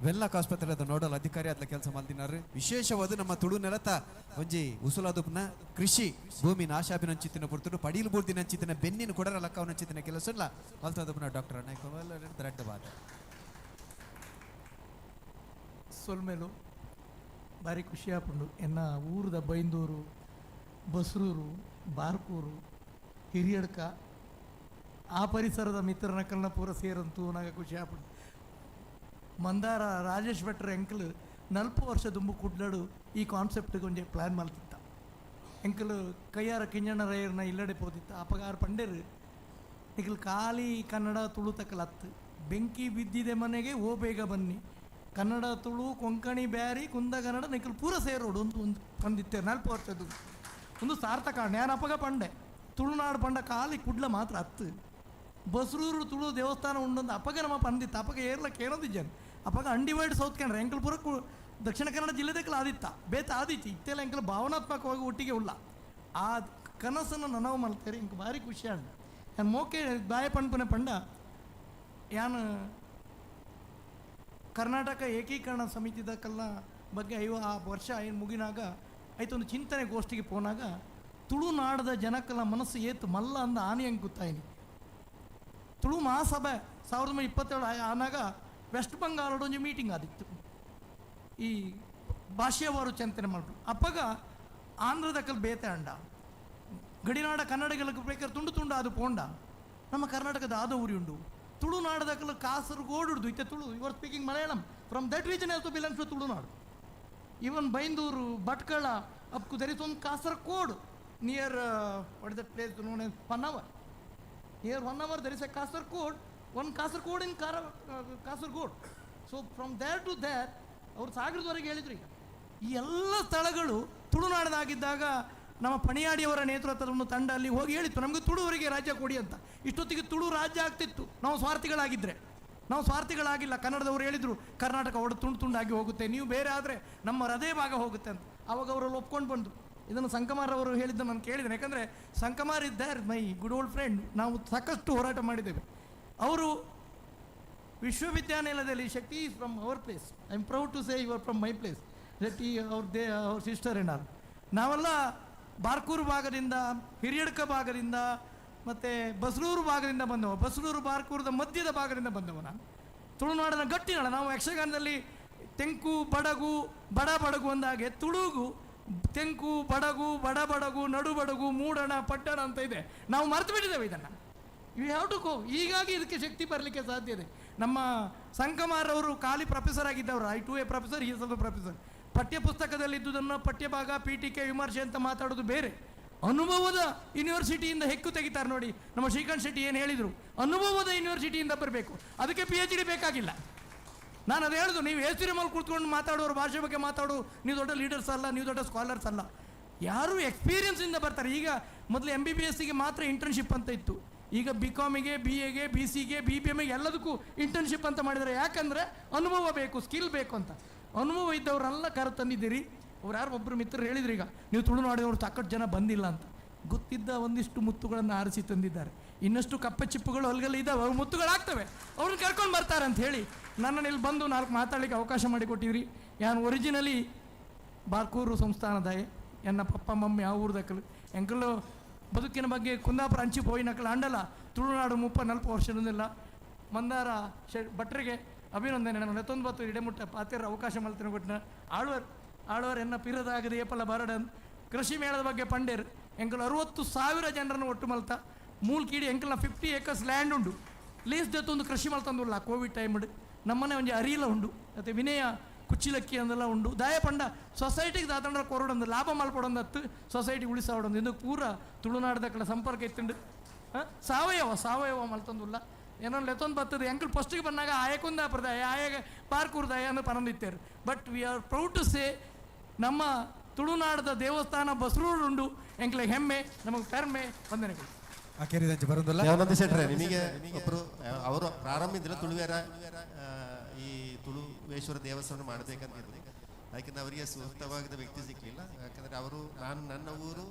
ವೆನ್ಲಾಕ್ ಆಸ್ಪತ್ರೆದ ನೋಡಲ್ ಅಧಿಕಾರಿ ಆದ್ಲ ಕೆಲಸ ಮಲ್ದಿನಾರು. ವಿಶೇಷವಾದ ನಮ್ಮ ತುಳು ನೆಲತ ಒಂಜಿ ಉಸುಲಾದುಪ್ನ ಕೃಷಿ ಭೂಮಿ ನಾಶಾಭಿನಂಚಿತ್ತಿನ ಪೊರ್ತುಡು ಪಡೀಲು ಬೂರ್ದಿನಂಚಿತ್ತಿನ ಬೆನ್ನಿನ ಕೊಡರ ಲಕ್ಕವನಂಚಿತ್ತಿನ ಕೆಲಸ ಇಲ್ಲ ಮಲ್ತದುಪ್ನ ಡಾಕ್ಟರ್ ಅಣ್ಣಯ್ಯ ಕುಲಾಲ್ ದೊಡ್ಡ ಸೊಲ್ಮೆಲು ಭಾರಿ ಖುಷಿ ಆಪುಂಡು. ಎನ್ನ ಊರದ ಬೈಂದೂರು, ಬಸ್ರೂರು, ಬಾರ್ಕೂರು, ಹಿರಿಯಡ್ಕ ಆ ಪರಿಸರದ ಮಿತ್ರನಕಲ್ನ ಪೂರ ಸೇರಂತೂ ನಾಗ ಖುಷಿ ಆಪುಂಡು. ಮಂದಾರ ರಾಜೇಶ್ ಭಟ್ರ ಎಂಕಲ್ 40 ವರ್ಷ ದುಂಬು ಕುಡ್ಲಡು ಈ ಕಾನ್ಸೆಪ್ಟ್ಗೆ ಒಂಜಿ ಪ್ಲ್ಯಾನ್ ಮಲ್ತಿತ್ತ. ಎಂಕಲ್ ಕೈಯಾರ ಕಿಂಜಣ್ಣ ರೈಯರ್ನ ಇಲ್ಲಡೆ ಪೋದಿತ್ತ. ಅಪಗಾರ ಪಂಡೇರು ನಿಖಲ್ ಖಾಲಿ ಕನ್ನಡ ತುಳು ತಕಲ್ ಹತ್ತು ಬೆಂಕಿ ಬಿದ್ದಿದೆ ಮನೆಗೆ ಓ ಬೇಗ ಬನ್ನಿ, ಕನ್ನಡ ತುಳು ಕೊಂಕಣಿ ಬ್ಯಾರಿ ಕುಂದ ಕನ್ನಡ ನಿಖಲ್ ಪೂರ ಸೇರೋಡು ಒಂದು ಒಂದು ಬಂದಿತ್ತೆ 40 ವರ್ಷದ್ದು ಒಂದು ಸಾರ್ಥಕ. ನಾನು ಅಪಗ ಪಂಡೆ ತುಳುನಾಡು ಪಂಡ ಖಾಲಿ ಕುಡ್ಲ ಮಾತ್ರ ಹತ್ತು ಬಸ್ರೂರು ತುಳು ದೇವಸ್ಥಾನ ಉಂಡೊಂದು ಅಪಗ ನಮ್ಮ ಪಂದಿತ್ತು. ಅಪಗ ಏರ್ಲ ಕೇಳೋದಿದ್ದಾನೆ ಅಪಗ ಅನ್ಡಿವೈಡ್ ಸೌತ್ ಕೆನರಾ ಎಂಕಲ್ ಪೂರ ದಕ್ಷಿಣ ಕನ್ನಡ ಜಿಲ್ಲೆದಕ್ಲ ಆದಿತ್ತ ಬೇತ ಆದಿತ್ತು. ಇತ್ತೆಲ್ಲ ಎಂಕಲ್ ಭಾವನಾತ್ಮಕವಾಗಿ ಒಟ್ಟಿಗೆ ಉಲ್ಲ ಆ ಕನಸನ್ನು ನನವು ಮಲ್ತೇರಿ ಇಂಕ ಭಾರಿ ಖುಷಿ ಆಂಡ್. ನಾನು ಮೋಕೆ ದಾಯ ಪಣ್ಪುನೆ ಪಂಡ ಯಾನು ಕರ್ನಾಟಕ ಏಕೀಕರಣ ಸಮಿತಿದ ಕಲ್ಲ ಬಗ್ಗೆ 50 ವರ್ಷ ಏನು ಮುಗಿನಾಗ ಆಯ್ತೊಂದು ಚಿಂತನೆ ಗೋಷ್ಠಿಗೆ ಪೋನಾಗ ತುಳುನಾಡದ ಜನಕ್ಕಲ ಮನಸ್ಸು ಏತು ಮಲ್ಲ ಅಂದ ಆನೆ ಹಂಗೆ ಗೊತ್ತಾಯಿನಿ. ತುಳು ಮಹಾಸಭೆ 1927 ಆನಾಗ ವೆಸ್ಟ್ ಬಂಗಾಲದ ಒಂದು ಮೀಟಿಂಗ್ ಆದಿತ್ತು. ಈ ಭಾಷೆಯವರು ಚಿಂತನೆ ಮಾಡ್ರು. ಅಪ್ಪಗ ಆಂಧ್ರದಕ್ಕಲ್ ಬೇತೆ ಅಂಡ ಗಡಿನಾಡ ಕನ್ನಡಿಗలకు ಬೇಕಾದ್ರೆ ತುಂಡು ತುಂಡು ಅದು ಪೋಂಡ ನಮ್ಮ ಕರ್ನಾಟಕದ ಆದ ಊರಿ ಉಂಡು. ತುಳುನಾಡದಕ್ಕಲು ಕಾಸರಗೋಡು ಇತ್ತೆ Tulu, you are speaking Malayalam, from that region also belongs to Tulunadu. Even Byndoor, Bhatkal up to there is one Kasaragod near what is that place known as Honnavar. Near Honnavar there is a Kasaragod, one Kasaragod in Kasaragod. So from there to there ಅವರು ಸಾಗರದವರೆಗೆ ಹೇಳಿದ್ರು. ಈಗ ಈ ಎಲ್ಲ ಸ್ಥಳಗಳು ತುಳುನಾಡದಾಗಿದ್ದಾಗ ನಮ್ಮ ಪಣಿಯಾಡಿಯವರ ನೇತೃತ್ವದ ಒಂದು ತಂಡ ಅಲ್ಲಿ ಹೋಗಿ ಹೇಳಿತ್ತು, ನಮಗೆ ತುಳುವರಿಗೆ ರಾಜ್ಯ ಕೊಡಿ ಅಂತ. ಇಷ್ಟೊತ್ತಿಗೆ ತುಳು ರಾಜ್ಯ ಆಗ್ತಿತ್ತು ನಾವು ಸ್ವಾರ್ಥಿಗಳಾಗಿದ್ದರೆ. ನಾವು ಸ್ವಾರ್ಥಿಗಳಾಗಿಲ್ಲ. ಕನ್ನಡದವರು ಹೇಳಿದರು ಕರ್ನಾಟಕ ಒಡ ತುಂಡು ತುಂಡಾಗಿ ಹೋಗುತ್ತೆ, ನೀವು ಬೇರೆ ಆದರೆ ನಮ್ಮ ಹೃದಯ ಭಾಗ ಹೋಗುತ್ತೆ ಅಂತ. ಆವಾಗ ಅವರಲ್ಲಿ ಒಪ್ಕೊಂಡು ಬಂದರು. ಇದನ್ನು ಸಂಕಮಾರ್ ಅವರು ಹೇಳಿದ್ದನ್ನು ನಾನು ಕೇಳಿದ್ದೇನೆ. ಯಾಕಂದರೆ ಸಂಕಮಾರ್ ಇದ್ದಾರೆ my good old friend. ನಾವು ಸಾಕಷ್ಟು ಹೋರಾಟ ಮಾಡಿದ್ದೇವೆ. ಅವರು ವಿಶ್ವವಿದ್ಯಾನಿಲಯದಲ್ಲಿ, Shakti is from our place, I am proud to say you are from my place, Shetty ಅವ್ರ they ಅವ್ರ ಸಿಸ್ಟರ್ ಏನಾರು. ನಾವೆಲ್ಲ ಬಾರ್ಕೂರು ಭಾಗದಿಂದ, ಹಿರಿಯಡ್ಕ ಭಾಗದಿಂದ, ಮತ್ತು ಬಸ್ರೂರು ಭಾಗದಿಂದ ಬಂದವ. ಬಸ್ರೂರು ಬಾರ್ಕೂರದ ಮಧ್ಯದ ಭಾಗದಿಂದ ಬಂದವ ನಾನು. ತುಳುನಾಡಿನ ಗಟ್ಟಿನಾಡ. ನಾವು ಯಕ್ಷಗಾನದಲ್ಲಿ ತೆಂಕು ಬಡಗು ಬಡ ಬಡಗು ಅಂದಾಗೆ ತುಳುಗು ತೆಂಕು ಬಡಗು ಬಡ ಬಡಗು ನಡು ಬಡಗು ಮೂಡಣ ಪಟ್ಟಣ ಅಂತ ಇದೆ. ನಾವು ಮರೆತು ಬಿಟ್ಟಿದ್ದೇವೆ ಇದನ್ನು. You have to go. ಹೀಗಾಗಿ ಇದಕ್ಕೆ ಶಕ್ತಿ ಬರಲಿಕ್ಕೆ ಸಾಧ್ಯ ಇದೆ. ನಮ್ಮ ಸಂಕಮಾರವರು ಖಾಲಿ ಪ್ರೊಫೆಸರ್ ಆಗಿದ್ದವರು. I too a professor, he is professor. ಪಠ್ಯಪುಸ್ತಕದಲ್ಲಿ ಇದ್ದುದನ್ನು ಪಠ್ಯಭಾಗ ಪೀಠಿಕೆ ವಿಮರ್ಶೆ ಅಂತ ಮಾತಾಡೋದು ಬೇರೆ. ಅನುಭವದ ಯೂನಿವರ್ಸಿಟಿಯಿಂದ ಹೆಕ್ಕು ತೆಗಿತಾರೆ ನೋಡಿ. ನಮ್ಮ ಶ್ರೀಕಾಂತ್ ಶೆಟ್ಟಿ ಏನು ಹೇಳಿದರು, ಅನುಭವದ ಯೂನಿವರ್ಸಿಟಿಯಿಂದ ಬರಬೇಕು, ಅದಕ್ಕೆ PhD ಬೇಕಾಗಿಲ್ಲ. ನಾನು ಅದು ಹೇಳೋದು, ನೀವು ಎ ಸಿ ರೂಮಲ್ಲಿ ಕೂತ್ಕೊಂಡು ಮಾತಾಡೋರು ಭಾಷೆ ಬಗ್ಗೆ ಮಾತಾಡೋ, ನೀವು ದೊಡ್ಡ ಲೀಡರ್ಸ್ ಅಲ್ಲ, ನೀವು ದೊಡ್ಡ ಸ್ಕಾಲರ್ಸ್ ಅಲ್ಲ. ಯಾರು ಎಕ್ಸ್ಪೀರಿಯನ್ಸಿಂದ ಬರ್ತಾರೆ. ಈಗ ಮೊದಲು MBBSಗೆ ಮಾತ್ರ ಇಂಟರ್ನ್ಶಿಪ್ ಅಂತ ಇತ್ತು. ಈಗ BComಗೆ, BAಗೆ, BCಗೆ, BBMಗೆ ಎಲ್ಲದಕ್ಕೂ ಇಂಟರ್ನ್ಶಿಪ್ ಅಂತ ಮಾಡಿದ್ದಾರೆ. ಯಾಕಂದರೆ ಅನುಭವ ಬೇಕು, ಸ್ಕಿಲ್ ಬೇಕು ಅಂತ. ಅನುಭವ ಇದ್ದವರೆಲ್ಲ ಕರೆ ತಂದಿದ್ದೀರಿ. ಅವ್ರು ಯಾರು ಒಬ್ಬರು ಮಿತ್ರರು ಹೇಳಿದ್ರು, ಈಗ ನೀವು ತುಳುನಾಡಿದವರು ಸಾಕಷ್ಟು ಜನ ಬಂದಿಲ್ಲ ಅಂತ. ಗೊತ್ತಿದ್ದ ಒಂದಿಷ್ಟು ಮುತ್ತುಗಳನ್ನು ಆರಿಸಿ ತಂದಿದ್ದಾರೆ. ಇನ್ನಷ್ಟು ಕಪ್ಪೆ ಚಿಪ್ಪುಗಳು ಅಲ್ಗಲ್ಲಿ ಇದ್ದಾವೆ, ಅವ್ರು ಮುತ್ತುಗಳಾಗ್ತವೆ, ಅವ್ರನ್ನ ಕರ್ಕೊಂಡು ಬರ್ತಾರೆ ಅಂತ ಹೇಳಿ ನನ್ನನ್ನು ಇಲ್ಲಿ ಬಂದು 4 ಮಾತಾಡಲಿಕ್ಕೆ ಅವಕಾಶ ಮಾಡಿಕೊಟ್ಟಿದ್ರಿ. ನಾನು ಒರಿಜಿನಲಿ ಬಾರ್ಕೂರು ಸಂಸ್ಥಾನದಾಯ. ಎನ್ನ ಪಪ್ಪ ಮಮ್ಮಿ ಆ ಊರ್ದಕ್ಕಲು ಎಂಕಲು ಬದುಕಿನ ಬಗ್ಗೆ ಕುಂದಾಪುರ ಅಂಚಿ ಪೋಯಿನಕಲು ಅಂಡಲ ತುಳುನಾಡು 30-40 ವರ್ಷದಿಂದಲ್ಲ. ಮಂದಾರ ಭಟ್ರಿಗೆ ಅಭಿನಂದನೆ. ನಾನು 19 ಇಡೆಮುಟ್ಟ ಪಾತಿರ ಅವಕಾಶ ಮಲ್ತಿನ ಕೊಟ್ಟಿನ. ಆಳ್ವರ್ ಆಳ್ವರ್ ಎನ್ನ ಪಿರದಾಗದೆ ಏಪಲ ಬರಡನ್ ಕೃಷಿ ಮೇಳದ ಬಗ್ಗೆ ಪಂಡೇರ್ ಎಂಕಲ್ 60,000 ಜನರನ್ನು ಒಟ್ಟು ಮಲ್ತ ಮೂಲ್ಕೀಡಿ ಎಂಕಲ್ನ 50 acres land ಉಂಡು. ಲೀಸ್ ದತ್ತೊಂದು ಕೃಷಿ ಮಲ್ತಂದುಲ್ಲ ಕೋವಿಡ್ ಟೈಮ್ ನಮ್ಮನೆ ಒಂಜಿ ಅರಿಲ ಉಂಡು, ಮತ್ತು ವಿನಯ ಕುಚ್ಚಿಲಕ್ಕಿ ಅಂದೆಲ್ಲ ಉಂಡು. ದಾಯ ಪಂಡ ಸೊಸೈಟಿಗೆ ದಾತಂಡ್ರ ಕೊರಡೊಂದು ಲಾಭ ಮಲ್ಪಡೊಂದತ್ತು ಸೊಸೈಟಿ ಉಳಿಸಾವಡೊಂದು ಇಂದು ಪೂರ ತುಳುನಾಡದಕ್ಕಲ ಸಂಪರ್ಕ ಇತ್ತುಂಡು. ಸಾವಯವ ಸಾವಯವ ಮಲ್ತಂದುಲ್ಲ ಏನೋ ಲೆತ್ತೊಂದು ಬರ್ತದೆ. ಎಂಕಲ್ ಫಸ್ಟಿಗೆ ಬಂದಾಗ ಆಯಕುಂದಾಪುರದಾಯ ಆಯ ಪಾರ್ಕೂರ್ದಾಯ ಅನ್ನೋ ಪರಂದಿತ್ತೇರು. But we are proud to say ನಮ್ಮ ತುಳುನಾಡದ ದೇವಸ್ಥಾನ ಬಸ್ರೂರು ಉಂಡು. ಎಂಕ್ಲೆ ಹೆಮ್ಮೆ, ನಮಗೆ ಪೆರ್ಮೆ. ವಂದನೆಗಳು. ದೇವಾನಂದ ಶೆಟ್ರೆ, ನಿಮಗೆ ಒಬ್ಬರು ಅವರು ಪ್ರಾರಂಭದಿಂದಲೇ ತುಳುವೇರ ಈ ತುಳುವೇಶ್ವರ ದೇವಸ್ಥಾನ ಮಾಡಬೇಕಂತಿದ್ರು. ಅದಕ್ಕೆ ಅವರಿಗೆ ಸೂಕ್ತವಾದ ವ್ಯಕ್ತಿ ಸಿಕ್ಕಲಿಲ್ಲ. ಯಾಕಂದರೆ ಅವರು ನಾನು ನನ್ನ ಊರು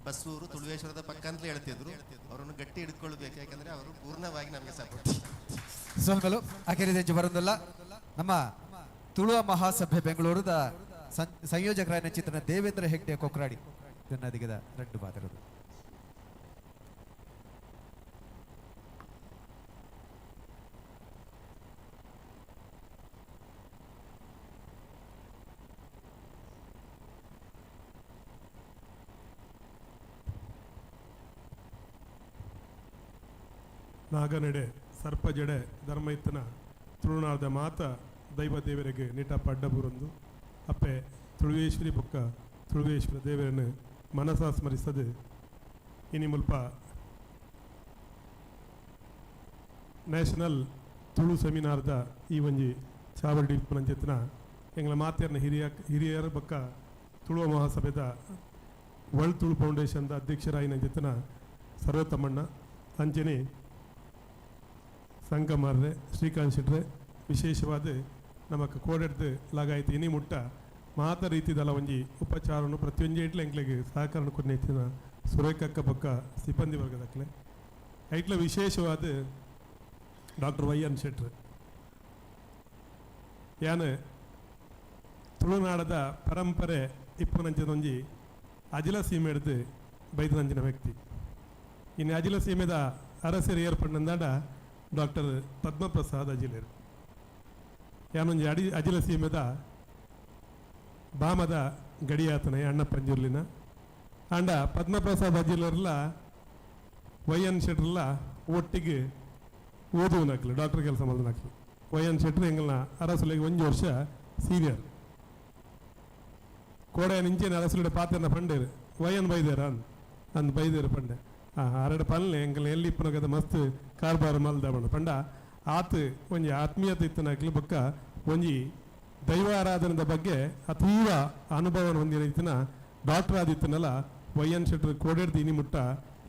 ಬಸ್ಸೂರು ತುಳುವೇಶ್ವರದ ಪಕ್ಕ ಅಂತಲೇ ಹೇಳ್ತಿದ್ರು. ಅವರನ್ನು ಗಟ್ಟಿ ಹಿಡ್ಕೊಳ್ಬೇಕು, ಯಾಕಂದರೆ ಅವರು ಪೂರ್ಣವಾಗಿ ನಮಗೆ ಸಪೋರ್ಟ್. ಸೊಲ್ಮೆಲು ಅಖೇರಿದಂಚ ಬರೋದಲ್ಲ. ನಮ್ಮ ತುಳುವ ಮಹಾಸಭೆ ಬೆಂಗಳೂರದ ಸಂಯೋಜಕರಾದ ಚಿತ್ರನ ದೇವೇಂದ್ರ ಹೆಗ್ಡೆ ಕೊಕ್ರಾಡಿ ನದಿಗದ ರೆಡ್ಡು ಬಾತಿರೋದು. ನಾಗನೆಡೆ ಸರ್ಪಜಡೆ ಧರ್ಮೈತನ ತುಳುನಾದ ಮಾತ ದೈವ ದೇವರಿಗೆ ನಿಟ ಪಡ್ಡಬುರೊಂದು ಅಪ್ಪೆ ತುಳುವೇಶ್ವರಿ ಬೊಕ್ಕ ತುಳುವೇಶ್ವರ ದೇವರನ್ನು ಮನಸ ಸ್ಮರಿಸದೆ ಇನಿ ಮುಲ್ಪ ನ್ಯಾಷನಲ್ ತುಳು ಸೆಮಿನಾರ್ದ ಈ ಒಂಜಿ ಚಾವಡಿ ಪಂಚಾಯತ್ನ ಎಂಗಳ ಮಾತೆಯರ್ನ ಹಿರಿಯರ ಬೊಕ್ಕ ತುಳುವ ಮಹಾಸಭೆದ ವರ್ಲ್ಡ್ ತುಳು ಫೌಂಡೇಶನ್ದ ಅಧ್ಯಕ್ಷರಾಯಿನ ಜೊತೆನ ಸರ್ವೋತ್ತಮಣ್ಣ ಅಂಜನಿ ಸಂಕಮಾರ್ರೆ ಶ್ರೀಕಾಂತ್ ಶೆಟ್ರೆ ವಿಶೇಷವಾದ ನಮಕ್ ಕೋಡೆಡ್ದು ಲಾಗಾಯ್ತು ಇನಿ ಮುಟ್ಟ ಮಾತ ರೀತಿದಲ ಒಂಜಿ ಉಪಚಾರನು ಪ್ರತಿಯೊಂಜಿ ಇಟ್ಲ ಎಂಕ್ಲೆಗ್ ಸಹಕಾರ ಕೊರ್ನೆತ್ತಿನ ಸುರೇಖಕ್ಕ ಬೊಕ್ಕ ಸಿಬ್ಬಂದಿ ವರ್ಗದಕ್ಲೆ ಐಟ್ಲ ವಿಶೇಷವಾದ ಡಾಕ್ಟರ್ ವೈ ಎನ್ ಶೆಟ್ರ್ ಯಾನ್ ತುಳುನಾಡದ ಪರಂಪರೆ ಇಪ್ಪನಂಚಿನೊಂಜಿ ಅಜಿಲ ಸೀಮೆಡ್ದು ಬೈದನಂಚಿನ ವ್ಯಕ್ತಿ. ಇನ್ನು ಅಜಿಲ ಸೀಮೆದ ಅರಸರು ಏರ್ಪಣ್ಣಂದಾಡ ಡಾಕ್ಟರ್ ಪದ್ಮಪ್ರಸಾದ್ ಅಜಿಲೇರು ಯಾನೊಂಜಿ ಅಡಿ ಅಜಿಲ ಸೀಮೆದ ಬಾಮದ ಗಡಿಯಾತನ ಅಣ್ಣ ಪಂಜುರ್ಲಿನ ಆಂಡ ಪದ್ಮಪ್ರಸಾದ್ ಅಜಿಲರ್ಲ ವೈ ಎನ್ ಶೆಟ್ರಲ್ಲ ಒಟ್ಟಿಗೆ ಓದುವನಕ್ಲು ಡಾಕ್ಟರ್ ಕೆಲಸ ಮಲ್ದನಕ್ಲು. ವೈ ಎನ್ ಶೆಟ್ರು ಎಂಗಲ್ನ ಅರಸುಲೆಗೆ ಒಂಜಿ ವರ್ಷ ಸೀನಿಯರ್. ಕೋಡೆ ನಿಂಚೇನೆ ಅರಸುಲೆಡೆ ಪಾತೆರ್ನ ಪಂಡೇರು ವೈ ಎನ್ ಬೈದೇರ ಅಂದ್ ಅಂದ್ ಬೈದೇರು ಪಂಡೆ. ಅರಡು ಪಲ್ಲೆ ಎಂಕಲ್ನ ಎಲ್ಲಿ ಇಪ್ಪನಗದ ಮಸ್ತ್ ಕಾರ್ಬಾರ ಮಲ್ದ ಪಂಡ ಪಂಡ ಆತ್ ಒಂಜಿ ಆತ್ಮೀಯತೆ ಇತ್ತನಕ್ಲು ಬೊಕ್ಕ ಒಂಜಿ ದೈವ ಆರಾಧನೆದ ಬಗ್ಗೆ ಅತೀವ ಅನುಭವ ಹೊಂದಿನ ಇತ್ತಿನ ಡಾಕ್ಟರ್ ಆದಿತ್ತನಲ್ಲ ವೈ ಎನ್ ಶೆಟ್ರು ಕೋಡೆಡ್ದು ಇನಿ ಮುಟ್ಟ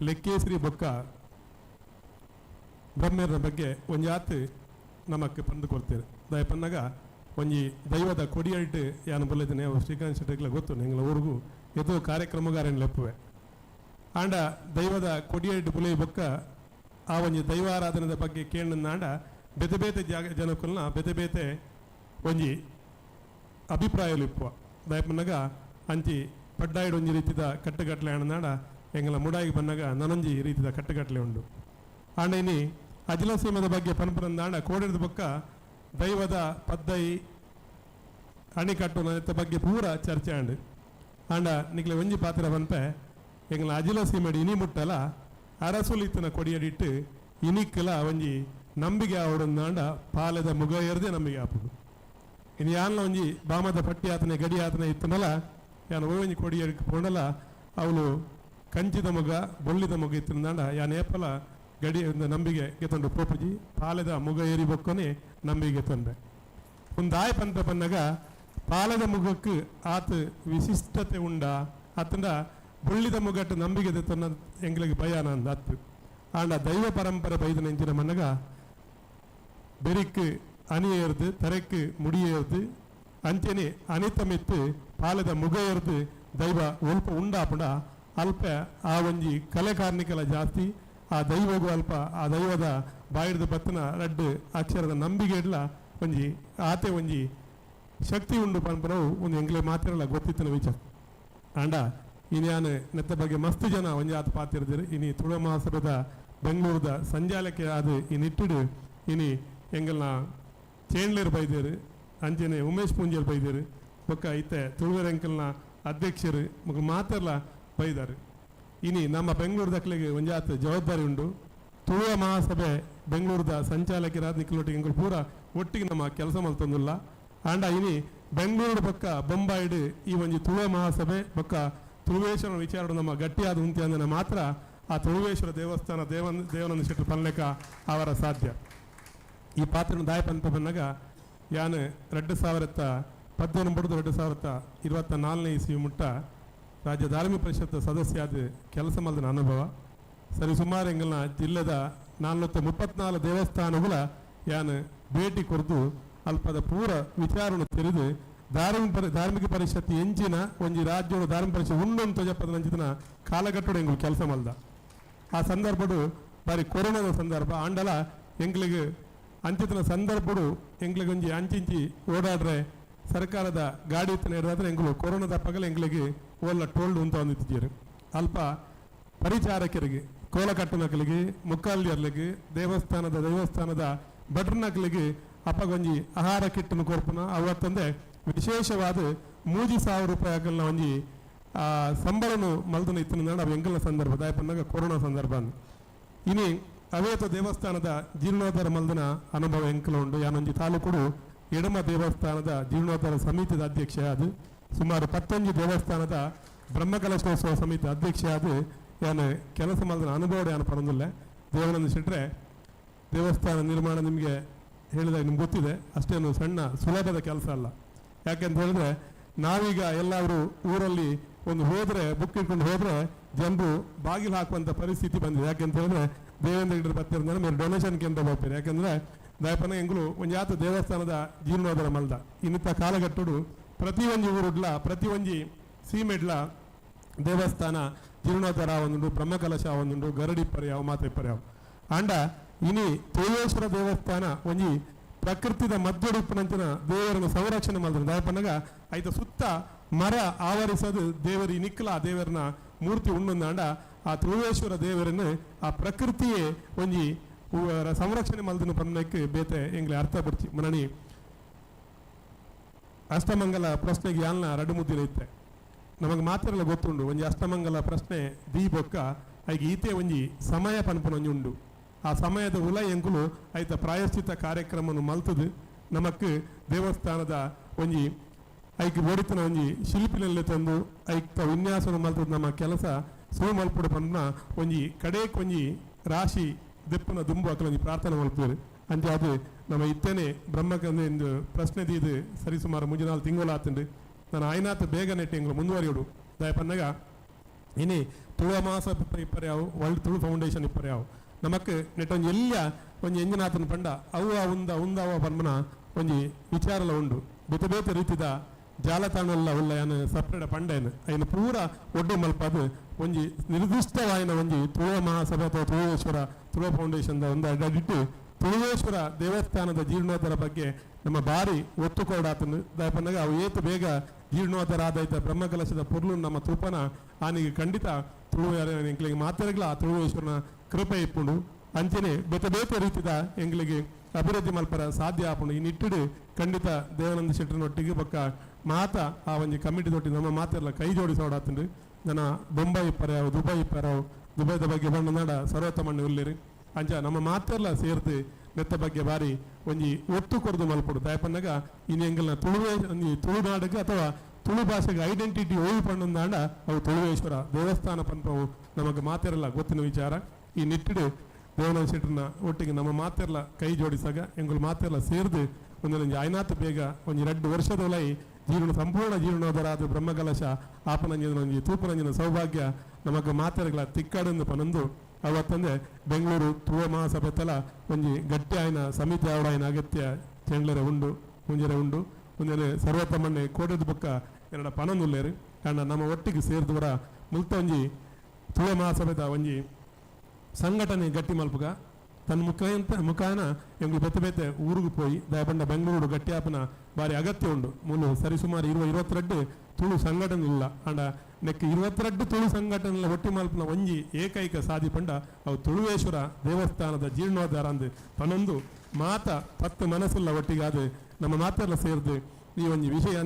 ಲೆಕ್ಕೇಸರಿ ಬೊಕ್ಕ ಬ್ರಹ್ಮೇರನ ಬಗ್ಗೆ ಒಂಜಿ ಆತ್ ನಮಕ್ ಪಂದು ಕೊಡ್ತೇವೆ. ದಯ ಪನ್ನಾಗ ಒಂಜಿ ದೈವದ ಕೊಡಿಯಲ್ಟ್ ಯಾನು ಬೊಲ್ಲೆದಿನಿ ಅವು ಶ್ರೀಕಾಂತ್ ಶೆಟ್ಟಿಗ್ಲ ಗೊತ್ತು ಎಂಗ್ಲ ಊರಿಗೂ ಎದು ಕಾರ್ಯಕ್ರಮಗಾರನ್ ಲೆಪ್ಪುವೆ. ಆಂಡ ದೈವದ ಕೊಡಿಯಲ್ಟ್ ಬುಲೆ ಬೊಕ್ಕ ಆ ಒಂಜಿ ದೈವಾರಾಧನೆದ ಬಗ್ಗೆ ಕೇಳಂದಾಂಡ ಬೇತೆ ಬೇತೆ ಜಾಗ ಜನಕ್ಕಲ್ನ ಬೇತೆ ಬೇತೆ ಒಂಜಿ ಅಭಿಪ್ರಾಯಲು ಇಪ್ಪುವ. ದಯ ಪನ್ನಾಗ ಅಂಚಿ ಪಡ್ಡಾಯಿಡ್ ಒಂಜಿ ರೀತಿದ ಕಟ್ಟುಗಟ್ಟಲೆ ಆಂಡ ಎಂಗಲ ಮುಡಾಯಿಗೆ ಬನ್ನಾಗ ನನೊಂಜಿ ರೀತಿದ ಕಟ್ಟುಗಟ್ಟಲೆ ಉಂಡು. ಆಂಡ ಇನಿ ಅಜಿಲ ಸೀಮದ ಬಗ್ಗೆ ಪನ್ಪುನಂದಾಂಡ ಕೋಡಿದ ಬೊಕ್ಕ ದೈವದ ಪದ್ದೈ ಅಣಿಕಟ್ಟು ನೆತ್ತ ಬಗ್ಗೆ ಪೂರ ಚರ್ಚೆ ಆಂಡ್. ಆಂಡ ನಿಕ್ಲೆ ಒಂಜಿ ಪಾತ್ರ ಪನ್ಪೆ ಎಂಗಲ ಅಜಿಲ ಸೀಮೆಡ್ ಇನಿ ಮುಟ್ಟಲ ಅರಸುಲಿತ್ತನ ಕೊಡಿಯಡಿಟ್ಟು ಇನಿಕ್ಕಲ ಒಂಜಿ ನಂಬಿಕೆ ಆವಡಂದಾಂಡ ಪಾಲೆದ ಮುಗ ಎರ್ದೆ ನಂಬಿಕೆ ಆಪುಂಡು. ಇನಿ ಯಾನ್ಲ ಒಂಜಿ ಬಾಮದ ಪಟ್ಟಿ ಆತನೆ ಗಡಿ ಆತನೆ ಇತ್ತನಲ ಯಾನ್ ಒಂಜಿ ಕೊಡಿಯಡಿಕ್ ಪೋಂಡಲ ಅವಳು ಕಂಚಿದ ಮುಗ ಬೊಳ್ಳಿದ ಮುಗ ಇತ್ತಂದಾಂಡ ಯಾನ್ ಏಪಲ ಗಡಿ ನಂಬಿಕೆ ಗೆತೊಂಡು ಪೋಪುಜಿ ಪಾಲೆದ ಮುಗ ಏರಿ ಬೊಕ್ಕನೆ ನಂಬಿಕೆ ತೊಂದೆ. ಒಂದಾಯ್ ಪಂತ ಪನ್ನಗ ಪಾಲೆದ ಮುಗಕ್ಕೆ ಆತ ವಿಶಿಷ್ಟತೆ ಉಂಡ ಆತಂಡ ಬೊಳ್ಳಿದ ಮುಗಟ್ಟು ನಂಬಿಕೆ ತೊನ್ನ ಎಂಗ್ಲಿಗೆ ಭಯಾನ ಅಂದ ಅತ್ತು. ಆಂಡ ದೈವ ಪರಂಪರೆ ಬೈದ ನೆಂಚಿನ ಮನ್ನಗ ಬೆರಿಕ್ ಅಣಿಯೇರ್ದು ತರೆಕ್ ಮುಡಿಯೇರ್ದು ಅಂಚೆನೆ ಅನಿತ ಮಿತ್ತು ಪಾಲೆದ ಮುಗ ಏರ್ದು ದೈವ ಒಲ್ಪ ಉಂಡಾಪುಂಡ ಅಲ್ಪ ಆ ಒಂಜಿ ಕಲೆ ಕಾರ್ಣಿಕಲ ಜಾಸ್ತಿ ಆ ದೈವಗೂ ಅಲ್ಪ ಆ ದೈವದ ಬಾಯಿಡ್ದು ಬತ್ತನ ರಡ್ಡು ಅಕ್ಷರದ ನಂಬಿಕೆ ಇಡ್ಲ ಒಂಜಿ ಆತೆ ಒಂಜಿ ಶಕ್ತಿ ಉಂಡು ಪನ್ಪನವು ಒಂದು ಎಂಗ್ಲೆ ಮಾತಿರಲ್ಲ ಗೊತ್ತಿತ್ತನ ವಿಚಾರ. ಆಂಡ ಇನ್ಯಾನು ನೆತ್ತ ಬಗ್ಗೆ ಮಸ್ತ್ ಜನ ಒಂಜಿ ಆತ ಪಾತಿರ್ದಿರು. ಇನಿ ತುಳು ಮಹಾಸಭೆದ ಬೆಂಗಳೂರದ ಸಂಜಾಲಕ್ಕೆ ಅದು ಈ ನಿಟ್ಟಿಡು ಇನಿ ಎಂಗಲ್ನ ಚೇಂಡ್ಲೇರ್ ಬೈದೇರು ಅಂಚನೆ ಉಮೇಶ್ ಪೂಂಜೇರ್ ಬೈದೇರು ಬೊಕ್ಕ ಇತ್ತೆ ತುಳುವೆರ್ ಎಂಕಲ್ನ ಅಧ್ಯಕ್ಷರು ಮಗ ಮಾತೆರ್ಲ ಬೈದಾರು. ಇನಿ ನಮ್ಮ ಬೆಂಗಳೂರು ದಕ್ಲೆಗೆ ಒಂಜಾತ ಜವಾಬ್ದಾರಿ ಉಂಡು. ತುಳುವ ಮಹಾಸಭೆ ಬೆಂಗಳೂರದ ಸಂಚಾಲಕರಾದ ನಿಕ್ಕಲೊಟ್ಟಿಗೆ ಎಂಕುಲು ಪೂರ ಒಟ್ಟಿಗೆ ನಮ್ಮ ಕೆಲಸ ಮಲ್ತೊಂದುಲ್ಲ. ಆಂಡ ಇನಿ ಬೆಂಗಳೂರು ಬೊಕ್ಕ ಬೊಂಬಾಯಿಡ್ ಈ ಒಂಜಿ ತುಳುವ ಮಹಾಸಭೆ ಬೊಕ್ಕ ತುಳುವೇಶ್ವರ ವಿಚಾರ ನಮ್ಮ ಗಟ್ಟಿಯಾದ ಉಂತಿ ಅಂದ್ರೆ ಮಾತ್ರ ಆ ತುಳುವೇಶ್ವರ ದೇವಸ್ಥಾನ ದೇವನಂದ ಶೆಟ್ಟರು ಪನ್ಲೆಕ ಅವರ ಸಾಧ್ಯ. ಈ ಪಾತ್ರನ ದಾಯ ಪಂತ ಬಂದಾಗ ಯಾನು 2019 2024 ಇಸ್ವಿ ಮುಟ್ಟ ರಾಜ್ಯ ಧಾರ್ಮಿಕ ಪರಿಷತ್ ಸದಸ್ಯ ಆದ ಕೆಲಸ ಮಲ್ದಿನ ಅನುಭವ. ಸರಿ ಸುಮಾರು ಎಂಗಲ್ನ ಜಿಲ್ಲೆದ 434 ದೇವಸ್ಥಾನಗಳ ಯಾನು ಭೇಟಿ ಕೊರ್ದು ಅಲ್ಪದ ಪೂರ ವಿಚಾರವನ್ನು ತೆರೆದು ಧಾರ್ಮಿಕ ಪರಿಷತ್ ಎಂಚಿನ ಒಂಜಿ ರಾಜ್ಯದ ಧಾರ್ಮಿಕ ಪರಿಷತ್ ಉಂಡೊಂದು ತೊಜಪದ ನಂಚಿನ ಕಾಲಘಟ್ಟಡು ಎಂಗುಲು ಕೆಲಸ ಮಲ್ದ. ಆ ಸಂದರ್ಭಡು ಬಾರಿ ಕೊರೋನಾದ ಸಂದರ್ಭ ಆಂಡಲ ಎಂಗ್ಲಿಗೆ ಅಂಚಿತನ ಸಂದರ್ಭಡು ಎಂಗ್ಲಿಗೆ ಒಂಜಿ ಅಂಚಿಂಚಿ ಓಡಾಡ್ರೆ ಸರ್ಕಾರದ ಗಾಡಿ ಇತ್ತನ ಹಿಡಿದಾದ್ರೆ ಎಂಗುಲು ಕೊರೋನಾದ ಪಗಲ ಎಂಗ್ಲಿಗೆ ಓಲ್ಲ ಟೋಲ್ಡ್ ಅಂತ ಒಂದಿತ್ತಿದ್ದೀರು. ಅಲ್ಪ ಪರಿಚಾರಕರಿಗೆ ಕೋಲಕಟ್ಟುನಕಲಿಗೆ ಮುಕ್ಕಾಲ್ದಿಯರ್ಲಿಗೆ ದೇವಸ್ಥಾನದ ಭಟ್ರನಕಲಿಗೆ ಅಪ್ಪಗೊಂಜಿ ಆಹಾರ ಕಿಟ್ಟನ್ನು ಕೊರ್ಪುನ ಅವತ್ತಂದೆ ವಿಶೇಷವಾದ 3,000 ರೂಪಾಯಿ ಆಗಲ್ನ ಒಂಜಿ ಸಂಬಳನು ಮಲ್ದನ ಇತ್ತಿನ ಅವು ಎಂಕಲ್ನ ಸಂದರ್ಭ ದಾಯಪನ್ನಾಗ ಕೊರೋನಾ ಸಂದರ್ಭ. ಇನಿ ಅವೇತ ದೇವಸ್ಥಾನದ ಜೀರ್ಣೋದ್ಧಾರ ಮಲ್ದನ ಅನುಭವ ಎಂಕಲ ಉಂಡು. ಯಾನೊಂಜಿ ತಾಲೂಕುಡು ಎಡಮ ದೇವಸ್ಥಾನದ ಜೀರ್ಣೋದ್ಧಾರ ಸಮಿತಿದ ಅಧ್ಯಕ್ಷ ಅದು ಸುಮಾರು 11 ದೇವಸ್ಥಾನದ ಬ್ರಹ್ಮಕಲಶೋತ್ಸವ ಸಮಿತಿ ಅಧ್ಯಕ್ಷ ಅದು ಯಾನು ಕೆಲಸ ಮಲ್ದನ ಅನುಭವ ಯಾನು ಪರೊಂದಿಲ್ಲ. ದೇವನಂದ ಶೆಟ್ರೆ ದೇವಸ್ಥಾನ ನಿರ್ಮಾಣ ನಿಮಗೆ ಹೇಳಿದಾಗ ನಿಮ್ಗೆ ಗೊತ್ತಿದೆ, ಅಷ್ಟೇನು ಸಣ್ಣ ಸುಲಭದ ಕೆಲಸ ಅಲ್ಲ. ಯಾಕೆಂತ ಹೇಳಿದ್ರೆ ನಾವೀಗ ಎಲ್ಲಾದರೂ ಊರಲ್ಲಿ ಒಂದು ಹೋದರೆ ಬುಕ್ ಇಟ್ಕೊಂಡು ಹೋದರೆ ಜನರು ಬಾಗಿಲು ಹಾಕುವಂಥ ಪರಿಸ್ಥಿತಿ ಬಂದಿದೆ. ಯಾಕೆಂತ ಹೇಳಿದ್ರೆ ದೇವೇಂದ್ರ ಗಿಡರ ಬತ್ತಿರಂದ್ರೆ ಮೇಲೆ ಡೊನೇಷನ್ ಕೇಂದ್ರ ಬರ್ತಾರೆ. ಯಾಕೆಂದರೆ ದಯಪನ ಎಂಗುಲು ಒಂದು ಯಾತ ದೇವಸ್ಥಾನದ ಜೀರ್ಣೋದ್ಧಾರ ಮಲ್ದ ಇನ್ನಿತ ಕಾಲಘಟ್ಟಡು ಪ್ರತಿಯೊಂಜಿ ಊರುಡ್ಲ ಪ್ರತಿಯೊಂಜಿ ಸೀಮೆಡ್ಲ ದೇವಸ್ಥಾನ ಜೀರ್ಣೋದ್ಧಾರ ಒಂದುಂಡು, ಬ್ರಹ್ಮಕಲಶ ಒಂದುಂಡು, ಗರಡಿ ಪರ್ಯಾವ ಮಾತೆ ಪರ್ಯಾವ. ಆಂಡ ಇನಿ ತೇವೇಶ್ವರ ದೇವಸ್ಥಾನ ಒಂಜಿ ಪ್ರಕೃತಿದ ಮಧ್ಯಡುಪ್ಪನಂಚಿನ ದೇವರನ್ನು ಸಂರಕ್ಷಣೆ ಮಲ್ದ ದಯಪನ್ನಗ ಐತ ಸುತ್ತ ಮರ ಆವರಿಸದು ದೇವರಿ ನಿಕ್ಕಲ ದೇವರನ ಮೂರ್ತಿ ಉಣ್ಣೊಂದಾಂಡ ಆ ತುಳುವೇಶ್ವರ ದೇವರನ್ನು ಆ ಪ್ರಕೃತಿಯೇ ಒಂಜಿ ಸಂರಕ್ಷಣೆ ಮಲ್ದನ ಪನ್ನಕ್ಕೆ ಬೇತೆ ಎಂಗ್ಲೆ ಅರ್ಥ ಪಡ್ಚಿ ಮನಣಿ ಅಷ್ಟಮಂಗಲ ಪ್ರಶ್ನೆಗೆ ಯಾಲ್ನ ರಡು ಮುದ್ದಿನ ಇತ್ತೆ ನಮಗೆ ಮಾತ್ರ ಗೊತ್ತುಂಡು ಒಂಜಿ ಅಷ್ಟಮಂಗಲ ಪ್ರಶ್ನೆ ದೀಪೊಕ್ಕ ಐಗೆ ಈತೆ ಒಂಜಿ ಸಮಯ ಪನ್ಪುನ ಒಂಜಿ ಉಂಡು. ಆ ಸಮಯದ ಉಲ ಎಂಕುಲು ಐತ ಪ್ರಾಯಶ್ಚಿತ್ತ ಕಾರ್ಯಕ್ರಮವನ್ನು ಮಲ್ತದು ನಮಕ್ ದೇವಸ್ಥಾನದ ಒಂಜಿ ಐಕ್ ಬೋಡಿತನ ಒಂಜಿ ಶಿಲ್ಪಿನಲ್ಲಿ ತಂದು ಐಕ್ತ ವಿನ್ಯಾಸವನ್ನು ಮಲ್ತದ ನಮ್ಮ ಕೆಲಸ ಸುರು ಮಲ್ಪುಡು ಪನ್ನ ಒಂಜಿ ಕಡೇಕ್ ಒಂಜಿ ರಾಶಿ ದೆಪ್ಪನ ದುಂಬು ಅಕಲ ಒಂಜಿ ಪ್ರಾರ್ಥನೆ ಮಲ್ಪುವರು. ಅಂಚ ಅದು ನಮ್ಮ ಇತ್ತೇನೆ ಬ್ರಹ್ಮಕಂದ ಎಂದು ಪ್ರಶ್ನೆ ದೀದು ಸರಿಸುಮಾರು ಮುಂಜಿನಾಲ್ ತಿಂಗಳು ಆತಂಡು ನಾನು ಆಯ್ನಾತ್ ಬೇಗ ನೆಟ್ಟು ಎಂಗಳು ಮುಂದುವರಿಯೋಡು ದಯಪನ್ನಗ ಇನಿ ತುಳು ಮಾಸ ಇಪ್ಪರ್ಯಾವು ವರ್ಲ್ಡ್ ತುಳು ಫೌಂಡೇಶನ್ ಇಪ್ಪರ್ಯಾವು ನಮಕ್ ನೆಟ್ಟೊಂಜಿ ಎಲ್ಲ ಒಂಜಿ ಎಂಜಿನಾತನ ಪಂಡ ಅವು ಉಂದ ಉಂದವ ಪನ್ಮನ ಒಂಜಿ ವಿಚಾರಲ ಉಂಡು. ಬೇತೆ ಬೇತೆ ರೀತಿದ ಜಾಲತಾಣಲ್ಲ ಉಲ್ಲ ಯಾನು ಸಪ್ರೇಡ ಪಂಡೇನು ಐನ ಪೂರ ಒಡ್ಡು ಮಲ್ಪದು ಒಂಜಿ ನಿರ್ದಿಷ್ಟವಾಯಿನ ಒಂಜಿ ತುಳುವ ಮಹಾಸಭೆ ಅಥವಾ ತುಳುವೇಶ್ವರ ತುಳುವ ಫೌಂಡೇಶನ್ ಒಂದು ಅಡ್ಡಿಟ್ಟು ತುಳುವೇಶ್ವರ ದೇವಸ್ಥಾನದ ಜೀರ್ಣೋದ್ಧಾರ ಬಗ್ಗೆ ನಮ್ಮ ಬಾರಿ ಒತ್ತು ಕೊಡಾತನು ದಯಪನ್ನಗ ಅವು ಏತು ಬೇಗ ಜೀರ್ಣೋದ್ಧಾರ ಆದೈತ ಬ್ರಹ್ಮಕಲಶದ ಪೊರ್ಲು ನಮ್ಮ ತೂಪನ ಆನಿಗೆ ಖಂಡಿತ ತುಳುವ ಎಂಕ್ಲಿಗೆ ಮಾತೆರಗ್ಲ ಆ ತುಳುವೇಶ್ವರನ ಕೃಪೆ ಇಪ್ಪುಂಡು. ಅಂಚನೆ ಬೇತೆ ಬೇತೆ ರೀತಿದ ಎಂಗ್ಲಿಗೆ ಅಭಿವೃದ್ಧಿ ಮಲ್ಪರ ಸಾಧ್ಯ ಆಪುಂಡು. ಈ ನಿಟ್ಟಿಡು ಖಂಡಿತ ದೇವಾನಂದ ಶೆಟ್ಟರನೊಟ್ಟಿಗೆ ಬೊಕ್ಕ ಮಾತ ಆ ಒಂಜಿ ಕಮಿಟಿ ದೊಟ್ಟಿ ನಮ್ಮ ಮಾತೆಲ್ಲ ಕೈ ಜೋಡಿಸೋಡಾತುಂಡು. ನನ್ನ ಬೊಂಬೈ ಇಪ್ಪರ್ಯಾವು ದುಬೈ ಇಪ್ಪರ್ಯಾವು ದುಬೈದ ಬಗ್ಗೆ ಬಣ್ಣ ನಾಡ ಸರ್ವೋತ್ತಮಣ್ಣು ಉಲ್ಲಿರಿ ಅಂಚ ನಮ್ಮ ಮಾತೆಲ್ಲ ಸೇರ್ದು ನೆತ್ತ ಬಗ್ಗೆ ಬಾರಿ ಒಂಜಿ ಒತ್ತು ಕೊರದು ಮಲ್ಪೊಡು. ದಯಪನ್ನಗ ಇನಿ ಎಂಗಲ್ನ ತುಳುವೆ ಒಂಜಿ ತುಳುನಾಡಿಗೆ ಅಥವಾ ತುಳು ಭಾಷೆಗೆ ಐಡೆಂಟಿಟಿ ಓಯ್ ಪಣ್ಣಂದಾಂಡ ಅವು ತುಳುವೇಶ್ವರ ದೇವಸ್ಥಾನ ಪನ್ಪವು ನಮಗೆ ಮಾತೆರಲ್ಲ ಗೊತ್ತಿನ ವಿಚಾರ. ಈ ನಿಟ್ಟಿಡು ದೇವನಾಥ ಶೆಟ್ಟರ್ನ ಒಟ್ಟಿಗೆ ನಮ್ಮ ಮಾತೆಲ್ಲ ಕೈ ಜೋಡಿಸಾಗ ಎಂಗುಲು ಮಾತೆಲ್ಲ ಸೇರ್ದು ಒಂದೊಂದು ಆಯ್ನಾತ್ ಬೇಗ ಒಂಜಿ 2 ವರ್ಷದೊಲೈ ಜೀರ್ಣ ಸಂಪೂರ್ಣ ಜೀರ್ಣೋದರಾದ ಬ್ರಹ್ಮಕಲಶ ಆಪನಂಜನ ಒಂಜಿ ತೂಪನಂಜನ ಸೌಭಾಗ್ಯ ನಮಗೆ ಮಾತೆರಗಳ ತಿಕ್ಕಡಂದು ಪನಂದು ಅವತ್ತಂದೆ ಬೆಂಗಳೂರು ತುಳುವ ಮಹಾಸಭೆ ತಲ ಒಂಜಿ ಗಟ್ಟಿ ಆಯ್ನ ಸಮಿತಿ ಆವಡಾಯಿನ ಅಗತ್ಯ ಚೆಂಡ್ಲರೆ ಉಂಡು ಮುಂಜರೆ ಉಂಡು ಒಂಜನೆ ಸರ್ವತಮ್ಮಣ್ಣೆ ಕೋಟದ ಬೊಕ್ಕ ಎರಡ ಪನೊಂದುಲ್ಲೇರು ಕಾರಣ ನಮ್ಮ ಒಟ್ಟಿಗೆ ಸೇರಿದವರ ಮುಲ್ತ ಒಂಜಿ ತುಳುವ ಮಹಾಸಭೆದ ಒಂಜಿ ಸಂಘಟನೆ ಗಟ್ಟಿ ಮಲ್ಪುಗ ತನ್ನ ಮುಖಾಂತ ಮುಖಾನ ಎಂಗ್ಲು ಬೆತ್ತೆ ಬೆತ್ತೆ ಊರಿಗೆ ಪೋಯಿ ದಯಪಂಡ ಬೆಂಗಳೂರು ಗಟ್ಟಿಯಾಪನ ಬಾರಿ ಅಗತ್ಯ ಉಂಡು. ಮೂಲು ಸರಿಸುಮಾರು 22 ತುಳು ಸಂಘಟನೆ ಇಲ್ಲ ಅಂಡ ನೆಕ್ 22 ತುಳು ಸಂಘಟನೆ ಒಟ್ಟಿ ಮಲ್ಪನ ಒಂಜಿ ಏಕೈಕ ಸಾದಿ ಪಂಡ ಅವು ತುಳುವೇಶ್ವರ ದೇವಸ್ಥಾನದ ಜೀರ್ಣೋದ್ಧಾರ ಅಂದು ಪನೊಂದು ಮಾತ ಪತ್ತು ಮನಸ್ಸುಲ್ಲ ಒಟ್ಟಿಗಾದ ನಮ್ಮ ಮಾತೆಲ್ಲ ಸೇರ್ದು ಈ ಒಂಜಿ ವಿಷಯ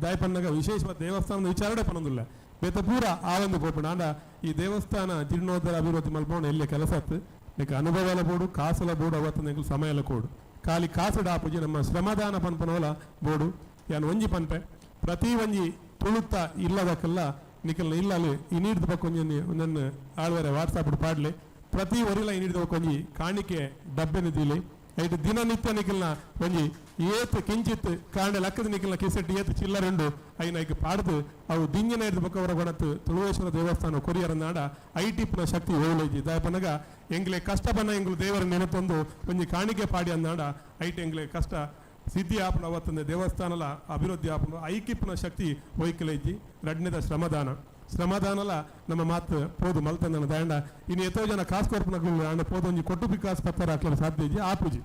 ದಯಪನ್ನಗ ವಿಶೇಷವಾದ ದೇವಸ್ಥಾನದ ವಿಚಾರಣೆ ಪನೊಂದಿಲ್ಲ ಬೇತ ಪೂರ ಆ ಒಂದು ಪೋಪುಂಡು. ಆಂಡ ಈ ದೇವಸ್ಥಾನ ಜೀರ್ಣೋದ್ಧಾರ ಅಭಿವೃದ್ಧಿ ಮಲ್ಪೋಣ ಎಲ್ಲೇ ಕೆಲಸ ಆತು ನೆಕ್ ಅನುಭವಲ ಬೋಡು ಕಾಸಲ ಬೋಡು ಅವತ್ತು ನೆಕ್ಲು ಸಮಯಲ ಕೋಡು ಖಾಲಿ ಕಾಸು ಡಾಪುಜಿ ನಮ್ಮ ಶ್ರಮದಾನ ಪನ್ಪನೋಲ ಬೋಡು ಯಾನ್ ಒಂಜಿ ಪನ್ಪೆ ಪ್ರತಿ ಒಂಜಿ ತುಳುತ್ತ ಇಲ್ಲದಕ್ಕೆಲ್ಲ ನಿಕಲ್ನ ಇಲ್ಲಲ್ಲಿ ಈ ನೀಡ್ದ ಬಕ್ಕ ಒಂಜಿ ಒಂದನ್ನು ಆಳ್ವರೆ ವಾಟ್ಸಾಪ್ ಪಾಡ್ಲಿ ಪ್ರತಿ ಒರಿಲ ಈ ನೀಡ್ದ ಬಕ್ಕ ಒಂಜಿ ಕಾಣಿಕೆ ಡಬ್ಬೆನ ದೀಲಿ ಐಟ್ ದಿನನಿತ್ಯ ನಿಕಲ್ನ ಒಂಜಿ ಏತ್ ಕಿಂಚಿತ್ ಕಾಂಡೆ ಲಕ್ಕದ ನಿಕಲ್ನ ಕಿಸೆಟ್ ಏತ್ ಚಿಲ್ಲರೆಂಡು ಐನ ಐಕ್ ಪಾಡ್ದು ಅವು ದಿಂಗಿನ ಹಿಡ್ದು ಬೊಕ್ಕ ಅವರ ಕೊಡತ್ತು ತುಳುವೇಶ್ವರ ದೇವಸ್ಥಾನ ಕೊರಿಯರ ನಾಡ ಐಟಿಪ್ನ ಶಕ್ತಿ ಓಲೈಜಿ ದಾಯಪನಗ ಎಂಗ್ಲೆ ಕಷ್ಟ ಬನ್ನ ಎಂಗ್ಲು ದೇವರ ನೆನಪೊಂದು ಒಂಜಿ ಕಾಣಿಕೆ ಪಾಡಿ ಅಂದಾಡ ಐಟ್ ಎಂಗ್ಲೆ ಕಷ್ಟ ಸಿದ್ಧಿ ಆಪನ ಅವತ್ತಂದೆ ದೇವಸ್ಥಾನಲ ಅಭಿವೃದ್ಧಿ ಆಪನ ಐಕಿಪ್ನ ಶಕ್ತಿ ಒಯ್ಕಲೈಜಿ. ರಡ್ನೆದ ಶ್ರಮದಾನ ಶ್ರಮದಾನಲ ನಮ್ಮ ಮಾತು ಪೋದು ಮಲ್ತಂದನ ದಾಂಡ ಇನ್ನು ಎತ್ತೋ ಜನ ಕಾಸು ಕೊರ್ಪನಗಳು ಆಂಡ ಪೋದು ಒಂಜಿ ಕೊಟ್ಟು ಬಿಕಾಸ್ ಪತ್ತರ ಹಾಕ್ಲರ ಸಾಧ್ಯ ಇಜ್ಜಿ ಆಪುಜಿ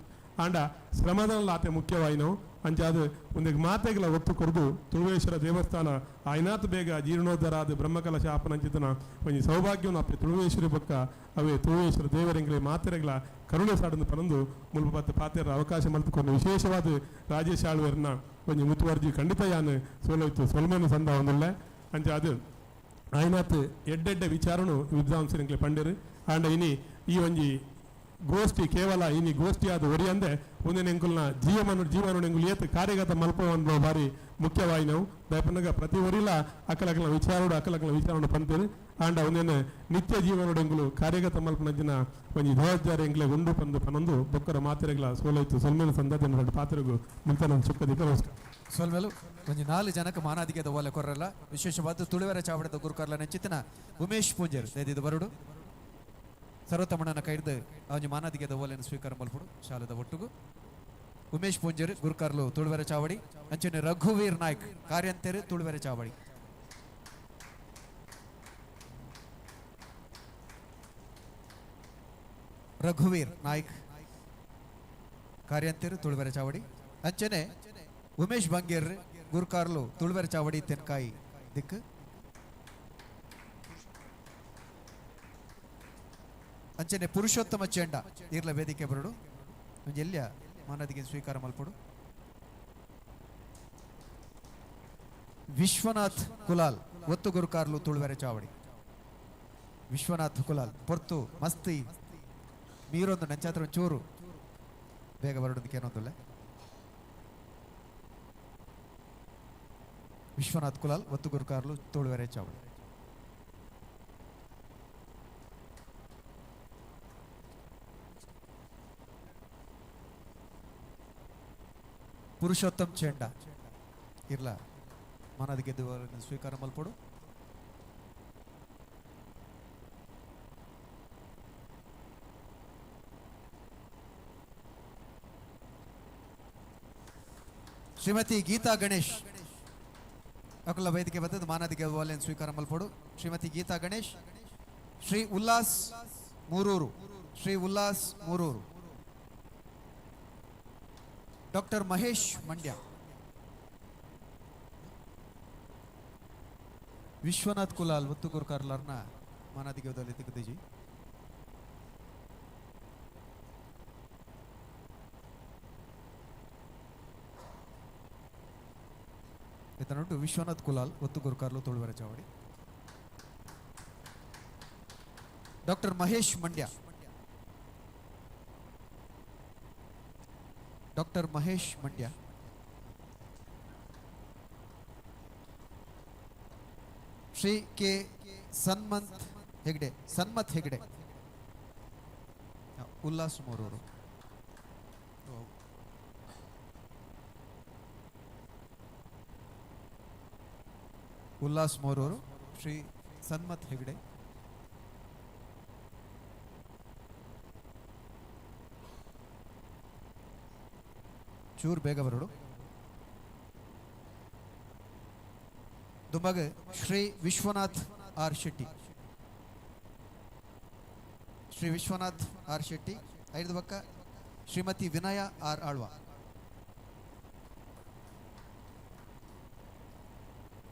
ಆಂಡ ಶ್ರಮದಾನಲ ಆತೆ ಮುಖ್ಯವಾಯಿನವು ಅಂಚಾದ ಒಂದಿಗೆ ಮಾತೆಗಳ ಒತ್ತು ಕೊರದು ತುಳುವೇಶ್ವರ ದೇವಸ್ಥಾನ ಆಯ್ನಾತ್ ಬೇಗ ಜೀರ್ಣೋದ್ಧಾರ ಆದ ಬ್ರಹ್ಮಕಲಶ ಆಪನಂಚಿತನ ಒಂಜಿ ಸೌಭಾಗ್ಯವನ್ನು ಅಪ್ಪೆ ತುಳುವೇಶ್ವರಿ ಬೊಕ್ಕ ಅವೇ ತುಳುವೇಶ್ವರ ದೇವರೆಂಗ್ಲೆ ಮಾತೆರೆಗಳ ಕರುಣೆ ಸಾಡನ್ನು ಪನಂದು ಮುಲ್ಪ ಪತ್ತು ಪಾತೆರ ಅವಕಾಶ ಮಲ್ತುಕೊಂಡು ವಿಶೇಷವಾದ ರಾಜೇಶ್ ಆಳ್ವೆರ್ನ ಒಂಜಿ ಮುತುವರ್ಜಿ ಖಂಡಿತ ಯಾನ್ ಸೋಲೋಯ್ತು ಸೊಲ್ಮೆನು ಸಂದ ಒಂದುಲ್ಲೆ ಅಂಚಾದ ಆಯ್ನಾತ್ ಎಡ್ಡೆಡ್ಡೆ ವಿಚಾರನು ವಿದ್ವಾಂಸರಿಂಗ್ಲೆ ಪಂಡಿರು ಆಂಡ ಇನಿ ಈ ಒಂಜಿ ಗೋಷ್ಠಿ ಕೇವಲ ಇನಿ ಗೋಷ್ಠಿ ಆದ ಒರಿಯಂದೆ ಒಂದಿನ ಎಂಕುಲ್ನ ಜೀವನ ಜೀವನ ಎಂಕುಲು ಏತ್ ಕಾರ್ಯಗತ ಮಲ್ಪ ಒಂದು ಬಾರಿ ಮುಖ್ಯವಾಯಿನವು ದಯಪನ್ನಗ ಪ್ರತಿ ಒರಿಲ ಅಕಲಕಲ ವಿಚಾರೋಡು ಅಕಲಕಲ ವಿಚಾರಣ ಪಂತೇರು ಆಂಡ ಒಂದಿನ ನಿತ್ಯ ಜೀವನೋಡು ಎಂಕುಲು ಕಾರ್ಯಗತ ಮಲ್ಪನಂಚಿನ ಒಂಜಿ ಜವಾಬ್ದಾರಿ ಎಂಕ್ಲೆ ಉಂಡು ಪಂದು ಪನೊಂದು ಬೊಕ್ಕರ ಮಾತೆರೆಗಳ ಸೋಲೈತು ಸೊಲ್ಮೇನು ಸಂದರ್ಭ ಪಾತ್ರೆಗು ಮುಲ್ತನ ಚುಕ್ಕದಿಕ್ಕ ನಮಸ್ಕಾರ. ಸೊಲ್ಮೆಲು ಒಂಜಿ 4 ಜನಕ್ಕೆ ಮಾನಾದಿಗೆದ ಓಲೆ ಕೊರ್ರಲ್ಲ ವಿಶೇಷವಾದ ತುಳುವೆರ ಚಾವಡದ ಗುರುಕರ್ಲ ನೆಂಚಿತನ ಉಮೇಶ್ ಪೂಂಜರ್ ದಯದಿದ್ದು ಬರುಡು ಸರ್ವತಮಣ್ಣನ ಕೈಡ್ದು ಒಂಜಿ ಮಾನಾದಿಗೆದ ಓಲೆಯನ್ನು ಸ್ವೀಕಾರ ಮಲ್ಪುಡು ಶಾಲೆದ ಒಟ್ಟುಗು ಉಮೇಶ್ ಪೂಂಜರ್ ಗುರುಕರ್ಲು ತುಳುವೆರ ಚಾವಡಿ ಅಂಚನೆ ರಘುವೀರ್ ನಾಯ್ಕ್ ಕಾರ್ಯಂತೆರು ತುಳುವೆರ ಚಾವಡಿ. ರಘುವೀರ್ ನಾಯ್ಕ್ ಕಾರ್ಯಂತೆರು ತುಳುವೆರ ಚಾವಡಿ ಅಂಚನೆ ಉಮೇಶ್ ಬಂಗೇರ್ ಗುರುಕಾರ್ಲು ತುಳುವೆರ ಚಾವಡಿ ತೆನ್ಕಾಯಿ ದಿಕ್ಕು ಅಂಚನೆ ಪುರುಷೋತ್ತಮ ಚೇಂಡ ಈರ್ಲ ವೇದಿಕೆ ಬರಡು ಒಂಜಿ ಎಲ್ಯ ಮಾನದಿಗೆ ಸ್ವೀಕಾರ ಮಲ್ಪಡು. ವಿಶ್ವನಾಥ್ ಕುಲಾಲ್ ಒತ್ತು ಗುರುಕಾರ್ಲು ತುಳುವೆರೆ ಚಾವಡಿ. ವಿಶ್ವನಾಥ್ ಕುಲಾಲ್ ಪೊರ್ತು ಮಸ್ತಿ ಮೀರೊಂದು ನಂಚಾತ್ರ ಚೂರು ಬೇಗ ಬರಡೋದಕ್ಕೆ ಏನೊಂದಿಲ್ಲ. ವಿಶ್ವನಾಥ್ ಕುಲಾಲ್ ಒತ್ತು ಗುರುಕಾರ್ಲು ತುಳುವೆರೆ ಚಾವಡಿ. ಪುರುಷೋತ್ತಮ್ ಚೆಂಡ ಇರ್ಲ ಮನದ ಗೆದ್ದು ಸ್ವೀಕಾರ ಮಲ್ಪೊಡು. ಶ್ರೀಮತಿ ಗೀತಾ ಗಣೇಶ್ ಅಕುಲ ವೇದಿಕೆ ಬರ್ತದೆ ಮಾನದ ಗೆಲ್ಲುವಲ್ಲಿ ಸ್ವೀಕಾರ ಮಲ್ಪೊಡು. ಶ್ರೀಮತಿ ಗೀತಾ ಗಣೇಶ್, ಶ್ರೀ ಉಲ್ಲಾಸ್ ಮೂರೂರು, ಶ್ರೀ ಉಲ್ಲಾಸ್ ಮೂರೂರು, ಡಾಕ್ಟರ್ ಮಹೇಶ್ ಮಂಡ್ಯ, ವಿಶ್ವನಾಥ್ ಕುಲಾಲ್ ಒತ್ತುಗುರು ಕಾರ್ಲಾರ್ನ ಮಾನಾದಿಗೆ ತಿಕ್ಕುದಿಜಿ. ಇತನುಂಟು ವಿಶ್ವನಾಥ್ ಕುಲಾಲ್ ಒತ್ತುಗುರು ಕಾರ್ಲು Tuluvere Chavadi. Doctor Mahesh Mandya, doctor Mahesh Mandya, Shri K Sanmanth Hegde, Sanmath Hegde, Ullas Moruru. Ullas Moruru, Shri Sanmath Hegde. ಚೂರು ಬೇಗ ಬರೋಡು. ದುಂಬಾಗ ಶ್ರೀ ವಿಶ್ವನಾಥ್ ಆರ್ ಶೆಟ್ಟಿ, ಶ್ರೀ ವಿಶ್ವನಾಥ್ ಆರ್ ಶೆಟ್ಟಿ, ಐದು ಬಕ್ಕ ಶ್ರೀಮತಿ ವಿನಯ ಆರ್ ಆಳ್ವ.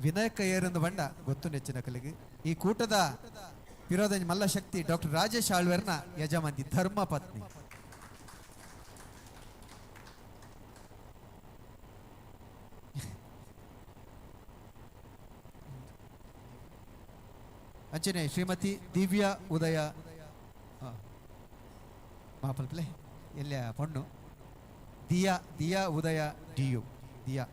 ವಿನಯಕ ಏರೆಂದು ಬಂಡ ಗೊತ್ತು ನೆಚ್ಚಿನ ಕಲಿಗೆ. ಈ ಕೂಟದ ವಿರೋಧ ಮಲ್ಲಶಕ್ತಿ ಡಾಕ್ಟರ್ ರಾಜೇಶ್ ಆಳ್ವೇರ್ನ ಯಜಮಾಂತಿ ಧರ್ಮ ಪತ್ನಿ. ಅಂಚನೆ ಶ್ರೀಮತಿ ದಿವ್ಯಾ ಉದಯ ಮಾಪಲ್ಪ್ಲೆ ಎಲ್ಲ ಪಣ್ಣು ದಿಯಾ, ದಿಯಾ ಉದಯ ಡಿಯು ದಿಯಾ.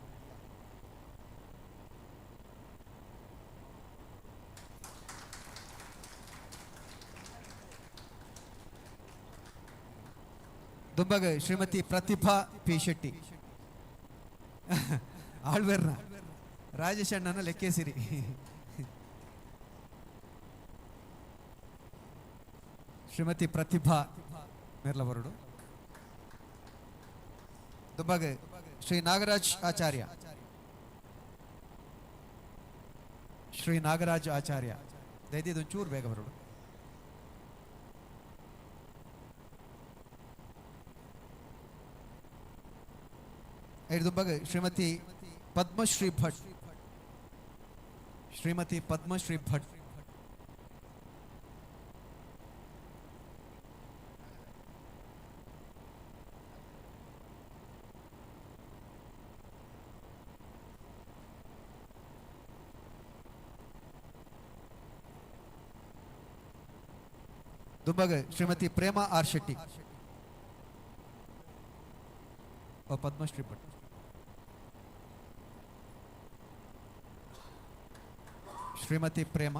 ದುಂಬಾಗ ಶ್ರೀಮತಿ ಪ್ರತಿಭಾ ಪಿ ಶೆಟ್ಟಿ ಆಳ್ವೇರ್ನ ರಾಜೇಶ್ ಅಣ್ಣನ ಲೆಕ್ಕೇಸಿರಿ. ಶ್ರೀಮತಿ ಪ್ರತಿಭಾ ಮೇರ್ಲವರುಡು. ದುಂಬಾಗ ಶ್ರೀ ನಾಗರಾಜ್ ಆಚಾರ್ಯ, ಶ್ರೀ ನಾಗರಾಜ್ ಆಚಾರ್ಯ ದಯದಿದ್ದು ಒಂಚೂರು ಬೇಗ ಬರೋಡು. ದುಂಬಾಗ ಶ್ರೀಮತಿ ಪದ್ಮಶ್ರೀ ಭಟ್, ಶ್ರೀಮತಿ ಪದ್ಮಶ್ರೀ ಭಟ್. ದುಂಬಾಗ ಶ್ರೀಮತಿ ಪ್ರೇಮಾ ಆರ್ ಶೆಟ್ಟಿ, ಪದ್ಮಶ್ರೀ ಭಟ್. ಶ್ರೀಮತಿ ಪ್ರೇಮ.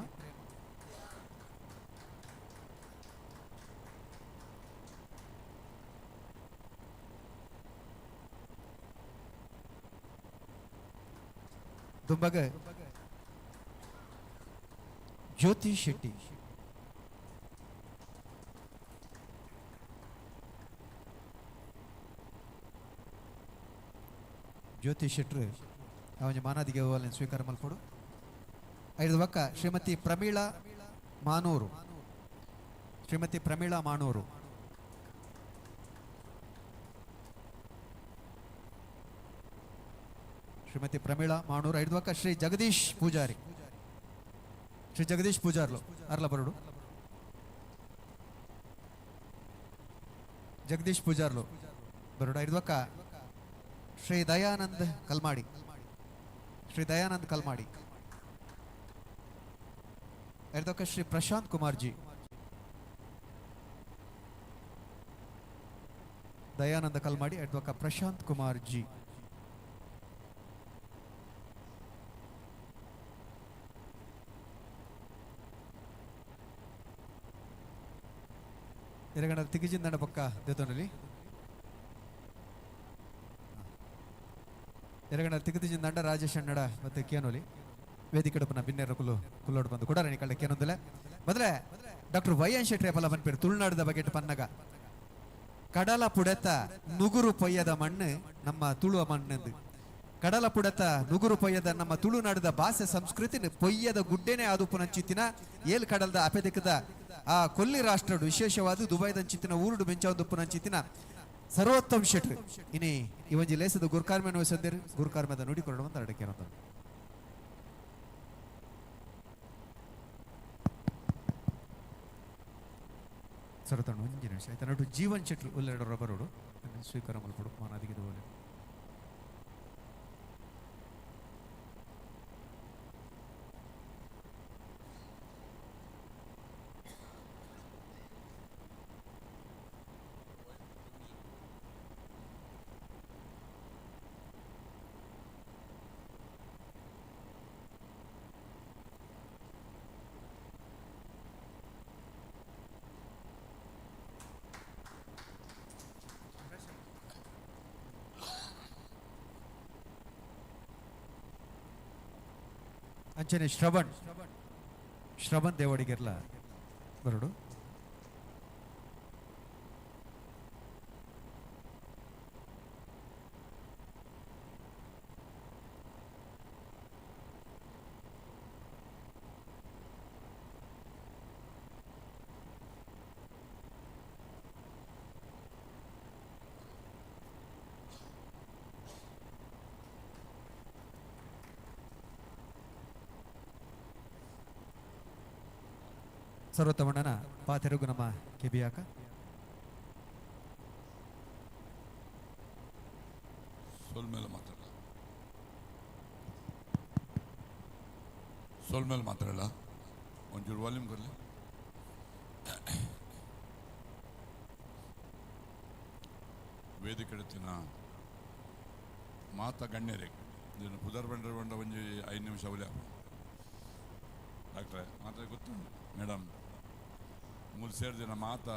ದುಂಬಾಗ ಜ್ಯೋತಿ ಶೆಟ್ಟಿ. ಜ್ಯೋತಿ ಶೆಟ್ರು ಅವನ ಮಾನಾದಿಗೆ ಸ್ವೀಕಾರ ಮಲ್ಪೊಡು. ಐದು ಬಕ್ಕ ಶ್ರೀಮತಿ ಪ್ರಮೀಳಾ ಮಾನೂರು, ಶ್ರೀಮತಿ ಪ್ರಮೀಳಾ ಮಾನೂರು. ಶ್ರೀಮತಿ ಪ್ರಮೀಳಾ ಮಾನೂರು. ಐದು ಬಕ್ಕ ಶ್ರೀ ಜಗದೀಶ್ ಪೂಜಾರಿ, ಶ್ರೀ ಜಗದೀಶ್ ಪೂಜಾರ್ಲು ಅರ್ಲ ಬರೋಡು. ಜಗದೀಶ್ ಪೂಜಾರ್ಲು ಬರೋಡು. ಐದು ಬಕ್ಕ ಶ್ರೀ ದಯಾನಂದ್ ಕಲ್ಮಾಡಿ, ಶ್ರೀ ದಯಾನಂದ್ ಕಲ್ಮಾಡಿ, ಎರ್ದೊಕ್ಕ ಶ್ರೀ ಪ್ರಶಾಂತ್ ಕುಮಾರ್ ಜಿ, ದಯಾನಂದ ಕಲ್ಮಾಡಿ, ಎರ್ದೊಕ್ಕ ಪ್ರಶಾಂತ್ ಕುಮಾರ್ ಜಿ. ಎರಗಣ ತಿಗಿಜಿಂದಣ ಪಕ್ಕ ದೇತೋನಲ್ಲಿ ಎರಗಣ ತಿಗದಿಜಿಂದಂಡ ರಾಜೇಶ್ ಅಣ್ಣಡ ಮತ್ತೆ ಕೇನೋಲಿ ವೇದಿಕೆಡಪ್ಪನ ಬಿನ್ನೆರ ಕುಲ್ಲು ಕುಲ್ಲೋಡು ಬಂದು ಕೂಡ ಕಳ್ಳ ಕೇನೊಂದಲೆ. ಮೊದಲೇ ಡಾಕ್ಟರ್ ವೈ ಎನ್ ಶೆಟ್ಟಿ ಪಲ ಪನ್ಪೇರು ತುಳುನಾಡದ ಬಗೆಟ್ ಪನ್ನಗ ಕಡಲ ಪುಡೆತ ನುಗುರು ಪೊಯ್ಯದ ಮಣ್ಣು ನಮ್ಮ ತುಳುವ ಮಣ್ಣೆಂದು, ಕಡಲ ಪುಡೆತ ನುಗುರು ಪೊಯ್ಯದ ನಮ್ಮ ತುಳುನಾಡದ ಭಾಷೆ ಸಂಸ್ಕೃತಿ ಪೊಯ್ಯದ ಗುಡ್ಡೆನೆ ಆದು ಪುನಂಚಿತ್ತಿನ ಏಲ್ ಕಡಲದ ಅಪೆದಿಕ್ಕದ ಆ ಕೊಲ್ಲಿ ರಾಷ್ಟ್ರಡು ವಿಶೇಷವಾದ ದುಬೈದಂಚಿತ್ತಿನ ಊರುಡು ಮೆಂಚಾವಂದು ಪುನಂಚಿತ್ತಿನ ಸರ್ವೋತ್ತಮ್ ಶೆಟ್ರು ಇನಿ ಈ ಒಂಜಿ ಲೇಸದ ಗುರ್ಕಾರ್ಮೆನ ವಹಿಸಂದಿರು ಗುರ್ಕಾರ್ಮೆದ ನುಡಿಕೊರಡು ಅಂತ ಅಡಕೆ ಸರತಣ್ಣ ಒಂಜಿ ನಿಮಿಷ ಆಯ್ತಾ ನಡು ಜೀವನ್ ಶೆಟ್ರು ಉಲ್ಲೆರಡು ರಬರೋಡು ಸ್ವೀಕಾರ ಮಲ್ಪಡು ಮಾನಾದಿಗೆ ಬೋಲೆ. ಅಂಚನೆ ಶ್ರವಣ್ ಶ್ರವಣ್ ದೇವಡಿಗೆರ್ಲ ಬರಡು. ಸರ್ವೋತ್ತಮಣ್ಣನ ಪಾತೆರುಗು ನಮ್ಮ ಕೆಬಿಯಾಕ ಸೋಲ್ಮೇಲೆ ಮಾತಾಡಲ್ಲ, ಸೋಲ್ಮೇಲೆ ಮಾತಾಡಲ್ಲ, ಒಂಚೂರು ವಾಲ್ಯೂಮ್ ಕೊಡಲಿ. ವೇದಿಕೆಡತಿನ ಮಾತ ಗಣ್ಯರೇ, ಇದನ್ನು ಪುದರ್ ಬಂಡ್ರೆ ಬಂಡ ಒಂಜಿ 5 ನಿಮಿಷ ಅವಲೇ ಡಾಕ್ಟ್ರೆ ಮಾತ್ರ ಗೊತ್ತುಂಟು ಮೇಡಮ್ ಮೂರು ಸೇರಿದಿನ ಮಾತ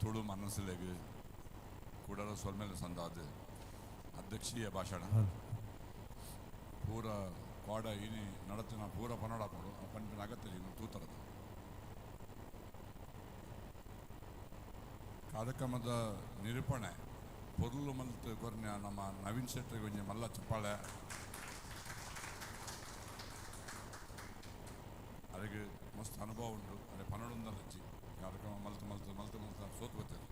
ತುಳು ಮನಸ್ಸಿಲೆಗ್ ಕೂಡ ಸೊಲ್ಮೇಲೆ ಸಂದಾದ ಅಧ್ಯಕ್ಷೀಯ ಭಾಷಣ ಪೂರ ಕೋಡ ಇನಿ ನಡತಿನ ಪೂರ ಪನ್ನಡ ಕೊಡು ಪಂಪಿನ ಅಗತ್ಯ ಇನ್ನು ತೂತರದ ಕಾರ್ಯಕ್ರಮದ ನಿರೂಪಣೆ ಪೊರ್ಲು ಮಲ್ತ್ ಕೊರ್ನ ನಮ್ಮ ನವೀನ್ ಶೆಟ್ಟಿಗೆ ಒಂಜಿ ಮಲ್ಲ ಚಪ್ಪಾಳೆ. ಅದಕ್ಕೆ ಮಸ್ತ್ ಅನುಭವ ಉಂಟು. ಅದೇ ಪನ್ನಡೊಂದಲ್ಲ ಅಜ್ಜಿ ಕಾರ್ಯಕ್ರಮ ಮಲ್ತು ಮಲ್ತು ಮಲ್ತು ಮಲ್ತು ಸೋತು ಬರ್ತದೆ.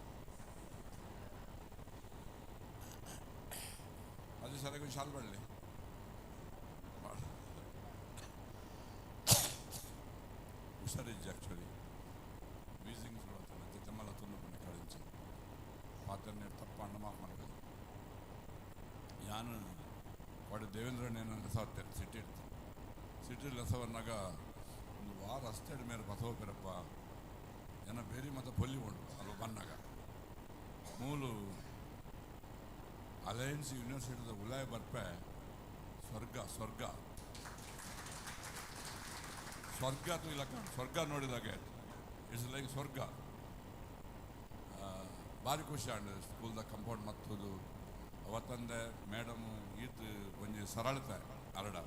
ಅದು ಸರಿಯಾಗಿ ಒಂದು ಶಾಲ್ ಬರಲಿ. ಹುಷಾರಿಜ್ಜಿ ಆ್ಯಕ್ಚುಲಿ ವೀಸಿಂಗ್ ಶುರು ಆಗ್ತದೆ ತೆಮ್ಮಲ ತುಂಡು ಪಂಡೆ ಕಳಿಂಚಿ ಪಾತ್ರನೇ ತಪ್ಪ ಅಣ್ಣ ಮಾಫ್ ಮಾಡಬೇಕು. ಯಾನು ವಾಡು ದೇವೇಂದ್ರಣ್ಣನ ಲಸವತ್ತೇನೆ ಸಿಟಿ ಇಡ್ತು ಸಿಟಿ ಲಸವನ್ನಾಗ ಒಂದು ವಾರ ಅಷ್ಟೇ ಮೇಲೆ ಬಸವ ಪೆರಪ್ಪ ಜನ ಬೇರೆ ಮತ್ತು ಪೊಲ್ಲಿ ಉಂಟು ಅಲ್ವ ಬನ್ನಾಗ ಮೂಲು ಅಲಯನ್ಸ್ ಯೂನಿವರ್ಸಿಟಿದ ಉಲಾಯ ಬರ್ಪೆ ಸ್ವರ್ಗ ಸ್ವರ್ಗ ಸ್ವರ್ಗ ಅದು ಇಲ್ಲ ಕಾಣ್ ಸ್ವರ್ಗ ನೋಡಿದಾಗೆ it's like ಸ್ವರ್ಗ. ಭಾರಿ ಖುಷಿ ಆಂಡ್ ಸ್ಕೂಲ್ದ ಕಂಪೌಂಡ್ ಮತ್ತದು ಅವತ್ತಂದೆ ಮೇಡಮು ಈತ ಒಂಜಿ ಸರಳತೆ ಅರಡ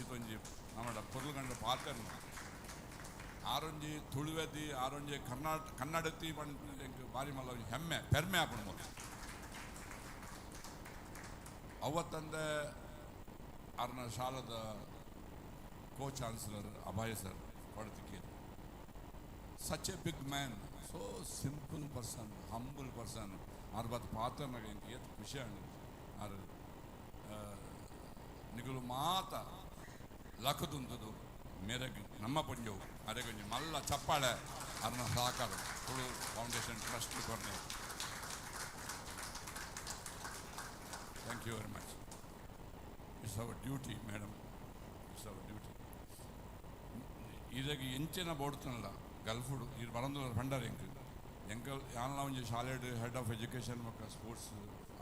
ಈತ ಒಂಜಿ ನಮ್ಮಡ ಪೊರ್ಲುಗಂಡ ಪಾತ್ರ ಆರೊಂಜಿ ತುಳುವೆದಿ ಆರೊಂಜಿ ಕನ್ನಡತಿ ಎಂಕ್ ಭಾರಿ ಮಲ್ಲ ಒಂಜಿ ಹೆಮ್ಮೆ ಪೆರ್ಮೆ ಆಪುಂಡು ಮೊದಲು. ಅವತ್ತಂದೆ ಅರ್ನ ಶಾಲದ ಕೋ ಚಾನ್ಸಲರ್ ಅಭಯ ಸರ್ ಕೊಡತಿಕ್ಕೆ such a big man, so simple person, humble person. R Baat ಪಾತ್ರನಾಗ ಎಂಕ್ ಏತ್ ಖುಷಿ ಆಂಡ್ ಆರ್ ನಿಗುಲು ಮಾತ ಲಖದುಂತದು ಮೇರೆಗ್ ನಮ್ಮ ಪಂಜವು ಅರೆಗೊಂಜಿ ಮಲ್ಲ ಚಪ್ಪಾಳೆ ಅರ್ನ ಸಹಕಾರ ತುಳು ಫೌಂಡೇಶನ್ ಟ್ರಸ್ಟ್ ಕೊರ್ನೆ. Thank you very much. It's our duty madam, it's our duty. ಇದಕ್ಕೆ ಎಂಚಿನ ಬೋಡ್ತನಲ್ಲ ಗಲ್ಫುಡು ಇದು ಬರಂದು ಫಂಡರ್ ಎಂಕ್ ಎಂಕಲ್ ಯಾನ್ಲ ಒಂಜಿ ಶಾಲೆಡ್ ಹೆಡ್ ಆಫ್ ಎಜುಕೇಷನ್ ಬೊಕ್ಕ ಸ್ಪೋರ್ಟ್ಸ್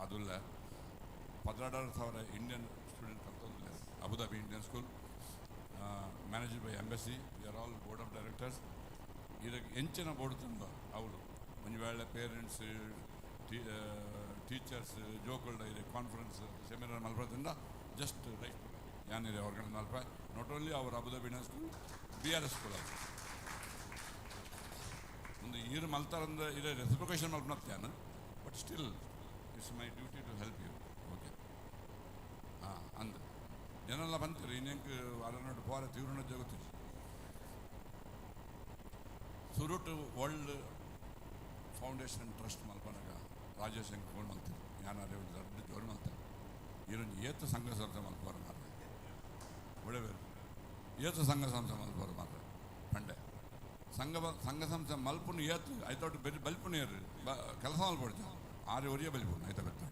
ಅದುಲ್ಲ 16,000 ಇಂಡಿಯನ್ ಸ್ಟೂಡೆಂಟ್ ಕಲ್ತೊಂದುಲ್ಲ. Abu Dhabi Indian school managed by embassy, we are all board of directors. ಇದಕ್ಕೆ ಎಂಚಿನ ಬೋಡ್ತನಲ್ಲ ಅವಳು ಒಂಜಿ ವೇಳೆ ಪೇರೆಂಟ್ಸ್ ಟೀಚರ್ಸ್ ಜೋಕುಲ್ಡ ಇದೆ ಕಾನ್ಫರೆನ್ಸ್ ಸೆಮಿನಾರ್ ಮಲ್ಪದಿಂದ ಜಸ್ಟ್ ರೈಟ್ ಯಾನಿದೆ ಆರ್ಗನೈಸ್ ಮಲ್ಪ. Not only our Abu Dhabi Indian school, B R S school ಅದು ಒಂದು ಈರು ಮಲ್ತಾರಂದ ಇದೆ ರೆಸಿಪ್ರಿಕೇಷನ್ ಮಲ್ಪನತ್ಯಾನ, but still it's my duty to help you. Okay ಹಾಂ ಅಂದ ಜನೆಲ್ಲ ಬಂತಾರೆ ಇನ್ನೆಂಕ್ ಅರನಾಡು ಪೋರ ತೀವ್ರನ ಜಗತ್ತು ಸುರುಟು ವರ್ಲ್ಡ್ ಫೌಂಡೇಶನ್ ಟ್ರಸ್ಟ್ ಮಲ್ಪನಾಗ ರಾಜೇಶ್ ಹೆಂಗೆ ಫೋನ್ ಮಲ್ತಾರೆ ಯಾನಾರೆ ಒಂದು ದೊಡ್ಡ ಜೋರು ಮಲ್ತಾರೆ. ಈರೊಂದು ಏತು ಸಂಘ ಸಂಸ್ಥೆ ಮಲ್ಪೋರು ಮಾರ್ರೆ, ಒಳ್ಳೆ ಏತು ಸಂಘ ಸಂಸ್ಥೆ ಮಲ್ಪೋರು ಮಾರ್ರೆ ಪಂಡೆ ಸಂಘ ಸಂಘ ಸಂಸ್ಥೆ ಮಲ್ಪುನು ಏತು ಐತೊಟ್ಟು ಬೆರಿ ಬಲ್ಪುನು ಏರು ಕೆಲಸ ಮಲ್ಪೊಡ್ಚ ಆರು ಒರಿಯ ಬಲ್ಪುನು ಐತ ಬೆತ್ತ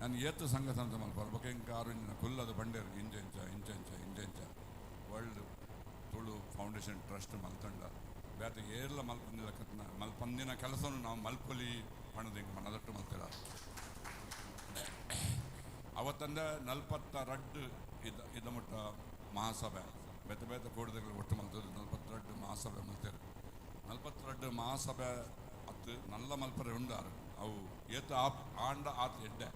ನಾನು ಏತು ಸಂಘ ಸಂಸ್ಥೆ ಮಲ್ಪೋರು ಬೊಕ ಇಂಕ ಆರು ಇಂಜಿನ ಕುಲ್ಲದ ಬಂಡೇರು ಇಂಚ ಇಂಚ ಇಂಚ ಇಂಚ ಇಂಚ ಇಂಚ ವರ್ಲ್ಡ್ ತುಳು ಫೌಂಡೇಶನ್ ಟ್ರಸ್ಟ್ ಮಲ್ತಂಡ ಬೇತೆ ಏರ್ಲ ಮಲ್ಪಂದಿನ ಕತ್ನ ಮಲ್ಪಂದಿನ ಕೆಲಸವನ್ನು ನಾವು ಮಲ್ಪೊಲಿ ಪಣದ ಹಿಂಗೆ ಮನದಟ್ಟು ಮಲ್ತಿರ. ಅವತ್ತಂದ 42 ಇದ್ದ ಮುಟ್ಟ ಮಹಾಸಭೆ ಬೇತೆ ಬೇತೆ ಕೋಡಿದಗಳು ಒಟ್ಟು ಮಲ್ತದ್ದು 42 ಮಹಾಸಭೆ ಮಲ್ತೇರು. 42 ಮಹಾಸಭೆ ಅತ್ತು ನಲ್ಲ ಮಲ್ಪರೆ ಉಂಡಾರು ಅವು ಏತ ಆಂಡ ಆತ ಎಡ್ಡೆ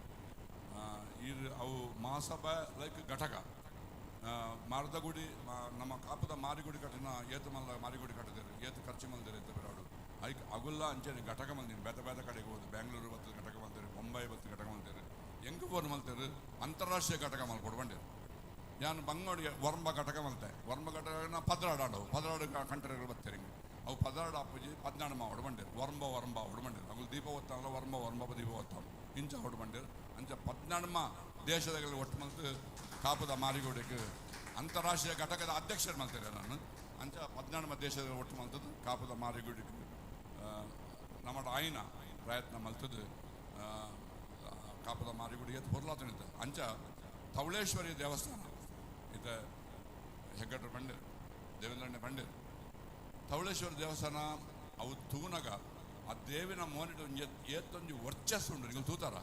ಈ ಅವು ಮಹಾಸಭೆ ಲೈಕ್ ಘಟಕ ಮಾರದಗುಡಿ ನಮ್ಮ ಕಾಪುದ ಮಾರಿಗುಡಿ ಕಟ್ಟಿನ ಏತು ಮಲ್ಲ ಮಾರಿಗುಡಿ ಕಟ್ಟಿದರು ಏತು ಖರ್ಚು ಮಲ್ದಿರು ಎತ್ತ ಬಿರಾಡು ಐಕ್ ಅಗುಲ್ಲ ಅಂಚನೆ ಘಟಕ ಮಲ್ದಿನಿ ಬೇತೆ ಬೇತೆ ಕಡೆಗೆ ಹೋದು ಬ್ಯಾಂಗ್ಳೂರು ಬತ್ತು ಘಟಕ ಮಲ್ತೇರು, ಬೊಂಬೈ ಬತ್ತು ಘಟಕ ಮಲ್ತೇರು, ಹೆಂಗೆ ಫೋನ್ ಮಲ್ತೇರು ಅಂತಾರಾಷ್ಟ್ರೀಯ ಘಟಕ ಮಲ್ಕೊಡು ಬಂಡೇರು. ಯಾನು ಬಂಗೋಡಿಗೆ ವರ್ಂಬ ಘಟಕ ಮಲ್ತೆ, ವರ್ಂಬ ಘಟಕನ ಪದ್ರಾಡಾಡವು ಪದ್ರಾಡು ಕಂಟರ್ಗಳು ಬರ್ತಾರೆ ಹಿಂಗೆ ಅವು ಪದ್ರಾಡು ಅಪ್ಪುಜಿ ಪದ್ನಾಡು ಮಾವಡು ಬಂಡೇರು ವರ್ಂಬ ವರ್ಂಬ ಅವಡು ಬಂಡೇರು ಅವು ದೀಪ ಒತ್ತಾನಲ್ಲ ವರ್ಂಬ ವರ್ಂಬ ದೀಪ ಒತ್ತಾನು ಇಂಚ ಅವಡು ಬಂಡೇರು. ಅಂಚ ಪದ್ನಾಡಮ್ಮ ದೇಶದ ಒಟ್ಟು ಮಲ್ತು ಕಾಪುದ ಮಾರಿಗುಡಿಗೆ ಅಂತಾರಾಷ್ಟ್ರೀಯ ಘಟಕದ ಅಧ್ಯಕ್ಷರು ಮಲ್ತಾರೆ ನಾನು. ಅಂಚ ಪದ್ನಾಡಮ್ಮ ದೇಶದ ಒಟ್ಟು ಮಲ್ತದ್ದು ಕಾಪುದ ಮಾರಿಗುಡಿಗೆ ನಮ್ಮ ಆಯ್ನ ಪ್ರಯತ್ನ ಮಲ್ತದ್ದು ಕಾಪುದ ಮಾರಿಗುಡಿಗೆ ಹೊರ್ಲಾತನಿತ್ತು. ಅಂಚ ತವಳೇಶ್ವರಿ ದೇವಸ್ಥಾನ ಇತ ಹೆಗ್ಗಟ್ರ ಬಂಡೇರು ದೇವೇಂದ್ರಣ್ಣ ಬಂಡೇರು ತವಳೇಶ್ವರಿ ದೇವಸ್ಥಾನ ಅವು ತೂನಗ ಆ ದೇವಿನ ಮೋನಿಟ್ ಒಂಜಿ ಏತೊಂಜಿ ವರ್ಚಸ್ಸು ಉಂಡು ನೀವು ತೂತಾರ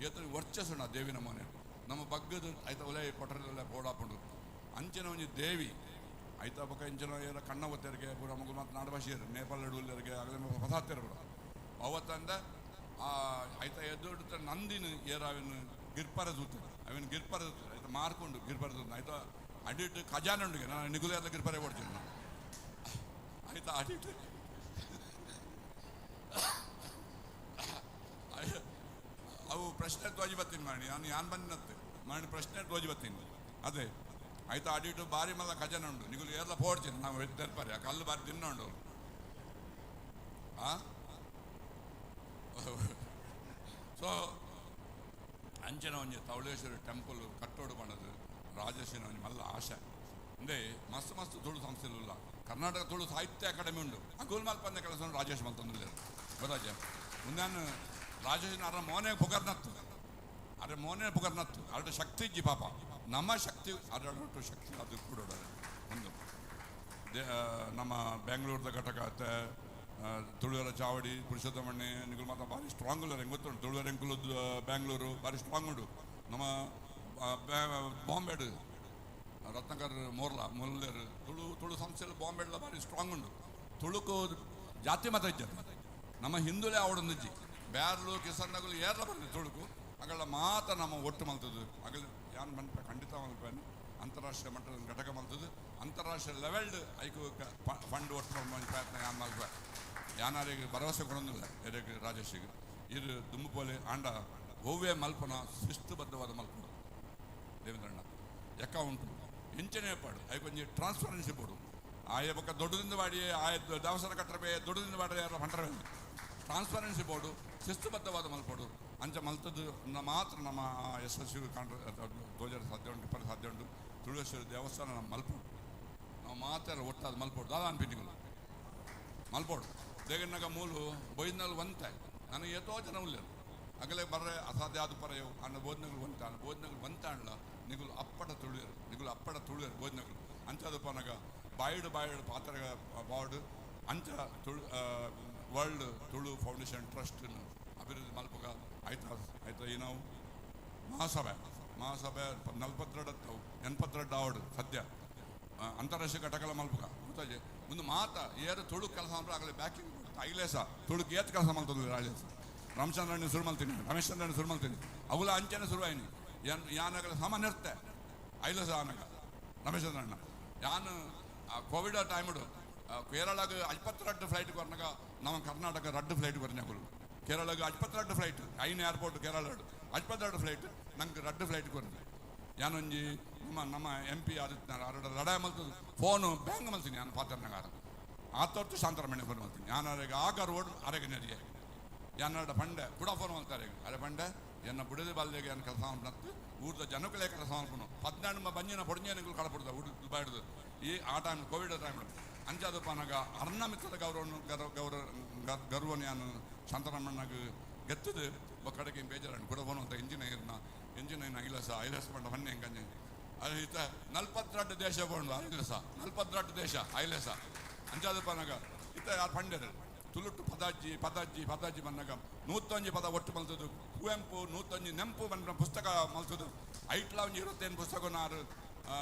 ಏತೊಂಜಿ ವರ್ಚಸ್ಸು ಉಂಡು ಆ ದೇವಿನ ಮೋನೆ ನಮ್ಮ ಬಗ್ಗದ ಐತ ಒಲೆ ಕೊಟ್ಟರೆಲ್ಲ ಬೋಡಾಪುಂಡು ಅಂಚಿನ ಒಂಜಿ ದೇವಿ ಐತ ಬೊಕ ಇಂಚಿನ ಏರ ಕಣ್ಣ ಒತ್ತೆರಿಗೆ ಪೂರ ಮಗು ಮತ್ತು ನಾಡಭಾಷೆಯರು ನೇಪಾಳ ನಡುವಲ್ಲರಿಗೆ ಆಗಲೇ ಹೊಸಾತ್ತೆರ ಪೂರ ಅವತ್ತಂದ ಆ ಐತ ಎದ್ದು ನಂದಿನ ಏರ ಅವಿನ ಗಿರ್ಪರ ದೂತ ಅವಿನ ಗಿರ್ಪರ ದೂತ ಐತ ಮಾರ್ಕೊಂಡು ಗಿರ್ಪರ ದೂತ ಐತ ಅಡಿಟ್ಟು ಖಜಾನೆ ಉಂಡಿಗೆ ನಾನು ನಿಗುಲೆ ಎಲ್ಲ ಗಿರ್ಪರೆ ಕೊಡ್ತೀನಿ ನಾನು ಆಯ್ತಾ ಅಡಿಟ್ಟು ಅವು ಪ್ರಶ್ನೆ ಧ್ವಜ ಬತ್ತೀನಿ ಮಾಡಿ ನಾನು ಯಾನ್ ಬಂದಿನತ್ತೆ ಮಾಡಿ ಪ್ರಶ್ನೆ ಧ್ವಜ ಬತ್ತೀನಿ ಅದೇ ಆಯ್ತಾ ಅಡಿಟ್ಟು ಬಾರಿ ಮಲ್ಲ ಖಜಾನೆ ಉಂಡು ನಿಗುಲು ಏರ್ಲ ಪೋಡ್ತೀನಿ ನಾವು ತೆರ್ಪಾರೆ ಆ ಕಲ್ಲು ಬಾರಿ ತಿನ್ನ ಉಂಡು ಆ ಸೊ ಅಂಚಿನ ಒಂಜಿ ತವಳೇಶ್ವರಿ ಟೆಂಪಲ್ ಕಟ್ಟೋಡು ಬಣ್ಣದು ರಾಜೇಶಿನ ಒಂಜಿ ಮಲ್ಲ ಆಶೆ ಅಂದೇ ಮಸ್ತ್ ಮಸ್ತ್ ತುಳು ಸಂಸ್ಥೆಲುಲ್ಲ ಕರ್ನಾಟಕ ತುಳು ಸಾಹಿತ್ಯ ಅಕಾಡೆಮಿ ಉಂಡು ಆ ಗೋಲ್ಮಾಲ್ ಪಂದ್ಯ ಕೆಲಸ ರಾಜೇಶ್ ಮಲ್ತಂದ್ರೆ ಗೊತ್ತಾಜೆ ಮುಂದೆ ರಾಜೇಶನ ಅರ ಮೋನೆ ಪುಗರ್ನತ್ತು ಅರೆ ಮೋನೆ ಪುಗರ್ನತ್ತು ಅರಡು ಶಕ್ತಿ ಇಜ್ಜಿ ಪಾಪ ನಮ್ಮ ಶಕ್ತಿ ಅರಡು ಶಕ್ತಿ ಅದು ಕೂಡ ಒಂದು ನಮ್ಮ ಬೆಂಗಳೂರದ ಘಟಕ ತುಳುವರ ಚಾವಡಿ ಪುರುಷೋತ್ತಮಣ್ಣೆ ನಿಗುಲು ಮಾತ್ರ ಭಾರಿ ಸ್ಟ್ರಾಂಗ್ ಉಳ್ಳಾರೆ ಗೊತ್ತುಂಟು ತುಳುವರ ಎಂಕುಲು ಬ್ಯಾಂಗ್ಳೂರು ಭಾರಿ ಸ್ಟ್ರಾಂಗ್ ಉಂಡು ನಮ್ಮ ಬಾಂಬೆಡ್ ರತ್ನಾಕರ್ ಮೋರ್ಲಾ ಮೊಲ್ಲೇರು ತುಳು ತುಳು ಸಂಸ್ಥೆಯಲ್ಲಿ ಬಾಂಬೆಡ್ಲ ಭಾರಿ ಸ್ಟ್ರಾಂಗ್ ಉಂಡು ತುಳುಕು ಜಾತಿ ಮತ ಇಜ್ಜ ನಮ್ಮ ಹಿಂದೂಲೇ ಅವಡೊಂದಿಜ್ಜಿ ಬ್ಯಾರ್ಲು ಕಿಸನ್ನಗಳು ಏರ್ಲ ಬಂದಿದೆ ತುಳುಕು ಅಗಲ ಮಾತ್ರ ನಮ್ಮ ಒಟ್ಟು ಮಲ್ತದ್ದು ಅಗಲ ಯಾನ್ ಮನ್ಪೆ ಖಂಡಿತ ಮಲ್ಪೇನು ಅಂತಾರಾಷ್ಟ್ರೀಯ ಮಟ್ಟದ ಘಟಕ ಮಲ್ತದ್ದು ಅಂತಾರಾಷ್ಟ್ರೀಯ ಲೆವೆಲ್ಡ್ ಐಕು ಫಂಡ್ ಒಟ್ಟು ಪ್ರಯತ್ನ ಯಾನ್ ಮಲ್ಪೆ ಯಾನಾರಿಗೆ ಭರವಸೆ ಕೊಡೋದಿಲ್ಲ ಎರೆಗೆ ರಾಜೇಶಿಗೆ ಇದು ದುಂಬುಪೋಲೆ ಆಂಡ ಒವ್ವೇ ಮಲ್ಪನ ಶಿಸ್ತುಬದ್ಧವಾದ ಮಲ್ಪನ ದೇವೇಂದ್ರಣ್ಣ ಅಕೌಂಟು ಎಂಚನೇ ಪಾಡು ಐಕೊಂಜಿ ಟ್ರಾನ್ಸ್ಪರೆನ್ಸಿ ಬೋಡು ಆಯ ಬೊಕ್ಕ ದೊಡ್ಡದಿಂದ ಮಾಡಿ ಆಯ ದೇವಸ್ಥಾನ ಕಟ್ಟರಬೇ ದೊಡ್ಡದಿಂದ ಮಾಡಿ ಯಾರ ಫಂಡರವೇ ಟ್ರಾನ್ಸ್ಪರೆನ್ಸಿ ಬೋರ್ಡು ಶಿಸ್ತುಬದ್ಧವಾದ ಮಲ್ಪೋಡು ಅಂಚ ಮಲ್ತದ್ದು ಮಾತ್ರ ನಮ್ಮ ಯಶಸ್ವಿ ಕಾಣ ತೋಜರ ಸಾಧ್ಯ ಉಂಟು ಪರ ಸಾಧ್ಯ ಉಂಟು ತುಳುವೇಶ್ವರ ದೇವಸ್ಥಾನ ನಮ್ಮ ಮಲ್ಪೋಡು ನಾವು ಮಾತ್ರ ಒಟ್ಟಾದ ಮಲ್ಪೋಡು ದಾದಾ ಅನ್ಪಿಟ್ಟಿಗಳು ಮಲ್ಪೋಡು ದೇಗನ್ನಾಗ ಮೂಲು ಬೊಯ್ದನಲ್ಲಿ ಒಂತೆ ನನಗೆ ಏತೋ ಜನ ಉಳ್ಳೇರು ಅಗಲೇ ಬರ್ರೆ ಅಸಾಧ್ಯ ಆದ ಪರೆಯೋ ಅನ್ನ ಬೋಧನೆಗಳು ಒಂತ ಅಣ್ಣ ಬೋಧನೆಗಳು ಒಂತ ಅಣ್ಣ ನಿಗುಲು ಅಪ್ಪಟ ತುಳುವೆರ್ ನಿಗುಲು ಅಪ್ಪಟ ತುಳುವೆರ್ ಬೋಜನಗುಲು ಅಂಚಾದ ಪನಗ ಬಾಯಿಡು ಬಾಯಿಡು ಪಾತ್ರ ಬಾರ್ಡ್ ಅಂಚ Tulu world Tulu foundation trust ಅಭಿವೃದ್ಧಿ ಮಲ್ಪಗ ಆಯ್ತ ಆಯ್ತ ಈ ನಾವು ಮಹಾಸಭೆ ಮಹಾಸಭೆ 42 82 ಆವಡು ಸದ್ಯ ಅಂತಾರಾಷ್ಟ್ರೀಯ ಘಟಕಲ ಮಲ್ಪಗ ಗೊತ್ತಾಜೆ ಒಂದು ಮಾತ ಏರು ತುಳು ಕೆಲಸ ಅಂದ್ರೆ ಆಗಲೇ ಬ್ಯಾಕಿಂಗ್ ಐಲೇಸ ತುಳುಕ್ ಏತ್ ಕೆಲಸ ಮಲ್ತೊಂದು ಐಲೇಸ ರಾಮಚಂದ್ರಣ್ಣ ಶುರು ಮಲ್ತೀನಿ ರಮೇಶ್ಚಂದ್ರಣ್ಣ ಶುರು ಮಲ್ತೀನಿ ಅವುಲ ಅಂಚನೆ ಶುರುವಾಯಿನಿ ಯಾನ್ ಯಾನಗಲ ಸಾಮಾನ್ಯ ಇರ್ತೆ ಐಲೇಸ ಆನಗ ರಮೇಶ್ಚಂದ್ರಣ್ಣ ಯಾನು ಕೋವಿಡ್ ಟೈಮ್ಡು ಕೇರಳಗ್ 52 ಫ್ಲೈಟ್ ಕೊರ್ನಾಗ ನಮ್ಮ ಕರ್ನಾಟಕ 2 ಫ್ಲೈಟ್ ಕೊರ್ನಾಗುಲು ಕೇರಳಗ್ 52 ಫ್ಲೈಟ್ 5 ಏರ್ಪೋರ್ಟ್ ಕೇರಳ 52 ಫ್ಲೈಟ್ ನಂಗೆ 2 ಫ್ಲೈಟ್ ಕೊರ್ದು ಯಾನೊಂಜಿ ನಮ್ಮ ನಮ್ಮ ಎಂ ಪಿ ಆದಿತ್ಯನಾರ ಅರಡ ಲಡಾಯ ಮಲ್ತದ್ದು ಫೋನು ಬ್ಯಾಂಗ್ ಮಲ್ತೀನಿ ನಾನು ಪಾತ್ರನಗಾರ ಆತೊಟ್ಟು ಶಾಂತರಮಣ್ಣ ಫೋನ್ ಮಲ್ತೀನಿ ಯಾನ್ ಅರೆಗೆ ಆಗ ರೋಡ್ ಅರೆಗೆ ನೆರಿಯೆ ಯಾನಡ ಪಂಡೆ ಕೂಡ ಫೋನ್ ಮಲ್ತಾರೆ ಅರೆ ಪಂಡೆ ಎನ್ನ ಬುಡದ ಬಾಲ್ಯಗೆ ಏನು ಕೆಲಸ ಮಾಡ್ತು ಊರ್ದ ಜನಕ್ಕಲೇ ಕೆಲಸ ಮಾಡ್ಕೊಂಡು 18 ಬಂಜಿನ ಪೊಡಿಂಜನಗಳು ಕಳಪಡ್ದ ಊರು ದುಬಾಯ್ದು ಈ ಆ ಟೈಮ್ ಕೋವಿಡ್ ಟೈಮ್ ಅಂಚಾದಪ್ಪ ನಾಗ ಅರ್ಣ ಮಿತ್ರದ ಗೌರವನು ಗೌರವ ಗರ್ವನ ಯಾನು ಶಾಂತರಾಮಣ್ಣಗೆ ಗೆತ್ತದು ಕಡೆಗೆ ಬೇಜಾರು ಕೂಡ ಫೋನ್ ಅಂತ ಇಂಜಿನಿಯರ್ನ ಇಂಜಿನಿಯರ್ನ ಐಲಸ ಐಲಸ್ ಪಂಡ ಹೊನ್ನೆ ಹೆಂಗಂಜೆ ಅದು ಈತ 42 ದೇಶ ಬೋಂಡು ಐಲಸ 42 ದೇಶ ಐಲಸ ಅಂಚಾದಪ್ಪ ನಾಗ ಈತ ಯಾರು ಪಂಡ್ಯರು ತುಳುಟ್ಟು ಪದಾಜಿ ಪದಾಜಿ ಪದಾಜಿ ಬಂದಾಗ 101 ಪದ ಒಟ್ಟು ಮಲ್ತದ್ದು ಕುವೆಂಪು 101 ನೆಂಪು ಬಂದ ಪುಸ್ತಕ ಮಲ್ತದ್ದು ಐಟ್ಲ ಒಂಜಿ 25 ಪುಸ್ತಕನಾರು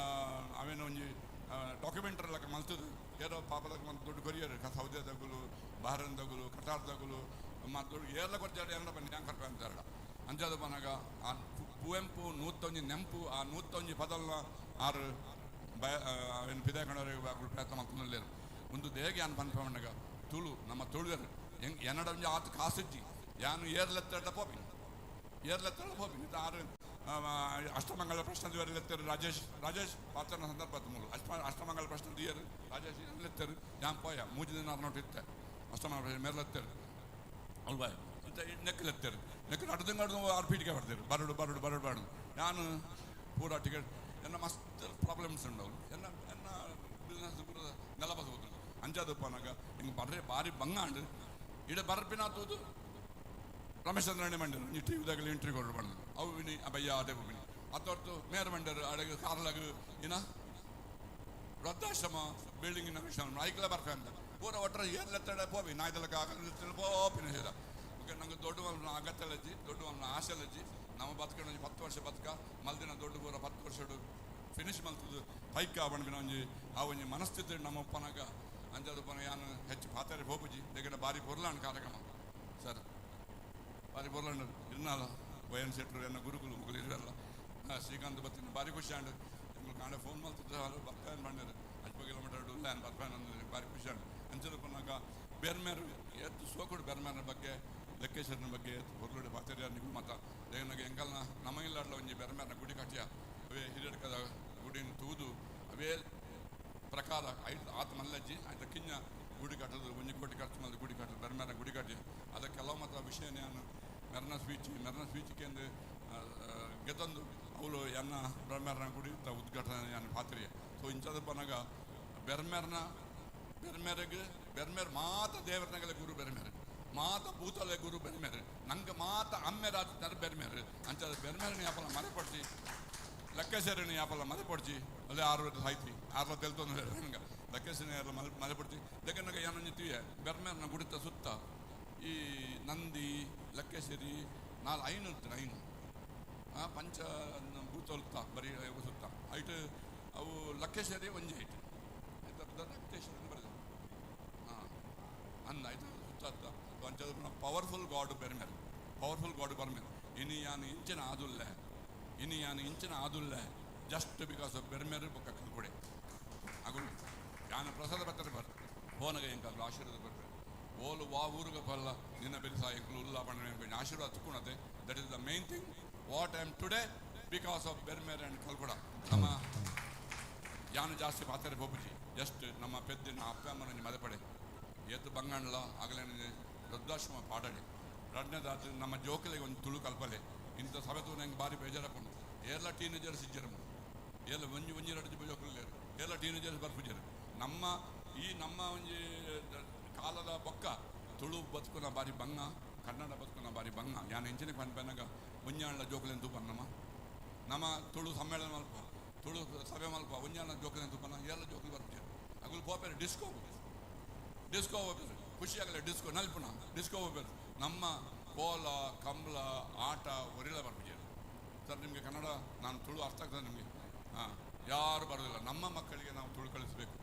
ಅವೇನು ಒಂಜಿ ಡಾಕ್ಯುಮೆಂಟರಿ ಲೆಕ್ಕ ಮಲ್ತದ್ದು ಏರೋ ಪಾಪದ ಒಂದು ದೊಡ್ಡ ಕೊರಿಯರ್ ಸೌದೆ ದಗುಲು ಬಹರನ್ ದಗುಲು ಕಟಾರ್ ದಗುಲು ಮತ್ತು ದೊಡ್ಡ ಏರ್ಲ ಕೊಡ್ತಾರೆ ಏನಾರ ಬನ್ನಿ ಹ್ಯಾಂಗೆ ಕರ್ಪೆ ಅಂತಾರಲ್ಲ ಅಂಜಾದ ಬನಾಗ ಆ ಕುವೆಂಪು 101 ನೆಂಪು ಆ 101 ಪದಲ್ನ ಆರು ಬಯ ಏನು ಪಿದಾಕಣವರೆಗೆ ಪ್ರಯತ್ನ ಮಾಡ್ಕೊಂಡು ಒಂದು ದೇಗೆ ಅನ್ ಪನ್ಪಣ್ಣಗ ತುಳು ನಮ್ಮ ತುಳುವೆರ್ ಹೆಂಗೆ ಎನ್ನಡ ಒಂಜಿ ಆತು ಕಾಸುಜ್ಜಿ ಯಾನು ಏರ್ಲೆತ್ತಡ ಪೋಪಿನಿ ಏರ್ಲೆತ್ತಡ ಪೋಪಿನಿ ಆರು ಅಷ್ಟಮಂಗಳ ಪ್ರಶ್ನೆ ಲೆತ್ತರು ರಾಜೇಶ್ ರಾಜೇಶ್ ಪಾತ್ರನ ಸಂದರ್ಭ ಮೂಲು ಅಷ್ಟಮಂಗಳ ಪ್ರಶ್ನೆ ದಿಯರು ರಾಜೇಶ್ ಲೆತ್ತರು ಯಾನ್ ಪೋಯ ಮೂಜಿ ದಿನ ನೋಟ್ ಇತ್ತೆ ಅಷ್ಟಮಂಗಳ ಪ್ರಶ್ನೆ ಮೇರ್ಲೆತ್ತರು ಅಲ್ವಾ ಇಂತ ನೆಕ್ಕಲೆತ್ತರು ನೆಕ್ ನಡು ತಿಂಗಳು ಆರು ಪೀಟಿಗೆ ಬರ್ತಾರೆ ಬರಡು ಬರಡು ಬರಡು ಬರಡು ನಾನು ಪೂರಾ ಟಿಕೆಟ್ ಎನ್ನ ಮಸ್ತ್ ಪ್ರಾಬ್ಲಮ್ಸ್ ಉಂಡವು ಎನ್ನ ಎನ್ನ ಬಿಸ್ನೆಸ್ ಪೂರ ನೆಲ ಬಸಬಹುದು ಅಂಜಾದಪ್ಪನಾಗ ಹಿಂಗೆ ಬರ್ರೆ ಭಾರಿ ಬಂಗಾಂಡು ಇಡ ಬರ್ಪಿನಾತುದು ರಮೇಶ್ಚಂದ್ರಣ್ಣೆ ಮಂಡರು ನೀ ಟಿ ವಿದಾಗಲಿ ಇಂಟ್ರಿ ಕೊಡು ಬಂದು ಅವು ವಿನಿ ಬಯ್ಯ ಅದೇ ವಿನಿ ಅತ್ತೊರ್ತು ಮೇರ್ ಮಂಡರು ಅಡಗು ಕಾರ್ಲಾಗ ಏನ ವೃದ್ಧಾಶ್ರಮ ಬಿಲ್ಡಿಂಗಿನ ವಿಷಯ ಐಕ್ಲ ಬರ್ಪೆ ಅಂತ ಪೂರ ಒಟ್ಟರೆ ಏರ್ಲೆತ್ತಡೆ ಪೋಪಿ ನಾಯ್ದಲಕ್ಕ ಪೋಪಿನ ಸೇದ ಓಕೆ ನಂಗೆ ದೊಡ್ಡ ಅಗತ್ಯಲಜ್ಜಿ ದೊಡ್ಡ ಆಶೆಲಜ್ಜಿ ನಮ್ಮ ಬದುಕೊಂಡು ಒಂಜಿ 10 ವರ್ಷ ಬದುಕ ಮಲ್ದಿನ ದೊಡ್ಡ ಪೂರ 10 ವರ್ಷಡು ಫಿನಿಶ್ ಮಲ್ತದ್ದು ಪೈಕ ಬಣ್ಬಿನ ಒಂಜಿ ಆ ಒಂಜಿ ಮನಸ್ಥಿತಿ ನಮ್ಮ ಒಪ್ಪನಾಗ ಅಂಜಾದಪ್ಪನ ಯಾನು ಹೆಚ್ಚು ಪಾತಾರೆ ಹೋಪುಜಿ ದೇಗಡ ಬಾರಿ ಪೊರ್ಲಾಂಡ್ ಕಾರ್ಯಕ್ರಮ ಸರ್ ಬಾರಿ ಪೊರ್ಲಾಂಡ್ ಇರ್ನಾಲ ವಯನ್ ಶೆಟ್ರು ಎನ್ನ ಗುರುಕುಲು ಮುಗುಲು ಇರಲ್ಲ ಶ್ರೀಕಾಂತ್ ಬತ್ತಿನ ಬಾರಿ ಖುಷಿ ಆಂಡ್ ನಿಮ್ಗೆ ಕಾಂಡೆ ಫೋನ್ ಮಲ್ತಿದ್ದು ಬರ್ತಾನೆ ಬಂಡರು 5 ಕಿಲೋಮೀಟರ್ ಉಲ್ಲ ಬರ್ತಾನೆ ಅಂದ್ರೆ ಬಾರಿ ಖುಷಿ ಆಂಡ್ ಅಂಚದಪ್ಪನಾಗ ಬೇರ್ಮೇರು ಎತ್ತು ಸೋಕುಡು ಬೇರ್ಮೇರ ಬಗ್ಗೆ ಲೆಕ್ಕೇಶ್ವರನ ಬಗ್ಗೆ ಹೊರಗಡೆ ಪಾತರ್ಯ ನಿಗು ಮಾತ ದೇಗನಾಗ ಎಂಕಲ್ನ ನಮ್ಮ ಇಲ್ಲಾಡ್ಲ ಒಂಜಿ ಬೇರ್ಮೇರನ ಗುಡಿ ಕಟ್ಟಿಯ ಅವೇ ಹಿರಿಯಡ್ಕದ ಗುಡಿನ ತೂದು ಅವೇ ಪ್ರಕಾರ ಐದು ಆತ ಮಲ್ಲಜ್ಜಿ ಆಯ್ತು ಕಿಂಜ ಗುಡಿ ಕಟ್ಟೋದು 1 ಕೋಟಿ ಖರ್ಚು ಮಾಡಿ ಗುಡಿ ಕಟ್ಟೋದು ಬೆರ್ಮೇರ ಗುಡಿ ಕಟ್ಟಿ ಅದಕ್ಕೆ ಕೆಲವು ಮಾತ್ರ ವಿಷಯ ನಾನು ಮೆರ್ನ ಸ್ವೀಚ್ ಮೆರ್ನ ಸ್ವೀಚಿಕೆಂದು ಗೆತಂದು ಅವಳು ಎನ್ನ ಬೆರ್ಮೇರನ ಗುಡಿ ಉದ್ಘಾಟನೆ ಯಾನು ಪಾತ್ರಿಯ ಸೊ ಇಂಚದ ಪನಗ ಬೆರ್ಮೇರನ ಬೆರ್ಮೇರೆಗೆ ಬೆರ್ಮೇರ್ ಮಾತ ದೇವರನಗಲ ಗುರು ಬೆರ್ಮೇರೆ ಮಾತ ಭೂತಲೆ ಗುರು ಬೆರ್ಮೇರೆ ನಂಗೆ ಮಾತ ಅಮ್ಮೇರಾದ ಬೆರ್ಮೇರೆ ಅಂಚದ ಬೆರ್ಮೇರನ ಯಾಪಲ ಮರೆಪಡಿಸಿ ಲಕ್ಕೇಶ್ವರನ ಯಾಪಲ ಮರೆಪಡಿಸಿ ಅಲ್ಲೇ 6 ಸಾಹಿತಿ 6 ತೆಲ್ತೊಂದು ನಂಗೆ ಲಕ್ಕೇಶ್ವರನ ಯಾರಲ್ಲ ಮರೆಪಡಿಸಿ ಲೆಕ್ಕನಾಗ ಏನೊಂಜಿ ತೀಯ ಬೆರ್ಮೇರನ ಗುಡಿತ ಸುತ್ತ ಈ ನಂದಿ ಲಕ್ಕೇಶ್ವರಿ 4 5 ಇರ್ತಾರೆ 5 ಪಂಚ ಭೂತೊಲ್ತ ಬರೀ ಸುತ್ತ ಐಟ್ ಅವು ಲಕ್ಕೇಶ್ವರಿ ಒಂಜಿ ಐಟ್ ಆಯ್ತು ಲಕ್ಕೇಶ್ವರಿ ಬರೆದ ಹಾಂ ಅಂದ ಆಯ್ತು ಸುತ್ತ ಪಂಚದ powerful god ಬೆರ್ಮೇರ್ powerful god Bermer ಇನಿ ಯಾನು ಇಂಚಿನ ಆದುಲ್ಲ ಇನಿ ಯಾನು ಇಂಚಿನ ಆದುಲ್ಲ ಜಸ್ಟ್ because of Bermer ಬೊಕ್ಕ ಕಲ್ಕೊಡೆ ಅಗುಲು ಯಾನು ಪ್ರಸಾದ ಬರ್ತಾರೆ ಬರ್ ಫೋನಾಗ ಎಂಕಾಗ್ಲು ಆಶೀರ್ವಾದ ಬರ್ತಾರೆ ಓಲು ವಾ ಊರುಗ ಬಲ್ಲ ನಿನ್ನ ಬೆಲೆ ಸಾಯಂಕಲು ಉಲ್ಲ ಬಣ್ಣ ಆಶೀರ್ವಾದ ತುಕ್ಕುಣತೆ that is the main thing what I am today because of Bermer and Kalkuda. ನಮ್ಮ ಯಾನು ಜಾಸ್ತಿ ಪಾತ್ರೆ ಹೋಗ್ಬಿಟ್ಟು ಜಸ್ಟ್ ನಮ್ಮ ಪೆದ್ದಿನ ಅಪ್ಪ ಅಮ್ಮನ ಮದಪಡೆ ಏತು ಬಂಗಾಣಲ ಆಗಲೇ ವೃದ್ಧಾಶ್ರಮ ಪಾಡಡೆ ಎರಡನೇದಾದ ನಮ್ಮ ಜೋಕಲಿಗೆ ಒಂದು ತುಳು ಕಲ್ಪಲೆ ಇಂಥ ಸಭೆ ನಂಗೆ ಭಾರಿ ಬೇಜಾರಪ್ಪನು ಏರ್ಲ ಟೀನೇಜರ್ಸ್ ಇಜ್ಜರು ಏರ್ಲ ಒಂಜಿ ಒಂಜಿ ಎರಡು ಜೋಕುಲು ಏರ್ಲ ಟೀನೇಜರ್ಸ್ ಬರ್ಪುಜರು ನಮ್ಮ ಈ ನಮ್ಮ ಒಂಜಿ ಕಾಲದ ಬೊಕ್ಕ ತುಳು ಬದುಕುನ ಬಾರಿ ಬಂಗ ಕನ್ನಡ ಬದುಕುನ ಬಾರಿ ಬಂಗ ಯಾನು ಇಂಚಿನ ಪನ್ಪೆನಾಗ ಒಂಜಾಣ್ಲ ಜೋಕುಲೆನ್ ತೂಪನ್ನಮ್ಮ ನಮ್ಮ ತುಳು ಸಮ್ಮೇಳನ ಮಲ್ಪ ತುಳು ಸಭೆ ಮಲ್ಪ ಒಂಜಾನ ಜೋಕುಲೆನ್ ತೂಪನ ಏರ್ಲ ಜೋಕುಲು ಬರ್ಪುಜೆರ್ ಅಗುಲು ಪೋಪೆರ್ ಡಿಸ್ಕೋ ಡಿಸ್ಕೋ ಪೋಪೆರ್ ಖುಷಿಯಾಗಲೆ ಡಿಸ್ಕೋ ನಲ್ಪುನ ಡಿಸ್ಕೋ ಪೋಪೆರ್ ನಮ್ಮ ಕೋಲ ಕಂಬಳ ಆಟ ಒರಿಲ ಬರ್ಪುಜೆರ್ ಸರ್ ನಿಮಗೆ ಕನ್ನಡ ನಾನು ತುಳು ಅರ್ಥ ಆಗ್ತದೆ ನಿಮಗೆ ಹಾಂ ಯಾರು ಬರೋದಿಲ್ಲ ನಮ್ಮ ಮಕ್ಕಳಿಗೆ ನಾವು ತುಳು ಕಳಿಸಬೇಕು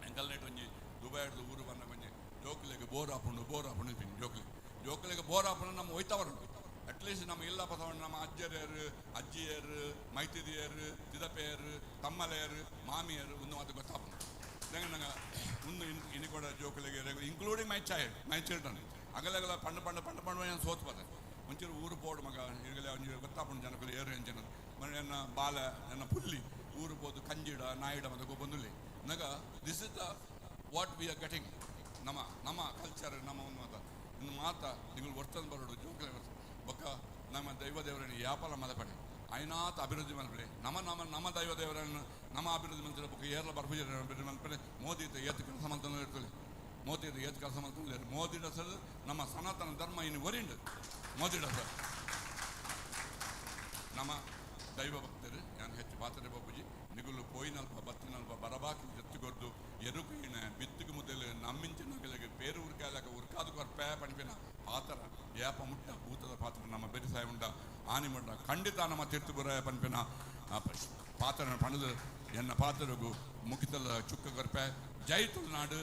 ಎಂಕಲ್ನೇಟ್ ಒಂಜಿ ದುಬೈಡ್ದು ಊರು ಬಂದ ಒಂಜಿ ಜೋಕುಲೆಗೆ ಬೋರ್ ಆಪುಂಡು ಬೋರ್ ಆಪುಂಡು ಇದ್ದೀನಿ ಜೋಕುಲೆಗೆ ಜೋಕುಲೆಗೆ ಬೋರ್ ಆಪುಂಡು ನಮ್ಮ ಒಯ್ತಾ ಬರೋದು ಅಟ್ಲೀಸ್ಟ್ ನಮ್ಮ ಇಲ್ಲ ಪಸವಣ್ಣ ನಮ್ಮ ಅಜ್ಜರಿಯರು ಅಜ್ಜಿಯರು ಮೈತಿದಿಯರು ತಿದಪೆಯರು ತಮ್ಮಲೆಯರು ಮಾಮಿಯರು ಒಂದು ಮಾತು ಗೊತ್ತಾಪುಂಡು ನಂಗೆ ನಂಗೆ ಒಂದು ಇನ್ನು ಕೂಡ ಜೋಕುಲೆಗೆ including my child my children ಅಗಲಗಲ Pandu Pandu Pandu Pandu ಏನು ಸೋತ್ ಬತ್ತೆ ಒಂಚೂರು ಊರು ಪೋಡು ಮಗ ಈಗಲೇ ಒಂಚೂರು ಗೊತ್ತಾಪುಂಡು ಜನಕ್ಕಲು ಏರು ಎಂಚಿನ ಮನೆ ಎನ್ನ ಬಾಲ ನನ್ನ ಪುಲ್ಲಿ ಊರು ಪೋದು ಕಂಜಿಡ ನಾಯಿಡ ಮತ್ತೆ ಗೊಬ್ಬಂದುಲ್ಲಿ ನಗ this is the what we are getting ನಮ್ಮ ನಮ್ಮ ಕಲ್ಚರ್ ನಮ್ಮ ಒಂದು ಮಾತ ಇನ್ನು ಮಾತ ನಿಗಳು ವರ್ತನೆ ಬರೋಡು ಜೋಕಲೆ ಬೊಕ್ಕ ನಮ್ಮ ದೈವ ದೇವರನ್ನು ಯಾಪಲ ಮದಪಡೆ ಐನಾತ ಅಭಿವೃದ್ಧಿ ಮಲ್ಪಡೆ ನಮ್ಮ ನಮ್ಮ ನಮ್ಮ ದೈವ ದೇವರನ್ನು ನಮ್ಮ ಅಭಿವೃದ್ಧಿ ಮಲ್ಪಡೆ ಬೊಕ್ಕ ಏರ್ಲ ಬರ್ಪುಜ ಅಭಿವೃದ್ಧಿ ಮಲ್ಪಡೆ ಮೋದಿ ಏತ್ ಕೆಲಸ ಮಲ್ತಂದು ಇರ್ತದೆ ಮೋದಿ ಏತ್ ಕೆಲಸ ಮಲ್ತಂದು ಮೋದಿ ಸರ್ ನಮ್ಮ ಸನಾತನ ಧರ್ಮ ಇನ್ನು ಒರಿಂಡು ಮೋದಿ ಸರ್ ನಮ್ಮ ದೈವ ಭಕ್ತರು ನಾನು ಹೆಚ್ಚು ಪಾತ್ರೆ ಬಾಪುಜಿ ನಿಗುಲು ಪೋಯಿನಲ್ಪ ಬತ್ತಿನಲ್ಪ ಬರಬಾಕಿ ಜೊತ್ತುಗೊಡ್ದು ಎರುಕೈನ ಬಿತ್ತುಗು ಮೊದಲು ನಮ್ಮಿಂಚಿನ ಪೇರು ಉರ್ಕಾಲಕ ಉರ್ಕಾದು ಕೊರ್ಪೆ ಪಣಿಪಿನ ಪಾತ್ರ ಏಪ ಮುಟ್ಟ ಭೂತದ ಪಾತ್ರ ನಮ್ಮ ಬೆರಿಸಾಯ ಉಂಡ ಆನಿ ಮುಂಡ ಖಂಡಿತ ನಮ್ಮ ತೀರ್ಥ ಬುರಾಯ ಪನ್ಪಿನ ಪಾತ್ರ ಪಣದು ಎನ್ನ ಪಾತ್ರಗೂ ಮುಗಿತಲ ಚುಕ್ಕ ಕೊರ್ಪೆ. ಜೈ ತುಳುನಾಡು,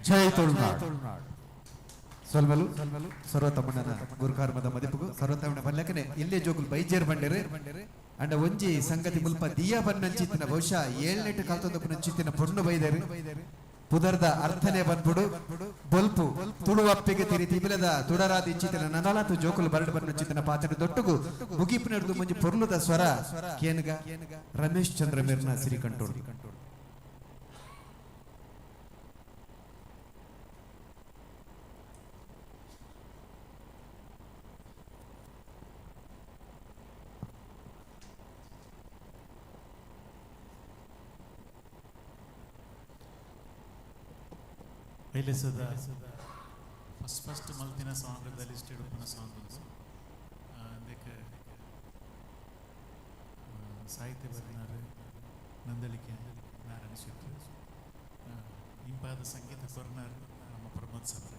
ಜೈ ತುಳುನಾಡು. ಸೊಲ್ಮಲು ಸರ್ವತಮ್ಮಣ್ಣನ ಗುರುಕಾರ್ಮದ ಮದಿಪುಗು ಸರ್ವತಮ್ಮಣ್ಣ ಬಲ್ಲಕನೆ ಇಲ್ಲೇ ಜೋಕುಲು ಬೈಜೇರ್ ಬಂಡೇರು ಅಂಡ ಒಂಜಿ ಸಂಗತಿ ಮುಲ್ಪ ದಿಯಾ ಬನ್ನಂಚಿತ್ತಿನ ಬಹುಶಃ ಏಳ್ನೆಟ್ಟು ಕಲ್ತೊಂದು ಚಿತ್ತಿನ ಪೊಣ್ಣು ಬೈದೇರು ಪುದರ್ದ ಅರ್ಥನೆ ಬಂದ್ಬಿಡು ಬೊಲ್ಪು ತುಳುವಪ್ಪಿಗೆ ತಿರಿ ತಿಬಿಲದ ತುಡರಾದ ಇಂಚಿತ್ತಿನ ನನಲಾತು ಜೋಕುಲು ಬರಡು ಬನ್ನಂಚಿತ್ತಿನ ಪಾತ್ರ ದೊಟ್ಟುಗು ಮುಗಿಪಿನಡ್ದು ಮುಂಜಿ ಪೊರ್ಲುದ ಸ್ವರ ಕೇನ್ಗ ರಮೇಶ್ ಚಂದ್ರ ಮಿರ್ನ ಸಿರಿಕಂಟೋಡು. ಐಲೇಸದ ಫಸ್ಟ್ ಫಸ್ಟ್ ಮಲ್ತಿನ ಸಾಂಗ್ the list ಇಡುಪುನ ಸಾಂಗ್ ಅದಕ್ಕೆ ಸಾಹಿತ್ಯ ಬರೆದಿನಾರು ನಂದಳಿಕೆ ನಾರಾಯಣ ಶೆಟ್ಟಿ, ಇಂಪಾದ ಸಂಗೀತ ಕೊರ್ನಾರ್ ನಮ್ಮ ಪ್ರಮೋದ್ ಸರ್.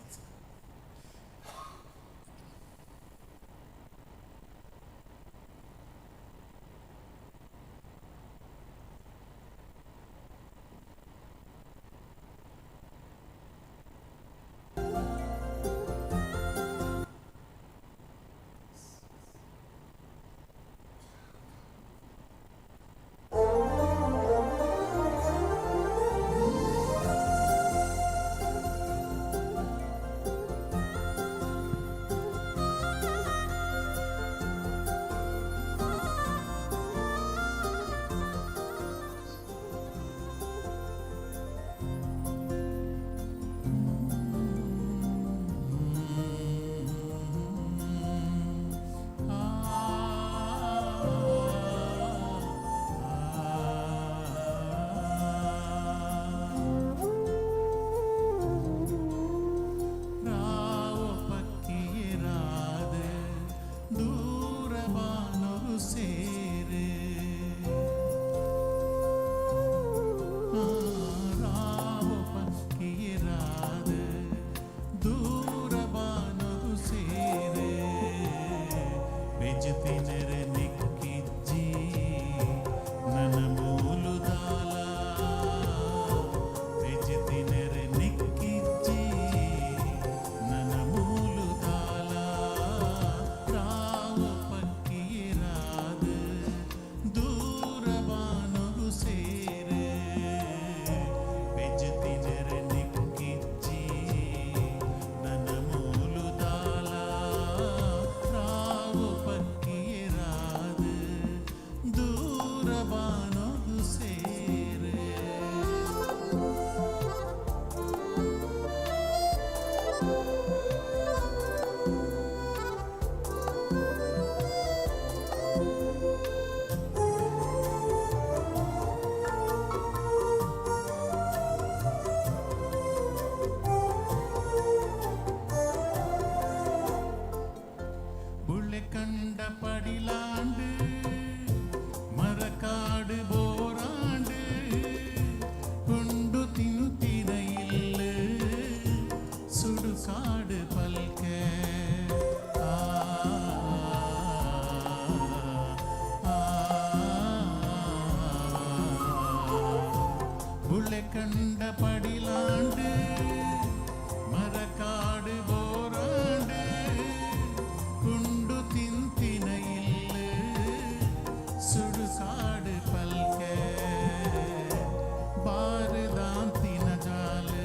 ಕಂಡ ಪಡಿಲಾಂಡು ಮರಕಾಡು ಬೋರಾಂಡು ಕುಂಡು ತಿಂತಿನ ಇಲ್ಲು ಸುಡುಕಾಡು ಪಲ್ಕೆ ಬಾರದಾಂತಿನ ಜಾಲು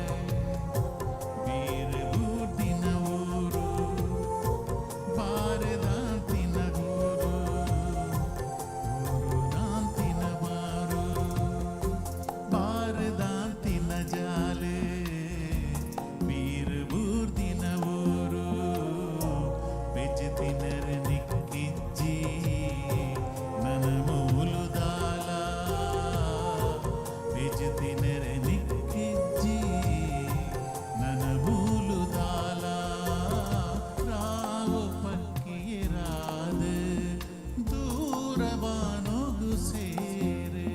ಬೀರು ಬೂರ್ದಿನ ಊರು ಬಾರದಾಂತಿನ ಊರು ಊರುದಾಂತಿನ ಬಾರು ಬಾರದಾಂತಿನ ಜಾಲು ಬೀರು ಬೂರ್ದಿನ ಊರು ಬೆಜ್ಜಿನರ ನಿಕ್ಕಿಜ್ಜಿ ನನ ಮೂಲು ದಾಲ ಬೆಜ್ಜಿನರ ನಿಕ್ಕಿಜ್ಜಿ ನನ ಮೂಲು ದಾಲ ರಾವು ಪಕ್ಕಿಯರಾದ ದೂರವಾನೋಗು ಸೇರೆ.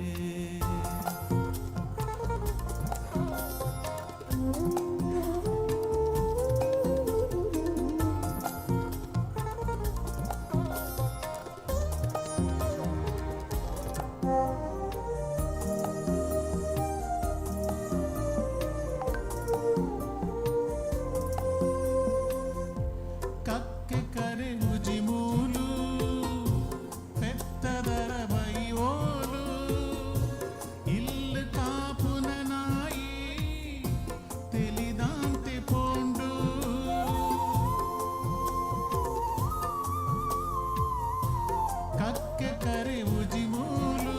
ಕಕ್ಕೆ ಕರೆ ಉಜಿಮೂಲು ಪೆತ್ತದರ ಬೈಯೋಲು ಇಲ್ಲು ಕಾಪುನ ನಾಯಿ ತಿಳಿದಾಂತೆ ಪೋಂಡು ಕಕ್ಕೆ ಕರೆ ಉಜಿಮೂಲು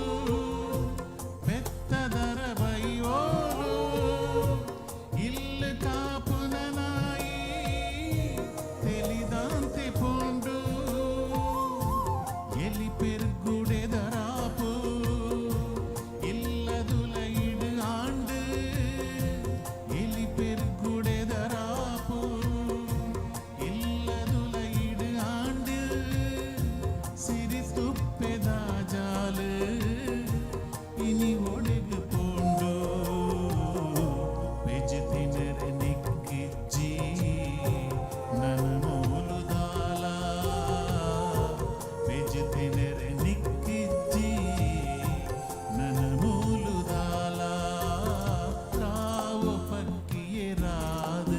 ಪೆತ್ತದರ ಬೈಯೋಲು ಇಲ್ಲು ಕಾಪುನ ನಾಯಿ తెలిదాంతి పోండు ఎలి పెరుగుడెదరాపు ఇల్లదుల ఇడు ఆండు ఎలి పెరుగుడెదరాపు ఇల్లదుల ఇడు ఆండు సిరి ತುಪ್ಪೆದ ಜಾಲು ಇನಿ ಒಡೆಗು ಪೋಂಡು ಬೆಜ್ ತಿನರೆ ನಿಕ್ಕಿಜ್ಜಿ ನನ ಮೂಲು ದಾಲ ಬೆಜ್ ತಿನರೆ ನಿಕ್ಕಿಜ್ಜಿ ನನ ಮೂಲು ದಾಲ ರಾವು ಪಕ್ಕಿಯರಾದ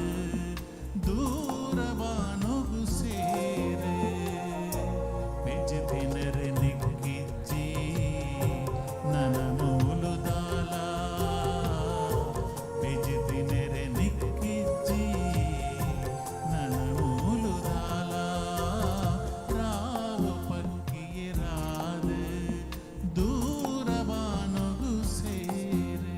ದೂರವಾನೋಗು ಸೇರೆ ಬೆಜ್ ತಿನರೆ ನಿಕ್ಕಿಜ್ಜಿ ನನ ಮೂಲು ದಾಲ ಬೆಜ್ ತಿನರೆ ನಿಕ್ಕಿಜ್ಜಿ ನನ ಮೂಲು ದಾಲ ರಾವು ಪಕ್ಕಿಯರಾದ ದೂರವಾನೋಗು ಸೇರೆ.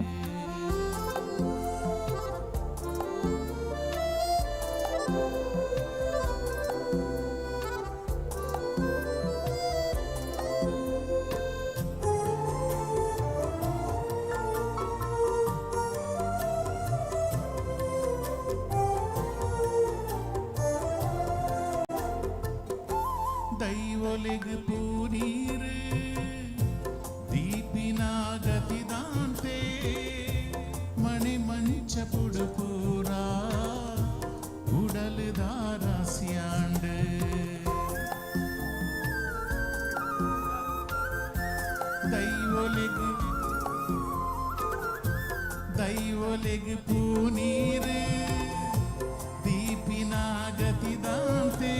ದೈವೊಲೆಗ್ ಪೂನೀರು ದೀಪಿನ ಗತಿದಾಂತೆ ಮಣಿ ಮಂಚ ಪುಡುಪೂರ ಉಡಲು ದಾರಾಸಿಯಾಂಡು ದೈವೊಲೆಗ್ ದೈವೊಲೆಗ್ ಪೂನೀರು ದೀಪಿನ ಗತಿದಾಂತೆ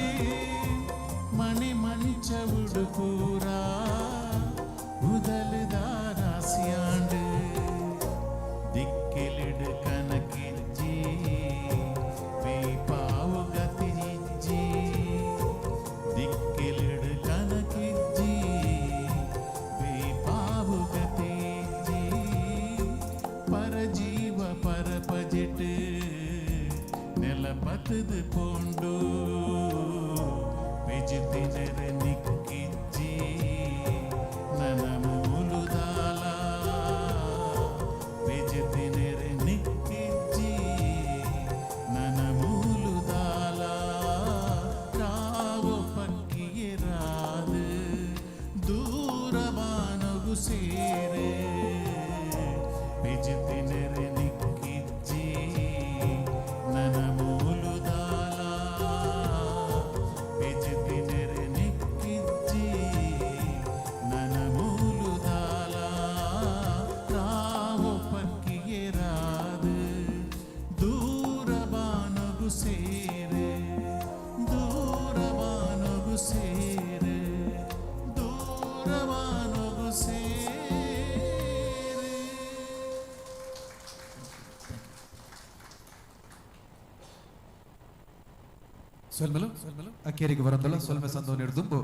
ಮಣಿ ಮಂಚ ಉಡುಪೂರ ಉದಲು ದಾರಾಸಿಯಾಂಡು ದಿಕ್ಕಿಲಿಡು ಕನಕಿಜ್ಜಿ ಪೇಪಾವು ಗತಿಜಿಜ್ಜಿ ದಿಕ್ಕಿಲಿಡು ಕನಕಿಜ್ಜಿ ಪೇಪಾವು ಗತಿಜ್ಜಿ ಪರಜೀವ ಪರಪಜೆಟ್ ನೆಲಪತದು ಪೋಂಡು ಬೆಜ್ ತಿನರೆ ನಿಕ್ಕಿಜ್ಜಿ ನನ ಮೂಲು ದಾಲ ಬೆಜ್ ತಿನರೆ ನಿಕ್ಕಿಜ್ಜಿ ನನ ಮೂಲು ದಾಲ ರಾವು ಪಕ್ಕಿಯರಾದ ದೂರವಾನಗು ಸೇರೆ ಬೆಜ್ ತಿನರೆ ನಿಕ್ಕಿಜ್ಜಿ ನನ ಮೂಲು ದಾಲ ಬೆಜ್ ತಿನರೆ ನಿಕ್ಕಿಜ್ಜಿ ನನ ಮೂಲು ದಾಲ ರಾವು ಪಕ್ಕಿಯರಾದ ಸೊಲ್ಮೆಲು ಅಕ್ಕೇರಿಗೆ ಬರಂದಲ್ಲ ಸೊಲ್ಮೆ ಸಂದೋ ದುಂಬು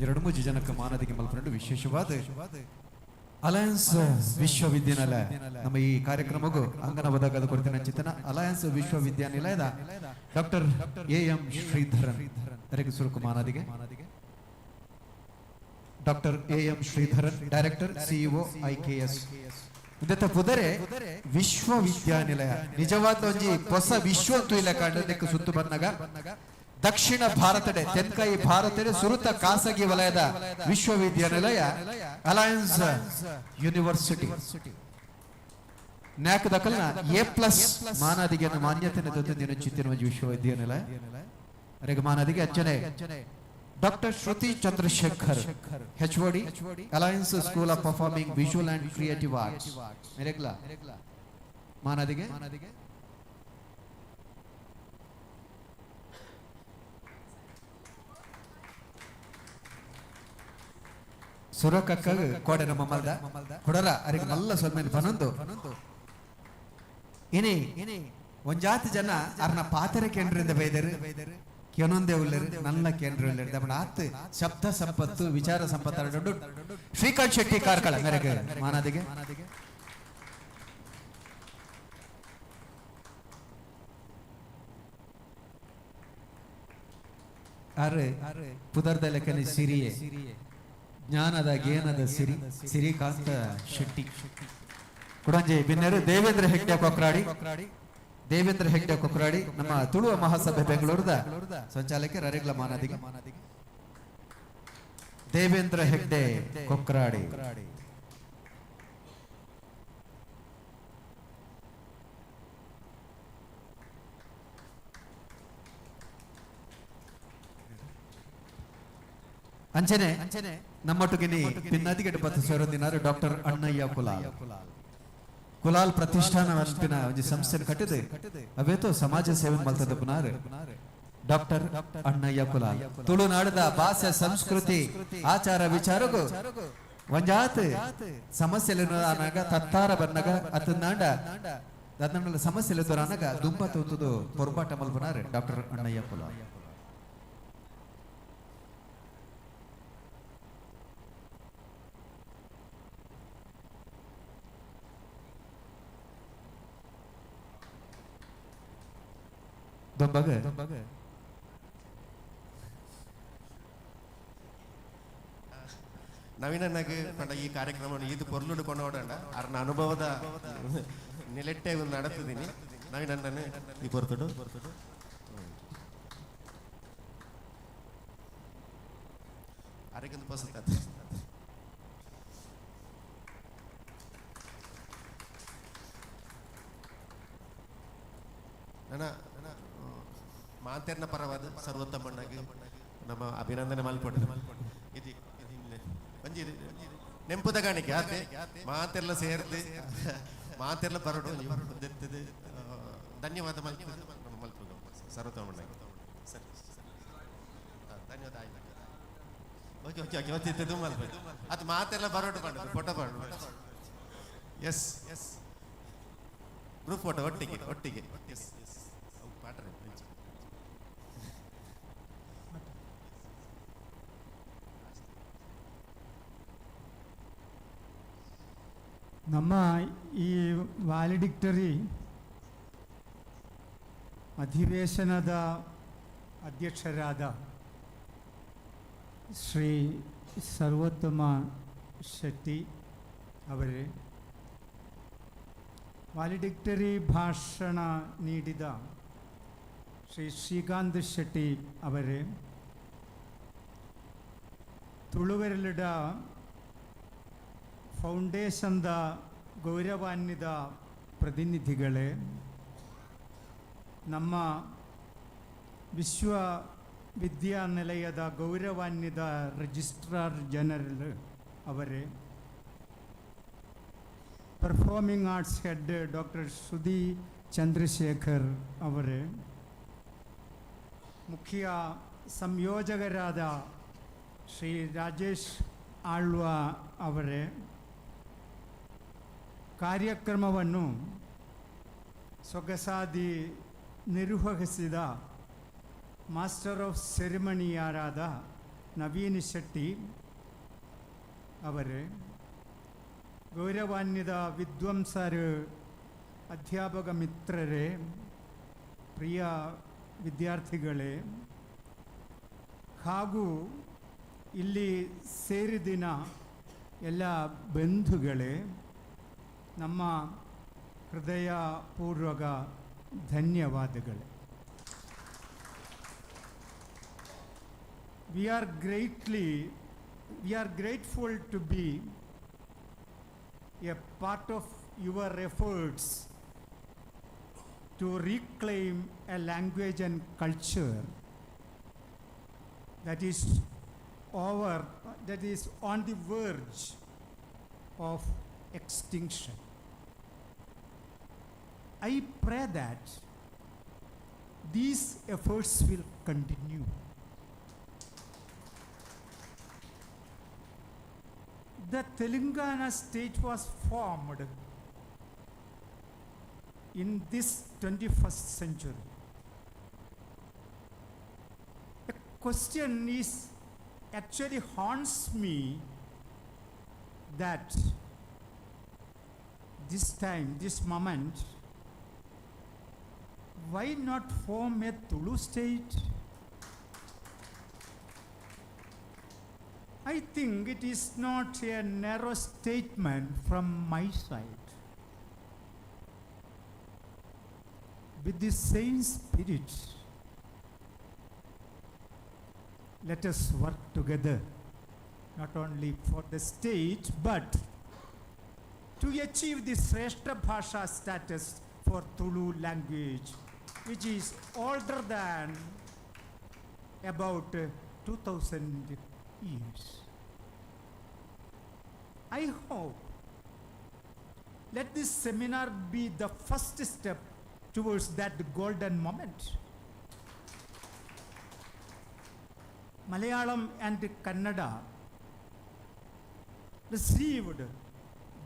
ಎರಡು ಮೂಜಿ ಜನಕ್ಕೆ ಮಾನದಿಗೆ ಮಲ್ಪನಡು ವಿಶೇಷವಾದ ಅಲಯನ್ಸ್ ವಿಶ್ವವಿದ್ಯಾನಿಲಯ ನಮ್ಮ ಈ ಕಾರ್ಯಕ್ರಮಕ್ಕೂ ಅಂಗನ ಒದಗದ ಕೊರತಿನ ಚಿಂತನ ಅಲಯನ್ಸ್ ವಿಶ್ವವಿದ್ಯಾನಿಲಯದ ಡಾಕ್ಟರ್ ಎ ಎಂ ಶ್ರೀಧರನ್ ಅರೆಗೆ ಸುರುಕು ಮಾನದಿಗೆ. Doctor A M Sridharan, director CEO IKS. ಇಂದತ್ತ ಪುದರೆ ವಿಶ್ವವಿದ್ಯಾನಿಲಯ ನಿಜವಾದ ಒಂಜಿ ಹೊಸ ವಿಶ್ವ ಇಲ್ಲ ಕಂಡದಕ್ಕೆ ಸುತ್ತು ಬಂದಾಗ ದಕ್ಷಿಣ ಭಾರತಡೆ ತೆನ್ಕಾಯಿ ಭಾರತಡೆ ಸುರುತ ಖಾಸಗಿ ವಲಯದ ವಿಶ್ವವಿದ್ಯಾನಿಲಯ ಅಲಯನ್ಸ್ ಯೂನಿವರ್ಸಿಟಿ. ನ್ಯಾಕ್ ದಖಲ್ನ ಎ ಪ್ಲಸ್ ಮಾನಾದಿಗೆ ಮಾನ್ಯತೆ ದಿನ ಚಿತ್ತಿನ ವಿಶ್ವವಿದ್ಯಾನಿಲಯ ಅರೆಗೆ ಮಾನಾದಿಗೆ. ಅರ್ಚನೆ doctor Shruti Chandrashekar, HOD, Alliance School of Performing Visual and Creative Arts, ಮೆರೆಗ್ಲಾ ಮಾನಾದಿಗೆ. ಸುರಕಕ್ಕ ಕೋಡೆ ನಮ್ಮ ಮಲ್ದ ಕೊಡರ ಅರಿಗೆ ಮಲ್ಲ ಸೊಲ್ಮೇಲೆ ಬನೊಂದು ಇನಿ ಒಂಜಾತಿ ಜನ ಅರ್ನ ಪಾತೆರೆ ಕೇಂದ್ರದಿಂದ ಬೈದರು ಕೆನೊಂದೇ ಉಳ್ಳರು ನನ್ನ ಕೇಂದ್ರ ಉಳ್ಳರು ದಮಣ ಆತ್ ಶಬ್ದ ಸಂಪತ್ತು ವಿಚಾರ ಸಂಪತ್ತು. ಶ್ರೀಕಾಂತ್ ಶೆಟ್ಟಿ ಕಾರ್ಕಳ ಮೇರೆಗೆ ಮಾನಾದಿಗೆ. ಅರೆ ಪುದರ್ದ ಲೆಕ್ಕನೆ ಸಿರಿಯೇ ಜ್ಞಾನದ ಗೇನದ ಸಿರಿ ಸಿರಿಕಾಂತ ಶೆಟ್ಟಿ. ಕುಡಂಜೆ ಬಿನ್ನರು ದೇವೇಂದ್ರ ಹೆಗ್ಡೆ ಕೊಕ್ರಾಡಿ, ದೇವೇಂದ್ರ ಹೆಗ್ಡೆ ಕೊಕ್ರಾಡಿ ನಮ್ಮ ತುಳುವ ಮಹಾಸಭೆ ಬೆಂಗಳೂರದ ಸಂಚಾಲಕ ರರಿಗ್ಲ ಮಾನಾದಿಗೆ. ದೇವೇಂದ್ರ ಹೆಗ್ಡೆ ಕೊಕ್ರಾಡಿ. ಅಂಚನೆ ನಮ್ಮೊಟ್ಟಿಗೆ ಪಿನ್ನದಿಗೆಡ್ ಪತ್ತು ಸೇರೊಂದಿನಾರು ಡಾಕ್ಟರ್ ಅಣ್ಣಯ್ಯ ಕುಲಾಲ್. ಕುಲಾಲ್ ಪ್ರತಿಷ್ಠಾನ ಅನ್ಪಿನ ಒಂಜಿ ಸಂಸ್ಥೆ ಕಟ್ಟಿದೆ ಅವೇತೋ ಸಮಾಜ ಸೇವೆ ಮಲ್ತದ ಪುನಾರ್ ಡಾಕ್ಟರ್ ಅಣ್ಣಯ್ಯ ಕುಲಾಲ್. ತುಳುನಾಡದ ಭಾಷೆ ಸಂಸ್ಕೃತಿ ಆಚಾರ ವಿಚಾರಗೂ ಒಂಜಾತ್ ಸಮಸ್ಯೆ ಅನಗ ತತ್ತಾರ ಬನ್ನಗ ಅತ್ತನಾಂಡ ದನ್ನಂಡ ಸಮಸ್ಯೆ ದೊರನಗ ದುಂಬ ತೂತುದು ಪೊರ್ಬಾಟ ಮಲ್ಪುನಾರ್ ಡಾಕ್ಟರ್ ಅಣ್ಣಯ್ಯ ಕುಲಾಲ್. ದೊಂಬಗ ನವೀನಣ್ಣಗೆ ಪಂಡ ಈ ಕಾರ್ಯಕ್ರಮವನ್ನು ಇದು ಪೊರ್ಲುಡು ಕೊಂಡೋಡಂಡ ಅರ್ನ ಅನುಭವದ ನಿಲೆಟ್ಟೆ ಒಂದು ನಡೆತಿದ್ದೀನಿ. ನವೀನಣ್ಣನೇ ಈ ಪೊರ್ತುಡು ಅರೆಗೊಂದು ಪೊಸತ. ನನ್ನ ಮಾಂತೇರ್ನ ಪರವಾದ ಸರ್ವೋತ್ತಮಣ್ಣಗೆ ನಮ್ಮ ಅಭಿನಂದನೆ ಮಲ್ಪೊಟ್ಟು. ಇದು ಒಂಜಿ ನೆಂಪುದ ಕಾಣಿಕೆ ಆತೆ ಮಾತೆಲ್ಲ ಸೇರ್ದು ಮಾತೆಲ್ಲ ಬರಡು ಧನ್ಯವಾದ ಮಲ್ಪ ನಮ್ಮ ಮಲ್ಪ ಸರ್ವೋತ್ತಮಣ್ಣಗೆ. ಸರಿ, ಧನ್ಯವಾದ. ಆಯ್ತು, ಓಕೆ ಓಕೆ ಓಕೆ. ಮತ್ತೆ ಮಲ್ಪ ಅದು ಮಾತೆಲ್ಲ ಬರೋಡು ಪಂಡದು ಫೋಟೋ ಪಾಡು. ಎಸ್ ಎಸ್, ಗ್ರೂಪ್ ಫೋಟೋ ಒಟ್ಟಿಗೆ ಒಟ್ಟಿಗೆ. ಎಸ್ ಎಸ್, ಪಾಟ್ರೆ. ನಮ್ಮ ಈ ವ್ಯಾಲಿಡಿಕ್ಟರಿ ಅಧಿವೇಶನದ ಅಧ್ಯಕ್ಷರಾದ ಶ್ರೀ ಸರ್ವೋತ್ತಮ ಶೆಟ್ಟಿ ಅವರೇ, ವ್ಯಾಲಿಡಿಕ್ಟರಿ ಭಾಷಣ ನೀಡಿದ ಶ್ರೀ ಶ್ರೀಕಾಂತ್ ಶೆಟ್ಟಿ ಅವರೇ, ತುಳುವೆರಲಿಡ ಫೌಂಡೇಶನ್ದ ಗೌರವಾನ್ವಿತ ಪ್ರತಿನಿಧಿಗಳೇ, ನಮ್ಮ ವಿಶ್ವವಿದ್ಯಾನಿಲಯದ ಗೌರವಾನ್ವಿತ ರಿಜಿಸ್ಟ್ರಾರ್ ಜನರಲ್ ಅವರೇ, performing arts head doctor Shruti Chandrashekar ಅವರೇ, ಮುಖ್ಯ ಸಂಯೋಜಕರಾದ ಶ್ರೀ ರಾಜೇಶ್ ಆಳ್ವ ಅವರೇ, ಕಾರ್ಯಕ್ರಮವನ್ನು ಸೊಗಸಾದಿ ನಿರ್ವಹಿಸಿದ ಮಾಸ್ಟರ್ ಆಫ್ ಸೆರೆಮನಿಯಾರಾದ ನವೀನ್ ಶೆಟ್ಟಿ ಅವರೇ, ಗೌರವಾನ್ವಿತ ವಿದ್ವಾಂಸರು, ಅಧ್ಯಾಪಕ ಮಿತ್ರರೇ, ಪ್ರಿಯ ವಿದ್ಯಾರ್ಥಿಗಳೇ ಹಾಗೂ ಇಲ್ಲಿ ಸೇರಿದಿನ ಎಲ್ಲ ಬಂಧುಗಳೇ, ನಮ್ಮ ಹೃದಯಪೂರ್ವಕ ಧನ್ಯವಾದಗಳೇ. We are grateful to be a part of your efforts to reclaim a language and culture that is on the verge of extinction. I pray that these efforts will continue. The Telangana state was formed in this 21st century. A question is actually haunts me that this time, this moment, why not form a Tulu state? I think it is not a narrow statement from my side. With the same spirit, let us work together, not only for the state, but to achieve the Shrestha Bhasha status for Tulu language, which is older than about 2000 years. I hope let this seminar be the first step towards that golden moment. Malayalam and Kannada received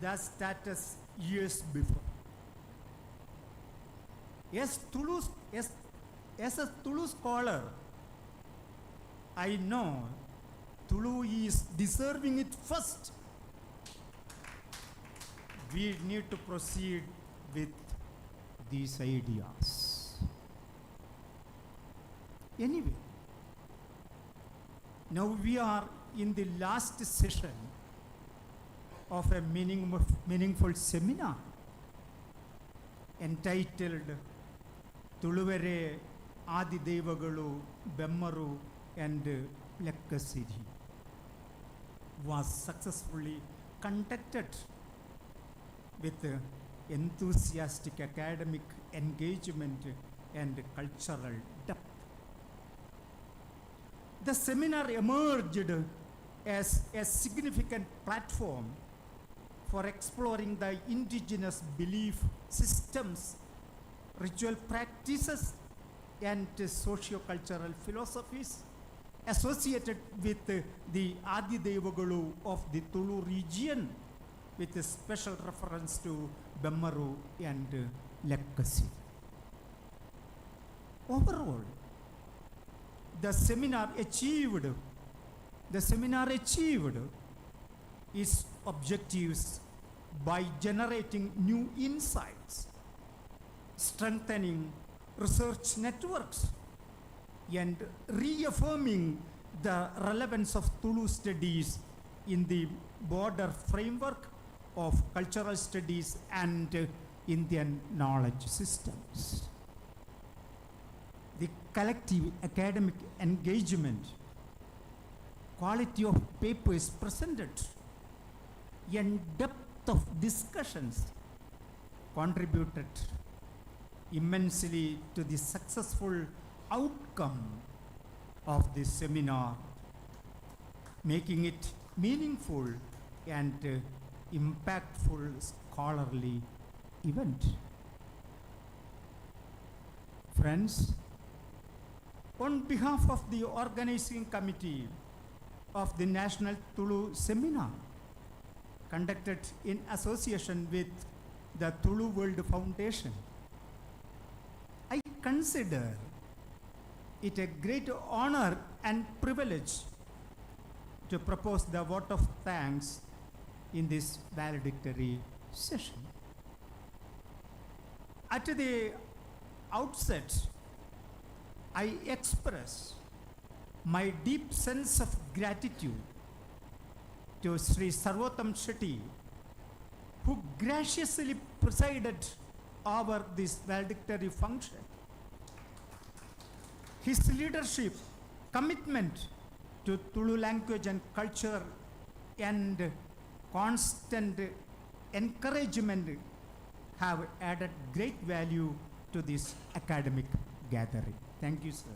that status years before. As a Tulu scholar, I know Tulu is deserving it first. We need to proceed with these ideas. Anyway, now we are in the last session of a meaningful seminar entitled Tuluvere Adidevagalu Bemmaru and Lekkasiri, was successfully conducted with enthusiastic academic engagement and cultural depth. The seminar emerged as a significant platform for exploring the indigenous belief systems, ritual practices, and socio-cultural philosophies associated with the Adidevagalu of the Tulu region, with a special reference to Bemmaru and Lekkasiri. Overall, the seminar achieved its objectives by generating new insights, strengthening research networks, and reaffirming the relevance of Tulu studies in the broader framework of cultural studies and Indian knowledge systems. The collective academic engagement, quality of papers presented, and depth of discussions contributed immensely to the successful outcome of this seminar, making it meaningful and impactful scholarly event. Friends, on behalf of the organizing committee of the National Tulu Seminar, conducted in association with the Tulu World Foundation, I consider it a great honor and privilege to propose the vote of thanks in this valedictory session. At the outset, I express my deep sense of gratitude to Sri Sarvottam Shetty, who graciously presided over this valedictory function. His leadership, commitment to Tulu language and culture, and constant encouragement have added great value to this academic gathering. Thank you, sir.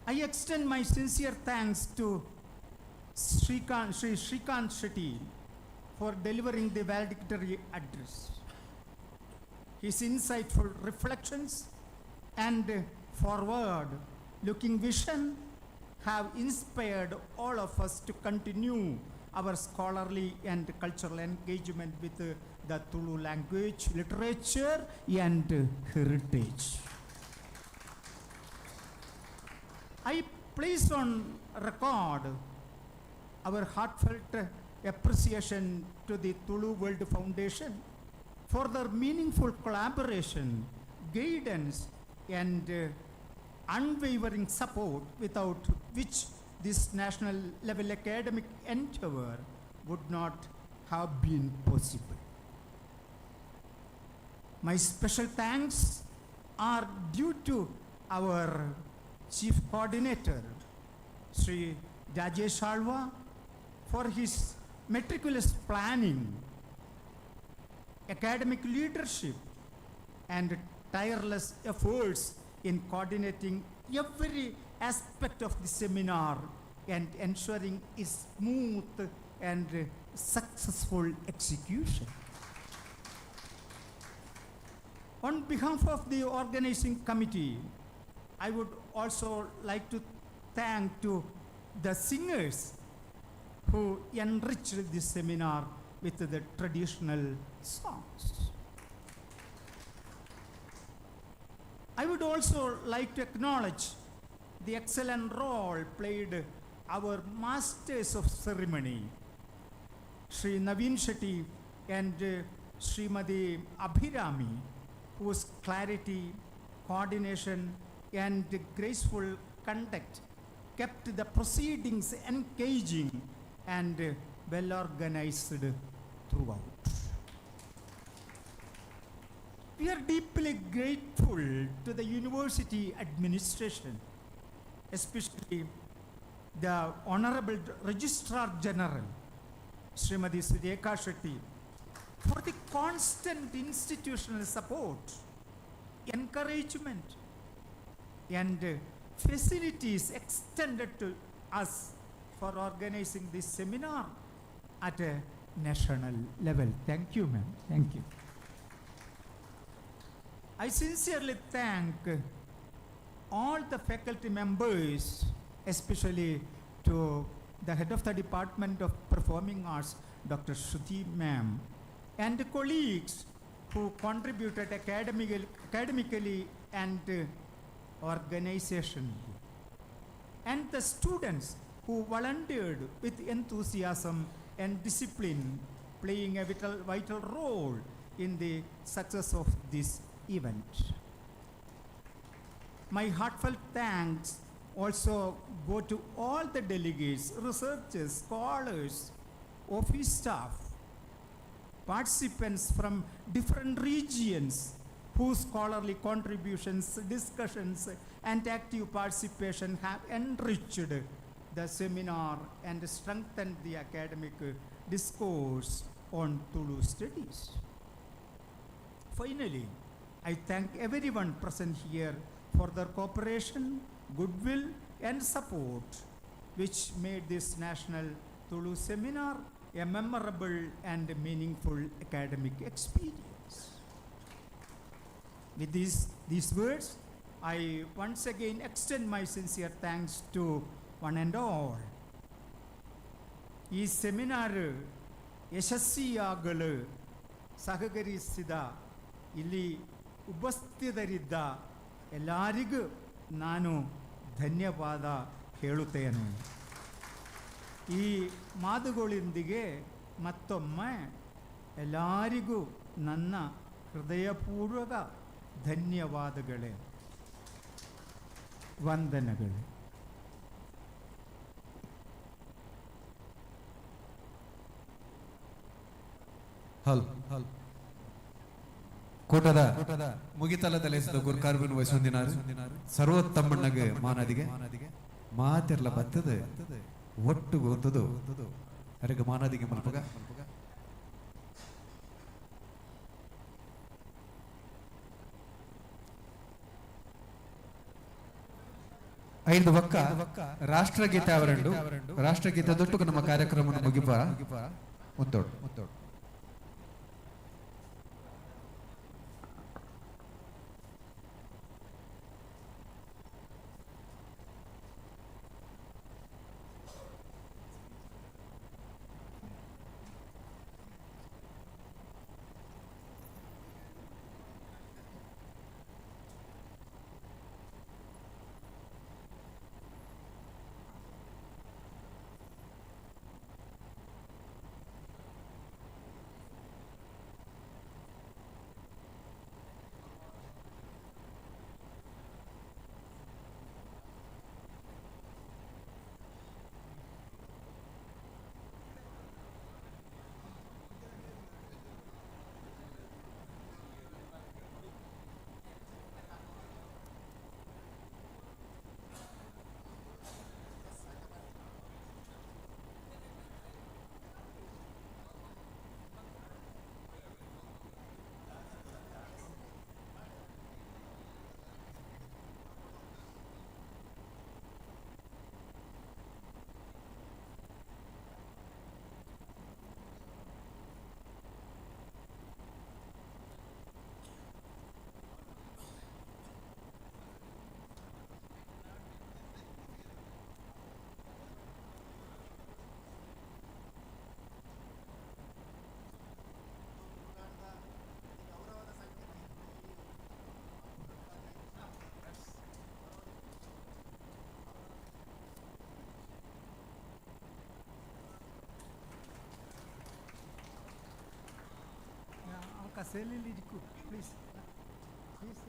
I extend my sincere thanks to Sri Shrikant Shetty for delivering the valedictory address. His insightful reflections and forward-looking vision have inspired all of us to continue our scholarly and cultural engagement with the Tulu language, literature, and heritage. I place on record our heartfelt appreciation to the Tulu World Foundation for their meaningful collaboration, guidance, and unwavering support, without which this national level academic endeavor would not have been possible. My special thanks are due to our Chief Coordinator, Sri Rajesh Alva, for his meticulous planning, academic leadership, and tireless efforts in coordinating every aspect of the seminar and ensuring its smooth and successful execution. On behalf of the organizing committee, I would also like to thank to the singers who enriched this seminar with the traditional songs. I would also like to acknowledge the excellent role played our masters of ceremony, Sri Naveen Shetty and Srimati Abhirami, whose clarity, coordination, and graceful conduct kept the proceedings engaging and well organized throughout. We are deeply grateful to the university administration, especially the Honorable Registrar General, Srimati Surekha Shetty, for the constant institutional support, encouragement, and facilities extended to us for organizing this seminar at a national level. Thank you, ma'am. Thank you. I sincerely thank all the faculty members, especially to the head of the Department of Performing Arts, Dr. Shruti ma'am, and the colleagues who contributed academically and organizationally, and the students who volunteered with enthusiasm and discipline, playing a vital role in the success of this event. My heartfelt thanks also go to all the delegates, researchers, scholars, office staff, participants from different regions whose scholarly contributions, discussions, and active participation have enriched the seminar and strengthened the academic discourse on Tulu studies. Finally, I thank everyone present here for their cooperation, goodwill, and support, which made this National Tulu Seminar a memorable and meaningful academic experience. With these words, I once again extend my sincere thanks to one and all. ಈ seminar ಯಶಸ್ವಿಯಾಗಲು ಸಹಕರಿಸಿದ ಇಲ್ಲಿ ಉಪಸ್ಥಿತರಿದ್ದ ಎಲ್ಲರಿಗೂ ನಾನು ಧನ್ಯವಾದ ಹೇಳುತ್ತೇನೆ. ಈ ಮಾತುಗಳೊಂದಿಗೆ ಮತ್ತೊಮ್ಮೆ ಎಲ್ಲರಿಗೂ ನನ್ನ ಹೃದಯಪೂರ್ವಕ ಧನ್ಯವಾದಗಳೇ, ವಂದನೆಗಳು. ಹಲ್ ಹಲ್ ಕೂಟದ ಮುಗಿತಲದ ಗುರ್ಕಾರ್ಬಿನ ವಯಸ್ಸೊಂದಿನಾರು ಸರ್ವೋತ್ತಮಣ್ಣಗೆ ಮಾನದಿಗೆ ಮಾತಿರ್ಲ ಬತ್ತದ ಒಟ್ಟು ಗೊತ್ತದು ಅರೆಗೆ ಮಾನದಿಗೆ ಮಲ್ಪಗ. ಐದು ಒಕ್ಕ ರಾಷ್ಟ್ರಗೀತೆ ಅವರಂಡು ರಾಷ್ಟ್ರಗೀತೆ ದೊಟ್ಟು ನಮ್ಮ ಕಾರ್ಯಕ್ರಮ ಮುಗಿಪ ಒಂದೋಡು ಒಂದೋಡು. ಕಸೇಲಿರಿಕು ಪ್ಲೀಸ್ ಪ್ಲೀಸ್.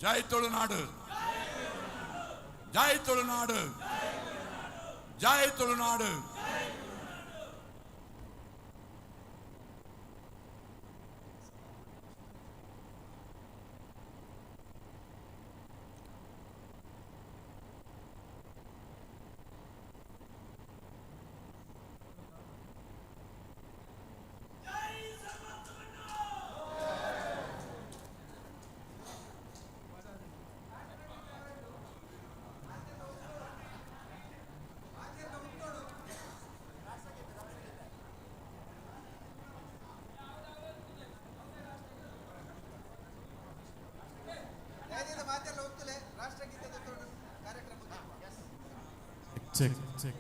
ಜೈ ತುಳುನಾಡು, ಜೈ ತುಳುನಾಡು, ಜೈ ತುಳುನಾಡು. Check, check.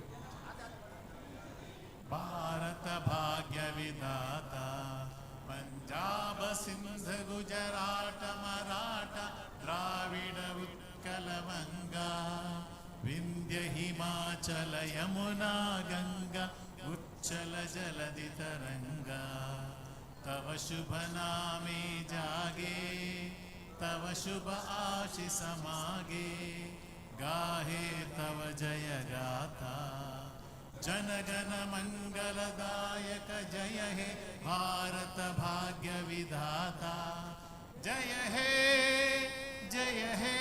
Bharat भाग्य विधाता, पंजाब सिंध गुजरात मराठा, द्राविड उत्कल बंगा, Vindhya Himachal. Yamuna Ganga Uchchal जलधि तरंगा। तव शुभ नामे जागे, तव शुभ आशीष मागे, गाहे तव जय गाथा। जन गण मंगलदायक जय हे भारत भाग्य विधाता। जय हे जय हे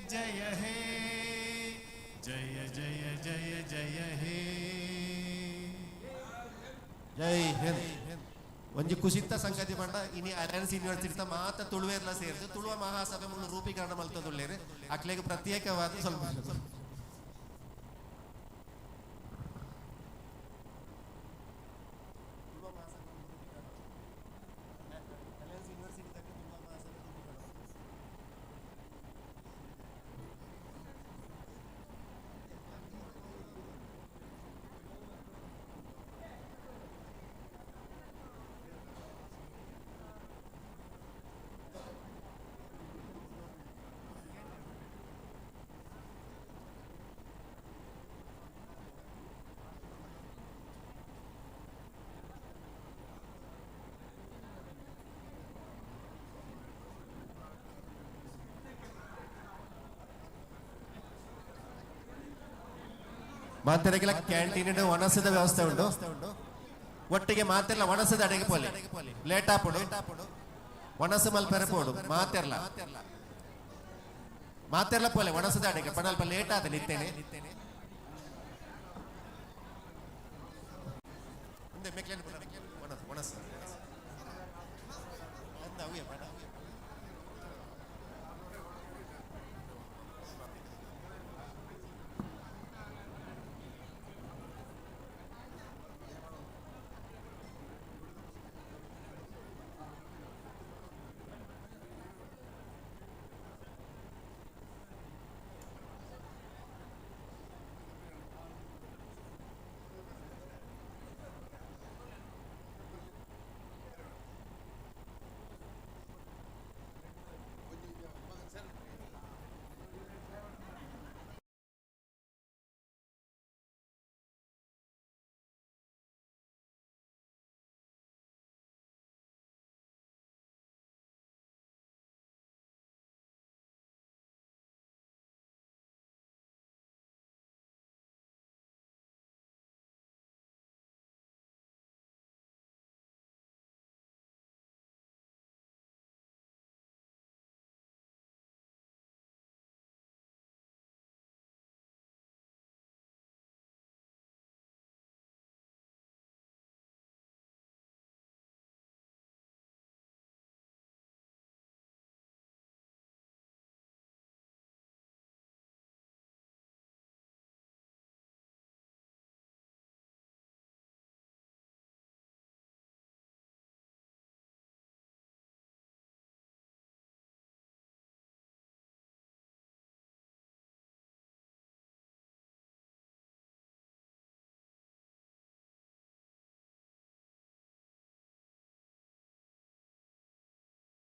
जय हे जय जय जय जय हे। ಜೈ ಹಿಂದ್. ಒಂಜಿ ಕುಸಿತ ಸಂಗತಿ ಪಂಡ ಇನಿ ಅಲಯನ್ಸ್ ಯೂನಿವರ್ಸಿಟಿ ಮಾತ ತುಳುವೇರ್ಲ ಸೇರ್ದು ತುಳುವ ಮಹಾಸಭೆ ಮೂಲ ರೂಪೀಕರಣ ಮಲ್ತದುಲ್ಲೇರು. ಅಕ್ಲೆಗ್ ಪ್ರತ್ಯೇಕವಾದ ಸ್ವಲ್ಪ ಮಾತೆರೆಗೆಲ್ಲ ಕ್ಯಾಂಟೀನ್ ಒಣಸದ ವ್ಯವಸ್ಥೆ ಉಂಟು. ಒಟ್ಟಿಗೆ ಮಾತೆರ್ಲ ಒಣಸದ ಅಡಿಗೆ ಪೋಲೆ ಲೇಟ್ ಆಪುಡು ಒಣಸು ಮಲ್ಪೆರೆ ಪೋಡು. ಮಾತೆರ್ಲ ಮಾತೆರ್ಲ ಪೋಲೆ ಒಣಸದ ಅಡಿಗೆ ಪಣ ಅಲ್ಪ ಲೇಟ್ ಆದ ನಿತ್ತೇನೆ. ಒಣಸು.